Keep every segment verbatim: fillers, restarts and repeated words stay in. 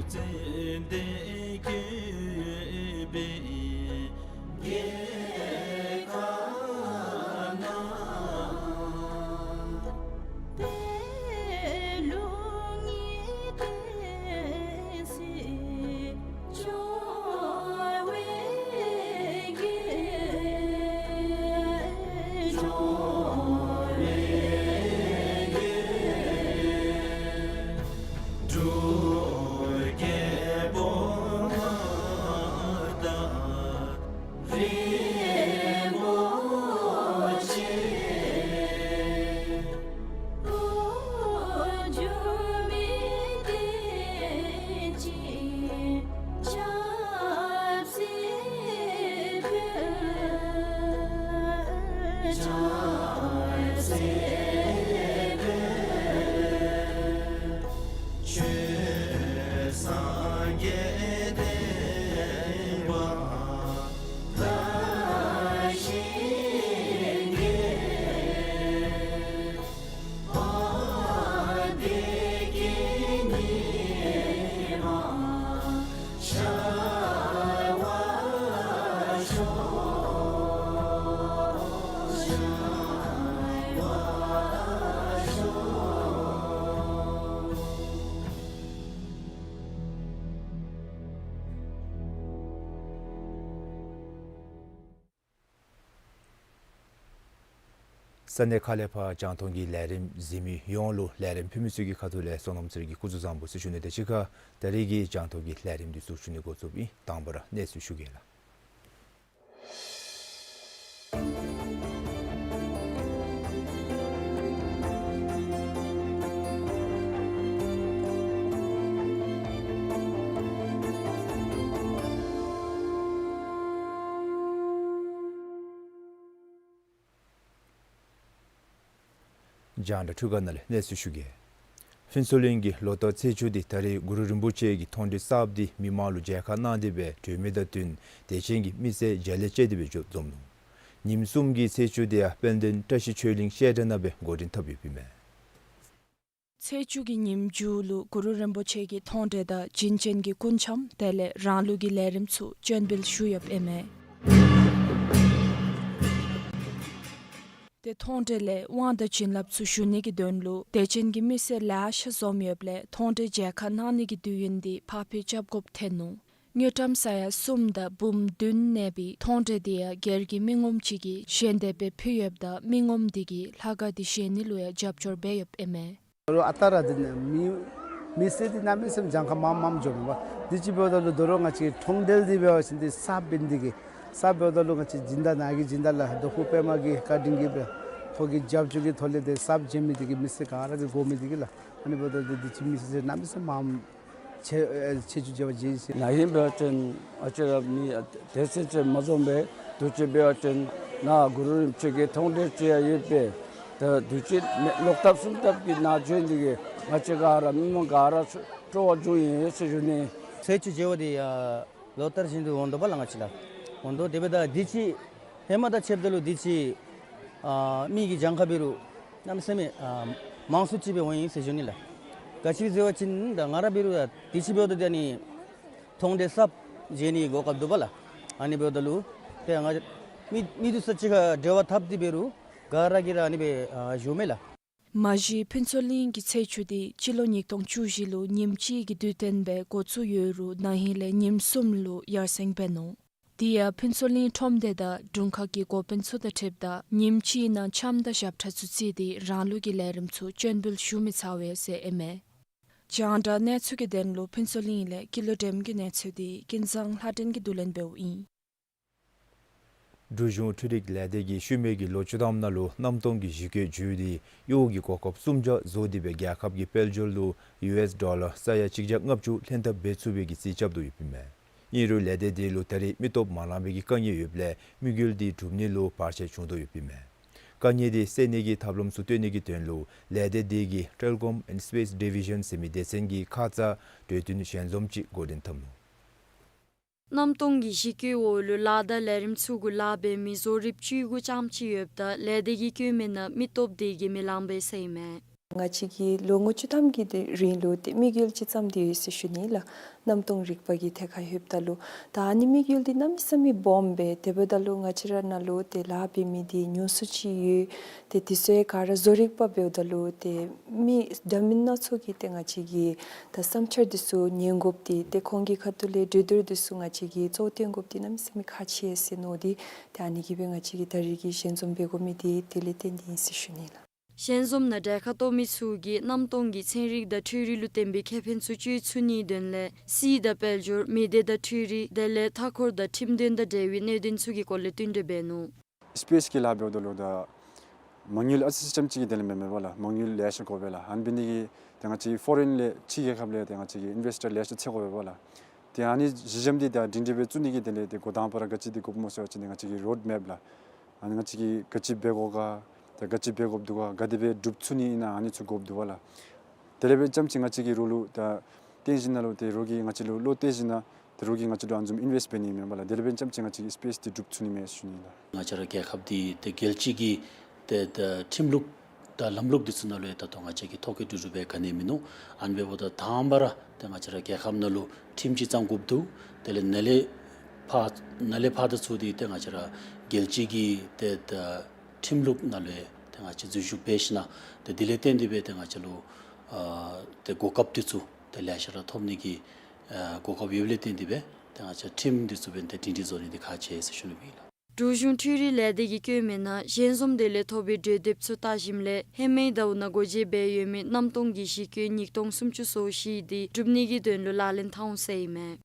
ཙན་དན་བཀོད་པའི་རྒྱལ་ཁབ་ན། པད་ལུང་གི་བསྟན་སྲིད་འབྱུང་བའི་རྒྱལ། འབྱུང་བའི་རྒྱལ། འབྲུག་རྒྱལ་པོ་མངའ་བདག་རིན་པོ་ཆེ། འགྲོ་མི་བདེ་སྐྱིད་ཆབ་སྲིད་འཕེལ། ཆབ་སྲིད་འཕེལ། ཆོས་སངས་རྒྱས་བསྟན་པ་དར་ཞིང་རྒྱས། ཨ་བདེ་སྐྱིད་ཉི་མ་ཤར་བར་ཤོག། ཤར་བར་ཤོག། ས་གནས་ཁག་ལས་ཕར་རྒྱང་མཐོང་གི་ལས་རིམ་གཟིགས་མི་ཡོངས་ལུ་ལས་རིམ་ཕུལ་མི་ཚུ་གི་ཁ་ཐུག་ལས་བསོད་ནམས་ཚེ་རིང་གིས་སྐུ་གཟུགས་བཟང་པོ་ཟེར་ཞུ་ནི་དང་གཅིག་ཁར་ད་རིས་ཀྱི་རྒྱང་མཐོང་གི་ལས་རིམ་འདི་ཚུ་ཞུ་ནི་འགོ་བཙུགསཔ་ཨིན། དང་པ་ར་གནས་ཚུལ་ཞུ་གེ་ལགས། རྒྱང་བསྒྲགས་འཕྲུལ་ཁང་ནང་ལས་གནས་ཚུལ་ཞུ་གེ། ཕུན་ཚོགས་གླིང་གི་ལོ་བསྟར་ཚེས་བཅུ་འདི་ད་རིས་གུ་རུ་རིན་པོ་ཆེ་གི་མཐོང་གྲོལ་གསརཔ་འདི་མི་མང་ལུ་མཇལ་ཁ་གནང་སྟེ་སྦེ་གྲོལ་མི་དང་བསྟུན་དད་ཅན་གྱི་མི་སེར་མཇལ་ལེ་བཅར་ཏེ་སྦེ་འཛོམས་ནུག། ཉིནམ་གསུམ་གྱི་ཚེས་བཅུ་འདི་ཡང་དཔལ་ལྡན་བཀྲ་ཤིས་ཆོས་གླིང་བཤད་གྲྭ་ནང་སྦེ་འགོ་འདྲེན་འཐབ་ཡོདཔ་ཨིན་མས། ཚེས་བཅུ་གི་ཉིནམ་མཇུག་ལུ་གུ་རུ་རིན་པོ་ཆེ་གི་མཐོང་གྲོལ་དང་བྱིན་ཅན་གྱི་སྐུ་འཆམ་དེ་ལས་རང་ལུགས་ཀྱི་ལས་རིམ་ཚུ་སྤྱན་འབུལ་ཞུ་ཡོདཔ་ཨིན་མས། ཏེ་མཐོང་གྲོལ་ལས་དབང་དང་བྱིན་རླབས་ཚུ་ཞུ་ནི་གི་དོན་ལུ་དད་ཅན་གྱི་མི་སེར་ལེ་ཤ་འཛོམས་ཡོདཔ་ལས་མཐོང་གྲོལ་མཇལ་ཁ་གནང་ནི་གི་དུས་ཡུན་འདི་ཕར་འགྱངས་རྐྱབ་དགོཔ་ཐོན་ནུག། དངུལ་ཀྲམ་ས་ཡ་གསུམ་དང་འབུམ་བདུན་གནས་པའི་མཐོང་གྲོལ་འདི་ཡང་སྒེར་གྱི་མི་ངོམ་ཅིག་གིས་ཞལ་འདེབས་སྦེ་ཕུལ་ཡོདཔ་ད་མི་ངོམ་འདི་གིས་ལྷ་ཁང་འདི་བཞེངས་ནི་ལུ་ཡང་རྒྱབ་སྐྱོར་འབད་ཡོདཔ་ཨིན་མས། རོགས་ཨ་རྟག་ར་འདི་ནི་མི་མི་སེར་འདི་གནམ་མེད་ས་མེད་གྱངས་ཁ་མངམ་མངམ་འགྱོཝ་མས་པ། དུས་ཅི་འབདཝ་ད་ལུ་དོ་རུང་ང་བཅས་མཐོང་གྲོལ་འདི་འབད་བ་ཅིན་འདི་གསརཔ་འབད་ནི་འདི་གིས་གསརཔ་འབདཝ་ད་ལུ་ང་བཅས་སྦྱིན་བདག་ནཱ་གི་སྦྱིན་བདག་ལགས་རྡོ་ཕུག་པདྨ་གི་བཀའ་དྲིན་གྱིས་སྦེ་ཁོ་གི་རྒྱབ་སྐྱོར་གྱི་ཐོག་ལས་འདི་གསརཔ་བྱིན་མི་འདི་གིས་མི་སེར་ག་ར་གིས་དགོ་མི་འདི་གིས་ལགས། ཨ་ནི་འབདཝ་ད་འདི་དུས་ཅི་མི་སེར་གནམ་མེད་ས་མངམ་ཚེས་ཚེས་བཅུ་མཇལ་བར་བྱོན་ཟེར། ན་ཧིང་འབད་བ་ཅིན་ང་བཅས་ར་མི་དེ་ཚེས་ཚེས་མ་འཛོམས་པས། དུས་ཅི་འབད་བ་ཅིན་ནཱ་གུ་རུ་རིན་པོ་ཆེ་གི་མཐོང་གྲོལ་ཅིག་ཡང་ཡོད་པས། ད་དུས་ཅི་ལོག་ཐབས་སོང་ཐབས་ཀྱིས་ནཱ་བྱོན་ནི་འདི་གིས་ང་བཅས་ག་ར་མི་མང་ག་ར་སྤྲོ་བ་བྱུང་ཡི་ཟེར་ཞུ་ནི། ཚེས་བཅུ་མཇལ་བར་འདི་ཡང་ལོ་ལྟར་བཞིན་དུ་འོང་དོ་པ་ལགས། ང་བཅས་ར་འོང་དོ། དེ་འབདཝ་ད་དུས་ཅི་ཧེ་མ་དང་ཕྱདཔ་ད་ལུ་དུས་ཅི་ཨ་མི་གི་གྱངས་ཁ་འབད་རུང་གནམ་མེད་ས་མེད་ཨ་མང་སུ་ཅིག་སྦེ་འོང་ཡི་ཟེར་ཞུ་ནི་ལགས། ག་ཅི་ཟེར་བ་ཅིན་ད་ང་ར་འབད་རུང་ཡང་དུས་ཅི་འབདཝ་ད་ཨ་ནི་མཐོང་གྲོལ་གསརཔ་མཇལ་ནི་གོ་སྐབས་འདུག་པ་ལགས། ཨ་ནི་འབདཝ་ད་ལུ་ཏེ་ང་མི་མི་འདི་ཚུ་གཅིག་ཁར་འབྲེལ་བ་འཐབ་སྟེ་འབད་རུང་ག་ར་གིས་ར་ཨ་ནི་སྦེ་ཨ་བཞུགས་མས་ལགས། མ་གཞི་ཕུན་ཚོགས་གླིང་གི་ཚེས་བཅུ་འདི་སྤྱི་ལོ་ཉིས་སྟོང་བཅུ་བཞི་ལུ་ཉིནམ་གཅིག་གི་དུས་སྟོན་སྦེ་འགོ་བཙུགས་ཡོད་རུང་ན་ཧིང་ལས་ཉིནམ་གསུམ་ལུ་ཡར་སེང་འབད་ནུག། དེ་ཡང་ཕུན་ཚོགས་གླིང་ཁྲོམ་སྡེ་དང་དྲུང་ཁག་གི་འགོ་དཔོན་ཚུ་དང་འཁྲིལཝ་ད་ཉིནམ་གཅིག་ནང་འཆམ་དང་ཞབས་ཁྲ་ཚུ་རྩིས་ཏེ་རང་ལུགས་ཀྱི་ལས་རིམ་ཚུ་སྤྱན་འབུལ་ཞུ་མི་ཚར་བས་ཟེར་ཨིན་མས། རྒྱང་བསྒྲགས་གནས་ཚུལ་གྱི་དོན་ལུ་ཕུན་ཚོགས་གླིང་ལས་ཀུན་ལེགས་སྒྲོལམ་གྱི་གནས་ཚུལ་འདི་ཀུན་བཟང་ལྷ་སྒྲོན་གྱིས་བསྡུ་ལེན་འབདཝ་ཨིན། འབྲུག་གཞུང་འཕྲུལ་རིག་ལས་སྡེ་གིས་ཤུལ་མའི་གི་ལོ་བཅུ་ཐམ་ནང་ལུ་གནམ་སྟོང་གི་གཞི་བཀོད་བརྒྱུད་དེ་གཡོག་གི་གོ་སྐབས་གསུམ་བརྒྱ་བཟོ་སྟེ་སྦེ་རྒྱལ་ཁབ་ཀྱི་དཔལ་འབྱོར་ལུ་ཡུ་ཨེསི་ཌོ་ལར་ས་ཡ་གཅིག་བརྒྱ་ལྔ་བཅུ་ལྷན་ཐབས་འབད་ཚུགས་པའི་གི་རྩིས་རྐྱབ་དོ་ཡོདཔ་ཨིན་མས། ཨིན་རུང་ལས་སྡེ་དེ་ལུ་ད་རེས་མི་སྟོབས་མ་ལང་པའི་གི་དཀའ་ངལ་ཡོདཔ་ལས་དམིགས་ཡུལ་དེ་འགྲུབ་ནི་ལུ་བར་ཆད་བྱུང་དོ་ཡོདཔ་ཨིན་མས། དཀའ་ངལ་དེ་སེལ་ནི་གི་ཐབས་ལམ་ཚུ་བཏོན་ནི་གི་དོན་ལུ་ལས་སྡེ་དེ་གིས་Telecom and Space Division ཟེར་མི་སྡེ་ཚན་གྱི་ཁ་ཙ་གྲོས་བསྟུན་ཞལ་འཛོམས་ཅིག་འགོ་འདྲེན་འཐབ་ནུག། གནམ་སྟོང་གི་གཞི་བཀོད་འོག་ལུ་ལཱ་དང་ལས་རིམ་ཚུ་གུ་ལཱ་འབད་མི་བཟོ་རིགཔ་བཅུ་དགུ་ཙམ་ཅིག་ཡོདཔ་ད་ལས་སྡེ་གིས་བཀོད་མི་ནང་མི་སྟོབས་དེ་གིས་མི་ལང་པས་ཟེར་ཨིན་མས། ང་བཅས་ཀྱིས་ལོ་ངོ་བཅུ་ཐམ་གྱི་དེ་རིང་ལུ་ཏེ་དམིགས་ཡུལ་ཅིག་བརྩམས་ཏེ་ཡོད་ཟེར་ཞུ་ནི་ལགས། གནམ་སྟོང་རིག་པ་གི་ཐད་ཁར་ལྷོདཔ་ད་ལུ་ད་ཨ་ནི་དམིགས་ཡུལ་འདི་གནམ་མེད་ས་མེད་སྦོམ་སྦེ་དེ་འབདཝ་ད་ལུ་ང་བཅས་ར་ནང་ལུ་ཏེ་ལཱ་འབད་མི་འདི་ཉུང་སུ་ཅིག་ཡོད། ཏེ་དེ་ཚུ་ཡང་ག་ར་བཟོ་རིག་པ་འབདཝ་ད་ལུ་ཏེ་མི་འདྲ་མིན་སྣ་ཚོགས་ཀྱི་ཏེ་ང་བཅས་ཀྱིས་ད་བསམ་འཆར་འདི་ཚུ་ཉན་དགོཔ་འདི་ཏེ་ཁོང་གི་ཁ་ཐུག་ལས་གྲོས་བསྡུར་འདི་ཚུ་ང་བཅས་ཀྱིས་གཙོ་བོ་བཏོན་དགོཔ་འདི་གནམ་མེད་ས་མེད་ཁག་ཆེ་ཟེར་མནོ་སྟེ་ཏེ་ཨ་ནི་གིས་སྦེ་ང་བཅས་ཀྱིས་ད་རིས་ཀྱི་ཞལ་འཛོམས་འབད་དགོ་མི་འདི་དེ་ལས་བརྟེན་ཏེ་ཨིན་ཟེར་ཞུ་ནི་ལགས། ཞལ་འཛོམས་ནང་གྲལ་ཁར་གཏོགས་མི་ཚུ་གིས་གནམ་སྟོང་གི་ཚན་རིག་དང་འཕྲུལ་རིག་ལུ་བརྟེན་པའི་ཁེ་ཕན་ཚུ་སྤྱོད་ཚུགས་ནིའི་དོན་ལས་གསེར་དང་དཔལ་འབྱོར་མི་སྡེ་དང་འཕྲུལ་རིག་དེ་ལས་མཐའ་འཁོར་དང་ཁྲིམས་དོན་དང་འབྲེལ་བའི་གནད་དོན་ཚུ་གི་སྐོར་ལས་བསྟུན་གྲོས་འབད་ནུག། སི་པེསི་གི་ལཱ་འབདཝ་ད་ལུ་ད་མ་དངུལ་ཨ་ཙི་ཙི་ཙམ་ཅིག་གིས་དེ་ལས་མེན་མས་པ་ལགས། མ་དངུལ་ལེ་ཤ་དགོ་པས་ལགས། ཨ་ནི་འབད་ནི་དེ་གིས་ཏེ་ང་བཅས་ཕོ་རིན་ལས་ཕྱི་རྒྱལ་ཁབ་ལས་ཏེ་ང་བཅས་ཀྱིས་ཨིན་ཝེསི་ཊར་ལེ་ཤ་འཚོལ་དགོ་པས་པ་ལགས། ཏེ་ཨ་ནི་གཞི་འགྱམ་འདི་ད་སྒྲིང་སྒྲི་སྦེ་བཙུགས་ནི་གི་དེ་ལས་ཏེ་འགོ་དང་པ་ར་ག་ཅི་འདི་དགོཔ་སྨོ་ཟེར་བ་ཅིན་ཏེ་ང་བཅས་ཀྱི་རོཌ་མེཔ་ལགས། ཨ་ནི་ང་བཅས་ཀྱིས་ག་ཅི་འབད་དགོ་ག་ད་ག་ཅི་འབད་དགོཔ་འདུག་ག་ག་དེ་སྦེ་སྒྲུབ་ཚུགས་ནི་ཨིན་ན་ཨ་ནི་ཚུ་དགོཔ་འདུག་པ་ལགས། དེ་ལས་འབད་རྐྱངམ་ཅིག་ང་བཅས་ཀྱིས་རོགས་ལུ་ད་བཏོན་ཞིནམ་ལས་ཏེ་རོགས་ཀྱིས་ང་བཅས་ལུ་བློ་གཏད་ཞིནམ་ལས་ཏེ་རོགས་ཀྱིས་ང་བཅས་ལུ་ཨ་ནི་བཟུམ་ཨིན་ཝེསི་འབད་ནི་མེན་པ་ལགས། དེ་ལས་འབད་རྐྱངམ་ཅིག་ང་བཅས་ཀྱིས་སི་པེསི་འདི་སྒྲུབ་ཚུགས་ནི་མས་ཟེར་ཞུ་ནི་ལགས། ང་བཅས་ར་རྒྱལ་ཁབ་འདི་ཏེ་རྒྱལ་སྤྱི་གི་ཏེ་ད་ཁྲིམས་ལུགས་དང་ལམ་ལུགས་འདི་ཚུ་ནང་ལུ་ཡང་ད་ལྟོ་ང་བཅས་ཀྱིས་ཐོ་བཀོད་གྲུབ་གྲུབ་སྦེ་ག་ནི་ཡང་མིན་ནུག། ཨ་ནི་འབདཝ་ད་དང་པ་ར་ཏེ་ང་བཅས་ར་རྒྱལ་ཁབ་ནང་ལུ་ཁྲིམས་ཅིག་བརྩམ་དགོཔ་འདུག། དེ་ལས་ནཱ་ལས་ཕར་ནཱ་ལས་ཕར་དང་ཚུར་འདི་ཏེ་ང་བཅས་ར་རྒྱལ་སྤྱི་གི་ཏེ་ད་ཁྲིམས་ལུགས་ནང་ལུ་ཡང་ཏེ་ང་བཅས་འཛུལ་ཞུགས་འབད་ཞིནམ་ལས་ཏེ་དེ་ལས་བརྟེན་ཏེ་སྦེ་ཏེ་ང་བཅས་ལུ་ཨ་ཏེ་གོ་སྐབས་འདི་ཚུ་ཏེ་ལེ་ཤ་ར་ཐོབ་ནི་གི་ཨ་གོ་སྐབས་ཡོདཔ་ལས་བརྟེན་ཏེ་སྦེ་ཏེ་ང་བཅས་ཁྲིམས་འདི་ཚུ་འབདན་ཏེ་སྒྲིང་སྒྲི་བཟོ་ནི་འདི་ཁག་ཆེ་ཟེར་ཞུ་ནི་ཨིན་ལགས། འབྲུག་གཞུང་འཕྲུལ་རིག་ལས་སྡེ་གིས་བཀོད་མི་ནང་ཞལ་འཛོམས་དེ་ལས་ཐོབ་པའི་གྲོས་འདེབས་ཚུ་བལྟ་ཞིནམ་ལས་ཧེ་མའི་ཟླཝ་ནང་སྒོ་འབྱེད་འབད་ཡོད་མི་གནམ་སྟོང་གི་གཞི་རྒོད་ཉིས་སྟོང་སུམ་ཅུ་སོ་བཞི་འདི་སྒྲུབ་ནི་གི་དོན་ལུ་ལག་ལེན་འཐབ་འོང་ཟེར་ཨིན་མས།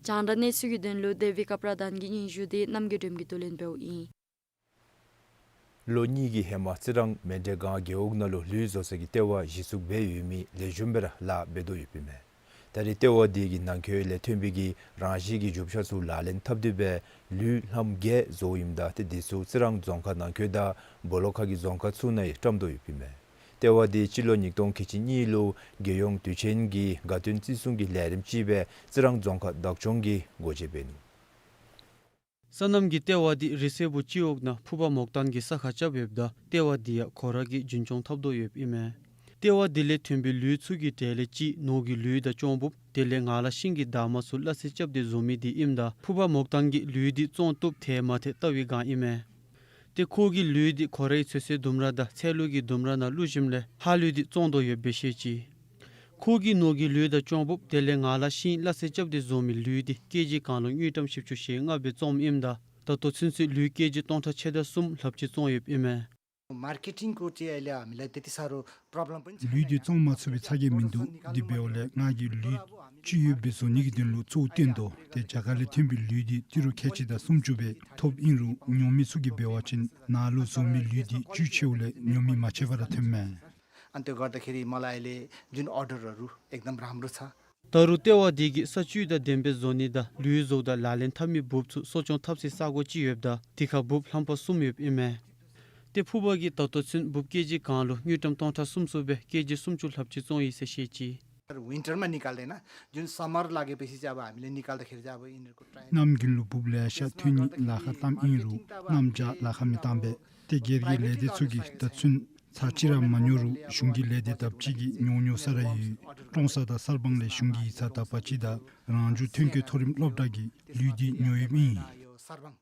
རྒྱང་བསྒྲགས་གནས་ཚུལ་གྱི་དོན་ལུ་དེ་བི་ཀ་པྲ་དཱན་གྱི་སྙན་ཞུ་འདི་རྣམ་རྒྱལ་སྒྲོལམ་གྱིས་བསྡུ་ལེན་འབདཝ་ཨིན། ལོ་གཉིས་ཀྱི་ཧེ་མ་རྩི་རང་མཎྜལ་སྒང་རྒེད་འོག་ནང་ལུ་ལུད་བཟོ་སའི་ལྟེ་བ་གཞི་བཙུགས་འབད་ཡོད་མི་ལེགས་ཤོམ་སྦེ་ར་ལཱ་འབད་དོ་ཡོདཔ་ཨིན་མས། ད་རེས་ལྟེ་བ་འདི་གི་ནང་འཁོད་ལས་ཐོན་པའི་གི་རང་བཞིན་གྱི་རྒྱུ་ཆ་ཚུ་ལག་ལེན་འཐབ་སྟེ་སྦེ་ལུད་ལྷམ་བརྒྱད་བཟོཝ་ཨིནམ་ད་ཏེ་འདི་ཚུ་རྩི་རང་རྫོང་ཁག་ནང་འཁོད་དང་སྦོ་ལོགས་ཁ་གི་རྫོང་ཁག་ཚུ་ནང་ཡང་བཀྲམ་དོ་ཡོདཔ་ཨིན་མས། ལྟེ་བ་འདི་སྤྱི་ལོ་ཉིས་སྟོང་ཁལ་གཅིག་གཉིས་ལུ་རྒྱལ་ཡོངས་དུས་ཆེན་གྱི་དགའ་སྟོན་བརྩི་སྲུང་གི་ལས་རིམ་ཅིག་སྦེ་རྩི་རང་རྫོང་ཁག་བདག་སྐྱོང་གིས་སྒོ་འབྱེད་འབད་ནུག། སོ་ནམ་གྱི་ལྟེ་བ་འདི་རི་སེར་བུ་སྤྱི་འོག་ནང་ཕུ་པ་མོག་ཏན་གྱིས་ས་ཁར་རྐྱབ་ཡོདཔ་ད་ལྟེ་བ་འདི་ཡང་ཁོ་ར་གིས་རྒྱུན་སྐྱོང་འཐབ་དོ་ཡོདཔ་ཨིན་མས། ལྟེ་བ་འདི་ལས་ཐོན་པའི་ལུད་ཚུ་གི་གྲས་ལས་གཅིག་ནོར་གྱི་ལུད་དང་ཅོང་འབུབ་དེ་ལས་ངར་ལ་ཤིང་གི་འདབ་མ་ཚུ་སླ་བསྲེ་རྐྱབ་སྟེ་བཟོ་མི་འདི་ཨིནམ་ད་ཕུ་པ་མོག་ཏན་གྱིས་ལུད་འདི་བཙོང་བཏུབ་ཐལ་མ་ཐལ་བལྟ་བའི་སྒང་ཨིན་མས། ཏེ་ཁོ་གིས་ལུད་འདི་ཁོ་རའི་ཚོད་བསྲེ་ལྡུམ་ར་དང་ཚལ་ལུ་གི་ལྡུམ་ར་ནང་བླུག་ཞིནམ་ལས་ཧ་ལུད་འདི་བཙོང་དོ་ཡོདཔ་སྦེ་བཤད་ཅི། ཁོ་གིས་ནོར་གྱི་ལུད་དང་ཅོང་འབུབ་དེ་ལས་ངར་ལ་ཤིང་སླ་བསྲེ་རྐྱབ་སྟེ་བཟོ་མི་ལུད་འདི་ཀེ་ཇི་གང་ལུ་དངུལ་ཀྲམ་བཞི་བཅུ་ཞེ་ལྔ་སྦེ་བཙོངམ་ཨིནམ་ད་ད་ལྟོ་ཚུན་ཚོད་ལུད་ཀེ་ཇི་སྟོང་ཕྲག་ཕྱེད་དང་གསུམ་ལྷགཔ་ཅིག་བཙོང་ཡོདཔ་ཨིན་མས། མར་ཀེ་ཊིང་སྐོར་ཅིག་ཨ་ལས་ཨ་མི་ལས་ཏེ་ཏེ་ས་རུ་པྲོབ་ལེམ་ལུད་འདི་བཙོང་མ་ཚུགས་པའི་ཚ་གྱང་མིན་འདུག། དེ་འབདཝ་ལས་ང་གིས་ལུད་བཅུད་ཡོད་པའི་བཟོ་ནི་གི་དོན་ལུ་གཙོ་བོ་བཏོན་དོ། ཏེ་རྒྱ་གར་ལས་ཐོན་པའི་ལུད་འདི་ཏི་རུ་ཁལ་གཅིག་དང་སུམ་ཅུ་སྦེ་ཐོབ་ཨིན་རུང་ཉོ་མི་ཚུ་གིས་འབད་བ་ཅིན་ནཱ་ལུ་བཟོ་མི་ལུད་འདི་བཅུད་ཆེཝ་ལས་ཉོ་མི་མ་ཆད་པར་ཐོནམ་མས། अनि त्यो गर्दाखेरि मलाई अहिले जुन अर्डरहरू एकदम राम्रो छ। ད་རུང་ལྟེ་བ་འདི་གིས་ས་བཅུད་དང་ལྡནམ་སྦེ་བཟོ་ནི་དང་ལུད་བཟོཝ་ད་ལག་ལེན་འཐབ་མི་འབུབ་ཚུ་གསོ་སྐྱོང་འཐབ་སའི་ས་གོ་ཅིག་ཡོདཔ་ད་དེ་ཁར་འབུབ་ལྷམ་པ་གསུམ་ཡོདཔ་ཨིན་མས། ཏེ་ཕུ་པ་གིས་ད་ལྟོ་ཚུན་འབུབ་ཀེ་ཇི་གང་ལུ་དངུལ་ཀྲམ་སྟོང་ཕྲག་གསུམ་སོ་སྦེ་ཀེ་ཇི་སུམ་ཅུ་ལྷགཔ་ཅིག་བཙོང་ཡི་ཟེར་བཤད་ཅི། विन्टरमा निकाल्दैन, जुन समर लागेपछि चाहिँ अब हामीले निकाल्दाखेरि चाहिँ अब यिनीहरूको ट्राई- གནམ་དགུན་ལུ་འབུབ་ལེ་ཤ་ཐོན་ནི་ལཱ་ཁག་གཏངམ་ཨིན་རུང་གནམ་བྱཱར་ལཱ་ཁག་མི་གཏང་པས། ཏེ་སྒེར་གྱི་ལས་སྡེ་ཚུ་གིས་ད་ཚུན་ཚར་གཅིག་ར་མ་ཉོ་རུང་གཞུང་གི་ལས་སྡེ་དང་གཅིག་ཁར་ཉོ་ཉོ་ས་ར་ཡོད། ཀྲོང་གསར་དང་གསར་སྤང་ལས་གཞུང་གི་ཡིག་ཚང་དང་པ་ཅིག་དང་རང་བྱུང་ཐོན་སྐྱེད་མཐོ་རིམ་སློབ་གྲྭ་གིས་ལུད་འདི་ཉོ་ཡོདཔ་ཨིན། सर, सर्वाङ,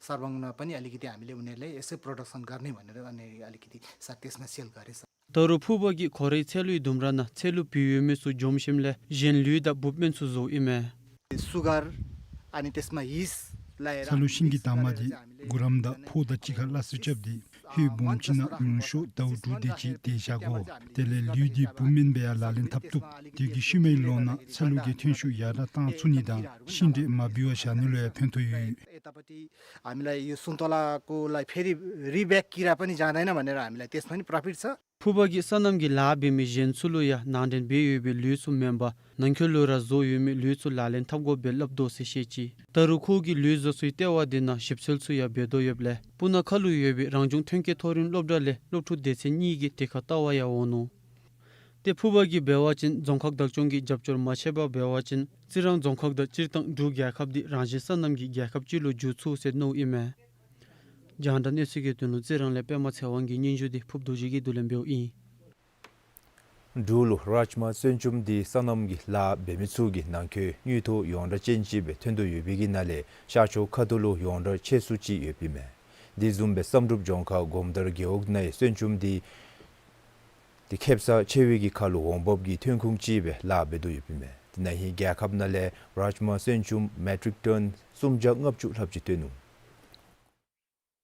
सर्वाङमा पनि अलिकति हामीले उनीहरूलाई यसै प्रोडक्सन गर्ने भनेर अनि अलिकति सर त्यसमा सेल गरेछ। ད་རུང་ཕུ་པ་གིས་ཁོ་རའི་ཚལ་ལུའི་ལྡུམ་ར་ནང་ཚལ་ལུ་བུད་ཡོད་མི་ཚུ་འཇོམས་ཞིནམ་ལས་གཞན་ལུད་དང་འབུབ་སྨན་ཚུ་བཟོཝ་ཨིན་མས། सुगर अनि त्यसमा यिस्ट लाएर ཚལ་ལུ་ཤིང་གི་འདབ་མ་འདི་གུ་རམ་དང་ཕོཝ་དང་གཅིག་ཁར་སླ་བསྲེ་རྐྱབ་སྟེ་ཧོད་སྦོམ་ཅིག་ནང་ཉུང་ཤོས་ཟླཝ་དྲུག་དེ་ཅིག་དེ་བཞག་དགོ། དེ་ལས་ལུད་འདི་འབུབ་སྨན་སྦེ་ཡང་ལག་ལེན་འཐབ་བཏུབ། དེ་གིས་ཤུལ་མའི་ལོ་ནང་ཚལ་ལུ་གི་ཐོན་ཤུགས་ཡར་དྲག་གཏང་ཚུགས་ནི་དང་ཤིང་འབྲས་མ་བུད་པར་བཞག་ནི་ལུ་ཡང་ཕན་ཐོགས་ཡོད། यतापट्टि हामीलाई यो सुन्तलाको लागि फेरि रिब्याक किरा पनि जाँदैन भनेर हामीलाई त्यसमा पनि प्रफिट छ। ཕུ་པ་གིས་སོ་ནམ་གྱི་ལཱ་འབད་མི་གཞན་ཚུ་ལུ་ཡང་ནང་འདྲེན་འབད་ཡོད་པའི་ལུད་ཚུ་མེན་པར་ནང་འཁོད་ལུ་ར་བཟོ་ཡོད་མི་ལུད་ཚུ་ལག་ལེན་འཐབ་དགོཔ་སྦེ་སླབ་དོ་ཟེར་བཤད་ཅི། ད་རུང་ཁོ་གིས་ལུད་བཟོ་སའི་ལྟེ་བ་འདི་ནང་ཞིབ་འཚོལ་ཚུ་ཡང་འབད་དོ་ཡོདཔ་ལས་སྤུ་ན་ཁ་ལུ་ཡོད་པའི་རང་བྱུང་ཐོན་སྐྱེད་མཐོ་རིམ་སློབ་གྲྭ་ལས་སློབ་ཕྲུག་སྡེ་ཚན་གཉིས་ཀྱིས་དེ་ཁར་ལྟ་བར་ཡང་འོང་ནུག། ཏེ་ཕུ་པ་གིས་འབད་བ་ཅིན་རྫོང་ཁག་བདག་སྐྱོང་གི་རྒྱབ་སྐྱོར་མ་ཆད་པར་འབད་བ་ཅིན་རྩི་རང་རྫོང་ཁག་དང་སྤྱིར་བཏང་འབྲུག་རྒྱལ་ཁབ་འདི་རང་བཞིན་སོ་ནམ་གྱི་རྒྱལ་ཁབ་ཅིག་ལུ་འགྱུར་ཚུགས་ཟེར་མནོཝ་ཨིན་མས། རྒྱང་བསྒྲགས་གནས་ཚུལ་གྱི་དོན་ལུ་རྩི་རང་ལས་པདྨ་ཚེ་དབང་གི་སྙན་ཞུ་འདི་ཕུབ་རྡོ་རྗེ་གིས་བསྡུ་ལེན་འབདཝ་ཨིན། འབྲུག་ལུ་རཱཇ་མ་སོན་ཅུམ་འདི་སོ་ནམ་གྱི་ལཱ་འབད་མི་ཚུ་གི་ནང་འཁོད་དངུལ་ཐོག་ཡོངས་གྲགས་ཅན་ཅིག་སྦེ་ཐོན་དོ་ཡོད་པའི་གི་ནང་ལས་ཤར་ཕྱོགས་ཁ་ཐུག་ལུ་ཡོངས་གྲགས་ཆེ་སུ་ཅིག་ཡོདཔ་ཨིན་མས། དེ་བཟུམ་སྦེ་བསམ་གྲུབ་ལྗོངས་མཁར་སྒོམ་དར་རྒེད་འོག་ནང་ཡང་སོན་ཅུམ་འདི་དེ་ཁེབ་ས་ཆེ་བའི་གི་ཁར་ལུ་འོང་འབབ་ཀྱི་ཐོན་ཁུངས་ཅིག་སྦེ་ལཱ་འབད་དོ་ཡོདཔ་ཨིན་མས། དེ་ན་ཧིང་རྒྱལ་ཁབ་ནང་ལས་རཱཇ་མ་སོན་ཅུམ་མེ་ཊིག་ཊོན་སུམ་བརྒྱ་ལྔ་བཅུ་ལྷགཔ་ཅིག་ཐོན་ནུག།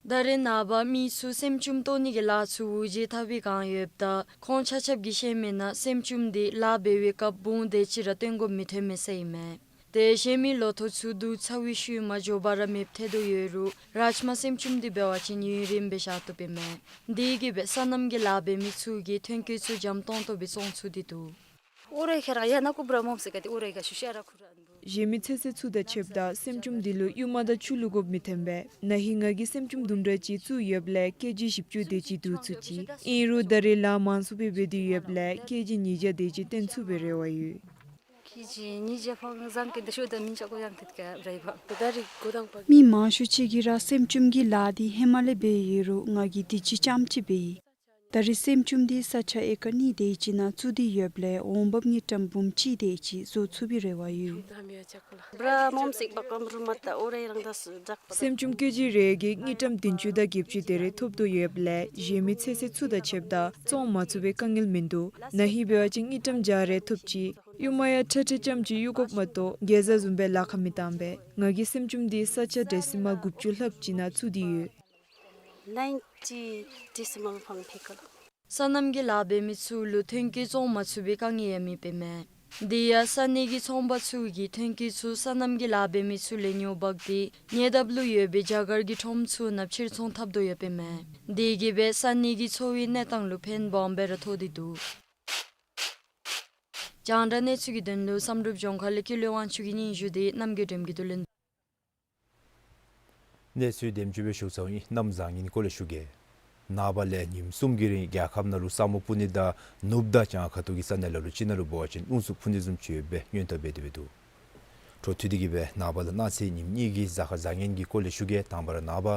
ད་རེས་ནངས་པ་མི་ཚུ་སེམ་ཅུམ་བཏོག་ནི་གི་ལཱ་ཚུ་འུ་བརྗེ་འཐབ་པའི་བསྒང་ཡོདཔ་ད་ཁོང་ཆ་ཁྱབ་ཀྱིས་བཤད་མི་ནང་སེམ་ཅུམ་འདི་ལཱ་འབད་བའི་སྐབས་བུང་དེ་ཅིག་ར་བཏོན་དགོཔ་མི་ཐོན་མས་ཟེར་ཨིན་མས། དེ་བཞིན་མི་ལོ་ཐོག་ཚུ་བསྡུ་ཚར་བའི་ཤུལ་མ་མགྱོགས་པ་ར་མེདཔ་ཐལ་དོ་ཡོད་རུང་རཱཇ་མ་སེམ་ཅུམ་འདི་འབད་བ་ཅིན་ཡུན་རིངམོ་སྦེ་བཞག་བཏུབ་ཨིན་མས། དེ་གིས་སྦེ་སོ་ནམ་གྱི་ལཱ་འབད་མི་ཚུ་གིས་ཐོན་སྐྱེད་ཚུ་འཇམ་ཏོང་ཏོ་སྦེ་བཙོང་ཚུགས་ཏེ་འདུག། ཨོ་རེ་ཁྱེད་ར་ཡ་ན་ཀུ་བྲ་མོམ་སི་ཀ་ཏེ་ཨོ་རེ་ག་ཤུ་ཤ་ར་ཁུ་ར་འདུག། གཞན་མི་ཚོད་བསྲེ་ཚུ་དང་ཕྱདཔ་ད་སེམ་ཅུམ་འདི་ལུ་ཡུར་མ་དང་ཆུ་བླུག་དགོཔ་མི་ཐོན་པས། ན་ཧིང་ང་གིས་སེམ་ཅུམ་དུམ་གྲ་ཅིག་བཙུགས་ཡོདཔ་ལས་ཀེ་ཇི་བཞི་བཅུ་དེ་ཅིག་བསྡུ་ཚུགས་ཅི། ཨིན་རུང་ད་རེས་ལཱ་མང་སུ་སྦེ་འབད་དེ་ཡོདཔ་ལས་ཀེ་ཇི་ཉིས་བརྒྱ་དེ་ཅིག་བཏོན་ཚུགས་པའི་རེ་བ་ཡོད། ཀེ་ཇི་ཉིས་བརྒྱ་ཕང་བཟང་གི་འདི་ཤོ་ད་མིན་ཅ་ཀོ་ཡང་དེ་ཀ་རེ་བ། མི་མང་ཤོས་ཅིག་གིས་ར་སེམ་ཅུམ་གྱི་ལཱ་འདི་ཧེ་མ་ལས་འབད་ཡོད་རུང་ང་གིས་དུས་ཅི་ཙམ་ཅིག་འབད་ཡི། ད་རེས་སེམ་ཅུམ་འདི་ས་ཆ་ཨེ་ཀར་གཉིས་དེ་ཅིག་ནང་བཙུགས་ཏེ་ཡོདཔ་ལས་འོང་འབབ་དངུལ་ཀྲམ་འབུམ་གཅིག་དེ་ཅིག་བཟོ་ཚུགས་པའི་རེ་བ་ཡོད། སེམ་ཅུམ་ཀེ་ཇི་རེ་གིས་དངུལ་ཀྲམ་བདུན་ཅུ་དང་བརྒྱད་ཅུ་དེ་རེ་ཐོབ་དོ་ཡོདཔ་ལས་གཞན་མི་ཚོད་བསྲེ་ཚུ་དང་ཕྱདཔ་ད་བཙོང་མ་ཚུགས་པའི་དཀའ་ངལ་མིན་འདུག། ན་ཧིང་འབད་བ་ཅིན་དངུལ་ཀྲམ་བརྒྱ་རེ་ཐོབ་ཅི། ཡུར་མ་ཡང་ཁྲ་ཁྲ་ཙམ་ཅིག་གཡུག་དགོཔ་མ་གཏོགས་གེ་ཛ་བཟུམ་སྦེ་ལཱ་ཁག་མི་བཏང་པས། ང་གིས་སེམ་ཅུམ་འདི་ས་ཆ་ཌེ་སི་མལ་དགུ་བཅུ་ལྷགཔ་ཅིག་ནང་བཙུགས་ཏེ་ཡོད། ནའིན་ཊི་ཌེ་སི་མལ་ཕང་ཕི་ཀ་ལ། སོ་ནམ་གྱི་ལཱ་འབད་མི་ཚུ་ལུ་ཐོན་སྐྱེད་བཙོང་མ་ཚུགས་པའི་དཀའ་ངལ་ཡང་མེདཔ་ཨིན་མས། དེ་ཡང་ས་གནས་ཀྱི་ཚོང་པ་ཚུ་གིས་ཐོན་སྐྱེད་ཚུ་སོ་ནམ་གྱི་ལཱ་འབད་མི་ཚུ་ལས་ཉོ་འབག་སྟེ་ཉེ་འདབས་ལུ་ཡོད་པའི་རྒྱ་གར་གྱི་ཁྲོམ་ཚུ་ནང་ཕྱིར་ཚོང་འཐབ་དོ་ཡོདཔ་ཨིན་མས། དེ་གིས་སྦེ་ས་གནས་ཀྱི་འཚོ་བའི་གནས་སྟངས་ལུ་ཕན་སྦོམ་སྦེ་ར་ཐོགས་ཏེ་འདུག། རྒྱང་བསྒྲགས་གནས་ཚུལ་གྱི་དོན་ལུ་བསམ་གྲུབ་ལྗོངས་མཁར་ལས་ཀུན་ལེགས་དབང་ཕྱུག་གི་སྙན་ཞུ་དེ་རྣམ་རྒྱལ་སྒྲོལ་མ་གིས་བསྡུ་ལེན། གནས་ཚུལ་དེམ་ཅིག་སྦེ་ཞུ་ཚརཝ་ཨིན། གནམ་བཟང་ངན་སྐོར་ལས་ཞུ་གེ། ནངས་པ་ལས་ཉིནམ་གསུམ་གྱི་རིང་རྒྱལ་ཁབ་ནང་ལུ་ས་སྨུག་སྤུབ་ནི་དང་ནུབ་དང་བྱང་ཁ་ཐུག་གི་ས་གནས་ལ་ལུ་ཅིག་ནང་ལུ་འབད་བ་ཅིན་རླུང་འཚུབ་འཕུ་ནི་བཟུམ་ཅིག་ཡོད་པའི་སྔོན་བརྡ་འབད་དེ་འབད་འདུག། འཕྲོ་མཐུད་དེ་གིས་སྦེ་ནངས་པ་དང་གནངས་ཚེ་ཉིནམ་གཉིས་ཀྱི་གཟའ་སྐར་བཟང་ངན་གྱི་སྐོར་ལས་ཞུ་གེ། དང་པ་ར་ནངས་པ་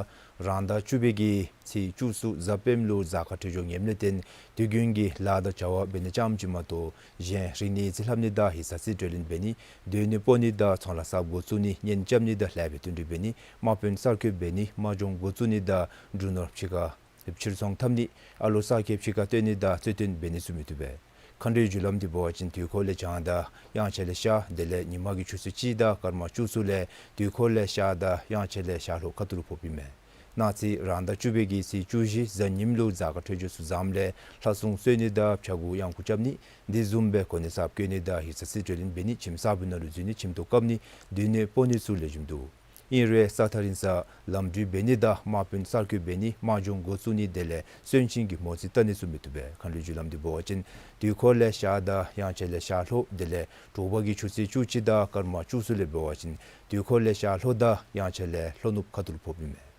རང་ཟླ་བཅུ་པའི་གི་ཚེས་བཅུ་གསུམ་གཟའ་སྤེནམ་ལུ་གཟའ་སྐར་འཕྲོད་སྦྱོར་ངནམ་ལས་བརྟེན་དུས་རྒྱུན་གྱི་ལཱ་དང་བྱ་བ་འབད་ནི་ཙམ་ཅིག་མ་གཏོགས་གཞན་རིག་གནས་རྩིས་ལྷབ་ནི་དང་ཡིག་ཚང་རྩིས་སྤྲོད་ལེན་འབད་ནི་སྡོད་གནས་སྤོ་ནི་དང་ཚོང་ལཱ་གསརཔ་འགོ་བཙུགས་ནི་གཉེན་རྐྱབ་ནི་དང་ལེགས་པའི་བསྟུན་གྲོས་འབད་ནི་དམག་དཔོན་གསར་བསྐོ་འབད་ནི་དམག་སྦྱོང་འགོ་བཙུགས་ནི་དང་འབྲུ་ནོར་ཕྱི་ཁར་ཕྱིར་ཚོང་འཐབ་ནི་ཨ་ལོ་གསར་སྐྱེས་ཕྱི་ཁར་བཏོན་ནི་དང་རྩོད་བཏོན་འབད་ནི་ཚུ་མི་བཏུབ་པས། མཁའ་འགྲོའི་རྒྱུ་ལམ་འདི་འབད་བ་ཅིན་དུས་འཁོར་ལས་བྱང་དང་དབྱངས་འཆར་ལས་ཤར་དེ་ལས་ཉིན་མའི་ཆུ་ཚོད་གཅིག་དང་སྐར་མ་བཅུ་གསུམ་ལས་དུས་འཁོར་ལས་ཤར་དང་དབྱངས་འཆར་ལས་ཤར་ལྷོ་ཁ་ཐུག་ལུ་ཕོགཔ་ཨིན་མས། གནངས་ཚེ་རང་ཟླ་བཅུ་པའི་གི་ཚེས་བཅུ་བཞི་གཟའ་ཉིམ་ལུ་གཟའ་སྐར་འཕྲོད་སྦྱོར་ཚུ་བཟངམ་ལས་ལྷ་སྲུང་གསོལ་ནི་དང་ཕྱྭ་འགུགས་གཡང་འགུགས་རྐྱབ་ནི་དེ་བཟུམ་སྦེ་གོ་གནས་གསརཔ་བསྐོ་ནི་དང་ཡིག་ཚང་རྩིས་སྤྲོད་ལེན་འབད་ནི་ཁྱིམ་གསརཔ་ནང་ལུ་འཛུལ་ནི་ཁྱིམ་ཐོག་བཀབ་ནི་སྡོད་གནས་སྤོ་ནི་ཚུ་ལེགས་ཤོམ་འདུག། ཨིན་རུང་ས་ཐག་རིང་ས་ལམ་འགྲུལ་འབད་ནི་དང་དམག་དཔོན་གསར་བསྐོ་འབད་ནི་དམག་སྦྱོང་འགོ་བཙུགས་ནི་དེ་ལས་གསོན་ཅན་གྱི་མོ་རྩིས་བལྟ་ནི་ཚུ་མི་བཏུབ་པས། མཁའ་འགྲོའི་རྒྱུ་ལམ་འདི་འབད་བ་ཅིན་དུས་འཁོར་ལས་ཤར་དང་དབྱངས་འཆར་ལས་ཤར་ལྷོ་དེ་ལས་དྲོ་པ་གི་ཆུ་ཚོད་བཅུ་གཅིག་དང་སྐར་མ་བཅུ་གསུམ་ལས་འབད་བ་ཅིན་དུས་འཁོར་ལས་ཤར་ལྷོ་དང་དབྱངས་འཆར་ལས་ལྷོ་ནུབ་ཁ་ཐུག་ལུ་ཕོགཔ་ཨིན་མས།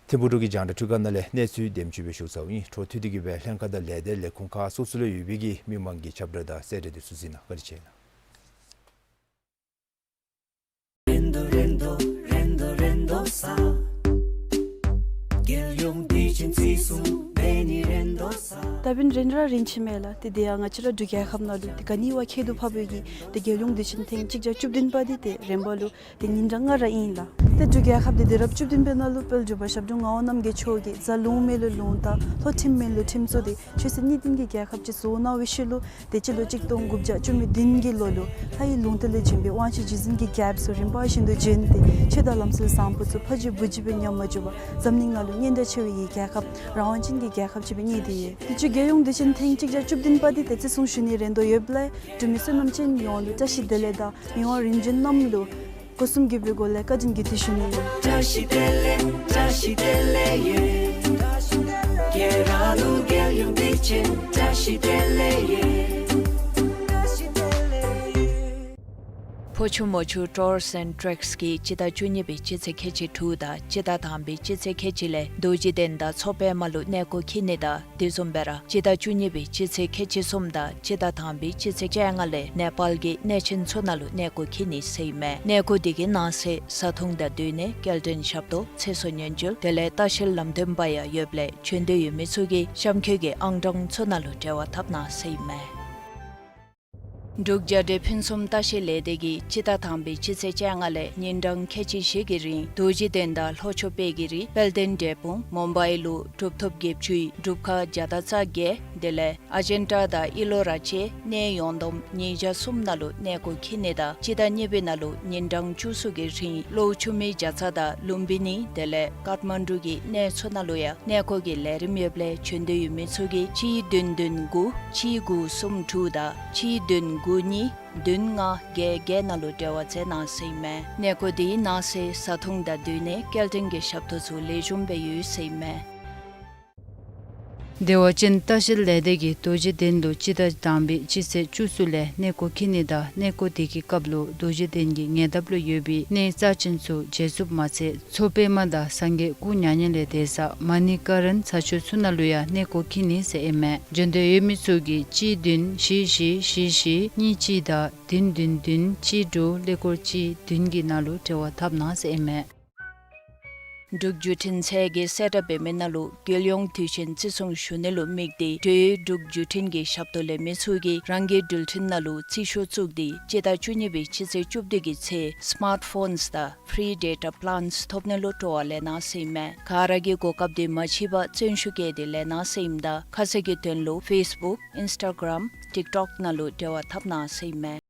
ཐིམ་ཕུག་འབྲུག་གི་རྒྱང་བསྒྲགས་འཕྲུལ་ཁང་ནང་ལས་གནས་ཚུལ་དེམ་ཅིག་སྦེ་ཞུ་ཚརཝ་ཨིན། འཕྲོ་མཐུད་དེ་གིས་སྦེ་ལྷན་ཁག་དང་ལས་སྡེ་ལས་ཁུངས་ཁག་སོ་སོ་ལུ་ཡོད་པའི་གི་མི་མང་གི་ཁྱབ་བསྒྲགས་དང་གསལ་བསྒྲགས་དེ་ཚུ་གཟིགས་གནང་། བཀའ་དྲིན་ཆེ་ལགས། ད་འབདན་རིན་ར་རིན་ཆི་མས་ལགས། ཏེ་དེ་ཡང་ང་བཅས་ར་འབྲུག་རྒྱལ་ཁབ་ནང་ལུ་ཏེ་ག་ནི་བ་ཁྱད་དུ་འཕགས་པའི་གི་ཏེ་རྒྱལ་ཡོངས་དུས་ཆེན་ཐེངས་གཅིག་བརྒྱ་བཅུ་བདུན་པ་འདི་ཏེ་རིམ་པ་ལུ་ཏེ་ཉིན་གྲངས་ལྔ་ར་ཨིན་ལགས། ཏེ་འབྲུག་རྒྱལ་ཁབ་འདི་དུས་རབས་བཅུ་བདུན་པའི་ནང་ལུ་དཔལ་འབྲུག་པ་ཞབས་དྲུང་ངག་དབང་རྣམ་རྒྱལ་མཆོག་གིས་གཟའ་ལུང་མེད་ལུ་ལུང་དང་ལྷོ་ཁྲིམས་མེད་ལུ་ཁྲིམས་གཙོ་སྟེ་ཆོས་སྲིད་གཉིས་ལྡན་གྱི་རྒྱལ་ཁབ་ཅིག་བཟོ་གནང་བའི་ཤུལ་ལུ་ཏེ་སྤྱི་ལོ་གཅིག་སྟོང་དགུ་བརྒྱ་བཅུ་མེད་བདུན་གྱི་ལོ་ལུ་ལྷ་ཡི་ལུང་བསྟན་ལས་བྱོན་པའི་དབང་ཕྱུག་རྗེ་བཙུན་གྱི་རྒྱལཔོ་ཚུ་རིམ་པ་བཞིན་དུ་བྱོན་ཏེ་ཆོས་དང་ལམ་སྲོལ་བཟང་པོ་ཚུ་ཕ་རྒྱུད་བུ་རྒྱུད་སྦེ་ཉམས་མ་བཅུག་པར་འཛམ་གླིང་ནང་ལུ་སྙན་གྲགས་ཆེ་བའི་རྒྱལ་ཁབ་རང་དབང་ཅན་གྱི་རྒྱལ་ཁབ་ཅིག་སྦེ་གནས་ཏེ་ཡོད། ཏེ་ཆུ་རྒྱལ་ཡོངས་དུས་ཆེན་ཐེངས་གཅིག་བརྒྱ་བཅུ་བདུན་པ་འདི་ཏེ་བརྩི་སྲུང་ཞུ་ནི་རན་དོ་ཡོདཔ་ལས་འབྲུག་མི་བསོད་ནམས་ཅན་ཡོངས་ལུ་བཀྲ་ཤིས་བདེ་ལེགས་དང་མི་དབང་རིམ་བྱོན་རྣམས་ལུ་སྒོ་གསུམ་གུས་པའི་སྒོ་ལས་བཀའ་དྲིན་གྱི་དྲི་ཞུ་ནི་ཨིན། བཀྲ་ཤིས་བདེ་ལེགས། བཀྲ་ཤིས་བདེ་ལེགས་ཡོད། ཁྱེད་རང་ལུ་རྒྱལ་ཡོངས་དུས་ཆེན་བཀྲ་ཤིས་བདེ་ལེགས་ཡོད། སྤོ་ཆུ་མོ་ཆུ་ཊུརསི་ཨེནཌ་ཊྲེཀསི་གིས་སྤྱི་ཟླ་བཅུ་གཉིས་པའི་སྤྱི་ཚེས་ཁལ་གཅིག་དྲུག་དང་སྤྱི་ཟླ་དང་པའི་སྤྱི་ཚེས་ཁལ་གཅིག་ལས་རྡོ་རྗེ་གདན་དང་མཚོ་པདྨ་ལུ་གནས་སྐོར་འཁྱིད་ནི་དང་དེ་བཟུམ་སྦེ་ར་སྤྱི་ཟླ་བཅུ་གཉིས་པའི་སྤྱི་ཚེས་ཁལ་གཅིག་གསུམ་དང་སྤྱི་ཟླ་དང་པའི་སྤྱི་ཚེས་བཅོ་ལྔ་ལས་ནེ་པཱལ་གྱི་གནས་ཆེན་ཚུ་ནང་ལུ་གནས་སྐོར་འཁྱིད་ནི་ཟེར་ཨིན་མས། གནས་སྐོར་དེ་གི་ནང་གསེས་བཟའ་འཐུང་དང་སྡོད་གནས་སྐྱེལ་འདྲེན་ཞབས་ཏོག་ཚེ་སྲོག་ཉེན་བཅོལ་དེ་ལས་ལྟ་བཤལ་ལམ་སྟོན་པ་ཡང་ཡོདཔ་ལས་བྱོན་འདོད་ཡོད་མི་ཚུ་གིས་གཤམ་འཁོད་ཀྱི་ཨང་གྲངས་ཚུ་ནང་ལུ་འབྲེལ་བ་འཐབ་གནང་ཟེར་ཨིན་མས། འབྲུག་རྒྱལ་སྒྲོལ་ཕུན་སུམ་ལྟ་བཤལ་ལས་སྡེ་གིས་སྤྱི་ཟླ་དང་པའི་སྤྱི་ཚེས་བཅོ་ལྔ་ལས་ཉིན་གྲངས་ཁལ་གཅིག་བཞི་གི་རིང་རྡོ་རྗེ་གདན་དང་ལྷོ་ཕྱོགས་དཔལ་གྱི་རི་དཔལ་ལྡན་འབྲས་སྤུངས་མུམ་བའི་ལུ་གྲུབ་ཐོབ་བརྒྱད་ཅུའི་སྒྲུབ་ཁང་བརྒྱ་དང་རྩ་བརྒྱད་དེ་ལས་ཨ་ཇན་ཊ་དང་ཨི་ལོ་ར་བཅས་གནས་ཡོངས་བསྡོམས་ཉིས་བརྒྱ་གསུམ་ནང་ལུ་གནས་སྐོར་འཁྱིད་ནི་དང་སྤྱི་ཟླ་གཉིས་པའི་ནང་ལུ་ཉིན་གྲངས་བཅུ་གསུམ་གྱི་རིང་གློ་ཆུ་མིག་བརྒྱ་རྩ་དང་ལུམ་བི་ནི་དེ་ལས་ཀཏ་མན་ཌུ་གི་གནས་ཚུ་ནང་ལུ་ཡང་གནས་སྐོར་གྱི་ལས་རིམ་ཡོདཔ་ལས་བྱོན་འདོད་ཡོད་མི་ཚུ་གིས་གཅིག་བདུན་བདུན་དགུ་གཅིག་དགུ་གསུམ་དྲུག་དང་གཅིག་བདུན་དགུ་གཉིས་བདུན་ལྔ་བརྒྱད་བརྒྱད་ནང་ལུ་འབྲེལ་བ་མཛད་གནང་ཟེར་ཨིན་མས། གནས་སྐོར་དེའི་ནང་གསེས་བཟའ་འཐུང་དང་སྡོད་གནས་སྐྱེལ་འདྲེན་གྱི་ཞབས་ཏོག་ཚུ་ལེགས་ཤོམ་སྦེ་ཡོད་ཟེར་ཨིན་མས། བདེ་བ་ཅན་ལྟ་བཤལ་ལས་སྡེ་གིས་རྡོ་རྗེ་གདན་ལུ་སྤྱི་ཟླ་དང་པའི་སྤྱི་ཚེས་བཅུ་གསུམ་ལས་གནས་སྐོར་འཁྱིད་ནི་དང་གནས་སྐོར་དེ་གི་སྐབས་ལུ་རྡོ་རྗེ་གདན་གྱི་ཉེ་འདབས་ལུ་ཡོད་པའི་གནས་རྩ་ཆེན་ཚུ་མཇལ་ཚུགསཔ་མ་ཚད་མཚོ་པདྨ་དང་སངས་རྒྱས་སྐུ་མྱ་ངན་ལས་འདས་ས་མ་ཎི་ཀ་རན་ས་ཆ་ཚུ་ནང་ལུ་ཡང་གནས་སྐོར་འཁྱིད་ནི་ཟེར་ཨིན་མས། བྱོན་འདོད་ཡོད་མི་ཚུ་གིས་གཅིག་བདུན་བཞི་བཞི་བཞི་བཞི་གཉིས་གཅིག་དང་བདུན་བདུན་བདུན་གཅིག་དྲུག་ཀླད་ཀོར་གཅིག་བདུན་གྱི་ནང་ལུ་འབྲེལ་བ་འཐབ་གནང་ཟེར་ཨིན་མས། འབྲུག་བརྒྱུད་འཕྲིན་ཚད་ཀྱིས་གསལ་བསྒྲགས་འབད་མི་ནང་ལུ་རྒྱལ་ཡོངས་དུས་ཆེན་བརྩི་སྲུང་ཞུ་ནི་ལུ་དམིགས་ཏེ་འབྲེལ་ཡོད་འབྲུག་བརྒྱུད་འཕྲིན་གྱི་ཞབས་ཏོག་ལེན་མི་ཚུ་གིས་རང་གི་འགྲུལ་འཕྲིན་ནང་ལུ་རྩིས་ཤོག་བཙུགས་ཏེ་སྤྱི་ཟླ་བཅུ་གཉིས་པའི་སྤྱི་ཚེས་བཅུ་བདུན་གྱི་ཚེ་སི་མཱརཊ་ཕོནསི་དང་ཕི་རི་ཌེ་ཊ་པི་ལཱནསི་ཐོབ་ནི་ལུ་སྤྲོ་བ་ལེན་གནང་ཟེར་ཨིན་མས། ག་ར་གིས་གོ་སྐབས་དེ་མ་འཕྱད་པར་བརྩོན་ཤུགས་བསྐྱེད་དེ་ལེན་གནང་ཟེར་ཨིནམ་ད་ཁ་གསལ་གྱི་དོན་ལུ་ཕེསི་བུཀ་ཨིནསི་ཊ་གརམ་ཊིཀ་ཊོཀ་ནང་ལུ་འབྲེལ་བ་འཐབ་གནང་ཟེར་ཨིན་མས།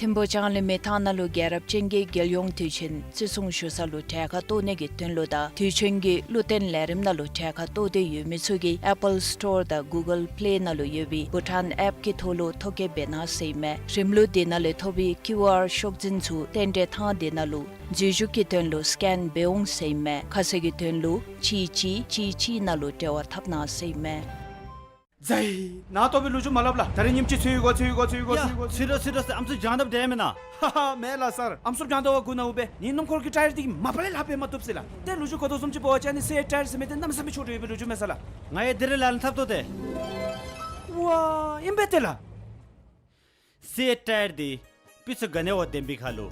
ཐིམ་ཕུ་ལྕང་གླིང་མི་ཐང་ནང་ལུ་རྒྱལ་རབས་ཅན་གྱི་རྒྱལ་ཡོངས་དུས་ཆེན་བརྩི་སྲུང་ཞུ་ས་ལུ་གྲལ་ཁར་གཏོགས་ནི་གི་དོན་ལུ་དང་དུས་ཆེན་གྱི་བློ་བརྟན་ལས་རིམ་ནང་ལུ་གྲལ་ཁར་གཏོགས་འདོད་ཡོད་མི་ཚུ་གིས་ཨེ་པཱལ་སི་ཊོར་དང་གུ་གཱལ་པི་ལེ་ནང་ལུ་ཡོད་པའི་བྷུ་ཊཱན་ཨེཔ་ཀྱི་ཐོག་ལུ་ཐོ་བཀོད་འབད་གནང་ཟེར་ཨིན་མས། རིམ་ལུགས་དེ་ནང་ལས་ཐོབ་པའི་ཀིའུ་ཨར་ཤོག་འཛིན་ཚུ་རྟེན་འབྲེལ་ཐང་དེ་ནང་ལུ་འཛུལ་ཞུགས་ཀྱི་དོན་ལུ་སི་ཀེན་འབད་འོང་ཟེར་ཨིན་མས། ཁ་གསལ་གྱི་དོན་ལུ་གཅིག་གཅིག་གཅིག་གཅིག་ནང་ལུ་འབྲེལ་བ་འཐབ་གནང་ཟེར་ཨིན་མས། ཛའི། ན་ཏོ་སྦེ་ལོ་རྒྱུས་མ་སླབ་ལགས། ད་རིས་ཉིནམ་ཅིག་ཚུད་ཡི་གོ་ཚུད་ཡི་གོ་ཚུད་ཡི་གོ་ཡ་ཚུད་ཡི་གོ་ཚུད་ར་ཚུད་ར་ཟེར་ཨམ་སྲུ་བྱང་ཐབས་འདྲ་མེན་ན། ཧ་ཧ་མེན་ལགས་སར། ཨམ་སྲུ་བྱང་ཐབས་བ་གུ་ན་འུ་སྦེ་ནི་སྣུམ་འཁོར་གྱི་ཊ་ཡར་དེ་གིས་མ་པ་ལས་ལྷག་སྦེ་མ་བཏུབ་ཟེར་ལགས། ཏེ་ལོ་རྒྱུས་གོ་དོ་བཟུམ་ཅིག་འབད་བ་ཅིན་ཨ་ནི་སི་ཨེཊ་ཊ་ཡར་ཟེར་མི་དེ་གནམ་མེད་ས་མེད་མཆོག་འགྲོ་ཡོད་པའི་ལོ་རྒྱུས་མས་ས་ལགས། ང་ཡང་དེ་རེ་ལགས་ལ་འཐབ་དོ་ཏེ། ཝ་ཨིན་པས་ཏེ་ལགས། སི་ཨེཊ་ཊ་ཡར་དེ་སྤུས་ཚད་ག་ནི་བ་ལྡན་པའི་ཁར་ལུ་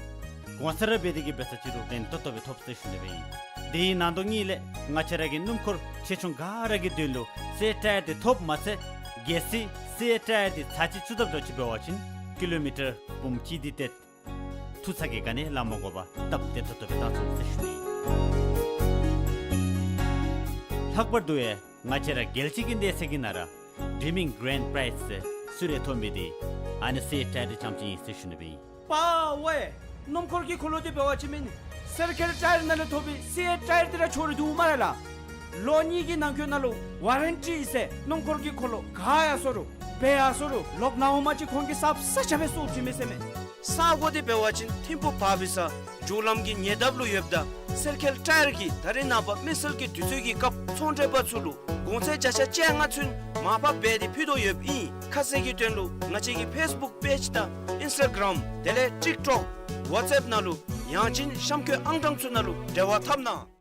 གོང་ཚད་ར་འབད་དེ་གིས་འབད་ས་ཅིག་རུང་ཕན་ཏོག་ཏོ་སྦེ་ཐོབ་ཟེར་ཞུ་ནི་སྦེ་ཨིན། དེའི་ནང་དོག་གཉིས་ལས་ང་བཅས་ར་གི་སྣུམ་འཁོར་ཆེ་ཆུང་ག་ར་གི་དོན་ལུ་སི་ཨེཊ་ཊ་ཡར་དེ་ཐོབ་མ་ཚད་གལ་སྲིད་སི་ཨེཊ་ཊ་ཡར་དེ་ཚར་གཅིག་བཙུགས་ཐབས་འདྲཝ་ཅིག་འབད་བ་ཅིན་ཀི་ལོ་མི་ཊར་འབུམ་གཅིག་དེ་ཏེ་ཐུག་ཚར་གྱི་ག་ནི་ལཱ་མ་དགོ་པར་སྟབས་བདེ་ཏོག་ཏོ་སྦེ་བཏང་ཚུགས་ཟེར་ཞུ་ནི་ཨིན། ལྷག་པར་དུ་ཡང་ང་བཅས་ར་རྒྱལ་སྤྱི་གི་གནས་ཚད་ཀྱི་ནང་ར་ཌི་རིམ་མིང་གི་རེནཌ་པ་རའིཛ་ཟེར་གསོལ་རས་ཐོབ་མི་དེ་ཨ་ནི་སི་ཨེཊ་ཊ་ཡར་དེ་རྐྱངམ་ཅིག་ཨིན་ཟེར་ཞུ་ནི་སྦེ་ཨིན། པ་ཝེ། སྣུམ་འཁོར་གྱི་འཁོར་ལོ་དེ་འབད་བ་ཅིན་མེན་ན་སི་ཨེཊ་ཊ་ཡར་ནང་ལས་ཐོབ་པའི་སི་ཨེཊ་ཊ་ཡར་དེ་ར་འཆོལ་ར་འདུག་སྨ་རེ་ལགས། ལོ་གཉིས་ཀྱི་ནང་འཁོད་ནང་ལུ་ཝ་རེན་ཊི་ཟེར་སྣུམ་འཁོར་གྱི་འཁོར་ལོ་ག་ཡར་སོང་རུང་འབད་ཡར་སོང་རུང་ལོག་ནཝ་མ་གཅིག་ཁོང་གིས་གསརཔ་གསརཔ་རྐྱབ་སྦེ་བཙུགས་བྱིན་མས་ཟེར་མས། ས་གོ་དེ་འབད་བ་ཅིན་ཐིམ་ཕུ་བར་བི་ས་མཇུག་ལམ་གྱི་ཉེ་འདབས་ལུ་ཡོདཔ་ད་སི་ཨེཊ་ཊ་ཡར་གྱིས་ད་རེས་ནངས་པ་མི་སེར་གྱི་དུས་ཚོད་ཀྱི་སྐབས་ཚོང་འབྲེལ་པ་ཚུ་ལུ་གོང་ཚད་བརྒྱ་ཆ་བཅོ་ལྔ་ཚུན་མར་ཕབ་འབད་དེ་ཕུལ་དོ་ཡོདཔ་ཨིན། ཁ་གསལ་གྱི་དོན་ལུ་ང་བཅས་ཀྱི་ཕེསི་བུཀ་པེཇ་དང་ཨིནསི་ཊ་གརམ་དེ་ལས་ཊིཀ་ཊོཀ་ཝཊས་ཨེཔ་ནང་ལུ་ཡང་ཅིན་གཤམ་འཁོད་ཨང་གྲངས་ཚུ་ནང་ལུ་འབྲེལ་བ་འཐབ་གནང་།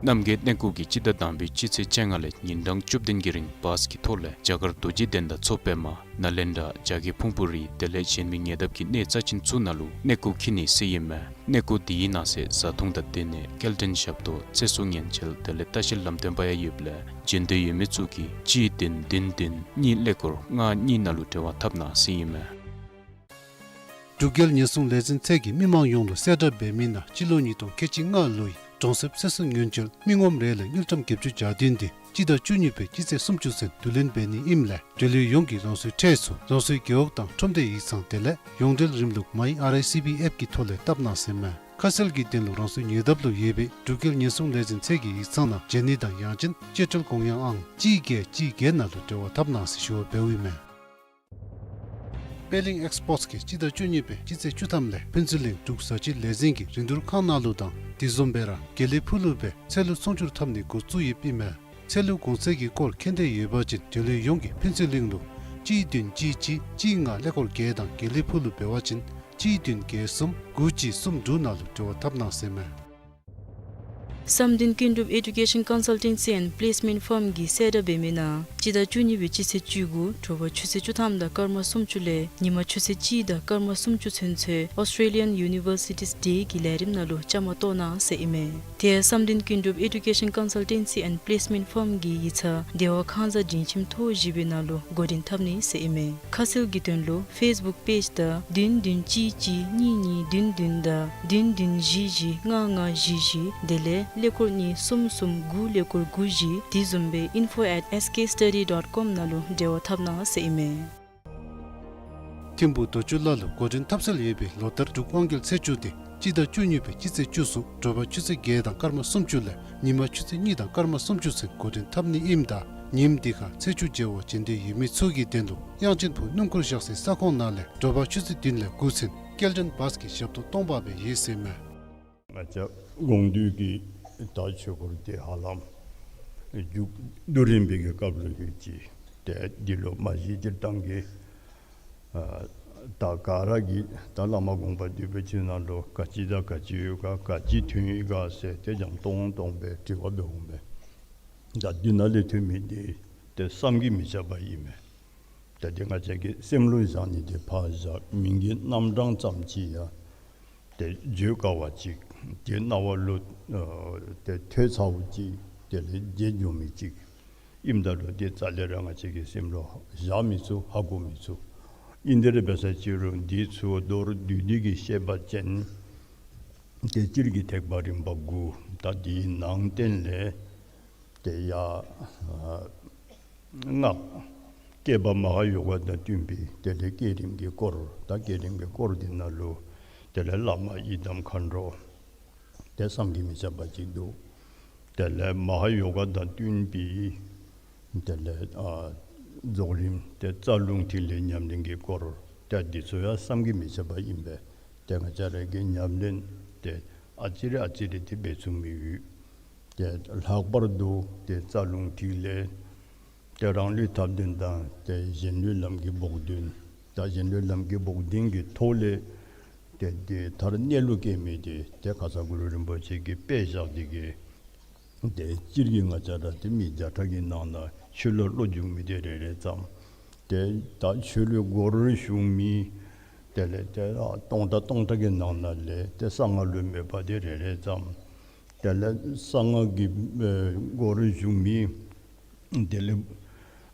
རྣམ་རྒྱལ་གནས་སྐོར་གྱིས་སྤྱི་ཟླ་དང་པའི་སྤྱི་ཚེས་བཅོ་ལྔ་ལས་ཉིན་གྲངས་བཅུ་བདུན་གྱི་རིང་བཱས་ཀྱི་ཐོག་ལས་རྒྱ་གར་རྡོ་རྗེ་གདན་དང་མཚོ་པདྨ་ནཱ་ལེནྡྲ་རྒྱ་བསྐྱེད་ཕུང་པོ་རི་དེ་ལས་གཞན་མི་ཉེ་འདབས་ཀྱི་གནས་རྩ་ཆེན་ཚུ་ནང་ལུ་གནས་སྐོར་འཁྱིད་ནི་ཟེར་ཨིན་མས། གནས་སྐོར་དེའི་ནང་གསེས་བཟའ་འཐུང་དང་སྡོད་གནས་སྐྱེལ་འདྲེན་ཞབས་ཏོག་ཚེ་སྲོག་ཉེན་བཅོལ་དེ་ལས་ལྟ་བཤལ་ལམ་སྟོན་པ་ཡང་ཡོདཔ་ལས་བྱོན་འདོད་ཡོད་མི་ཚུ་གིས་གཅིག་བདུན་བདུན་བདུན་གཉིས་ཀླད་ཀོར་ལྔ་གཉིས་ནང་ལུ་འབྲེལ་བ་འཐབ་གནང་ཟེར་ཨིན་མས། འབྲུག་རྒྱལ་ཉེན་སྲུང་ལས་འཛིན་ཚད་ཀྱིས་མི་མང་ཡོངས་ལུ་གསལ་བསྒྲགས་འབད་མི་ནང་སྤྱི་ལོ་ཉིས་སྟོང་ཁལ་གཅིག་ལྔ་ལོའི་གྲོང་གསེབ་ཚེ་སྲོག་ཉེན་བཅོལ་མི་ངོམ་རེ་ལས་དངུལ་ཀྲམ་བརྒྱད་ཅུ་གྱ་བདུན་དེ་སྤྱི་ཟླ་བཅུ་གཉིས་པའི་སྤྱི་ཚེས་སུམ་ཅུ་ཚུན་བསྡུ་ལེན་འབད་ནི་ཨིནམ་ལས་འབྲེལ་ཡོད་ཡོངས་ཀྱིས་རང་སོའི་ཁྲལ་ཚུ་རང་སོའི་རྒེད་འོག་དང་ཁྲོམ་སྡེ་ཡིག་ཚང་དེ་ལས་ཡོངས་འབྲེལ་རིམ་ལུགས་མའི་ཨར་ཨའི་སི་བི་ཨེཔ་ཀྱི་ཐོག་ལས་བཏབ་གནང་ཟེར་མས། ཁ་གསལ་གྱི་དོན་ལུ་རང་སོའི་ཉེ་འདབས་ལུ་ཡོད་པའི་འབྲུག་རྒྱལ་ཉེན་སྲུང་ལས་འཛིན་ཚད་ཀྱི་ཡིག་ཚང་ནང་བྱོན་ནི་དང་ཡང་ཅིན་སྤྱི་ཁྲལ་གོང་ཡང་ཨང་གཅིག་བརྒྱད་གཅིག་བརྒྱད་ནང་ལུ་འབྲེལ་བ་འཐབ་གནང་ཟེར་ཞུ་བ་འབདཝ་ཨིན་མས། པད་གླིང་ཨེགསི་པོརཊ་གིས་སྤྱི་ཟླ་བཅུ་གཉིས་པའི་སྤྱི་ཚེས་བཅུ་ཐམ་ལས་ཕུན་ཚོགས་གླིང་འབྲུག་བཟའ་སྤྱོད་ལས་འཛིན་གྱི་རིན་བསྡུར་ཁང་ནང་ལུ་དང་དེ་བཟུམ་སྦེ་ར་དགེ་ལེགས་ཕུག་ལུ་སྦེ་ཚལ་ལུ་ཚོང་བསྒྱུར་འཐབ་ནི་འགོ་བཙུགས་ཡོདཔ་ཨིན་མས། ཚལ་ལུ་གོང་ཚད་ཀྱི་སྐོར་མཁྱེན་འདོད་ཡོད་པ་ཅིན་དོན་ལས་ཡོངས་ཀྱིས་ཕུན་ཚོགས་གླིང་ལུ་གཅིག་བདུན་གཅིག་གཅིག་གཅིག་ལྔ་ཀླད་ཀོར་བརྒྱད་དང་དགེ་ལེགས་ཕུག་ལུ་འབད་བ་ཅིན་གཅིག་བདུན་བརྒྱད་གསུམ་དགུ་གཅིག་གསུམ་དྲུག་ནང་ལུ་འབྲེལ་བ་འཐབ་གནང་ཟེར་མས། བསམ་གཏན་ཀུན་གྲུབ་Education Consultancy and Placement Firm གིས་གསལ་བསྒྲགས་འབད་མི་ནང་སྤྱི་ཟླ་བཅུ་གཉིས་པའི་སྤྱི་ཚེས་བཅུ་དགུ་དྲོ་པ་ཆུ་ཚོད་བཅུ་ཐམ་དང་སྐར་མ་སུམ་ཅུ་ལས་ཉིན་མ་ཆུ་ཚོད་གཅིག་དང་སྐར་མ་སུམ་ཅུ་ཚུན་ཚོད་Australian Universities Day གི་ལས་རིམ་ནང་ལུ་བཅའ་མར་གཏོགས་གནང་ཟེར་ཨིན་མས། དེ་ཡང་བསམ་གཏན་ཀུན་གྲུབ་Education Consultancy and Placement Firm གི་ཡིག་ཚང་བདེ་བ་ཁང་བཟའ་སྒྲིང་ཁྱིམ་ཐོག་བཞི་པའི་ནང་ལུ་འགོ་འདྲེན་འཐབ་ནི་ཟེར་ཨིན་མས། ཁ་གསལ་གྱི་དོན་ལུ་Facebook page དང་བདུན་བདུན་གཅིག་གཅིག་གཉིས་གཉིས་བདུན་བདུན་དང་བདུན་བདུན་བཞི་བཞི་ལྔ་ལྔ་བཞི་བཞི་དེ་ལས་ཀླད་ཀོར་གཉིས་གསུམ་གསུམ་དགུ་ཀླད་ཀོར་དགུ་བཞི་དེ་བཟུམ་སྦེ་info at S K study dot com ནང་ལུ་འབྲེལ་བ་འཐབ་གནང་ཟེར་ཨིན་མས། ཐིམ་ཕུག་རྡོ་ཆུ་ལ་ལུ་འགོ་འདྲེན་འཐབ་སྲོལ་ཡོད་པའི་ལོ་ལྟར་འབྲུག་དབང་རྒྱལ་ཚེས་བཅུ་དེ་སྤྱི་ཟླ་བཅུ་གཉིས་པའི་སྤྱི་ཚེས་བཅུ་གསུམ་དྲོ་པ་ཆུ་ཚོད་བརྒྱད་དང་སྐར་མ་སུམ་ཅུ་ལས་ཉིན་མ་ཆུ་ཚོད་གཉིས་དང་སྐར་མ་སུམ་ཅུ་ཚུན་འགོ་འདྲེན་འཐབ་ནི་ཨིནམ་ད་ཉིནམ་དེ་ཁར་ཚེས་བཅུ་མཇལ་བར་བྱོན་འདོད་ཡོད་མི་ཚུ་གི་དོན་ལུ་དབྱངས་ཅན་ཕུག་སྣུམ་འཁོར་བཞག་སའི་ས་ཁོངས་ནང་ལས་དྲོ་པ་ཆུ་ཚོད་བདུན་ལས་འགོ་ཚུན་སྐྱེལ་འདྲེན་བཱས་ཀྱི་ཞབས་ཏོག་སྟོང་པ་སྦེ་ཡོད་ཟེར་མས། ང་བཅས་དགོངས་འདུས་ཀྱི་ད་ཆོས་སྐོར་དེ་ཧ་ལམ་མཇུག་བསྡུ་རན་པའི་གི་སྐབས་ལུ་ཡོད་ཅི། ཏེ་འདི་ལུ་མ་གཞི་སྤྱིར་བཏང་གི་ཨ་ད་ག་ར་གིས་ད་བླ་མ་དགོངས་པ་འདུས་པའི་ཕྱི་ནང་ལུ་ག་ཅི་དང་ག་ཅི་ཡོད་ག་ག་ཅི་ཐོན་ཡི་ག་ཟེར་ཏེ་འཇམ་ཏོང་ཏོ་སྦེ་དྲི་བ་འབད་འོང་པས། ད་འདི་ནང་ལས་ཐོན་མི་འདི་ཏེ་བསམ་གྱིས་མི་ཁྱབ་པ་ཨིན་མས། ད་འདི་ང་བཅས་ཀྱི་སེམས་ལུ་བཞག་ནི་འདི་ཕར་བཞག་མིང་གི་རྣམ་གྲངས་ཙམ་ཅིག་ཡང་ཏེ་བརྗོད་དཀའ་བ་ཅིག་ཏེ་རྣ་བ་ལུ་ཨ་ཏེ་ཐོས་ཚརཝ་ཅིག་དེ་ལས་བརྗེད་འགྱོ་མི་ཅིག་ཨིནམ་ད་ལུ་ཏེ་རྩ་ལས་ར་ང་བཅས་ཀྱི་སེམས་ལུ་བཞག་མི་ཚུགས། ཧ་གོ་མི་ཚུགས། ཨིན་དེ་ར་འབད་ས་ཅིག་རུང་འདི་ཚུ་མདོར་བསྡུས་ཏེ་གི་བཤད་པ་ཅིན་ཏེ་སྤྱིར་གྱི་ཐེག་པ་རིམ་པ་དགུ་ད་འདིའི་ནང་བསྟན་ལས་ཏེ་ཡ་ཨ་སྔགས་བསྐྱེད་པ་མ་ཧཱ་ཡོ་ག་དང་བསྟུན་པའི་དེ་ལས་བསྐྱེད་རིམ་གྱི་སྐོར། ད་བསྐྱེད་རིམ་གྱི་སྐོར་འདི་ནང་ལུ་དེ་ལས་བླ་མ་ཡི་དམ་མཁའ་འགྲོ་ཏེ་བསམ་གྱིས་མི་ཁྱབ་པ་ཅིག་འདུག། དེ་ལས་མ་ཧཱ་ཡོ་ག་དང་བསྟུན་པའི་དེ་ལས་ཨ་རྫོགས་རིམ་ཏེ་རྩ་རླུང་ཐིག་ལེ་ཉམས་ལེན་གྱི་སྐོར། ཏེ་འདི་ཚུ་ཡང་བསམ་གྱིས་མི་ཁྱབ་པ་ཨིན་པས། ཏེ་ང་བཅས་ར་གིས་ཉམས་ལེན་ཏེ་ཨ་ཙི་རེ་ཨ་ཙི་རེ་ཏེ་འབད་ཚུགས་མི་ཡོད། ཏེ་ལྷག་པར་དུ་ཏེ་རྩ་རླུང་ཐིག་ལེ་ཏེ་རང་ལུས་ཐབས་ལྡན་དང་ཏེ་གཞན་ལུས་ལམ་གྱི་བོགས་འདོན། ད་གཞན་ལུས་ལམ་གྱི་བོགས་འདོན་གྱི་ཐོག་ལས་ཏེ་འདི་མཐར་གནས་ལུགས་སྐྱེ་མི་འདི་ཏེ་ཁ་ཙ་གུ་རུ་རིན་པོ་ཆེ་གིས་དཔེ་བཞག་སྟེ་གི་ཏེ་སྤྱིར་གྱི་ང་བཅས་ར་ཏེ་མི་བརྒྱ་ཕྲག་གི་ནང་ན་ཆོས་ལུ་བློ་འཇུག་མི་འདི་རེ་རེ་ཙམ། ཏེ་ད་ཆོས་ལུ་སྒོ་རུ་ཞུགས་མི་དེ་ལས་ཏེ་ཨ་སྟོང་ཕྲག་སྟོང་ཕྲག་གི་ནང་ན་ལས་ཏེ་གསང་སྔགས་ལུ་མོས་པ་འདི་རེ་རེ་ཙམ། དེ་ལས་གསང་སྔགས་ཀྱི་ཨེ་སྒོ་རུ་ཞུགས་མི་དེ་ལས་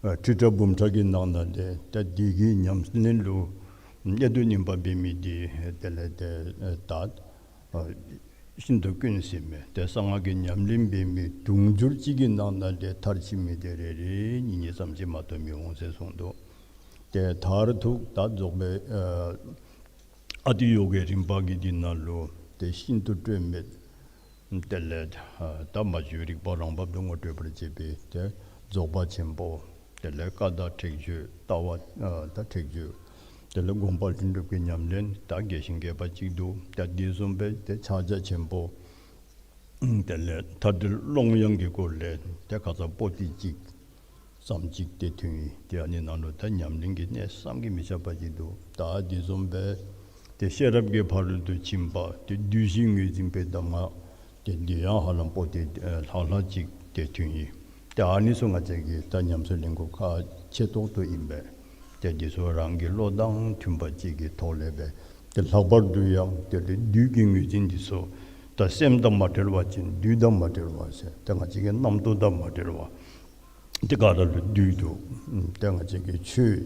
ཨ་ཁྲི་ཕྲག་འབུམ་ཕྲག་གི་ནང་ན་ལས་ཏེ་འདི་གི་ཉམས་ལེན་ལུ་གནད་དུ་སྨིན་པ་འབད་མི་འདི་དེ་ལས་ཏེ་ཨེ་ད་ཨ་ཤིན་ཏུ་དཀོན་ཟེར་མས། ཏེ་གསང་སྔགས་ཀྱི་ཉམས་ལེན་འབད་མི་དུང་ཕྱུར་གཅིག་གི་ནང་ན་ལས་མཐར་ཕྱིན་མི་འདི་རེ་རེ་གཉིས་གཉིས་ཙམ་ཅིག་མ་གཏོགས་མི་འོང་ཟེར་གསུངས་འདུག། ཏེ་མཐར་ཐུག་ད་རྫོགས་པའི་ཨ་ཨ་ཏི་ཡོ་གའི་རིམ་པ་གི་འདི་ནང་ལུ་ཏེ་ཤིན་ཏུ་སྤྲོས་མེད་དེ་ལས་ཨ་ད་མ་བཅོས་རིག་པ་རང་བབས་སུ་ངོ་སྤྲོད་པར་བྱེད་པའི་ཏེ་རྫོགས་པ་ཆེན་པོ། དེ་ལས་ཀ་དག་ཁྲེགས་ཆོད་ལྟ་བ་ཨ་ད་ཁྲེགས་ཆོད། དེ་ལས་སྒོམ་པ་ལྷུན་གྲུབ་ཀྱི་ཉམས་ལེན་ད་རྒྱས་ཤིང་རྒྱས་པ་ཅིག་འདུག། ད་འདི་བཟུམ་སྦེ་ཏེ་ཕྱག་རྒྱ་ཆེན་པོ། དེ་ལས་མཐའ་བྲལ་ཀློང་ཡངས་ཀྱི་སྐོར་ལས་ཏེ་ཁ་ཙ་པོ་ཏི་གཅིག་ཙམ་ཅིག་ཏེ་ཐོན་ཡི། ཏེ་ཨ་ནི་ནང་ལུ་ད་ཉམས་ལེན་གྱི་གནད་བསམ་གྱིས་མི་ཁྱབ་པ་ཅིག་འདུག། ད་འདི་བཟུམ་སྦེ་ཏེ་ཤེས་རབ་ཀྱི་ཕ་རོལ་ཏུ་ཕྱིན་པ་ཏེ་བདུད་བཞི་ངོས་འཛིན་པའི་གདམས་ངག་ཏེ་འདི་ཡང་ཧ་ལམ་པོ་ཏི་ཨེ་ལྷག་ལྷག་ཅིག་ཏེ་ཐོན་ཡི། ཏེ་ཨ་ནི་ཚུ་ང་བཅས་ཀྱིས་ད་ཉམས་སུ་ལེན་དགོཔ་ཁག་ཆེ་ཏོག་ཏོ་ཨིན་པས། ཏེ་འདི་ཚུ་རང་གི་བློ་དང་མཐུན་པ་ཅིག་གི་ཐོག་ལས་སྦེ་ཏེ་ལྷག་པར་དུ་ཡང་ཏེ་བདུད་ཀྱི་ངོས་འཛིན་འདི་ཚུ་ད་སེམས་དང་མ་བྲལ་བ་ཅིན་བདུད་དང་མ་བྲལ་བ་ཟེར་ཏེ་ང་བཅས་ཀྱི་རྣམ་རྟོག་དང་མ་བྲལ་བ། ཏེ་ག་ར་ལུ་བདུད་འདུག། ཏེ་ང་བཅས་ཀྱིས་ཆོས་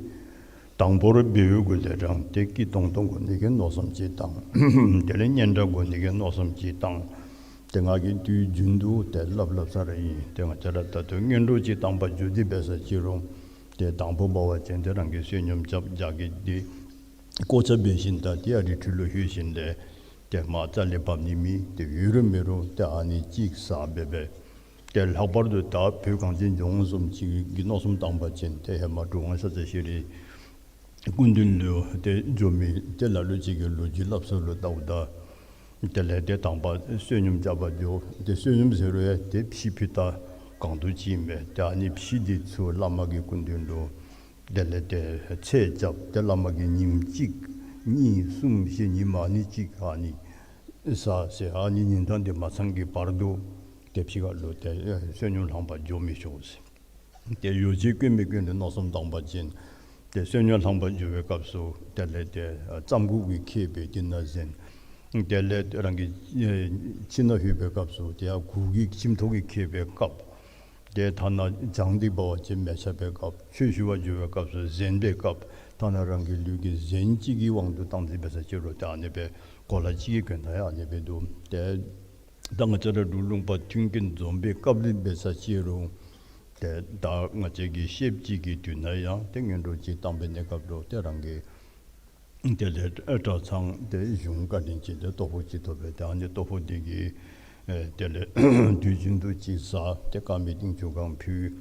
དང་པོ་ར་འབད་བའི་གུ་ལས་རང་ཏེ་སྐྱིད་ཏོང་ཏོ་དགོ་ནི་གི་མནོ་བསམ་ཅིག་བཏང་། དེ་ལས་སྙན་གྲགས་དགོ་ནི་གི་མནོ་བསམ་ཅིག་བཏང་། ཏེ་ང་གིས་དུས་རྒྱུན་དུ་ཏེ་སླབ་སླབ་ས་ར་ཨིན། ཏེ་ང་བཅས་ར་ད་ལྟོ་སྔོན་འགྲོ་ཅིག་བཏང་པར་འགྱོ་སྟེ་འབད་ས་ཅིག་རུང་ཏེ་དང་པོ་འབད་བ་ཅིན་ཏེ་རང་གིས་བསོད་སྙོམས་རྐྱབ་རྒྱགས་ཀྱི་ཏེ་གོ་ཆ་འབད་ཞིནམ་ད་ཏེ་ཨ་རི་ཁྲོད་ལུ་ལྷོད་ཞིནམ་ལས་ ཏེ་མ་རྩ་ལས་འབབ་ནི་མེད། ཏེ་ཡོད་རུང་མེད་རུང་ཏེ་ཨ་ནི་ཅིག་ཟ་སྦེ་སྦེ། ཏེ་ལྷག་པར་དུ་ད་བོད་གངས་ཅན་ལྗོངས་བཟུམ་ཅིག་གི་མནོ་བསམ་བཏང་པ་ཅིན་ཏེ་ཧེ་མ་གྲུབ་དབང་ཤཱཀྱ་ཤྲཱི་སྐུ་མདུན་ལུ་ཏེ་འགྱོ་མི་ཏེ་ལ་ལུ་ཅིག་གི་ལོ་རྒྱུས་སླབ་ས་ལུ་བལྟཝ་ད། དེ་ལས་ཏེ་དང་པ་བསོད་སྙོམས་རྐྱབ་པར་འགྱོ། ཏེ་བསོད་སྙོམས་ཟེར་རུང་ཡང་ཏེ་ཕྱེ་ཕུད་ད་གང་དུ་ཅིག་མས། ཏེ་ཨ་ནི་ཕྱེ་འདི་ཚུ་བླ་མ་གི་སྐུ་མདུན་ལུ་དེ་ལས་ཏེ་ཚད་རྐྱབ། ཏེ་བླ་མ་གིས་ཉིནམ་གཅིག་གཉིས་གསུམ་བཞི་ཉིནམ་ཨ་ནི་ཅིག་ཨ་ནི་ཟ་ཟེར། ཨ་ནི་ཉིན་གྲངས་འདི་མ་ཚང་གི་བར་དུ་ཏེ་ཕྱི་ཁ་ལུ་ཏེ་བསོད་སྙོམས་ལྷང་པར་འགྱོ་མི་ཆོག་ཟེར། ཏེ་ཡོ་བྱད་དཀོན་མི་དཀོན་ལུ་མནོ་བསམ་བཏང་པ་ཅིན་ཏེ་བསོད་སྙོམས་ལྷང་པར་འགྱོ་བའི་སྐབས་སུ་དེ་ལས་ཏེ་རྩམ་གུག་གིས་ཁེབས་སྦེ་དེ་ནང་གཟན། དེ་ལས་རང་གི་ཁྱིམ་ནང་ལྷོད་པའི་སྐབས་སུ་ཏེ་ཡར་གུར་གྱིས་ཁྱིམ་ཐོག་གིས་ཁེབས་པའི་སྐབས། ཏེ་ཐ་ན་གྱང་འདི་འབག་པ་ཅིན་མེ་ཆག་པའི་སྐབས། ཆོས་ཞུ་བར་འགྱོ་བའི་སྐབས་སུ་གཟན་པའི་སྐབས། ཐ་ན་རང་གི་ལུས་ཀྱི་གཟན་གཅིག་གི་དབང་དུ་བཏང་སྟེ་འབད་ས་ཅིག་རུང་ཏེ་ཨ་ནི་སྦེ་གོ་ལ་གཅིག་གི་གྱོན་ཐངས་ཡང་ཨ་ནི་སྦེ་འདུག། ཏེ་ད་ང་བཅས་ར་འབྲུག་ལུང་པ་མཐུན་རྐྱེན་འཛོམས་པའི་སྐབས་ལུ་འབད་ས་ཅིག་རུང་ཏེ་ད་ང་བཅས་ཀྱི་ཤེསཔ་ཅིག་གི་དུས་ན་ཡང་ཏེ་སྔོན་འགྲོ་ཅིག་བཏང་པའི་གནས་སྐབས་ལུ་ཏེ་རང་གི་དེ་ལས་གྲྭ་ཚང་ཏེ་གཞུང་བཀའ་དྲིན་ཅན་ཏེ་ལྟོ་ཕོགས་ཅིག་ཐོབ་པས། ཏེ་ཨ་ནི་ལྟོ་ཕོགས་འདི་གིས་ཨེ་དེ་ལས་དུས་རྒྱུན་དུ་ཅིག་ཟ། ཏེ་དཀར་མེ་ཏིང་ཆུ་གང་ཕུལ།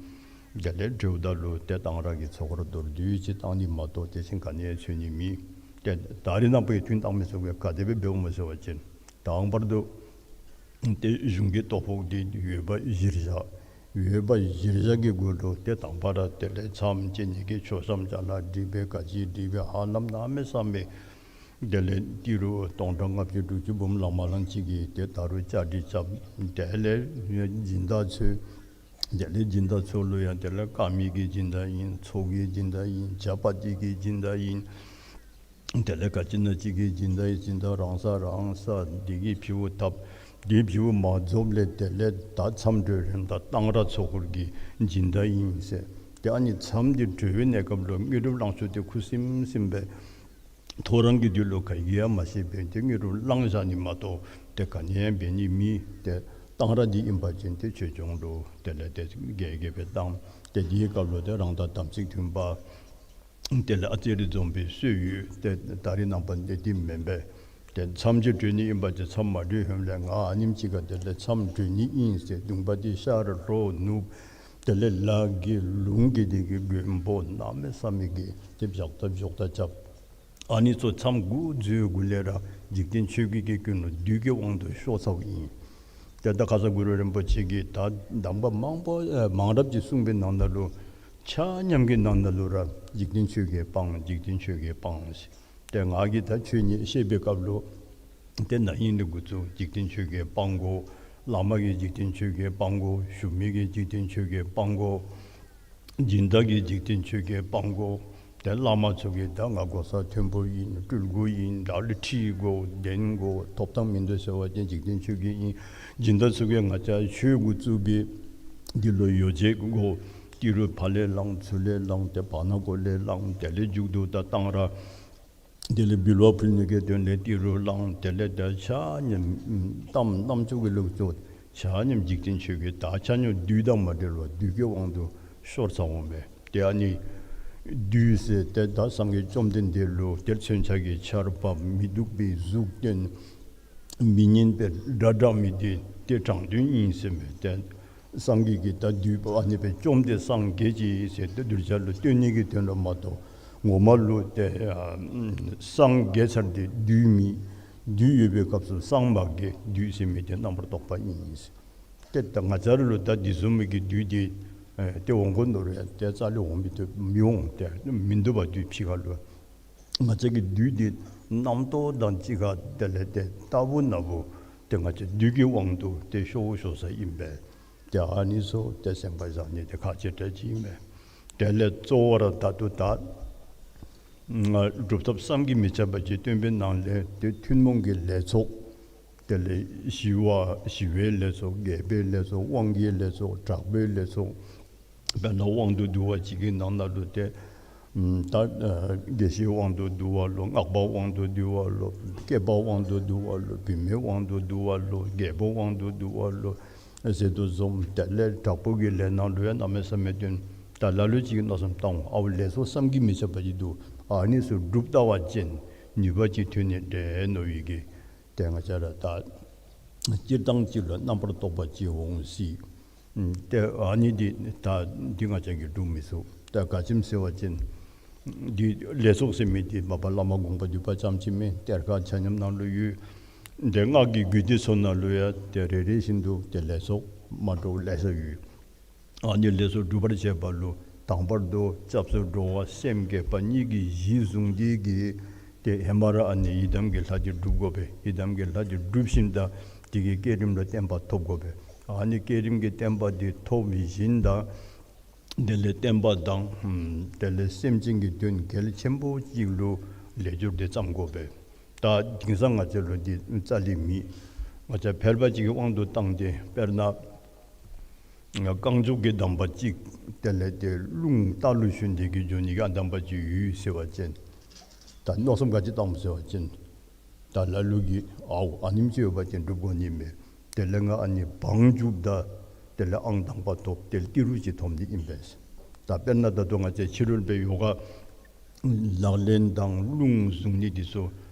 དེ་ལས་འབྲེལཝ་ད་ལུ་ཏེ་གཏང་རག་གི་ཚོགས་འཁོར་མདོར་བསྡུས་ཅིག་བཏང་ནི་མ་གཏོགས་དེ་བཞིན་ག་ནི་ཡང་འཚོལ་ནི་མེད། ཏེ་ད་རེས་ནངས་པ་གི་ཐུན་བཏང་མི་ཚུ་གིས་ག་དེ་སྦེ་འབདཝ་སྨོ་ཟེར་བ་ཅིན་དང་པར་དུ་ཏེ་གཞུང་གི་ལྟོ་ཕོགས་འདི་ཡོད་པ་གཞིར་བཞག། ཡོད་པ་གཞིར་བཞག་གི་སྒོ་ལུ་ཏེ་དང་པ་ར་དེ་ལས་མཚམས་བཅད་ནི་གི་མཆོད་བཤམས་ཅ་ལ་སྒྲིག་སྦེ་ག་ཅི་སྒྲིག་སྦེ་ཧ་ལམ་གནམ་མེད་ས་མེད་དེ་ལས་ཏི་རུ་སྟོང་ཕྲག་ལྔ་བཅུ་དྲུག་ཅུ་འབུམ་ལང་མ་ལང་ཅིག་གི་ཏེ་ད་རུང་བཅའ་སྒྲིག་རྐྱབ། དེ་ལས་སྦྱིན་བདག་ཚུ་དེ་ལས་སྦྱིན་བདག་ཚུ་ལུ་ཡང་དེ་ལས་དཀར་མེ་གི་སྦྱིན་བདག་ཨིན། ཚོགས་ཀྱི་སྦྱིན་བདག་ཨིན། ཇ་པ་ཏི་གི་སྦྱིན་བདག་ཨིན། དེ་ལས་ག་ཅི་ན་ཅིག་གི་སྦྱིན་བདག་ཨིན། སྦྱིན་བདག་རང་ས་རང་ས་འདི་གིས་ཕྱེཝ་བཏབ། འདི་ཕྱེཝ་མ་རྫོགསཔ་ལས་དེ་ལས་ད་མཚམས་གྲོལ་རན་ད་གཏང་རག་ཚོགས་འཁོར་གྱི་སྦྱིན་བདག་ཨིན་ཟེར། ཏེ་ཨ་ནི་མཚམས་འདི་གྲོལ་བའི་གནས་སྐབས་ལུ་དངོས་གྲུབ་བླང་ཚུལ་འདི་ཁུ་སིམ་སིམ་སྦེ་ཐོ་རངས་ཀྱི་དུས་ལུ་ག་གིས་ཡང་མ་ཤེས་པས། ཏེ་དངོས་གྲུབ་བླང་བཞག་ནི་མ་གཏོགས་ཏེ་ག་ནི་ཡང་འབད་ནི་མེད། ཏེ་གཏང་རག་འདི་ཨིན་པ་ཅིན་ཏེ་ཆོས་སྐྱོང་ལུ་དེ་ལས་ཏེ་རྒྱས་རྒྱས་སྦེ་བཏང་། ཏེ་འདིའི་སྐབས་ལུ་ཏེ་རང་དང་དམ་ཚིག་མཐུན་པ་དེ་ལས་ཨ་ཙི་རེ་འཛོམས་པའི་སྲོལ་ཡོད། ཏེ་ད་རེས་ནངས་པ་འདི་འདི་མེན་པས། ཏེ་མཚམས་ཅིག་གྲོལ་ནི་ཨིན་པ་ཅིན་མཚམས་མ་གྲོལ་ཧེ་མ་ལས་ང་ཨ་ནེམ་ཅིག་ཁར་དེ་ལས་མཚམས་གྲོལ་ནི་ཨིན་ཟེར་གདོང་པ་འདི་ཤར་ལྷོ་ནུབ་དེ་ལས་ལ་གི་ལུང་གི་འདི་གི་མགོན་པོ་གནམ་མེད་ས་མེད་ཀྱི་ཏེ་བཞག་ད་བཞག་ད་རྐྱབ། ཨ་ནི་ཚུ་མཚམས་འགོ་འཛུལ་གུ་ལས་ར་འཇིག་རྟེན་ཆོས་བརྒྱད་ཀྱི་ཀུན་སློང་བདུད་ཀྱི་དབང་དུ་ཤོར་ཚརཝ་ཨིན། ཏེ་ད་ཁ་ཙ་གུ་རུ་རིན་པོ་ཆེ་གིས་ད་གདམས་པ་མང་པོ་ཨེ་མང་རབས་ཅིག་གསུངས་པའི་ནང་ན་ལུ་ཆ་མཉམ་གྱི་ནང་ན་ལུ་ར་འཇིག་རྟེན་ཆོས་བརྒྱད་སྤང་། འཇིག་རྟེན་ཆོས་བརྒྱད་སྤང་ཟེར། ཏེ་ང་གིས་ད་ཆོས་ཉིད་བཤད་པའི་སྐབས་ལུ་ཏེ་ན་ཧིང་ལས་འགོ་བཙུགས་འཇིག་རྟེན་ཆོས་བརྒྱད་སྤང་དགོ། བླ་མ་གིས་འཇིག་རྟེན་ཆོས་བརྒྱད་སྤང་དགོ། ཞུ་མི་གིས་འཇིག་རྟེན་ཆོས་བརྒྱད་སྤང་དགོ། སྦྱིན་བདག་གིས་འཇིག་རྟེན་ཆོས་བརྒྱད་སྤང་དགོ། ཏེ་བླ་མ་ཚུ་གིས་ད་ང་གོ་ས་མཐོན་པོ་ཨིན། སྤྲུལ་སྐུ་ཨིན། དགྲ་ལུ་ཁྲིད་དགོ། བདེན་དགོ། ཐོབ་ཐང་མིན་འདུག་ཟེར་བ་ཅིན་འཇིག་རྟེན་ཆོས་བརྒྱད་ཨིན། སྦྱིན་བདག་ཚུ་གིས་ང་བཅས་ཆོས་འགོ་བཙུགས་པའི་འདི་ལུ་ཡོ་བྱད་དགོ། ཏི་རུ་ཕར་ལས་བླངས་ཚུར་ལས་བླངས་ཏེ་བར་ན་གོ་ལས་བླངས། དེ་ལས་མཇུག་ཏུ་ད་གཏང་རག་དེ་ལས་འབུལ་བ་ཕུལ་ནི་གི་དོན་ལས་ཏི་རུ་བླངས། དེ་ལས་ད་ཆ་མཉམ་གཏམ་རྣམ་ཅོ་གི་ལོག་ཅོག་ཆ་མཉམ་འཇིག་རྟེན་ཆོས་བརྒྱད་ད་ཆ་མཉམ་བདུད་དང་མ་འབྲེལ་བར་བདུད་ཀྱི་དབང་དུ་ཤོར་ཚར་འོང་པས། ཏེ་ཨ་ནི་བདུད་ཟེར་ཏེ་ད་སངས་རྒྱས་བཅོམ་ལྡན་འདས་ལུ་ཏེ་མཚོན་ཆ་གི་ཆརཔ་མི་སྡུག་པའི་གཟུགས་སྟོན། མི་སྙན་པའི་སྒྲ་བསྒྲགས་མི་འདི་ཏེ་དྲང་དོན་ཨིན་ཟེར་མས། ཏེ་སངས་རྒྱས་ཀྱིས་ད་བདུད་པོ་ཨ་ནི་སྦེ་བཅོམ་སྟེ་སངས་རྒྱས་ཅི་ཟེར་ཏེ་གདུལ་བྱ་ལུ་སྟོན་ནི་གི་དོན་ལུ་མ་གཏོགས་ངོ་མ་ལུ་ཏེ་ཨ་སངས་རྒྱས་ཚར་ཏེ་བདུད་མི་བདུད་ཡོད་པའི་སྐབས་སུ་སངས་མ་རྒྱས། བདུད་ཟེར་མི་འདི་རྣམ་པར་རྟོག་པ་ཨིན་ཟེར། ཏེ་ད་ང་བཅས་ར་ལུ་ད་འདི་བཟུམ་མའི་གི་བདུད་འདི་ཨེ་ཏེ་འོང་དགོ་མནོ་རུང་ཡང་ཏེ་རྩ་ལས་འོང་མི་ཐུབ་མི་འོང་། ཏེ་མི་འདུག་པ་བདུད་ཕྱི་ཁ་ལུ། ང་བཅས་ཀྱི་བདུད་འདི་རྣམ་རྟོག་དང་གཅིག་ཁར་དེ་ལས་ཏེ་ལྟ་བུ་ན་བུ་ཏེ་ང་བཅས་བདུད་ཀྱི་དབང་དུ་ཏེ་ཤོར་ཤོར་ས་ཨིན་པས། ཏེ་ཨ་ནི་ཚུ་ཏེ་སེམས་པ་བཟང་ནི་དེ་ཁག་ཆེ་དྲགས་ཅིག་ཨིན་པས། དེ་ལས་གཙོ་བོ་ར་ད་ལྟོ་ད་ང་སྒྲུབ་ཐབས་བསམ་གྱིས་མི་ཁྱབ་པ་ཅིག་སྟོན་པའི་ནང་ལས་ཏེ་ཐུན་མོང་གི་ལས་ཚོགས། དེ་ལས་ཞི་བ་ཞི་བའི་ལས་ཚོགས། རྒྱས་པའི་ལས་ཚོགས། དབང་གི་ལས་ཚོགས། དྲག་པོའི་ལས་ཚོགས། དཔེར་ན་དབང་དུ་བསྡུ་བ་ཅིག་གི་ནང་ན་ལུ་ཏེ་ད་ཨ་དགེ་བཤེས་དབང་དུ་བསྡུ་བ་ལོ། སྔགས་པ་དབང་དུ་བསྡུ་བ་ལོ། སྐྱེས་པ་དབང་དུ་བསྡུ་བ་ལོ། བུད་མེད་དབང་དུ་བསྡུ་བ་ལོ། རྒྱལ་པོ་དབང་དུ་བསྡུ་བ་ལོ་ཟེར་དོ་བཟུམ། དེ་ལས་དྲག་པོ་གི་ལས་ནང་ལུ་ཡང་གནམ་མེད་ས་མེད་སྟོན། ད་ལ་ལུ་ཅིག་གིས་མནོ་བསམ་བཏང་འོང་། ཨའོ་ལས་ཚོགས་བསམ་གྱིས་མི་ཁྱབ་པ་ཅིག་འདུག། ཨ་ནི་ཚུ་སྒྲུབ་ལྟ་བ་ཅིན་ནུས་པ་ཅིག་ཐོན་ནི་འདྲས་མནོ་བའི་གི་ ཏེ་ང་བཅས་ར་ད་སྤྱིར་བཏང་སྤྱི་ལུ་རྣམ་པར་རྟོག་པ་ཅིག་འོང་སྲིད། ཨུམ་ཏེ་ཨ་ནི་འདི་ད་འདི་ང་བཅས་ཀྱིས་སྒྲུབ་མི་ཚུགས། ད་ག་ཅི་སྨོ་ཟེར་བ་ཅིན་འདི་ལས་ཚོགས་ཟེར་མི་འདི་མ་པ་བླ་མ་དགོངས་པ་འདུས་པ་ཙམ་ཅིག་མེན། གཏེར་ཁ་ཆ་མཉམ་ནང་ལུ་ཡོད། ཏེ་སྔགས་ཀྱི་རྒྱུད་སྡེ་ཚུ་ནང་ལུ་ཡང་ཏེ་རེ་རེ་བཞིན་དུ་ཏེ་ལས་ཚོགས་མ་འདྲཝ་ལེ་ཤ་ཡོད། ཨ་ནི་ལས་ཚོགས་སྒྲུབ་པར་བྱེད་པ་ལུ་དང་པར་དུ་སྐྱབས་སུ་འགྲོ་བ་སེམས་བསྐྱེད་པ་གཉིས་ཀྱི་གཞི་བཟུང་སྟེ་གིས་ཏེ་ཧེ་མ་ར་ཨ་ནི་ཡི་དམ་གྱི་ལྷ་འདི་སྒྲུབ་དགོ་པས། ཡི་དམ་གྱི་ལྷ་འདི་སྒྲུབ་ཞིནམ་ད་དེ་གི་བསྐྱེད་རིམ་ལུ་བརྟན་པ་ཐོབ་དགོ་པས། ཨ་ནི་བསྐྱེད་རིམ་གྱི་བརྟན་པ་འདི་ཐོབ་ཞིནམ་ད་དེ་ལས་བསྟན་པ་དང་ཨུམ་དེ་ལས་སེམས་ཅན་གྱི་དོན་གལ་ཆེན་པོ་ཅིག་ལུ་ལས་སྦྱོར་འདི་བརྩམ་དགོ་པས། ད་དེང་སང་ང་བཅས་ལུ་འདི་རྩ་ལས་མེད། ང་བཅས་ཕལ་པ་ཅིག་གི་དབང་དུ་བཏང་སྟེ་དཔེར་ན་རྐང་མགྱོགས་ཀྱི་གདམས་པ་ཅིག་དེ་ལས་ཏེ་རླུང་རྟ་ལུ་ཞོན་ཏེ་གིས་འགྱོ་ནི་གི་ཨ་གདམས་པ་ཅིག་ཡོད་ཟེར་བ་ཅིན་ད་མནོ་བསམ་ག་ཅི་བཏངམ་ཟེར་བ་ཅིན་ད་ལ་ལུ་གིས་ཨའོ་ཨ་ནེམ་ཅིག་ཡོད་པ་ཅིན་སྒྲུབ་དགོ་ནི་མས། དེ་ལས་ང་ཨ་ནི་བང་རྒྱུགཔ་ད་དེ་ལས་ཨང་དང་པ་ཐོབ། དེ་ལས་ཏི་རུ་ཅིག་ཐོབ་ནི་ཨིན་པས། ད་དཔེར་ན་ད་ལྟོ་ང་བཅས་ཕྱི་རོལ་པའི་ཡོ་ག་ལག་ལེན་དང་རླུང་བཟུང་ནི་འདི་ཚུ་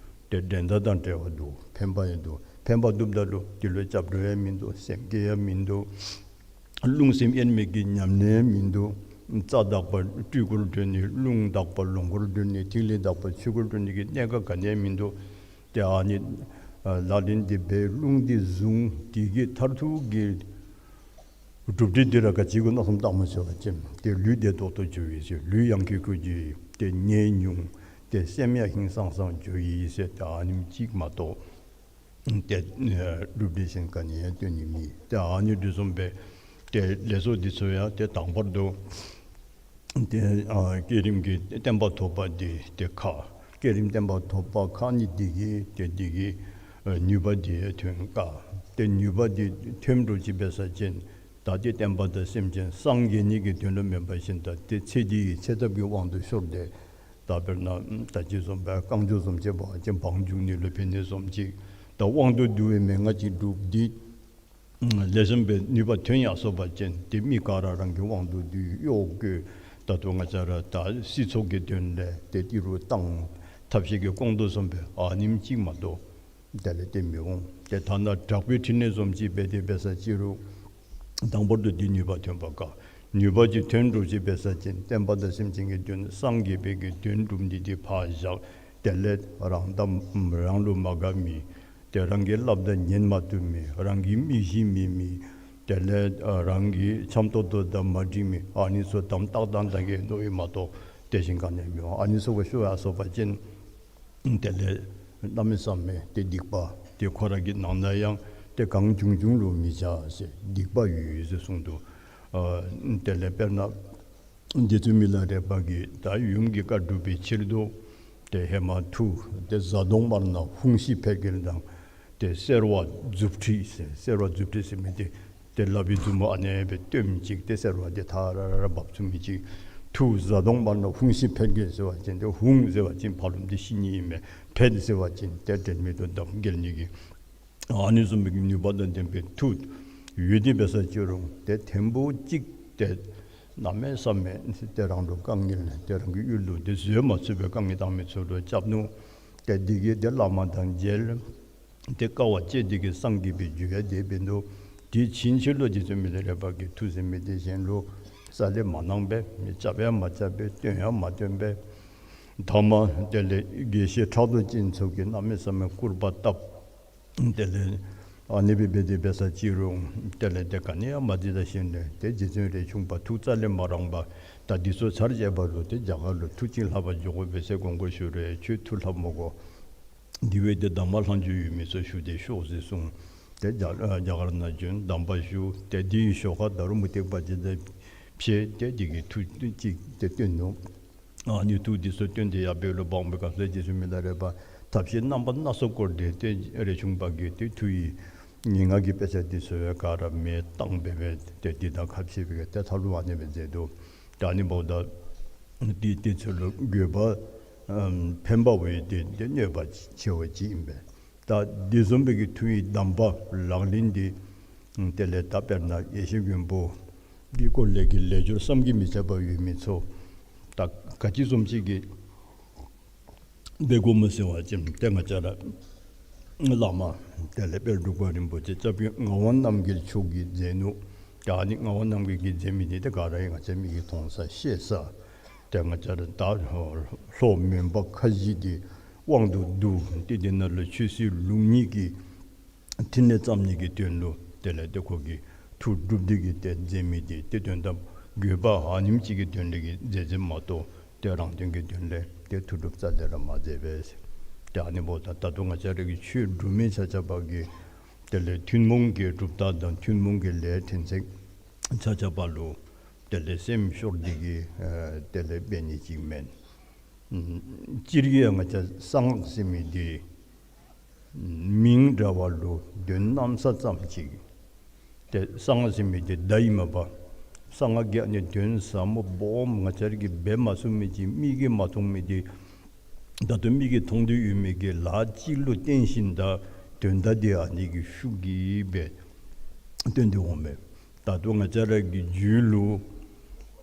ཏེ་འགྲན་ཟླ་དང་བྲལ་བ་འདུག། ཕན་པ་ཡང་འདུག། ཕན་པ་འདུགཔ་ད་ལུ་དེ་ལུ་སྐྱབས་འགྲོ་ཡང་མིན་འདུག། སེམས་བསྐྱེད་ཡང་མིན་འདུག། རླུང་སེམས་དབྱེར་མེད་ཀྱི་ཉམས་ལེན་ཡང་མིན་འདུག། རྩ་དག་པ་སྤྲུལ་སྐུར་གྲོལ་ནི་རླུང་དག་པ་ལོངས་སྐུར་གྲོལ་ནི་ཐིག་ལེ་དག་པ་ཆོས་སྐུར་གྲོལ་ནི་གི་གནད་འགག་ག་ནི་ཡང་མིན་འདུག། ཏེ་ཨ་ནི་ལག་ལེན་འདི་འབད་རླུང་འདི་བཟུང་དེ་གི་མཐར་ཐུག་གི་གྲུབ་འབྲས་འདི་ར་ག་ཅི་གུ་མནོ་བསམ་བཏངམ་ཟེར་བ་ཅིན་ཏེ་ལུས་བདེ་ཏོག་ཏོ་འགྱོ་ཡི་ཟེར། ལུས་ཡང་ཁེ་ཁེ་འགྱོ་ཡི། ཏེ་ནད་ཉུང་། ཏེ་སེམས་ཡང་ཧིང་སངས་སངས་འགྱོ་ཡི་ཟེར། ཏེ་ཨ་ནེམ་ཅིག་མ་གཏོགས་ཏེ་གྲུབ་འབྲས་གཞན་ག་ནི་ཡང་སྟོན་ནི་མེད། ཏེ་ཨ་ནི་འདི་བཟུམ་སྦེ་ཏེ་ལས་ཚོགས་འདི་ཚུ་ཡང་ཏེ་དང་པར་དུ་ཏེ་ཨ་བསྐྱེད་རིམ་གྱི་བརྟན་པ་ཐོབ་པ་འདི་ཏེ་ཁག། བསྐྱེད་རིམ་བརྟན་པ་ཐོབ་པ་ཁག་ནི་འདི་གིས་ཏེ་འདི་གིས་ཨ་ནུས་པ་འདི་ཐོན་དཀའ། ཏེ་ནུས་པ་འདི་ཐོན་འགྲོ་ཅི་འབད་ས་ཅིན་ད་ཏེ་བསྟན་པ་དང་སེམས་ཅན་སངས་རྒྱས་ནི་གི་དོན་ལུ་མེན་པར་ཞིནམ་ད་ཏེ་ཚེ་འདི་གི་ཚེ་ཐབས་ཀྱི་དབང་དུ་ཤོར་ཏེ་ད་དཔེར་ན་ད་ཅི་བཟུམ་སྦེ་རྐང་མགྱོགས་བཟུམ་ཅིག་འབད་བ་ཅིན་བང་རྒྱུག་ནི་ལུ་ཕན་ནི་བཟུམ་ཅིག། ད་དབང་དུ་བསྡུ་བའི་མན་ངག་ཅིག་སྒྲུབ་སྟེ་ལེགས་ཤོམ་སྦེ་ནུས་པ་ཐོན་ཡར་སོ་བ་ཅིན་ཏེ་མི་ག་ར་རང་གི་དབང་དུ་བསྡུ་གཡོག་བཀོལ། ད་ལྟོ་ང་བཅས་ར་ད་སྲིད་ཚོགས་ཀྱི་དོན་ལས་ཏེ་ཏི་རུ་བཏང་ཐབས་ཤེས་ཀྱིས་སྐོང་དོ་བཟུམ་སྦེ་ཨ་ནེམ་ཅིག་མ་གཏོགས་དེ་ལས་ཏེ་མི་འོང་། ཏེ་ཐ་ན་དྲག་པོའི་ཕྲིན་ལས་བཟུམ་ཅིག་འབད་དེ་འབད་ས་ཅི་རུང་དང་པོ་དུ་འདི་ནུས་པ་ཐོན་པ་དཀའ། ནུས་པ་ཅིག་ཐོན་འགྲོ་ཅི་འབད་ས་ཅིན་བསྟན་པ་དང་སེམས་ཅན་གྱི་དོན་སངས་རྒྱས་པའི་གི་དོན་སྒྲུབ་ནི་འདི་ཕར་བཞག། དེ་ལས་རང་དང་རང་ལུ་མ་དགའ་མི་ཏེ་རང་གིས་སླབ་ད་ཉན་མ་བཏུབ་མི་རང་གི་མི་གཞི་མེད་མི་དེ་ལས་ཨ་རང་གི་འཆམ་ཏོག་ཏོ་དང་མ་འགྲིག་མི་ཨ་ནི་ཚུ་དམ་ཏག་ཏག་ཏག་གི་མནོ་ཡི་མ་གཏོགས་དེ་བཞིན་ག་ནི་ཡང་མི་འོང་། ཨ་ནི་ཚུ་གུ་ཤོར་ཡར་སོ་བ་ཅིན་དེ་ལས་གནམ་མེད་ས་མེད་ཏེ་སྡིག་པ་ཏེ་ཁོ་ར་གི་ནང་ན་ཡང་ཏེ་གང་བྱུང་བྱུང་ལུ་མི་བྱ་ཟེར་སྡིག་པ་ཡོད་ཡོད་ཟེར་གསུངས་འདུག། ཨ་དེ་ལས་དཔེར་ན་རྗེ་བཙུན་མི་ལ་རས་པ་གིས་ད་ཡུམ་གྱི་བཀའ་སྒྲུབ་པའི་ཕྱིར་དུ་ཏེ་ཧེ་མ་མཐུ་ཏེ་གཟའ་གདོང་དམར་ནག་ཧཱུྃ་ཤི་འཕེལ་རྒྱས་དང་ཏེ་སེར་བ་མཛུབ་ཁྲིད་ཟེར། སེར་བ་མཛུབ་ཁྲིད་ཟེར་མི་འདི་ཏེ་ལག་པའི་མཛུབ་མོ་ཨ་ནེ་སྦེ་སྟོན་མི་ཅིག། ཏེ་སེར་བ་འདི་ཐ་ར་ར་ར་འབབ་ཚུགས་མི་ཅིག། མཐུ་གཟའ་གདོང་དམར་ནག་ཧཱུྃ་ཤི་འཕེལ་རྒྱས་ཟེར་བ་ཅིན་ཏེ་ཧཱུྃ་ཟེར་བ་ཅིན་ཕར་ལོགམ་འདི་ཤི་ནི་ཨིན་མས། འཕེལ་ཟེར་བ་ཅིན་ཏེ་འབྲལ་མི་དོན་དམ་འགལ་ནི་གི་ཨ་ནི་བཟུམ་མའི་ནུས་པ་དང་ལྡན་པའི་མཐུ་ཡོད་དེ་འབད་ས་ཅི་རུང་ཏེ་ཐེངས་པོ་གཅིག་ཏེ་གནམ་མེད་ས་མེད་ཏེ་རང་ལུ་དཀའ་ངལ་ཏེ་རང་གི་ཡུལ་ལུ་ཏེ་བཟོད་མ་ཚུགས་པའི་དཀའ་ངལ་བཏང་མི་ཚུ་ལུ་སྐྱབས་ནུག། ཏེ་འདི་གིས་ཏེ་བླ་མ་དང་མཇལ། ཏེ་དཀའ་བ་སྤྱད་དེ་གིས་སངས་རྒྱས་པའི་རྒྱུ་ཡང་དེ་འབད་ནུག། དེ་ཕྱིན་ཆད་ལུ་རྗེ་བཙུན་མི་ལ་རས་པ་གིས་མཐུ་ཟེར་མི་འདི་གཞན་ལུ་རྩ་ལས་མ་གནང་པས། མི་རྐྱབ་ཡང་མ་རྐྱབ་པས། སྟོན་ཡང་མ་སྟོན་པས། ཐ་མ་དེ་ལས་དགེ་བཤེས་ཕྲག་དོག་ཅན་ཚུ་གིས་གནམ་མེད་ས་མེད་སྐུར་པ་བཏབ། དེ་ལས་ཨ་ནི་སྦེ་འབད་དེ་འབད་ས་ཅི་རུང་དེ་ལས་ཏེ་ག་ནི་ཡང་མ་འདི་ད་ཞིནམ་ལས་ཏེ་རྗེ་བཙུན་རས་ཆུང་པ་ཐུགས་རྩ་ལས་མ་རངས་པར་ད་འདི་ཚུ་ཚར་བཅད་པ་ལུ་ཏེ་རྒྱ་གར་ལུ་མཐུ་ཅིག་ལྷབ་པར་འགྱོ་དགོ་པས་ཟེར་དགོངས་སྐོར་ཞུ་རུང་ཁྱོད་མཐུ་ལྷབ་མི་དགོ། དེ་སྦེ་ཏེ་གདམས་པ་ལྷག་མཇུག་ཡོད་མི་ཚུ་ཞུ་སྟེ་ཤོག་ཟེར་གསུངས། ཏེ་རྒྱ་རྒྱ་གར་ནང་བྱོན་གདམས་པ་ཞུ། ཏེ་དེའི་ཤུལ་ཁར་ད་རུང་མུ་སྟེགས་པ་ཅིག་དང་ཕྱད་དེ་དེ་གི་མཐུ་ཅིག་ཏེ་སྟོན་ནུག། ཨ་ནི་མཐུ་འདི་ཚུ་སྟོན་ཏེ་ཡར་འབད་རུང་འབདཝ་སྐབས་སུ་རྗེ་བཙུན་མི་ལ་རས་པ་ཐབས་ཤེས་རྣམ་པ་སྣ་ཚོགས་བསྐོར་ཏེ་ཏེ་རས་ཆུང་པ་གིས་ཏེ་མཐུ་ཡི་ངན་སྔགས་ཀྱི་དཔེ་ཆ་འདི་ཚུ་ཡང་ག་ར་མེ་བཏང་སྦེ་སྦེ་ཏེ་འདི་དང་ཁ་ཕྱེ་སྦེ་ཏེ་ཐབས་ལུ་ཨ་ནི་སྦེ་མཛད་དོ། ད་ཨ་ནི་འབདཝ་ད་འདི་འདི་ཚུ་ལུ་དགོས་པ་ཨམ་ཕན་པ་བའི་ཏེ་ཏེ་གནོད་པ་ཆེ་བ་ཅིག་ཨིན་པས། ད་འདི་བཟུམ་སྦེ་གི་མཐུ་ཡི་གདམས་པ་ལག་ལེན་འདི་དེ་ལས་ད་དཔེར་ན་ཡེ་ཤེས་མགོན་པོ་འདི་སྐོར་ལས་ཀྱི་ལས་སྦྱོར་བསམ་གྱིས་མི་ཁྱབ་པ་ཡོད་མི་ཚུ་ད་ག་ཅི་བཟུམ་ཅིག་གི་འབད་དགོཔ་སྨོ་ཟེར་བ་ཅིན་ཏེ་ང་བཅས་ར་ བླ་མ་དེ་ལས་དཔལ་འབྲུག་པ་རིན་པོ་ཆེ་སྐྱབས་རྗེ་ངག་དབང་རྣམ་རྒྱལ་མཆོག་གིས་མཛད་ནུག། ད་ཨ་ནི་ངག་དབང་རྣམ་རྒྱལ་གྱིས་མཛད་མི་འདི་ཏེ་ག་ར་ཡང་ང་བཅས་མིག་གིས་མཐོང་ས་ཤེས་ས། ཏེ་ང་བཅས་ར་ད་ལྷོ་མོན་པ་ཁ་བཞི་འདི་དབང་དུ་བསྡུ་སྟེ་འདི་ནང་ལུ་ཆོས་སྲིད་ལུགས་གཉིས་ཀྱི་ཕྲིན་ལས་བརྩམ་ནི་གི་དོན་ལུ་དེ་ལས་ཏེ་ཁོ་གིས་ཐུགས་སྒྲུབ་སྟེ་གིས་ཏེ་མཛད་མི་འདི་ཏེ་དོན་དམ་དགོས་པ་ཨ་ནེམ་ཅིག་གི་དོན་ལས་ཀྱི་མཛད་མཛདཔ་མ་གཏོགས་ཏེ་རང་དོན་གྱི་དོན་ལས་ཏེ་ཐུགས་སྒྲུབ་རྩ་ལས་ར་མ་མཛད་པས། ཏེ་ཨ་ནི་འབདཝ་ད་ད་ལྟོ་ང་བཅས་ར་གི་ཆོས་སྒྲུབ་མི་ཆ་ཁྱབ་ཀྱིས་དེ་ལས་ཐུན་མོང་གི་གྲུབ་རྟགས་དང་ཐུན་མོང་གི་ལས་ཕྲན་ཚེགས་ཆ་ཁྱབ་ལུ་དེ་ལས་སེམས་ཤོར་ཏེ་གིས་ཨ་དེ་ལས་འབད་ནི་ཅིག་མེན། སྤྱིར་གྱིས་ཡང་ང་བཅས་གསང་སྔགས་ཟེར་མི་འདི་མིང་འདྲ་བ་ལུ་དོན་གནམ་ས་ཙམ་ཅིག། ཏེ་གསང་སྔགས་ཟེར་མི་འདི་བརྡ་ཨིན་མས་པ། གསང་སྔགས་ཀྱི་ཨ་ནི་དོན་ཟབ་མོ་སྦོམ་ང་བཅས་ར་གིས་འབད་མ་ཚུགས་མི་ཅིག་མིག་གིས་མ་མཐོང་མི་འདི་ད་ལྟོ་མིག་གིས་མཐོང་སྟེ་ཡོད་མི་གི་ལཱ་ཅིག་ལུ་བརྟེན་ཞིནམ་ད་དོན་དག་འདི་ཨ་ནི་གི་ཤུགས་ཀྱིས་སྦེ་སྟོན་ཏེ་འོང་མས། ད་ལྟོ་ང་བཅས་ར་གི་རྒྱུད་ལུ་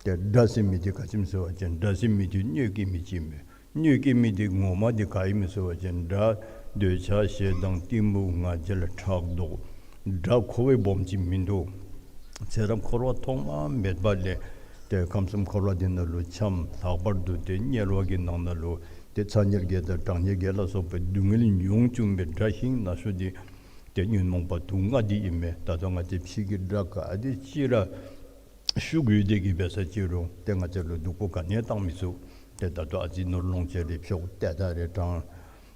ཏེ་དགྲ་ཟེར་མི་འདི་ག་ཅི་སྨོ་ཟེར་བ་ཅིན་དགྲ་ཟེར་མི་འདི་གནོད་སྐྱེལ་མི་ཅིག་མས། གནོད་སྐྱེལ་མི་འདི་ངོ་མ་འདི་ག་ཨིན་མས་ཟེར་བ་ཅིན་དགྲ་འདོད་ཆགས་ཞེ་སྡང་གཏི་མུག་ང་རྒྱལ་ཕྲག་དོག། དགྲ་ཁོ་བ་སྦོམ་ཅིག་མིན་འདུག། ཚེ་རབས་འཁོར་བ་ཐོག་མ་མེད་པ་ལས་ཏེ་ཁམས་གསུམ་འཁོར་བ་འདི་ནང་ལུ་འཁྱམས། ལྷག་པར་དུ་ཏེ་དམྱལ་བ་གི་ནང་ན་ལུ་ཏེ་ཚ་དམྱལ་བརྒྱད་དང་གྲང་དམྱལ་བརྒྱད་ལ་སོགས་པའི་སྡུག་བསྔལ་མྱོང་བཅུག་མི་དགྲ་ཤིང་ན་ཤོས་འདི་ཏེ་ཉོན་མོངས་པ་དུག་ལྔ་འདི་ཨིན་མས། ད་ལྟོ་ང་བཅས་ཕྱི་གི་དགྲ་ག་དེ་ཅིག་ར་ཤུགས་ཡོད་དེ་གིས་འབད་ས་ཅི་རུང་ཏེ་ང་བཅས་ལུ་སྡུག་པོ་ག་ནི་ཡང་བཏང་མི་ཚུགས། ཏེ་ད་ལྟོ་ཨ་ཙི་ནོར་ལོངས་སྤྱོད་རེ་འཕྱོག་ཏེ་ད་རེ་དྲང་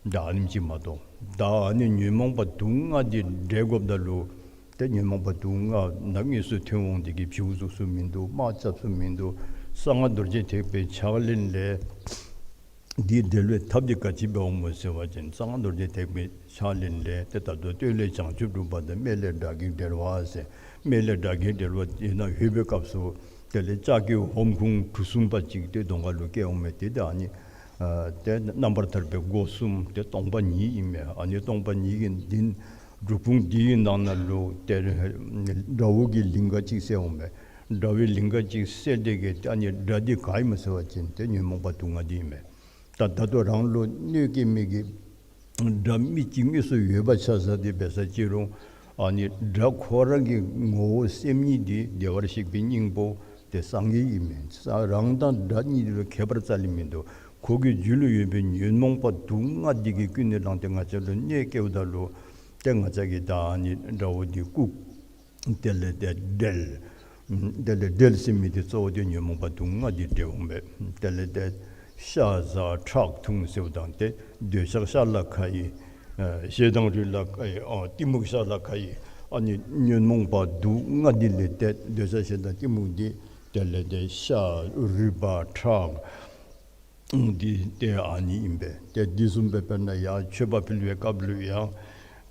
ད་ཨ་ནེམ་ཅིག་མ་གཏོགས། ད་ཨ་ནི་ཉོན་མོངས་པ་དུག་ལྔ་འདི་བསྒྲལ་དགོཔ་ད་ལུ་ཏེ་ཉོན་མོངས་པ་དུག་ལྔ་ནམ་དངོས་སུ་ཐོན་འོང་དེ་གིས་བྱིའུ་གཟུགས་སུ་མིན་འདུག། དམག་རྐྱབ་ས་མིན་འདུག། གསང་སྔགས་རྡོ་རྗེ་ཐེག་པའི་ཕྱག་ལེན་ལས་འདི་བསྒྲལ་བའི་ཐབས་འདི་ག་ཅི་འབད་འོང་སྨོ་ཟེར་བ་ཅིན་གསང་སྔགས་རྡོ་རྗེ་ཐེག་པའི་ཕྱག་ལེན་ལས་ཏེ་ད་ལྟོ་སྟོད་ལས་བྱང་ཆུབ་སྒྲུབ་པ་དང་སྨད་ལས་དགྲ་བགེགས་བསྒྲལ་བ་ཟེར། སྨད་ལས་དགྲ་བགེགས་བསྒྲལ་བ་དེ་ནང་ལྷོད་པའི་སྐབས་སུ་དེ་ལས་ལྕགས་ཀྱི་ཧོམ་ཁུང་གྲུ་གསུམ་པ་ཅིག་ཏེ་གདོང་ཁ་ལུ་བཀལ་འོང་མས། ཏེ་ད་ཨ་ནི་ཨ་ཏེ་རྣམ་པར་ཐར་པའི་སྒོ་གསུམ་ཏེ་སྟོང་པ་ཉིད་ཨིན་མས། ཨ་ནི་སྟོང་པ་ཉིད་ཀྱི་འདི་སྒྲུབ་ཁུང་འདི་གི་ནང་ན་ལུ་ཏེ་དགྲ་བོ་གི་ལིང་ག་ཅིག་བསལ་འོང་མས། དགྲ་བོའི་ལིང་ག་ཅིག་བསལ་ཏེ་གིས་ཨ་ནི་དགྲ་འདི་ག་ཨིན་སྨོ་ཟེར་བ་ཅིན་ཏེ་ཉོན་མོངས་པ་དུག་ལྔ་འདི་ཨིན་མས། ད་ད་ལྟོ་རང་ལུ་གནོད་སྐྱེལ་མི་གི་དགྲ་མི་ཅིག་དངོས་སུ་ཡོད་པ་ཆ་བཞག་སྟེ་འབད་ས་ཅི་རུང་ཨ་ནི་དགྲ་ཁོ་ར་གི་ངོ་བོ་སེམས་ཉིད་འདི་བདེ་བར་གཤེགས་པའི་སྙིང་པོ་ཏེ་སངས་རྒྱས་ཨིན་མས། རང་དང་དགྲ་གཉིས་ལུ་ཁྱད་པར་རྩ་ལས་མིན་འདུག། ཁོ་གི་རྒྱུད་ལུ་ཡོད་པའི་ཉོན་མོངས་པ་དུག་ལྔ་འདི་གིས་ཀུན་ནས་བསླངས་ཏེ་ང་བཅས་ལུ་གནོད་སྐྱེལཝ་ད་ལུ་ཏེ་ང་བཅས་ཀྱིས་ད་ཨ་ནི་དགྲ་བོ་འདི་བཀུག། དེ་ལས་ཏེ་བསྒྲལ། དེ་ལས་བསྒྲལ་ཟེར་མི་འདི་གཙོ་བོ་འདི་ཉོན་མོངས་པ་དུག་ལྔ་འདི་བསྒྲལ་འོང་མས། དེ་ལས་ཏེ་ཤ་ཟ་ཁྲག་འཐུང་ཟེརཝ་ད་ཏེ་འདོད་ཆགས་ཤ་ལ་ཁ་ཡི། ཨ་ཞེ་སྡང་རུས་ལ་ཁ་ཡི། ཨ་གཏི་མུག་ཤ་ལ་ཁ་ཡི། ཨ་ནི་ཉོན་མོངས་པ་དུག་ལྔ་འདི་ལས་ཏེ་འདོད་ཆགས་ཞེ་སྡང་གཏི་མུག་འདི་དེ་ལས་ཏེ་ཤ་རུས་པ་ཁྲག་འདི་ཏེ་ཨ་ནི་ཨིན་པས། ཏེ་འདི་བཟུམ་སྦེ་དཔེར་ན་ཡང་མཆོད་པ་ཕུལ་བའི་སྐབས་ལུ་ཡང་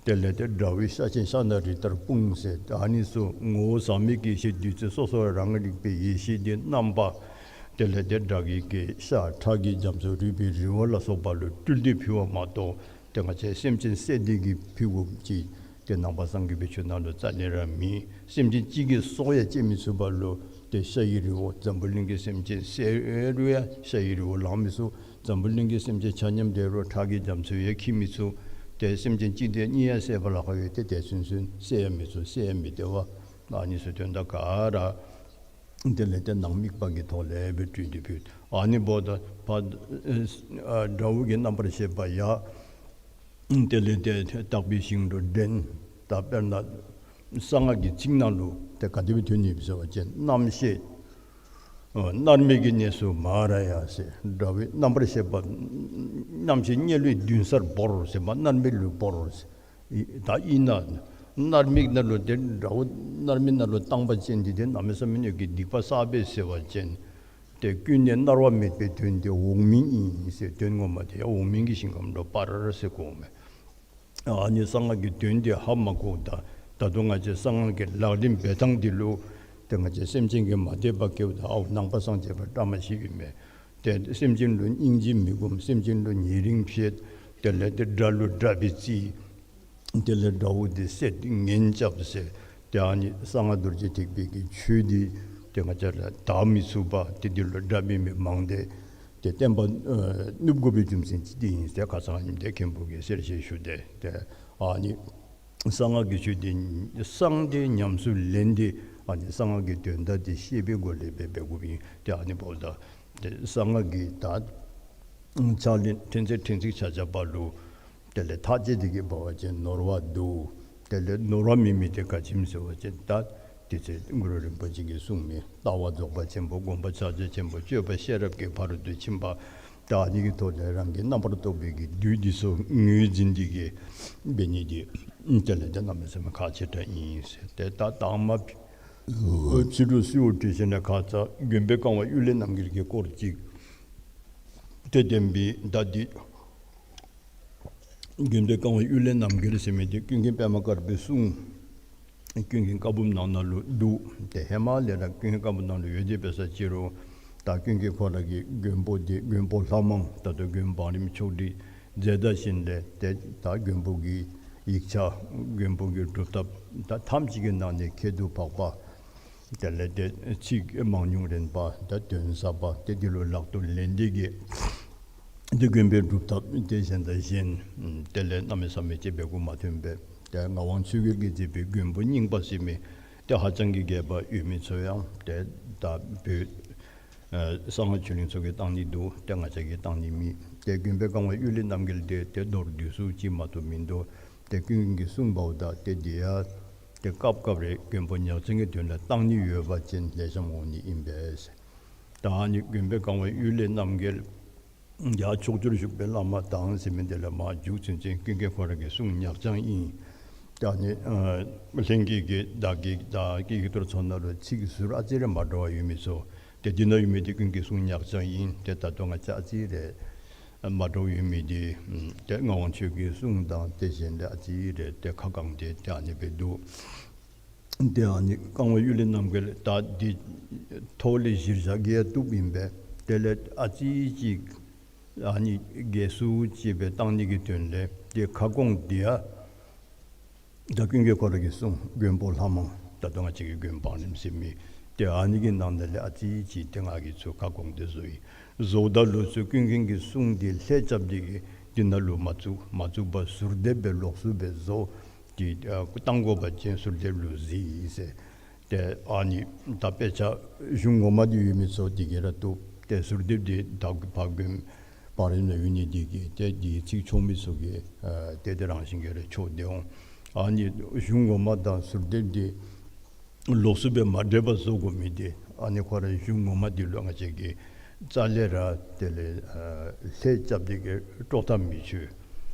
དེ་ལས་ཏེ་དགྲ་བོའི་ཤ་ཆེན་ཤ་ན་རི་ལྟར་སྤུངས་ཟེར། ཏེ་ཨ་ནི་ཚུ་ངོ་བོ་ཟག་མེད་ཀྱི་ཡེ་ཤེས་བདུད་རྩི་སོ་སོ་རང་རིག་པའི་ཡེ་ཤེས་འདི་རྣམ་པ་དེ་ལས་ཏེ་དགྲ་བགེགས་ཀྱི་ཤ་ཁྲག་གི་རྒྱ་མཚོ་རུས་པའི་རི་བོ་ལ་སོགས་པ་ལུ་སྤྲུལ་ཏེ་ཕུལ་བ་མ་གཏོགས་ཏེ་ང་བཅས་སེམས་ཅན་བསད་དེ་གིས་ཕུལ་དགོཔ་ཅིག་ཏེ་ནང་པ་སངས་རྒྱས་པའི་ཆོས་ནང་ལུ་རྩ་ལས་ར་མེད། སེམས་ཅན་གཅིག་གི་སྲོག་ཡང་བཅད་མི་ཚུགས་པ་ལུ་ཏེ་ཤ་ཡི་རི་བོ་འཛམ་བུ་གླིང་གི་སེམས་ཅན་བསད་རུང་ཡང་ཤ་ཡི་རི་བོ་ལང་མི་ཚུགས། འཛམ་བུ་གླིང་གི་སེམས་ཅན་ཆ་མཉམ་བསད་རུང་ཁྲག་གི་རྒྱ་མཚོ་ཡང་འཁྱིལ་མི་ཚུགས། ཏེ་སེམས་ཅན་གཅིག་དང་གཉིས་ཡང་བསད་པ་ལཱ་ཁག་ཡོད། ཏེ་དེ་ཚུན་ཚོད་བསད་ཡང་མི་ཚུགས། བསད་ཡང་མི་བདེ་བ། ཨ་ནི་ཚུ་དོན་དག་ག་ར་དེ་ལས་ཏེ་ནང་དམིགས་པ་གི་ཐོག་ལས་སྦེ་སྤྲུལ་ཏེ་ཕུལ། ཨ་ནི་འབདཝ་ད་ཕར་ཨ་དགྲ་བོ་གི་རྣམ་པར་ཤེས་པ་ཡང་དེ་ལས་ཏེ་དག་པའི་ཞིང་དུ་འདྲེན། ད་དཔེར་ན་གསང་སྔགས་ཀྱི་ཚིག་ནང་ལུ་ཏེ་ག་དེ་སྦེ་ཐོན་ནུག་ཟེར་བ་ཅིན་རྣམ་ཤེས་ཨ་མནར་མེད་ཀྱི་གནས་སུ་མ་ར་ཡ་ཟེར། དགྲ་བོའི་རྣམ་པར་ཤེས་པ་རྣམ་ཤེས་དམྱལ་བའི་མདུན་སར་བོར་ཟེར་མ་མནར་མེད་ལུ་བོར་ཟེར། ད་ཨིན་ན་མནར་མེད་ནང་ལུ་ཏེ་དགྲ་བོ་མནར་མེད་ནང་ལུ་བཏང་པ་ཅིན་འདི་ཏེ་གནམ་མེད་ས་མེད་ཀྱི་སྡིག་པ་བསགས་པས་ཟེར་བ་ཅིན་ཏེ་ཀུན་ནས་མནར་བ་མེད་པའི་དོན་དེ་འོག་མིན་ཨིན་ཟེར། དོན་ངོ་མ་དེ་ཡང་འོག་མིན་གྱི་ཞིང་ཁམས་ལུ་སྤར་ཟེར་གོ་མས། ཨ་ནི་གསང་སྔགས་ཀྱི་དོན་དེ་ཧ་མ་གོཝ་ད་ད་དུང་ང་བཅས་གསང་སྔགས་ཀྱི་ལག་ལེན་འབད་ཐངས་འདི་ལུ་ཏེ་ང་བཅས་སེམས་ཅན་གྱིས་མ་དད་པ་སྐྱེཝ་ད་ཨའུ་ནང་པ་སངས་རྒྱས་པ་བཀྲ་མ་ཤིས་ཨིན་མས། ཏེ་སེམས་ཅན་ལུ་སྙིང་རྗེ་མི་སྒོམ། སེམས་ཅན་ལུ་ཉེ་རིང་བྱེད། དེ་ལས་ཏེ་དགྲ་ལུ་དགྲ་སྦེ་བརྩི། དེ་ལས་དགྲ་བོ་དེ་བསད་ངན་རྐྱབ་ཟེར། ཏེ་ཨ་ནི་གསང་སྔགས་རྡོ་རྗེ་ཐེག་པའི་གི་ཆོས་འདི་ཏེ་ང་བཅས་ར་དར་མི་ཚུགས་པ་ཏེ་འདི་ལུ་དགྲ་འབད་མི་མང་སྟེ་ཏེ་བསྟན་པ་ཨ་ནུབ་དགོ་པའི་རྒྱུ་མཚན་ཅིག་འདི་ཨིན་ཟེར་ཁ་ཙ་ཉིནམ་ཏེ་མཁན་པོ་གིས་གསལ་བཤད་ཞུ་སྟེ་ཏེ་ ཨ་ནི་གསང་སྔགས་ཀྱི་ཆོས་འདི་གསང་སྟེ་ཉམས་སུ་ལེན་ཏེ་ཨ་ནི་གསང་སྔགས་ཀྱི་དོན་དག་འདི་ཤེས་པའི་སྒོ་ལས་འབད་འབད་དགོཔ་ཨིན། ཏེ་ཨ་ནི་འབདཝ་ད་ཏེ་གསང་སྔགས་ཀྱི་ད་ཕྱག་ལེན་ཕྲན་ཚེགས་ཕྲན་ཚེགས་ཆ་ཆ་པ་ལུ་དེ་ལས་ཐག་བཅད་དེ་གི་འབད་བ་ཅིན་ནོར་བ་འདུག། དེ་ལས་ནོར་བ་མེད་མི་དེ་ག་ཅི་སྨོ་ཟེར་བ་ཅིན་ད་དེ་ཚེ་གུ་རུ་རིན་པོ་ཆེ་གིས་གསུངས་མི་ལྟ་བ་རྫོགས་པ་ཆེན་པོ་སྒོམ་པ་ཕྱག་རྒྱ་ཆེན་པོ་སྤྱོད་པ་ཤེས་རབ་ཀྱི་ཕ་རོལ་ཏུ་ཕྱིན་པ། ད་ཨ་ནི་གི་ཐོག་ལས་རང་གི་རྣམ་པར་རྟོག་པའི་གི་བདུད་འདི་ཚུ་ངོས་འཛིན་ཏེ་གི་འབད་ནི་འདི་དེ་ལས་ཏེ་གནམ་མེད་ས་མེད་ཁག་ཆེ་དྲགས་ཨིན་ཟེར། ཏེ་ད་དང་པ་ཕྱི་རུ་གསོལཝ་འདེབས་ཞིནམ་ལས་ཁ་ཙ་མགོན་པོའི་བཀའ་དབང་གཡུལ་ལས་རྣམ་རྒྱལ་གྱི་སྐོར་ཅིག་ཏེ་བསྟན་པའི་ད་འདི་མགོན་པོའི་བཀའ་དབང་གཡུལ་ལས་རྣམ་རྒྱལ་ཟེར་མི་འདི་ཀུན་མཁྱེན་པདྨ་དཀར་པོའི་གསུང་ཀུན་མཁྱེན་བཀའ་འབུམ་ནང་ན་ལུ་འདུག། ཏེ་ཧེ་མ་ལས་ར་ཀུན་མཁྱེན་བཀའ་འབུམ་ནང་ལུ་ཡོད་དེ་འབད་ས་ཅི་རུང་ད་ཀུན་མཁྱེན་ཁོ་ར་གིས་མགོན་པོ་འདི་མགོན་པོ་ལྷ་མང་ད་ལྟོ་མགོན་བང་རིམ་ཆོག་སྒྲིག་མཛད་ད་ཞིནམ་ལས་ཏེ་ད་མགོན་པོ་གི་ཡིག་ཆ་མགོན་པོ་གི་སྒྲུབ་ཐབས་ད་ཐམས་ཅད་ཀྱི་ནང་ནས་ཁྱད་དུ་འཕགས་པ་དེ་ལས་ཏེ་ཚིག་མང་ཉུང་རན་པ་ད་དོན་ཟབ་པ་ཏེ་འདི་ལུ་ལག་ཏུ་ལེན་ཏེ་གི་ཏེ་མགོན་པོའི་སྒྲུབ་ཐབས་ཏེ་གཞན་དང་གཞན་དེ་ལས་གནམ་མེད་ས་མེད་ཅིག་འབད་དགོཔ་མ་ཐོན་པས། ཏེ་ངག་དབང་ཆོས་རྒྱལ་གྱིས་མཛད་པའི་མགོན་པོ་རྙིང་པ་ཟེར་མི་ཏེ་ཧ་ཅང་གི་རྒྱས་པ་ཡོད་མི་ཚུ་ཡང་ཏེ་ད་བོད་ཨ་གསང་སྔགས་ཆོས་གླིང་ཚུ་གིས་བཏང་ནི་འདུག། ཏེ་ང་བཅས་ཀྱིས་བཏང་ནི་མེད། ཏེ་མགོན་པོའི་བཀའ་དབང་གཡུལ་ལས་རྣམ་རྒྱལ་འདི་ཏེ་མདོར་བསྡུས་སུ་ཅིག་མ་གཏོགས་མིན་འདུག། ཏེ་ཀུན་མཁྱེན་གྱིས་གསུངས་པའོ། ད་ཏེ་འདི་ཡང་ཏེ་སྐབས་སྐབས་རེ་མགོན་པོ་ཉག་ཅན་གྱི་དོན་ལུ་བཏང་ནི་ཡོད་པ་ཅིན་ལེགས་ཤོམ་འོང་ནི་ཨིན་པས། ད་ཨ་ནི་མགོན་པོའི་བཀའ་དབང་གཡུལ་ལས་རྣམ་རྒྱལ་ཡང་ཕྱོགས་བཅུར་བཞུགས་པའི་བླ་མ་དང་ཟེར་མི་འདི་ལས་མར་མཇུག་ཚུན་ཚོད་ཀུན་མཁྱེན་ཁོ་ར་གིས་གསུང་ཉག་ཅན་ཨིན། ད་ཨ་ནི་ཨ་ལྷན་རྒྱས་ཀྱི་བདག་གི་བདག་གི་ཡིག་ཐོར་ཚུ་ནང་ལུ་ཚིག་ཟུར་ཨ་ཙི་རེ་མ་འདྲཝ་ཡོད་མི་ཚུ་ཏེ་འདི་ན་ཡོད་མི་འདི་ཀུན་མཁྱེན་གསུང་ཉག་ཅན་ཨིན། ཏེ་ད་ལྟོ་ང་བཅས་ཨ་ཙི་རེ་མ་འདྲཝ་ཡོད་མི་འདི་ཏེ་ངག་དབང་ཆོས་རྒྱལ་གྱི་གསུང་དང་ཏེ་གཞན་ལས་ཨ་ཙི་རེ་ཏེ་ཁ་བསྐངས་ཏེ་ཏེ་ཨ་ནི་སྦེ་འདུག། ཏེ་ཨ་ནི་བཀའ་དབང་གཡུལ་ལས་རྣམ་རྒྱལ་ད་འདི་ཐོག་ལས་གཞིར་བཞག་གི་ཡང་བཏུབ་ཨིན་པས། དེ་ལས་ཨ་ཙི་ཅིག་ཨ་ནི་རྒྱས་སུ་ཅིག་སྦེ་བཏང་ནི་གི་དོན་ལས་ཏེ་ཁ་སྐོང་འདི་ཡང་ད་ཀུན་མཁྱེན་ཁོ་ར་གིས་གསུངས་མགོན་པོ་ལྷ་མང་ད་ལྟོ་ང་བཅས་ཀྱི་མགོན་བང་རིམ་ཟེར་མི་ཏེ་ཨ་ནི་གི་ནང་ན་ལས་ཨ་ཙི་ཅིག་ཏེ་ང་གིས་ཚུར་ཁ་སྐོང་སྟེ་བཟོ་ཡི། བཟོཝ་ད་ལུ་ཚུར་ཀུན་མཁྱེན་གྱི་གསུང་འདི་ལྷད་རྐྱབ་སྟེ་གི་འདི་ནང་ལུ་མ་བཙུགས། མ་བཙུགས་པར་ཟུར་འདེབས་སྦེ་ལོགས་སུ་སྦེ་བཟོ་སྟེ་ཨ་བཏང་དགོ་པ་ཅིན་ཟུར་འདེབས་ལུ་གཟིགས་ཟེར། ཏེ་ཨ་ནི་ད་དཔེ་ཆ་གཞུང་ངོ་མ་འདི་ཡོད་མི་ཚུ་འདི་གིས་ར་བཏུབ། ཏེ་ཟུར་འདེབས་འདི་ད་ཕར་མགོན་བང་རིམ་ནང་ཡོད་ནི་འདི་གིས་ཏེ་འདི་ཚིག་ཆོག་མི་ཚུ་གིས་ཨ་ཏེ་དེ་རང་བཞིན་གྱིས་ར་ཆོག་སྟེ་འོང་། ཨ་ནི་གཞུང་ངོ་མ་དང་ཟུར་འདེབས་འདི་ལོགས་སུ་སྦེ་མ་འདྲེས་པར་བཟོ་དགོ་མི་འདི་ཨ་ནི་ཁོ་ར་གཞུང་ངོ་མ་འདི་ལུ་ང་བཅས་ཀྱིས་རྩ་ལས་ར་དེ་ལས་ཨ་ལྷད་རྐྱབ་སྟེ་གི་དཀྲོག་ཐབས་མི་ཆོག།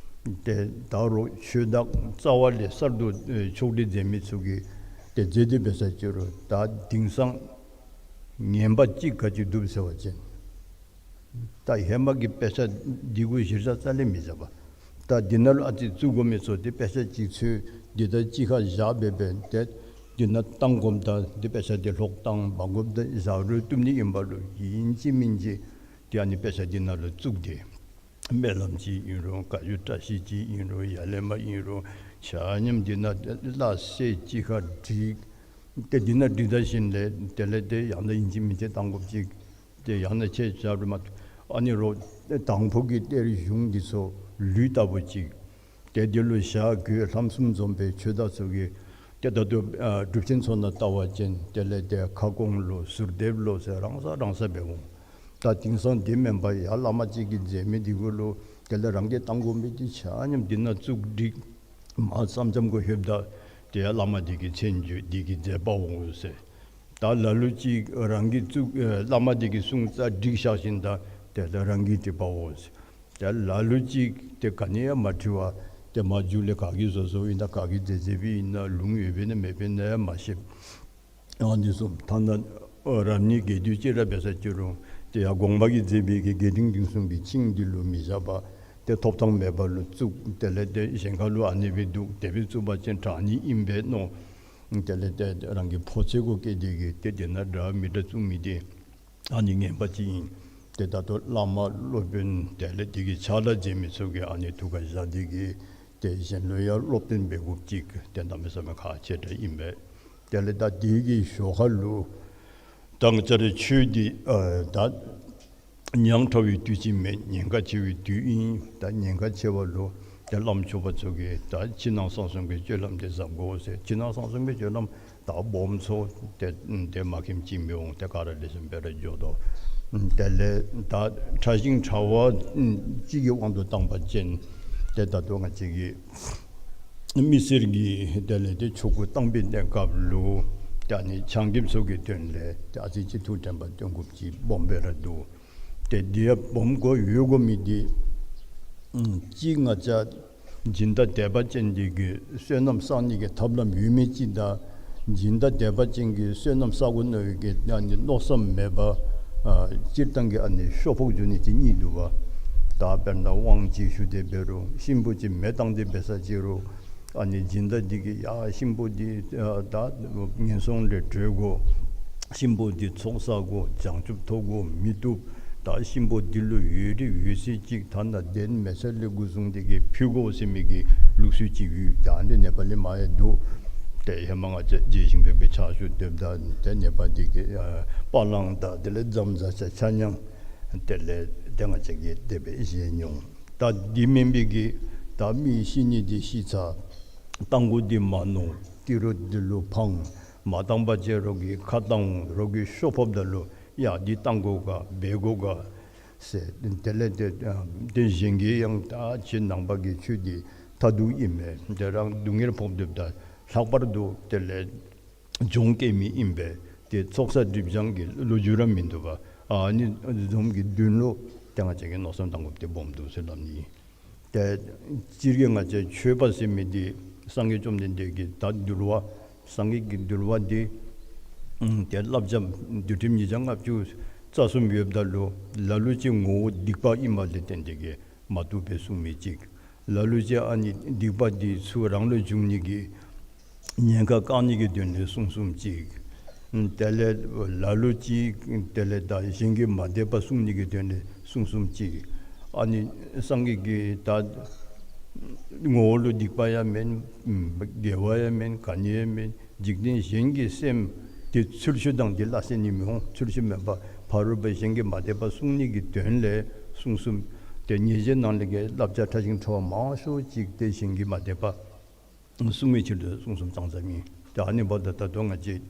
ཏེ་ད་རུང་ཆོས་བདག་རྩ་བ་ལས་གསར་དུ་ཨེ་ཕྱོགས་སྒྲིག་མཛད་མི་ཚུ་གིས་ཏེ་མཛད་དེ་འབད་ས་ཅི་རུང་ད་དེང་སང་ངན་པ་ཅིག་ག་ཅི་འདུག་ཟེར་བ་ཅིན་ད་ཧེ་མ་གི་དཔེ་ཆ་འདི་གུ་གཞིར་བཞག་རྩ་ལས་མི་བཞག་པར་ད་འདི་ནང་ལུ་ཨ་ཙི་བཙུགས་དགོ་མི་ཚུ་ཏེ་དཔེ་ཆ་ཅིག་འཚོལ་འདི་དང་གཅིག་ཁར་བཞག་སྦེ་འབད་ཏེ་འདི་ནང་བཏང་དགོཔ་ད་འདི་དཔེ་ཆ་འདི་ལྷོག་བཏང་འབག་དགོཔ་ད་བཞག་རུང་བཏུབ་ནི་ཨིན་པ་ལུ་ཨིན་ཅི་མིན་ཅི་ཏེ་ཨ་ནི་དཔེ་ཆ་འདི་ནང་ལུ་བཙུགས་ཏེ་སྨོན་ལམ་ཅིག་ཨིན་རུང་བཀའ་བརྒྱུད་བཀྲ་ཤིས་ཅིག་ཨིན་རུང་ཡ་ལས་མ་ཨིན་རུང་ཆ་མཉམ་འདི་ནང་སླ་བསྲེ་གཅིག་ཁར་བསྒྲིགས། ཏེ་འདི་ནང་བསྒྲིགས་ད་ཞིནམ་ལས་དེ་ལས་ཏེ་ཡང་ན་ཨིན་ཅི་མིན་ཅི་བཏང་དགོཔ་ཅིག་ཏེ་ཡང་ན་ཁྱེད་ཅག་རུ་མ་ཨ་ནི་རོགས་དང་ཕུ་གི་གཏེར་གཞུང་འདི་ཚུ་ལུད་ལྟ་བུ་ཅིག་ཏེ་འདི་ལུ་ཞྭ་གོས་ལྷམ་གསུམ་འཛོམས་པའི་ཆོས་བདག་ཚུ་གིས་ཏེ་ད་ལྟོ་ཨ་སྒྲུབ་ཆེན་ཚུ་ནང་བལྟ་བ་ཅིན་དེ་ལས་ཏེ་ཁ་སྐོང་ལོ་ཟུར་འདེབས་ལོ་ཟེར་རང་ས་རང་ས་འབད་འོང་། ད་དེང་སང་འདི་མེན་པར་ཡར་བླ་མ་ཅིག་གིས་མཛད་མི་འདི་གུ་ལུ་དེ་ལས་རང་གིས་བཏང་དགོ་མི་འདི་ཆ་མཉམ་འདི་ནང་བཙུགས་བསྒྲིགས། མར་མཚམས་མཚམས་གུ་ལྷོདཔ་ད་ཏེ་ཡར་བླ་མ་འདི་གི་མཚན་བརྗོད་འདི་གི་མཛད་པ་འོང་ཟེར། ད་ལ་ལུ་ཅིག་རང་གིས་བཙུགས་ཨེ་བླ་མ་འདི་གི་གསུང་རྩ་བསྒྲིགས་བཞག་ཞིནམ་ད་དེ་ལས་རང་གིས་བྲིས་པའོ་ཟེར། ད་ལ་ལུ་ཅིག་ཏེ་ག་ནི་ཡང་མ་བྲིས་པར་ཏེ་མར་མཇུག་ལས་ག་གིས་བཟོ་བཟོཝ་ཨིན་ན་ག་གིས་མཛད་མཛདཔ་ཨིན་ན་ལུང་ཡོདཔ་ཨིན་ན་མེདཔ་ཨིན་ན་ཡང་མ་ཤེས། ཨ་ནི་ཚུ་ཐ་ན་ཨ་རབ་གནས་དགེ་འདུན་ཅིག་ར་འབད་ས་ཅི་རུང་ཏེ་ཡར་དགོངས་པ་གིས་མཛད་པའི་གི་དགེ་འདུན་འདུས་གསུམ་གྱི་ཆིངས་འདི་ལུ་མི་བཞག་པར་ཏེ་ཐོབ་ཐང་མེད་པ་ལུ་བཙུགས། དེ་ལས་ཏེ་གཞན་ཁ་ལུ་ཨ་ནི་སྦེ་འདུག། དེ་སྦེ་བཙུགས་པ་ཅིན་དྲག་ནི་ཨིན་པས་མནོ། དེ་ལས་ཏེ་རང་གི་ཕོ་ཚོད་གུ་བཀལ་ཏེ་གི་ཏེ་དེ་ནང་འདྲ་མི་འདྲ་བཙུགས་མི་འདི་ཨ་ནི་ངན་པ་ཅིག་ཨིན། ཏེ་ད་ལྟོ་བླ་མ་སློབ་དཔོན་དེ་ལས་དེ་གི་ཕྱག་ལཱ་མཛད་མི་ཚུ་གིས་ཨ་ནི་ཐུགས་ཁར་བཞག་སྟེ་གི་ཏེ་གཞན་ལུ་ཡང་སློབ་སྟོན་འབད་དགོཔ་ཅིག་ཏེ་གནམ་མེད་ས་མེད་ཁག་ཆེ་དྲགས་ཨིན་པས། དེ་ལས་ད་དེ་གི་ཞོར་ཁ་ལུ་ད་ང་བཅས་རའི་ཆོས་འདི་ཨ་ད་ཉག་ཕྲ་བའི་དུས་ཅིག་མེན། ཉེན་ཁ་ཆེ་བའི་དུས་ཨིན། ད་ཉེན་ཁ་ཆེ་བ་ལུ་ ཏེ་བླམ་ཆོསཔ་ཚུ་གིས་ད་ཕྱི་ནང་གསང་གསུམ་གྱི་སྤྱོད་ལམ་འདི་གཟབ་དགོ་ཟེར། ཕྱི་ནང་གསང་གསུམ་གྱི་སྤྱོད་ལམ་ད་སྦོམ་ཚུ་ཏེ་ཏེ་མ་མཁྱེནམ་ཅིག་མི་འོང་། ཏེ་ག་ར་ལེགས་ཤོམ་སྦེ་ར་འགྱོ་དོ། དེ་ལས་ད་ཕྲ་ཞིང་ཕྲ་བ་གཅིག་གི་དབང་དུ་བཏང་བ་ཅིན་ཏེ་ད་ལྟོ་ང་བཅས་ཀྱི་མི་སེར་གྱིས་དེ་ལས་ཏེ་ཆོ་ག་བཏང་པའི་གནས་སྐབས་ལུ་ཏེ་ཨ་ནི་ཆ་རྒྱུས་ཚུ་གི་དོན་ལས་ཏེ་ཨ་ཙི་ཅིག་ཐུགས་དྲན་པ་བཏོན་དགོཔ་ཅིག་སྦོམ་སྦེ་ར་འདུག། ཏེ་འདི་ཡང་སྦོམ་དགོ་ཡོད་དགོ་མི་འདི་ཨམ་གཅིག་ང་བཅས་སྦྱིན་བདག་དད་པ་ཅན་འདི་གིས་བསོད་ནམས་བསག་ནི་གི་ཐབས་ལམ་ཡོད་མི་ཅིག་དང་སྦྱིན་བདག་དད་པ་ཅན་གྱིས་བསོད་ནམས་བསག་དགོ་མནོ་བའི་གི་ཨ་ནི་མནོ་བསམ་མེད་པར་ཨ་སྤྱིར་བཏང་གི་ཨ་ནི་ཤོ་ཕོག་འགྱོ་ནི་ཅིག་གཉིས་འདུག་པ། ད་དཔེར་ན་དབང་ཅིག་ཞུ་སྟེ་འབད་རུང་གཤིན་པོ་ཅིག་མེ་བཏང་སྟེ་འབད་ས་ཅིག་རུང་ཨ་ནི་སྦྱིན་བདག་འདི་གིས་ཡ་གཤིན་པོ་འདི་ཨ་ད་ངན་སོང་ལས་གྲོལ་དགོ། གཤིན་པོ་འདི་ཚོགས་བསགས་དགོ། བྱང་ཆུབ་ཐོབ་དགོ་མི་བཏུབ། ད་གཤིན་པོ་འདི་ལུ་ཡོད་རིགས་ཡོད་ཚད་ཅིག་ཐ་ན་གདན་མེ་སྲེག་ལས་འགོ་བཟུང་སྟེ་གིས་ཕུལ་དགོ་ཟེར་མི་གི་ལུགས་སྲོལ་ཅིག་ཡོད། ད་ཨ་ནི་ནེ་པ་ལི་མ་ཡང་འདུག། ཏེ་ཧེ་མ་ང་བཅས་རྗེས་ཤིང་སྦེ་ཕྱག་ཞུ་སྡོདཔ་ད་ཏེ་ནེ་པ་འདི་གིས་ཨ་པ་ལང་དང་དེ་ལས་ཛམ་ཛ་ཆ་ཆ་མཉམ་དེ་ལས་ཏེ་ང་བཅས་ཀྱིས་དེ་སྦེ་བཞེས་མྱོང་། ད་འདི་མེན་པའི་གི་ད་མི་ཤི་ནི་འདི་ཤི་ཚར། རྟ་མགོ་འདི་མ་ནོར། ཏི་རུ་འདི་ལུ་འཕང་། མ་བཏང་པ་ཅིན་རོགས་ཀྱིས་ཁ་བཏང་འོང་། རོགས་ཀྱིས་ཤོ་ཕོགཔ་ད་ལུ་ཡ་འདི་བཏང་དགོ་ག་འབད་དགོ་ག་ཟེར། དེ་ལས་ཏེ་ཨ་ཏེ་གཞན་གྱིས་ཡང་ད་ཁྱེད་ནང་པ་གི་ཆོས་འདི་མཐར་ཐུག་ཨིན་མས། ཏེ་རང་སྡུག་བསྔལ་ཕོག་སྡོདཔ་ད་ལྷག་པར་དུ་དེ་ལས་གྱོང་བཀལ་མི་ཨིན་པས། ཏེ་ཚོགས་བསགས་སྒྲིབ་སྦྱང་གི་ལོ་རྒྱུས་ར་མིན་འདུག་པ། ཨ་ནི་བཟུམ་གྱི་དོན་ལུ་ཏེ་ང་བཅས་ཀྱིས་མནོ་བསམ་བཏང་དགོཔ་འདི་སྦོམ་འདུག་ཟེར་སླབ་ནི། ཏེ་སྤྱིར་གྱིས་ང་བཅས་ཆོས་པ་ཟེར་མི་འདི་སངས་རྒྱས་བཅོམ་ལྡན་འདས་ཀྱི་ད་འདུལ་བ་སངས་རྒྱས་ཀྱི་འདུལ་བ་འདི་ཨམ་ཏེ་བསླབ་བྱ་འདུལ་ཁྲིམས་ཉིས་བརྒྱ་ལྔ་བཅུ་རྩ་གསུམ་ཡོདཔ་ད་ལུ་ལ་ལུ་ཅིག་ངོ་བོ་སྡིག་པ་ཨིནམ་ལས་བརྟེན་ཏེ་གིས་མ་བཏུབ་པའི་གསུང་མི་ཅིག། ལ་ལུ་ཅིག་ཨ་ནི་སྡིག་པ་འདི་ཚུ་རང་ལུ་འབྱུང་ནི་གི་ཉེན་ཁ་བཀག་ནི་གི་དོན་ལས་གསུང་གསུངམ་ཅིག། ཨམ་དེ་ལས་ལ་ལུ་ཅིག་དེ་ལས་ད་གཞན་གྱིས་མ་དད་པ་སྲུང་ནི་གི་དོན་ལས་གསུང་གསུངམ་ཅིག། ཨ་ནི་སངས་རྒྱས་ཀྱིས་ད་ངོ་བོ་ལུ་སྡིག་པ་ཡང་མེན། ཨམ་དགེ་བ་ཡང་མེན། ག་ནི་ཡང་མེན། འཇིག་རྟེན་གཞན་གྱི་སེམས་འདི་ཚུལ་འཆོས་དང་འདི་སླ་བསྲེ་ནི་མི་འོང་། ཚུལ་འཆོས་མེན་པར་ཕ་རོལ་པོ་གཞན་གྱིས་མ་དད་པ་སྲུང་ནི་གི་དོན་ལས་གསུང་གསུངམ། ཏེ་ཉེས་བྱས་ནང་ལས་ཀྱི་བསླབ་བྱ་ཕྲ་ཞིང་ཕྲ་བ་མང་ཤོས་ཅིག་ཏེ་གཞན་གྱིས་མ་དད་པ་སྲུང་བའི་ཕྱིར་དུ་གསུང་གསུངམ་ཙང་ཙ་ཨིན། ཏེ་ཨ་ནི་འབདཝ་ད་ད་ལྟོ་ང་བཅས་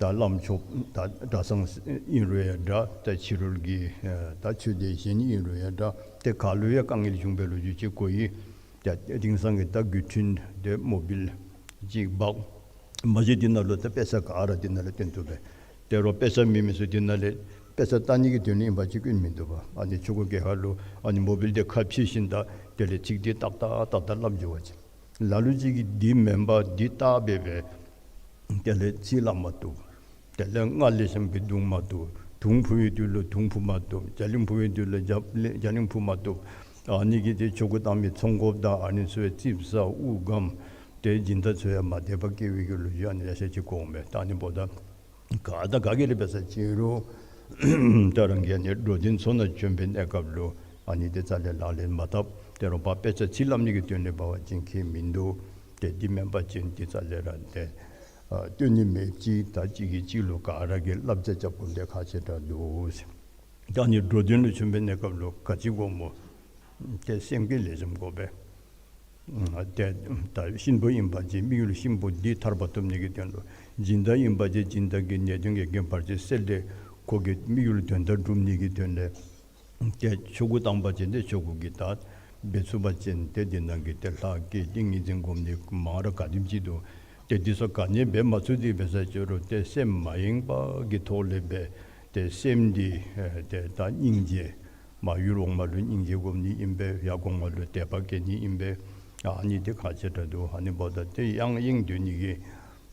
ད་བླམ་ཆོསཔ་ད་གྲྭ་ཚང་ཨིན་རུང་ཡང་འདྲ། ད་ཕྱི་རོལ་གྱི་ཨེ་ད་ཆོས་སྡེ་གཞན་ཨིན་རུང་ཡང་འདྲ། ཏེ་ག་ལུ་ཡང་དཀའ་ངལ་བྱུང་བའི་ལོ་རྒྱུས་ཅིག་གོ་ཡི། ཏེ་དེང་སང་གི་ད་འགོ་འདྲེན་ཏེ་མོ་བཱའིལ་ཅིག་འབག། མ་གཞི་འདི་ནང་ལུ་ད་དཔེ་ཆ་ག་ར་འདི་ནང་ལུ་སྟོན་ཚུགས་པས། ཏེ་རོགས་དཔེ་ཆ་མེད་མི་ཚུ་འདི་ནང་ལས་དཔེ་ཆ་ལྟ་ནི་གི་དོན་ལུ་ཨིན་པ་ཅིན་སྐྱོན་མིན་འདུག་པ། ཨ་ནི་ཆོ་ག་གི་ཁར་ལུ་ཨ་ནི་མོ་བཱའིལ་འདི་ཁ་ཕྱེ་ཞིནམ་ད་དེ་ལས་ཚིག་འདི་ཏག་ཏག་ཏག་ཏག་སླབ་འགྱོ་བ་ཅིན། ལ་ལུ་ཅིག་གིས་འདི་མེན་པར་འདི་བལྟ་སྦེ་སྦེ་དེ་ལས་ཚིག་སླབ་མ་བཏུབ། དེ་ལས་རྔ་ལེགས་ཤོམ་སྦེ་བརྡུང་མ་བཏུབ། དུང་འཕུ་བའི་དུས་ལུ་དུང་འཕུ་མ་བཏུབ། རྒྱ་གླིང་འཕུ་བའི་དུས་ལུ་རྒྱ་གླིང་རྒྱ་གླིང་འཕུ་མ་བཏུབ། ཨ་ནི་གིས་ཏེ་ཆོ་ག་བཏང་མི་ཚོང་དཔོན་དང་ཨ་ནི་ཚུ་ཡང་ཙིགཔ་ཟ་དབུགས་སྒམ། ཏེ་སྦྱིན་བདག་ཚུ་ཡང་མ་དད་པ་སྐྱེ་བའི་གི་ལོ་རྒྱུས་ཨ་ནི་ཡང་ཤེས་ཅིག་གོ་འོང་པས། ད་ཨ་ནི་འབདཝ་ད་ག་ད་ག་གིས་ར་འབད་ས་ཅིག་རུང་ད་རང་གིས་ཨ་ནི་འགྲོ་དོན་ཚུ་ནང་བྱོན་པའི་གནས་སྐབས་ལུ་ཨ་ནི་འདི་རྩ་ལས་ལག་ལེན་མ་འཐབ། ཏེ་རོགས་པ་དཔེ་ཆ་ཚིག་སླབ་ནི་གི་དོན་ལུ་འབད་བ་ཅིན་ཁྱད་མིན་འདུག། ཏེ་འདི་མེན་པ་ཅིན་འདི་རྩ་ལས་ར་ཏེ་ཨ་སྟོན་ནི་མེདཔ་ཅིག། ད་གཅིག་གིས་གཅིག་ལུ་ག་ར་གིས་བསླབ་བྱ་རྐྱབ་དགོཔ་འདི་ཁག་ཆེ་དྲགས་འདུག་ཟེར། ད་ཨ་ནི་འགྲོ་དོན་ལུ་བྱོན་པའི་གནས་སྐབས་ལུ་ག་ཅི་དགོཔ་སྨོ། ཏེ་སེམས་ཀྱི་ལེགས་ཤོམ་དགོ་པས། ཨ་ཏེ་ད་གཤིན་པོ་ཨིན་པ་ཅིན་དམིགས་ཡུལ་གཤིན་པོ་འདི་ཐར་པ་ཐོབ་ནི་གི་དོན་ལུ། སྦྱིན་བདག་ཨིན་པ་ཅིན་སྦྱིན་བདག་གི་ནད་གདོན་གྱི་རྐྱེན་བར་ཆད་སེལ་ཏེ་ཁོ་གི་དམིགས་ཡུལ་དོན་དག་སྒྲུབ་ནི་གི་དོན་ལས། ཏེ་ཆོ་ག་བཏང་པ་ཅིན་ཏེ་ཆོ་ག་གི་ད་འབད་ཚུགས་པ་ཅིན་ཏེ་འདི་ནང་གི་ཏེ་ལྷ་བསྐྱེད་ཏིང་ངེ་འཛིན་སྒོམ་ནི་མང་ར་ག་དེམ་ཅིག་འདུག། ཏེ་འདི་ཚུ་ག་ནི་འབད་མ་ཚུགས་ཏེ་འབད་ས་ཅིག་རུང་ཏེ་སེམས་མ་ཡེངས་པ་གི་ཐོག་ལས་འབད། ཏེ་སེམས་འདི་ཨེ་ཏེ་ད་སྙིང་རྗེ་མ་ཡུལ་འོག་མ་ལུ་སྙིང་རྗེ་སྒོམ་ནི་ཨིན་པས། ཡར་གོང་མ་ལུ་དད་པ་བསྐྱེད་ནི་ཨིན་པས། ཨ་ནི་འདི་ཁག་ཆེ་དྲགས་འདུག། ཨ་ནི་འབདཝ་ད་ཏེ་ཡང་ཡེངས་སྡོད་ནི་གི་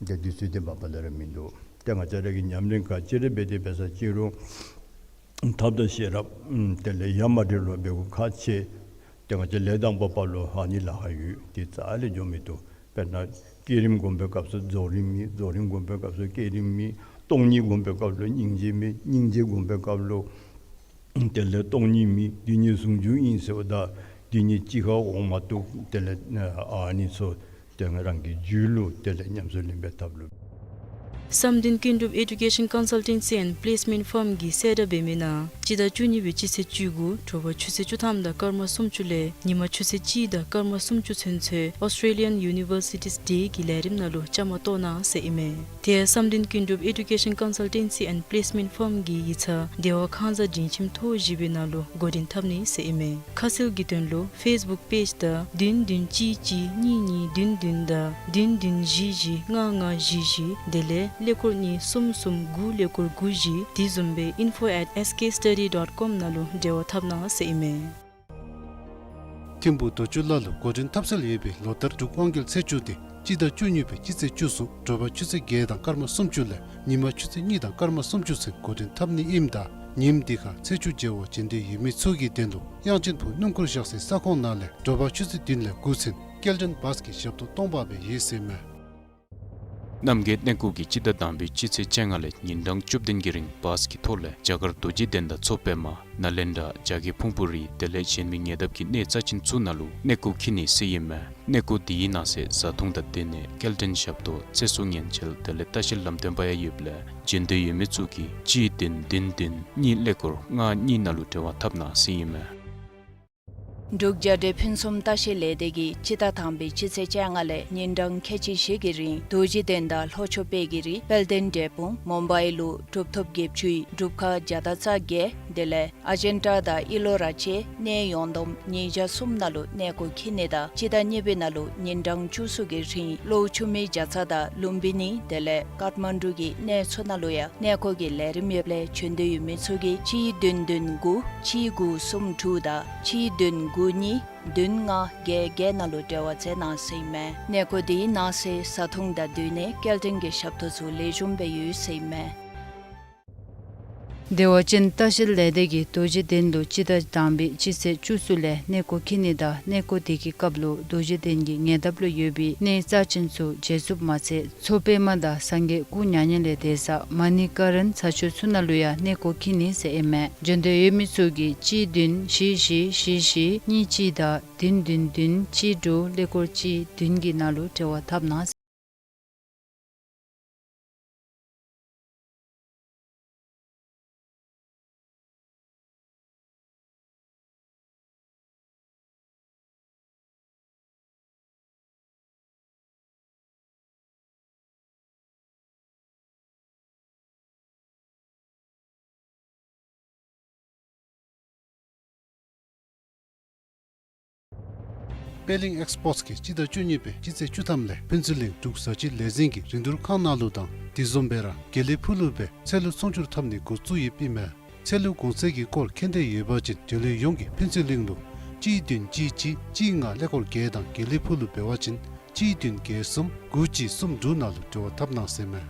ཏེ་དུས་ཚོད་འདི་མ་པ་ལས་ར་མིན་འདུག། ཏེ་ང་བཅས་ར་གིས་ཉམས་ལེན་ག་ཅི་ར་འབད་དེ་འབད་ས་ཅིག་རུང་ཐབས་དང་ཤེས་རབ་ཨམ་དེ་ལས་ཡ་མ་བྲལ་བ་འབད་དགོཔ་ཁག་ཆེ། ཏེ་ང་བཅས་ལས་དང་པོ་པ་ལུ་ཨ་ནི་ལཱ་ཁག་ཡོད། ཏེ་རྩ་ལས་འགྱོ་མི་བཏུབ། དཔེར་ན་བསྐྱེད་རིམ་སྒོམ་པའི་སྐབས་སུ་རྫོགས་རིམ་མེད། རྫོགས་རིམ་སྒོམ་པའི་སྐབས་སུ་བསྐྱེད་རིམ་མེད། སྟོང་ཉིད་སྒོམ་པའི་སྐབས་ལུ་སྙིང་རྗེ་མེད། སྙིང་རྗེ་སྒོམ་པའི་སྐབས་ལུ་དེ་ལས་སྟོང་ཉིད་མེད། འདི་གཉིས་ཟུང་འཇུག་ཨིན་ཟེརཝ་ད་འདི་གཉིས་གཅིག་ཁར་འོང་མ་བཏུབ། དེ་ལས་ཨ་ནི་ཚུ་ཏེ་ང་རང་གི་རྒྱུད་ལུ་དེ་ལས་ཉམས་སུ་ལེན་པའི་ཐབས་ལུ། བསམ་གཏན་ཀུན་གྲུབ་Education Consultancy and Placement Firm གིས་གསལ་བསྒྲགས་འབད་མི་ནང་སྤྱི་ཟླ་བཅུ་གཉིས་པའི་སྤྱི་ཚེས་བཅུ་དགུ་དྲོ་པ་ཆུ་ཚོད་བཅུ་ཐམ་དང་སྐར་མ་སུམ་ཅུ་ལས་ཉིན་མ་ཆུ་ཚོད་གཅིག་དང་སྐར་མ་སུམ་ཅུ་ཚུན་ཚོད་Australian Universities Day གི་ལས་རིམ་ནང་ལུ་བཅའ་མར་གཏོགས་གནང་ཟེར་ཨིན་མས། དེ་ཡང་བསམ་གཏན་ཀུན་གྲུབ་Education Consultancy and Placement Firm གི་ཡིག་ཚང་བདེ་བ་ཁང་གཟའ་སྒྲིང་ཁྱིམ་ཐོག་བཞི་པའི་ནང་ལུ་འགོ་འདྲེན་འཐབ་ནི་ཟེར་ཨིན་མས། ཁ་གསལ་གྱི་དོན་ལུ་Facebook page དང་བདུན་བདུན་གཅིག་གཅིག་གཉིས་གཉིས་བདུན་བདུན་དང་བདུན་བདུན་བཞི་བཞི་ལྔ་ལྔ་བཞི་བཞི། དེ་ལས་ཀླད་ཀོར་གཉིས་གསུམ་གསུམ་དགུ་ཀླད་ཀོར་དགུ་བཞི། དེ་བཟུམ་སྦེ་info at S K study dot com ནང་ལུ་འབྲེལ་བ་འཐབ་གནང་ཟེར་ཨིན་མས། ཐིམ་ཕུག་རྡོ་ཆུ་ལ་ལུ་འགོ་འདྲེན་འཐབ་སྲོལ་ཡོད་པའི་ལོ་ལྟར་འབྲུག་དབང་རྒྱལ་ཚེས་བཅུ་དེ་སྤྱི་ཟླ་བཅུ་གཉིས་པའི་སྤྱི་ཚེས་བཅུ་གསུམ་དྲོ་པ་ཆུ་ཚོད་བརྒྱད་དང་སྐར་མ་སུམ་ཅུ་ལས་ཉིན་མ་ཆུ་ཚོད་གཉིས་དང་སྐར་མ་སུམ་ཅུ་ཚུན་འགོ་འདྲེན་འཐབ་ནི་ཨིནམ་ད་ཉིནམ་དེ་ཁར་ཚེས་བཅུ་མཇལ་བར་བྱོན་འདོད་ཡོད་མི་ཚུ་གི་དོན་ལུ་དབྱངས་ཅན་ཕུག་སྣུམ་འཁོར་བཞག་སའི་ས་ཁོངས་ནང་ལས་དྲོ་པ་ཆུ་ཚོད་བདུན་ལས་དགུ་ཚུན་སྐྱེལ་འདྲེན་བཱས་ཀྱི་ཞབས་ཏོག་གཏོང་འབག་འབད་ཡོད་ཟེར་མས། རྣམ་རྒྱལ་གནས་སྐོར་གྱིས་སྤྱི་ཟླ་དང་པའི་སྤྱི་ཚེས་བཅོ་ལྔ་ལས་ཉིན་གྲངས་བཅུ་བདུན་གྱི་རིང་བཱས་ཀྱི་ཐོག་ལས་རྒྱ་གར་རྡོ་རྗེ་གདན་དང་མཚོ་པདྨ་ནཱ་ལེནྡྲ་རྒྱ་བསྐྱེད་ཕུང་པོ་རི་དེ་ལས་གཞན་མི་ཉེ་འདབས་ཀྱི་གནས་རྩ་ཆེན་ཚུ་ནང་ལུ་གནས་སྐོར་འཁྱིད་ནི་ཟེར་ཨིན་མས། གནས་སྐོར་དེའི་ནང་གསེས་བཟའ་འཐུང་དང་སྡོད་གནས་སྐྱེལ་འདྲེན་ཞབས་ཏོག་ཚེ་སྲོག་ཉེན་བཅོལ་དེ་ལས་ལྟ་བཤལ་ལམ་སྟོན་པ་ཡང་ཡོདཔ་ལས་བྱོན་འདོད་ཡོད་མི་ཚུ་གིས་གཅིག་བདུན་བདུན་བདུན་གཉིས་ཀླད་ཀོར་ལྔ་གཉིས་ནང་ལུ་འབྲེལ་བ་འཐབ་གནང་ཟེར་ཨིན་མས། འབྲུག་རྒྱལ་འབྲེལ་ཕུན་སུམ་ལྟ་བཤལ་ལས་སྡེ་གིས་སྤྱི་ཟླ་དང་པའི་སྤྱི་ཚེས་བཅོ་ལྔ་ལས་ཉིན་གྲངས་ཁལ་གཅིག་བཞི་གི་རིང་རྡོ་རྗེ་གདན་དང་ལྷོ་ཕྱོགས་དཔལ་གྱི་རི་དཔལ་ལྡན་འབྲས་སྤུངས་མུམ་བའི་ལུ་གྲུབ་ཐོབ་བརྒྱད་ཅུའི་སྒྲུབ་ཁང་བརྒྱ་དང་རྩ་བརྒྱད་དེ་ལས་ཨ་ཇན་ཊ་དང་ཨི་ལོ་ར་བཅས་གནས་ཡོངས་བསྡོམས་ཉིས་བརྒྱ་གསུམ་ནང་ལུ་གནས་སྐོར་འཁྱིད་ནི་དང་སྤྱི་ཟླ་གཉིས་པའི་ནང་ལུ་ཉིན་གྲངས་བཅུ་གསུམ་གྱི་རིང་གློ་བ་ཆུ་མིག་རྒྱ་ཚ་དང་ལུམ་བི་ནི་དེ་ལས་ཀཏ་མན་ཌུ་གི་གནས་ཚུ་ནང་ལུ་ཡང་གནས་སྐོར་གྱི་ལས་རིམ་ཡོདཔ་ལས་བྱོན་འདོད་ཡོད་མི་ཚུ་གིས་གཅིག་བདུན་བདུན་དགུ་གཅིག་དགུ་གསུམ་དྲུག་དང་གཅིག་བདུན་དགུ་གཉིས་བདུན་ལྔ་བརྒྱད་བརྒྱད་ནང་ལུ་འབྲེལ་བ་མཛད་གནང་ཟེར་ཨིན་མས། གནས་སྐོར་དེའི་ནང་གསེས་བཟའ་འཐུང་དང་སྡོད་གནས་སྐྱེལ་འདྲེན་གྱི་ཞབས་ཏོག་ཚུ་ལེགས་ཤོམ་སྦེ་ཡོད་ཟེར་ཨིན་མས། བདེ་བ་ཅན་ལྟ་བཤལ་ལས་སྡེ་གིས་རྡོ་རྗེ་གདན་ལུ་སྤྱི་ཟླ་དང་པའི་སྤྱི་ཚེས་བཅུ་གསུམ་ལས་གནས་སྐོར་འཁྱིད་ནི་དང་གནས་སྐོར་དེ་གི་སྐབས་ལུ་རྡོ་རྗེ་གདན་གྱི་ཉེ་འདབས་ལུ་ཡོད་པའི་གནས་རྩ་ཆེན་ཚུ་མཇལ་ཚུགསཔ་མ་ཚད་མཚོ་པདྨ་དང་སངས་རྒྱས་སྐུ་མྱ་ངན་ལས་འདས་ས་མ་ཎི་ཀ་རན་ས་ཆ་ཚུ་ནང་ལུ་ཡང་གནས་སྐོར་འཁྱིད་ནི་ཟེར་ཨིན་མས། བྱོན་འདོད་ཡོད་མི་ཚུ་གིས་གཅིག་བདུན་བཞི་བཞི་བཞི་བཞི་གཉིས་གཅིག་དང་བདུན་བདུན་བདུན་གཅིག་དྲུག་ཀླད་ཀོར་གཅིག་བདུན་གྱི་ནང་ལུ་འབྲེལ་བ་འཐབ་གནང་ཟེར། པད་གླིང་ཨེགསི་པོརཊ་གིས་སྤྱི་ཟླ་བཅུ་གཉིས་པའི་སྤྱི་ཚེས་བཅུ་ཐམ་ལས་ཕུན་ཚོགས་གླིང་འབྲུག་བཟའ་སྤྱོད་ལས་འཛིན་གྱི་རིན་བསྡུར་ཁང་ནང་ལུ་དང་དེ་བཟུམ་སྦེ་ར་དགེ་ལེགས་ཕུག་ལུ་སྦེ་ཚལ་ལུ་ཚོང་སྒྱུར་འཐབ་ནི་འགོ་བཙུགས་ཡོདཔ་ཨིན་མས། ཚལ་ལུ་གོང་ཚད་ཀྱི་སྐོར་མཁྱེན་འདོད་ཡོད་པ་ཅིན་འབྲེལ་ཡོད་ཡོངས་ཀྱིས་ཕུན་ཚོགས་གླིང་ལུ་གཅིག་བདུན་གཅིག་གཅིག་གཅིག་ལྔ་ཀླད་ཀོར་བརྒྱད་དང་དགེ་ལེགས་ཕུག་ལུ་འབད་བ་ཅིན་གཅིག་བདུན་བརྒྱད་གསུམ་དགུ་གཅིག་གསུམ་དྲུག་ནང་ལུ་འབྲེལ་བ་འཐབ་གནང་ཟེར་མས།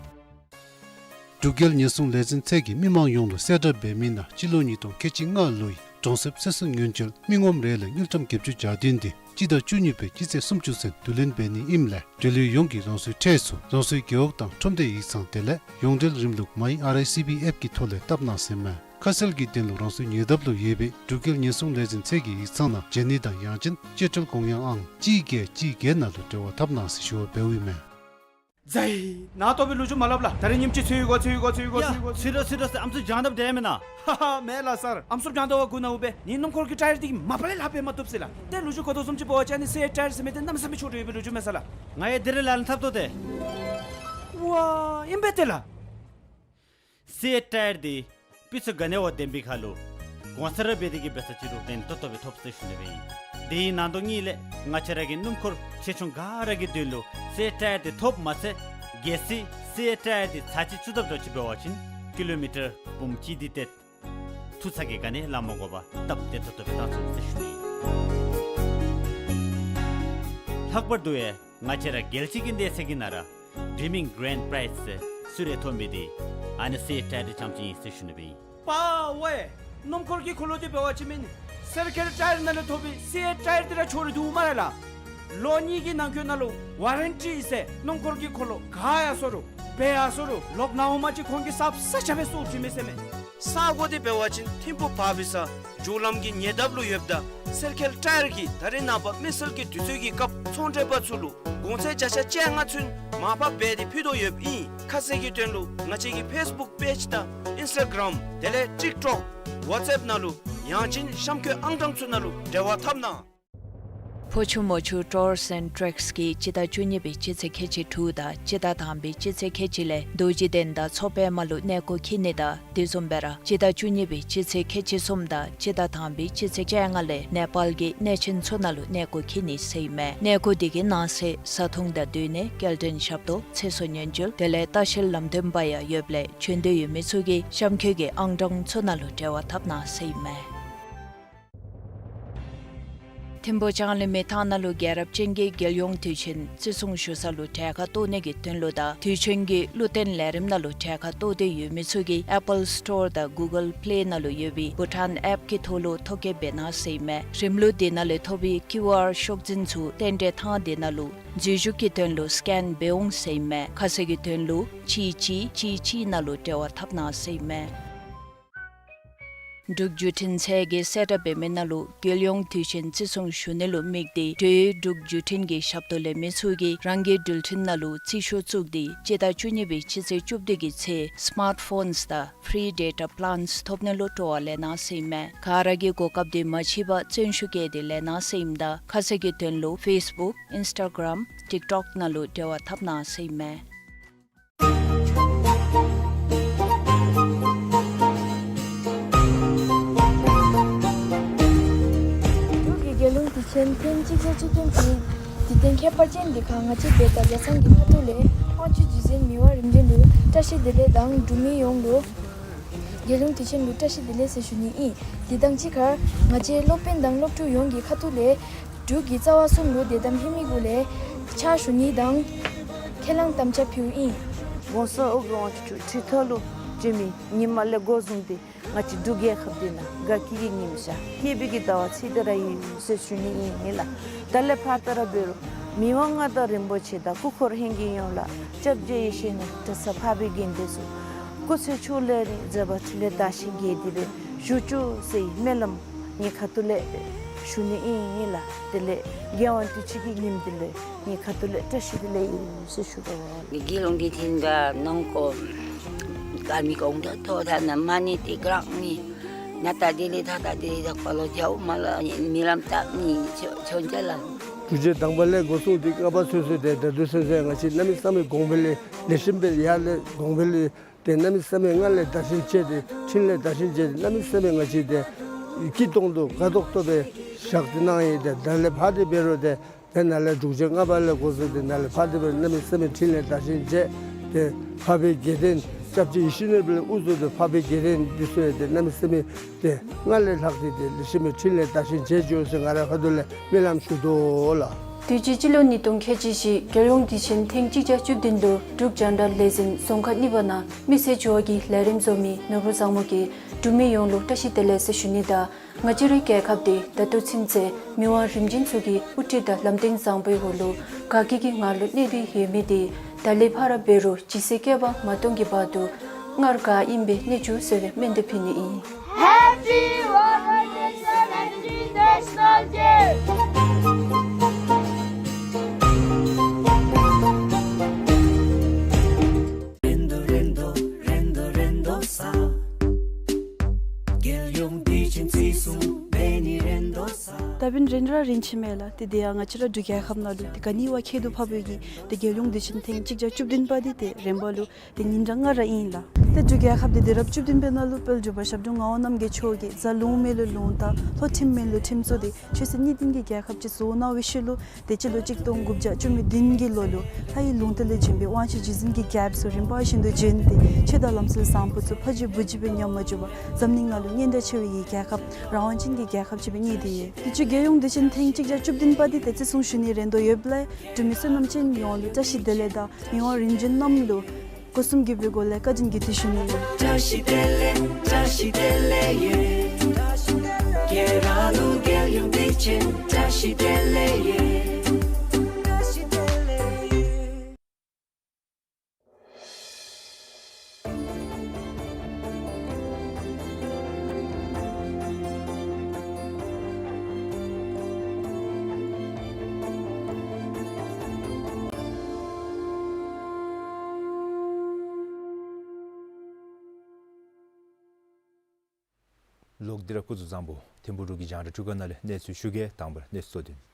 འབྲུག་རྒྱལ་ཉེན་སྲུང་ལས་འཛིན་ཚད་ཀྱིས་མི་མང་ཡོངས་ལུ་གསལ་བསྒྲགས་འབད་མི་ནང་སྤྱི་ལོ་ཉིས་སྟོང་ཁལ་གཅིག་ལྔ་ལོའི་གྲོང་གསེབ་ཚེ་སྲོག་ཉེན་བཅོལ་མི་ངོམ་རེ་ལས་དངུལ་ཀྲམ་བརྒྱད་ཅུ་གྱ་བདུན་དེ་སྤྱི་ཟླ་བཅུ་གཉིས་པའི་སྤྱི་ཚེས་སུམ་ཅུ་ཚུན་བསྡུ་ལེན་འབད་ནི་ཨིནམ་ལས་འབྲེལ་ཡོད་ཡོངས་ཀྱིས་རང་སོའི་ཁྲལ་ཚུ་རང་སོའི་རྒེད་འོག་དང་ཁྲོམ་སྡེ་ཡིག་ཚང་དེ་ལས་ཡོངས་འབྲེལ་རིམ་ལུགས་མའི་ཨར་ཨའི་སི་བི་ཨེཔ་གི་ཐོག་ལས་བཏབ་གནང་ཟེར་མས། ཁ་གསལ་གྱི་དོན་ལུ་རང་སོའི་ཉེ་འདབས་ལུ་ཡོད་པའི་འབྲུག་རྒྱལ་ཉེན་སྲུང་ལས་འཛིན་ཚད་ཀྱི་ཡིག་ཚང་ནང་མཇལ་ནི་དང་ཡང་ཅིན་སྤྱོད་ཁྲལ་དགོངས་ཡངས་ཨང་གཅིག་བརྒྱད་གཅིག་བརྒྱད་ནང་ལུ་འབྲེལ་བ་འཐབ་གནང་ཟེར་ཞུ་བ་འབདཝ་ཨིན་མས། ཛའི་ནཱ་ཏོ་སྦེ་ལོ་རྒྱུས་མ་སླབ་ལགས། ད་རིས་ཉིནམ་ཅིག་ཚུད་ཡི་གོ་ཚུད་ཡི་གོ་ཚུད་ཡི་གོ་ཡ་ཚུད་ཡི་གོ་ཚུད་ཡི་གོ། ཚུད་ར་ཚུད་ར་ཟེར་ཨམ་སྲུ་སྦྱང་དཔ་དེ་མེན་ན། ཧ་ཧ་མེན་ལགས་སར། ཨམ་སྲུ་སྦྱང་དཔ་གུ་ནཝ་སྦེ་ངེའི་སྣུམ་འཁོར་གྱི་ཊ་ཡར་འདི་གིས་མ་པ་ལས་ལྷག་འབད་མ་བཏུབ་ཟེར་ལགས། ཏེ་ལོ་རྒྱུས་གོ་དོ་བཟུམ་ཅིག་འབད་བ་ཅིན་ཨ་ནི་སི་ཨེཊ་ཊ་ཡར་ཟེར་མི་འདི་གནམ་མེད་ས་མེད་མཆོག་རེ་ཡོད་པའི་ལོ་རྒྱུས་མས་ས་ལགས། ང་ཡང་དེ་རེ་ལག་ལེན་འཐབ་དོ་ཏེ། ཝ་ཨིན་པས་ཏེ་ལགས། སི་ཨེཊ་ཊ་ཡར་འདི་སྤུས་ཚད་ག་ནི་བ་ལྡན་པའི་ཁར་ལུ་གོང་ཚད་ར་འབད་དེ་གིས་འབད་ས་ཅིག་རུང་ཕན་ཏོག་ཏོ་སྦེ་ཐོབ་ཟེར་ཞུ་ནི་སྦེ་ཨིན། དེའི་ནང་དོག་གཉིས་ལས་ང་བཅས་ར་གི་སྣུམ་འཁོར་ཆེ་ཆུང་ག་ར་གི་དོན་ལུ་སི་ཨེཊ་ཊ་ཡར་འདི་ཐོབ་མ་ཚད་གལ་སྲིད་སི་ཨེཊ་ཊ་ཡར་འདི་ཚར་གཅིག་བཙུགས་དཔ་འདྲཝ་ཅིག་འབད་བ་ཅིན་ཀི་ལོ་མི་ཊར་འབུམ་གཅིག་དེ་ཏེ་ཐུག་ཚར་གེ་ག་ནི་ལཱ་མ་དགོ་པར་སྟབས་བདེ་ཏོག་ཏོ་སྦེ་བཏང་ཚུགས་ཟེར་ཞུ་ནི་ཨིན། ལྷག་པར་དུ་ཡང་ང་བཅས་ར་རྒྱལ་སྤྱི་གི་གནས་ཚད་ཀྱི་ནང་ར་ཌིམིང་གྷི་རེན་ཌི་པ་རའིཛ་ཟེར་གསོལ་རས་ཐོབ་མི་འདི་ཨ་ནི་སི་ཨེཊ་ཊ་ཡར་འདི་རྐྱངམ་ཅིག་ཨིན་ཟེར་ཞུ་ནི་སྦེ་ཨིན། པ་ཝེ། སྣུམ་འཁོར་གྱི་འཁོར་ལོ་འདི་འབད་བ་ཅིན་མེན་སར་ཀལ་ཊ་ཡར་ནང་ལས་ཐོབ་པའི་སི་ཨེཊ་ཊ་ཡར་འདི་ར་མཆོག་རེ་འདུག་སྨ་རེ་ལགས། ལོ་གཉིས་ཀྱི་ནང་འཁོད་ནང་ལུ་ཝ་རན་ཊི་ཟེར་སྣུམ་འཁོར་གྱི་འཁོར་ལོ་ག་ཡར་སོང་རུང་འབད་ཡར་སོང་རུང་ལོག་ནཝ་མ་གཞི་ཁོང་གིས་གསརཔ་གསརཔ་རྐྱབ་སྦེ་བཙུགས་བྱིན་མས་ཟེར་མས། ས་གོ་འདི་འབད་བ་ཅིན་ཐིམ་ཕུག་བར་བི་ས་མཇུག་ལམ་གྱི་ཉེ་འདབས་ལུ་ཡོདཔ་ད་སར་ཀལ་ཊ་ཡར་གྱིས་ད་རེས་ནངས་པ་མི་སེར་གྱི་དུས་ཚོད་ཀྱི་སྐབས་ཚོང་མགྲོན་པ་ཚུ་ལུ་གོང་ཚད་བརྒྱ་ཆ་བཅོ་ལྔ་ཚུན་མར་ཕབ་འབད་དེ་ཕུལ་དོ་ཡོདཔ་ཨིན། ཁ་གསལ་གྱི་དོན་ལུ་ང་བཅས་ཀྱི་ཕེསི་བུཀ་པེཇ་དང་ཨིནསི་ཊ་གརམ་དེ་ལས་ཊིཀ་ཊོཀ་ཝཊསི་ཨེཔ་ནང་ལུ་ཡང་ཅིན་གཤམ་འཁོད་ཨང་གྲངས་ཚུ་ནང་ལུ་འབྲེལ་བ་འཐབ་གནང་། ཕོ་ཆུ་མོ་ཆུ་ཊུརསི་ཨེནཌ་ཊེགསི་གིས་སྤྱི་ཟླ་བཅུ་གཉིས་པའི་སྤྱི་ཚེས་ཁལ་གཅིག་དྲུག་དང་སྤྱི་ཟླ་དང་པའི་སྤྱི་ཚེས་ཁལ་གཅིག་ལས་རྡོ་རྗེ་གདན་དང་མཚོ་པདྨ་ལུ་གནས་སྐོར་འཁྱིད་ནི་དང་དེ་བཟུམ་སྦེ་ར་སྤྱི་ཟླ་བཅུ་གཉིས་པའི་སྤྱི་ཚེས་ཁལ་གཅིག་གསུམ་དང་སྤྱི་ཟླ་དང་པའི་སྤྱི་ཚེས་བཅོ་ལྔ་ལས་ནེ་པཱལ་གྱི་གནས་ཆེན་ཚུ་ནང་ལུ་གནས་སྐོར་འཁྱིད་ནི་ཟེར་ཨིན་མས། གནས་སྐོར་དེ་གི་ནང་གསེས་བཟའ་འཐུང་དང་སྡོད་གནས་སྐྱེལ་འདྲེན་ཞབས་ཏོག་ཚེ་སྲོག་ཉེན་བཅོལ་དེ་ལས་ལྟ་བཤལ་ལམ་སྟོན་པ་ཡང་ཡོདཔ་ལས་བྱོན་འདོད་ཡོད་མི་ཚུ་གིས་གཤམ་འཁོད་ཀྱི་ཨང་གྲངས་ཚུ་ནང་ལུ་འབྲེལ་བ་འཐབ་གནང་ཟེར་ཨིན་མས། ཐིམ་ཕུག་ལྕང་གླིང་མི་ཐང་ནང་ལུ་རྒྱལ་རབས་ཅན་གྱི་རྒྱལ་ཡོངས་དུས་ཆེན་བརྩི་སྲུང་ཞུ་ས་ལུ་གྲལ་ཁར་གཏོགས་ནི་གི་དོན་ལུ་དང་དུས་ཆེན་གྱི་བློ་བརྟན་ལས་རིམ་ནང་ལུ་གྲལ་ཁར་གཏོགས་འདོད་ཡོད་མི་ཚུ་གིས་ཨེཔ་པཱལ་སི་ཊོར་དང་གུ་གཱལ་པི་ལེ་ནང་ལུ་ཡོད་པའི་བྷུ་ཊཱན་ཨེཔ་གི་ཐོག་ལུ་ཐོ་བཀོད་འབད་གནང་ཟེར་ཨིན་མས། རིམ་ལུགས་དེ་ནང་ལས་ཐོབ་པའི་ཀིའུ་ཨར་ཤོག་འཛིན་ཚུ་རྟེན་འབྲེལ་ཐང་དེ་ནང་ལུ་འཛུལ་ཞུགས་ཀྱི་དོན་ལུ་སི་ཀེན་འབད་འོང་ཟེར་ཨིན་མས། ཁ་གསལ་གྱི་དོན་ལུ་གཅིག་གཅིག་གཅིག་གཅིག་ནང་ལུ་འབྲེལ་བ་འཐབ་གནང་ཟེར་ཨིན་མས། འབྲུག་བརྒྱུད་འཕྲིན་ཚད་ཀྱིས་གསལ་བསྒྲགས་འབད་མི་ནང་ལུ་རྒྱལ་ཡོངས་དུས་ཆེན་བརྩི་སྲུང་ཞུ་ནི་ལུ་དམིགས་ཏེ་འབྲུག་བརྒྱུད་འཕྲིན་གྱི་ཞབས་ཏོག་ལེན་མི་ཚུ་གིས་རང་གི་འགྲུལ་འཕྲིན་ནང་ལུ་རྩིས་ཤོག་བཙུགས་ཏེ་སྤྱི་ཟླ་བཅུ་གཉིས་པའི་སྤྱི་ཚེས་བཅུ་བདུན་གྱི་ཚེ་སི་མཱརཊ་ཕོནསི་དང་ཕི་རི་ཌེ་ཊ་པི་ལཱནསི་ཐོབ་ནི་ལུ་སྤྲོ་བ་ལེན་གནང་ཟེར་ཨིན་མས། ག་ར་གིས་གོ་སྐབས་དེ་མ་ཕྱི་བར་བརྩོན་ཤུགས་བསྐྱེད་དེ་ལེན་གནང་ཟེར་ཨིནམ་ད་ཁ་གསལ་གྱི་དོན་ལུ་ཕེསི་བུཀ་ཨིནསི་ཊ་གརམ་ཊིཀ་ཊོཀ་ནང་ལུ་འབྲེལ་བ་འཐབ་གནང་ཟེར་ཨིན་མས། འབྲུག་གི་རྒྱལ་ཡོངས་དུས་ཆེན་ཐེངས་གཅིག་བརྒྱ་བཅུ་བདུན་པའི་དུས་སྟོན་ཁྱད་པར་ཅན་འདི་ཁར་ང་བཅས་བོད་དང་ལས་ཚང་གི་ཁ་ཐུག་ལས་དབང་ཕྱུག་རྗེ་བཙུན་མི་དབང་རིམ་བྱོན་ལུ་བཀྲ་ཤིས་བདེ་ལེགས་དང་འབྲུག་མི་ཡོངས་ལུ་རྒྱལ་ཡོངས་དུས་ཆེན་ལུ་བཀྲ་ཤིས་བདེ་ལེགས་ཟེར་ཞུ་ནི་ཨིན། དེ་དང་གཅིག་ཁར་ང་བཅས་སློབ་དཔོན་དང་སློབ་ཕྲུག་ཡོངས་ཀྱི་ཁ་ཐུག་ལས་འབྲུག་གི་རྩ་བ་གསུམ་ལུ་དད་དམ་ལྷད་མེད་སྒོ་ལས་ཕྱག་ཞུ་ནི་དང་ཁས་བླངས་དམ་བཅའ་ཕུལཝ་ཨིན། ༸གོང་ས་ཨོ་རྒྱན་དབང་ཕྱུག་ཁྲི་ཐོག་ལུ་བྱོན་མི་ཉིནམ་ལས་འགོ་བཟུང་སྟེ་ང་བཅས་འབྲུག་རྒྱལ་ཁབ་འདི་ནང་དགའ་སྐྱིད་ཀྱི་ཉིམ་ཤར་སྐྱིད་པའི་གི་ཟླཝ་ཚེས་འདི་ར་ཨིན་ཟེར་ཞུ་ནི་ཨིན་ལགས། ད་ལས་ཕར་ད་ར་འབད་རུང་མི་དབང་མངའ་བདག་རིན་པོ་ཆེ་དང་སྐུ་འཁོར་ལྷན་རྒྱས་ཡོངས་ལུ་སྐྱབས་རྗེ་ཡེ་ཤེས་ནོར་བུ་གྲྭ་ཚང་འཕགས་པའི་དགེ་འདུན་ཚུ་སྐུ་ཚེ་ཁྱུག་ལས་རིང་མཛད་པ་འཕྲིན་ལས་དར་ཞིང་རྒྱས་ཏེ་སྦེ་བཞུགས་བཅུག་ཟེར་སྨོན་ལམ་ངེའི་ཁ་ཐུག་ལས་ཞུ་ནི་ཨིན་ལགས། དེ་ལས་རྒྱལ་དབང་དུས་ཆེན་གྱི་ཉིནམ་འདི་ལུ་ངེའི་ཁ་ཐུག་ལས་བཀྲ་ཤིས་བདེ་ལེགས་ཨིན་ཟེར་ཞུ་དོ། རྒྱལ་ཡོངས་དུས་ཆེན་ག་ནང་ཁོ་ག་མི་གོང་དུ་ཐོག་ཐ་ན་མ་ཎི་ཏེ་གྲངས་ནི་ན་ད་དེ་ལས་ད་ད་དེ་ལས་ད་ཁོ་ལོ་རྒྱལ་མ་ལ་རྨི་ལམ་བཏབ་ནི་ཆོ་ཆོ་འཇའ་ལ། དྲུག་ཆེན་དང་པ་ལས་འགོ་བཟུང་སྟེ་ལྔ་པ་ཚུན་ཚོད་དེ་ད་དུས་ཚོད་ཚེ་ང་བཅས་གནམ་མེད་ས་མེད་གོང་འཕེལ་ལས་ལེགས་ཤོམ་སྦེ་ཡར་ལས་གོང་འཕེལ་ལས་ཏེ་གནམ་མེད་ས་མེད་སྔར་ལས་དར་ཞིང་རྒྱས་ཏེ་འཕྲིན་ལས་དར་ཞིང་རྒྱས་ཏེ་གནམ་མེད་ས་མེད་ང་བཅས་ཏེ་སྐྱིད་ཏོང་ཏོ་དགའ་ཏོག་ཏོ་སྦེ་བཞག་སྟེ་གནང་ཡི། ཏེ་ད་ལས་ཕར་ཏེ་འབད་རུང་ཏེ་ཏེ་ནཱ་ལས་དྲུག་ཆེན་ལྔ་པ་ལས་འགོ་བཟུང་སྟེ་ནཱ་ལས་ཕར་ཏེ་འབད་རུང་གནམ་མེད་ས་མེད་འཕྲིན་ལས་དར་ཞིང་རྒྱས། ཏེ་འཕགས་པའི་དགེ་འདུན་སྐྱབས་རྗེ་ཡིད་བཞིན་ནོར་བུ་ལས་དབུ་བཟུང་སྟེ་འཕགས་པའི་དགེ་འདུན་འདི་ཚུ་ཡང་ཏེ་གནམ་མེད་ས་མེད་ཏེ་སྔར་ལས་ལྷག་སྟེ་ཏེ་ལེགས་ཤོམ་སྦེ་འཕྲིན་ལས་དར་ཞིང་རྒྱས་འགྱོ་ཟེར་ང་རའི་ཁ་ཐུག་ལས་སྨོན་ལམ་ཞུ་དོ་ལགས། དུས་ཅི་སྤྱི་ལོ་ཉིས་སྟོང་ཁལ་གཅིག་བཞི་རྒྱལ་ཡོངས་དུས་ཆེན་ཐེངས་གཅིག་བརྒྱ་བཅུ་བདུན་ལུ་འབྲུག་རྒྱང་བསྒྲགས་ལས་འཛིན་རྫོང་ཁག་གཉིས་པ་ནང་མི་སེར་འགྱུར་བ་གི་ལས་རིམ་བཟོ་མི་ནོར་བུ་བཟང་མོ་གིས་འབྲུག་མི་ཡོངས་ལུ་བཀྲ་ཤིས་བདེ་ལེགས་ཟེར་ཞུ་ནི་དང་ང་བཅས་རའི་རྒྱལ་ཁབ་འདི་ད་ལྟོ་ཚུན་ཚོད་མི་དབང་རིམ་བྱོན་ཚུ་གི་དབུ་ཁྲིད་དང་ལམ་སྟོན་བཟང་པོའི་འོག་ལུ་དགའ་སྐྱིད་ཀྱི་ངང་ལུ་གནས་ཏེ་ཡོད་མི་འདི་ད་ལས་ཕར་འབད་རུང་ཇི་སྲིད་བསྐལ་པ་མ་སྟོངས་ཀྱི་བར་དུ་སྔར་ག་ཨིནམ་སྦེ་གནས་བཅུག་ཟེར་བའི་སྨོན་འདེབས་ཕུལ་ནི་ཨིན། Happy World Language Day! ད་འབདན་རིན་ར་རིན་ཆེ་མས་ལགས། ཏེ་དེ་ཡང་ང་བཅས་ར་འབྲུག་རྒྱལ་ཁབ་ནང་ལུ་ཏེ་ག་ནི་བ་ཁྱད་དུ་འཕགས་པའི་གི་ཏེ་རྒྱལ་ཡོངས་དུས་ཆེན་ཐེངས་གཅིག་བརྒྱ་བཅུ་བདུན་པ་འདི་ཏེ་རིམ་པ་ལུ་ཏེ་ཉིན་གྲངས་ལྔ་ར་ཨིན་ལགས། ཏེ་འབྲུག་རྒྱལ་ཁབ་འདི་དུས་རབས་བཅུ་བདུན་པའི་ནང་ལུ་དཔལ་འབྲུག་པ་ཞབས་དྲུང་ངག་དབང་རྣམ་རྒྱལ་མཆོག་གིས་རྫ་ལུང་མེད་ལུ་ལུང་དང་ལྷོ་ཁྲིམས་མེད་ལུ་ཁྲིམས་བཟོ་སྟེ་ཆོས་སྲིད་གཉིས་ལྡན་གྱི་རྒྱལ་ཁབ་ཅིག་བཟོ་གནང་བའི་ཤུལ་ལུ་ཏེ་སྤྱི་ལོ་གཅིག་སྟོང་དགུ་བརྒྱ་བཅུ་མེད་བདུན་གྱི་ལོ་ལུ་ལྷ་ཡི་ལུང་བསྟན་ལས་བྱོན་པའི་དབང་ཕྱུག་རྗེ་བཙུན་གྱི་རྒྱལཔོ་ཚུ་རིམ་པ་བཞིན་དུ་བྱོན་ཏེ་ཆོས་དང་ལམ་སྲོལ་བཟང་པོ་ཚུ་ཕ་རྒྱུད་བུ་རྒྱུད་སྦེ་ཉམས་མ་བཅུག་པར་འཛམ་གླིང་ནང་ལུ་སྙན་གྲགས་ཆེ་བའི་རྒྱལ་ཁབ་རང་དབང་ཅན་གྱི་རྒྱལ་ཁབ་ཅིག་སྦེ་གནས་ཏེ་ཡོད། དུས་ཅི་རྒྱལ་ཡོངས་དུས་ཆེན་ཐེངས་གཅིག་བརྒྱ་བཅུ་བདུན་པ་འདི་ཏེ་བརྩི་སྲུང་ཞུ་ནི་རན་དོ་ཡོདཔ་ལས་འབྲུག་མི་བསོད་ནམས་ཅན་ཡོངས་ལུ་བཀྲ་ཤིས་བདེ་ལེགས་དང་མི་དབང་རིམ་བྱོན་རྣམས་ལུ་སྒོ་གསུམ་གྱི་སྦེ་སྒོ་ལས་བཀའ་དྲིན་གྱི་དུས་ཞུ་ནི་ཨིན། བཀྲ་ཤིས་བདེ་ལེགས། བཀྲ་ཤིས་བདེ་ལེགས་ཡོད། ཁྱེད་རང་ལུ་རྒྱལ་ཡོངས་དུས་ཆེན་བཀྲ་ཤིས་བདེ་ལེགས་ཡོད། ལོག་སྟེ་ར་སྐུ་གཟུགས་བཟང་པོ། ཐིམ་ཕུག་འབྲུག་གི་རྒྱང་བསྒྲགས་འཕྲུལ་ཁང་ནང་ལས་གནས་ཚུལ་ཞུ་གེ། དང་པ་ར་གནས་ཚུལ་གཙོ་དོན།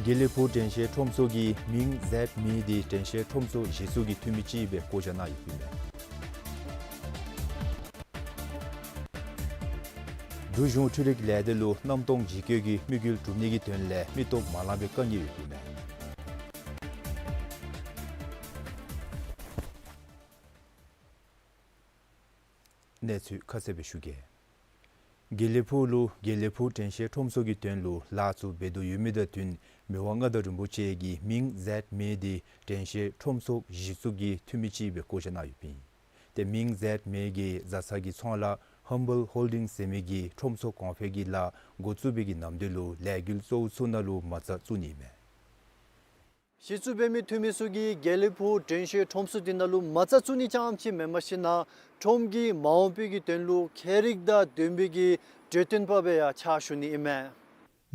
དགེ་ལེགས་ཕུག་དྲན་ཤེས་ཁྲོམ་ཚོགས་ཀྱིས་མིང་མཛད་མི་དེ་དྲན་ཤེས་ཁྲོམ་ཚོགས་གཞི་བཙུགས་ཀྱི་འཐུས་མི་ཅིག་སྦེ་བསྐོ་བཞག་གནང་ཡོདཔ་ཨིན་མས། འབྲུག་གཞུང་འཕྲུལ་རིག་ལས་སྡེ་ལུ་གནམ་སྟོང་འཇིགས་སྐྱོབ་ཀྱི་དམིགས་ཡུལ་སྒྲུབ་ནི་གི་དོན་ལས་མི་སྟོབས་མ་ལངམ་སྦེ་བཀག་ཉར་ཡོདཔ་ཨིན་མས། གནས་ཚུལ་ཁ་གསལ་སྦེ་ཞུ་གེ། དགེ་ལེགས་ཕུག་ལུ་དགེ་ལེགས་ཕུག་དྲན་ཤེས་ཁྲོམ་ཚོགས་ཀྱི་དོན་ལུ་ལཱ་ཚུ་འབད་དོ་ཡོད་མི་དང་བསྟུན་མི་དབང་མངའ་བདག་རིན་པོ་ཆེ་གིས་མིང་མཛད་མི་དེ་དྲན་ཤེས་ཁྲོམ་ཚོགས་གཞི་བཙུགས་ཀྱི་འཐུས་མི་ཅིག་སྦེ་བསྐོ་བཞག་གནང་ཡོདཔ་ཨིན། ཏེ་མིང་མཛད་མི་གིས་བཟའ་ཚང་གི་ཚོང་ལཱ་ཧམ་བཱལ་ཧོལ་ཌིང་ཟེར་མི་གི་ཁྲོམ་ཚོགས་གོང་འཕེལ་གྱི་ལཱ་འགོ་བཙུགས་པའི་གི་ནམ་དུས་ལུ་ལས་འགུལ་གཙོ་བོ་ཚུ་ནང་ལུ་མ་རྩ་བཙུགས་ནི་ཨིན་མས། གཞི་བཙུགས་འབད་མི་འཐུས་མི་ཚུ་གིས་དགེ་ལེགས་ཕུག་དྲན་ཤེས་ཁྲོམ་ཚོགས་དེ་ནང་ལུ་མ་རྩ་བཙུགས་ནི་ཙམ་ཅིག་མེན་པར་ཞིན་ན་ཁྲོམ་གྱི་མ་འོངས་པའི་གི་དོན་ལུ་ཁྱད་རིག་དང་ལྡན་པའི་གི་གྲོས་སྟོན་པ་སྦེ་ཡང་ཕྱག་ཞུ་ནི་ཨིན་མས།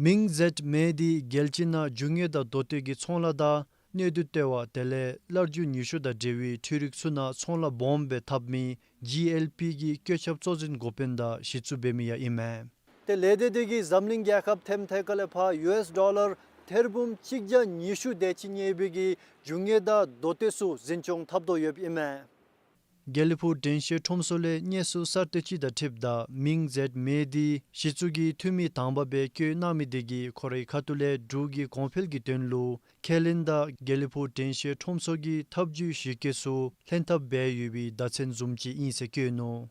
མིང་མཛད་མི་དེ་རྒྱལ་སྤྱི་ནང་རྒྱུ་དངོས་དང་མདོ་སྟོད་ཀྱི་ཚོང་ལཱ་དང་སྣོད་དུ་ལྟེ་བ་དེ་ལས་སླར་འབྱུང་ནུས་ཤུགས་དང་འབྲེལ་བའི་འཕྲུལ་རིག་ཚུ་ནང་ཚོང་ལཱ་སྦོམ་སྦེ་འཐབ་མི་ཇི་ཨེལ་པི་གི་བཀོད་ཁྱབ་གཙོ་འཛིན་འགོ་དཔོན་དང་གཞི་བཙུགས་འབད་མི་ཡང་ཨིན་མས། ཏེ་ལས་སྡེ་དེ་གིས་འཛམ་གླིང་རྒྱལ་ཁབ་ཐེམ་ཐད་ཁ་ལས་ཕར་ཡུ་ཨེས་ཌོ་ལར་ཐེར་འབུམ་གཅིག་བརྒྱ་ཉི་ཤུ་དེ་ཅིག་གནས་པའི་གི་རྒྱུ་དངོས་དང་མདོ་སྟོད་ཚུ་འཛིན་སྐྱོང་འཐབ་དོ་ཡོདཔ་ཨིན་མས། དགེ་ལེགས་ཕུག་དྲན་ཤེས་ཁྲོམ་ཚོགས་ལས་གནས་ཚུལ་གསར་བཏོན་ཅིག་དང་འཁྲིལཝ་ད་མིང་མཛད་མི་དེ་གཞི་བཙུགས་ཀྱི་འཐུས་མི་དང་པ་སྦེ་བསྐོ་གནང་མི་དེ་གིས་ཁོ་རའི་ཁ་ཐུག་ལས་འབྲུག་གི་གོང་འཕེལ་གྱི་དོན་ལུ་ཁས་ལེན་དང་དགེ་ལེགས་ཕུག་དྲན་ཤེས་ཁྲོམ་ཚོགས་ཀྱི་ཐབས་བྱུས་གཞི་བཀོད་ཚུ་ལྷན་ཐབས་འབད་ཡོད་པའི་བརྡ་མཚོན་བཟུམ་ཅིག་ཨིན་ཟེར་བཀོད་ནུག།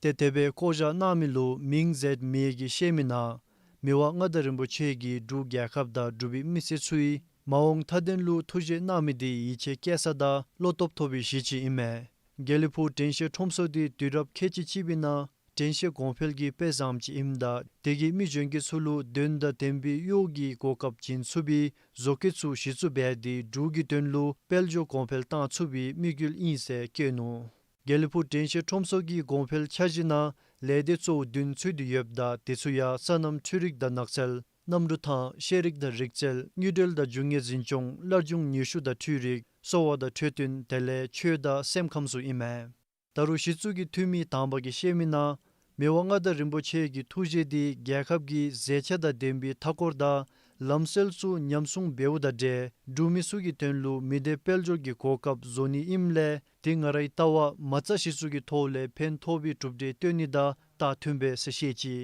ཏེ་དེ་སྦེ་བསྐོ་བཞག་གནང་མི་ལུ་མིང་མཛད་མི་གིས་བཤད་མི་ནང་མི་དབང་མངའ་བདག་རིན་པོ་ཆེ་གིས་འབྲུག་རྒྱལ་ཁབ་དང་འབྲུག་པའི་མི་སེར་ཚུ་གི་མ་འོངས་མཐའ་དོན་ལུ་ཐུགས་བཞེད་གནང་མི་དེ་ཡིད་ཆེས་བསྐྱེད་ས་དང་བློ་སྟོབས་ཐོབ་པའི་གཞི་ཅིག་ཨིན་མས། དགེ་ལེགས་ཕུག་དྲན་ཤེས་ཁྲོམ་ཚོགས་དེ་དུས་རབས་ཁལ་གཅིག་གཅིག་པའི་ནང་དྲན་ཤེས་གོང་འཕེལ་གྱི་དཔེ་བཟངམ་ཅིག་ཨིནམ་ད་དེ་གིས་མི་གཞན་གྱིས་ཚུ་ལུ་དོན་དང་ལྡན་པའི་གཡོག་གི་གོ་སྐབས་བྱིན་ཚུགས་པའི་བཟོ་བཀོད་ཚུ་གཞི་བཙུགས་འབད་དེ་འབྲུག་གི་དོན་ལུ་དཔལ་འབྱོར་གོང་འཕེལ་བཏང་ཚུགས་པའི་དམིགས་ཡུལ་ཨིན་ཟེར་བཀོད་ནུག། དགེ་ལེགས་ཕུག་དྲན་ཤེས་ཁྲོམ་ཚོགས་ཀྱི་གོང་འཕེལ་འཆར་གཞི་ནང་ལས་སྡེ་གཙོ་བོ་བདུན་ཚུད་དེ་ཡོདཔ་ད་དེ་ཚུ་ཡང་སོ་ནམ་འཕྲུལ་རིག་དང་ནགས་ཚལ། གནམ་གྲུ་ཐང་། ཤེས་རིག་དང་རིག་རྩལ། དངུལ་འབྲེལ་དང་རྒྱུ་དངོས་འཛིན་སྐྱོང་། སླར་འབྱུང་ནུས་ཤུགས་དང་འཕྲུལ་རིག། གསོ་བ་དང་འཕྲོད་བསྟེན། དེ་ལས་ཆོས་དང་སེམས་ཁམས་ཚུ་ཨིན་མས། ད་རུང་གཞི་བཙུགས་ཀྱི་འཐུས་མི་དང་པ་གིས་བཤད་མི་ནང་མི་དབང་མངའ་བདག་རིན་པོ་ཆེ་གི་ཐུགས་བཞེད་དེ་རྒྱལ་ཁབ་ཀྱི་མཛེས་ཆ་དང་ལྡན་པའི་མཐའ་འཁོར་དང་ལམ་སྲོལ་ཚུ་ཉམས་སྲུང་འབདཝ་དང་འབྲེལ་འབྲུག་མི་ཚུ་གི་དོན་ལུ་མི་སྡེ་དཔལ་འབྱོར་གྱི་གོ་སྐབས་བཟོ་ནི་ཨིནམ་ལས་དེ་ང་རའི་ལྟ་བ་མ་རྩ་གཞི་བཙུགས་ཀྱི་ཐོག་ལས་ཕན་ཐོགས་པའི་གྲུབ་འབྲས་སྟོན་ནི་དང་རྟགས་མཐུན་པས་ཟེར་བཤད་ཅི།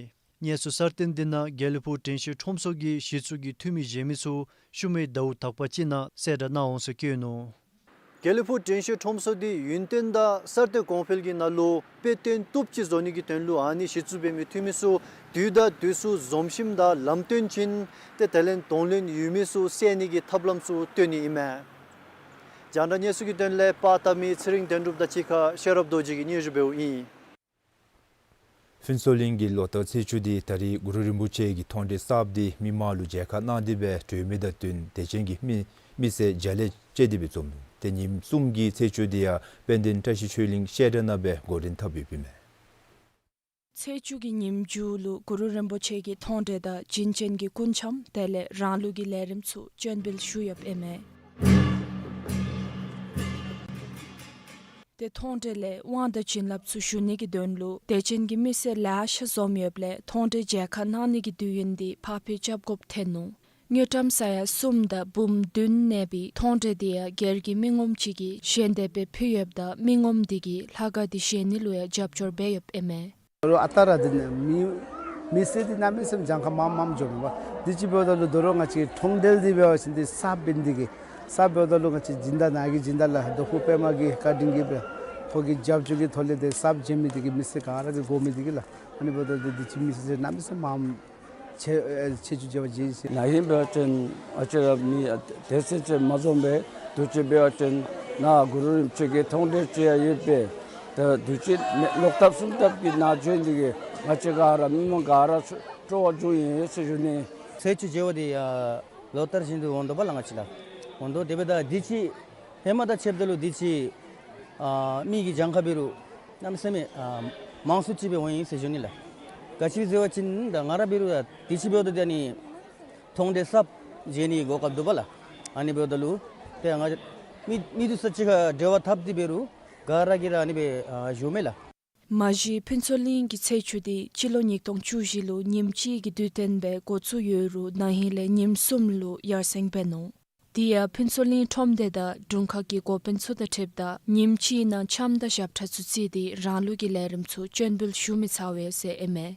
གནས་ཚུལ་གསར་བཏོན་དེ་ནང་དགེ་ལེགས་ཕུག་དྲན་ཤེས་ཁྲོམ་ཚོགས་ཀྱི་གཞི་བཙུགས་ཀྱི་འཐུས་མི་གཞན་མི་ཚུ་ཤུལ་མའི་ཟླཝ་དག་པ་ཅིག་ནང་གསལ་བསྒྲགས་གནང་འོང་ཟེར་བཀོད་ནུག། དགེ་ལེགས་ཕུག་དྲན་ཤེས་ཁྲོམ་ཚོགས་དེ་ཡུན་བརྟན་དང་གསར་གཏོད་གོང་འཕེལ་གྱི་ནང་ལུ་དཔེ་སྟོན་བཏུབ་ཅིག་བཟོ་ནི་གི་དོན་ལུ་ཨ་ནི་གཞི་བཙུགས་འབད་མི་འཐུས་མི་ཚུ་དུས་དང་དུས་སུ་འཛོམས་ཞིནམ་ད་ལམ་སྟོན་བྱིན། ཏེ་དེ་ལས་གདོང་ལེན་ཡོད་མི་ཚུ་བསལ་ནི་གི་ཐབས་ལམ་ཚུ་སྟོན་ནི་ཨིན་མས། རྒྱང་བསྒྲགས་གནས་ཚུལ་གྱི་དོན་ལས་པར་བཏབ་མི་ཚེ་རིང་དོན་གྲུབ་དང་གཅིག་ཁར་ཤེས་རབ་རྡོ་རྗེ་གིས་སྙན་ཞུ་འབདཝ་ཨིན། ཕུན་ཚོགས་གླིང་གི་ལོ་ལྟར་ཚེས་བཅུ་དེ་ད་རེས་གུ་རུ་རིན་པོ་ཆེ་གི་མཐོང་གྲོལ་གསརཔ་དེ་མི་མང་ལུ་མཇལ་ཁ་གནང་སྟེ་སྦེ་གྲོལ་མི་དང་བསྟུན་དད་ཅན་གྱི་མི་མི་སེར་མཇལ་ལེ་བཅས་ཏེ་སྦེ་འཛོམས་ནུག། ཏེ་ཉིནམ་གསུམ་གྱི་ཚེས་བཅུ་དེ་ཡང་དཔལ་ལྡན་བཀྲ་ཤིས་ཆོས་གླིང་བཤད་གྲྭ་ནང་སྦེ་འགོ་འདྲེན་འཐབ་ཡོདཔ་ཨིན་མས། ཚེས་བཅུ་གི་ཉིནམ་མཇུག་ལུ་གུ་རུ་རིན་པོ་ཆེ་གི་མཐོང་གྲོལ་དང་བྱིན་ཅན་གྱི་སྐུ་འཆམ་དེ་ལས་རང་ལུགས་ཀྱི་ལས་རིམ་ཚུ་སྤྱན་འབུལ་ཞུ་ཡོདཔ་ཨིན་མས། ཏེ་མཐོང་གྲོལ་ལས་དབང་དང་བྱིན་རླབས་ཚུ་ཞུ་ནི་གི་དོན་ལུ་དད་ཅན་གྱི་མི་སེར་ལེ་ཤ་འཛོམས་ཡོདཔ་ལས་མཐོང་གྲོལ་མཇལ་ཁ་གནང་ནི་གི་དུས་ཡུན་དེ་ཕར་འཕུལ་རྐྱབ་དགོཔ་ཐོན་ནུག། དངུལ་ཀྲམ་ས་ཡ་གསུམ་དང་འབུམ་བདུན་གནས་པའི་མཐོང་གྲོལ་དེ་ཡང་སྒེར་གྱི་མི་ངོམ་ཅིག་གིས་ཞལ་འདེབས་སྦེ་ཕུལ་ཡོདཔ་ད་མི་ངོམ་དེ་གིས་ལྷ་ཁང་དེ་བཞེངས་ནི་ལུ་ཡང་རྒྱབ་སྐྱོར་འབད་ཡོདཔ་ཨིན་མས། ད་རུང་ཨ་རྟག་ར་འདི་ནང་མི་མི་སེར་འདི་གནམ་མེད་ས་མེད་གྱངས་ཁ་མངམ་མངམ་འཛོམས་པས། འདི་ཅིག་འབདཝ་ད་ལུ་ད་རུང་ང་བཅས་མཐོང་གྲོལ་འདི་འབད་བ་ཅིན་འདི་གསརཔ་འབད་ནི་འདི་གིས་གསརཔ་འབདཝ་ད་ལུ་ང་བཅས་སྦྱིན་བདག་ནཱ་གི་སྦྱིན་བདག་ལགས་རྡོ་ཕུག་པདྨ་གི་བཀའ་དྲིན་གྱིས་སྦེ་ཁོ་གི་རྒྱབ་སྐྱོར་གྱི་ཐོག་ལས་འདི་གསརཔ་བྱིན་མི་འདི་གིས་མི་སེར་ག་ར་གིས་དགོ་མི་འདི་གིས་ལགས། ཨ་ནི་འབདཝ་ད་འདི་འདི་ཅིག་མི་སེར་གནམ་མེད་ས་མེད་མངམ་ཆེ་ཨེ་ཆེ་ཆུང་བརྗེ་བ་བརྗེད་ཅི། ནཱ་ཧིང་འབད་བ་ཅིན་ང་བཅས་ར་མི་ཨ་དེ་ཚུན་ཚོད་མ་འཛོམས་པས། དུས་ཅི་འབད་བ་ཅིན་ནཱ་གུ་རུ་རིན་པོ་ཆེ་གི་མཐོང་གྲོལ་ཅིག་ཡང་ཡོད་པས། ད་དུས་ཅི་ལོག་ལྟབ་གསུམ་ལྟབ་ཀྱི་ནང་འཛོམས་ཏེ་གིས་ང་བཅས་ག་ར་མི་མང་ག་ར་སྤྲོ་བ་བྱུང་ཡི་ཟེར་ཞུ་ནི། ཚེས་བཅུ་བརྗེ་བ་འདི་ཡང་ལོ་ལྟར་བཞིན་དུ་འོང་དོ་བ་ལགས། ང་བཅས་ལགས་འོང་དོ། དེ་འབདཝ་ད་འདི་ཅིག་ཧེ་མ་དང་ཕྱདཔ་ད་ལུ་འདི་ཅིག་ཨ་མི་གི་གྱངས་ཁ་འབད་རུང་གནམ་མེད་ས་མེད་ཨ་མང་སུ་ཅིག་སྦེ་འོང་ཡི་ཟེར་ཞུ་ནི་ལགས། ག་ཅི་ཟེར་བ་ཅིན་ད་ང་ར་འབད་རུང་ད་འདི་ཅིག་འབདཝ་ད་འདི་ཨ་ནི་མཐོང་གྲོལ་གསརཔ་མཇལ་ནི་གོ་སྐབས་འདུག་པ་ལགས། ཨ་ནི་འབདཝ་ད་ལུ་ཏེ་ང་མི་མི་འདི་ཚུ་གཅིག་ཁར་འབྲེལ་བ་འཐབ་སྟེ་འབད་རུང་ ག་ར་གིས་ར་ཨ་ནི་སྦེ་ཨ་ཞུཝ་མས་ལགས། མ་གཞི་ཕུན་ཚོགས་གླིང་གི་ཚེས་བཅུ་འདི་སྤྱི་ལོ་ཉིས་སྟོང་བཅུ་བཞི་ལུ་ཉིནམ་གཅིག་གི་དུས་སྟོན་སྦེ་འགོ་བཙུགས་ཡོད་རུང་ན་ཧིང་ལས་ཉིནམ་གསུམ་ལུ་ཡར་སེང་འབད་ནུག། དེ་ཡང་ཕུན་ཚོགས་གླིང་ཁྲོམ་སྡེ་དང་དྲུང་ཁག་གི་འགོ་དཔོན་ཚུ་དང་འཁྲིལཝ་ད་ཉིནམ་གཅིག་ནང་འཆམ་དང་ཞབས་ཁྲ་ཚུ་རྩིས་ཏེ་རང་ལུགས་ཀྱི་ལས་རིམ་ཚུ་སྤྱན་འབུལ་ཞུ་མི་ཚར་བས་ཟེར་ཨིན་མས།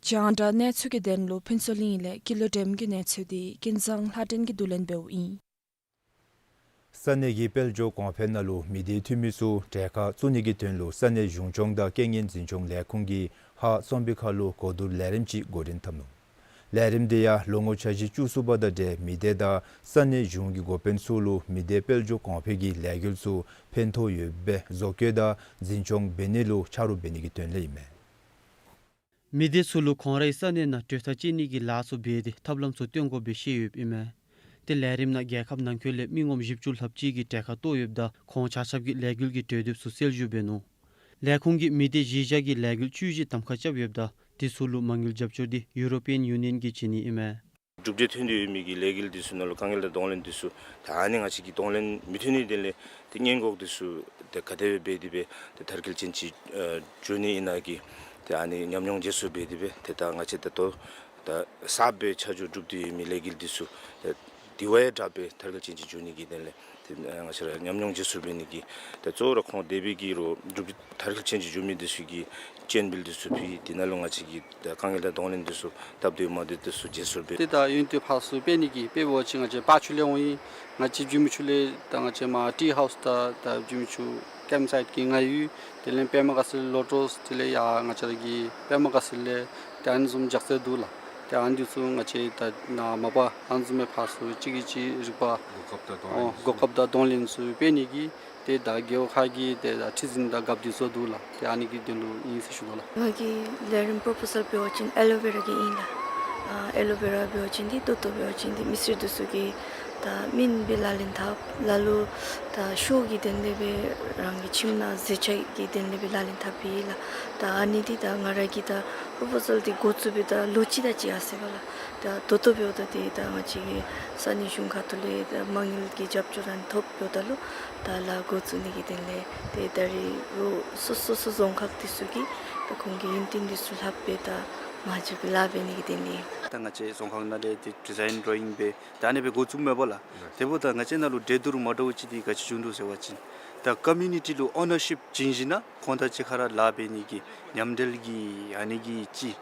རྒྱང་བསྒྲགས་གནས་ཚུལ་གྱི་དོན་ལུ་ཕུན་ཚོགས་གླིང་ལས་ཀུན་ལེགས་སྒྲོལམ་གྱི་གནས་ཚུལ་འདི་ཀུན་བཟང་ལྷ་སྒྲོན་གྱིས་བསྡུ་ལེན་འབདཝ་ཨིན། ས་གནས་ཀྱི་དཔལ་འབྱོར་གོང་འཕེལ་ནང་ལུ་མི་སྡེ་འཐུས་མི་ཚུ་གྲལ་ཁར་བཙུགས་ནི་གི་དོན་ལུ་ས་གནས་གཞུང་སྐྱོང་དང་རྐྱེན་ངན་འཛིན་སྐྱོང་ལས་ཁུངས་ཀྱིས་ཧཱ་བསམ་འཕེལ་ཁ་ལུ་གོ་བསྡུར་ལས་རིམ་ཅིག་འགོ་འདྲེན་འཐབ་ནུག། ལས་རིམ་དེ་ཡང་ལོ་ངོ་འཆར་གཞི་བཅུ་གསུམ་པ་དང་འབྲེལ་མི་སྡེ་དང་ས་གནས་གཞུང་གི་འགོ་དཔོན་ཚུ་ལུ་མི་སྡེ་དཔལ་འབྱོར་གོང་འཕེལ་གྱི་ལས་འགུལ་ཚུ་ཕན་ཐོགས་ཡོདཔ་སྦེ་བཟོ་བཀོད་དང་འཛིན་སྐྱོང་འབད་ནི་ལུ་ཆ་རོགས་འབད་ནི་གི་དོན་ལས་ཨིན་མས། མི་སྡེ་ཚུ་ལུ་ཁོང་རའི་ས་གནས་ནང་གྲོས་ཐག་བཅད་ནི་གི་ལཱ་ཚུ་འབད་དེ་ཐབས་ལམ་ཚུ་སྟོན་དགོཔ་སྦེ་བཤད་ཡོདཔ་ཨིན་མས། ཏེ་ལས་རིམ་ནང་རྒྱལ་ཁབ་ནང་འཁོད་ལས་མི་ངོམ་བཞི་བཅུ་ལྷགཔ་ཅིག་གིས་གྲལ་ཁར་གཏོགས་ཡོདཔ་ད་ཁོང་ཆ་ཁྱབ་ཀྱིས་ལས་འགུལ་གྱི་གྲོས་འདེབས་ཚུ་གསལ་ཞུ་འབད་ནུག། ལས་ཁུངས་ཀྱིས་མི་སྡེ་གཞི་བཞག་གི་ལས་འགུལ་བཅུ་བཞི་གདམ་ཁ་རྐྱབ་ཡོདཔ་ད་དེ་ཚུ་ལུ་མ་དངུལ་རྒྱབ་སྐྱོར་འདི་ཡུ་རོ་པི་ཡན་ཡུ་ནི་ཡན་གྱིས་བྱིན་ནི་ཨིན་མས། གྲུབ་འབྲས་ཐོན་ཏེ་ཡོད་མི་གི་ལས་འགུལ་འདི་ཚུ་ནང་ལུ་དཀའ་ངལ་དང་གདོང་ལེན་འདི་ཚུ་ད་ཨ་ནི་ང་བཅས་ཀྱིས་གདོང་ལེན་མི་ཐོན་ནི་དོན་ལས་ཏེ་སྔོན་འགོག་འདི་ཚུ་ཏེ་ག་དེ་སྦེ་འབད་དེ་སྦེ་ཏེ་མཐར་འཁྱོལ་ཅན་ཅིག་ཨ་འགྱོ་ནི་ཨིན་ན་གི་ཏེ་ཨ་ནི་ཉམས་མྱོང་བརྗེ་སོར་འབད་དེ་སྦེ་ཏེ་ད་ང་བཅས་ད་ལྟོ་ད་གསརཔ་སྦེ་ཆ་འཇོག་གྲུབ་སྟེ་ཡོད་མི་ལས་འགུལ་འདི་ཚུ་ཏེ་དེ་བ་ཡང་དྲག་སྦེ་མཐར་འཁྱོལ་ཅན་ཅིག་འགྱོ་ནི་གི་དོན་ལས་ཏེ་ང་བཅས་ར་ཉམས་མྱོང་བརྗེ་སོར་འབད་ནི་གི་ཏེ་གཙོ་བོ་ར་ཁོང་དེ་སྦེ་གི་རོགས་གྲུབ་མཐར་འཁྱོལ་ཅན་ཅིག་འགྱོ་མི་འདི་ཚུ་གི་སྤྱན་འབུལ་འདི་ཚུ་ཕུལ། དེ་ནང་ལུ་ང་བཅས་ཀྱིས་ད་དཀའ་ངལ་དང་གདོང་ལེན་འདི་ཚུ་སྟབས་བདེ་མ་བདེ་འདི་ཚུ་བརྗེ་སོར་འབད། ཏེ་ད་ཡོན་ཏན་ཕར་ཚུར་སྤེལ་ནི་གི་དཔེ་འབད་བ་ཅིན་ང་བཅས་པར་ཆུ་ལས་འོང་ཡི། ང་བཅས་འགྱོ་མི་ཆུ་ལས་ད་ང་བཅས་མར་ཊི་ཧའུསི་དང་ད་འགྱོ་མི་ཆུ་ཀེམཔ་སའིཊ་ཀྱི་ང་ཡུལ་དེ་ལས་པདྨ་དགའ་ཚལ་ལོ་ཊས་དེ་ལས་ཡར་ང་བཅས་ར་གི་པདྨ་དགའ་ཚལ་ལས་ཏེ་ཨ་ནི་བཟུམ་ལྗགས་རྩལ་འདུག་ལགས། ཏེ་ཨ་ནི་འདི་ཚུ་ང་བཅས་ད་ནཱ་མ་པ་ཨ་ནི་བཟུམ་མའི་ཕར་ཚུར་གཅིག་གིས་གཅིག་རིག་པ་གོ་སྐབས་དང་གདོང་ལེན་ཨོ་གོ་སྐབས་དང་གདོང་ལེན་ཚུ་སྤེལ་ནི་གི་ཏེ་ད་རྒེད་འོག་ཁག་གི་ཏེ་ད་ཁྲི་འཛིན་དང་རྒཔོ་འདི་ཚུ་འདུག་ལགས། ཏེ་ཨ་ནི་གི་དོན་ལུ་ཨིན་ཟེར་ཞུ་དོ་ལགས། ང་གི་ལས་རིམ་པོརོ་པོ་ཟལ་འབད་བ་ཅིན་ཨེ་ལོ་ཝེ་ར་གི་ཨིན་ལགས། ཨ་ཨེ་ལོ་ཝེ་ར་འབད་བ་ཅིན་འདི་ད་ལྟོ་འབད་བ་ཅིན་འདི་མི་སེར་འདི་ཚུ་གིས་ད་སྨན་སྦེ་ལག་ལེན་འཐབ། ལ་ལུ་ད་ཤོ་གི་དོན་ལས་སྦེ་རང་གི་ཁྱིམ་ནང་བཟའ་ཆས་ཀྱི་དོན་ལས་སྦེ་ལག་ལེན་འཐབ་ཨིན་ལགས། ད་ཨ་ནི་འདི་ད་ང་ར་གིས་ད་པོརོ་པོ་ཟལ་འདི་འགོ་བཙུགས་སྦེ་ད་ལོ་གཅིག་དང་གཅིག་ཡར་སོ་ཡི་ལགས། ད་ད་ལྟོ་འབདཝ་ད་ཏེ་ད་ང་བཅས་ཀྱི་ས་གནས་གཞུང་ཁ་ཐུག་ལས་ད་མ་དངུལ་གྱི་རྒྱབ་སྐྱོར་ར་ཐོབ་འབདཝ་ད་ལུ་ད་ལཱ་འགོ་བཙུགས་ནི་གི་དོན་ལས་ཏེ་ད་རེས་རོགས་སོ་སོ་སོ་རྫོང་ཁག་འདི་ཚུ་གིས་ད་ཁོང་གི་ཡོན་ཏན་འདི་ཚུ་ལྷག་སྦེ་ད་མ་འཇུག་གི་ལཱ་འབད་ནི་གི་དོན་ལས། ད་ང་བཅས་རྫོང་ཁག་ནང་ལས་ཏེ་ཌི་ཛའིན་ཌོ་རོ་ཡིང་སྦེ་ད་ཨ་ནི་སྦེ་འགོ་བཙུགསཔ་མས་པ་ལགས། དེ་འབདཝ་ད་ང་བཅས་ནང་ལུ་འདྲེས་བསྡུར་མ་འདྲཝ་ཅིག་འདི་ག་ཅི་བྱུང་འདུག་ཟེར་བ་ཅིན་ད་ཀོ་མིའུ་ནི་ཊི་ལུ་ཨོ་ནར་ཤིཔ་བྱིན་ཞིནམ་ན་ཁོང་དང་གཅིག་ཁར་ལཱ་འབད་ནི་གི་མཉམ་འབྲེལ་གྱི་ཨ་ནི་གི་ཅིག་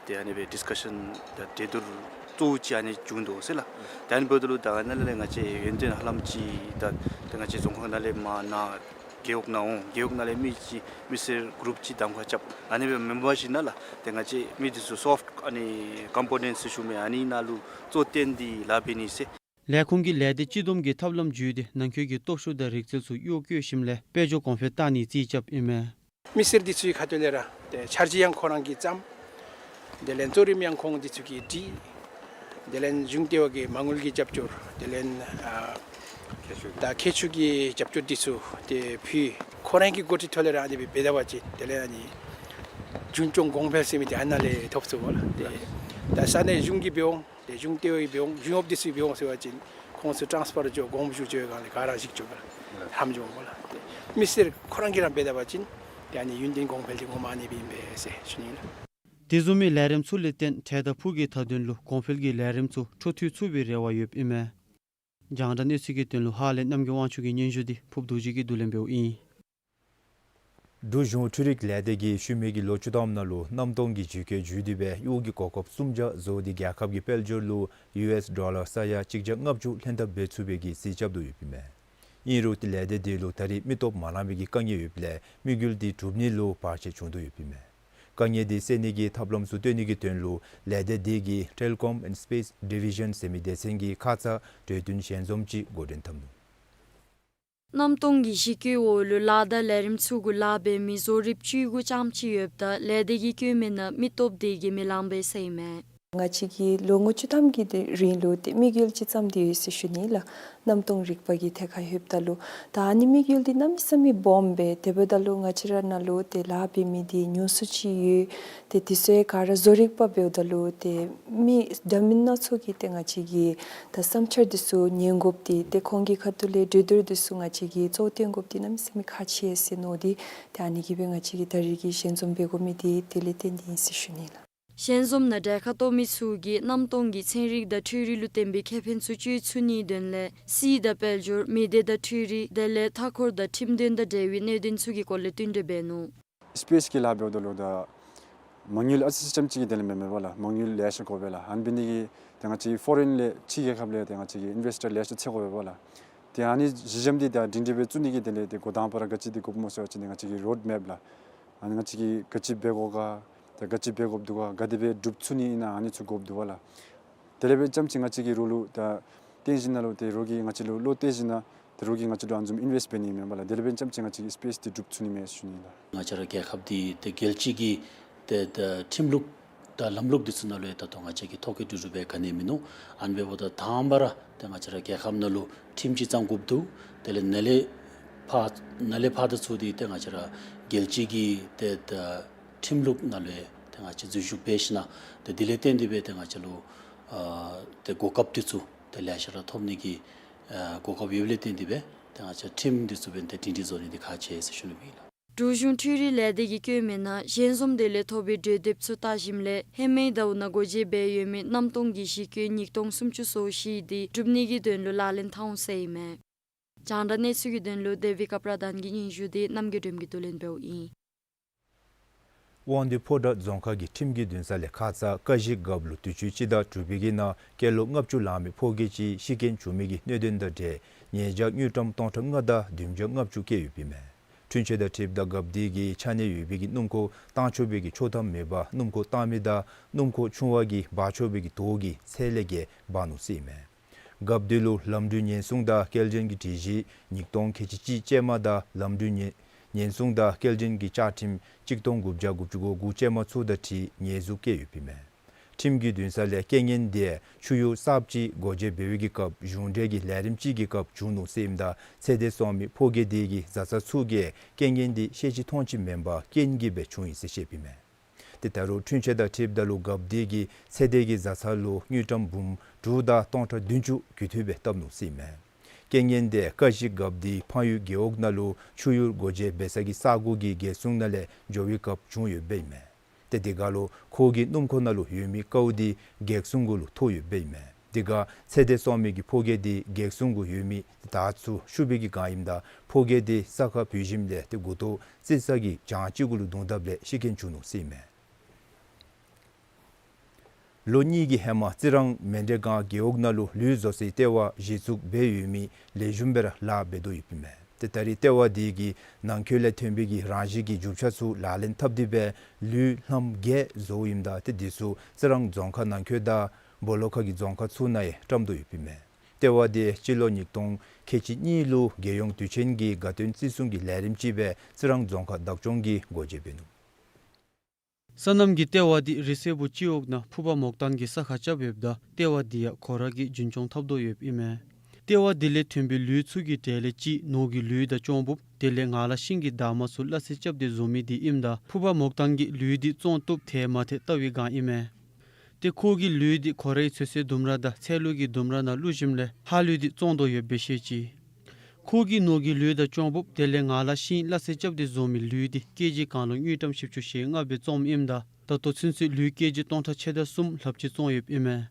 ཏེ་ཨ་ནི་སྦེ་ཌིསི་ཀ་ཤཱན་དང་འདྲེས་བསྡུར་གཙོ་བོ་ཅིག་ཨ་ནི་བྱུང་འདུག་ཟེར་ལགས། ད་ཨ་ནི་འབདཝ་ད་ལུ་ད་ཨ་ནཱ་ལས་ང་བཅས་ཡོན་ཏན་ཧ་ལམ་ཅིག་ད་ད་ང་བཅས་རྫོང་ཁག་ནང་ལས་མར་ནཱ་རྒེད་འོག་ནང་འོང་། རྒེད་འོག་ནང་ལས་མི་ཅིག་མི་སེར་གུ་རུཔ་ཅིག་གདམ་ཁ་རྐྱབ། ཨ་ནི་སྦེ་མེན་པར་ཞིནམ་ན་ལགས་ཏེ་ང་བཅས་མི་འདི་ཚུ་སོཕཊ་ཨ་ནི་ཀམ་པོ་ནེནཊ་ཟེར་ཞུཝ་མས། ཨ་ནི་ནང་ལུ་གཙོ་བཏོན་ཏེ་ལཱ་འབད་ནི་ཟེར། ལས་ཁུངས་ཀྱིས་ལས་སྡེ་སྤྱི་བསྡོམས་ཀྱི་ཐབས་ལམ་བརྒྱུད་དེ་ནང་འཁོད་ཀྱི་སྟོབས་ཤུགས་དང་རིག་རྩལ་ཚུ་གཡོག་བཀོལ་ཞིནམ་ལས་དཔལ་འབྱོར་གོང་འཕེལ་གཏང་ནི་རྩིས་རྐྱབ་ཨིན་མས། མི་སེར་འདི་ཚུའི་ཁ་ཐུག་ལས་ར་ཏེ་འཆར་གཞི་ཡང་ཁོ་རང་གིས་བརྩམས། དེ་ལས་གཙོ་རིམ་ཡང་ཁོང་འདི་ཚུ་གིས་སྒྲིག། དེ་ལས་གཞུང་ལྟེ་བ་གི་མ་དངུལ་གྱི་རྒྱབ་སྐྱོར། དེ་ལས་ཨ་ད་མཁས་མཆོག་གི་རྒྱབ་སྐྱོར་འདི་ཚུ་ཏེ་ཕུལ། ཁོ་རང་གི་འགོ་ཁྲིད་ཐོག་ལས་ར་ཨ་ནི་སྦེ་འབད་ད་པ་ཅིན་དེ་ལས་ཨ་ནི་རྒྱུན་སྐྱོང་གོང་འཕེལ་ཟེར་མི་འདི་ཨ་ནཱ་ལས་ཐོབ་ཚུགས་པས་ལགས། ཏེ་ད་ས་གནས་གཞུང་གིས་འབད་འོང་། ཏེ་གཞུང་ལྟེ་བ་གིས་འབད་འོང་། གཞུང་གཡོགཔ་འདི་ཚུ་གིས་འབད་འོང་ཟེར་བ་ཅིན་ཁོང་ཚུ་ཊཱནསི་ཕར་འགྱོ་དགོངསམ་ཞུ་འགྱོ་བའི་སྒང་ལས་ག་ར་གཞི་འགྱོ་བས་ལགས། ཧ་ལམ་འགྱོ་བས་ལགས། ཏེ་མི་སེར་ཁོ་རང་གིས་ར་འབད་ད་པ་ཅིན་ཏེ་ཨ་ནི་ཡུན་བརྟན་གོང་འཕེལ་འདི་ངོ་མ་ཨ་ནི་སྦེ་ཨིན་པས་ཟེར་ཞུ་ནི་ལགས། དེ་བཟུམ་མའི་ལས་རིམ་ཚུ་ལས་བརྟེན་འཕྲལ་དང་ཕུགས་ཀྱི་མཐའ་དོན་ལུ་གོང་འཕེལ་གྱི་ལས་རིམ་ཚུ་འཕྲོ་མཐུད་ཚུགས་པའི་རེ་བ་ཡོདཔ་ཨིན་མས། རྒྱང་བསྒྲགས་གནས་ཚུལ་གྱི་དོན་ལུ་ཧཱ་ལས་རྣམ་རྒྱལ་དབང་ཕྱུག་གི་སྙན་ཞུ་འདི་ཕུརཔ་རྡོ་རྗེ་གིས་བསྡུ་ལེན་འབདཝ་ཨིན། འབྲུག་གཞུང་འཕྲུལ་རིག་ལས་སྡེ་གིས་ཤུལ་མའི་གི་ལོ་བཅུ་ཐམ་ནང་ལུ་གནམ་སྟོང་གི་གཞི་བཀོད་བརྒྱུད་དེ་སྦེ་གཡོག་གི་གོ་སྐབས་སུམ་བརྒྱ་བཟོ་སྟེ་རྒྱལ་ཁབ་ཀྱི་དཔལ་འབྱོར་ལུ་ཡུ་ཨེསི་ཌོ་ལར་ས་ཡ་གཅིག་བརྒྱ་ལྔ་བཅུ་ལྷན་ཐབས་འབད་ཚུགས་པའི་གི་རྩིས་རྐྱབ་དོ་ཡོདཔ་ཨིན་མས། ཨིན་རུང་ཏེ་ལས་སྡེ་དེ་ལུ་ད་རེས་མི་སྟོབས་མ་ལང་བའི་གི་དཀའ་ངལ་ཡོདཔ་ལས་དམིགས་ཡུལ་དེ་གྲུབ་ནི་ལུ་བར་ཆད་བྱུང་དོ་ཡོདཔ་ཨིན་མས། དཀའ་ངལ་དེ་སེལ་ནི་གི་ཐབས་ལམ་ཚུ་བཏོན་ནི་གི་དོན་ལུ་ལས་སྡེ་དེ་གིས་ཊེ་ལི་ཀོམ་ཨེནཌ་སི་པེསི་ཌི་བི་ཤཱན་ཟེར་མི་སྡེ་ཚན་གྱིས་ཁ་ཙ་གྲོས་བསྟུན་ཞལ་འཛོམས་ཅིག་འགོ་འདྲེན་འཐབ་ནུག། གནམ་སྟོང་གི་གཞི་བཀོད་འོག་ལུ་ལཱ་དང་ལས་རིམ་ཚུ་གུ་ལཱ་འབད་མི་བཟོ་རིགཔ་བཅུ་དགུ་ཙམ་ཅིག་ཡོདཔ་ད་ལས་སྡེ་གིས་བཀོད་མི་ནང་མི་སྟོབས་དེ་གིས་མི་ལང་པས་ཟེར་ཨིན་མས། ང་བཅས་ཀྱིས་ལོ་ངོ་བཅུ་ཐམ་གྱི་དེ་རིང་ལུ་ཏེ་དམིགས་ཡུལ་ཅིག་བརྩམས་ཏེ་ཡོད་ཟེར་ཞུ་ནི་ལགས། གནམ་སྟོང་རིག་པ་གི་ཐད་ཁར་ལྷོདཔ་ད་ལུ་ད་ཨ་ནི་དམིགས་ཡུལ་འདི་གནམ་མེད་ས་མེད་སྦོམ་སྦེ་དེ་འབདཝ་ད་ལུ་ང་བཅས་ར་ནང་ལུ་ཏེ་ལཱ་འབད་མི་འདི་ཉུང་སུ་ཅིག་ཡོད། ཏེ་དེ་ཚུ་ག་ར་བཟོ་རིག་པ་འབདཝ་ད་ལུ་ཏེ་མི་འདྲ་མིན་སྣ་ཚོགས་ཀྱིས་ཏེ་ང་བཅས་ཀྱི་ད་བསམ་འཆར་འདི་ཚུ་ཉན་དགོཔ་འདི་ཏེ་ཁོང་གི་ཁ་ཐུག་ལས་གྲོས་བསྡུར་འདི་ཚུ་ང་བཅས་ཀྱིས་གཙོ་བོ་བཏོན་དགོཔ་འདི་གནམ་མེད་ས་མེད་ཁག་ཆེ་ཟེར་མནོ་སྟེ་ཏེ་ཨ་ནི་གིས་སྦེ་ང་བཅས་ཀྱིས་ད་རིས་ཀྱི་ཞལ་འཛོམས་འབད་དགོ་མི་འདི་དེ་ལས་བརྟེན་ཏེ་ཨིན་ཟེར་ཞུ་ནི་ལགས། ཞལ་འཛོམས་ནང་གྲལ་ཁར་གཏོགས་མི་ཚུ་གིས་གནམ་སྟོང་གི་ཚན་རིག་དང་འཕྲུལ་རིག་ལུ་བརྟེན་པའི་ཁེ་ཕན་ཚུ་སྤྱོད་ཚུགས་ནིའི་དོན་ལས་གསེར་དང་དཔལ་འབྱོར་མི་སྡེ་དང་འཕྲུལ་རིག་དེ་ལས་མཐའ་འཁོར་དང་ཁྲིམས་དོན་དང་འབྲེལ་བའི་གནད་དོན་ཚུ་གི་སྐོར་ལས་བསྟུན་གྲོས་འབད་ནུག། སི་པེསི་གི་ལཱ་འབདཝ་ད་ལུ་ད་མ་དངུལ་ཨ་ཙི་ཙི་ཙམ་ཅིག་གིས་དེ་ལས་མེན་མེན་པས་ལགས། མ་དངུལ་ལེ་ཤ་དགོ་པས་ལགས། ཨ་ནི་འབད་ནི་དེ་གིས་ཏེ་ང་བཅས་ཕོ་རིན་ལས་ཕྱི་རྒྱལ་ཁབ་ལས་ཏེ་ང་བཅས་ཀྱི་ཨིན་ཝེསི་ཊར་ལེ་ཤ་འཚོལ་དགོ་པས་ལགས། ཏེ་ཨ་ནི་གཞི་འགྱམ་འདི་ད་སྒྲིང་སྒྲི་སྦེ་བཙུགས་ནི་གི་དེ་ལས་ཏེ་འགོ་དང་པ་ར་ག་ཅི་འདི་དགོཔ་སྨོ་ཟེར་བ་ཅིན་ཏེ་ང་བཅས་ཀྱི་རོཌ་མེཔ་ལགས། ཨ་ནི་ང་བཅས་ཀྱིས་ག་ཅི་འབད་དགོ་ག་ཏེ་ག་ཅི་འབད་དགོཔ་འདུག་ག་ག་དེ་སྦེ་སྒྲུབ་ཚུགས་ནི་ཨིན་ན་ཨ་ནི་ཚུ་དགོཔ་འདུག་པ་ལགས། དེ་ལས་འབད་རྐྱངམ་ཅིག་ང་བཅས་ཀྱིས་རོགས་ལུ་ད་བརྟེན་ཞིན་ན་ལུ་ཏེ་རོགས་ཀྱིས་ང་བཅས་ལུ་བློ་གཏད་ཞིན་ན་ཏེ་རོགས་ཀྱིས་ང་བཅས་ལུ་ཨ་ནི་བཟུམ་ཨིན་ཝེསི་འབད་ནི་མེན་པས་ལགས། དེ་ལས་འབད་རྐྱངམ་ཅིག་ང་བཅས་ཀྱིས་སི་པེསི་འདི་སྒྲུབ་ཚུགས་ནི་མས་ཟེར་ཞུ་ནི་ལགས། ང་བཅས་ར་རྒྱལ་ཁབ་འདི་ཏེ་རྒྱལ་སྤྱི་གི་ཏེ་ཏེ་ཁྲིམས་ལུགས་དང་ལམ་ལུགས་འདི་ཚུ་ནང་ལུ་ཡང་ད་ལྟོ་ང་བཅས་ཀྱིས་ཐོ་བཀོད་གྲུབ་གྲུབ་སྦེ་ག་ནི་ཡང་མིན་ནུག། ཨ་ནི་འབདཝ་ད་དང་པ་ར་ཏེ་ང་བཅས་ར་རྒྱལ་ཁབ་ནང་ལུ་ཁྲིམས་ཅིག་བརྩམ་དགོཔ་འདུག། དེ་ལས་ནཱ་ལས་ཕར་ནཱ་ལས་ཕར་དང་ཚུར་འདི་ཏེ་ང་བཅས་ར་རྒྱལ་སྤྱི་གི་ཏེ་ཏེ་ཁྲིམས་ལུགས་ནང་ལུ་ཡང་ཏེ་ང་བཅས་འཛུལ་ཞུགས་འབད་ཞིན་ན་ཏེ་དེ་ལས་བརྟེན་ཏེ་སྦེ་ཏེ་ང་བཅས་ལུ་ཨ་ཏེ་གོ་སྐབས་འདི་ཚུ་ཏེ་ལེ་ཤ་ར་ཐོབ་ནི་གི་ཨ་གོ་སྐབས་ཡོདཔ་ལས་བརྟེན་ཏེ་སྦེ་ཏེ་ང་བཅས་ཁྲིམས་འདི་ཚུ་འབདན་ཏེ་སྒྲིང་སྒྲི་བཟོ་ནི་འདི་ཁག་ཆེ་ཟེར་ཞུ་ནི་ཨིན་ལགས། འབྲུག་གཞུང་འཕྲུལ་རིག་ལས་སྡེ་གིས་བཀོད་མི་ནང་ཞལ་འཛོམས་དེ་ལས་ཐོབ་པའི་གྲོས་འདེབས་ཚུ་བལྟ་ཞིནམ་ལས་ཧེ་མའི་ཟླཝ་ནང་སྒོ་འབྱེད་འབད་ཡོད་མི་གནམ་སྟོང་གི་གཞི་བཀོད་ཉིས་སྟོང་སུམ་ཅུ་སོ་བཞི་འདི་སྒྲུབ་ནི་གི་དོན་ལུ་ལག་ལེན་འཐབ་འོང་ཟེར་ཨིན་མས། རྒྱང་བསྒྲགས་གནས་ཚུལ་གྱི་དོན་ལུ་དེ་བི་ཀ་པྲ་དཱན་གྱི་སྙན་ཞུ་འདི་རྣམ་རྒྱལ་སྒྲོལམ་གྱིས་བསྡུ་ལེན་འབདཝ་ཨིན། དབང་འདུས་ཕོ་བྲང་རྫོང་ཁག་གི་ཁྲིམས་ཀྱི་འདུན་ས་ལས་ཁ་ཙ་བཀའ་བཞི་རྒཔོ་ལུ་དུས་ཅི་སྤྱི་ཟླ་དྲུག་པའི་གི་ནང་སྐྱེས་ལོ་ལྔ་བཅུ་ལང་མི་ཕོ་སྐྱེས་ཅིག་ཤི་རྐྱེན་བྱུང་མི་གི་གནད་དོན་དང་འབྲེལ་ཉེས་བྱ་དངུལ་ཀྲམ་སྟོང་ཕྲག་ལྔ་དང་བདུན་བརྒྱ་ལྔ་བཅུ་བཀལ་ཡོདཔ་ཨིན་མས། འཁྲུན་ཆོད་དང་འཁྲིལཝ་ད་རྒཔོ་འདི་གིས་ཆ་གནས་ཡོད་པའི་གི་སྣུམ་འཁོར་བཏང་ཆོག་པའི་གི་ཆོག་ཐམ་མེད་པར་སྣུམ་འཁོར་བཏང་མི་དང་སྣུམ་འཁོར་ཆུང་བ་གིས་འབག་ཆོག་པའི་གི་དོས་ཀྱི་ཚད་ལས་བརྒལ་འབག་ནུག་ཟེར་ཨིན་མས། རྒཔོ་འདི་ལུ་ལམ་འགྲུལ་ཉེན་སྲུང་དང་སྐྱེལ་འདྲེན་གྱི་སྒྲིག་གཞི་ཉིས་སྟོང་ཁལ་གཅིག་གཅིག་ཅན་མ་དང་ལམ་འགྲུལ་ཉེན་ཉེན་སྲུང་དང་སྐྱེལ་འདྲེན་གྱི་བཅའ་ཁྲིམས་གཅིག་སྟོང་དགུ་བརྒྱ་དགུ་བཅུ་གོ་དགུ་ཅན་མ་ཚུ་དང་འཁྲིལ་ཉེས་འཛུགས་བཀལ་ཡོདཔ་ཨིན་མས། ཁྲིམས་ཀྱི་འདུན་ས་ལས་རྐྱེན་ངན་དེ་ཆུ་ཡུར་གསརཔ་ཅིག་སྒོ་འབྱེད་འབད་བའི་གི་སྐབས་གཞུང་འབྲེལ་གྱི་ལས་རིམ་ཅིག་གི་སྐབས་བྱུང་ནུག་ཟེར་ཨིནམ་ད་ཚེ་འདས་སོང་མི་ཕོ་སྐྱེས་དེ་གི་བཟའ་ཚང་ཚུ་གིས་རྐྱེན་ངན་དེ་ཤེས་ཅི་མཐོང་ཅི་མེན་པར་རྐྱེན་གྱིས་སྦེ་བྱུང་ཡི་ཟེར་བཤདཔ་ཨིན་མས། ཏེ་ད་རུང་འཁྲུན་ཆོད་དང་འཁྲིལཝ་ད་ལུ་རྒཔོ་འདི་གིས་ཚེ་འདས་ཀྱི་བཟའ་ཚང་ལུ་དངུལ་ཀྲམ་འབུམ་དྲུག་དང་སྟོང་ཕྲག་བདུན་ཅུ་རྒུད་འཐུས་སྦེ་བཏབ་ནུག་ཟེར་ཨིན་མས། རྐྱེན་ངན་དེ་བཀའ་བཞི་རྒཔོ་འདི་ཕངས་ཡུལ་རྒེད་འོག་ནང་ལུ་ཆུ་ཡུར་སྒོ་འབྱེད་འབད་ས་གི་ས་གོ་གི་རྒྱལ་སྲུང་ནང་ལས་འགྱོ་བའི་སྐབས་བྱུང་ཡོདཔ་ཨིན་མས། ཏེ་དེ་ཁར་ལུ་ཁོ་གི་སྣུམ་འཁོར་ནང་ལུ་ཡོད་མི་ཀཝ་འདི་རྒྱལ་སྲུང་གུ་ལུ་ཐོབ་ཡོདཔ་ཨིན་མས། དེ་ཁར་ཚེ་འདས་སོང་མི་གི་ཕོ་སྐྱེས་འདི་རྒྱལ་སྲུང་གུ་ཡོད་མི་དར་ཚུ་བཤུ་བའི་གི་སྒང་ཨིནམ་ད་ཕོ་སྐྱེས་འདི་ས་ཁར་བུད་ཞིནམ་ལས་ཏེ་མགུ་ཏོ་བཙིར་ས་གི་གྱང་ཅིག་གུ་ལུ་བརྡུངས་དཔ་ལས་ཤི་རྐྱེན་བྱུང་ནུག་ཟེར་ཨིན་མས། ལོ་གཉིས་ཀྱི་ཧེ་མ་རྩི་རང་མཎྜལ་སྒང་རྒེད་འོག་ནང་ལུ་ལུད་བཟོ་སའི་ལྟེ་བ་གཞི་བཙུགས་འབད་ཡོད་མི་ལེགས་ཤོམ་སྦེ་ར་ལཱ་འབད་དོ་ཡོདཔ་ཨིན་མས། ཏེ་ད་རེས་ལྟེ་བ་འདི་གི་ནང་འཁོད་ལས་ཐོན་པའི་གི་རང་བཞིན་གྱི་རྒྱུ་ཆ་ཚུ་ལག་ལེན་འཐབ་སྟེ་སྦེ་ལུད་ལྷམ་བརྒྱད་བཟོཝ་ཨིནམ་ད་ཏེ་འདི་ཚུ་རྩི་རང་རྫོང་ཁག་ནང་འཁོད་དང་སྦོ་ལོགས་ཁ་གི་རྫོང་ཁག་ཚུ་ནང་ཡང་བཀྲམ་དོ་ཡོདཔ་ཨིན་མས། ལྟེ་བ་འདི་སྤྱི་ལོ་ཉིས་སྟོང་ཁལ་གཅིག་གཉིས་ལུ་རྒྱལ་ཡོངས་དུས་ཆེན་གྱི་དགའ་སྟོན་བརྩི་སྲུང་གི་ལས་རིམ་ཅིག་སྦེ་རྩི་རང་རྫོང་ཁག་བདག་སྐྱོང་གིས་སྒོ་འབྱེད་འབད་ནུག། སོ་ནམ་གྱི་ལྟེ་བ་འདི་རི་སེར་པོ་སྤྱི་འོག་ནང་ཕུར་པ་མོག་ཐང་གི་ས་ཁར་རྐྱབ་ཡོདཔ་ད་ལྟེ་བ་འདི་ཡང་ཁོ་ར་གིས་རྒྱུན་སྐྱོང་འཐབ་དོ་ཡོདཔ་ཨིན་མས། ལྟེ་བ་འདི་ལས་ཐོན་པའི་ལུད་ཚུ་གི་གྲས་ལས་གཅིག་ནོར་གྱི་ལུད་དང་ཅོང་འབུབ་དེ་ལས་ངང་ལག་ཤིང་གི་འདབ་མ་ཚུ་སླ་བསྲེ་རྐྱབ་སྟེ་བཟོ་མི་འདི་ཨིནམ་ད་ཕུར་པ་མོག་ཐང་གིས་ལུད་འདི་བཙོང་བཏུབ་ཐལ་མ་ཐལ་བལྟ་བའི་སྒང་ཨིན་མས། ཏེ་ཁོ་གིས་ལུད་འདི་ཁོ་རའི་ཚོད་བསྲེ་ལྡུམ་ར་དང་ཚལ་ལུ་གི་ལྡུམ་ར་ནང་བླུགས་ཞིནམ་ལས་ཧ་ལུད་འདི་བཙོང་དོ་ཡོདཔ་སྦེ་བཤད་ཅི། ཁོ་གིས་ནོར་གྱི་ལུད་དང་ཅོང་འབུབ་དེ་ལས་ངང་ལག་ཤིང་སླ་བསྲེ་རྐྱབ་སྟེ་བཟོ་མི་ལུད་འདི་ཀེ་ཇི་གང་ལུ་དངུལ་ཀྲམ་བཞི་བཅུ་ཞེ་ལྔ་སྦེ་བཙོངམ་ཨིནམ་ད་ད་ལྟོ་ཚུན་ཚོད་ལུད་ཀེ་ཇི་སྟོང་ཕྲག་ཕྱེད་དང་གསུམ་ལྷགཔ་ཅིག་བཙོང་ཡོདཔ་ཨིན་མས།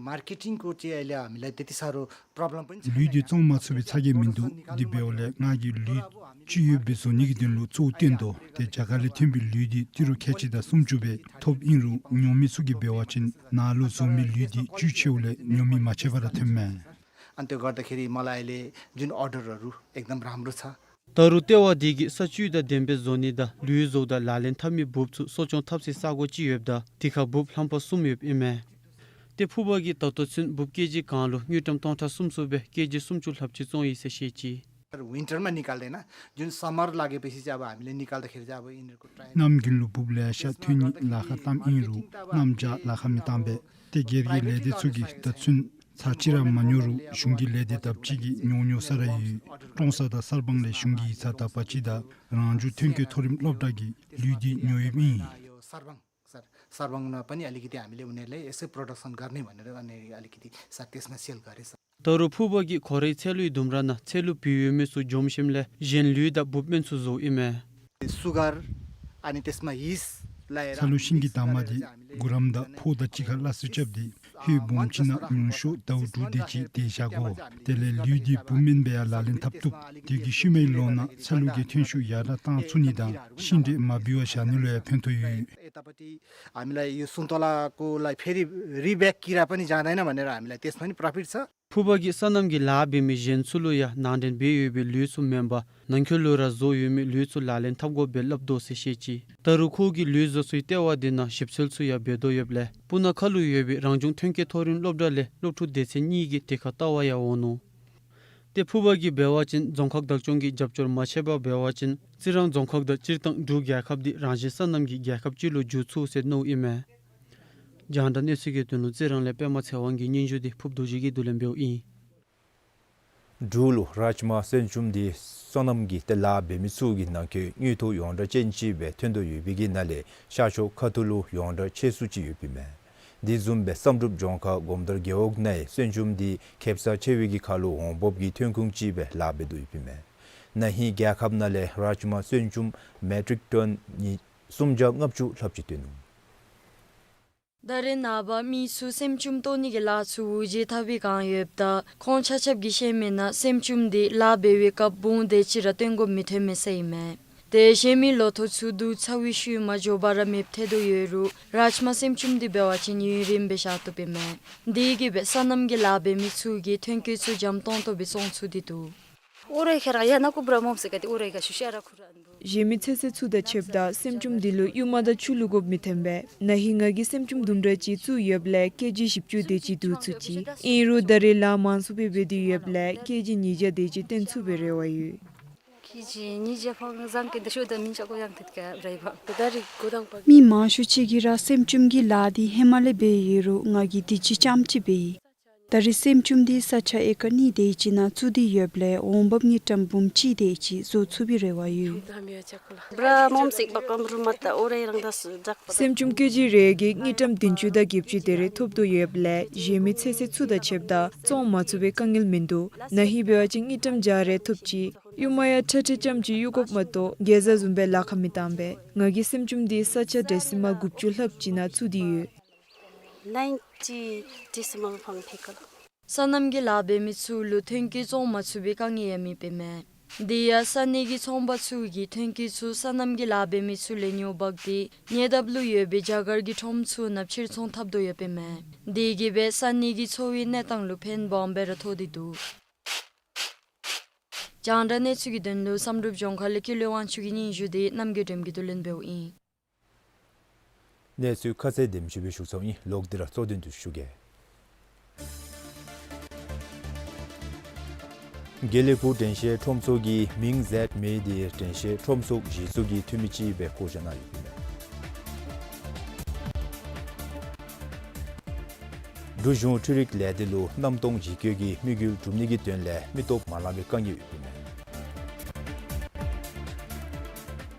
མར་ཀེ་ཊིང་སྐོར་ཅིག་ཨ་ལས་ཨ་མི་ལས་ཏེ་ཏེ་ས་རུ་པྲོབ་ལེམ་པིན་ལུད་འདི་བཙོང་མ་ཚུགས་པའི་ཚ་གྱང་མིན་འདུག། དེ་འབདཝ་ལས་ང་གིས་ལུད་ཅི་ཡོད་སྦེ་བཟོ་ནི་གི་དོན་ལུ་གཙོ་བོ་བཏོན་དོ། ཏེ་རྒྱ་གར་ལས་ཐོན་པའི་ལུད་འདི་ཏི་རུ་ཁལ་གཅིག་དང་སུམ་ཅུ་སྦེ་ཐོབ་ཨིན་རུང་ཉོ་མི་ཚུ་གིས་འབད་བ་ཅིན་ནཱ་ལུ་བཟོ་མི་ལུད་འདི་བཅུད་ཆེཝ་ལས་ཉོ་མི་མ་ཆད་པར་ཐོནམ་མས། अनि त्यो गर्दाखेरि मलाई अहिले जुन अर्डरहरू एकदम राम्रो छ। ད་རུང་ལྟེ་བ་འདི་གིས་ས་བཅུད་དང་ལྡན་པའི་བཟོ་ནི་དང་ལུད་བཟོཝ་ད་ལག་ལེན་འཐབ་མི་འབུབ་ཚུ་གསོ་སྐྱོང་འཐབ་སའི་ས་གོ་ཅིག་ཡོདཔ་ད་དེ་ཁར་འབུབ་ལྷམ་པ་གསུམ་ཡོདཔ་ཨིན་མས། ཏེ་ཕུར་པ་གིས་ད་ལྟོ་ཚུན་འབུབ་ཀེ་ཇི་གང་ལུ་དངུལ་ཀྲམ་སྟོང་ཕྲག་གསུམ་སུ་སྦེ་ཀེ་ཇི་སུམ་ཅུ་ལྷགཔ་ཅིག་བཙོང་ཡི་ཟེར་བཤད་ཅི། तर विन्टरमा निकाल्दैन, जुन समर लागेपछि चाहिँ अब हामीले निकाल्दाखेरि चाहिँ अब यिनीहरूको ट्राई। གནམ་དགུན་ལུ་འབུབ་ལེ་ཤ་ཐོན་ནི་ལཱ་ཁག་བཏངམ་ཨིན་རུང་གནམ་བྱཱར་ལཱ་ཁག་མི་བཏང་པས། སྡེ་སྒེར་གྱི་ལས་སྡེ་ཚུ་གིས་ད་ཚུན་ཚར་གཅིག་ར་མ་ཉོ་རུང་གཞུང་གི་ལས་སྡེ་དང་གཅིག་གིས་ཉོ་ཉོ་ས་ར་ཡོད། ཀྲོང་གསར་དང་གསར་སྤང་ལས་གཞུང་གི་ཡིག་ཚང་དང་པ་ཅི་དང་རང་བྱུང་ཐོན་སྐྱེད་མཐོ་རིམ་སློབ་གྲྭ་གིས་ལུད་འདི་ཉོ་ཡོདཔ་ཨིན། सर, सर्वाङ न पनि अलिकति हामीले उनीहरूलाई यसै प्रोडक्सन गर्ने भनेर अनि अलिकति सर त्यसमा सेल गरेँ सर। ད་རུང་ཕུར་པ་གིས་ཁོ་རའི་ཚལ་ལུའི་ལྡུམ་ར་ནང་ཚལ་ལུ་བུད་ཡོད་མི་ཚུ་འཇོམས་ཞིནམ་ལས་གཞན་ལུད་དང་འབུཔ་སྨན་ཚུ་བཟོཝ་ཨིན་མས། सुगर अनि त्यसमा यिस्ट लाएर ཚལ་ལུ་ཤིང་གི་འདབ་མ་འདི་གུ་རམ་དང་ཕོཝ་དང་གཅིག་ཁར་སླ་བསྲེ་རྐྱབ་སྟེ་ཧེ་སྦོམ་ཅིག་ནང་ཉུང་ཤོས་ཟླཝ་དྲུག་དེ་ཅིག་འདི་བཞག་དགོ། དེ་ལས་ལུད་འདི་འབུཔ་སྨན་སྦེ་ཡང་ལག་ལེན་འཐབ་བཏུབ། དེ་གིས་ཤུལ་མའི་ལོ་ནང་ཚལ་ལུ་གི་ཐོན་ཤུགས་ཡར་དྲག་བཏང་ཚུགས་ནི་དང་ཤིང་འབྲས་མ་བུད་པར་བཞག་ནི་ལུ་ཡང་ཕན་ཐོགས་ཡོད། यतापट्टि हामीलाई यो सुन्तलाको लागि फेरि रिब्याक किरा पनि जाँदैन भनेर हामीलाई त्यसमा पनि प्रफिट छ। ཕུར་པ་གིས་སོ་ནམ་གྱི་ལཱ་འབད་མི་གཞན་ཚུ་ལུ་ཡང་ནང་འདྲེན་འབད་ཡོད་པའི་ལུད་ཚུ་མེན་པར་ནང་འཁོད་ལུ་ར་བཟོ་ཡོད་མི་ལུད་ཚུ་ལག་ལེན་འཐབ་དགོ་པའི་སླབ་དོ་ཟེར་བཤད་ཅི། ད་རུང་ཁོ་གིས་ལུད་བཟོ་ཚུགས་པའི་ལྟེ་བ་འདི་ནང་ཞིབ་འཚོལ་ཚུ་ཡང་འབད་དོ་ཡོདཔ་ལས་སྤུ་ན་ཁ་ལུ་ཡོད་པའི་རང་བྱུང་ཐོན་སྐྱེད་མཐོ་རིམ་སློབ་གྲྭ་ལས་སློབ་ཕྲུག་སྡེ་ཚན་གཉིས་ཀྱིས་དེ་ཁར་ལྟ་བར་ཡང་འོང་ནུག། ཏེ་ཕུར་པ་གིས་འབད་བ་ཅིན་རྫོང་ཁག་བདག་སྐྱོང་གིས་རྒྱབ་སྐྱོར་མ་ཆགས་པར་འབད་བ་ཅིན་རྩི་རང་རྫོང་ཁག་དང་སྤྱིར་བཏང་འབྲུག་རྒྱལ་ཁབ་འདི་རང་བཞིན་སོ་ནམ་གྱི་རྒྱལ་ཁབ་ཅིག་ལུ་འགྱུར་ཚུགས་ཟེར་མནོཝ་ཨིན་མས། རྒྱང་བསྒྲགས་གནས་ཚུལ་གྱི་དོན་ལུ་རྩི་རང་ལས་པདྨ་ཚེ་དབང་གི་སྙན་ཞུ་འདི་ཕུརཔ་རྡོ་རྗེ་གིས་བསྡུ་ལེན་འབདཝ་ཨིན། འབྲུག་ལུ་རཱཇ་མ་སྲན་ཅུམ་འདི་སོ་ནམ་གྱི་ཏེ་ལཱ་འབད་མི་ཚུ་གི་ནང་འཁོད་དངུལ་ཐོག་ཡོངས་གྲགས་ཅན་ཅིག་སྦེ་ཐོན་དོ་ཡོད་པའི་གི་ནང་ལས་ཤར་ཕྱོགས་ཁ་ཐུག་ལུ་ཡོངས་གྲགས་ཆེ་སུ་ཅིག་ཡོདཔ་ཨིན་མས། དེ་བཟུམ་སྦེ་བསམ་གྲུབ་ལྗོངས་མཁར་སྒོམ་དར་རྒེད་འོག་ནང་སྲན་ཅུམ་འདི་ཁེབ་ས་ཆེ་བའི་གི་ཁར་ལུ་འོང་འབབ་ཀྱི་ཐོན་ཁུངས་ཅིག་སྦེ་ལཱ་འབད་དོ་ཡོདཔ་ཨིན་མས། ན་ཧིང་རྒྱལ་ཁབ་ནང་ལས་རཱཇ་མ་སྲན་ཅུམ་མེ་ཊིག་ཊོན་ཉི་སུམ་བརྒྱ་ལྔ་བཅུ་ལྷགཔ་ཅིག་ཐོན་ནུག། ད་རེས་ནངས་པ་མི་ཚུ་སྲན་ཅུམ་བཏོག་ནི་གི་ལཱ་ཚུ་འུར་བརྗེད་ཐལ་བའི་བསྒང་ཡོདཔ་ད་ཁོང་ཆ་ཁྱབ་ཀྱིས་བཤད་མི་ནང་སྲན་ཅུམ་འདི་ལཱ་འབད་བའི་སྐབས་བུང་དེ་ཅིག་ར་བཏོན་དགོཔ་མི་ཐོན་མས་ཟེར་ཨིན་མས། ཏེ་གཞན་མི་ལོ་ཐོག་ཚུ་བསྡུ་ཚར་བའི་ཤུལ་མ་མགྱོགས་པ་ར་མེདཔ་ཐལ་དོ་ཡོད་རུང་རཱཇ་མ་སྲན་ཅུམ་འདི་འབད་བ་ཅིན་ཡུན་རིངམོ་སྦེ་བཞག་བཏུབ་ཨིན་མས། དེ་གིས་སྦེ་སོ་ནམ་གྱི་ལཱ་འབད་མི་ཚུ་གི་ཐོན་སྐྱེད་ཚུ་འཇམ་ཏོང་ཏོ་སྦེ་བཙོང་ཚུགས་ཏེ་འདུག། ཨོ་རོག་ཁྱེད་ར་ཡང་ན་ཀུ་བར་མོམ་སི་ཀ་ཏེ་ཨོ་རོག་ག་ཤུ་ཤ་ར་ཁུ་ར་ཨན་བུ། གཞན་མི་ཚོད་བསྲེ་ཚུ་དང་ཕྱདཔ་ད་སྲན་ཅུམ་འདི་ལུ་ཡུར་མ་དང་ཆུ་བླུག་དགོཔ་མི་ཐོན་པས། ན་ཧིང་ང་གིས་སྲན་ཅུམ་དུམ་གྲ་ཅིག་བཙུགས་ཡོདཔ་ལས་ཀེ་ཇི་བཞི་བཅུ་དེ་ཅིག་བསྡུ་ཚུགས་ཅི། ཨིན་རུང་ད་རེས་ལཱ་མང་སུ་སྦེ་འབད་དེ་ཡོདཔ་ལས་ཀེ་ཇི་ཉིས་བརྒྱ་དེ་ཅིག་བཏོན་ཚུགས་པའི་རེ་བ་ཡོད། ཀེ་ཇི་ཉིས་བརྒྱ་ཕར་བཟང་གི་འདི་ཤོ་ད་མི་ཆ་ཀོ་ཡང་ཐད་ཀ་རེ་བ། མི་མང་ཤོས་ཅིག་གིས་ར་སྲན་ཅུམ་གྱི་ལཱ་འདི་ཧེ་མ་ལས་འབད་ཡོད་རུང་ང་གིས་དུས་ཅི་ཙམ་ཅིག་འབད་ཡི། ད་རེས་སྲན་ཅུམ་འདི་ས་ཆ་ཨེ་ཀར་གཉིས་དེ་ཅིག་ནང་བཙུགས་ཏེ་ཡོདཔ་ལས་འོང་འབབ་དངུལ་ཀྲམ་འབུམ་གཅིག་དེ་ཅིག་བཟོ་ཚུགས་པའི་རེ་བ་ཡོད། སྲན་ཅུམ་ཀེ་ཇི་རེ་གིས་དངུལ་ཀྲམ་བདུན་ཅུ་དང་བརྒྱད་ཅུ་དེ་རེ་ཐོབ་དོ་ཡོདཔ་ལས་གཞན་མི་ཚོད་བསྲེ་ཚུ་དང་ཕྱདཔ་ད་བཙོང་མ་ཚུགས་པའི་དཀའ་ངལ་མིན་འདུག། ན་ཧིང་འབད་བ་ཅིན་དངུལ་ཀྲམ་བརྒྱ་རེ་ཐོབ་ཅི། ཡུར་མ་ཡང་ཁྲ་ཁྲ་ཙམ་ཅིག་གཡུག་དགོཔ་མ་གཏོགས་གེ་ཛ་བཟུམ་སྦེ་ལཱ་ཁག་མི་བཏང་པས། ང་གིས་སྲན་ཅུམ་འདི་ས་ཆ་འབྲས་སིལ་མ་དགུ་བཅུ་ལྷགཔ་ཅིག་ནང་བཙུགས་ཏེ་ཡོད། སོ་ནམ་གྱི་ལཱ་འབད་མི་ཚུ་ལུ་ཐོན་སྐྱེད་བཙོང་མ་ཚུགས་པའི་དཀའ་ངལ་ཡང་མེདཔ་ཨིན་མས། དེ་ཡང་ས་གནས་ཀྱི་ཚོང་པ་ཚུ་གིས་ཐོན་སྐྱེད་ཚུ་སོ་ནམ་གྱི་ལཱ་འབད་མི་ཚུ་ལས་ཉོ་འབག་སྟེ་ཉེ་འདབས་ལུ་ཡོད་པའི་རྒྱ་གར་གྱི་ཁྲོམ་ཚུ་ནང་ཕྱིར་ཚོང་འཐབ་དོ་ཡོདཔ་ཨིན་མས། དེ་གིས་སྦེ་ས་གནས་ཀྱི་འཚོ་བའི་གནས་སྟངས་ལུ་ཕན་སྦོམ་སྦེ་ར་ཐོགས་ཏེ་འདུག། རྒྱང་བསྒྲགས་གནས་ཚུལ་གྱི་དོན་ལུ་བསམ་གྲུབ་ལྗོངས་མཁར་ལས་ཀུན་ལེགས་དབང་ཕྱུག་གི་སྙན་ཞུ་འདི་རྣམ་རྒྱལ་སྒྲོལ་མ་གིས་བསྡུ་ལེན་འབདཝ་ཨིན། གནས་ཚུལ་ཁ་གསལ་དེམ་ཅིག་སྦེ་ཞུ་ཚརཝ་ཨིན། ལོག་སྟེ་ར་གཙོ་དོན་འདི་ཞུ་གེ། དགེ་ལེགས་ཕུག་དྲན་ཤེས་ཁྲོམ་ཚོགས་ཀྱིས་མིང་མཛད་མི་འདི་དྲན་ཤེས་ཁྲོམ་ཚོགས་གཞི་བཙུགས་ཀྱི་འཐུས་མི་ཅིག་སྦེ་བསྐོ་བཞག་གནང་ཡོདཔ་ཨིན་མས། འབྲུག་གཞུང་འཕྲུལ་རིག་ལས་སྡེ་ལུ་གནམ་སྟོང་འཇིགས་སྐྱོབ་ཀྱི་དམིགས་ཡུལ་སྒྲུབ་ནི་གི་དོན་ལས་མི་སྟོབས་མ་ལང་པའི་དཀའ་ངལ་ཡོདཔ་ཨིན་མས།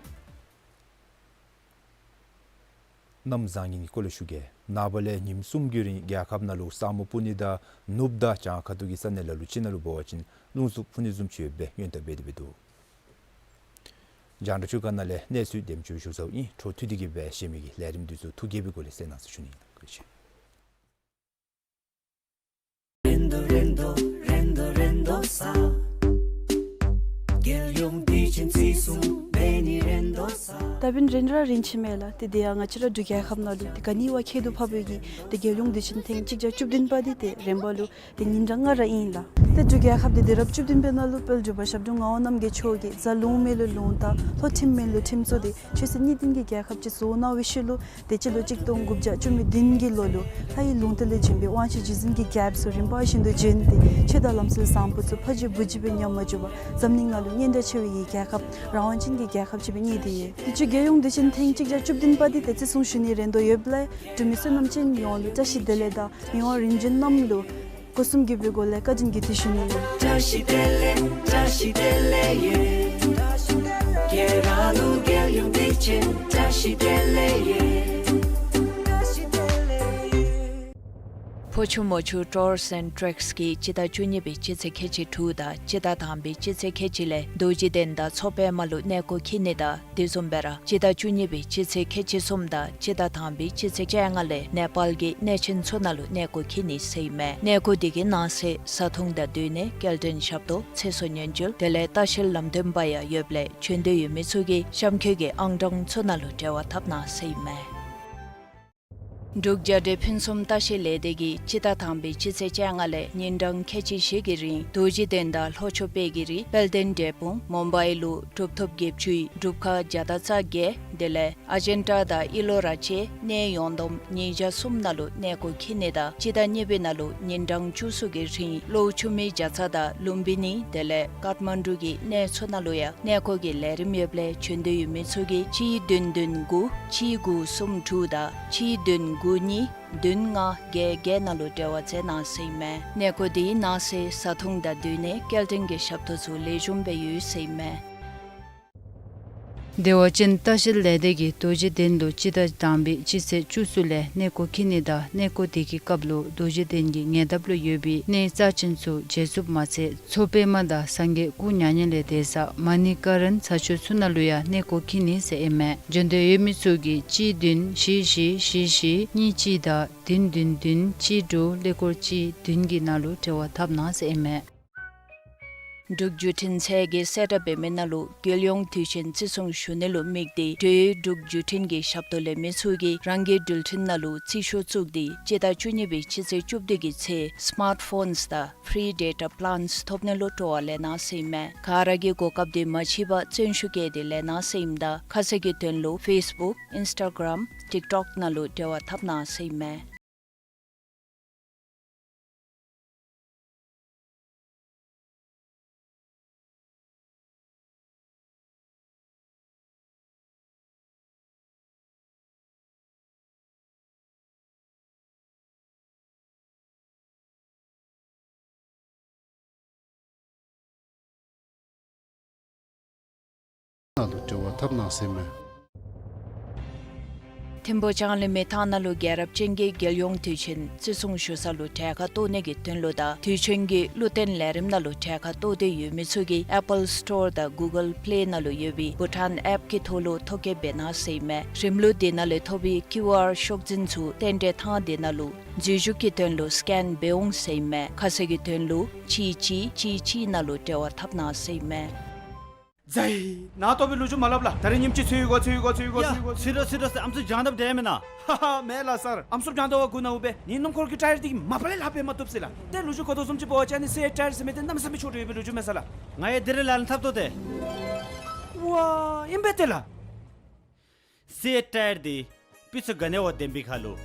གནམ་བཟང་ངན་གྱི་སྐོར་ལས་ཞུ་གེ། ནངས་པ་ལས་ཉིནམ་གསུམ་གྱི་རིང་རྒྱལ་ཁབ་ནང་ལུ་ས་སྨུག་སྤུབ་ནི་དང་ནུབ་དང་བྱང་ཁ་ཐུག་གི་ས་གནས་ལ་ལུ་ཅིག་ནང་ལུ་འབད་བ་ཅིན་རླུང་འཚུབ་འཕུ་ནི་བཟུམ་ཅིག་ཡོདཔ་སྦེ་སྔོན་བརྡ་འབད་དེ་འབད་འདུག། རྒྱང་བསྒྲགས་ཚུ་གི་ནང་ལས་གནས་ཚུལ་དེམ་ཅིག་ཞུ་ཚརཝ་ཨིན། འཕྲོ་མཐུད་དེ་གི་སྦེ་གཞན་མི་གི་ལས་རིམ་འདི་ཚུ་ཐུགས་དགྱེས་པའི་སྒོ་ལས་གསན་གནང་ཟེར་ཞུ་ནི་ཨིན། བཀའ་དྲིན་ཆེ། ད་འབདན་རེ་ར་རིན་ཆེན་མེད་ལགས། ཏེ་དེ་ཡང་ང་བཅས་ར་འབྲུག་རྒྱལ་ཁབ་ནང་ལུ་ཏེ་ག་ནི་བ་ཁྱད་དུ་འཕགས་པའི་གི་ཏེ་རྒྱལ་ཡོངས་དུས་ཆེན་ཐེངས་གཅིག་བརྒྱ་བཅུ་བདུན་པ་འདི་ཏེ་རིམ་པ་ལུ་ཏེ་ཉིན་གྲངས་ལྔ་ར་ཨིན་ལགས། ཏེ་འབྲུག་རྒྱལ་ཁབ་འདི་དུས་རབས་བཅུ་བདུན་པའི་ནང་ལུ་དཔལ་འབྲུག་པ་ཞབས་དྲུང་ངག་དབང་རྣམ་རྒྱལ་མཆོག་གིས་རྫ་ལུང་མེད་ལུ་ལུང་བཏགས། ལྷོ་ཁྲིམས་མེད་ལུ་ཁྲིམས་བཙུགས་ཏེ་ཆོས་སྲིད་གཉིས་ལྡན་གྱི་རྒྱལ་ཁབ་ཅིག་བཟོ་གནང་བའི་ཤུལ་ལུ་ཏེ་སྤྱི་ལོ་གཅིག་སྟོང་དགུ་བརྒྱ་བཅུ་མེད་བདུན་གྱི་ལོ་ལུ་ལྷ་ཡི་ལུང་བསྟན་ལས་བྱོན་པའི་དབང་ཕྱུག་རྗེ་བཙུན་གྱི་རྒྱལཔོ་ཚུ་རིམ་པ་བཞིན་དུ་བྱོན་ཏེ་ཆོས་དང་ལམ་སྲོལ་བཟང་པོ་ཚུ་ཕ་ཇི་བུ་ཇི་སྦེ་ཉམས་མ་བཅུག་པར་འཛམ་གླིང་ནང་ལུ་སྙན་གྲགས་ཆེ་བའི་རྒྱལ་ཁབ་རང་དབང་ཅན་གྱི་རྒྱལ་ཁབ་ཅིག་སྦེ་བརྙེས་ཏེ་ཡོད། དུས་ཅི་ རྒྱལ་ཡོངས་དུས་ཆེན་ཐེངས་གཅིག་བརྒྱ་བཅུ་བདུན་པ་འདི་ཏེ་བརྩི་སྲུང་ཞུ་ནི་རན་དོ་ཡོདཔ་ལས་འབྲུག་མི་སེར་རྣམས་ཅན་ཡོངས་ལུ་བཀྲ་ཤིས་བདེ་ལེགས་དང་མི་དབང་རིམ་བྱོན་རྣམས་ལུ་སྒོ་གསུམ་གྱི་སྦུག་ལས་བཀའ་དྲིན་གྱི་དུས་ཞུ་ནི་ཨིན། བཀྲ་ཤིས་བདེ་ལེགས། བཀྲ་ཤིས་བདེ་ལེགས་ཡོད། ཁྱེད་རང་ལུ་རྒྱལ་ཡོངས་དུས་ཆེན་བཀྲ་ཤིས་བདེ་ལེགས་ཡོད། ཕོ་ཆུ་མོ་ཆུ་Tours and Treks གིས་སྤྱི་ཟླ་བཅུ་གཉིས་པའི་སྤྱི་ཚེས་ཁལ་གཅིག་དྲུག་དང་སྤྱི་ཟླ་དང་པའི་སྤྱི་ཚེས་ཁལ་གཅིག་ལས་རྡོ་རྗེ་གདན་དང་མཚོ་པདྨ་ལུ་གནས་སྐོར་འཁྱིད་ནི་དང་དེ་བཟུམ་སྦེ་ར་སྤྱི་ཟླ་བཅུ་གཉིས་པའི་སྤྱི་ཚེས་ཁལ་གཅིག་གསུམ་དང་སྤྱི་ཟླ་དང་པའི་སྤྱི་ཚེས་བཅོ་ལྔ་ལས་ནེ་པཱལ་གྱི་གནས་ཆེན་ཚུ་ནང་ལུ་གནས་སྐོར་འཁྱིད་ནི་ཟེར་ཨིན་མས། གནས་སྐོར་དེ་གི་ནང་གསེས་བཟའ་འཐུང་དང་སྡོད་གནས་སྐྱེལ་འདྲེན་ཞབས་ཏོག་ཚེ་སྲོག་ཉེན་བཅོལ་དེ་ལས་ལྟ་བཤལ་ལམ་སྟོན་པ་ཡང་ཡོདཔ་ལས་བྱོན་འདོད་ཡོད་མི་ཚུ་གིས་གཤམ་འཁོད་ཀྱི་ཨང་གྲངས་ཚུ་ནང་ལུ་འབྲེལ་བ་འཐབ་གནང་ཟེར་ཨིན་མས། འབྲུག་རྒྱལ་འདྲེ་ཕུན་སུམ་ལྟ་བཤལ་ལས་སྡེ་གིས་སྤྱི་ཟླ་དང་པའི་སྤྱི་ཚེས་བཅོ་ལྔ་ལས་ཉིན་གྲངས་ཁལ་གཅིག་བཞི་གི་རིང་རྡོ་རྗེ་གདན་དང་ལྷོ་ཕྱོགས་དཔལ་གྱི་རི་དཔལ་ལྡན་འབྲས་སྤུངས་མུམ་བའི་ལུ་གྲུབ་ཐོབ་བརྒྱད་ཅུའི་སྒྲུབ་ཁང་བརྒྱ་དང་རྩ་བརྒྱད་དེ་ལས་ཨ་ཇན་ཊ་དང་ཨི་ལོ་ར་བཅས་གནས་ཡོངས་བསྡོམས་ཉིས་བརྒྱ་གསུམ་ནང་ལུ་གནས་སྐོར་འཁྱིད་ནི་དང་སྤྱི་ཟླ་གཉིས་པའི་ནང་ལུ་ཉིན་གྲངས་བཅུ་གསུམ་གྱི་རིང་གློ་ཆུ་མིག་བརྒྱ་རྩ་དང་ལུམ་བི་ནི་དེ་ལས་ཀཏ་མན་ཌུ་གི་གནས་ཚུ་ནང་ལུ་ཡང་གནས་སྐོར་གྱི་ལས་རིམ་ཡོདཔ་ལས་བྱོན་འདོད་ཡོད་མི་ཚུ་གིས་གཅིག་བདུན་བདུན་དགུ་གཅིག་དགུ་གསུམ་དྲུག་དང་གཅིག་བདུན་དགུ་གཉིས་བདུན་ལྔ་བརྒྱད་བརྒྱད་ནང་ལུ་འབྲེལ་བ་མཛད་གནང་ཟེར་ཨིན་མས། གནས་སྐོར་དེའི་ནང་གསེས་བཟའ་འཐུང་དང་སྡོད་གནས་སྐྱེལ་འདྲེན་གྱི་ཞབས་ཏོག་ཚུ་ལེགས་ཤོམ་སྦེ་ཡོད་ཟེར་ཨིན་མས། བདེ་བ་ཅན་ལྟ་བཤལ་ལས་སྡེ་གིས་རྡོ་རྗེ་གདན་ལུ་སྤྱི་ཟླ་དང་པའི་སྤྱི་ཚེས་བཅུ་གསུམ་ལས་གནས་སྐོར་འཁྱིད་ནི་དང་གནས་སྐོར་དེ་གི་སྐབས་ལུ་རྡོ་རྗེ་གདན་གྱི་ཉེ་འདབས་ལུ་ཡོད་པའི་གནས་རྩ་ཅན་ཚུ་མཇལ་ཚུགསཔ་མ་ཚད་མཚོ་པདྨ་དང་སངས་རྒྱས་སྐུ་མྱ་ངན་ལས་འདས་ས་མ་ཎི་ཀ་རན་ས་ཆ་ཚུ་ནང་ལུ་ཡང་གནས་སྐོར་འཁྱིད་ནི་ཟེར་ཨིན་མས། བྱོན་འདོད་ཡོད་མི་ཚུ་གིས་གཅིག་བདུན་བཞི་བཞི་བཞི་བཞི་གཉིས་གཅིག་དང་བདུན་བདུན་བདུན་གཅིག་དྲུག་ཀླད་ཀོར་གཅིག་བདུན་གྱི་ནང་ལུ་འབྲེལ་བ་འཐབ་གནང་ཟེར་ཨིན་མས། འབྲུག་བརྒྱུད་འཕྲིན་ཚད་ཀྱིས་གསལ་བསྒྲགས་འབད་མི་ནང་ལུ་རྒྱལ་ཡོངས་དུས་ཆེན་བརྩི་སྲུང་ཞུ་ནི་ལུ་དམིགས་ཏེ་འབྲེལ་ཡོད་འབྲུག་བརྒྱུད་འཕྲིན་གྱི་ཞབས་ཏོག་ལེན་མི་ཚུ་གིས་རང་གི་འགྲུལ་འཕྲིན་ནང་ལུ་རྩིས་ཤོག་བཙུགས་ཏེ་སྤྱི་ཟླ་བཅུ་གཉིས་པའི་སྤྱི་ཚེས་བཅུ་བདུན་གྱི་ཚེ་སི་མཱརཊ་ཕོནསི་དང་ཕི་རི་ཌེ་ཊ་པི་ལཱནསི་ཐོབ་ནི་ལུ་སྤྲོ་བ་ལེན་གནང་ཟེར་ཨིན་མས། ག་ར་གིས་གོ་སྐབས་དེ་མ་ཕྱིས་པར་བརྩོན་ཤུགས་བསྐྱེད་དེ་ལེན་གནང་ཟེར་ཨིནམ་ད་ཁ་གསལ་གྱི་དོན་ལུ་ཕེསི་བུཀ་ཨིནསི་ཊ་གརམ་ཊིཀ་ཊོཀ་ནང་ལུ་འབྲེལ་བ་འཐབ་གནང་ཟེར་ཨིན་མས། ནང་ལུ་འབྲེལ་བ་འཐབ་གནང་ཟེར་ཨིན་མས། ཐིམ་ཕུ་ལྕང་གླིང་མི་ཐང་ནང་ལུ་རྒྱལ་རབས་ཅན་གྱི་རྒྱལ་ཡོངས་དུས་ཆེན་བརྩི་སྲུང་ཞུ་ས་ལུ་གྲལ་ཁར་གཏོགས་ནི་གི་དོན་ལུ་དང་དུས་ཆེན་གྱི་བློ་བརྟན་ལས་རིམ་ནང་ལུ་གྲལ་ཁར་གཏོགས་ཏེ་ཡོད་མི་ཚུ་གིས་ཨེ་པཱལ་སི་ཊོར་དང་གུ་གཱལ་པི་ལེ་ནང་ལུ་ཡོད་པའི་བྷུ་ཊཱན་ཨེཔ་ཀྱི་ཐོག་ལུ་ཐོ་བཀོད་འབད་གནང་ཟེར་ཨིན་མས། རིམ་ལུགས་དེ་ནང་ལས་ཐོབ་པའི་ཀིའུ་ཨར་ཤོག་འཛིན་ཚུ་རྟེན་འབྲེལ་ཐང་དེ་ནང་ལུ་འཛུལ་ཞུགས་ཀྱི་དོན་ལུ་སི་ཀེན་འབད་འོང་ཟེར་ཨིན་མས། ཁ་གསལ་གྱི་དོན་ལུ་གཅིག་གཅིག་གཅིག་གཅིག་ནང་ལུ་འབྲེལ་བ་འཐབ་གནང་ཟེར་ཨིན་མས། ཛའི། ནཱ་ཏོ་སྦེ་ལོ་རྒྱུས་མ་སླབ་ལགས། ད་རིས་ཉིནམ་ཅིག་ཚུད་ཡི་གོ་ཚུད་ཡི་གོ་ཚུད་ཡི་གོ་ཡ་ཚུད་ཡི་གོ། ཚུད་དོ་ཚུད་དོ་ཟེར། ཨམ་སྲུ་བྱང་འདབས་དེ་མེན་ན། ཧ་ཧ་མེད་ལགས་སར། ཨམ་སྲུ་བྱང་འདབས་བ་གུ་ནཝ་སྦེ་ནི་སྣུམ་འཁོར་གྱི་ཊ་ཡར་དེ་གིས་མ་པ་ལས་ལྷག་སྦེ་མ་བཏུབ་ཟེར་ལགས། ཏེ་ལོ་རྒྱུས་གོ་དོ་བཟུམ་ཅིག་འབད་བ་ཅིན་ཨ་ནི་སི་ཨེཊ་ཊ་ཡར་ཟེར་མི་དེ་གནམ་མེད་ས་མེད་མཆོག་འདྲ་ཡོད་པའི་ལོ་རྒྱུས་མས་ས་ལགས། ང་ཡང་དེ་རེ་ལགས་ལ་འཐབ་དོ་ཏེ། ཝ་ཨིན་པས་ཏེ་ལགས། སི་ཨེཊ་ཊ་ཡར་དེ་སྤུས་ཚད་ག་ནི་བ་ལྡན་པའི་ཁར་ལུ་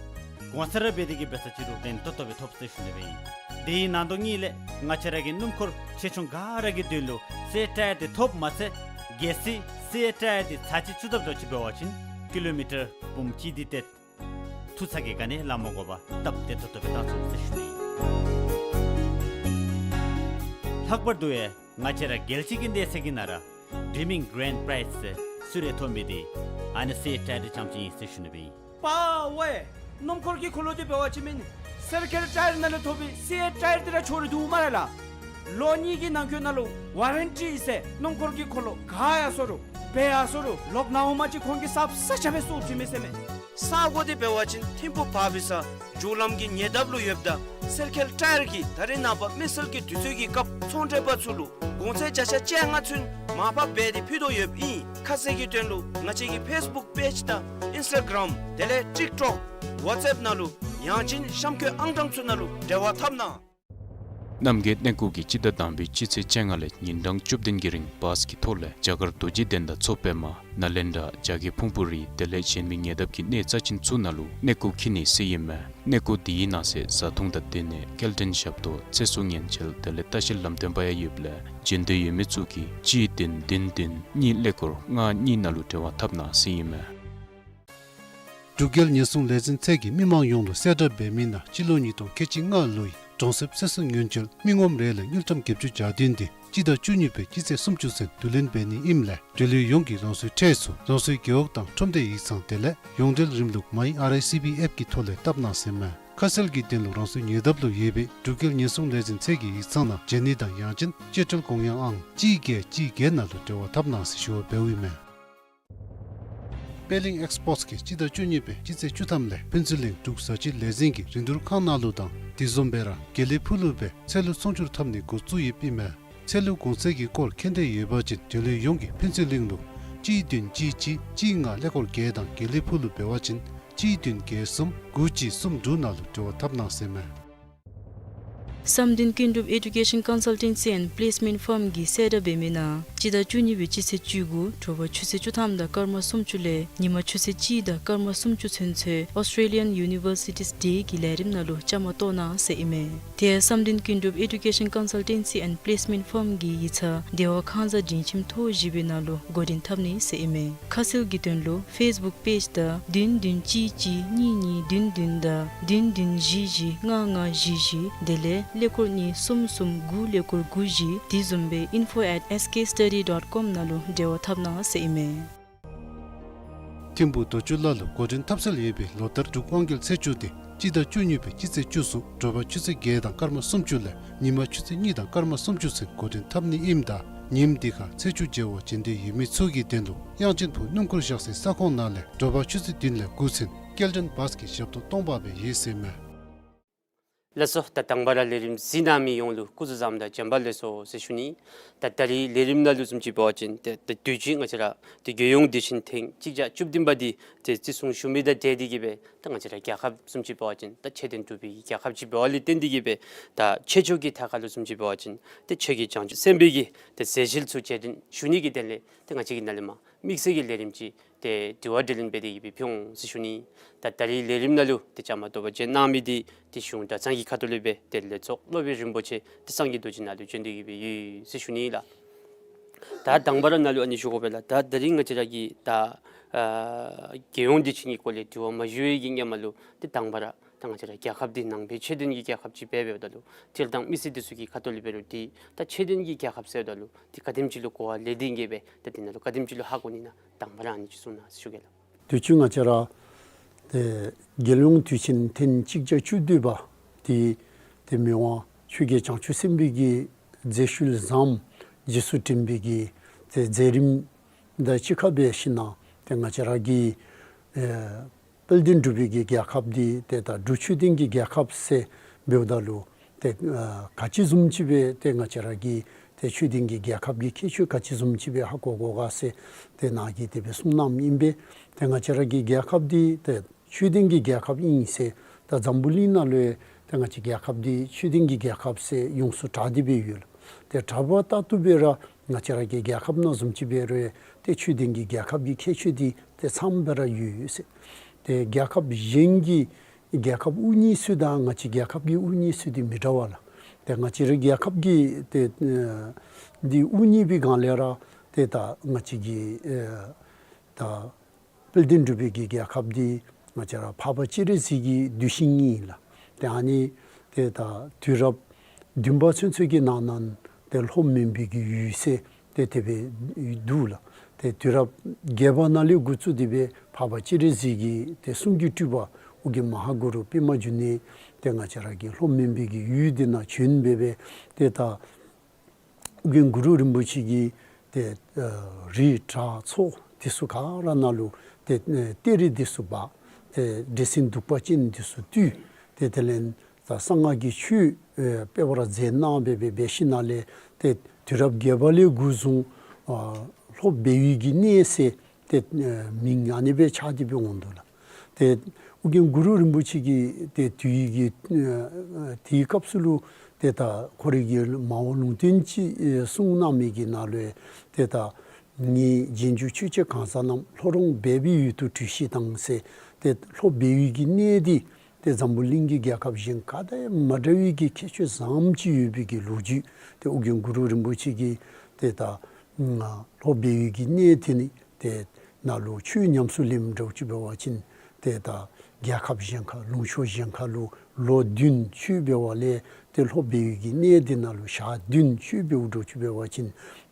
གོང་ཚད་ར་འབད་དེ་གིས་འབད་ས་ཅིག་རུང་ལྡན་ཏོག་ཏོ་སྦེ་ཐོབ་ཟེར་ཞུ་ནི་སྦེ་ཨིན། དེའི་ནང་དོག་གཉིས་ལས་ང་བཅས་ར་གི་སྣུམ་འཁོར་ཆེ་ཆུང་ག་ར་གི་དོན་ལུ་སི་ཨེཊ་ཊ་ཡར་དེ་ཐོབ་མ་ཚད་གལ་སྲིད་སི་ཨེཊ་ཊ་ཡར་དེ་ཚར་གཅིག་བཙུགས་དཔ་འདྲཝ་ཅིག་འབད་བ་ཅིན་ཀི་ལོ་མི་ཊར་འབུམ་གཅིག་དེ་ཏེ་ཐུག་ས་གི་ག་ནི་ལཱ་མ་དགོ་པར་སྟབས་བདེ་ཏོག་ཏོ་སྦེ་བཏང་ཚུགས་ཟེར་ཞུ་ནི་ཨིན། ལྷག་པར་དུ་ཡང་ང་བཅས་ར་རྒྱལ་སྤྱི་གི་གནས་ཚད་ཀྱི་ནང་ར་ཌིམ་མིང་གྷ་རེན་ཌ་པྲའིཛ་ཟེར་གསོལ་རས་ཐོབ་མི་དེ་ཨ་ནི་སི་ཨེཊ་ཊ་ཡར་དེ་རྐྱངམ་ཅིག་ཨིན་ཟེར་ཞུ་ནི་སྦེ་ཨིན། པ་ཝེ། སྣུམ་འཁོར་གྱི་འཁོར་ལོ་དེ་འབད་བ་ཅིན་མེན་ན་སི་ཨེཊ་ཊ་ཡར་ནང་ལས་ཐོབ་པའི་སི་ཨེཊ་ཊ་ཡར་དེ་ར་ཆོག་རུང་འདུག་སྨ་རེ་ལགས། ལོ་གཉིས་ཀྱི་ནང་འཁོད་ནང་ལུ་ཝ་རན་ཊི་ཟེར་སྣུམ་འཁོར་གྱི་འཁོར་ལོ་ག་ཡར་སོང་རུང་འབད་ཡར་སོང་རུང་ལོག་ནཝ་མ་གཞི་ཁོང་གིས་གསརཔ་གསརཔ་རྐྱབ་སྦེ་བཙུགས་བྱིན་མས་ཟེར་མས། ས་གོ་དེ་འབད་བ་ཅིན་ཐིམ་ཕུ་བར་བི་ས་མཇུག་ལམ་གྱི་ཉེ་འདབས་ལུ་ཡོདཔ་ད་སི་ཨེཊ་ཊ་ཡར་གྱིས་ད་རེས་ནངས་པ་མི་སེར་གྱི་དུས་ཚོད་ཀྱི་སྐབས་ཚོང་འབྲེལ་པ་ཚུ་ལུ་གོང་ཚད་བརྒྱ་ཆ་བཅོ་ལྔ་ཚུན་མར་ཕབ་འབད་དེ་ཕུལ་དོ་ཡོདཔ་ཨིན། ཁ་གསལ་གྱི་དོན་ལུ་ང་བཅས་ཀྱི་ཕེསི་བུཀ་པེཇ་དང་ཨིནསི་ཊ་གརམ་དེ་ལས་ཊིཀ་ཊོཀ་ཝཊས་ཨེཔ་ནང་ལུ་ཡང་ཅིན་གཤམ་འཁོད་ཨང་གྲངས་ཚུ་ནང་ལུ་འབྲེལ་བ་འཐབ་གནང་། རྣམ་རྒྱལ་གནས་སྐོར་གྱིས་སྤྱི་ཟླ་དང་པའི་སྤྱི་ཚེས་བཅོ་ལྔ་ལས་ཉིན་གྲངས་བཅུ་བདུན་གྱི་རིང་བཱས་ཀྱི་ཐོག་ལས་རྒྱ་གར་རྡོ་རྗེ་གདན་དང་མཚོ་པདྨ། ནཱ་ལེནྡྲ། རྒྱ་བསྐྱེད་ཕུང་པོ་རི་དེ་ལས་གཞན་མི་ཉེ་འདབས་ཀྱི་གནས་རྩ་ཆེན་ཚུ་ནང་ལུ་གནས་སྐོར་འཁྱིད་ནི་ཟེར་ཨིན་མས། གནས་སྐོར་དེའི་ནང་གསེས་བཟའ་འཐུང་དང་སྡོད་གནས་སྐྱེལ་འདྲེན་ཞབས་ཏོག་ཚེ་སྲོག་ཉེན་བཅོལ་དེ་ལས་ལྟ་བཤལ་ལམ་སྟོན་པ་ཡང་ཡོདཔ་ལས་བྱོན་འདོད་ཡོད་མི་ཚུ་གིས་གཅིག་བདུན་བདུན་བདུན་གཉིས་ཀླད་ཀོར་ལྔ་གཉིས་ནང་ལུ་འབྲེལ་བ་འཐབ་གནང་ཟེར་ཨིན་མས། འབྲུག་རྒྱལ་ཉེན་སྲུང་ལས་འཛིན་ཚད་ཀྱིས་མི་མང་ཡོངས་ལུ་གསལ་བསྒྲགས་འབད་མི་ནང་སྤྱི་ལོ་ཉིས་སྟོང་ཁལ་གཅིག་ལྔ་ལོའི་གྲོང་གསེབ་ཚེ་སྲོག་ཉེན་བཅོལ་མི་ངོམ་རེ་ལུ་དངུལ་ཀྲམ་བརྒྱད་ཅུ་གྱ་བདུན་དེ་སྤྱི་ཟླ་བཅུ་གཉིས་པའི་སྤྱི་ཚེས་སུམ་ཅུ་ཚུན་བསྡུ་ལེན་འབད་ནི་ཨིནམ་ལས་འབྲེལ་ཡོད་ཡོངས་ཀྱིས་རང་སོའི་ཁྲལ་ཚུ་རང་སོའི་རྒེད་འོག་དང་ཁྲོམ་སྡེ་ཡིག་ཚང་དེ་ལས་ཡོངས་འབྲེལ་རིམ་ལུགས་མའི་ཨར་ཨའི་སི་བི་ཨེཔ་ཀྱི་ཐོག་ལས་བཏབ་གནང་ཟེར་མས། ཁ་གསལ་གྱི་དོན་ལུ་རང་སོའི་ཉེ་འདབས་ལུ་ཡོད་པའི་འབྲུག་རྒྱལ་ཉེན་སྲུང་ལས་འཛིན་ཚད་ཀྱི་ཡིག་ཚང་ནང་བྱོན་ནི་དང་ཡང་ཅིན་སྤྱོད་ཁྲལ་དགོངས་ཡངས་ཨང་གཅིག་བརྒྱད་གཅིག་བརྒྱད་ནང་ལུ་འབྲེལ་བ་འཐབ་གནང་ཟེར་ཞུ་བ་འབདཝ་ཨིན་མས། པད་གླིང་ཨེགསི་པོརཊསི་གིས་སྤྱི་ཟླ་བཅུ་གཉིས་པའི་སྤྱི་ཚེས་བཅུ་ཐམ་ལས་ཕུན་ཚོགས་གླིང་འབྲུག་བཟའ་སྤྱོད་ལས་འཛིན་གྱི་རིན་བསྡུར་ཁང་ནང་ལུ་དང་དེ་བཟུམ་སྦེ་ར་དགེ་ལེགས་ཕུག་ལུ་སྦེ་ཚལ་ལུ་ཚོང་སྒྱུར་འཐབ་ནི་འགོ་བཙུགས་ཡོདཔ་ཨིན་མས། ཚལ་ལུ་གོང་ཚད་ཀྱི་སྐོར་མཁྱེན་འདོད་ཡོད་པ་ཅིན་འབྲེལ་ཡོད་ཡོངས་ཀྱིས་ཕུན་ཚོགས་གླིང་ལུ་གཅིག་བདུན་གཅིག་གཅིག་གཅིག་ལྔ་ཀླད་ཀོར་བརྒྱད་དང་དགེ་ལེགས་ཕུག་ལུ་འབད་བ་ཅིན་གཅིག་བདུན་བརྒྱད་གསུམ་དགུ་གཅིག་གསུམ་དྲུག་ནང་ལུ་འབྲེལ་བ་འཐབ་གནང་ཟེར་མས། བསམ་གཏན་ཀུན་གྲུབ་Education Consultancy and Placement Firm གིས་གསལ་བསྒྲགས་འབད་མི་ནང་སྤྱི་ཟླ་བཅུ་གཉིས་པའི་སྤྱི་ཚེས་བཅུ་དགུ་དྲོ་པ་ཆུ་ཚོད་བཅུ་ཐམ་དང་སྐར་མ་སུམ་ཅུ་ལས་ཉིན་མ་ཆུ་ཚོད་གཅིག་དང་སྐར་མ་སུམ་ཅུ་ཚུན་ཚོད་Australian Universities Day གི་ལས་རིམ་ནང་ལུ་བཅའ་མར་གཏོགས་གནང་ཟེར་ཨིན་མས། དེ་ཡང་བསམ་གཏན་ཀུན་གྲུབ་Education Consultancy and Placement Firm གི་ཡིག་ཚང་བདེ་བ་ཁང་བཟའ་སྒྲིང་ཁྱིམ་ཐོག་བཞི་པའི་ནང་ལུ་འགོ་འདྲེན་འཐབ་ནི་ཟེར་ཨིན་མས། ཁ་གསལ་གྱི་དོན་ལུ་ཕེསི་བུཀ་པེཇ་དང་བདུན་བདུན་གཅིག་གཅིག་གཉིས་གཉིས་བདུན་བདུན་དང་བདུན་བདུན་བཞི་བཞི་ལྔ་ལྔ་བཞི་བཞི་དེ་ལས་ཀླད་ཀོར་གཉིས་གསུམ་གསུམ་དགུ་ཀླད་ཀོར་དགུ་བཞི་དེ་བཟུམ་སྦེ་info at S K study dot com ནང་ལུ་འབྲེལ་བ་འཐབ་གནང་ཟེར་ཨིན་མས། ཐིམ་ཕུག་རྡོ་ཆུ་ལ་ལུ་འགོ་འདྲེན་འཐབ་སྲོལ་ཡོད་པའི་ལོ་ལྟར་འབྲུག་དབང་རྒྱལ་ཚེས་བཅུ་དེ་སྤྱི་ཟླ་བཅུ་གཉིས་པའི་སྤྱི་ཚེས་བཅུ་གསུམ་དྲོ་པ་ཆུ་ཚོད་བརྒྱད་དང་སྐར་མ་སུམ་ཅུ་ལས་ཉིན་མ་ཆུ་ཚོད་གཉིས་དང་སྐར་མ་སུམ་ཅུ་ཚུན་འགོ་འདྲེན་འཐབ་ནི་ཨིནམ་ད་ཉིནམ་དེ་ཁར་ཚེས་བཅུ་མཇལ་བར་བྱོན་འདོད་ཡོད་མི་ཚུ་གི་དོན་ལུ་དབྱངས་ཅན་ཕུག་སྣུམ་འཁོར་བཞག་སའི་ས་ཁོངས་ནང་ལས་དྲོ་པ་ཆུ་ཚོད་བདུན་ལས་དགུ་ཚུན་སྐྱེལ་འདྲེན་བཱསི་གི་ཞབས་ཏོག་གཏོང་འབག་སྦེ་ཡོད་ཟེར་མས། ལགས་སོ། ད་དང་པ་ར་ལས་རིམ་གཟིགས་གནང་མི་ཡོངས་ལུ་སྐུ་གཟུགས་བཟང་དང་བྱོན་པ་ལེགས་སོ་ཟེར་ཞུ་ནི། ད་ད་རིས་ལས་རིམ་ནང་ལུ་བཟུམ་ཅིག་འབད་བ་ཅིན་ཏེ་ད་དུས་ཅི་ང་བཅས་ར་ཏེ་རྒྱལ་ཡོངས་དུས་ཆེན་ཐེངས་གཅིག་བརྒྱ་བཅུ་བདུན་པ་འདི་ཏེ་བརྩི་སྲུང་ཞུ་མི་དང་འབྲེལ་ཏེ་གིས་སྦེ་ད་ང་བཅས་ར་རྒྱལ་ཁབ་བཟུམ་ཅིག་འབད་བ་ཅིན་ད་ཆེ་ལྡན་གྲུབ་པའི་རྒྱལ་ཁབ་ཅིག་འབདཝ་ལས་བརྟེན་ཏེ་གིས་སྦེ་ད་ཆོས་ཕྱོགས་ཀྱི་ཐད་ཁར་ལུ་བཟུམ་ཅིག་འབད་བ་ཅིན་ཏེ་ཆོས་རྒྱལ་བྱང་ཆུབ་སེམས་དཔའི་གི་ཏེ་མཛད་རྗེས་ཚུ་རྗེས་དྲན་ཞུ་ནི་གི་དོན་ལས་ཏེ་ང་བཅས་ཀྱིས་ནཱ་ལས་མར་དམིགས་བསལ་གྱི་ལས་རིམ་ཅིག་ཏེ་དྲི་བ་དྲིས་ལན་འབད་དེ་གིས་སྦེ་ཕུལ་འོང་ཟེར་ཞུ་ནི། ད་ད་རིས་ལས་རིམ་ནང་ལུ་ཏེ་བཅའ་མར་གཏོགས་པར་བྱོན་གནང་མི་འདི་ཏེ་གཞུང་གྲྭ་ཚང་གི་ཁ་ཐུག་ལས་སྦེ་ཏེ་ལས་ཚོགས་སློབ་དཔོན་རིན་པོ་ཆེ་ཏེ་སངས་རྒྱས་རྡོ་རྗེ་ནཱ་ལུ་བྱོན་ཏེ་གིས་སྦེ་ཡོད་ཟེར་ཞུ་ནི་ལགས། ད་དང་པ་ར་ནཱ་ལུ་ཨ་ནི་ཞུ་དགོ་པས་ལགས། ད་ད་རིས་ང་བཅས་ར་གི་ད་ཨ་རྒྱལ་ཡོངས་དུས་ཆེན་གྱི་སྐོར་ལས་དྲི་བ་མ་ཞུ་བའི་གི་སྔོན་མ་ལུ་ཏེ་དང་པ་ར་ད་ང་བཅས་ར་རྒྱལ་ཁབ་འདི་ནང་པའི་ཆོས་ལྡན་གྱི་རྒྱལ་ཁབ་ཅིག་འབད་འབདཝ་ད་ལུ་དེ་དང་མི་སེར་འདི་ཚུ་གི་ཁ་ཐུག་ལས་འབད་རུང་ཏེ་ད་ཆོས་ལྡན་གྱི་རྒྱལ་ཁབ་ཟེརཝ་ད་ལུ་ཏེ་ག་དེམ་ཅིག་ལུ་གོ་བ་ལེགས་ཏེ་གིས་སྦེ་ད་དེ་ནང་ལུ་ག་དེམ་ཅིག་ལུ་ཧ་གོ་ནི་ན་དང་པ་ར་ཨ་ནི་ཅིག་གསུང་གནང་ཟེར་ཞུ་གེ་ལགས། དུས་ཅི་ང་བཅས་ར་ཏེ་རྒྱལ་ཡོངས་དུས་ཆེན་ཐེངས་གཅིག་བརྒྱ་བཅུ་བདུན་པ་འདི་ཏེ་མི་དབང་ཆོས་རྒྱལ་བྱང་ཆུབ་སེམས་དཔའི་གི་མཛད་ཤུལ་བཟང་རྗེས་སུ་དྲན་པའི་གི་ཏེ་མཛད་རིམ་དང་གཅིག་ཁར་འབད་ཞིནམ་ལས་ཏེ་ང་བཅས་ར་གི་ཨེ་དཔལ་ལྡན་འབྲུག་པའི་གི་རྒྱལ་ཁབ་འདི་ཏེ་ད་འབྲུག་ཆོས་ལྡན་གྱི་རྒྱལ་ཁབ་ཟེར་འབདཝ་ད་ལུ་ཏེ་ཨ་ག་ཅི་བཟུམ་ཅིག་སྦེ་ཏེ་ང་བཅས་ར་གི་ཏེ་ཆོས་ལྡན་གྱི་རྒྱལ་ཁབ་ཀྱི་ཁྱད་ཆོས་ག་ཅི་བཟུམ་ཅིག་སྦེ་ཧ་གོ་དགོ་ག་ཟེར་ཏེ་ནཱ་གིས་དེ་སྦེ་གསུངས་གནངམ་ཨིན་པས། ཏེ་ང་བཅས་ར་གི་རྒྱལ་ཁབ་འདི་ཏེ་ཆོས་ལྡན་གྱི་རྒྱལ་ཁབ་ཨིན་ཟེར་ད་འཛམ་བུ་གླིང་ནང་ལུ་ཏེ་ང་བཅས་རྒྱལ་ཁབ་འདི་ཆོས་ལྡན་གྱི་རྒྱལ་ཁབ་ཟེར་ཡོངས་སུ་གྲགས་ཏེ་སྦེ་ཡོད་ལགས། ཏེ་གྲགས་པ་ལྟར་དུ་སྦེ་ར་ང་བཅས་ར་གི་རྒྱལ་ཁབ་ནང་བཟུམ་ཅིག་སྦེ་ར་ཏེ་ཆོས་ལྡན་གྱི་རྒྱལ་ཁབ་ཀྱི་ཁྱད་ཆོས་འདི་ཏེ་ཚངམ་སྦེ་ར་ཡོད་ཡོད་ཟེར། ཏེ་རྒྱལ་ཁབ་གཞན་གྱི་རྒྱལ་ཁབ་དབུ་བརྙེས་ཚུ་དང་ང་བཅས་རྒྱལ་ཁབ་ཀྱི་དབུ་བརྙེས་ཚུ་འདི་མི་འདྲ་བས་ལགས། ཏེ་ང་བཅས་རའི་རྒྱལ་ཁབ་ཀྱི་ཏེ་ཨེ་འདི་དབུ་བརྙེས་པའི་སྒང་ལས་ར་ཏེ་ད་ང་བཅས་ཀྱི་ཨེ་ད་དཔལ་ལྡན་འབྲུག་པའི་གི་རྒྱལ་ཁབ་འདི་ང་བཅས་ར་འཕགས་པ་སྤྱན་རས་གཟིགས་ཀྱི་གདུལ་ཞིང་ཨིན་ལགས། ཏེ་ཨ་ནི་ཏེ་ད་དུས་རབས་བདུན་པ་ཚུན་ཚོད་ཀྱི་ནང་ན་ཏེ་ལྷོ་མོན་པའི་གི་ཡུལ་ཟེར་ཏེ་དེ་སྦེ་འདུག་ལགས། ཏེ་དུས་རབས་བརྒྱད་པ་ནང་ལས་འགོ་བཙུགས་ཏེ་སྦེ་འཕགས་པ་སྤྱན་རས་གཟིགས་ཀྱི་ཏེ་གསུང་གི་སྤྲུལ་པ་ཨོ་རྒྱན་མ་ཧཱ་གུ་རུ་པདྨ་འབྱུང་གནས་ཏེ་ང་བཅས་ར་གི་ལྷོ་མོན་པའི་གི་ཡུལ་འདི་ནང་བྱོན་སྦེ་སྦེ་ཏེ་ད་ཨོ་རྒྱན་གུ་རུ་རིན་པོ་ཆེ་གིས་ཏེ་ཨ་རི་བྲག་མཚོ་འདི་ཚུ་ག་ར་ནང་ལུ་ཏེ་ཨ་གཏེར་འདི་ཚུ་སྦ། ཏེ་འདྲེ་སྲིན་གདུག་པ་ཅན་འདི་ཚུ་བཏུལ། ཏེ་དེ་ལས་ད་གསང་སྔགས་ཀྱི་ཆོས་ཨེ་སྤེལ་བར་མཛད་གནང་སྦེ་སྦེ་འབད་ཞིནམ་ལས་ཏེ་དུས་རབས་བརྒྱད་པ་ལས་འགོ་བཟུང་ཨ་ལྷོ་སྦས་པའི་གི་གནས་ཟེར་ཏེ་ཨེ་མིང་ཨ་ནི་སྦེ་ཆགས་ཏེ་སྦེ་འོང་དོ་ལགས། ཏེ་ཨོ་རྒྱན་གུ་རུ་རིན་པོ་ཆེ་གིས་ཏེ་དུས་ཀྱི་ཨེ་དེའི་སྐབས་སུ་ལུ་ ཏེ་ད་ཁོ་རའི་གི་མ་འོངས་ལུང་བསྟན་ཅིག་ཨེ་གསུངས་གནང་མི་གི་ནང་ལུ་ཏེ་ད་ངེད་རྗེས་འཇུག་ཆོས་སྐྱོང་གང་ཟག་རྣམས། ལྷོ་རོང་སྦས་པའི་ཡུལ་དུ་བྲོས་ཤིག་དང་ཟེར། ཏེ་ལྷོ་སྦས་ཡུལ་གྱི་གནས་འདི་ཏེ་འཛམ་བུ་གླིང་གི་རྒྱལ་ཁབ་གཞན་ག་དང་ཡང་མ་འདྲ་བའི་གི་ཁྱད་ཆོས་བཟངམ་ཅིག་ཡོད་པའི་གི་ལོ་རྒྱུས་ཏེ་ཨོ་རྒྱན་གུ་རུ་རིན་པོ་ཆེ་གིས་ཏེ་ད་ལྷོ་སྦས་ཡུལ་གྱི་གནས་འདི་ནི་ཏེ་ནཱ་ལུ་ཆོས་ཉམས་སུ་ལེནམ་འདྲཝ་ཅིག་འབད་བ་ཅིན་ཏེ་ད་རྒྱལ་ཁབ་གཞན་ཁར་ལུང་ཕྱོགས་གཞན་ཁར་ལུ་ལོ་བདུན་ཆོས་འབད་བ་ལས་ཏེ་ལྷོ་སྦས་ཡུལ་གྱི་གནས་འདི་ནང་ལུ་ཞག་བདུན་ཆོས་འབདཝ་འདྲཝ་ཅིག་འབད་བ་ཅིན་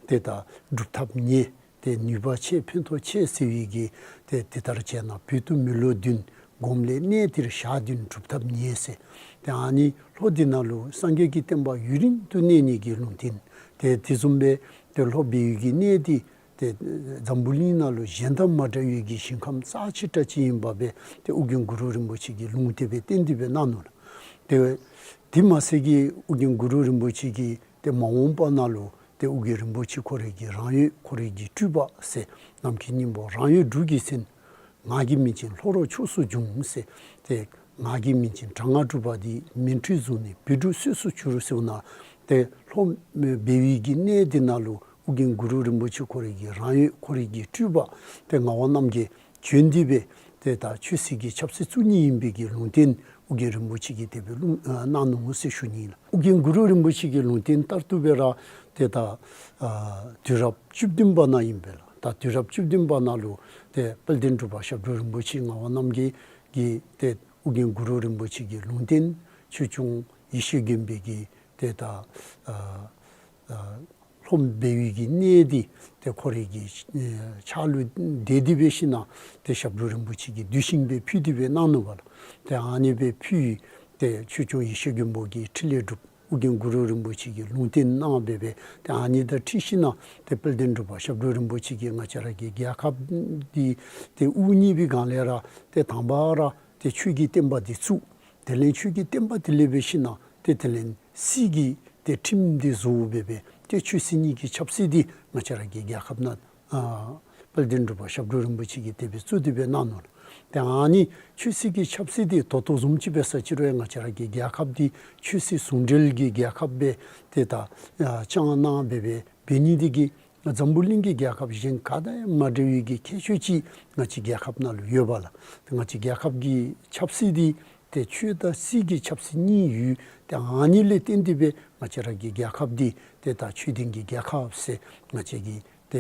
ཏེ་ད་སྒྲུབ་ཐབས་ཉེ་ཏེ་ནུས་པ་ཆེ་ཕན་ཐོགས་ཆེ་ཟེར་བའི་གི་ཏེ་དེ་ལྟར་བྱས་ན་བོད་དུ་མི་ལོ་བདུན་སྒོམ་ལས་གནས་འདིར་ཞག་བདུན་སྒྲུབ་ཐབས་ཉེ་ཟེར། ཏེ་ཨ་ནི་ལྷོ་འདི་ནང་ལུ་སངས་རྒྱས་ཀྱི་བསྟན་པ་ཡུན་རིང་དུ་གནས་ནི་གི་ལུང་བསྟན། ཏེ་དེ་བཟུམ་སྦེ་ཏེ་ལྷོ་སྦས་ཡུལ་གྱི་གནས་འདི་ཏེ་འཛམ་བུ་གླིང་ནང་ལུ་གཞན་དང་མ་འདྲ་བའི་གི་ཞིང་ཁམས་རྩ་ཆེ་དྲགས་ཅིག་ཨིནམ་སྦེ་ཏེ་ཨོ་རྒྱན་གུ་རུ་རིན་པོ་ཆེ་གིས་ལུང་དེ་སྦེ་བསྟན་ཏེ་སྦེ་གནང་ནུག་ལགས། ཏེ་དེ་མ་ཚད་ཀྱི་ཨོ་རྒྱན་གུ་རུ་རིན་པོ་ཆེ་གིས་ཏེ་མ་འོངས་པ་ནང་ལུ་ཏེ་ཨོ་རྒྱན་རིན་པོ་ཆེ་ཁོ་རའི་གི་རང་འོད་ཁོ་རའི་གི་སྤྲུལ་པ་ཟེར་ནམ་མཁའི་སྙིང་པོ་རང་འོད་འབྲུག་གི་མཚན། ངག་གི་མིང་ཅན་ལྷོ་རོང་ཕྱོགས་སུ་འབྱུང་ཟེར། ཏེ་ངག་གི་མིང་ཅན་དྲག་སྔགས་འབྲུག་པ་འདི་མིང་འཁྲུལ་བཟུང་ནས་བོད་འབྲུག་གསོས་སུ་གྱུར་ཟེར་ན། ཏེ་ལྷོ་སྦས་ཡུལ་གྱི་གནས་འདི་ནང་ལུ་ཨོ་རྒྱན་གུ་རུ་རིན་པོ་ཆེ་ཁོ་རའི་གི་རང་འོད་ཁོ་རའི་གི་སྤྲུལ་པ་ཏེ་ངག་དབང་རྣམ་རྒྱལ་བྱོན་ཏེ་སྦེ་ཏེ་ད་ཆོས་སྲིད་ཀྱི་ཆབ་སྲིད་བཙུགས་ནི་ཨིན་པའི་གི་ལུང་བསྟན་ཨོ་རྒྱན་རིན་པོ་ཆེ་གིས་དེ་སྦེ་ལུང་ཨ་གནང་ནུག་ཟེར་ཞུ་ནི་ཨིན་ལགས། ཨོ་རྒྱན་གུ་རུ་རིན་པོ་ཆེ་གི་ལུང་བསྟན་ལྟར་དུ་སྦེ་ར་ཏེ་ད་ཨ་དུས་རབས་བཅུ་བདུན་པ་ནང་ཨིན་པས་ལགས། ད་དུས་རབས་བཅུ་བདུན་པ་ནང་ལུ་ཏེ་དཔལ་ལྡན་འབྲུག་པ་ཞབས་དྲུང་རིན་པོ་ཆེ་ངག་དབང་རྣམ་རྒྱལ་གྱིས་ཏེ་ཨོ་རྒྱན་གུ་རུ་རིན་པོ་ཆེ་གི་ལུང་བསྟན་ཆོས་སྐྱོང་ཡེ་ཤེས་མགོན་པོ་གིས་ཏེ་ད་ཨ་ཨ་ལྷོ་སྦས་ཡུལ་གྱི་གནས་འདི་ཏེ་ཁོ་རའི་གི་ཨེ་ཕྱག་ལུ་དེ་སྦེ་ཞིནམ་ལས་ཏེ་ཞབས་དྲུང་རིན་པོ་ཆེ་གིས་གདུལ་ཞིང་སྦེ་ཕུལ་ཏེ་སྦེ་གནང་ནུག་པ་ལགས། ཏེ་ཨ་ནི་སྦེ་ཕུལ་ཏེ་ཆོས་སྐྱོང་ཡེ་ཤེས་མགོན་པོ་གིས་ཕྲིན་ལས་སྒྲུབ། ཨོ་རྒྱན་གུ་རུ་རིན་པོ་ཆེ་གིས་ལུང་བསྟན་གནང་སྦེ་སྦེ་ཏེ་ཨ་ནི་དང་འཁྲིལ་ཞིནམ་ལས་ཏེ་དཔལ་ལྡན་འབྲུག་པ་ཞབས་དྲུང་རིན་པོ་ཆེ་གིས་ང་བཅས་ར་གི་རྒྱལ་ཁབ་འདི་ཏེ་དབུ་བརྙེས་པའི་སྒང་ལས་ར་ཏེ་དང་པ་ར་ཏེ་ཆོས་ཀྱི་བསྟན་པ་འདི་བཙུགས། དེ་ལས་ཆོས་ཀྱི་བསྟན་པ་འདི་ལས་སྦེ་ཞིནམ་ལས་ཏེ་དེ་ལས་སྲིད་ཀྱི་ཏེ་ཁྲིམས་འདི་བཟོ་སྦེ་སྦེ་ཏེ་ཆོས་སྲིད་གཉིས་ཀྱི་ཆབ་སྲིད་འདི་ང་བཅས་ར་གི་རྒྱལ་ཁབ་ནང་ཨ་དཔལ་ལྡན་འབྲུག་པ་ཞབས་དྲུང་རིན་པོ་ཆེ་གིས་དེ་སྦེ་བཙུགས་ཏེ་སྦེ་གནང་ནུག་ལགས། ཏེ་ཨ་ནི་ཆོས་སྲིད་ཀྱི་ཆབ་སྲིད་འདི་ད་ལྟོ་བཟུམ་ཅིག་འབད་ས་ཅིག་རུང་ང་བཅས་ར་གི་རྒྱལ་ཁབ་འདི་ཆོས་སྲིད་ཟུང་འབྲེལ་གྱི་རྒྱལ་ཁབ་སྦེ་ཏེ་ད་ཨ་བསྐྱངས་གནང་སྦེ་སྦེ་འབད་ནི་འདི་གིས་འཛམ་བུ་གླིང་གི་རྒྱལ་ཁབ་གཞན་ག་དང་ཡང་མ་འདྲ་བའི་གི་ཁྱད་ཆོས་ཅིག་ང་བཅས་རྒྱལ་ཁབ་ནང་ལུ་ཡོད་པས་ལགས། ཏེ་ང་བཅས་རྒྱལ་ཁབ་ཀྱི་ཆབ་སྲིད་འདི་ཏེ་ཆོས་དང་སྲིད་ཀྱི་ཆབ་སྲིད་གཉིས་ཡོད། ཏེ་ཨ་ནི་ལས་བརྟེན་ཏེ་སྦེ་ང་བཅས་ར་གི་རྒྱལ་ཁབ་འདི་ཏེ་ད་ཆོས་ལྡན་གྱི་རྒྱལ་ཁབ་ཟེར་ང་བཅས་ཀྱིས་ཏེ་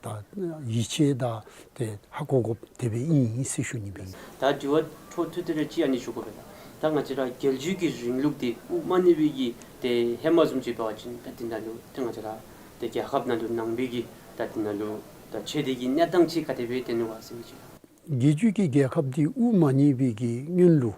ཨ་ད་ཡིད་ཆེས་དང་ཏེ་ཧ་གོ་དགོཔ་དེ་སྦེ་ཨིན་ཟེར་ཞུ་ནི་སྦེ་ཨིན། ད་དྲི་བ་འཕྲོ་མཐུད་དེ་ར་ཅིག་ཨ་ནི་ཞུ་དགོ་པས་ལགས། ད་ང་བཅས་ར་རྒྱལ་བརྒྱུད་ཀྱི་རིང་ལུགས་འདི་དབུ་མ་བརྙེས་པའི་གི་ཏེ་ཧེ་མ་བཟུམ་ཅིག་འབད་བ་ཅིན་ད་འདི་ནང་ལུ་ཏེ་ང་བཅས་ར་ཏེ་རྒྱལ་ཁབ་ནང་ལུ་ནང་པའི་གི་ད་འདི་ནང་ལུ་ད་ཆོས་འདི་གི་གནས་སྟངས་ཅིག་ག་དེ་སྦེ་སྡོད་ནུག་ག་ཟེར་མི་ཅིག་ལགས། རྒྱལ་བརྒྱུད་ཀྱི་རྒྱལ་ཁབ་འདི་དབུ་མ་བརྙེས་པའི་གི་སྔོན་ལུ་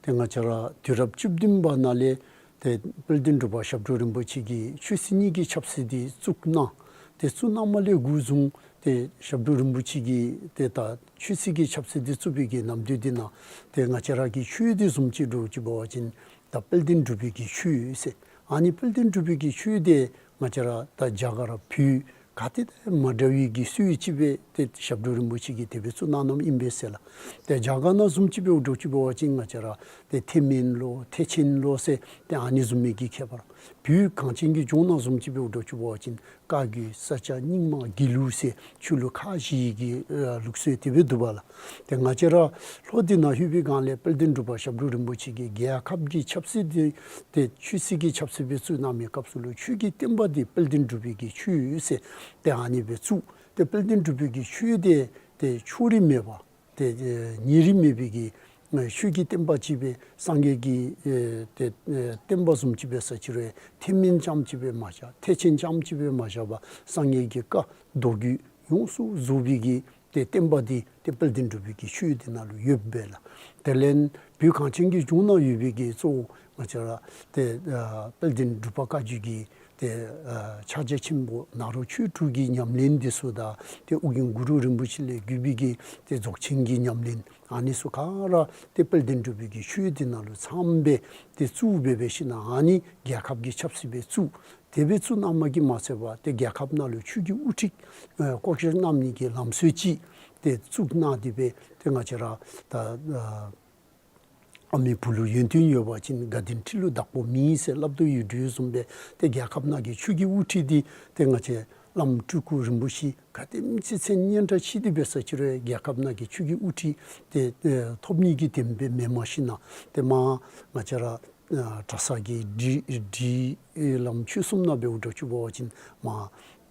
ཏེ་ང་བཅས་ར་དུས་རབས་བཅུ་བདུན་པ་ནང་ལས་ཏེ་དཔལ་ལྡན་འབྲུག་པ་ཞབས་དྲུང་རིན་པོ་ཆེ་གིས་ཆོས་སྲིད་གཉིས་ཀྱི་ཆབ་སྲིད་འདི་བཙུགས་གནང་། ཏེ་བཙུགས་གནངམ་ལས་འགོ་བཟུང་ཏེ་ཞབས་དྲུང་རིན་པོ་ཆེ་གིས་ཏེ་ད་ཆོས་སྲིད་ཀྱི་ཆབ་སྲིད་འདི་བཙུགས་པའི་གི་ནམ་དུས་འདི་ནང་ཏེ་ང་བཅས་ར་གི་ཆོས་འདི་བཟུམ་ཅིག་འདྲཝ་ཅིག་འབད་བ་ཅིན་ད་དཔལ་ལྡན་འབྲུག་པའི་གི་ཆོས་ཟེར། ཨ་ནི་དཔལ་ལྡན་འབྲུག་པའི་གི་ཆོས་འདི་ང་བཅས་ར་ད་རྒྱ་གར་བོད་ག་ཏེ་ད་མ་འདྲ་བའི་གི་སྲོལ་ཅིག་སྦེ་ཏེ་ཞབས་དྲུང་རིན་པོ་ཆེ་གིས་དེ་སྦེ་བཙུགས་གནང་གནངམ་ཨིན་པས་ཟེར་ལགས། ཏེ་རྒྱ་གར་ནང་བཟུམ་ཅིག་འབདཝ་འདྲཝ་ཅིག་འབད་བ་ཅིན་ང་བཅས་ར་ཏེ་ཐེག་དམན་ལོ་ཐེག་ཆེན་ལོ་ཟེར་ཏེ་ཨ་ནི་བཟུམ་མའི་གི་ཁྱད་པར། བོད་གངས་ཅན་གྱི་ལྗོངས་ནང་བཟུམ་ཅིག་འབདཝ་འདྲཝ་ཅིག་འབད་བ་ཅིན་བཀའ་བརྒྱུད་ས་སྐྱ་རྙིང་མ་དགེ་ལུགས་ཟེར་ཆོས་ལུགས་ཁག་བཞི་གི་ཨ་ལུགས་སྲོལ་དེ་སྦེ་འདུག་པས་ལགས། ཏེ་ང་བཅས་ར་ལྷོ་འདི་ནང་ལྷོད་པའི་སྒང་ལས་དཔལ་ལྡན་འབྲུག་པ་ཞབས་དྲུང་རིན་པོ་ཆེ་གིས་རྒྱལ་ཁབ་ཀྱི་ཆབ་སྲིད་འདི་ཏེ་ཆོས་སྲིད་ཀྱི་ཆབ་སྲིད་སྦེ་བཙུགས་གནང་མི་སྐབས་སུ་ལུ་ཆོས་ཀྱི་བསྟན་པ་འདི་དཔལ་ལྡན་འབྲུག་པའི་གི་ཆོས་ཟེར་ཏེ་ཨ་ནི་སྦེ་བཙུགས། ཏེ་དཔལ་ལྡན་འབྲུག་པའི་གི་ཆོས་འདི་ཏེ་ཕྱོགས་རིས་མེད་པ་ཏེ་ཨེ་ཉེ་རིང་མེད་པའི་གི་ཨེ་ཆོས་ཀྱི་བསྟན་པ་ཅིག་སྦེ་སངས་རྒྱས་ཀྱི་ཨེ་ཏེ་ཨེ་བསྟན་པ་བཟུམ་ཅིག་འབད་ས་ཅིག་རུང་ཐེག་དམན་རྐྱངམ་ཅིག་སྦེ་མ་བཞག། ཐེག་ཆེན་རྐྱངམ་ཅིག་སྦེ་མ་བཞག་པར་སངས་རྒྱས་ཀྱི་བཀའ་མདོ་རྒྱུད་ཡོངས་སུ་རྫོགས་པའི་གི་ཏེ་བསྟན་པ་འདི་ཏེ་དཔལ་ལྡན་འབྲུག་པའི་གི་ཆོས་འདི་ནང་ལུ་ཡོདཔ་སྦེ་ལགས། དེ་ལས་བོད་གངས་ཅན་གྱི་ལྗོངས་ནང་ཡོད་པའི་གི་གཙོ་བོ་ང་བཅས་ར་ཏེ་ཨ་དཔལ་ལྡན་འབྲུག་པ་བཀའ་བརྒྱུད་ཀྱི་ཏེ་ཨ་ཕྱག་རྒྱ་ཆེན་པོ་ནཱ་རོ་ཆོས་དྲུག་གི་ཉམས་ལེན་འདི་ཚུ་དང་ཏེ་ཨོ་རྒྱན་གུ་རུ་རིན་པོ་ཆེ་ལས་བརྒྱུད་པའི་གི་ཏེ་རྫོགས་ཆེན་གྱི་ཉམས་ལེན་ཨ་ནི་ཚུ་ག་ར་ཏེ་དཔལ་ལྡན་འབྲུག་པའི་གི་ཆོས་འདི་ནང་ལུ་ཚངམ་སྦེ་ཏེ་བཙུགས་སྦེ་སྦེ་ཞིནམ་ལས་ཨ་ནི་རྒྱལ་ཁབ་ཀྱི་ཆབ་སྲིད་སྦེ་བཙུགས། དེ་སྦེ་བཙུགས་གནངམ་གིས་མ་ཚད་པར་ཏེ་རྒྱལ་ཁབ་ནང་ལུ་ཆོས་ཀྱི་དབུ་ཁྲིད་ཨེ་བསྐོ་བཞག་གནང་ནི་གི་ལམ་སྲོལ་ཅིག་ཏེ་བཙུགས་གནང་སྟེ་སྦེ་ཏེ་ང་བཅས་ར་ད་ཨ་ ཨ་མའི་བུ་ལུ་ཡོན་ཏན་ཡོད་པ་ཅིན་དགའ་ལྡན་ཁྲི་ལུ་བདག་པོ་མེད་ཟེར་སླབ་དོ་ཡོད་དོ་བཟུམ་སྦེ་ཏེ་རྒྱལ་ཁབ་ནང་གི་ཆོས་ཀྱི་དབུ་ཁྲིད་འདི་ཏེ་ང་བཅས་བླམ་སྤྲུལ་སྐུ་རིན་པོ་ཆེ་ག་དེམ་ཅིག་མཚན་སྙན་གྲགས་ཆེ་སྟེ་འབད་ས་ཅིག་རུང་རྒྱལ་ཁབ་ནང་གི་ཆོས་ཀྱི་དབུ་ཁྲིད་འདི་ཨེ་ཐོབ་ནི་གི་དེམ་སྦེ་མེན་མ་ཤེས་ན་ཏེ་མ་ང་བཅས་ར་ཨ་གྲྭ་ས་གི་སྒྲིག་སྒྲིག་ལམ་ཆོས་གསུམ་ནང་འབདཝ་འདྲཝ་ཅིག་འབད་བ་ཅིན་མ་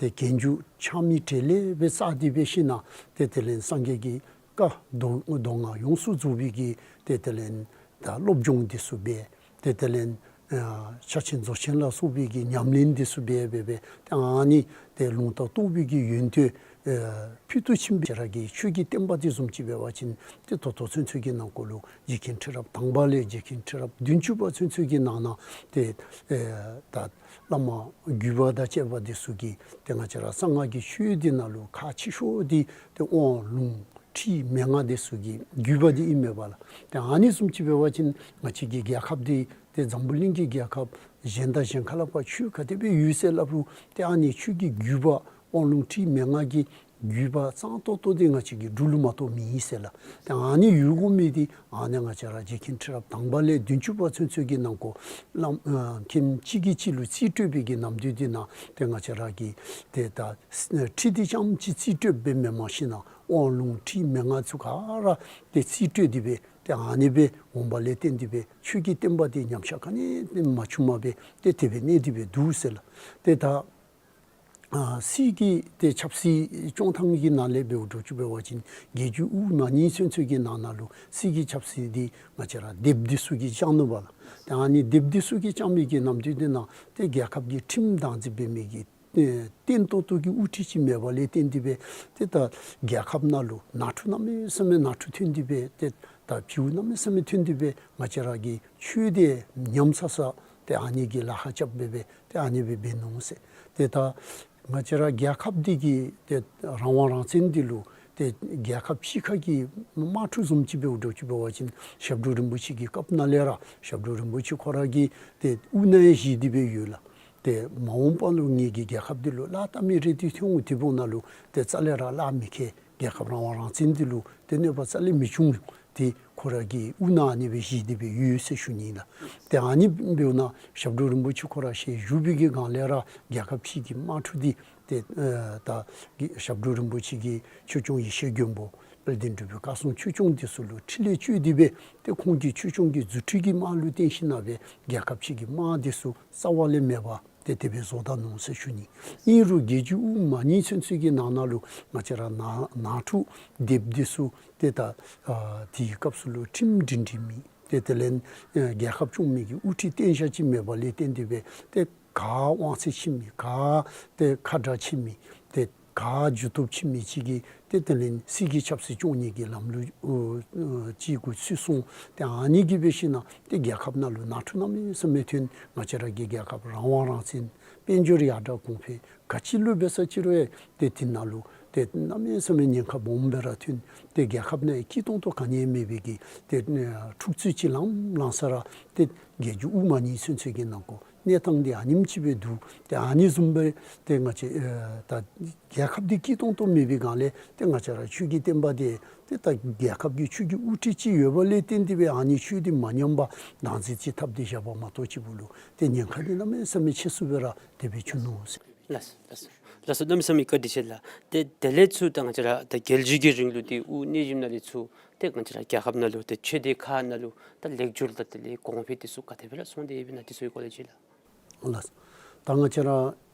ཏེ་གྱལ་མཇུག་ཆགས་མི་གྲལ་ལས་སྦེ་བཙག་སྟེ་འབད་ཞིན་ན་ཏེ་དེ་ལས་སངས་རྒྱས་ཀྱི་བཀའ་མདོ་མདོ་སྔགས་ཡོངས་སུ་རྫོགས་པའི་གི་ཏེ་དེ་ལས་ད་སློབ་སྦྱོང་འདི་ཚུ་འབད། ཏེ་དེ་ལས་ཨ་ཕྱག་ཆེན་རྫོགས་ཆེན་ལ་སོགས་པའི་གི་ཉམས་ལེན་འདི་ཚུ་འབད་འབད་འབད་ཏེ་ཨ་ནི་ཏེ་ལུང་དང་རྟོགས་པའི་གི་ཡོན་ཏན་ཨ་ཕུལ་དུ་ཕྱིན་པའི་ང་བཅས་ར་གི་ཆོས་ཀྱི་བསྟན་པ་འདི་བཟུམ་ཅིག་འབད་བ་ཅིན་ཏེ་ད་ལྟོ་ཚུན་ཚོད་ཀྱི་ནང་འཁོད་ལུ་རྗེ་མཁན་ཁྲི་རབས་དང་པ་ལས་རྗེ་མཁན་ཁྲི་རབས་བདུན་ཅུ་པ་ཚུན་ཚོད་ཀྱི་ནང་ན་ཏེ་ཨེ་ད་བླ་མ་བརྒྱུད་པ་དང་བཅས་པ་འདི་ཚུ་གིས་ཏེ་ང་བཅས་ར་གསང་སྔགས་ཀྱི་ཆོས་འདི་ནང་ལུ་ཁག་ཆེ་ཤོས་འདི་ཏེ་དབང་ལུང་ཁྲིད་མན་ངག་འདི་ཚུ་གི་བརྒྱུད་པ་འདི་ཨིན་མས་པ་ལགས། ཏེ་ཨ་ནི་བཟུམ་ཅིག་འབད་བ་ཅིན་ང་བཅས་ཀྱི་རྒྱལ་ཁབ་འདི་ཏེ་འཛམ་བུ་གླིང་གི་རྒྱལ་ཁབ་གཞན་དང་གཞན་ཁ་ལས་ཕར་ཆོས་ག་དེ་སྦེ་ཡོད་ཟེར་སླབ་རུང་ཏེ་ཨ་ནི་ཆོས་ཀྱི་བརྒྱུད་པ་དབང་ལུང་ཁྲིད་མན་ངག་གི་བརྒྱུད་པ་གཙང་ཏོག་ཏོ་འདི་ང་བཅས་ཀྱི་འབྲུག་ལུ་མ་གཏོགས་མེད་ཟེར་ལགས། ཏེ་ཨ་ནི་ཡོད་དགོ་མི་འདི་ཨ་ནི་ང་བཅས་ར་རྗེ་མཁན་ཁྲི་རབས་དང་པ་ལས་བདུན་ཅུ་པ་ཚུན་ཚོད་ཀྱི་ནང་འཁོད་བླམ་ཨ་མཁན་གཅིག་གིས་གཅིག་ལུ་རྩིས་སྤྲོད་པའི་གི་ནམ་དུས་འདི་ནང་ཏེ་ང་བཅས་ར་གིས་ཏེ་ད་ཁྲིད་འདི་རྐྱངམ་ཅིག་རྩིས་སྤྲོད་འབད་མེན་མ་ཤེས་ན་དབང་ལུང་ཁྲིད་མན་ངག་ཚུ་ག་ར་ཏེ་རྩིས་སྤྲོད་དེ་སྦེ་ཏེ་ཨ་ནི་སྦེ་འོང་བ་ལས་བརྟེན་ཏེ་སྦེ་ཆོས་ཀྱི་བསྟན་པ་འདི་ཉམས་ཆག་ག་ནི་མ་བྱུངམ་སྦེ་ཏེ་དེ་སྦེ་གནས་ཏེ་སྦེ་འདུག་ཟེར་ལགས། ཏེ་ད་ཨ་སྲིད་ཀྱི་ཏེ་ཆབ་སྲིད་སྐྱོང་ཐངས་ཀྱི་ནང་ལས་འབདཝ་འདྲཝ་ཅིག་འབད་བ་ཅིན་རྒྱལ་བརྒྱུད་དབུ་མ་ཉིད་ཚུན་ཚོད་ཀྱི་ནང་ན་ལུ་སྲིད་ཀྱི་ཆབ་སྲིད་འདི་ང་བཅས་ར་སྡེ་པ་འདི་ཚུ་གིས་བསྐྱངས་ནུག་པ་ལགས། ཏེ་ཨ་ནི་སྡེ་པ་འདི་ཚུ་གིས་བསྐྱངས་མི་གི་ནམ་དུས་འདི་ནང་ཏེ་རྒྱལ་ཁབ་ཀྱི་ཁྲིམས་བདག་འཛིན་འབད་མི་གི་ཨེ་བརྟན་ཏོག་ཏོ་གི་དབུ་ཁྲིད་ཅིག་མེད་པ་ལས་བརྟེན་ཏེ་སྦེ་ཏེ་ད་རྒྱལ་ཁབ་ནང་ལུ་ནང་འཁྲུག་གནམ་མེད་ས་མེད་ནང་འཁྲུག་ཐོན་ཏེ་སྦེ་ཏེ་ད་བྱུས་གནམ་མེད་ས་མེད་ཐོན་ཏེ་སྦེ་ང་བཅས་ར་གི་ཆོས་འདི་ཉམས་ཚར་ས་ཏེ་ཨ་ནི་གི་ལཱ་ཁག་རྐྱབ་སྦེ་སྦེ་ཏེ་ཨ་ནི་སྦེ་འབད་ནུག་ཟེར། ཏེ་ད་ང་བཅས་ར་རྒྱལ་ཁབ་འདི་གི་ཏེ་རང་དབང་རང་བཙན་འདི་ལུ་ཏེ་རྒྱལ་ཁབ་ཕྱི་ཁ་གི་དམག་འཁྲུག་བཟུམ་ཅིག་འབདཝ་འདྲཝ་ཅིག་འབད་བ་ཅིན་ཞབས་དྲུང་རིན་པོ་ཆེ་གི་སྐབས་ནང་ལས་ར་ཞབས་དྲུང་རིན་པོ་ཆེ་ཁོ་ར་གིས་ཏེ་དབུ་ནང་བཞེས་ཏེ་སྦེ་ཡོད་ལགས། ཏེ་མ་འོངས་པ་ལུ་ངེ་གི་རྒྱལ་ཁབ་འདི་ལུ་གླགས་བལྟ་མི་རེ་འདི་ཐོན་འོང་། དེ་འབདཝ་ད་ལུ་ཏེ་རྩ་ལས་ར་གླགས་མི་ཁེལ། རྒྱལ་ཁབ་རང་དབང་རང་བཙན་འདི་ལུ་ཏེ་གནོད་པ་རྩ་ལས་མི་འབྱུང་། ཏེ་ཁོ་ར་གིས་དབུ་ནང་ཨ་ནི་སྦེ་བཞེས་ཏེ་སྦེ་ཡོད་ཟེར་ཞུ་ནི་ལགས། ཏེ་ཨ་ནི་འབདཝ་ད་ཞབས་དྲུང་རིན་པོ་ཆེ་ཁོ་ར་ཞལ་བཞུགས་པའི་གི་སྒང་ལས་ར་རྒྱལ་ཁབ་ཕྱི་གི་དམག་འཁྲུག་འདི་ཏེ་ཨེ་ད་ཞབས་དྲུང་རིན་པོ་ཆེ་གི་ཆོས་སྐྱོང་ཡེ་ཤེས་མགོན་པོ་དཔལ་ལྡན་འབྲུག་པའི་བཀའ་སྲུང་ཆོས་སྐྱོང་འདི་ཚུ་ལུ་ཁྲི་ལས་བཅོལ་ཏེ་སྦེ་ཏེ་ཁོང་གི་ཆོས་སྐྱོང་གི་རྫུ་འཕྲུལ་གྱི་དམག་ལུ་བརྟེན་ཞིན་ན་སྦེ་རྒྱལ་ཁབ་ཕྱི་གི་དམག་འདི་ཚུ་རྩ་བ་ལས་མེད་པར་ཏེ་དེ་སྦེ་བཟོ་ད་ནུག་ཟེར་ཞུ་ནི། ཨིན་རུང་རྒྱལ་བརྒྱུད་དབུ་མ་ཉིད་ཚུན་ཚོད་ཀྱི་ནང་ན་ལུ་ང་བཅས་ར་ནང་ནང་འཁྲུག་སྡེ་པ་འདི་ཚུ་ཏེ་ད་ཨ་དེའི་སྐབས་སུ་ལུ་ཁྲིམས་སྒྲིང་སྒྲིང་མེད། ཏེ་དེ་ལས་ཨ་རྒྱལ་ཁབ་སྐྱོང་མི་གི་དབུ་ཁྲིད་བརྟན་བཞག་ཅིག་མེད་པ་ལས་བརྟེན་ཏེ་སྦེ་ཏེ་ག་དབང་ཚད་ཆེ་མི་ག་ཏེ་ཁ་དྲག་ཆེ་མི་ཏེ་ག་རྒྱུ་སྟོབས་ཆེ་མི་ཅིག་གིས་ཏེ་དེ་ལས་སྲིད་ཀྱི་ཆབ་སྲིད་སྐྱོང་ནི་གི་ལམ་ལུགས་ཨོ་ཨོ་ཅིག་གུ་ཚུད་སོང་། ཏེ་ཨ་ནི་གིས་འབད་ཞིན་ན་ཏེ་རྒྱལ་ཁབ་ནང་ལུ་ནང་འཁྲུག་གནམ་མེད་ས་མེད་ཐོན། ང་བཅས་ར་གི་རྒྱལ་ཁབ་རང་དབང་རང་བཙན་དཔལ་འབྱོར་ཡར་དྲག་གོང་འཕེལ་ག་ཅི་ལུ་འབད་ས་ཅིག་རུང་ཡང་ཏེ་དེ་ནང་ལུ་ཏེ་གནམ་མེད་ས་མེད་ཉེན་ཁ་སྦོམ་སྦེ་ར་ཐོན། ཏེ་རྒྱལ་ཁབ་ནང་སྐྱིད་ཏོང་ཏོ་ག་ནི་ཡང་མེད་པའི་གི་ཏེ་འཁྲུག་རྩོད་ཅིག་ལང་ལང་ས་ར་ཏེ་རྒྱལ་བརྒྱུད་དབུ་མ་ཉིད་ཚུན་ཚོད་ཀྱི་ནང་འཁོད་གནས་སྟངས་འདི་ཨ་ནེམ་ཅིག་སྦེ་འདུག། ཏེ་ཨ་ནི་བཟུམ་སྦེ་ཏེ་ང་བཅས་ཨེ་ད་རྒྱལ་ཁབ་འདི་སྐྱིད་ཏོང་ཏོ་མེད་པའི་སྒང་ལས་ཏེ་ང་བཅས་ར་ཆོས་ཀྱི་བསྟན་པ་འདི་ཏེ་ད་རྒྱལ་ཁབ་ཀྱི་ཆོས་ཀྱི་དབུ་ཁྲིད་ཅིག་ཡོད་པ་ལས་བརྟེན་ཏེ་སྦེ་ཨ་ནི་ཆོས་འདི་མ་ཉམས་པར་བདག་འཛིན་ཅིག་འཐབ་སྟེ་བཞག་པ་མ་གཏོགས་ཅིག་པོ་ལུ་ཏེ་ཉེན་ཁ་འདི་གནམ་མེད་ས་མེད་ཆེ་སུ་སྦེ་ར་དེ་སྦེ་བྱུང་ནུག་ཟེར། ལགས་སོ་ལགས་སོ་ལགས་སོ། གནམ་མེད་ས་མེད་བཀའ་དྲིན་ཆེ་ལགས། ཏེ་དེ་ལས་ཚུར་ད་ང་བཅས་ར་ད་རྒྱལ་བརྒྱུད་ཀྱི་རིང་ལུགས་འདི་དབུ་གནས་ཞིནམ་ལས་ཚུར་ཏེ་ང་བཅས་ར་རྒྱལ་ཁབ་ནང་ལུ་ཏེ་ཆོས་སྡེ་ཁག་ནང་ལུ་ད་ལེགས་བསྒྱུར་དང་དེ་ལས་གོང་འཕེལ་དེ་ཚུ་ག་དེ་སྦེ་ར་སོང་སྟེ་ཡོདཔ་ཨིན་ན་དེ་ཚུ་གི་སྐོར་ལས་ཅིག་ལགས། ལགས། ད་ང་བཅས་ར་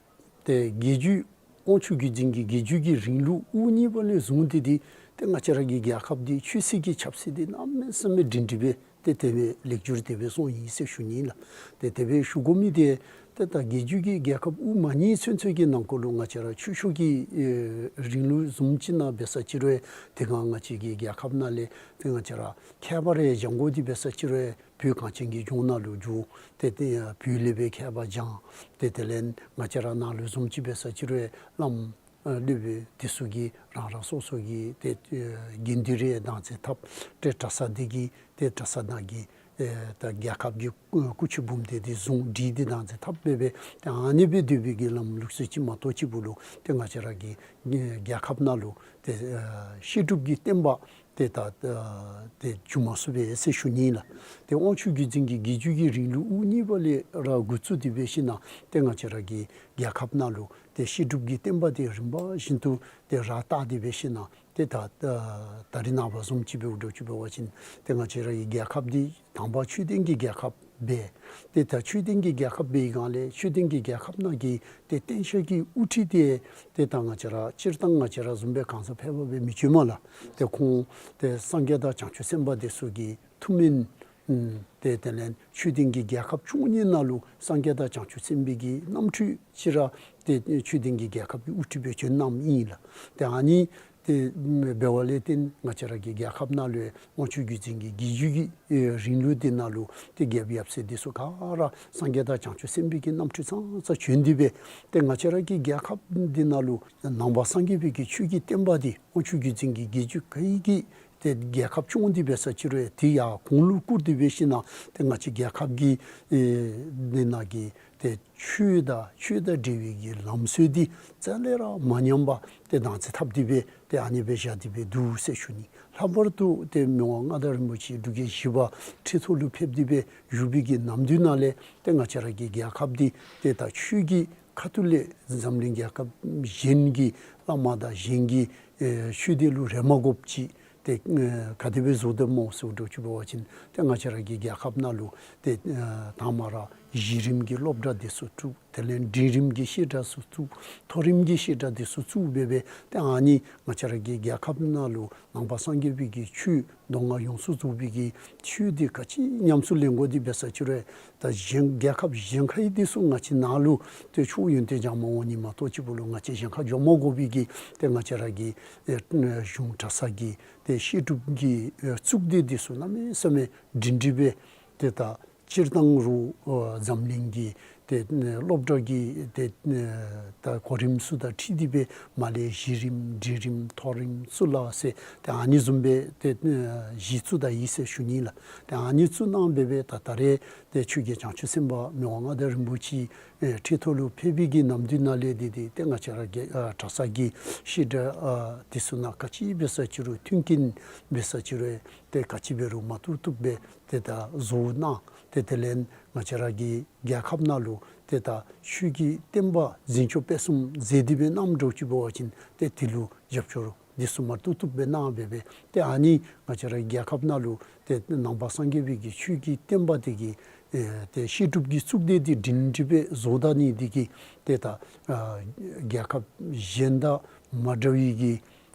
ཏེ་རྒྱལ་བརྒྱུད་དབང་ཕྱུག་བརྒྱུད་འཛིན་གྱི་རྒྱལ་བརྒྱུད་ཀྱི་རིང་ལུགས་དབུ་བརྙེས་པ་ལས་བཟུང་སྟེ་འདི་ཏེ་ང་བཅས་ར་གི་རྒྱལ་ཁབ་འདི་ཆོས་སྲིད་ཀྱི་ཆབ་སྲིད་འདི་གནམ་མེད་ས་མེད་སྒྲིང་སྒྲིང་སྦེ་ཏེ་དེ་སྦེ་ལེགས་བསྒྱུར་དེ་སྦེ་སོང་ཡི་ཟེར་ཞུ་ནི་ལགས། ཏེ་དེ་སྦེ་ཞུ་དགོ་མི་འདི་ཏེ་ད་རྒྱལ་བརྒྱུད་ཀྱི་རྒྱལ་ཁབ་དབུ་མ་བརྙེས་ཚུན་ཚོད་ཀྱི་ནང་འཁོད་ལུ་ང་བཅས་ར་ཆོས་ཕྱོགས་ཀྱི་ཨེ་རིང་ལུགས་བཟུམ་ཅིག་ནང་འབད་ས་ཅིག་རུང་ཡང་དེ་སྒང་ང་བཅས་ཀྱི་རྒྱལ་ཁབ་ནང་ལས་ཏེ་ང་བཅས་ར་མཁས་པ་རེ་སྦྱང་དགོ་འདི་འབད་ས་ཅིག་རུང་ཡང་བོད་གངས་ཅན་གྱི་ལྗོངས་ནང་ལུ་འགྱོ། ཏེ་ཏེ་བོད་ལས་སྦེ་མཁས་པ་སྦྱང་། ཏེ་དེ་ལས་ང་བཅས་ར་ནང་ལུ་བཟུམ་ཅིག་འབད་ས་ཅིག་རུང་ཡང་བླམ་ཨ་སློབ་དཔོན་དེ་ཚུ་གིས་རང་རང་སོ་སོ་གི་ཏེ་ཨེ་དགེ་འདུན་རེ་བདག་འཛིན་འཐབ། ཏེ་གྲྭ་ས་འདི་གིས་ཏེ་གྲྭ་ས་ནང་གི་ཨེ་ད་རྒྱལ་ཁབ་ཀྱི་ཨེ་སྐུ་ཆོས་འབུམ་སྡེ་འདི་བཟུང་སྒྲིག་འདི་བདག་འཛིན་འཐབ་སྦེ་སྦེ་ཏེ་ཨ་ནི་སྦེ་སྡོད་པའི་གི་ལམ་ལུགས་སྲོལ་ཅིག་མ་གཏོགས་ཅིག་པོ་ལུ་ཏེ་ང་བཅས་ར་གི་ཨེ་རྒྱལ་ཁབ་ནང་ལུ་ཏེ་ཨེ་བཤད་སྒྲུབ་ཀྱི་བསྟན་པ་ ཏེ་ད་ཨ་ཏེ་བྱུང་མ་ཚུགས་པས་ཟེར་ཞུ་ནི་ལགས། ཏེ་དབང་ཕྱུག་བརྒྱུད་འཛིན་གྱི་རྒྱལ་བརྒྱུད་ཀྱི་རིང་ལུགས་དབུ་བརྙེས་པ་ལས་ར་འགོ་བཙུགས་ཏེ་འབད་ཞིན་ན་ཏེ་ང་བཅས་ར་གི་རྒྱལ་ཁབ་ནང་ལུ་ཏེ་བཤད་སྒྲུབ་ཀྱི་བསྟན་པ་འདི་རིམ་པ་བཞིན་དུ་ཏེ་ར་བཏགས་ཏེ་འབད་ཞིན་ན་ཏེ་ད་ད་རེས་ནངས་པ་བཟུམ་ཅིག་འབད་འགྱོ་ཅིག་འབད་བ་ཅིན་ཏེ་ང་བཅས་ར་གི་རྒྱལ་ཁབ་འདི་དང་པ་ཆོས་ལྡན་གྱི་རྒྱལ་ཁབ་འབད། ཏེ་ད་ཆོས་ལྡན་གྱི་རྒྱལ་ཁབ་འབད་བའི་སྒང་ལས་ཆོས་ལྡན་གྱི་རྒྱལ་ཁབ་ནང་གི་ཏེ་བསྟེན་བཤགས་ཀྱི་དབུ་ཁྲིད་དེ་ཏེ་ད་ང་བཅས་ར་སྤྱིར་བཏང་ང་བཅས་ར་བཟུམ་སྦེ་གང་ཟག་ཕལ་པ་སྦེ་མི་བྱོན་མས་ལགས། ཏེ་ཁོང་ཏེ་སངས་རྒྱས་དང་བྱང་ཆུབ་སེམས་དཔའ་དེ་ཚུ་གི་ཐུགས་སྨོན་ཨུམ་ཏེ་དེ་ལས་ཆོས་ལྡན་གྱི་རྒྱལ་ཁབ་བཅུ་གཉིས་ནང་ལུ་སངས་རྒྱས་དང་བྱང་ཆུབ་སེམས་དཔའི་གི་རྣམ་འཕྲུལ་ཅིག་ར་ཏེ་ཆོས་ལྡན་གྱི་རྒྱལ་ཁབ་ཀྱི་དབུ་ཁྲིད་སྦེ་བྱོན་གནངམ་ཨིན་ལགས། ཏེ་ཨ་ནི་ཏེ་འབད་བ་ལས་བརྟེན་ང་བཅས་ར་གི་རྒྱལ་ཁབ་ནང་ལུ་དབང་ཕྱུག་བརྒྱུད་འཛིན་གྱི་རྒྱལ་བརྒྱུད་ཀྱི་ཨེ་རིང་ལུགས་འདི་ནང་ལུ་ཏེ་རྒྱལཔོ་ཡབ་སྲས་འདི་ཚུ་ག་ར་སངས་རྒྱས་དང་བྱང་ཆུབ་སེམས་དཔའི་གི་རྣམ་འཕྲུལ་ཙང་ཙ་བྱོན་ཏེ་འབད་ཏེ་ང་བཅས་ར་གི་རྒྱལ་ཁབ་འདི་ནང་ལུ་ནང་པ་སངས་རྒྱས་པའི་གི་ཆོས་ཀྱི་བསྟན་པ་འདི་དབང་ཕྱུག་བརྒྱུད་འཛིན་གྱི་རྒྱལ་བརྒྱུད་ག་ཡི་གི་ཏེ་རྒྱལ་ཁབ་སྐྱོང་སྟེ་འབད་ས་ཅིག་རུང་ཡང་དེ་ཡང་གོང་ལུ་བཀུར་ཏེ་འབད་ཞིན་ན་ཏེ་ང་བཅས་རྒྱལ་ཁབ་ཀྱི་ཨེ་འདི་ནང་གི་ཏེ་ཆོས་དང་ཆོས་དང་འབྲེལ་བའི་གི་ལམ་སྲོལ་འདི་རྩ་ལས་ར་མ་ཉམས་པར་ཏེ་བདག་འཛིན་འཐབ་སྟེ་འབད་ཏེ་ཨ་ནི་སྦེ་བཞག་སྟེ་འབད་འདུག་ཟེར་ཞུ་ནི། ལྷག་པར་དུ་ཏེ་མི་དབང་མངའ་བདག་རིན་པོ་ཆེ་འབྲུག་རྒྱལ་བཞི་པ་ཁྲི་ཐོག་ལུ་ཕེབས་ཏེ་འབད་བཞུགས་པའི་གི་ནམ་དུས་ནང་ལས་ཏེ་ང་བཅས་ར་གི་རྒྱལ་ཁབ་འདི་ཏེ་ད་ཆོས་ཀྱི་ཁ་ཐུག་ལས་འཛམ་གླིང་རྒྱལ་ཁབ་གཞན་གྱི་བླ་མ་དང་གཞན་གྱི་ཨེ་ཆོས་སྡེ་ལུ་རེ་མ་དགོཔ་ཅིག་ཏེ་ཨེ་ག་དེ་སྦེ་བཟོ་དོ་སྨོ་ཟེར་འགྱོ་ཅིག་འབད་བ་ཅིན་ཏེ་ང་བཅས་ར་གི་རྒྱལ་ཁབ་ནང་ལུ་ཏེ་ཨེ་དང་པ་ར་གཞི་རིམ་གྱི་སློབ་གྲྭ་འདི་ཚུ་བཙུགས། དེ་ལས་འབྲིང་རིམ་གྱི་བཤད་གྲྭ་ཚུ་བཙུགས། མཐོ་རིམ་གྱི་བཤད་གྲྭ་འདི་ཚུ་བཙུགས་སྦེ་འབད་ཏེ་ཨ་ནི་ང་བཅས་ར་གི་རྒྱལ་ཁབ་ནང་ལུ་ནང་པ་སངས་རྒྱས་པའི་གི་ཆོས་མདོ་སྔགས་ཡོངས་སུ་རྫོགས་པའི་གི་ཆོས་འདི་ག་ཅི་ཉམས་སུ་ལེན་དགོ་དེ་འབད་ས་ཅིག་རུང་ད་གཞན་རྒྱལ་ཁབ་གཞན་ཁ་ཡི་འདི་ཚུ་ང་བཅས་ནང་ལུ་ཏེ་ཆོས་ཡོན་ཏན་སྦྱང་མ་འོང་ནི་མ་གཏོགས་ཅིག་པོ་ལུ་ང་བཅས་གཞན་ཁ་འགྱོ་མ་དགོ་པའི་གི་ཏེ་ང་བཅས་ར་གི་ཨེ་གཞུང་གྲྭ་ཚང་གི་ཏེ་བཤད་སྒྲུབ་ཀྱི་ཨེ་གཙུག་སྡེ་འདི་ཚུ་གནམ་མེད་ས་མེད་སྒྲིང་སྒྲི་སྦེ་ཏེ་ད་སྤྱིར་བཏང་རུང་ཨ་འཛམ་གླིང་གི་ཏེ་ཨ་སློབ་གྲྭ་གི་ཏེ་ཨ་ད་གོ་རིམ་ཚུ་དང་འཁྲིལ་ཏེ་སྦེ་མར་ལས་གཞི་རིམ་འབྲིང་རིམ་མཐོ་རིམ་གཙུག་ལག་ཟེར་ཏེ་ཨ་ནི་བཟུམ་སྦེ་ཏེ་ཨ་གཞི་བཙུགས་ད་ཡི་ཟེར་ཞུ་ནི་ལགས། ཏེ་ཨ་ནི་བཙུགས་གནང་སྦེ་སྦེ་ད་ད་རེས་ཏེ་ཆོས་རྒྱལ་བྱང་ཆུབ་སེམས་དཔའ་མི་དབང་མངའ་བདག་རིན་པོ་ཆེ་ཨེ་ཁྲི་ཐོག་ལུ་ཕེབས་པའི་གི་ནམ་དུས་ནང་ལས་འདི་འདི་ཏེ་ང་བཅས་ར་གི་ཨ་གྲྭ་ཚང་གི་བཤད་གྲྭ་ཨ་འདི་ཚུ་ནང་ག་ཅི་འབད་ས་ཅིག་རུང་མཐུན་རྐྱེན་འབད་ས་ཅིག་རུང་ཏེ་ག་ཅི་འབད་རུང་མ་བཏུབ་བཏུབ་སྦེ་ཏེ་ད་བཟོ་གནང་། ཏེ་དེ་ལས་ང་བཅས་ར་གི་རྒྱལ་ཁབ་ནང་ལུ་ཏེ་ད་ཆོས་ཀྱི་བསྟན་པ་འཛིན་སྐྱོང་སྤེལ་གསུམ་མཛད་དེ་སྦེ་གནངམ་འགྱོ་ཅིག་འབད་བ་ཅིན་ཏེ་དེ་ལུ་རྒྱབ་སྐྱོར་འདི་ཚུ་མ་བཏུབ་བཏུབ་སྦེ་གནང་སྦེ་སྦེ་ཏེ་ཨ་ནི་ང་བཅས་ར་རྒྱལ་ཁབ་ནང་ལུ་ཏེ་ནང་པ་སངས་རྒྱས་པའི་གི་ཆོས་ཀྱི་བསྟན་པ་འདི་གི་ཨེ་ཏེ་བཤད་སྒྲུབ་ཀྱི་གཙུག་སྡེ་འདི་སྒྲིང་སྒྲི་སྦེ་བཟོ་ད་ནི་འདི་གིས་ཏེ་ད་ཨ་རྒྱལ་ཁབ་གཞན་དང་མ་འདྲ་བའི་གི་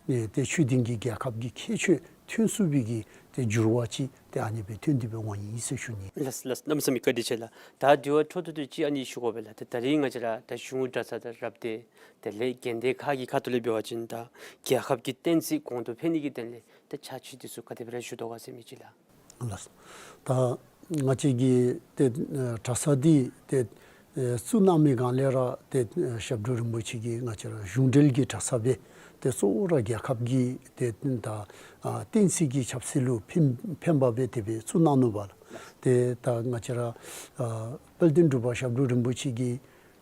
ཨེ་ཏེ་ཆོས་ལྡན་གྱི་རྒྱལ་ཁབ་ཀྱི་ཁྱད་ཆོས་ཐོན་ཚུགས་པའི་གི་ཏེ་འགྱུར་བ་ཅིག་ཏེ་ཨ་ནི་སྦེ་ཐོན་ཏེ་སྦེ་འོང་ཡི་ཟེར་ཞུ་ནི། ལགས་ལགས། གནམ་མེད་ས་མེད་བཀའ་དྲིན་ཆེ་ལགས། ད་དེ་བ་འཕྲོ་མཐུད་དེ་ཅིག་ཨ་ནི་ཞུ་དགོ་པས་ལགས། ད་ད་རིས་ང་བཅས་ར་ད་གཞུང་གྲྭ་ཚང་དང་རབ་སྡེ་དེ་ལས་དགོན་སྡེ་ཁག་གི་ཁ་ཐུག་ལས་འབད་བ་ཅིན་ད་རྒྱལ་ཁབ་ཀྱི་བསྟན་སྲིད་གོང་དུ་འཕེལ་ནི་གི་དོན་ལས་ད་ཕྱག་ཕྱིད་འདི་ཚུ་ག་དེ་སྦེ་ར་ཞུ་དོ་ག་ཟེར་མི་ཅིག་ལགས། ལགས། ད་ང་བཅས་ཀྱི་ཏེ་ཨ་གྲྭ་ཚང་འདི་ཏེ་ཨ་བཙུགས་གནང་མི་སྒང་ལས་ར་ཏེ་ཨ་ཞབས་དྲུང་རིན་པོ་ཆེ་གིས་ང་བཅས་ར་གཞུང་འབྲེལ་གྱི་གྲྭ་ཚང་སྦེ་ཏེ་གཙོ་བོ་ར་རྒྱལ་ཁབ་ཀྱི་ཏེ་ད་ཨ་བསྟན་སྲིད་ཀྱི་ཆབ་སྲིད་ལུ་ཕན་ཕན་པ་སྦེ་དེ་སྦེ་བཙུགས་གནང་ནུག་པ་ལགས། ཏེ་ད་ང་བཅས་ར་ཨ་དཔལ་ལྡན་འབྲུག་པ་ཞབས་དྲུང་རིན་པོ་ཆེ་གིས་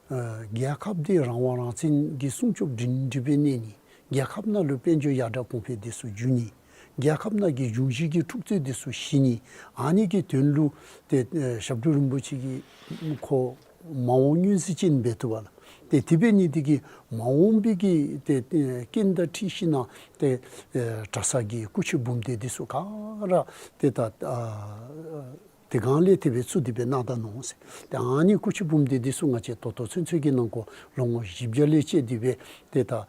ཨ་རྒྱལ་ཁབ་འདི་རང་དབང་རང་བཙན་གྱི་སྲུང་སྐྱོབ་སྒྲིང་སྒྲི་སྦེ་གནང་ནི། རྒྱལ་ཁབ་ནང་ལུ་དཔལ་འབྱོར་ཡར་དྲག་གོང་འཕེལ་འདི་ཚུ་འགྱོ་ནི། རྒྱལ་ཁབ་ནང་གི་འབྱུང་བཞི་གི་འཁྲུག་རྩོད་འདི་ཚུ་ཞི་ནི། ཨ་ནི་གི་དོན་ལུ་ཏེ་ཨེ་ཞབས་དྲུང་རིན་པོ་ཆེ་གིས་ཁོ་མ་འོངས་མངོན་གཟིགས་ཅན་འབད་བཏུབ་པ་ལགས། ཏེ་དེ་འབད་ནི་འདི་གིས་མ་འོངས་པའི་གི་ཏེ་ཨེ་རྐྱེན་དང་འཁྲིལ་ཞིན་ན་ཏེ་ཨེ་གྲྭ་ཚང་གི་སྐུ་མཆེད་འབུམ་སྡེ་འདི་ཚུ་ག་ར་ཏེ་ད་ཨ་དེ་སྒང་ལས་དེ་སྦེ་བཙུགས་ཏེ་སྦེ་གནང་ད་ནུག་ཟེར། ཏེ་ཨ་ནི་སྐུ་མཆེད་འབུམ་སྡེ་འདི་ཚུ་ང་བཅས་ད་ལྟོ་ཚུན་ཚོད་ཀྱི་ནང་འཁོད་ལོ་ངོ་བཞི་བརྒྱ་ལས་བཅད་དེ་སྦེ་ཏེ་ད་ཨ་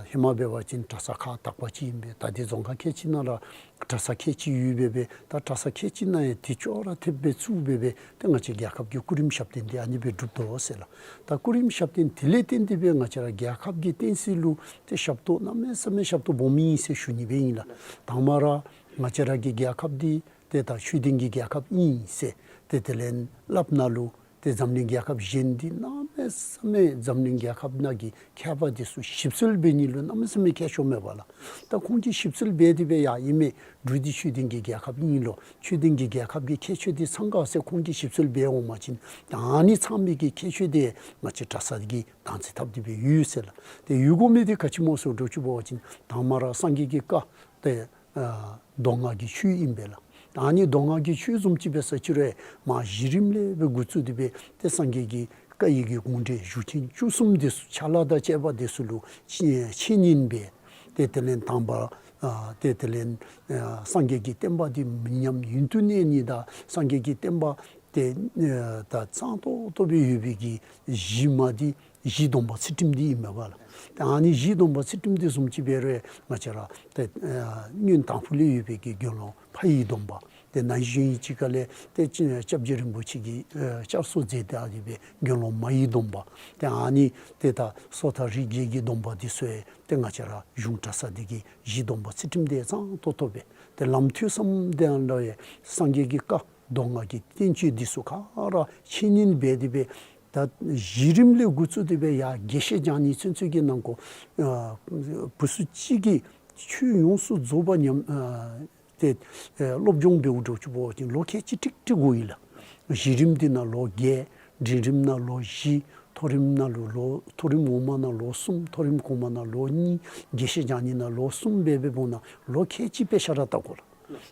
ཧེ་མ་འབད་བ་ཅིན་གྲྭ་ཚང་ཁག་དག་པ་ཅིག་ཨིན་པས། ད་འདི་རྫོང་ཁག་ཁལ་གཅིག་ནང་ར་གྲྭ་ཚང་ཁལ་གཅིག་ཡོད་པས་སྦེ། ད་གྲྭ་ཚང་ཁལ་གཅིག་ནང་ཡང་དེ་ཅོག་ར་འཐདཔ་སྦེ་བཙུགས་སྦེ་སྦེ་ཏེ་ང་བཅས་རྒྱལ་ཁབ་ཀྱི་སྐུ་རིམ་ཞབས་བརྟན་འདི་ཨ་ནི་སྦེ་གྲུབ་དོ་ཟེར་ལགས། ད་སྐུ་རིམ་ཞབས་བརྟན་དེ་ལས་བརྟེན་ཏེ་སྦེ་ང་བཅས་ར་རྒྱལ་ཁབ་ཀྱི་བསྟན་སྲིད་ལུ་ཏེ་ཞབས་ཏོག་གནམ་མེད་ས་མེད་ཞབས་ཏོག་སྦོམ་ཨིན་ཟེར་ཞུ་ནི་སྦེ་ཨིན་ལགས། དང་པ་ར་ང་བཅས་ར་གི་རྒྱལ་ཁབ་འདི་ཏེ་ད་ཆོས་ལྡན་གྱི་རྒྱལ་ཁབ་ཨིན་ཟེར་ཏེ་དེ་ལས་སླབ་ནི་ལུ་ཏེ་འཛམ་གླིང་རྒྱལ་ཁབ་གཞན་འདི་གནམ་མེད་ས་མེད་འཛམ་གླིང་རྒྱལ་ཁབ་ནང་གི་མཁས་པ་འདི་ཚུ་ཞིབ་འཚོལ་འབད་ནི་ལུ་གནམ་མེད་ས་མེད་མཁས་མཆོག་མས་པ་ལགས། ད་ཁོང་གིས་ཞིབ་འཚོལ་འབད་དེ་སྦེ་ཡ་ཨིན་མས། འབྲུག་འདི་ཆོས་ལྡན་གྱི་རྒྱལ་ཁབ་ཨིན་ལོ། ཆོས་ལྡན་གྱི་རྒྱལ་ཁབ་ཀྱི་ཁྱད་ཆོས་འདི་ཚང་ག་ཟེར་ཁོང་གིས་ཞིབ་འཚོལ་འབད་འོང་པ་ཅིན་ད་ཨ་ནི་ཚང་མའི་གི་ཁྱད་ཆོས་འདི་ང་བཅས་གྲྭ་ཚང་གིས་བདག་འཛིན་འཐབ་སྟེ་སྦེ་ཡོད་ཟེར་ལགས། ཏེ་ཡོད་དགོ་མི་འདི་ག་ཅི་སྨོ་ཟེར་འགྱོ་ཅིག་འབད་བ་ཅིན་དང་པ་ར་སངས་རྒྱས་ཀྱི་བཀའ་ཏེ་ ཨ་མདོ་སྔགས་ཀྱི་ཆོས་ཨིན་པས་ལགས། ད་ཨ་ནི་མདོ་སྔགས་ཀྱི་ཆོས་བཟུམ་ཅིག་འབད་ས་ཅིག་རུང་མར་གཞི་རིམ་ལས་སྦེ་འགོ་བཙུགས་ཏེ་སྦེ་ཏེ་སངས་རྒྱས་ཀྱི་བཀའ་ཡི་གི་དགོངས་འགྲེལ་མཇུག་ཆེན་བཅུ་གསུམ་འདི་ཚུ་ཕྱག་ལཱ་དང་བཅས་པ་འདི་ཚུ་ལུ་འཆད་ཉན་འབད། ཏེ་དེ་ལས་དང་པ་ཨ་ཏེ་དེ་ལས་ཨ་སངས་རྒྱས་ཀྱི་བསྟན་པ་འདི་མི་ཉམས་ཡུན་དུ་གནས་ནི་དང་སངས་རྒྱས་ཀྱི་བསྟན་པ་ཏེ་ཨ་ད་གཙང་ཏོག་ཏོ་སྦེ་ཡོད་པའི་གི་གཞི་མ་འདི་གཞི་སྡོམ་པ་ཚུལ་ཁྲིམས་འདི་ཨིན་མས་པ་ལགས། ཏེ་ཨ་ནི་གཞི་སྡོམ་པ་ཚུལ་ཁྲིམས་འདི་བཟུམ་ཅིག་འབད་རུང་ང་བཅས་ར་ཏེ་ཨ་སྔོན་དང་ཕུ་ལས་ཡོད་པའི་གི་དགེ་སློང་ཕ་ཡི་སྡོམ་པ། ཏེ་ན་གཞོན་ཡི་ཅིག་ཁ་ལས་ཏེ་སྐྱབས་རྗེ་རིན་པོ་ཆེ་གིས་ཨ་བསྐྱར་གསོ་མཛད་དེ་ཨ་ནི་སྦེ་དགེ་སློང་མ་ཡི་སྡོམ་པ། ཏེ་ཨ་ནི་ཏེ་ད་སོ་ཐར་རིགས་བརྒྱད་ཀྱི་སྡོམ་པ་འདི་ཚུ་ཡང་ཏེ་ང་བཅས་ར་གཞུང་གྲྭ་ཚང་འདི་གི་གཞི་སྡོམ་པ་ཚུལ་ཁྲིམས་འདི་གཙང་ཏོག་ཏོ་སྦེ་ཏེ་ལམ་ཐོས་བསམ་དེ་ཡང་ལུ་ཡང་སངས་རྒྱས་ཀྱི་བཀའ་མདོ་སྔགས་ཀྱི་བསྟན་བཅོས་འདི་ཚུ་ག་ར་འཆད་ཉན་འབད་དེ་སྦེ་ད་གཞི་རིམ་ལས་འགོ་བཙུགས་ཏེ་སྦེ་ཡར་དགེ་བཤེས་སྦྱང་ནི་ཚུན་ཚོད་ཀྱི་ནང་འཁོད་ཨ་བུ་ཚུ་གཅིག་གིས་ཆོས་ཡོངས་སུ་རྫོགས་པ་ཉམས་ཨ་ཏེ་ཨ་སློབ་སྦྱོང་འབདཝ་འདྲཝ་ཅིག་འབད་བ་ཅིན་ལོ་ཁལ་གཅིག་ཀྲིག་ཀྲི་དགོ་ཡི་ལགས། གཞི་རིམ་འདི་ནང་ལོ་བརྒྱད། འབྲིང་རིམ་ནང་ལོ་བཞི། མཐོ་རིམ་ནང་ལུ་ལོ་མཐོ་རིམ་འོག་མ་ནང་ལོ་གསུམ། མཐོ་རིམ་གོང་མ་ནང་ལོ་གཉིས། དགེ་བཤེས་སྦྱང་ནི་ནང་ལོ་གསུམ་འབད་འབདཝ་ད་ལོ་ཁལ་གཅིག་དཔེ་ཆ་ར་བལྟ་དགོ་ལགས།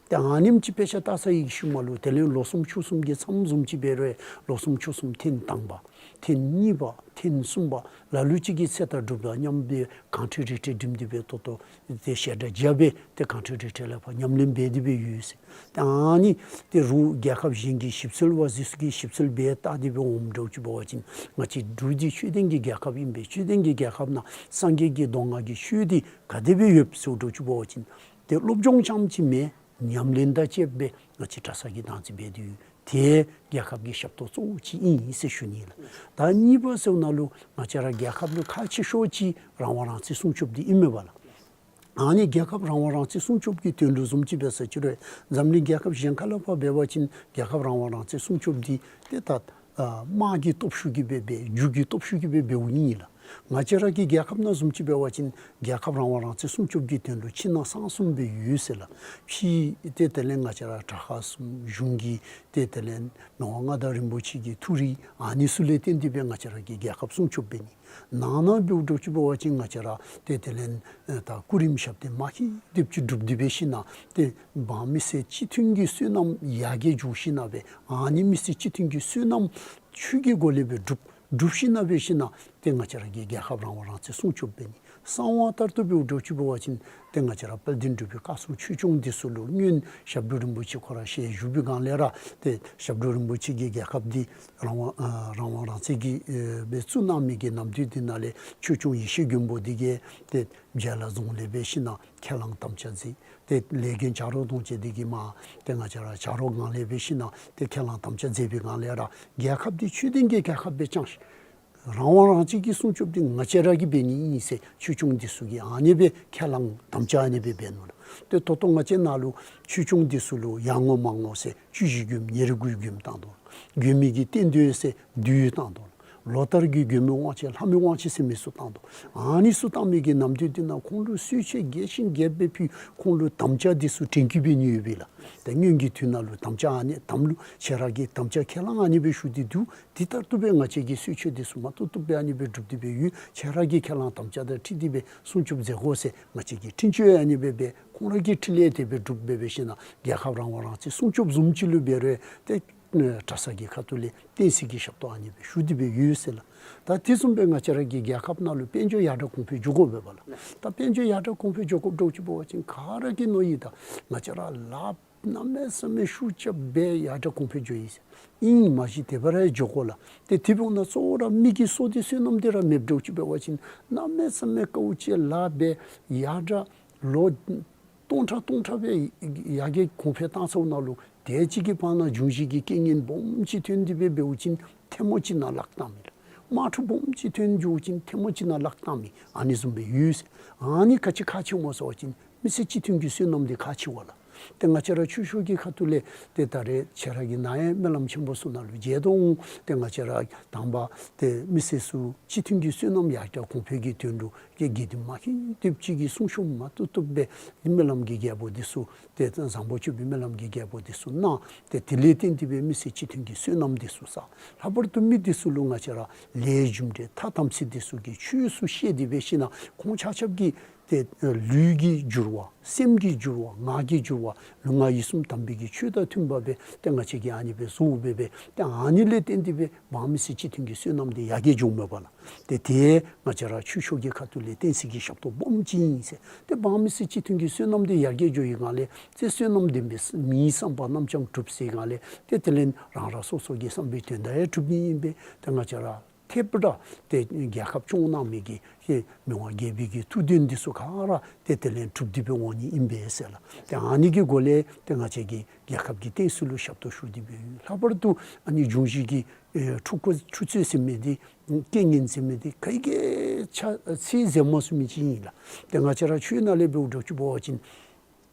ཏེ་ཨ་ནེམ་ཅིག་དཔེ་ཆ་བལྟ་ཚར་བའི་ཤུལ་མ་ལུ་དེ་ལས་ལོ་གསུམ་ཕྱོགས་གསུམ་གྱི་མཚམས་བཟུམ་ཅིག་འབད་རུང་ལོ་གསུམ་ཕྱོགས་གསུམ་ཐེངས་དང་པ་ཐེངས་གཉིས་པ་ཐེངས་གསུམ་པ་ལ་ལུ་ཅིག་གིས་ཚེ་དང་སྒྲུབ་དང་མཉམ་སྦེ་གང་ཁྲེལ་རིགས་ཁྲེལ་འགྲིམ་སྟེ་སྦེ་ཏོག་ཏོ་ཏེ་ཞལ་གྲངས་བརྒྱ་སྦེ་ཏེ་གང་ཁྲེལ་རིགས་ཁྲེལ་ལས་ཕར་ཉམས་ལེན་འབད་དེ་སྦེ་ཡོད་ཟེར། ཏེ་ཨ་ནི་ཏེ་རུང་རྒྱལ་ཁབ་གཞན་གྱི་ཞིབ་འཚོལ་བ་འདི་ཚུ་གིས་ཞིབ་འཚོལ་འབད་བལྟ་སྟེ་སྦེ་འོངམ་འདྲཝ་ཅིག་འབད་བ་ཅིན་ང་བཅས་འབྲུག་འདི་ཆོས་ལྡན་གྱི་རྒྱལ་ཁབ་ཨིན་པས། ཆོས་ལྡན་གྱི་རྒྱལ་ཁབ་ནང་སངས་རྒྱས་ཀྱི་མདོ་སྔགས་ཀྱི་ཆོས་འདི་ག་དེ་སྦེ་ཡོད་ཟེརཝ་འདྲཝ་ཅིག་འབད་བ་ཅིན་ཏེ་སློབ་སྦྱོང་རྐྱངམ་ཅིག་མེན། ཉམས་ལེན་དང་བཅསཔ་སྦེ་ང་བཅས་གྲྭ་ཚང་གིས་བདག་འཛིན་འབད་དེ་ཡོད། དེ་རྒྱལ་ཁབ་ཀྱི་ཞབས་ཏོག་གཙོ་བོ་ཅིག་ཨིན་ཟེར་ཞུ་ནི་ལགས། ད་གཉིས་པ་ཟེརཝ་ད་ལུ་ང་བཅས་ར་རྒྱལ་ཁབ་ལུ་ཁག་ཆེ་ཤོས་ཅིག་རང་དབང་རང་བཙན་སྲུང་སྐྱོབ་འདི་ཨིན་མས་པ་ལགས། ཨ་ནི་རྒྱལ་ཁབ་རང་དབང་རང་བཙན་སྲུང་སྐྱོབ་ཀྱི་དོན་ལུ་བཟུམ་ཅིག་འབད་ས་ཅིག་རུང་འཛམ་གླིང་རྒྱལ་ཁབ་གཞན་ཁ་ལས་ཕར་འབད་བ་ཅིན་རྒྱལ་ཁབ་རང་དབང་རང་བཙན་སྲུང་སྐྱོབ་འདི་ཏེ་ད་ཨ་དམག་གི་སྟོབས་ཤུགས་ཀྱིས་སྦེ་འབད་རྒྱུ་གི་སྟོབས་ཤུགས་ཀྱིས་སྦེ་འབདཝ་ཨིན་ལགས། ང་བཅས་ར་གི་རྒྱལ་ཁབ་ནང་བཟུམ་ཅིག་འབད་བ་ཅིན་རྒྱལ་ཁབ་རང་དབང་རང་བཙན་སྲུང་སྐྱོབ་ཀྱི་དོན་ལུ་ཕྱི་ནང་གསང་གསུམ་སྦེ་ཡོད་ཟེར་ལགས། ཕྱི་ཏེ་དེ་ལས་ང་བཅས་ར་དྲག་ཤོས་གསུམ་གཞུང་གི་ཏེ་དེ་ལས་མི་དབང་མངའ་བདག་རིན་པོ་ཆེ་གི་ཐུགས་རིག་ཨ་ནི་ཚུ་ལས་བརྟེན་ཏེ་སྦེ་ང་བཅས་ར་གི་རྒྱལ་ཁབ་སྲུང་སྐྱོབ་འབད་ནི། ནང་ན་འབདཝ་འདྲཝ་ཅིག་འབད་བ་ཅིན་ང་བཅས་ར་ཏེ་དེ་ལས་ཨེ་ད་སྐུ་རིམ་ཞབས་བརྟན་མ་གི་དེབ་ཅིག་སྒྲུབ་སྟེ་འབད་ཞིནམ་ཏེ་འབངས་མི་སེར་སྤྱི་མཐུན་གྱི་བསོད་ནམས་ཡར་རྒྱས་འགྱོ་ཞིནམ་སྦེ་ཨ་ནི་མི་སེར་སྤྱི་མཐུན་གྱི་བསོད་ནམས་ཆོས་ཀྱི་སྒོ་ལས་སྦེ་སྒྲུབ་སྒྲུབ་ཞིནམ་འབད་ཞིནམ་ཏེ་ང་བཅས་ར་གི་རྒྱལ་ཁབ་རང་དབང་རང་བཙན་སྲུང་སྐྱོབ་འབད་ནི། གསང་བ་ལྟར་དུ་འབདཝ་འདྲཝ་ཅིག་འབད་བ་ཅིན་ཏེ་ང་བཅས་ར་དཔལ་ལྡན་འབྲུག་པའི་བཀའ་སྲུང་ཆོས་སྐྱོང་འདི་ཚུ་ལུ་སྔོན་ཞབས་དྲུང་རིན་པོ་ཆེ་ཁོ་ར་ཞལ་བཞུགས་པའི་སྒང་ལས་ར་ཏེ་ཞབས་དྲུང་རིན་པོ་ཆེ་གིས་རྒྱལ་ཁབ་འདི་རང་དབང་ཨ་རང་དབང་རང་བཙན་གྱི་ཨེ་སྦེ་བཙུགས་གནང་མི་གི་ནམ་དུས་འདི་ནང་ལས་ཆོས་སྐྱོང་ཡེ་ཤེས་མགོན་པོ་འདི་གིས་ཏེ་བྱ་ལ་རྫོང་ལས་འབད་ཞིནམ་ཁས་བླངས་དམ་བཅའ་མཛད། ཏེ་ལས་མགོན་བྱ་རོག་གདོང་ཅན་འདི་གིས་མར་ཏེ་ང་བཅས་ར་བྱ་རོག་སྒང་ལས་འབད་ཞིནམ་ཏེ་ཁས་བླངས་དམ་བཅའ་མཛད་པའི་སྒང་ལས་ར་རྒྱལ་ཁབ་འདི་ཆོས་ལྡན་གྱི་རྒྱལ་ཁབ་སྦེ་བསྐྱངས་ཤིག། རང་དབང་རང་བཙན་གྱི་སྲུང་སྐྱོབ་འདི་ང་བཅས་ར་གིས་འབད་ནི་ཨིན་ཟེར་ཆོས་སྐྱོང་འདི་ཚུ་གིས་ཨ་ནི་སྦེ་ཁས་བླངས་དམ་བཅའ་ཨ་ནི་སྦེ་འབད་ནུག་ལགས། ཏེ་ད་ལྟོ་ང་བཅས་ནང་ལུ་ཆོས་སྐྱོང་འདི་ཚུ་ལུ་ཡར་ངོ་མར་ངོ་ཟེར་བཅུ་བཞི་མགྱོནམ་ཉེར་དགུ་མགྱོནམ་བཏང་དོ། མགྱོནམ་གི་རྟེན་མདོས་ཟེར་མདོས་བཏང་དོ། ལོ་ལྟར་གྱི་མགྱོནམ་དབང་ཆེ་ལྷ་མོའི་དབང་ཆེ་ཟེར་མི་ཚུ་བཏང་དོ། ཨ་ནི་ཚུ་བཏང་མི་གི་ནམ་དུས་འདི་ནང་ཁོང་ལུ་གསོལ་མཆོད་རྒྱས་ཤིང་རྒྱས་པ་སྦེ་ཕུལ། ཁོང་ལུ་དམ་བཅའ་འདི་ཚུ་དྲན་སྐུལ་འབད་ནི་ཡོད་པས་ལགས། ཏེ་སྔོན་གྱི་དུས་ནང་ལུ་དམ་བཅའ་ཨ་ནི་དམ་ལུ་ཁྱེད་ར་གིས་དམ་བཅའ་ཁས་བླངས་ཨ་ནི་སྦེ་ཞུ་སྟེ་འདུག། དེ་ལྟར་དུ་སྦེ་ང་བཅས་ཀྱིས་གསོལ་མཆོད་འདི་ཚུ་མ་བཏུབ་བཏུབ་སྦེ་ཨ་ནི་སྦེ་སྒྲུབ་སྟེ་སྦེ་ཡོད། ཁྱེད་ར་གིས་ཁས་བླངས་དམ་བཅའ་དང་འཁྲིལ་ཏེ་སྦེ་སྲུང་སྐྱོབ་མཛད་དགོ་ཟེར་ང་བཅས་ཀྱིས་འཕྲིན་བཅོལ་ཨ་ནི་སྦེ་འབད། ཁོང་ར་གི་འཕྲིན་ལས་དེ་སྦེ་སྒྲུབ་སྦེ་འབད་ཞིནམ་རྒྱལ་ཁབ་རང་དབང་རང་བཙན་སྲུང་སྐྱོབ་བཟུམ་ཅིག་ལུ་འབད་རུང་ཏེ་ཨེ་གྲྭ་ཚང་གི་ཁ་ཐུག་ལས་བསྟན་སྲིད་ཀྱི་ཞབས་ཏོག་ཨ་ནི་སྦེ་ཞུ་སྟེ་སྦེ་ཡོད་ཟེར་ལགས། ད་དེ་བཟུམ་སྦེ་ང་བཅས་ར་གི་རྒྱལ་ཁབ་ནང་ལུ་དཔལ་འབྱོར་ཡར་དྲག་གོང་འཕེལ་འགྱོ་དགོ་པས་པ་ལགས། ད་དཔལ་འབྱོར་ཡར་དྲག་གོང་འཕེལ་འགྱོ་དགོཔ་འདྲཝ་ཅིག་འབད་བ་ཅིན་ག་ར་གིས་མནོ་ཡི། ད་ང་བཅས་ར་ལཱ་གནམ་མེད་ས་མེད་ཤུགས་རྐྱབ་སྦེ་ཡར་དྲག་གོང་འཕེལ་འགྱོ་ཡི་ཟེར། ཨིན་མ་གཞི་དེ་སྦེ་ར་འགྱོ་དགོ་ལགས། ཏེ་དེ་འབདཝ་ད་གཙོ་བོ་ར་མི་གི་བསོད་བདེ་བསོད་ནམས་འདི་ར་མེདཔ་འདྲཝ་ཅིག་འབད་བ་ཅིན་གནམ་མེད་ས་མེད་དཀའཝ་སྤྱད་ལཱ་འབད་ཡར་དྲག་ལོ་སྟོང་ཕྲག་སྟོང་ཕྲག་སྦེ་ཡར་རྒྱས་གོང་འཕེལ་བཏང་ཚརཝ་ནང་ལུ་དེ་ཅིག་གི་བར་ན་འབྱུང་བཞི་གི་རྐྱེན་ངན་སྦོམ་ཅིག་ཐོན་ཏེ་སྦེ་འབདཝ་ཅིན་ཐལ་མོ་ཅིག་ནང་ལག་བཏང་མི་ལགས། དམག་འཁྲུག་སྦོམ་ཅིག་ཐོན་འགྱོ་བ་ཅིན་ཐལ་མོ་ཅིག་ནང་ལག་བཏང་མི་ཨ་ནི་བཟུམ་སྦེ་ཡོད་ཟེར། ཨ་ནི་ག་ཅི་ཁག་ཆེཝ་སྨོ་ཟེར་བ་ཅིན་མི་སེར་སྤྱི་མཐུན་གྱི་བསོད་ནམས་འདི་ཁག་ཆེ་བས་ལགས། ཏེ་ང་བཅས་ར་ཆོས་ཕྱོགས་ཀྱི་ཁ་ཐུག་ལས་ཏེ་ད་རེས་ཁྱེད་ར་གིས་ནཱ་ཡང་སྨོན་ལམ་ཆེན་པོ་ཚུ་ནང་ལུ་མཇལ་དོ་འོང་། ཏེ་ང་བཅས་ར་དང་པ་ཏེ་མི་སེར་ཚུ་སྤྱི་མཐུན་གྱི་བསོད་ནམས་ཡར་དྲག་གོང་འཕེལ་གྱི་དོན་ལུ་ཏེ་དགེ་འདུན་མ་གི་དེབ་ཅིག་གིས་གསུང་ཆོག་མ་བཏུབ་བཏུབ་སྦེ་སྨོན་ལམ་གྱི་རྒྱལ་པོ་འདི་ཚུ་ཏེ་བཟང་པོ་སྤྱོད་པའི་སྨོན་ལམ་གྱི་རྒྱལ་པོ་འདི་ཚུ་གནང་། ཏེ་དེ་ལས་བརྟེན་ཏེ་སྦེ་མི་སེར་སྤྱི་མཐུན་གྱི་བསོད་ནམས་འདི་ཚུ་བསགས། ལྷག་པར་དུ་མི་འདི་ཚུ་ལུ་ང་བཅས་ར་ལས་རྒྱུ་འབྲས་ཐ་དམ་ཚིག་འདི་ཚུ་གི་ཆོས་ཚུ་བཤད་དེ་སྦེ་ཞིནམ་ཁོང་ཆ་ཁྱབ་ཀྱིས་ ཏེ་ལུས་ཀྱི་འགྱུར་བ་སེམས་ཀྱི་འགྱུར་བ་ངག་གི་འགྱུར་བ་ལུས་ངག་ཡིད་གསུམ་དམ་པའི་གི་ཆོས་དང་མཐུན་པ་སྦེ་ཏེ་ང་བཅས་ཀྱིས་ཨ་ནི་སྦེ་བཟོ་སྦེ་སྦེ་ཏེ་ཨ་ནི་ལས་བརྟེན་ཏེ་སྦེ་འབངས་མི་སེར་སྤྱི་མཐུན་གྱི་བསོད་ནམས་འདི་ཡར་རྒྱས་འགྱོཝ་མས་པ་ལགས། ཏེ་དེ་ང་བཅས་ར་ཆོས་ཕྱོགས་ཀྱི་ཁ་ཐུག་ལས་བསྟན་སྲིད་ཀྱི་ཞབས་ཏོག་སྦོམ་ཅིག་ཨིན་ཟེར། ཏེ་འབངས་མི་སེར་སྤྱི་མཐུན་གྱི་བསོད་ནམས་འདི་ཡར་རྒྱས་འགྱོ་བའི་སྒང་ལས་ཏེ་བསོད་ནམས་ལྡན་པའི་མིའི་བསམ་པ་རྣམས་ཀྱང་འགྲུབ་ཟེར་སྒང་ལས་ཏེ་དེ་ལས་རང་རང་སོ་སོ་གི་བསམ་པའི་དོན་དག་ཡང་འགྲུབ་ནི་ཨིན་པས། ཏེ་ང་བཅས་ར་ཐེབས་ར་ཏེ་རྒྱལ་ཁབ་སྐྱོང་གནང་མི་གི་ཏེ་མི་དབང་རྒྱལ་པོའི་གི་ཐུགས་འདུན་འདི་ཚུ་ག་ར་ཏེ་དེ་ལས་འགྲུབ་སྟེ་སྦེ་འོང་ནི་ཨིན་པས་ཟེར་ལགས། ཏེ་ཨ་ནི་གི་སྒོ་ལས་ཏེ་ང་བཅས་ཀྱིས་རྒྱལ་ཁབ་ཀྱི་བསྟན་སྲིད་ལུ་ཞབས་ཏོག་ཞུ་སྟེ་སྦེ་ཡོད། ལྷག་པར་དུ་ཨ་ནི་འབྱུང་བཞི་གི་ཨེ་འཁྲུག་འཁོར་འཁྲུག་རྩོད་ཟེར་མི་འདི་རྐྱེན་ངན་ཟེར་མི་འདི་ག་གིས་ཆ་ཚད་འཛེམ་མ་ཚུགས་མི་ཅིག་ཨིན་ལགས། ཏེ་ང་བཅས་ར་ཆོས་ནང་ལས་འབདཝ་འདྲཝ་ཅིག་འབད་བ་ཅིན་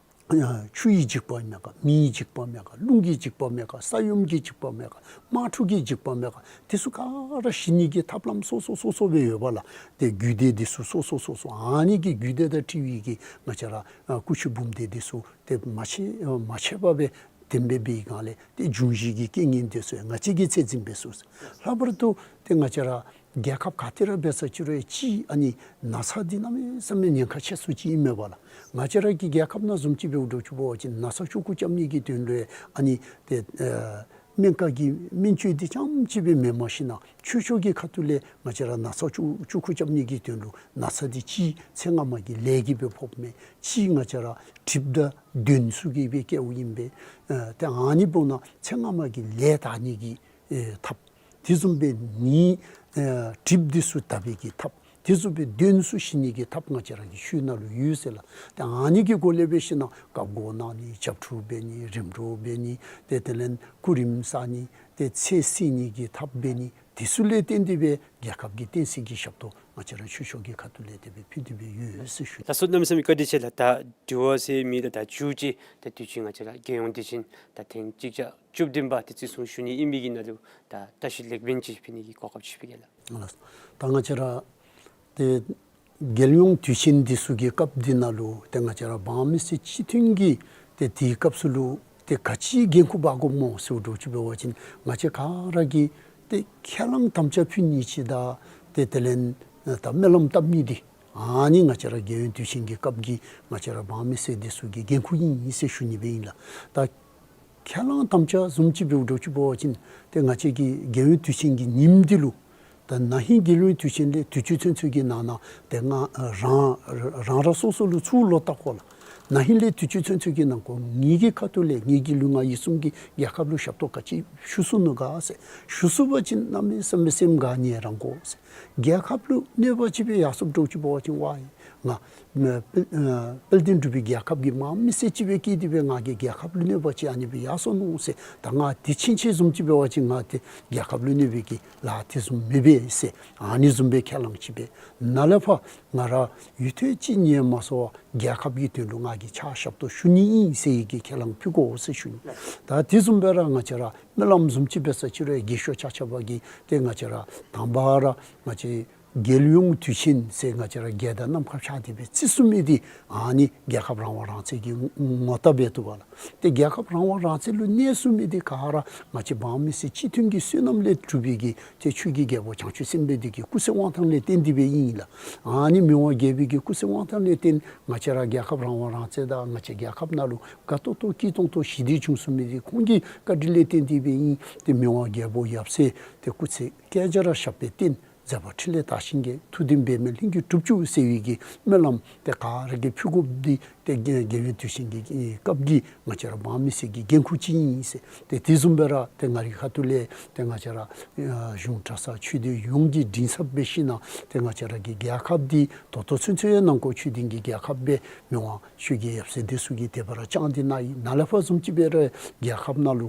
ཆུ་ཡི་འཇིགས་པ་མེད་ག། མེ་ཡི་འཇིགས་པ་མེད་ག། རླུང་གི་འཇིགས་པ་མེད་ག། ས་ཡོམ་གྱི་འཇིགས་པ་མེད་ག། དམག་འཁྲུག་གི་འཇིགས་པ་མེད་ག། དེ་ཚུ་ག་ར་ཞི་ནི་གི་ཐབས་ལམ་སོ་སོ་སོ་སོ་སྦེ་ཡོད་པ་ལགས། ཏེ་རྒྱུད་སྡེ་འདི་ཚུ་སོ་སོ་སོ་སོ་ཨ་ནི་གི་རྒྱུད་སྡེ་དང་འཁྲིལ་བའི་གི་ང་བཅས་ར་ཨ་སྐུ་ཕྱྭ་འབུམ་སྡེ་འདི་ཚུ་ཏེ་མ་ཆད་མ་ཆད་པ་སྦེ་བསྟེན་སྦེ་འབད་བའི་སྒང་ལས་ཏེ་འབྱུང་བཞི་གི་རྐྱེན་ངན་འདི་ཚུ་ང་བཅས་ཀྱིས་ཚད་འཛིན་འབད་ཚུགས། ལྷག་པར་དུ་ཏེ་ང་བཅས་ར་རྒྱལ་ཁབ་ག་ཏེ་ར་འབད་ས་ཅིག་རུང་ཡང་ཅིག་ཨ་ནི་ན་ཚ་འདི་གནམ་མེད་ས་མེད་ཉེན་ཁ་ཆེ་སུ་ཅིག་ཨིན་མས་པ་ལགས། ང་བཅས་ར་གི་རྒྱལ་ཁབ་ནང་བཟུམ་ཅིག་འབདཝ་འདྲཝ་ཅིག་འབད་བ་ཅིན་ན་ཚ་ཆུང་ཀུ་རྐྱབ་ནི་གི་དོན་ལུ་ཨ་ནི་ཏེ་ཨ་སྨན་ཁང་གི་སྨན་བཅོས་འདི་རྐྱངམ་ཅིག་སྦེ་མེན་མ་གཞི་ནཱ་ཆོས་ཕྱོགས་ཀྱི་ཁ་ཐུག་ལས་ང་བཅས་ར་ན་ཚ་ཆུང་ཆུང་ཀུ་རྐྱབ་ནི་གི་དོན་ལུ་ན་ཚ་འདི་ཅིག་ཚེ་སྔ་མ་གི་ལས་ཀྱིས་སྦེ་ཕོགཔ་མས། ཅིག་ང་བཅས་ར་གྲིབ་དང་གདོན་ཚུ་གིས་སྦེ་བཀལཝ་ཨིན་པས། ཨ་ཏེ་ཨ་ནི་འབདཝ་ད་ཚེ་སྔ་མ་གི་ལས་དག་ནི་གི་ཨེ་ཐབས། དེ་བཟུམ་སྦེ་ནད་ཨེ་གྲིབ་འདི་ཚུ་དག་པའི་གི་ཐབས། དེ་བཟུམ་སྦེ་གདོན་ཚུ་ཞི་ནི་གི་ཐབས་ང་བཅས་ར་གི་ཆོས་ནང་ལུ་ཡོད་ཟེར་ལགས། ཏེ་ཨ་ནི་གི་སྒོ་ལས་འབད་ཞིན་ན་བཀའ་བསྒོ་གནང་ནི་བྱབས་ཁྲུས་འབད་ནི་རིམ་གྲོ་འབད་ནི་ཏེ་དེ་ལས་སྐུ་རིམ་བསག་ནི་ཏེ་ཚེ་བསྲིང་ནི་གི་ཐབས་འབད་ནི་དེ་ཚུ་ལས་བརྟེན་ཏེ་སྦེ་རྒྱལ་ཁབ་ཀྱི་བསྟན་སྲིད་ཀྱི་ཞབས་ཏོག་ང་བཅས་ར་ཆོས་ཕྱོགས་ཀྱི་ཁ་ཐུག་ལས་དེ་སྦེ་ཕུལ་ཏེ་སྦེ་ཡོད་ཟེར་ཞུ། ད་གསུང་གནམ་མེད་ས་མེད་བཀའ་དྲིན་ཆེ་ལགས། ད་དྲི་བ་ཟེར་མི་དང་ད་མཇུག་ཅིག་ད་དུས་ཅི་ང་བཅས་ར་རྒྱལ་ཡོངས་དུས་ཆེན་ད་ཐེངས་གཅིག་བརྒྱ་བཅུ་བདུན་པ་དེ་བརྩི་སྲུང་ཞུ་ནི་ཨིན་མི་གི་ནང་ལུ་ད་བཀྲ་ཤིས་ལེགས་སྤེལ་ཅིག་ཕུལ་ནི་གི་གོ་སྐབས་ཅིག་ཕུལ་གེ་ལགས། ལགས། ད་ང་བཅས་ར་ཏེ་རྒྱལ་ཡོངས་དུས་ཆེན་འདི་ཚུ་གི་སྐབས་འདི་ནང་ལུ་ཏེ་ང་བཅས་ར་འབངས་མི་སེར་སྤྱི་མཐུན་གྱི་ཏེ་དེའི་སྐབས་སུ་ལུ་ཏེ་ག་ཅི་འགན་ཁུར་འབག་དགོཔ་སྨོ་ཟེརཝ་འདྲཝ་ཅིག་འབད་བ་ཅིན་ང་བཅས་ག་ར་གིས་ཏེ་ཁས་བླངས་དམ་བཅའ་ཕུལ་ནི་ཅིག་དང་ཏེ་དེ་ལས་ད་སྨོན་ལམ་བཏབ་ནི་འདི་ཨ་ནི་ང་བཅས་ར་རྒྱལ་ཡོངས་དུས་ཆེན་གྱི་སྐབས་ཀྱི་ང་བཅས་ར་འབངས་མི་སེར་འདི་ཚུ་གི་འགན་ཁུར་ཨིན་ཟེར་ཞུ་ནི་སྦེ་ཨིན་ལགས། ད་ཁས་བླངས་དམ་བཅའ་བཟུམ་ཅིག་འབདཝ་འདྲཝ་ཅིག་འབད་བ་ཅིན་ཏེ་ང་བཅས་ཀྱི་རྒྱལ་ཡོངས་དུས་ཆེན་གྱི་ཉིནམ་འདི་ལུ་ད་ན་ཧིང་རྒྱལ་ཡོངས་དུས་ཆེན་ལས་དུས་ཚོད་ཚུན་ཚོད་ཀྱི་ནང་ན་ཏེ་ང་རང་རང་རང་སོ་སོ་ལུ་ཚུར་ལོག་བལྟ་དགོ་ལགས། ན་ཧིང་ལས་དུས་ཚོད་ཚུན་ཚོད་ཀྱི་ནང་འཁོད་ངེ་གི་ཁ་ཐུག་ལས་ངེ་གི་ལུས་ངག་ཡིད་གསུམ་གྱིས་རྒྱལ་ཁབ་ལུ་ཞབས་ཏོག་ག་ཅི་ཞུ་ཚུགས་ནུག་ག་ཟེར། ཞུ་ཚུགས་པ་ཅིན་གནམ་མེད་ས་མེད་སེམས་དགའ་ནི་རང་དགོ་ཟེར། རྒྱལ་ཁབ་ལུ་གནོད་པ་ཅིག་སྦེ་ཡར་སོངམ་འདྲཝ་ཅིག་འབད་བ་ཅིན་ཝའི་ང་དཔལ་ཨ་དཔལ་ལྡན་འབྲུག་པའི་རྒྱལ་ཁབ་ཀྱི་འབངས་མི་སེར་ཅིག་སྦེ་སྐྱེས་ཏེ་སྦེ་ང་གིས་རྒྱལ་ཁབ་ལུ་གནོད་པ་ཅིག་ཨ་ནི་སྦེ་ཡར་སོ་ནུག་ཟེར། ད་ང་དེ་ཕྱིན་ཆད་བཟུམ་ཅིག་འབད་བ་ཅིན་ང་ཏེ་རྒྱལ་ཁབ་ལུ་གནོད་པའི་གི་ལཱ་དེ་བཟུམ་མི་འབད་ཟེར་ཨ་ནི་བཟུམ་སྦེ་ཁས་བླངས་ཅིག་སྦེ་ནཱ་ལས་ཕར་ང་ར་ཡུན་ཐུང་ཅིག་ཉལ་མ་སོང་བར་རྒྱལ་ཁབ་ཀྱི་དོན་ལུ་ང་གིས་ཕྱག་ཞབས་ཏོག་ཞུ་ནི་ཨིན་ཟེར་བའི་གི་ཁས་བླངས་ཕུལ་དགོ་ཟེར་ཞུ་ནི། ད་དེ་བཟུམ་སྦེ་ར་ང་བཅས་ར་སྨོན་ལམ་བཟུམ་ཅིག་འབད་ས་ཅིག་རུང་རྒས་ཤོས་ཆ་ཁྱབ་ཀྱིས་ཏེ་ང་བཅས་ར་དང་པ་ར་ང་བཅས་རྒྱལ་ཡོངས་དུས་ཆེན་ཟེར་ང་བཅས་ར་རྒྱལ་དར་གནམ་ཁར་ཕྱར་ཏེ་སྦེ་བརྩི་ཚུགས་མི་འདི་ཨ་ནི་རྒྱལ་ཁབ་རང་དབང་རང་བཙན་གྱི་ངོ་རྟགས་འབད་བཏུབ་པ་ལགས། ཏེ་རྒྱལ་ཁབ་རང་དབང་རང་བཙན་ལུ་གནས་ཚུགས་མི་འདི་ག་ར་ང་བཅས་འབངས་མི་སེར་སྤྱི་མཐུན་གྱི་བསོད་ནམས་ལས་གྲུབ་པའི་གི་ཏེ་ཆོས་ཀྱི་རྒྱལ་པོ་བྱང་ཆུབ་སེམས་དཔའ་འདི་གི་སྐུ་ཚེ་དབང་ཐང་ལས་བརྟེན་ཏེ་སྦེ་ཨིན་ལགས། ཨ་ནི་མི་དབང་རྒྱལ་པོའི་གི་སྐུ་ཚེ་དབང་ཐང་ལས་བརྟེན་ང་བཅས་ར་རྒྱལ་ཁབ་རང་དབང་རང་བཙན་དང་ང་བཅས་རྒྱལ་ཁབ་ནང་ལུ་དགའ་ཏོག་ཏོ་སྐྱིད་ཏོང་ཏོ་ཞི་བདེ་བྱུང་ཚུགས་མི་འདི་ཁོང་གི་བཀའ་དྲིན་ལས་བརྟེན་ཏེ་སྦེ་ཨིན། ཏེ་མི་དབང་རྒྱལ་པོ་ཡབ་སྲས་ཏེ་སྐུ་ཚེ་བསྐལ་བརྒྱར་ཞབས་པད་བརྟན། མཛད་པ་འཕྲིན་ལས་དར་ཞིང་རྒྱས། ཐུགས་དམ་འབད་མེད་ལྷུན་གྱིས་གྲུབ་བཅུག་ཟེར་བའི་གི་སྨོན་ལམ་ཏེ་ག་ར་གིས་ཕུལ་དགོཔ་འདི་ཏེ་རྒྱལ་ཡོངས་དུས་ཆེན་གྱི་སྐབས་ཀྱི་ང་བཅས་ར་འབངས་མི་སེར་གྱི་འགན་ཁུར་ཅིག་ཨིན་ཟེར། ཏེ་དེ་བཟུམ་སྦེ་ར་ཏེ་ང་རའི་ཁ་ཐུག་ལས་ཏེ་ང་བཅས་ར་གཞུང་གྲྭ་ཚང་ཆོས་སྡེ་ཡོངས་ཀྱིས་མགྲིན་ཚབ་འབད་ཞིན་ན་ཏེ་ང་བཅས་ར་གི་རྒྱལ་ཁབ་འདི་ད་ལྟོ་ཚུན་ཚོད་ཡང་ནང་འཁོད་ཆོས་ལྡན་གྱི་རྒྱལ་ཁབ་སྦེ་མི་དབང་ཆོས་རྒྱལ་ཡབ་སྲས་འདི་ཚུ་གིས་དེ་སྦེ་ར་བསྐྱངས་ཏེ་གནང་ཡི། ནཱ་ལས་ཕར་བཟུམ་ཅིག་སྦེ་ར་རྒྱལ་ཁབ་ནང་ལུ་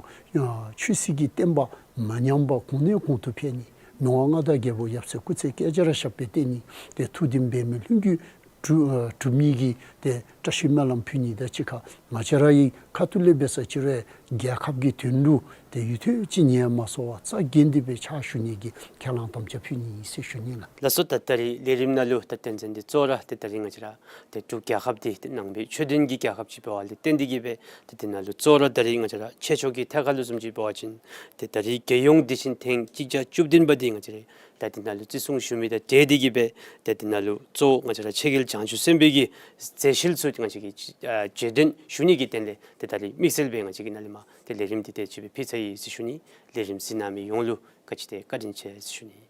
ཆོས་སྲིད་ཀྱི་བསྟན་པ་མ་ཉམས་པར་གོང་ནས་གོང་དུ་འཕེལ་ནི། མི་དབང་མངའ་བདག་རྒྱལ་པོ་ཡབ་སྲས་སྐུ་ཚེ་བསྐལ་བརྒྱར་ཞབས་པད་བརྟན་ནི། ཏེ་ཐུགས་དམ་འབད་མེད་ལྷུན་གྱིས་གྲུབ་གྲུབ་ནི་གི་ཏེ་བཀྲ་ཤིས་སྨོན་ལམ་ཕུལ་ནི་དང་གཅིག་ཁར་ང་བཅས་རའི་ཁ་ཐུག་ལས་འབད་ས་ཅིག་རུང་ རྒྱལ་ཁབ་ཀྱི་དོན་ལུ་ཏེ་ཡུན་ཐུང་ཅིག་ཉལ་མ་སོང་བར་རྩ་འགེངས་ཏེ་སྦེ་ཕྱག་ཞུ་ནི་གི་ཁས་བླངས་དམ་བཅའ་ཕུལ་ནི་ཨིན་ཟེར་ཞུ་ནི་ལགས། ལགས་སོ། ད་ད་རིས་ལས་རིམ་ནང་ལུ་ད་དོན་ཚན་འདི་གཙོ་བོ་ར་ཏེ་ད་རིས་ང་བཅས་ར་ཏེ་འབྲུག་རྒྱལ་ཁབ་འདི་ཏེ་ནང་པའི་ཆོས་ལྡན་གྱི་རྒྱལ་ཁབ་ཅིག་འབད་བ་ལས་བརྟེན་ཏེ་གིས་སྦེ་ཏེ་དེ་ནང་ལུ་གཙོ་བོ་ར་ད་རིས་ང་བཅས་ར་ཆོས་ཕྱོགས་ཀྱི་ཐད་ཁར་ལུ་བཟུམ་ཅིག་འབད་བ་ཅིན་ཏེ་ད་རིས་རྒྱལ་ཡོངས་དེ་བཞིན་ཐེངས་གཅིག་བརྒྱ་བཅུ་བདུན་པ་འདི་ང་བཅས་ར་ད་དེ་ནང་ལུ་བརྩི་སྲུང་ཞུ་མི་དང་འབྲེལ་ཏེ་གིས་སྦེ་ཏེ་དེ་ནང་ལུ་གཙོ་བོ་ང་བཅས་ར་ཆོས་རྒྱལ་བྱང་ཆུབ་སེམས་དཔའི་གི་མཛད་ཤུལ་ཚུ་ང་བཅས་ཀྱིས་ཨ་རྗེས་དྲན་ཞུ་ནི་གི་དོན་ལས་ཏེ་ད་རིས་དམིགས་བསལ་སྦེ་ང་བཅས་ཀྱིས་ནཱ་ལས་མར་ཏེ་ལས་རིམ་འདི་དེ་ཅིག་སྦེ་ཕུལ་ཚར་ཡི་ཟེར་ཞུ་ནི། ལས་རིམ་གཟིགས་གནང་མི་ཡོངས་ལུ་བཀའ་དྲིན་ཆེ་བཀའ་དྲིན་ཆེ་ཟེར་ཞུ་ནི།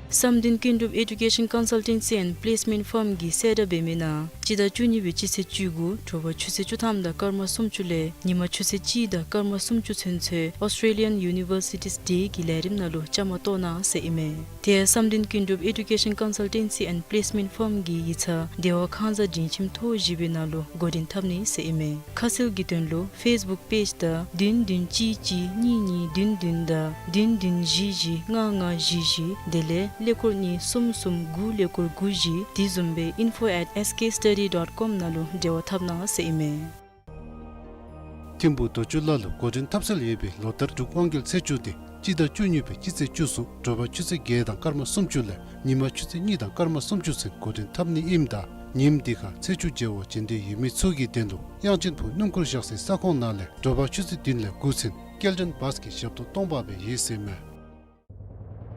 བསམ་གཏན་ཀུན་གྲུབ་Education Consultancy and Placement Firm གིས་གསལ་བསྒྲགས་འབད་མི་ནང་སྤྱི་ཟླ་བཅུ་གཉིས་པའི་སྤྱི་ཚེས་བཅུ་དགུ་དྲོ་པ་ཆུ་ཚོད་བཅུ་ཐམ་དང་སྐར་མ་སུམ་ཅུ་ལས་ཉིན་མ་ཆུ་ཚོད་གཅིག་དང་སྐར་མ་སུམ་ཅུ་ཚུན་ཚོད་Australian Universities Day གི་ལས་རིམ་ནང་ལུ་བཅའ་མར་གཏོགས་གནང་ཟེར་ཨིན་མས། དེ་ཡང་བསམ་གཏན་ཀུན་གྲུབ་Education Consultancy and Placement Firm གི་ཡིག་ཚང་བདེ་བ་ཁང་གསར་མགྲིན་ཁྱིམ་ཐོག་བཞི་པའི་ནང་ལུ་འགོ་འདྲེན་འཐབ་ནི་ཟེར་ཨིན་མས། ཁ་གསལ་གྱི་དོན་ལུ་Facebook Page དང་བདུན་བདུན་གཅིག་གཅིག་གཉིས་གཉིས་བདུན་བདུན་དང་བདུན་བདུན་བཞི་བཞི་ལྔ་ལྔ་བཞི་བཞི་དེ་ལས་ཀླད་ཀོར་གཉིས་གསུམ་གསུམ་དགུ་ཀླད་ཀོར་དགུ་བཞི། དེ་བཟུམ་སྦེ་info at S K study dot com ནང་ལུ་འབྲེལ་བ་འཐབ་གནང་ཟེར་ཨིན་མས། ཐིམ་ཕུག་རྡོ་སྐྱོང་གླ་ལུ་འགོ་འདྲེན་འཐབ་སྲོལ་ཡོད་པའི་ལོ་ལྟར་འབྲུག་དབང་རྒྱལ་ཚེས་བཅུ་འདི་སྤྱི་ཟླ་བཅུ་གཉིས་པའི་སྤྱི་ཚེས་བཅུ་གསུམ་དྲོ་པ་ཆུ་ཚོད་བརྒྱད་དང་སྐར་མ་སུམ་ཅུ་ལས་ཉིན་མ་ཆུ་ཚོད་གཉིས་དང་སྐར་མ་སུམ་ཅུ་ཚུན་འགོ་འདྲེན་འཐབ་ནི་ཨིནམ་ད་ཉིནམ་འདི་ཁར་ཚེས་བཅུ་མཇལ་བར་བྱོན་འདོད་ཡོད་མི་ཚུ་གི་དོན་ལུ་དབྱངས་ཅན་ཕུག་སྣུམ་འཁོར་བཞག་སའི་ས་ཁོངས་ནང་ལས་དྲོ་པ་ཆུ་ཚོད་བདུན་ལས་དགུ་ཚུན་སྐྱེལ་འདྲེན་བཱས་ཀྱི་ཞབས་ཏོག་གཏོང་འབག་འབད་ཡོད་ཟེར་མས།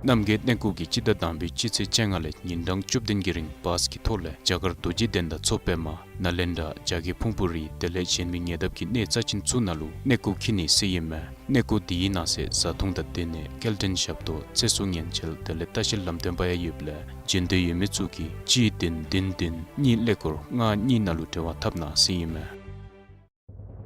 རྣམ་རྒྱལ་གནས་སྐོར་གྱིས་སྤྱི་ཟླ་དང་པའི་སྤྱི་ཚེས་བཅོ་ལྔ་ལས་ཉིན་གྲངས་བཅུ་བདུན་གྱི་རིང་བཱས་ཀྱི་ཐོག་ལས་རྒྱ་གར་རྡོ་རྗེ་གདན་དང་མཚོ་པདྨ་ནཱ་ལེནྡྲ་རྒྱ་བསྐྱེད་ཕུང་པོ་རི་དེ་ལས་གཞན་མི་ཉེ་འདབས་ཀྱི་གནས་རྩ་ཆེན་ཚུ་ནང་ལུ་གནས་སྐོར་འཁྱིད་ནི་ཟེར་ཨིན་མས། གནས་སྐོར་འདི་གི་ནང་གསེས་བཟའ་འཐུང་དང་སྡོད་གནས་སྐྱེལ་འདྲེན་ཞབས་ཏོག་ཚེ་སྲོག་ཉེན་བཅོལ་དེ་ལས་ལྟ་བཤལ་ལམ་སྟོན་པ་ཡང་ཡོདཔ་ལས་བྱོན་འདོད་ཡོད་མི་ཚུ་གིས་གཅིག་བདུན་བདུན་བདུན་གཉིས་ཀླད་ཀོར་ལྔ་གཉིས་ནང་ལུ་འབྲེལ་བ་འཐབ་གནང་ཟེར་ཨིན་མས།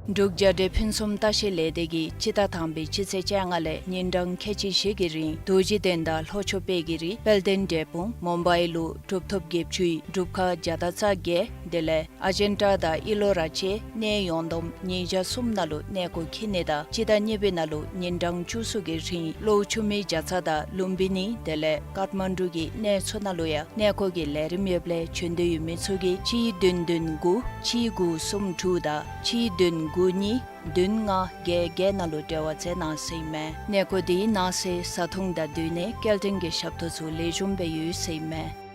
འབྲུག་རྒྱལ་འབྲེལ་ཕུན་སུམ་ལྟ་བཤལ་ལས་སྡེ་གིས་སྤྱི་ཟླ་དང་པའི་སྤྱི་ཚེས་བཅོ་ལྔ་ལས་ཉིན་གྲངས་ཁལ་གཅིག་བཞི་གི་རིང་རྡོ་རྗེ་གདན་དང་ལྷོ་ཕྱོགས་དཔལ་གྱི་རི་དཔལ་ལྡན་འབྲས་སྤུངས་མུམ་བའི་ལུ་གྲུབ་ཐོབ་བརྒྱད་ཅུའི་སྒྲུབ་ཁང་བརྒྱ་དང་རྩ་བརྒྱད་དེ་ལས་ཨ་ཇན་ཊ་དང་ཨི་ལོ་ར་བཅས་གནས་ཡོངས་བསྡོམས་ཉིས་བརྒྱ་གསུམ་ནང་ལུ་གནས་སྐོར་འཁྱིད་ནི་དང་སྤྱི་ཟླ་གཉིས་པའི་ནང་ལུ་ཉིན་གྲངས་བཅུ་གསུམ་གྱི་རིང་ཀློག་ཆུ་མིག་རྒྱ་ཚ་དང་ལུམ་བི་ནི་དེ་ལས་ཀཏ་མན་ཌུ་གི་གནས་ཚུ་ནང་ལུ་ཡང་གནས་སྐོར་གྱི་ལས་རིམ་ཡོདཔ་ལས་བྱོན་འདོད་ཡོད་མི་ཚུ་གིས་གཅིག་བདུན་བདུན་དགུ་གཅིག་དགུ་གསུམ་དྲུག་དང་གཅིག་བདུན་དགུ་གཉིས་བདུན་ལྔ་བརྒྱད་བརྒྱད་ནང་ལུ་འབྲེལ་བ་མཛད་གནང་ཟེར་ཨིན་མས། གནས་སྐོར་འདི་གི་ནང་གསེས་བཟའ་འཐུང་དང་སྡོད་གནས་སྐྱེལ་འདྲེན་གྱི་ཞབས་ཏོག་ཚུ་ལེགས་ཤོམ་སྦེ་ཡོད་ཟེར་ཨིན་མས།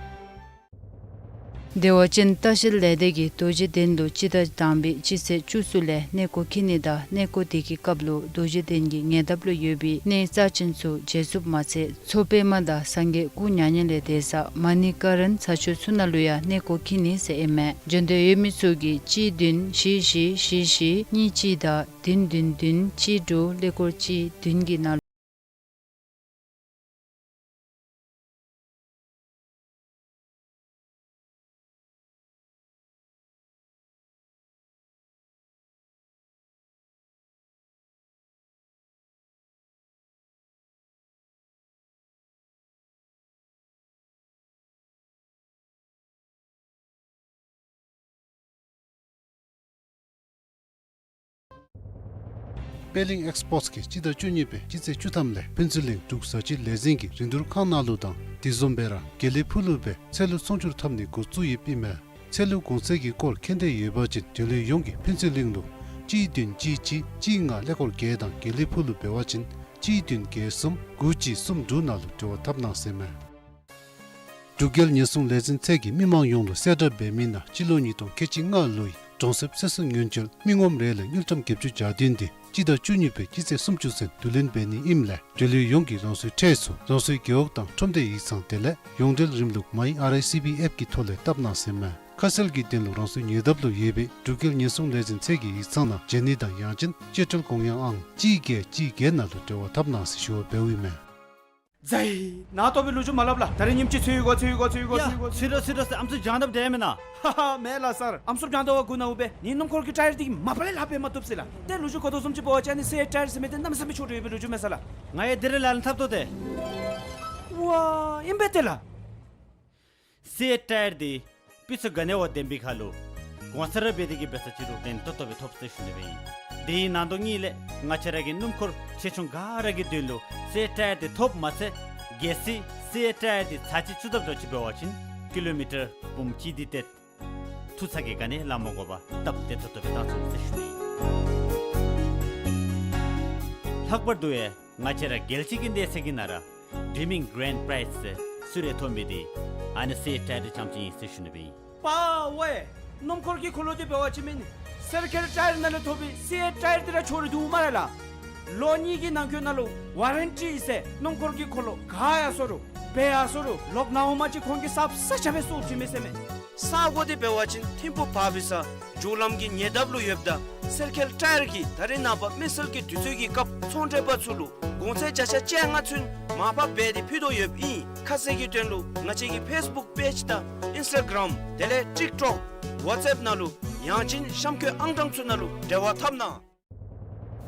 བདེ་བ་ཅན་ལྟ་བཤལ་ལས་སྡེ་གིས་རྡོ་རྗེ་གདན་ལུ་སྤྱི་ཟླ་དང་པའི་སྤྱི་ཚེས་བཅུ་གསུམ་ལས་གནས་སྐོར་འཁྱིད་ནི་དང་གནས་སྐོར་དེ་གི་སྐབས་ལུ་རྡོ་རྗེ་གདན་གྱི་ཉེ་འདབས་ལུ་ཡོད་པའི་གནས་རྩ་ཆེན་ཚུ་མཇལ་ཚུགསཔ་མ་ཚད་མཚོ་པདྨ་དང་སངས་རྒྱས་སྐུ་མྱ་ངན་ལས་འདས་ས་མ་ཎི་ཀ་རན་ས་ཆ་ཚུ་ནང་ལུ་ཡང་གནས་སྐོར་འཁྱིད་ནི་ཟེར་ཨིན་མས། བྱོན་འདོད་ཡོད་མི་ཚུ་གིས་གཅིག་བདུན་བཞི་བཞི་བཞི་བཞི་གཉིས་གཅིག་དང་བདུན་བདུན་བདུན་གཅིག་དྲུག་ཀླད་ཀོར་གཅིག་བདུན་གྱི་ནང་པད་གླིང་ཨེགསི་པོརཊ་གིས་སྤྱི་ཟླ་བཅུ་གཉིས་པའི་སྤྱི་ཚེས་བཅུ་ཐམ་ལས་ཕུན་ཚོགས་གླིང་འབྲུག་བཟའ་སྤྱོད་ལས་འཛིན་གྱི་རིན་བསྡུར་ཁང་ནང་ལུ་དང་དེ་བཟུམ་སྦེ་ར་དགེ་ལེགས་ཕུག་ལུ་སྦེ་ཚལ་ལུ་ཚོང་སྒྱུར་འཐབ་ནི་འགོ་བཙུགས་ཡོདཔ་ཨིན་མས། ཚལ་ལུ་གོང་ཚད་ཀྱི་སྐོར་མཁྱེན་འདོད་ཡོད་པ་ཅིན་འབྲེལ་ཡོད་ཡོངས་ཀྱིས་ཕུན་ཚོགས་གླིང་ལུ་གཅིག་བདུན་གཅིག་གཅིག་གཅིག་ལྔ་ཀླད་ཀོར་བརྒྱད་དང་དགེ་ལེགས་ཕུག་ལུ་འབད་བ་ཅིན་གཅིག་བདུན་བརྒྱད་གསུམ་དགུ་གཅིག་གསུམ་དྲུག་ནང་ལུ་འབྲེལ་བ་འཐབ་གནང་ཟེར་མས། འབྲུག་རྒྱལ་ཉེན་སྲུང་ལས་འཛིན་ཚད་ཀྱིས་མི་མང་ཡོངས་ལུ་གསལ་བསྒྲགས་འབད་མི་ནང་སྤྱི་ལོ་ཉིས་སྟོང་ཁལ་གཅིག་ལྔ་ལོའི་གྲོང་གསེབ་ཚེ་སྲོག་ཉེན་བཅོལ་མི་ངོམ་རེ་ལས་དངུལ་ཀྲམ་བརྒྱད་ཅུ་གྱ་བདུན་འདི་སྤྱི་ཟླ་བཅུ་གཉིས་པའི་སྤྱི་ཚེས་སུམ་ཅུ་ཚུན་བསྡུ་ལེན་འབད་ནི་ཨིནམ་ལས་འབྲེལ་ཡོད་ཡོངས་ཀྱིས་རང་སོའི་ཁྲལ་ཚུ་རང་སོའི་རྒེད་འོག་དང་ཁྲོམ་སྡེ་ཡིག་ཚང་དེ་ལས་ཡོངས་འབྲེལ་རིམ་ལུགས་མའི་ཨར་ཨའི་སི་བི་ཨེཔ་ཀྱི་ཐོག་ལས་བཏབ་གནང་ཟེར་མས། ཁ་གསལ་གྱི་དོན་ལུ་རང་སོའི་ཉེ་འདབས་ལུ་ཡོད་པའི་འབྲུག་རྒྱལ་ཉེན་སྲུང་ལས་འཛིན་ཚད་ཀྱི་ཡིག་ཚང་ནང་བྱོན་ནི་དང་ཡང་ཅིན་སྤྱོད་ཁྲལ་དགོངས་ཡངས་ཨང་གཅིག་བརྒྱད་གཅིག་བརྒྱད་ནང་ལུ་འབྲེལ་བ་འཐབ་གནང་ཟེར་ཞུ་བ་འབདཝ་ཨིན་མས། ཛའི། ནཱ་ལྟོ་སྦེ་ལོ་རྒྱུས་མ་སླབ་ལགས། ད་རིས་ཉིནམ་ཅིག་ཚུད་ཡི་གོ་ཚུད་ཡི་གོ་ཚུད་ཡི་གོ་ཡ་ཚུད་ཡི་གོ་ཚུད་ཡི་གོ། ཚུད་རོ་ཚུད་རོ་ཟེར་ཨམ་སྲུ་སྦྱང་དོ་བདེ་མེན་ན། ཧ་ཧ་མེན་ལགས་སར། ཨམ་སྲུ་སྦྱང་དོ་བ་གུ་ན་འུ་སྦེ་ནི་སྣུམ་འཁོར་གྱི་ཊ་ཡར་འདི་གིས་མ་པ་ལས་ལྷག་སྦེ་མ་བཏུབ་ཟེར་ལགས། ཏེ་ལོ་རྒྱུས་གོ་དོ་བཟུམ་ཅིག་འབད་བ་ཅིན་ནི་སི་ཨེཊ་ཊ་ཡར་ཟེར་མི་འདི་གནམ་མེད་ས་མེད་མཆོག་ཏོ་ཡོད་པའི་ལོ་རྒྱུས་མས་ས་ལགས། ང་ཡང་དེ་རེ་ལ་ལན་འཐབ་དོ་ཏེ། ཝ་ཨིན་པས་ཏེ་ལགས། སི་ཨེཊ་ཊ་ཡར་འདི་སྤུས་ཚད་ག་ནི་བ་ལྡན་པའི་ཁར་ལུ་གོང་ཚད་ར་འབད་དེ་གིས་འབད་ས་ཅིག་རུང་ལན་ཏོག་ཏོ་སྦེ་ཐོབ་ཟེར་ཞུ་ནི་སྦེ་ཨིན། དེའི་ནང་དོག་གཉིས་ལས་ང་བཅས་ར་གི་སྣུམ་འཁོར་ཆེ་ཆུང་ག་ར་གི་དོན་ལུ་སི་ཨེཊ་ཊ་ཡར་འདི་ཐོབ་མ་ཚད་གལ་སྲིད་སི་ཨེཊ་ཊ་ཡར་འདི་ཚར་གཅིག་བཙུགས་དཔ་འདྲཝ་ཅིག་འབད་བ་ཅིན་ཀི་ལོ་མི་ཊར་འབུམ་གཅིག་འདི་ཏེ་ཐུག་ཚར་གྱི་ག་ནི་ལཱ་མ་དགོ་པར་སྟབས་བདེ་ཏོག་ཏོ་སྦེ་བཏང་ཚུགས་ཟེར་ཞུ་ནི་ཨིན། ལྷག་པར་དུ་ཡང་ང་བཅས་ར་རྒྱལ་སྤྱི་གི་གནས་ཚད་ཀྱི་ནང་ར་ཌི་མིང་གི་གྷ་རེནཌ་པྲའིཛ་ཟེར་སུ་ར་ཐོབ་མི་འདི་ཨ་ནི་སི་ཨེཊ་ཊ་ཡར་འདི་རྐྱངམ་ཅིག་ཨིན་ཟེར་ཞུ་ནི་སྦེ་ཨིན། པ་ཝེ། སྣུམ་འཁོར་གྱི་འཁོར་ལོ་འདི་འབད་བ་ཅིན་མེན་སེར་ཁེལ་ཊ་ཡར་ནང་ལས་ཐོབ་པའི་སི་ཨེཊ་ཊ་ཡར་འདི་ར་ཆོ་རུང་འདུག་སྨ་རེ་ལགས། ལོ་གཉིས་ཀྱི་ནང་འཁོད་ནང་ལུ་ཝ་རེན་ཊི་ཟེར་སྣུམ་འཁོར་གྱི་འཁོར་ལོ་ག་ཡར་སོང་རུང་འབད་ཡར་སོང་རུང་ལོག་ནཱ་འོངམ་ཅིག་ཁོང་གིས་གསརཔ་ས་ཆ་སྦེ་བཙུགས་ཅི་མས་ཟེར་མས། ས་གོ་འདི་འབད་བ་ཅིན་ཐིམ་ཕུག་བར་བི་ས་མཇུག་ལམ་གྱི་ཉེ་འདབས་ལུ་ཡོདཔ་ད་སེར་ཁེལ་ཊ་ཡར་གྱིས་ད་རེས་ནངས་པ་མེ་སེལ་གྱི་དུས་ཚོད་ཀྱི་སྐབས་ཚོང་འབྲེལ་པ་ཚུ་ལུ་གོང་ཚད་བརྒྱ་ཆ་བཅོ་ལྔ་ཚུན་མར་ཕབ་འབད་དེ་ཕུལ་དོ་ཡོདཔ་ཨིན། ཁ་གསལ་གྱི་དོན་ལུ་ང་བཅས་ཀྱི་ཕེསི་བུཀ་པེཇ་དང་ཨིནསི་ཊ་གརམ་དེ་ལས་ཊིཀ་ཊོཀ་ཝཊས་ཨེཔ་ནང་ལུ་ཡང་ཅིན་གཤམ་འཁོད་ཨང་གྲངས་ཚུ་ནང་ལུ་འབྲེལ་བ་འཐབ་གནང་།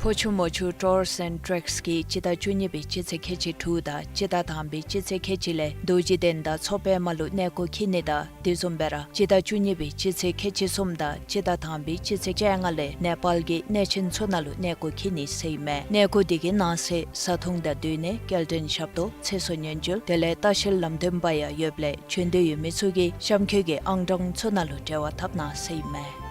ཕོ་ཆུ་མོ་ཆུ་ཊུརསི་ཨེནཌ་ཊེགསི་གིས་སྤྱི་ཟླ་བཅུ་གཉིས་པའི་སྤྱི་ཚེས་ཁལ་གཅིག་དྲུག་དང་སྤྱི་ཟླ་དང་པའི་སྤྱི་ཚེས་ཁལ་གཅིག་ལས་རྡོ་རྗེ་གདན་དང་མཚོ་པདྨ་ལུ་གནས་སྐོར་འཁྱིད་ནི་དང་དེ་བཟུམ་སྦེ་ར་སྤྱི་ཟླ་བཅུ་གཉིས་པའི་སྤྱི་ཚེས་ཁལ་གཅིག་གསུམ་དང་སྤྱི་ཟླ་དང་པའི་སྤྱི་ཚེས་བཅོ་ལྔ་ལས་ནེ་པཱལ་གྱི་གནས་ཆེན་ཚུ་ནང་ལུ་གནས་སྐོར་འཁྱིད་ནི་ཟེར་ཨིན་མས། གནས་སྐོར་འདི་གི་ནང་གསེས་བཟའ་འཐུང་དང་སྡོད་གནས་སྐྱེལ་འདྲེན་ཞབས་ཏོག་ཚེ་སྲོག་ཉེན་བཅོལ་དེ་ལས་ལྟ་བཤལ་ལམ་སྟོན་པ་ཡང་ཡོདཔ་ལས་བྱོན་འདོད་ཡོད་མི་ཚུ་གིས་གཤམ་འཁོད་ཀྱི་ཨང་གྲངས་ཚུ་ནང་ལུ་འབྲེལ་བ་འཐབ་གནང་ཟེར་ཨིན་མས།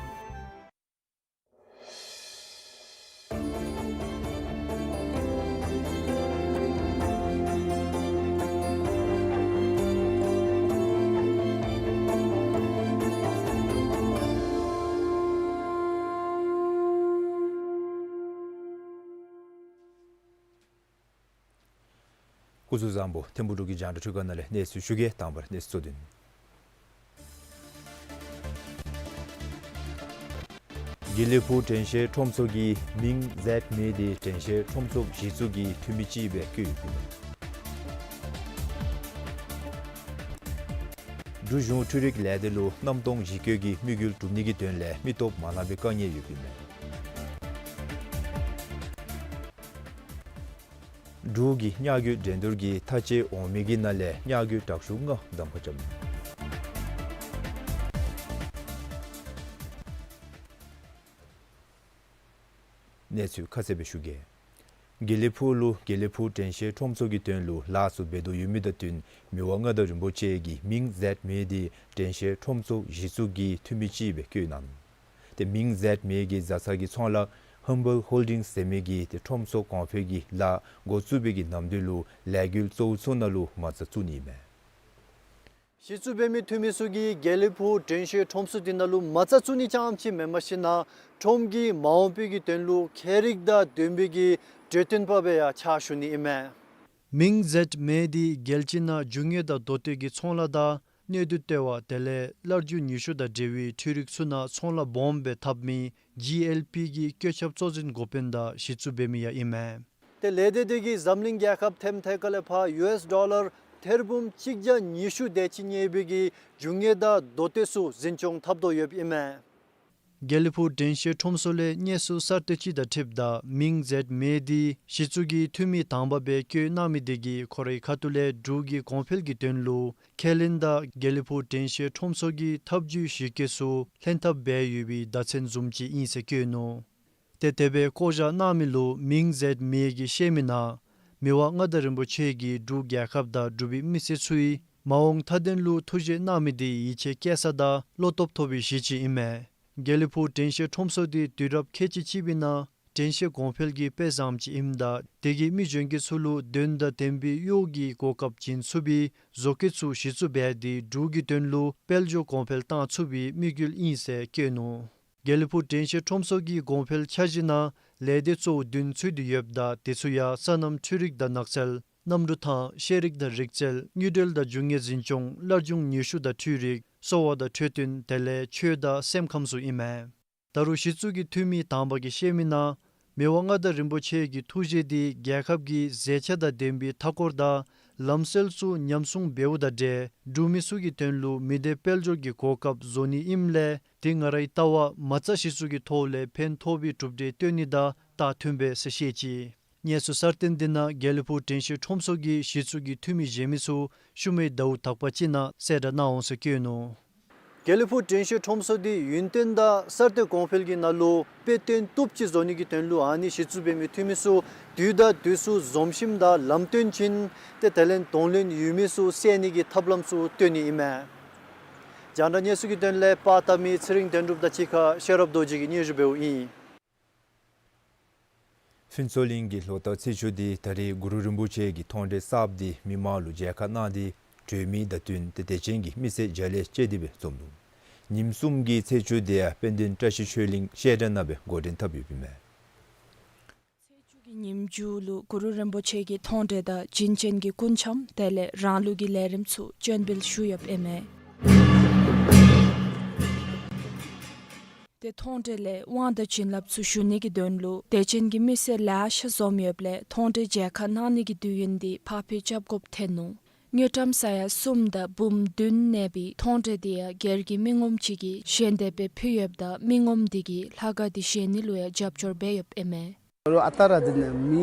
སྐུ་གཟུགས་བཟང་པོ། ཐིམ་ཕུག་འབྲུག་གི་རྒྱང་བསྒྲགས་འཕྲུལ་ཁང་ནང་ལས་གནས་ཚུལ་ཞུ་གེ། དང་པ་ར་གནས་ཚུལ་གཙོ་དོན། དགེ་ལེགས་ཕུག་དྲན་ཤེས་ཁྲོམ་ཚོགས་ཀྱིས་མིང་ཛེཌ་མེ་འདི་དྲན་ཤེས་ཁྲོམ་ཚོགས་གཞི་བཙུགས་ཀྱི་འཐུས་མི་ཅིག་སྦེ་བསྐོས་ཡོདཔ་ཨིན། འབྲུག་གཞུང་འཕྲུལ་རིག་ལས་སྡེ་ལུ་གནམ་སྟོང་གཞི་བཀོད་ཀྱི་དམིགས་ཡུལ་སྒྲུབ་ནི་གི་དོན་ལས་མི་སྟོབས་མ་ལང་པའི་དཀའ་ངལ་ཡོདཔ་ཨིན། འབྲུག་གི་ཉ་རྒོད་འགྲན་བསྡུར་གྱི་མཐའ་དཔྱད་འོང་མི་གི་ནང་ལས་ཉ་རྒོད་དྲག་ཤོས་ལྔ་གདམ་ཁ་རྐྱབ། གནས་ཚུལ་ཁ་གསལ་སྦེ་ཞུ་གེ། དགེ་ལེགས་ཕུག་ལུ་དགེ་ལེགས་ཕུག་དྲན་ཤེས་ཁྲོམ་ཚོགས་ཀྱི་དོན་ལུ་ལཱ་ཚུ་འབད་དོ་ཡོད་མི་དང་བསྟུན་མི་དབང་མངའ་བདག་རིན་པོ་ཆེ་གིས་མིང་ཛེཌ་མེ་འདི་དྲན་ཤེས་ཁྲོམ་ཚོགས་གཞི་བཙུགས་ཀྱི་འཐུས་མི་ཅིག་སྦེ་བསྐོས་གནང་། ཏེ་མིང་ཛེཌ་མེ་གི་བཟའ་ཚང་གི་ཚོང་ལཱ་ཧམ་བཱལ་ཧོལ་ཌིང་ཟེར་མི་གིས་ཏེ་ཁྲོམ་ཚོགས་གོང་འཕེལ་གྱི་ལཱ་འགོ་བཙུགས་པའི་གི་ནམ་དུས་ལུ་ལས་འགུལ་གཙོ་བོ་ཚུ་ནང་ལུ་མ་རྩ་བཙུགས་ནི་ཨིན་མས། གཞི་བཙུགས་འབད་མི་འཐུས་མི་ཚུ་གིས་དགེ་ལེགས་ཕུག་དྲན་ཤེས་ཁྲོམ་ཚོགས་འདི་ནང་ལུ་མ་རྩ་བཙུགས་ནི་རྐྱངམ་ཅིག་མེན་པར་ཞིན་ན་ཁྲོམ་གྱི་མ་འོངས་པའི་གི་དོན་ལུ་ཁྱད་རིག་དང་ལྡན་པའི་གི་གྲོས་སྟོན་པ་སྦེ་ཡང་ཕྱག་ཞུ་ནི་ཨིན་མས། མིང་ཛེཌ་མེ་འདི་རྒྱལ་སྤྱི་ནང་རྒྱུ་དངོས་དང་མདོ་སྟོད་ཀྱི་ཚོང་ལཱ་དང་གནས་སྡུད་ལྟེ་བ་དེ་ལས་སླར་འབྱུང་ནུས་ཤུགས་དང་འབྲེལ་བའི་འཕྲུལ་རིག་ཚུ་ནང་ཚོང་ལཱ་སྦོམ་སྦེ་འཐབ་མི་ཇི་ཨེལ་པི་གི་བཀོད་ཁྱབ་གཙོ་འཛིན་འགོ་དཔོན་དང་གཞི་བཙུགས་འབད་མི་ཡང་ཨིན་མས། ཏེ་ལས་སྡེ་འདི་གིས་འཛམ་གླིང་རྒྱལ་ཁབ་ཐེམ་ཐད་ཁ་ལས་ཕར་ཡུ་ཨེསི་ཌོ་ལར་ཐེར་འབུམ་གཅིག་བརྒྱ་ཉི་ཤུ་དེ་ཅིག་གནས་པའི་གི་རྒྱུ་དངོས་དང་མདོ་སྟོད་ཚུ་འཛིན་སྐྱོང་འཐབ་དོ་ཡོདཔ་ཨིན་མས། དགེ་ལེགས་ཕུག་དྲན་ཤེས་ཁྲོམ་ཚོགས་ལས་གནས་ཚུལ་གསར་བཏོན་ཅིག་དང་འཁྲིལཝ་ད་མིང་ཛེཌ་མེ་འདི་གཞི་བཙུགས་ཀྱི་འཐུས་མི་དང་པ་སྦེ་བསྐོས་གནང་མི་དེ་གིས་ཁོ་རའི་ཁ་ཐུག་ལས་འབྲུག་གི་གོང་འཕེལ་གྱི་དོན་ལུ་ཁས་ལེན་དང་དགེ་ལེགས་ཕུག་དྲན་ཤེས་ཁྲོམ་ཚོགས་ཀྱི་ཐབས་བྱུས་ཞིབ་རྒྱས་ཚུ་ལྷན་ཐབས་འབད་ཡོད་པའི་བརྡ་མཚོན་བཟུམ་ཅིག་ཨིན་ཟེར་བཀོད་ནུག། ཏེ་དེ་སྦེ་བསྐོ་བཞག་གནང་མི་ལུ་མིང་ཛེཌ་མེ་གིས་བཤད་མི་ནང་མི་དབང་མངའ་བདག་རིན་པོ་ཆེ་གིས་འབྲུག་རྒྱལ་ཁབ་དང་འབྲུག་པའི་མི་སེར་ཚུ་གི་མ་འོངས་མཐའ་དོན་ལུ་ཐུགས་བཞེད་གནང་མི་དེ་ཡིད་ཆེས་བསྐྱེད་ས་དང་བློ་སྟོབས་ཐོབ་པའི་གཞི་ཅིག་ཨིན་མས། དགེ་ལེགས་ཕུག་དྲན་ཤེས་ཁྲོམ་ཚོགས་འདི་དུས་རབས་ཁལ་གཅིག་གཅིག་པའི་ནང་དྲན་ཤེས་གོང་འཕེལ་གྱི་དཔེ་བཟངམ་ཅིག་ཨིནམ་ད་དེ་གིས་མི་གཞན་གྱིས་ཚུ་ལུ་དོན་དང་ལྡན་པའི་གཡོག་གི་གོ་སྐབས་བྱིན་ཚུགས་པའི་བཟོ་བཀོད་ཚུ་གཞི་བཙུགས་འབད་དེ་འབྲུག་གི་དོན་ལུ་དཔལ་འབྱོར་གོང་འཕེལ་གཏང་ཚུགས་པའི་དམིགས་ཡུལ་ཨིན་ཟེར་བཀོད་ནུག། དགེ་ལེགས་ཕུག་དྲན་ཤེས་ཁྲོམ་ཚོགས་ཀྱི་གོང་འཕེལ་འཆར་གཞི་ནང་ལས་སྡེ་གཙོ་བོ་བདུན་ཚུད་དེ་ཡོདཔ་ད་དེ་ཚུ་ཡང་སོ་ནམ་འཕྲུལ་རིག་དང་ནགས་ཚལ། གནམ་གྲུ་ཐང་། ཤེས་རིག་དང་རིག་རྩལ། དངུལ་འབྲེལ་དང་རྒྱུ་དངོས་འཛིན་སྐྱོང་། སླར་འབྱུང་ནུས་ཤུགས་དང་འཕྲུལ་རིག། གསོ་བ་དང་འཕྲོད་བསྟེན་དེ་ལས་ཆོས་དང་སེམས་ཁམས་ཚུ་ཨིན་མས། ད་རུང་གཞི་བཙུགས་ཀྱི་འཐུས་མི་དང་པ་གིས་བཤད་མི་ནང་མི་དབང་མངའ་བདག་རིན་པོ་ཆེ་གི་ཐུགས་བཞེད་འདི་རྒྱལ་ཁབ་ཀྱི་མཛེས་ཆ་དང་ལྡན་པའི་མཐའ་འཁོར་དང་ལམ་སྲོལ་ཚུ་ཉམས་སྲུང་འབདཝ་དང་འབྲེལ་འབྲུག་མི་ཚུ་གི་དོན་ལུ་མི་སྡེ་དཔལ་འབྱོར་གྱི་གོ་སྐབས་བཟོ་ནི་ཨིནམ་ལས་དེ་ང་རའི་ལྟ་བ་མ་རྩ་གཞི་བཙུགས་ཀྱི་ཐོག་ལས་ཕན་ཐོགས་པའི་གྲུབ་འབྲས་སྟོན་ནི་དང་རྟགས་མཐུན་པས་ཟེར་བཤད་ཅི། གནས་ཚུལ་གསར་བཏོན་འདི་ནང་དགེ་ལེགས་ཕུག་དྲན་ཤེས་ཁྲོམ་ཚོགས་ཀྱི་གཞི་བཙུགས་ཀྱི་འཐུས་མི་གཞན་མི་ཚུ་ཤུལ་མའི་ཟླཝ་དག་པ་ཅིག་ནང་གསལ་བསྒྲགས་གནང་འོང་ཟེར་བཀོད་ནུག། དགེ་ལེགས་ཕུག་དྲན་ཤེས་ཁྲོམ་ཚོགས་འདི་ཡུན་བརྟན་དང་གསར་གཏོད་གོང་འཕེལ་གྱི་ནང་ལུ་དཔེ་སྟོན་བཏུབ་ཅིག་བཟོ་ནི་གི་དོན་ལུ་ཨ་ནི་གཞི་བཙུགས་འབད་མི་འཐུས་མི་ཚུ་དུས་དང་དུས་སུ་འཛོམས་ཞིནམ་ད་ལམ་སྟོན་བྱིན་ཏེ་དེ་ལས་གདོང་ལེན་ཡོད་མི་ཚུ་བསལ་ནི་གི་ཐབས་ལམ་ཚུ་སྟོན་ནི་ཨིན་མས། རྒྱང་བསྒྲགས་གནས་ཚུལ་གྱི་དོན་ལས་པར་བཏབ་མི་ཚེ་རིང་དོན་གྲུབ་དང་གཅིག་ཁར་ཤེས་རབ་རྡོ་རྗེ་གིས་སྙན་ཞུ་འབདཝ་ཨིན། ཕུན་ཚོགས་གླིང་གི་ལོ་ལྟར་ཚེས་བཅུ་འདི་ད་རེས་གུ་རུ་རིན་པོ་ཆེ་གི་མཐོང་གྲོལ་གསརཔ་འདི་མི་མང་ལུ་མཇལ་ཁ་གནང་སྟེ་གྲོལ་མི་དང་བསྟུན་ཏེ་དད་ཅན་གྱི་མི་སེར་མཇལ་ལེ་བཅར་ཏེ་སྦེ་འཛོམས་ནུག། ཉིནམ་གསུམ་གྱི་ཚེས་བཅུ་འདི་ཡང་དཔལ་ལྡན་བཀྲ་ཤིས་ཆོས་གླིང་བཤད་གྲྭ་ནང་སྦེ་འགོ་འདྲེན་འཐབ་ཡོདཔ་ཨིན་མས། ཚེས་བཅུ་གི་ཉིནམ་མཇུག་ལུ་གུ་རུ་རིན་པོ་ཆེ་གི་མཐོང་གྲོལ་དང་བྱིན་ཅན་གྱི་སྐུ་འཆམ་དེ་ལས་རང་ལུགས་ཀྱི་ལས་རིམ་ཚུ་སྤྱན་འབུལ་ཞུ་ཡོདཔ་ཨིན་མས། ཏེ་མཐོང་གྲོལ་ལས་དབང་དང་བྱིན་རླབས་ཚུ་ཞུ་ནི་གི་དོན་ལུ་དད་ཅན་གྱི་མི་སེར་ལེ་ཤ་འཛོམས་ཡོདཔ་ལས་མཐོང་གྲོལ་མཇལ་ཁ་གནང་ནི་གི་དུས་ཡུན་འདི་ཕར་འགྱངས་རྐྱབ་དགོཔ་ཐོན་ནུག། དངུལ་ཀྲམ་ས་ཡ་གསུམ་དང་འབུམ་བདུན་གནས་པའི་མཐོང་གྲོལ་འདི་ཡང་སྒེར་གྱི་མི་ངོམ་ཅིག་གིས་ཞལ་འདེབས་སྦེ་ཕུལ་ཡོདཔ་ད་མི་ངོམ་འདི་གིས་ལྷ་ཁང་འདི་བཞེངས་ནི་ལུ་ཡང་རྒྱབ་སྐྱོར་འབད་ཡོདཔ་ཨིན་མས། ད་རུང་ཨ་རྟག་ར་འདི་ནང་མི་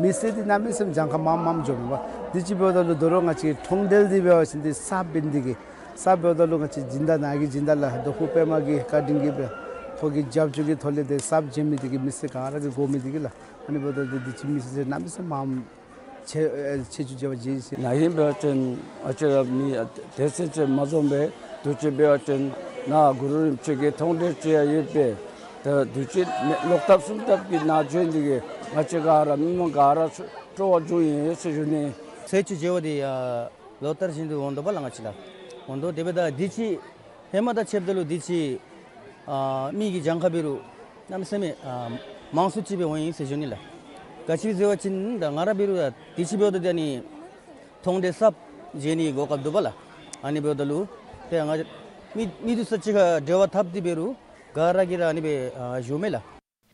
མི་སེར་འདི་གནམ་མེད་ས་མེད་གྱངས་ཁ་མངམ་མངམ་འགྱོཝ་མས་པ། དེ་ཅིག་འབདཝ་ད་ལུ་ད་རུང་ང་བཅས་མཐོང་གྲོལ་འདི་འབད་བ་ཅིན་འདི་གསརཔ་འབད་ནི་འདི་གིས་གསརཔ་འབདཝ་ད་ལུ་ང་བཅས་སྦྱིན་བདག་ནཱ་གི་སྦྱིན་བདག་ལགས་རྡོ་ཕུག་པདྨ་གི་བཀའ་དྲིན་གྱིས་སྦེ་ཁོ་གི་རྒྱབ་སྐྱོར་གྱི་ཐོག་ལས་འདི་གསརཔ་བྱིན་མི་འདི་གིས་མི་སེར་ག་ར་གིས་དགོ་མི་འདི་གིས་ལགས། ཨ་ནི་འབདཝ་ད་འདི་དེ་ཅིག་མི་སེར་གནམ་མེད་ས་མེད་མངམ་ཚེས་ཚེས་བཅུ་མཇལ་བར་བཅར་ཡི་ཟེར། ནཱ་ཧིང་འབད་བ་ཅིན་ང་བཅས་ར་མི་དེ་ཚུན་ཚོད་མ་འཛོམས་པས། དུས་ཅི་འབད་བ་ཅིན་ནཱ་གུ་རུ་རིན་པོ་ཆེ་གི་མཐོང་གྲོལ་ཅིག་ཡང་ཡོད་པས། ད་དུས་ཅི་ལོག་ཐབས་སོང་ཐབས་ཀྱི་ནང་འཛོམས་ཏེ་གིས་ང་བཅས་ག་ར་མི་མང་ག་ར་སྤྲོ་བ་བྱུང་ཡི་ཟེར་ཞུ་ནི། ཚེས་བཅུ་མཇལ་བ་འདི་ཡང་ལོ་ལྟར་བཞིན་དུ་འོང་དོ་པ་ལགས། ང་བཅས་ལགས་འོང་དོ། དེ་འབདཝ་ད་དེ་ཅིག་ཧེ་མ་དང་ཕྱདཔ་ད་ལུ་དེ་ཅིག་ཨ་མི་གི་གྱངས་ཁ་འབད་རུང་གནམ་མེད་ས་མེད་ཨ་མང་སུ་ཅིག་སྦེ་འོང་ཡི་ཟེར་ཞུ་ནི་ལགས། ག་ཅི་ཟེར་བ་ཅིན་ད་ང་ར་འབད་རུང་ད་དེ་ཅིག་འབདཝ་ད་ཨ་ནི་མཐོང་གྲོལ་གསརཔ་མཇལ་ནི་གོ་སྐབས་འདུག་པ་ལགས། ཨ་ནི་འབདཝ་ད་ལུ་ཏེ་ང་མི་མི་འདི་ཚུ་གཅིག་ཁར་འབྲེལ་བ་འཐབ་སྟེ་འབད་རུང་ག་ར་གིས་ར་ཨ་ནི་སྦེ་ཨ་ཞུཝ་མས་ལགས།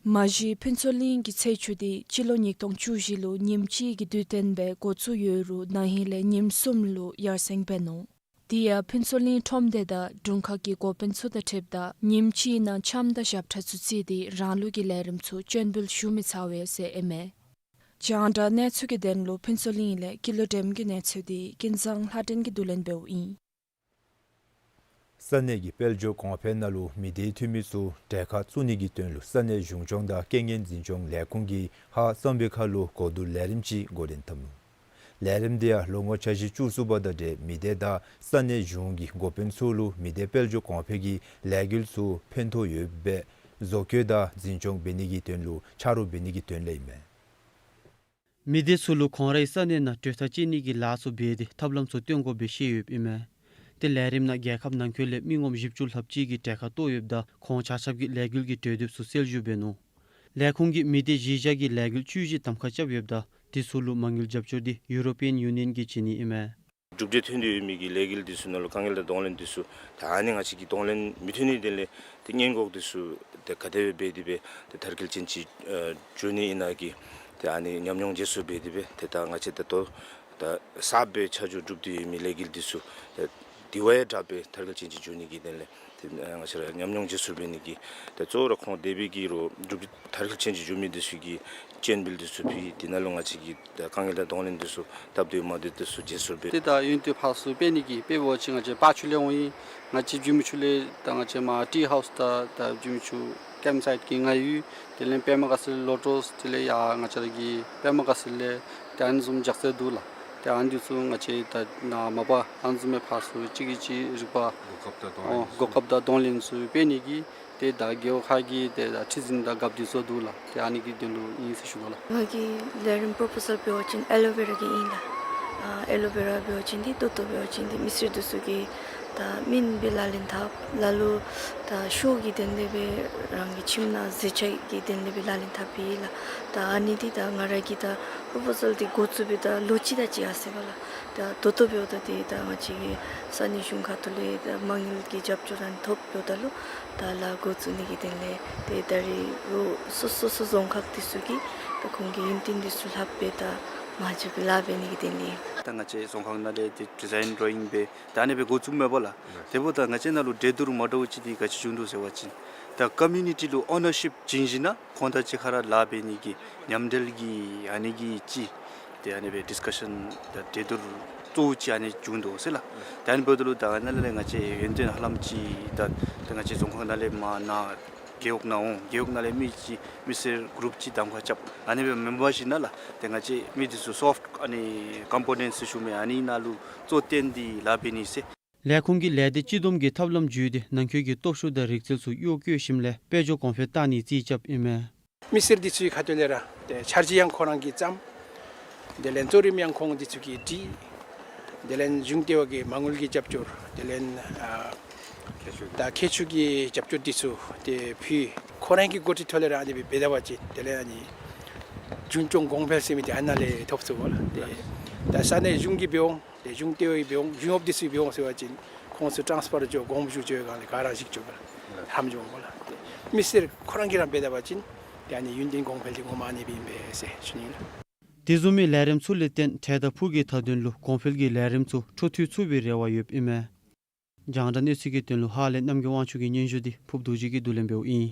མ་གཞི་ཕུན་ཚོགས་གླིང་གི་ཚེས་བཅུ་འདི་སྤྱི་ལོ་ཉིས་སྟོང་བཅུ་བཞི་ལུ་ཉིནམ་གཅིག་གི་དུས་སྟོན་སྦེ་འགོ་བཙུགས་ཡོད་རུང་ན་ཧིང་ལས་ཉིནམ་གསུམ་ལུ་ཡར་སེང་འབད་ནུག། དེ་ཡང་ཕུན་ཚོགས་གླིང་ཁྲོམ་སྡེ་དང་དྲུང་ཁག་གི་འགོ་དཔོན་ཚུ་དང་འཁྲིལཝ་ད་ཉིནམ་གཅིག་ནང་འཆམ་དང་ཞབས་ཁྲ་ཚུ་བརྩིས་ཏེ་རང་ལུགས་ཀྱི་ལས་རིམ་ཚུ་སྤྱན་འབུལ་ཞུ་མི་ཚར་བས་ཟེར་ཨིན་མས། རྒྱང་བསྒྲགས་གནས་ཚུལ་གྱི་དོན་ལུ་ཕུན་ཚོགས་གླིང་ལས་ཀུན་ལེགས་སྒྲོལམ་གྱི་གནས་ཚུལ་འདི་ཀུན་བཟང་ལྷ་སྒྲོན་གྱིས་བསྡུ་ལེན་འབདཝ་ཨིན། ས་གནས་ཀྱི་དཔལ་འབྱོར་གོང་འཕེལ་ནང་ལུ་མི་སྡེ་འཐུས་མི་ཚུ་གྲལ་ཁར་བཙུགས་ནི་གི་དོན་ལུ་ས་གནས་གཞུང་སྐྱོང་དང་རྐྱེན་ངན་འཛིན་སྐྱོང་ལས་ཁུངས་ཀྱིས་ཧཱ་གཙང་པའི་ཁ་ལུ་གོ་བསྡུར་ལས་རིམ་ཅིག་འགོ་འདྲེན་འཐབ་ནུག། ལས་རིམ་འདི་ཡང་ལོ་ངོ་འཆར་གཞི་བཅུ་གསུམ་པ་དང་འབྲེལ་མི་སྡེ་དང་ས་གནས་གཞུང་གི་འགོ་དཔོན་ཚུ་ལུ་མི་སྡེ་དཔལ་འབྱོར་གོང་འཕེལ་གྱི་ལས་འགུལ་ཚུ་ཕན་ཐོགས་ཡོདཔ་སྦེ་བཟོ་བཀོད་དང་འཛིན་སྐྱོང་འབད་ནི་གི་དོན་ལུ་ཆ་རོགས་འབད་ནི་གི་དོན་ལས་ཨིན་མས། མི་སྡེ་ཚུ་ལུ་ཁོང་རའི་ས་གནས་ནང་གྲོས་ཐག་བཅད་ནི་གི་ལཱ་ཚུ་འབད་དེ་ཐབས་ལམ་ཚུ་སྟོན་དགོ་པའི་བཤད་ཡོདཔ་ཨིན་མས། ཏེ་ལས་རིམ་ནང་རྒྱལ་ཁབ་ནང་འཁོད་ལས་མི་ངོམ་བཞི་བཅུ་ལྷགཔ་ཅིག་གིས་གྲལ་ཁར་གཏོགས་ཡོདཔ་ད་ཁོང་ཆ་ཁྱབ་ཀྱིས་ལས་འགུལ་གྱི་གྲོས་འདེབས་ཚུ་གསལ་ཞུ་འབད་ནུག། ལས་ཁུངས་ཀྱིས་མི་སྡེ་བཞི་བརྒྱ་གི་ལས་འགུལ་བཅུ་བཞི་གདམ་ཁ་རྐྱབ་ཡོདཔ་ད་དེ་ཚུ་ལུ་མ་དངུལ་རྒྱབ་སྐྱོར་འདི་ཡུ་རོ་པི་ཡན་ཡུ་ནི་ཡན་གྱིས་བྱིན་ནི་ཨིན་མས། གྲུབ་འབྲས་ཐོན་ཏེ་ཡོད་མི་གི་ལས་འགུལ་འདི་ཚུ་ནང་ལུ་དཀའ་ངལ་དང་གདོང་ལེན་འདི་ཚུ་ད་ཨ་ནི་ང་བཅས་ཀྱིས་གདོང་ལེན་མི་ཐོན་ནི་དོན་ལས་ཏེ་སྔོན་འགོག་འདི་ཚུ་ཏེ་ག་དེ་སྦེ་འབད་དེ་སྦེ་ཏེ་མཐར་འཁྱོལ་ཅན་ཅིག་ཨ་འགྱོ་ནི་ཨིན་ན་གི་ཏེ་ཨ་ནི་ཉམས་མྱོང་བརྗེ་སོར་འབད་དེ་སྦེ་ཏེ་ད་ང་བཅས་ད་ལྟོ་ད་གསརཔ་སྦེ་ཆ་འཇོག་གྲུབ་སྟེ་ཡོད་མི་ལས་འགུལ་འདི་ཚུ་ཏེ་དེ་བ་ཡང་དྲག་སྦེ་མཐར་འཁྱོལ་ཅན་ཅིག་འགྱོ་ནི་གི་དོན་ལས་ཏེ་ང་བཅས་ར་ཉམས་མྱོང་བརྗེ་སོར་འབད་ནི་གི་ཏེ་གཙོ་བོ་ར་ཁོང་དེ་སྦེ་གི་རོགས་གྲུབ་མཐར་འཁྱོལ་ཅན་ཅིག་འགྱོ་མི་འདི་ཚུ་གི་སྤྱན་འབུལ་འདི་ཚུ་ཕུལ། དེ་ནང་ལུ་ང་བཅས་ཀྱིས་ད་དཀའ་ངལ་དང་གདོང་ལེན་འདི་ཚུ་སྟབས་བདེཝ་མ་བདེཝ་འདི་ཚུ་བརྗེ་སོར་འབད། ཏེ་ད་ཡུན་བརྟན་ཕར་ཚུར་འབད་ནི་གི་དཔེ་འབད་བ་ཅིན་ང་བཅས་ཕར་ཕྱོགས་ལས་འོང་ཡི། ང་བཅས་བྱེམ་ཆུ་ལས་ད་ང་བཅས་མར་ཊི་ཧའུསི་དང་ད་བྱེམ་ཆུ་ཀེམ་སའིཊ་གི་ང་ཡུལ་དེ་ལས་པདྨ་དགའ་ཚལ་ལོ་ཊས་དེ་ལས་ཡར་ང་བཅས་ར་གི་པདྨ་དགའ་ཚལ་ལས་ཏེ་ཨ་ནི་བཟུམ་ཇག་རྩི་འདུག་ལགས། ཏེ་ཨ་ནི་འདི་ཚུ་ང་བཅས་ད་ནཱ་མ་པ་ཨ་ནི་བཟུམ་མའི་ཕར་ཚུར་གཅིག་གིས་གཅིག་རིག་པ་གོ་སྐབས་དང་གདོང་ལེན་ཨོ་གོ་སྐབས་དང་གདོང་ལེན་ཚུ་འབད་ནི་གི་ཏེ་ད་རྒེད་འོག་ཁག་གི་ཏེ་ད་ཁྲི་འཛིན་དང་རྒཔོ་འདི་ཚུ་འདུག་ལགས། ཏེ་ཨ་ནི་གི་དོན་ལུ་ཨིན་ཟེར་ཞུ་དོ་ལགས། ང་གི་ལས་རིམ་པོརོ་པོ་ཟཱལ་འབད་བ་ཅིན་ཨེ་ལོ་ཝེ་ར་གི་ཨིན་ལགས། ཨ་ཨེ་ལོ་ཝེ་ར་འབད་བ་ཅིན་འདི་ཏོག་ཏོ་འབད་བ་ཅིན་འདི་མི་སེར་འདི་ཚུ་གིས་ད་སྨན་སྦེ་ལག་ལེན་འཐབ། ལ་ལུ་ད་ཤོ་གི་དོན་ལས་སྦེ་རང་གི་ཁྱིམ་ནང་བཟའ་ཆས་ཀྱི་དོན་ལས་སྦེ་ལག་ལེན་འཐབ་ཨིན་ལགས། ད་ཨ་ནི་འདི་ད་ང་ར་གིས་ད་པོརོ་པོ་ཟཱལ་འདི་འགོ་བཙུགས་སྦེ་ད་ལོ་གཅིག་དང་གཅིག་ཡར་སོ་ཡི་ལགས། ད་ཏོག་ཏོ་འབདཝ་ད་ཏེ་ད་ང་བཅས་ཀྱི་ས་གནས་གཞུང་ཁ་ཐུག་ལས་ད་མ་དངུལ་གྱི་རྒྱབ་སྐྱོར་ར་ཐོབ་འབདཝ་ད་ལུ་ད་ལཱ་འགོ་བཙུགས་ནི་གི་དོན་ལས་ཏེ་ད་རེས་རོགས་སོ་སོ་སོ་རྫོང་ཁག་འདི་ཚུ་གིས་ད་ཁོང་གི་ཡོན་ཏན་འདི་ཚུ་ལྷགཔ་སྦེ་ད་མ་འཇུག་པའི་ལཱ་འབད་ནི་གི་དོན་ལས། ད་ང་བཅས་རྫོང་ཁག་ནང་ལས་ཏེ་ཌི་ཛའིན་ཌོ་རོ་ཡིང་འབད་ད་ཨ་ནི་སྦེ་འགོ་བཙུགསཔ་མས་པ་ལགས། དེ་འབདཝ་ད་ང་བཅས་ནང་ལུ་འདྲེས་བསྡུར་མ་འདྲཝ་ཅིག་འདི་ག་ཅི་བྱུང་འདུག་ཟེར་བ་ཅིན་ད་ཀོ་མིའུ་ནི་ཊི་ལུ་ཨོ་ནར་ཤིཔ་བྱིན་ཞིན་ན་ཁོང་དང་གཅིག་ཁར་ར་ལཱ་འབད་ནི་གི་མཉམ་འབྲེལ་གྱི་ཨ་ནི་གི་ཅིག་ཏེ་ཨ་ནི་སྦེ་ཌིསི་ཀ་ཤན་དང་འདྲེས་བསྡུར་གཙོ་བོ་ཅིག་ཨ་ནི་བྱུང་འདུག་ཟེར་ལགས། ད་ཨ་ནི་འབདཝ་ད་ལུ་ད་ཨ་ནཱ་ལས་ང་བཅས་ཡོན་ཏན་ཧ་ལམ་ཅིག་ད་ད་ང་བཅས་རྫོང་ཁག་ནང་ལས་མར་ནཱ་རྒེད་འོག་ནང་འོང་། རྒེད་འོག་ནང་ལས་མི་ཅིག་མི་སེར་གུ་རུབ་ཅིག་གདམ་ཁ་རྐྱབ། ཨ་ནི་སྦེ་མེན་པར་ཞིན་ན་ལགས་ཏེ་ང་བཅས་མི་འདི་ཚུ་སོཕཊ་ཨ་ནི་ཀམ་པོ་ནེནཊ་ཟེར་ཞུ་མི་ཨ་ནི་ནང་ལུ་གཙོ་བཏོན་ཏེ་ལཱ་འབད་ནི་ཟེར། ལས་ཁུངས་ཀྱིས་ལས་སྡེ་སྤྱི་བསྡོམས་ཀྱི་ཐབས་ལམ་བརྒྱུད་དེ་ནང་འཁོད་ཀྱི་སྟོབས་ཤུགས་དང་རིག་རྩལ་ཚུ་གཡོག་བཀོལ་ཞིནམ་ལས་དཔལ་འབྱོར་གོང་འཕེལ་བཏང་ནིའི་རྩིས་རྐྱབ་ཨིན་མས། མི་སེར་འདི་ཚུའི་ཁ་ཐུག་ལས་ར་ཏེ་འཆར་གཞི་ཡང་ཁོ་ར་གིས་བརྩམས། དེ་ལས་གཙོ་རིམ་ཡང་ཁོང་འདི་ཚུ་གིས་བྲིས། དེ་ལས་གཞུང་ལྟེ་བ་གི་མ་དངུལ་གྱི་རྒྱབ་སྐྱོར། དེ་ལས་ཨ་ད་མཁས་མཆོག་གི་རྒྱབ་སྐྱོར་འདི་ཚུ་ཏེ་ཕུལ། ཁོ་ར་གི་འགོ་ཁྲིད་ཐོག་ལས་ར་ཨ་ནི་སྦེ་འབད་ད་པ་ཅིན་དེ་ལས་ཨ་ནི་རྒྱུན་སྐྱོང་གོང་འཕེལ་ཟེར་མི་འདི་ཨ་ནཱ་ལས་ཐོབ་ཚུགས་པས་ལགས། ཏེ་ད་ས་གནས་གཞུང་གིས་འབད་འོང་། ཏེ་གཞུང་ལྟེ་བ་གིས་འབད་འོང་། གཞུང་གཡོགཔ་འདི་ཚུ་གིས་འབད་འོང་ཟེར་བ་ཅིན་ཁོང་ཚུ་ཊཱནསི་ཕར་འགྱོ་གོངམ་བཞུགས་འགྱོ་བའི་སྒང་ལས་ག་ར་གཞི་བཅོལ་བ་ལགས། ཧམ་འགྱོ་འོང་ལགས། ཏེ་མི་སེར་ཁོ་ར་གིས་ར་འབད་ད་པ་ཅིན་ཏེ་ཨ་ནི་ཡུན་བརྟན་གོང་འཕེལ་འདི་ངོ་མ་ཨ་ནི་སྦེ་ཨིན་པས་ཟེར་ཞུ་ནི་ལགས། དེ་བཟུམ་མའི་ལས་རིམ་ཚུ་ལས་བརྟེན་འཕྲལ་དང་ཕུགས་ཀྱི་མཐའ་དོན་ལུ་གོང་འཕེལ་གྱི་ལས་རིམ་ཚུ་འཕྲོ་མཐུད་ཚུགས་པའི་རེ་བ་ཡོདཔ་ཨིན་མས། རྒྱང་བསྒྲགས་གནས་ཚུལ་གྱི་དོན་ལུ་ཧཱ་ལས་རྣམ་རྒྱལ་དབང་ཕྱུག་གི་སྙན་ཞུ་འདི་ཕུརབ་རྡོ་རྗེ་གིས་བསྡུ་ལེན་འབདཝ་ཨིན།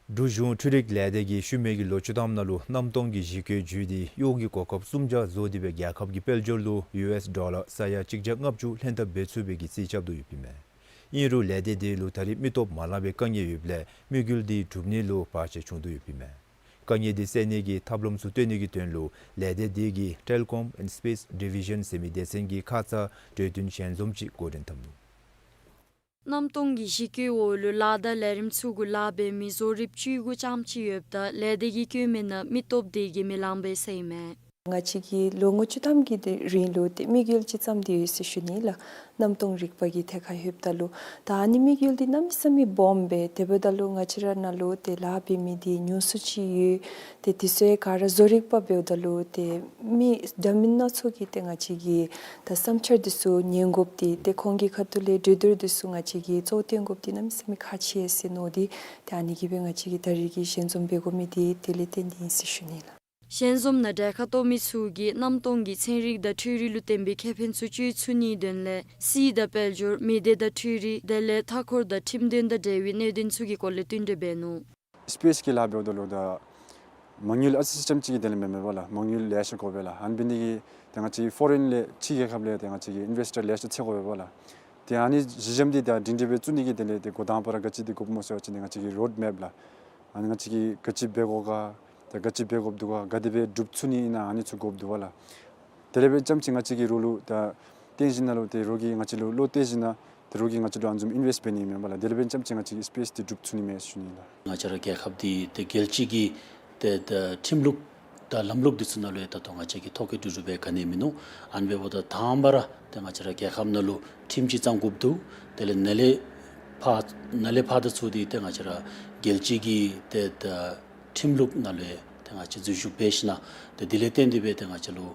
འབྲུག་གཞུང་འཕྲུལ་རིག་ལས་སྡེ་གིས་ཤུལ་མའི་གི་ལོ་བཅུ་ཐམ་ནང་ལུ་གནམ་སྟོང་གི་གཞི་བཀོད་བརྒྱུད་དེ་གཡོག་གི་གོ་སྐབས་སུམ་བརྒྱ་བཟོ་སྟེ་སྦེ་རྒྱལ་ཁབ་ཀྱི་དཔལ་འབྱོར་ལུ་ཡུ་ཨེསི་ཌོ་ལར་ས་ཡ་གཅིག་བརྒྱ་ལྔ་བཅུ་ལྷན་ཐབས་འབད་ཚུགས་པའི་གི་རྩིས་རྐྱབ་དོ་ཡོདཔ་ཨིན་མས། ཨིན་རུང་ལས་སྡེ་དེ་ལུ་ད་རེས་མི་སྟོབས་མ་ལང་བའི་དཀའ་ངལ་ཡོདཔ་ལས་དམིགས་ཡུལ་དེ་འགྲུབ་ནི་ལུ་བར་ཆད་བྱུང་དོ་ཡོདཔ་ཨིན་མས། དཀའ་ངལ་དེ་སེལ་ནི་གི་ཐབས་ལམ་ཚུ་བཏོན་ནི་གི་དོན་ལུ་ལས་སྡེ་དེ་གིས་Telecom and Space Division ཟེར་མི་སྡེ་ཚན་གྱི་ཁ་ཙ་གྲོས་བསྟུན་ཞལ་འཛོམས་ཅིག་འགོ་འདྲེན་འཐབ་ནུག། གནམ་སྟོང་གི་གཞི་བཀོད་འོག་ལུ་ལཱ་དང་ལས་རིམ་ཚུ་གུ་ལཱ་འབད་མི་བཟོ་རིགཔ་བཅུ་དགུ་ཙམ་ཅིག་ཡོདཔ་ད་ལས་སྡེ་གིས་བཀོད་མི་ནང་མི་སྟོབས་དེ་གིས་མི་ལང་པས་ཟེར་ཨིན་མས། ང་བཅས་ཀྱིས་ལོ་ངོ་བཅུ་ཐམ་གྱི་དེ་རིང་ལུ་ཏེ་དམིགས་ཡུལ་ཅིག་བརྩམས་ཏེ་ཡོད་ཟེར་ཞུ་ནི་ལགས། གནམ་སྟོང་རིག་པ་གི་ཐད་ཁར་ལྷོདཔ་ད་ལུ་ད་ཨ་ནི་དམིགས་ཡུལ་འདི་གནམ་མེད་ས་མེད་སྦོམ་སྦེ་དེ་འབདཝ་ད་ལུ་ང་བཅས་ར་ནང་ལུ་ཏེ་ལཱ་འབད་མི་འདི་ཉུང་སུ་ཅིག་ཡོད། ཏེ་དེ་ཚུ་ཡང་ག་ར་བཟོ་རིགཔ་འབདཝ་ད་ལུ་ཏེ་མི་འདྲ་མིན་སྣ་ཚོགས་ཀྱིས་ཏེ་ང་བཅས་ཀྱི་ད་བསམ་འཆར་འདི་ཚུ་ཉན་དགོཔ་འདི་ཏེ་ཁོང་གི་ཁ་ཐུག་ལས་གྲོས་བསྡུར་འདི་ཚུ་ང་བཅས་ཀྱིས་གཙོ་བོ་བཏོན་དགོཔ་འདི་གནམ་མེད་ས་མེད་ཁག་ཆེ་ཟེར་མནོ་སྟེ་ཏེ་ཨ་ནི་གིས་སྦེ་ང་བཅས་ཀྱིས་ད་རེས་ཀྱི་ཞལ་འཛོམས་འབད་དགོ་མི་འདི་དེ་ལས་བརྟེན་ཏེ་ཨིན་ཟེར་ཞུ་ནི་ལགས། ཞལ་འཛོམས་ནང་གྲལ་ཁར་གཏོགས་མི་ཚུ་གིས་གནམ་སྟོང་གི་ཚན་རིག་དང་འཕྲུལ་རིག་ལུ་བརྟེན་པའི་ཁེ་ཕན་ཚུ་སྤྱོད་ཚུགས་ནིའི་དོན་ལས་སྲིད་དང་དཔལ་འབྱོར་མི་སྡེ་དང་འཕྲུལ་རིག་དེ་ལས་མཐའ་འཁོར་དང་ཁྲིམས་དོན་དང་འབྲེལ་བའི་གནད་དོན་ཚུ་གི་སྐོར་ལས་བསྟུན་གྲོས་འབད་ནུག། སི་པེསི་གི་ལཱ་འབདཝ་ད་ལུ་ད་མ་དངུལ་ཨ་ཙི་ཙི་ཙམ་ཅིག་གི་དོན་ལས་མེན་མས་པ་ལགས། མ་དངུལ་ལེ་ཤ་དགོ་པས་ལགས། ཨ་ནི་འབད་ནི་དེ་གིས་ཏེ་ང་བཅས་ཕོ་རིན་ལས་ཕྱི་རྒྱལ་ཁབ་ལས་ཏེ་ང་བཅས་ཀྱི་ཨིན་ཝེསི་ཊར་ལེ་ཤ་འཚོལ་དགོ་པས་པ་ལགས། ཏེ་ཨ་ནི་གཞི་འགྱམ་འདི་ད་སྒྲིང་སྒྲི་སྦེ་བཙུགས་ནི་གི་དོན་ལས་ཏེ་འགོ་དང་པ་ར་ག་ཅི་འདི་དགོཔ་སྨོ་ཟེར་བ་ཅིན་ཏེ་ང་བཅས་ཀྱི་རོཌ་མེཔ་ལགས། ཨ་ནི་ང་བཅས་ཀྱིས་ག་ཅི་འབད་དགོ་ག་ད་ག་ཅི་འབད་དགོཔ་འདུག་ག་ག་དེ་སྦེ་སྒྲུབ་ཚུགས་ནི་ཨིན་ན་ཨ་ནི་ཚུ་དགོཔ་འདུག་པ་ལགས། དེ་ལས་འབདན་རྐྱངམ་ཅིག་ང་བཅས་ཀྱིས་རོགས་ལུ་ད་བཏོན་ཞིནམ་ལས་ཏེ་རོགས་ཀྱིས་ང་བཅས་ལུ་བློ་གཏད་ཞིནམ་ལས་ཏེ་རོགས་ཀྱིས་ང་བཅས་ལུ་ཨ་ནི་བཟུམ་ཨིན་ཝེསི་འབད་ནི་མེན་པ་ལགས། དེ་ལས་འབདན་རྐྱངམ་ཅིག་ང་བཅས་ཀྱིས་སི་པེསི་འདི་སྒྲུབ་ཚུགས་ནི་མས་ཞུ་ནི་ལགས། ང་བཅས་ར་རྒྱལ་ཁབ་འདི་ཏེ་རྒྱལ་སྤྱི་གི་ཏེ་ད་ཁྲིམས་ལུགས་དང་ལམ་ལུགས་འདི་ཚུ་ནང་ལུ་ཡང་ད་ལྟོ་ང་བཅས་ཀྱིས་ཐོ་བཀོད་གྲུབ་གྲུབ་སྦེ་ག་ནི་ཡང་མིན་ནུག། ཨ་ནི་འབདཝ་ད་དང་པ་ར་ཏེ་ང་བཅས་ར་རྒྱལ་ཁབ་ནང་ལུ་ཁྲིམས་ཅིག་བརྩམ་དགོཔ་འདུག། དེ་ལས་ནཱ་ལས་ཕར་ནཱ་ལས་ཕར་དང་ཚུར་འདི་ཏེ་ང་བཅས་ར་རྒྱལ་སྤྱི་གི་ཏེ་ད་ཁྲིམས་ལུགས་ནང་ལུ་ཡང་ཏེ་ང་བཅས་འཛུལ་ཞུགས་འབད་ཞིནམ་ལས་ཏེ་དེ་ལས་བརྟེན་ཏེ་སྦེ་ཏེ་ང་བཅས་ལུ་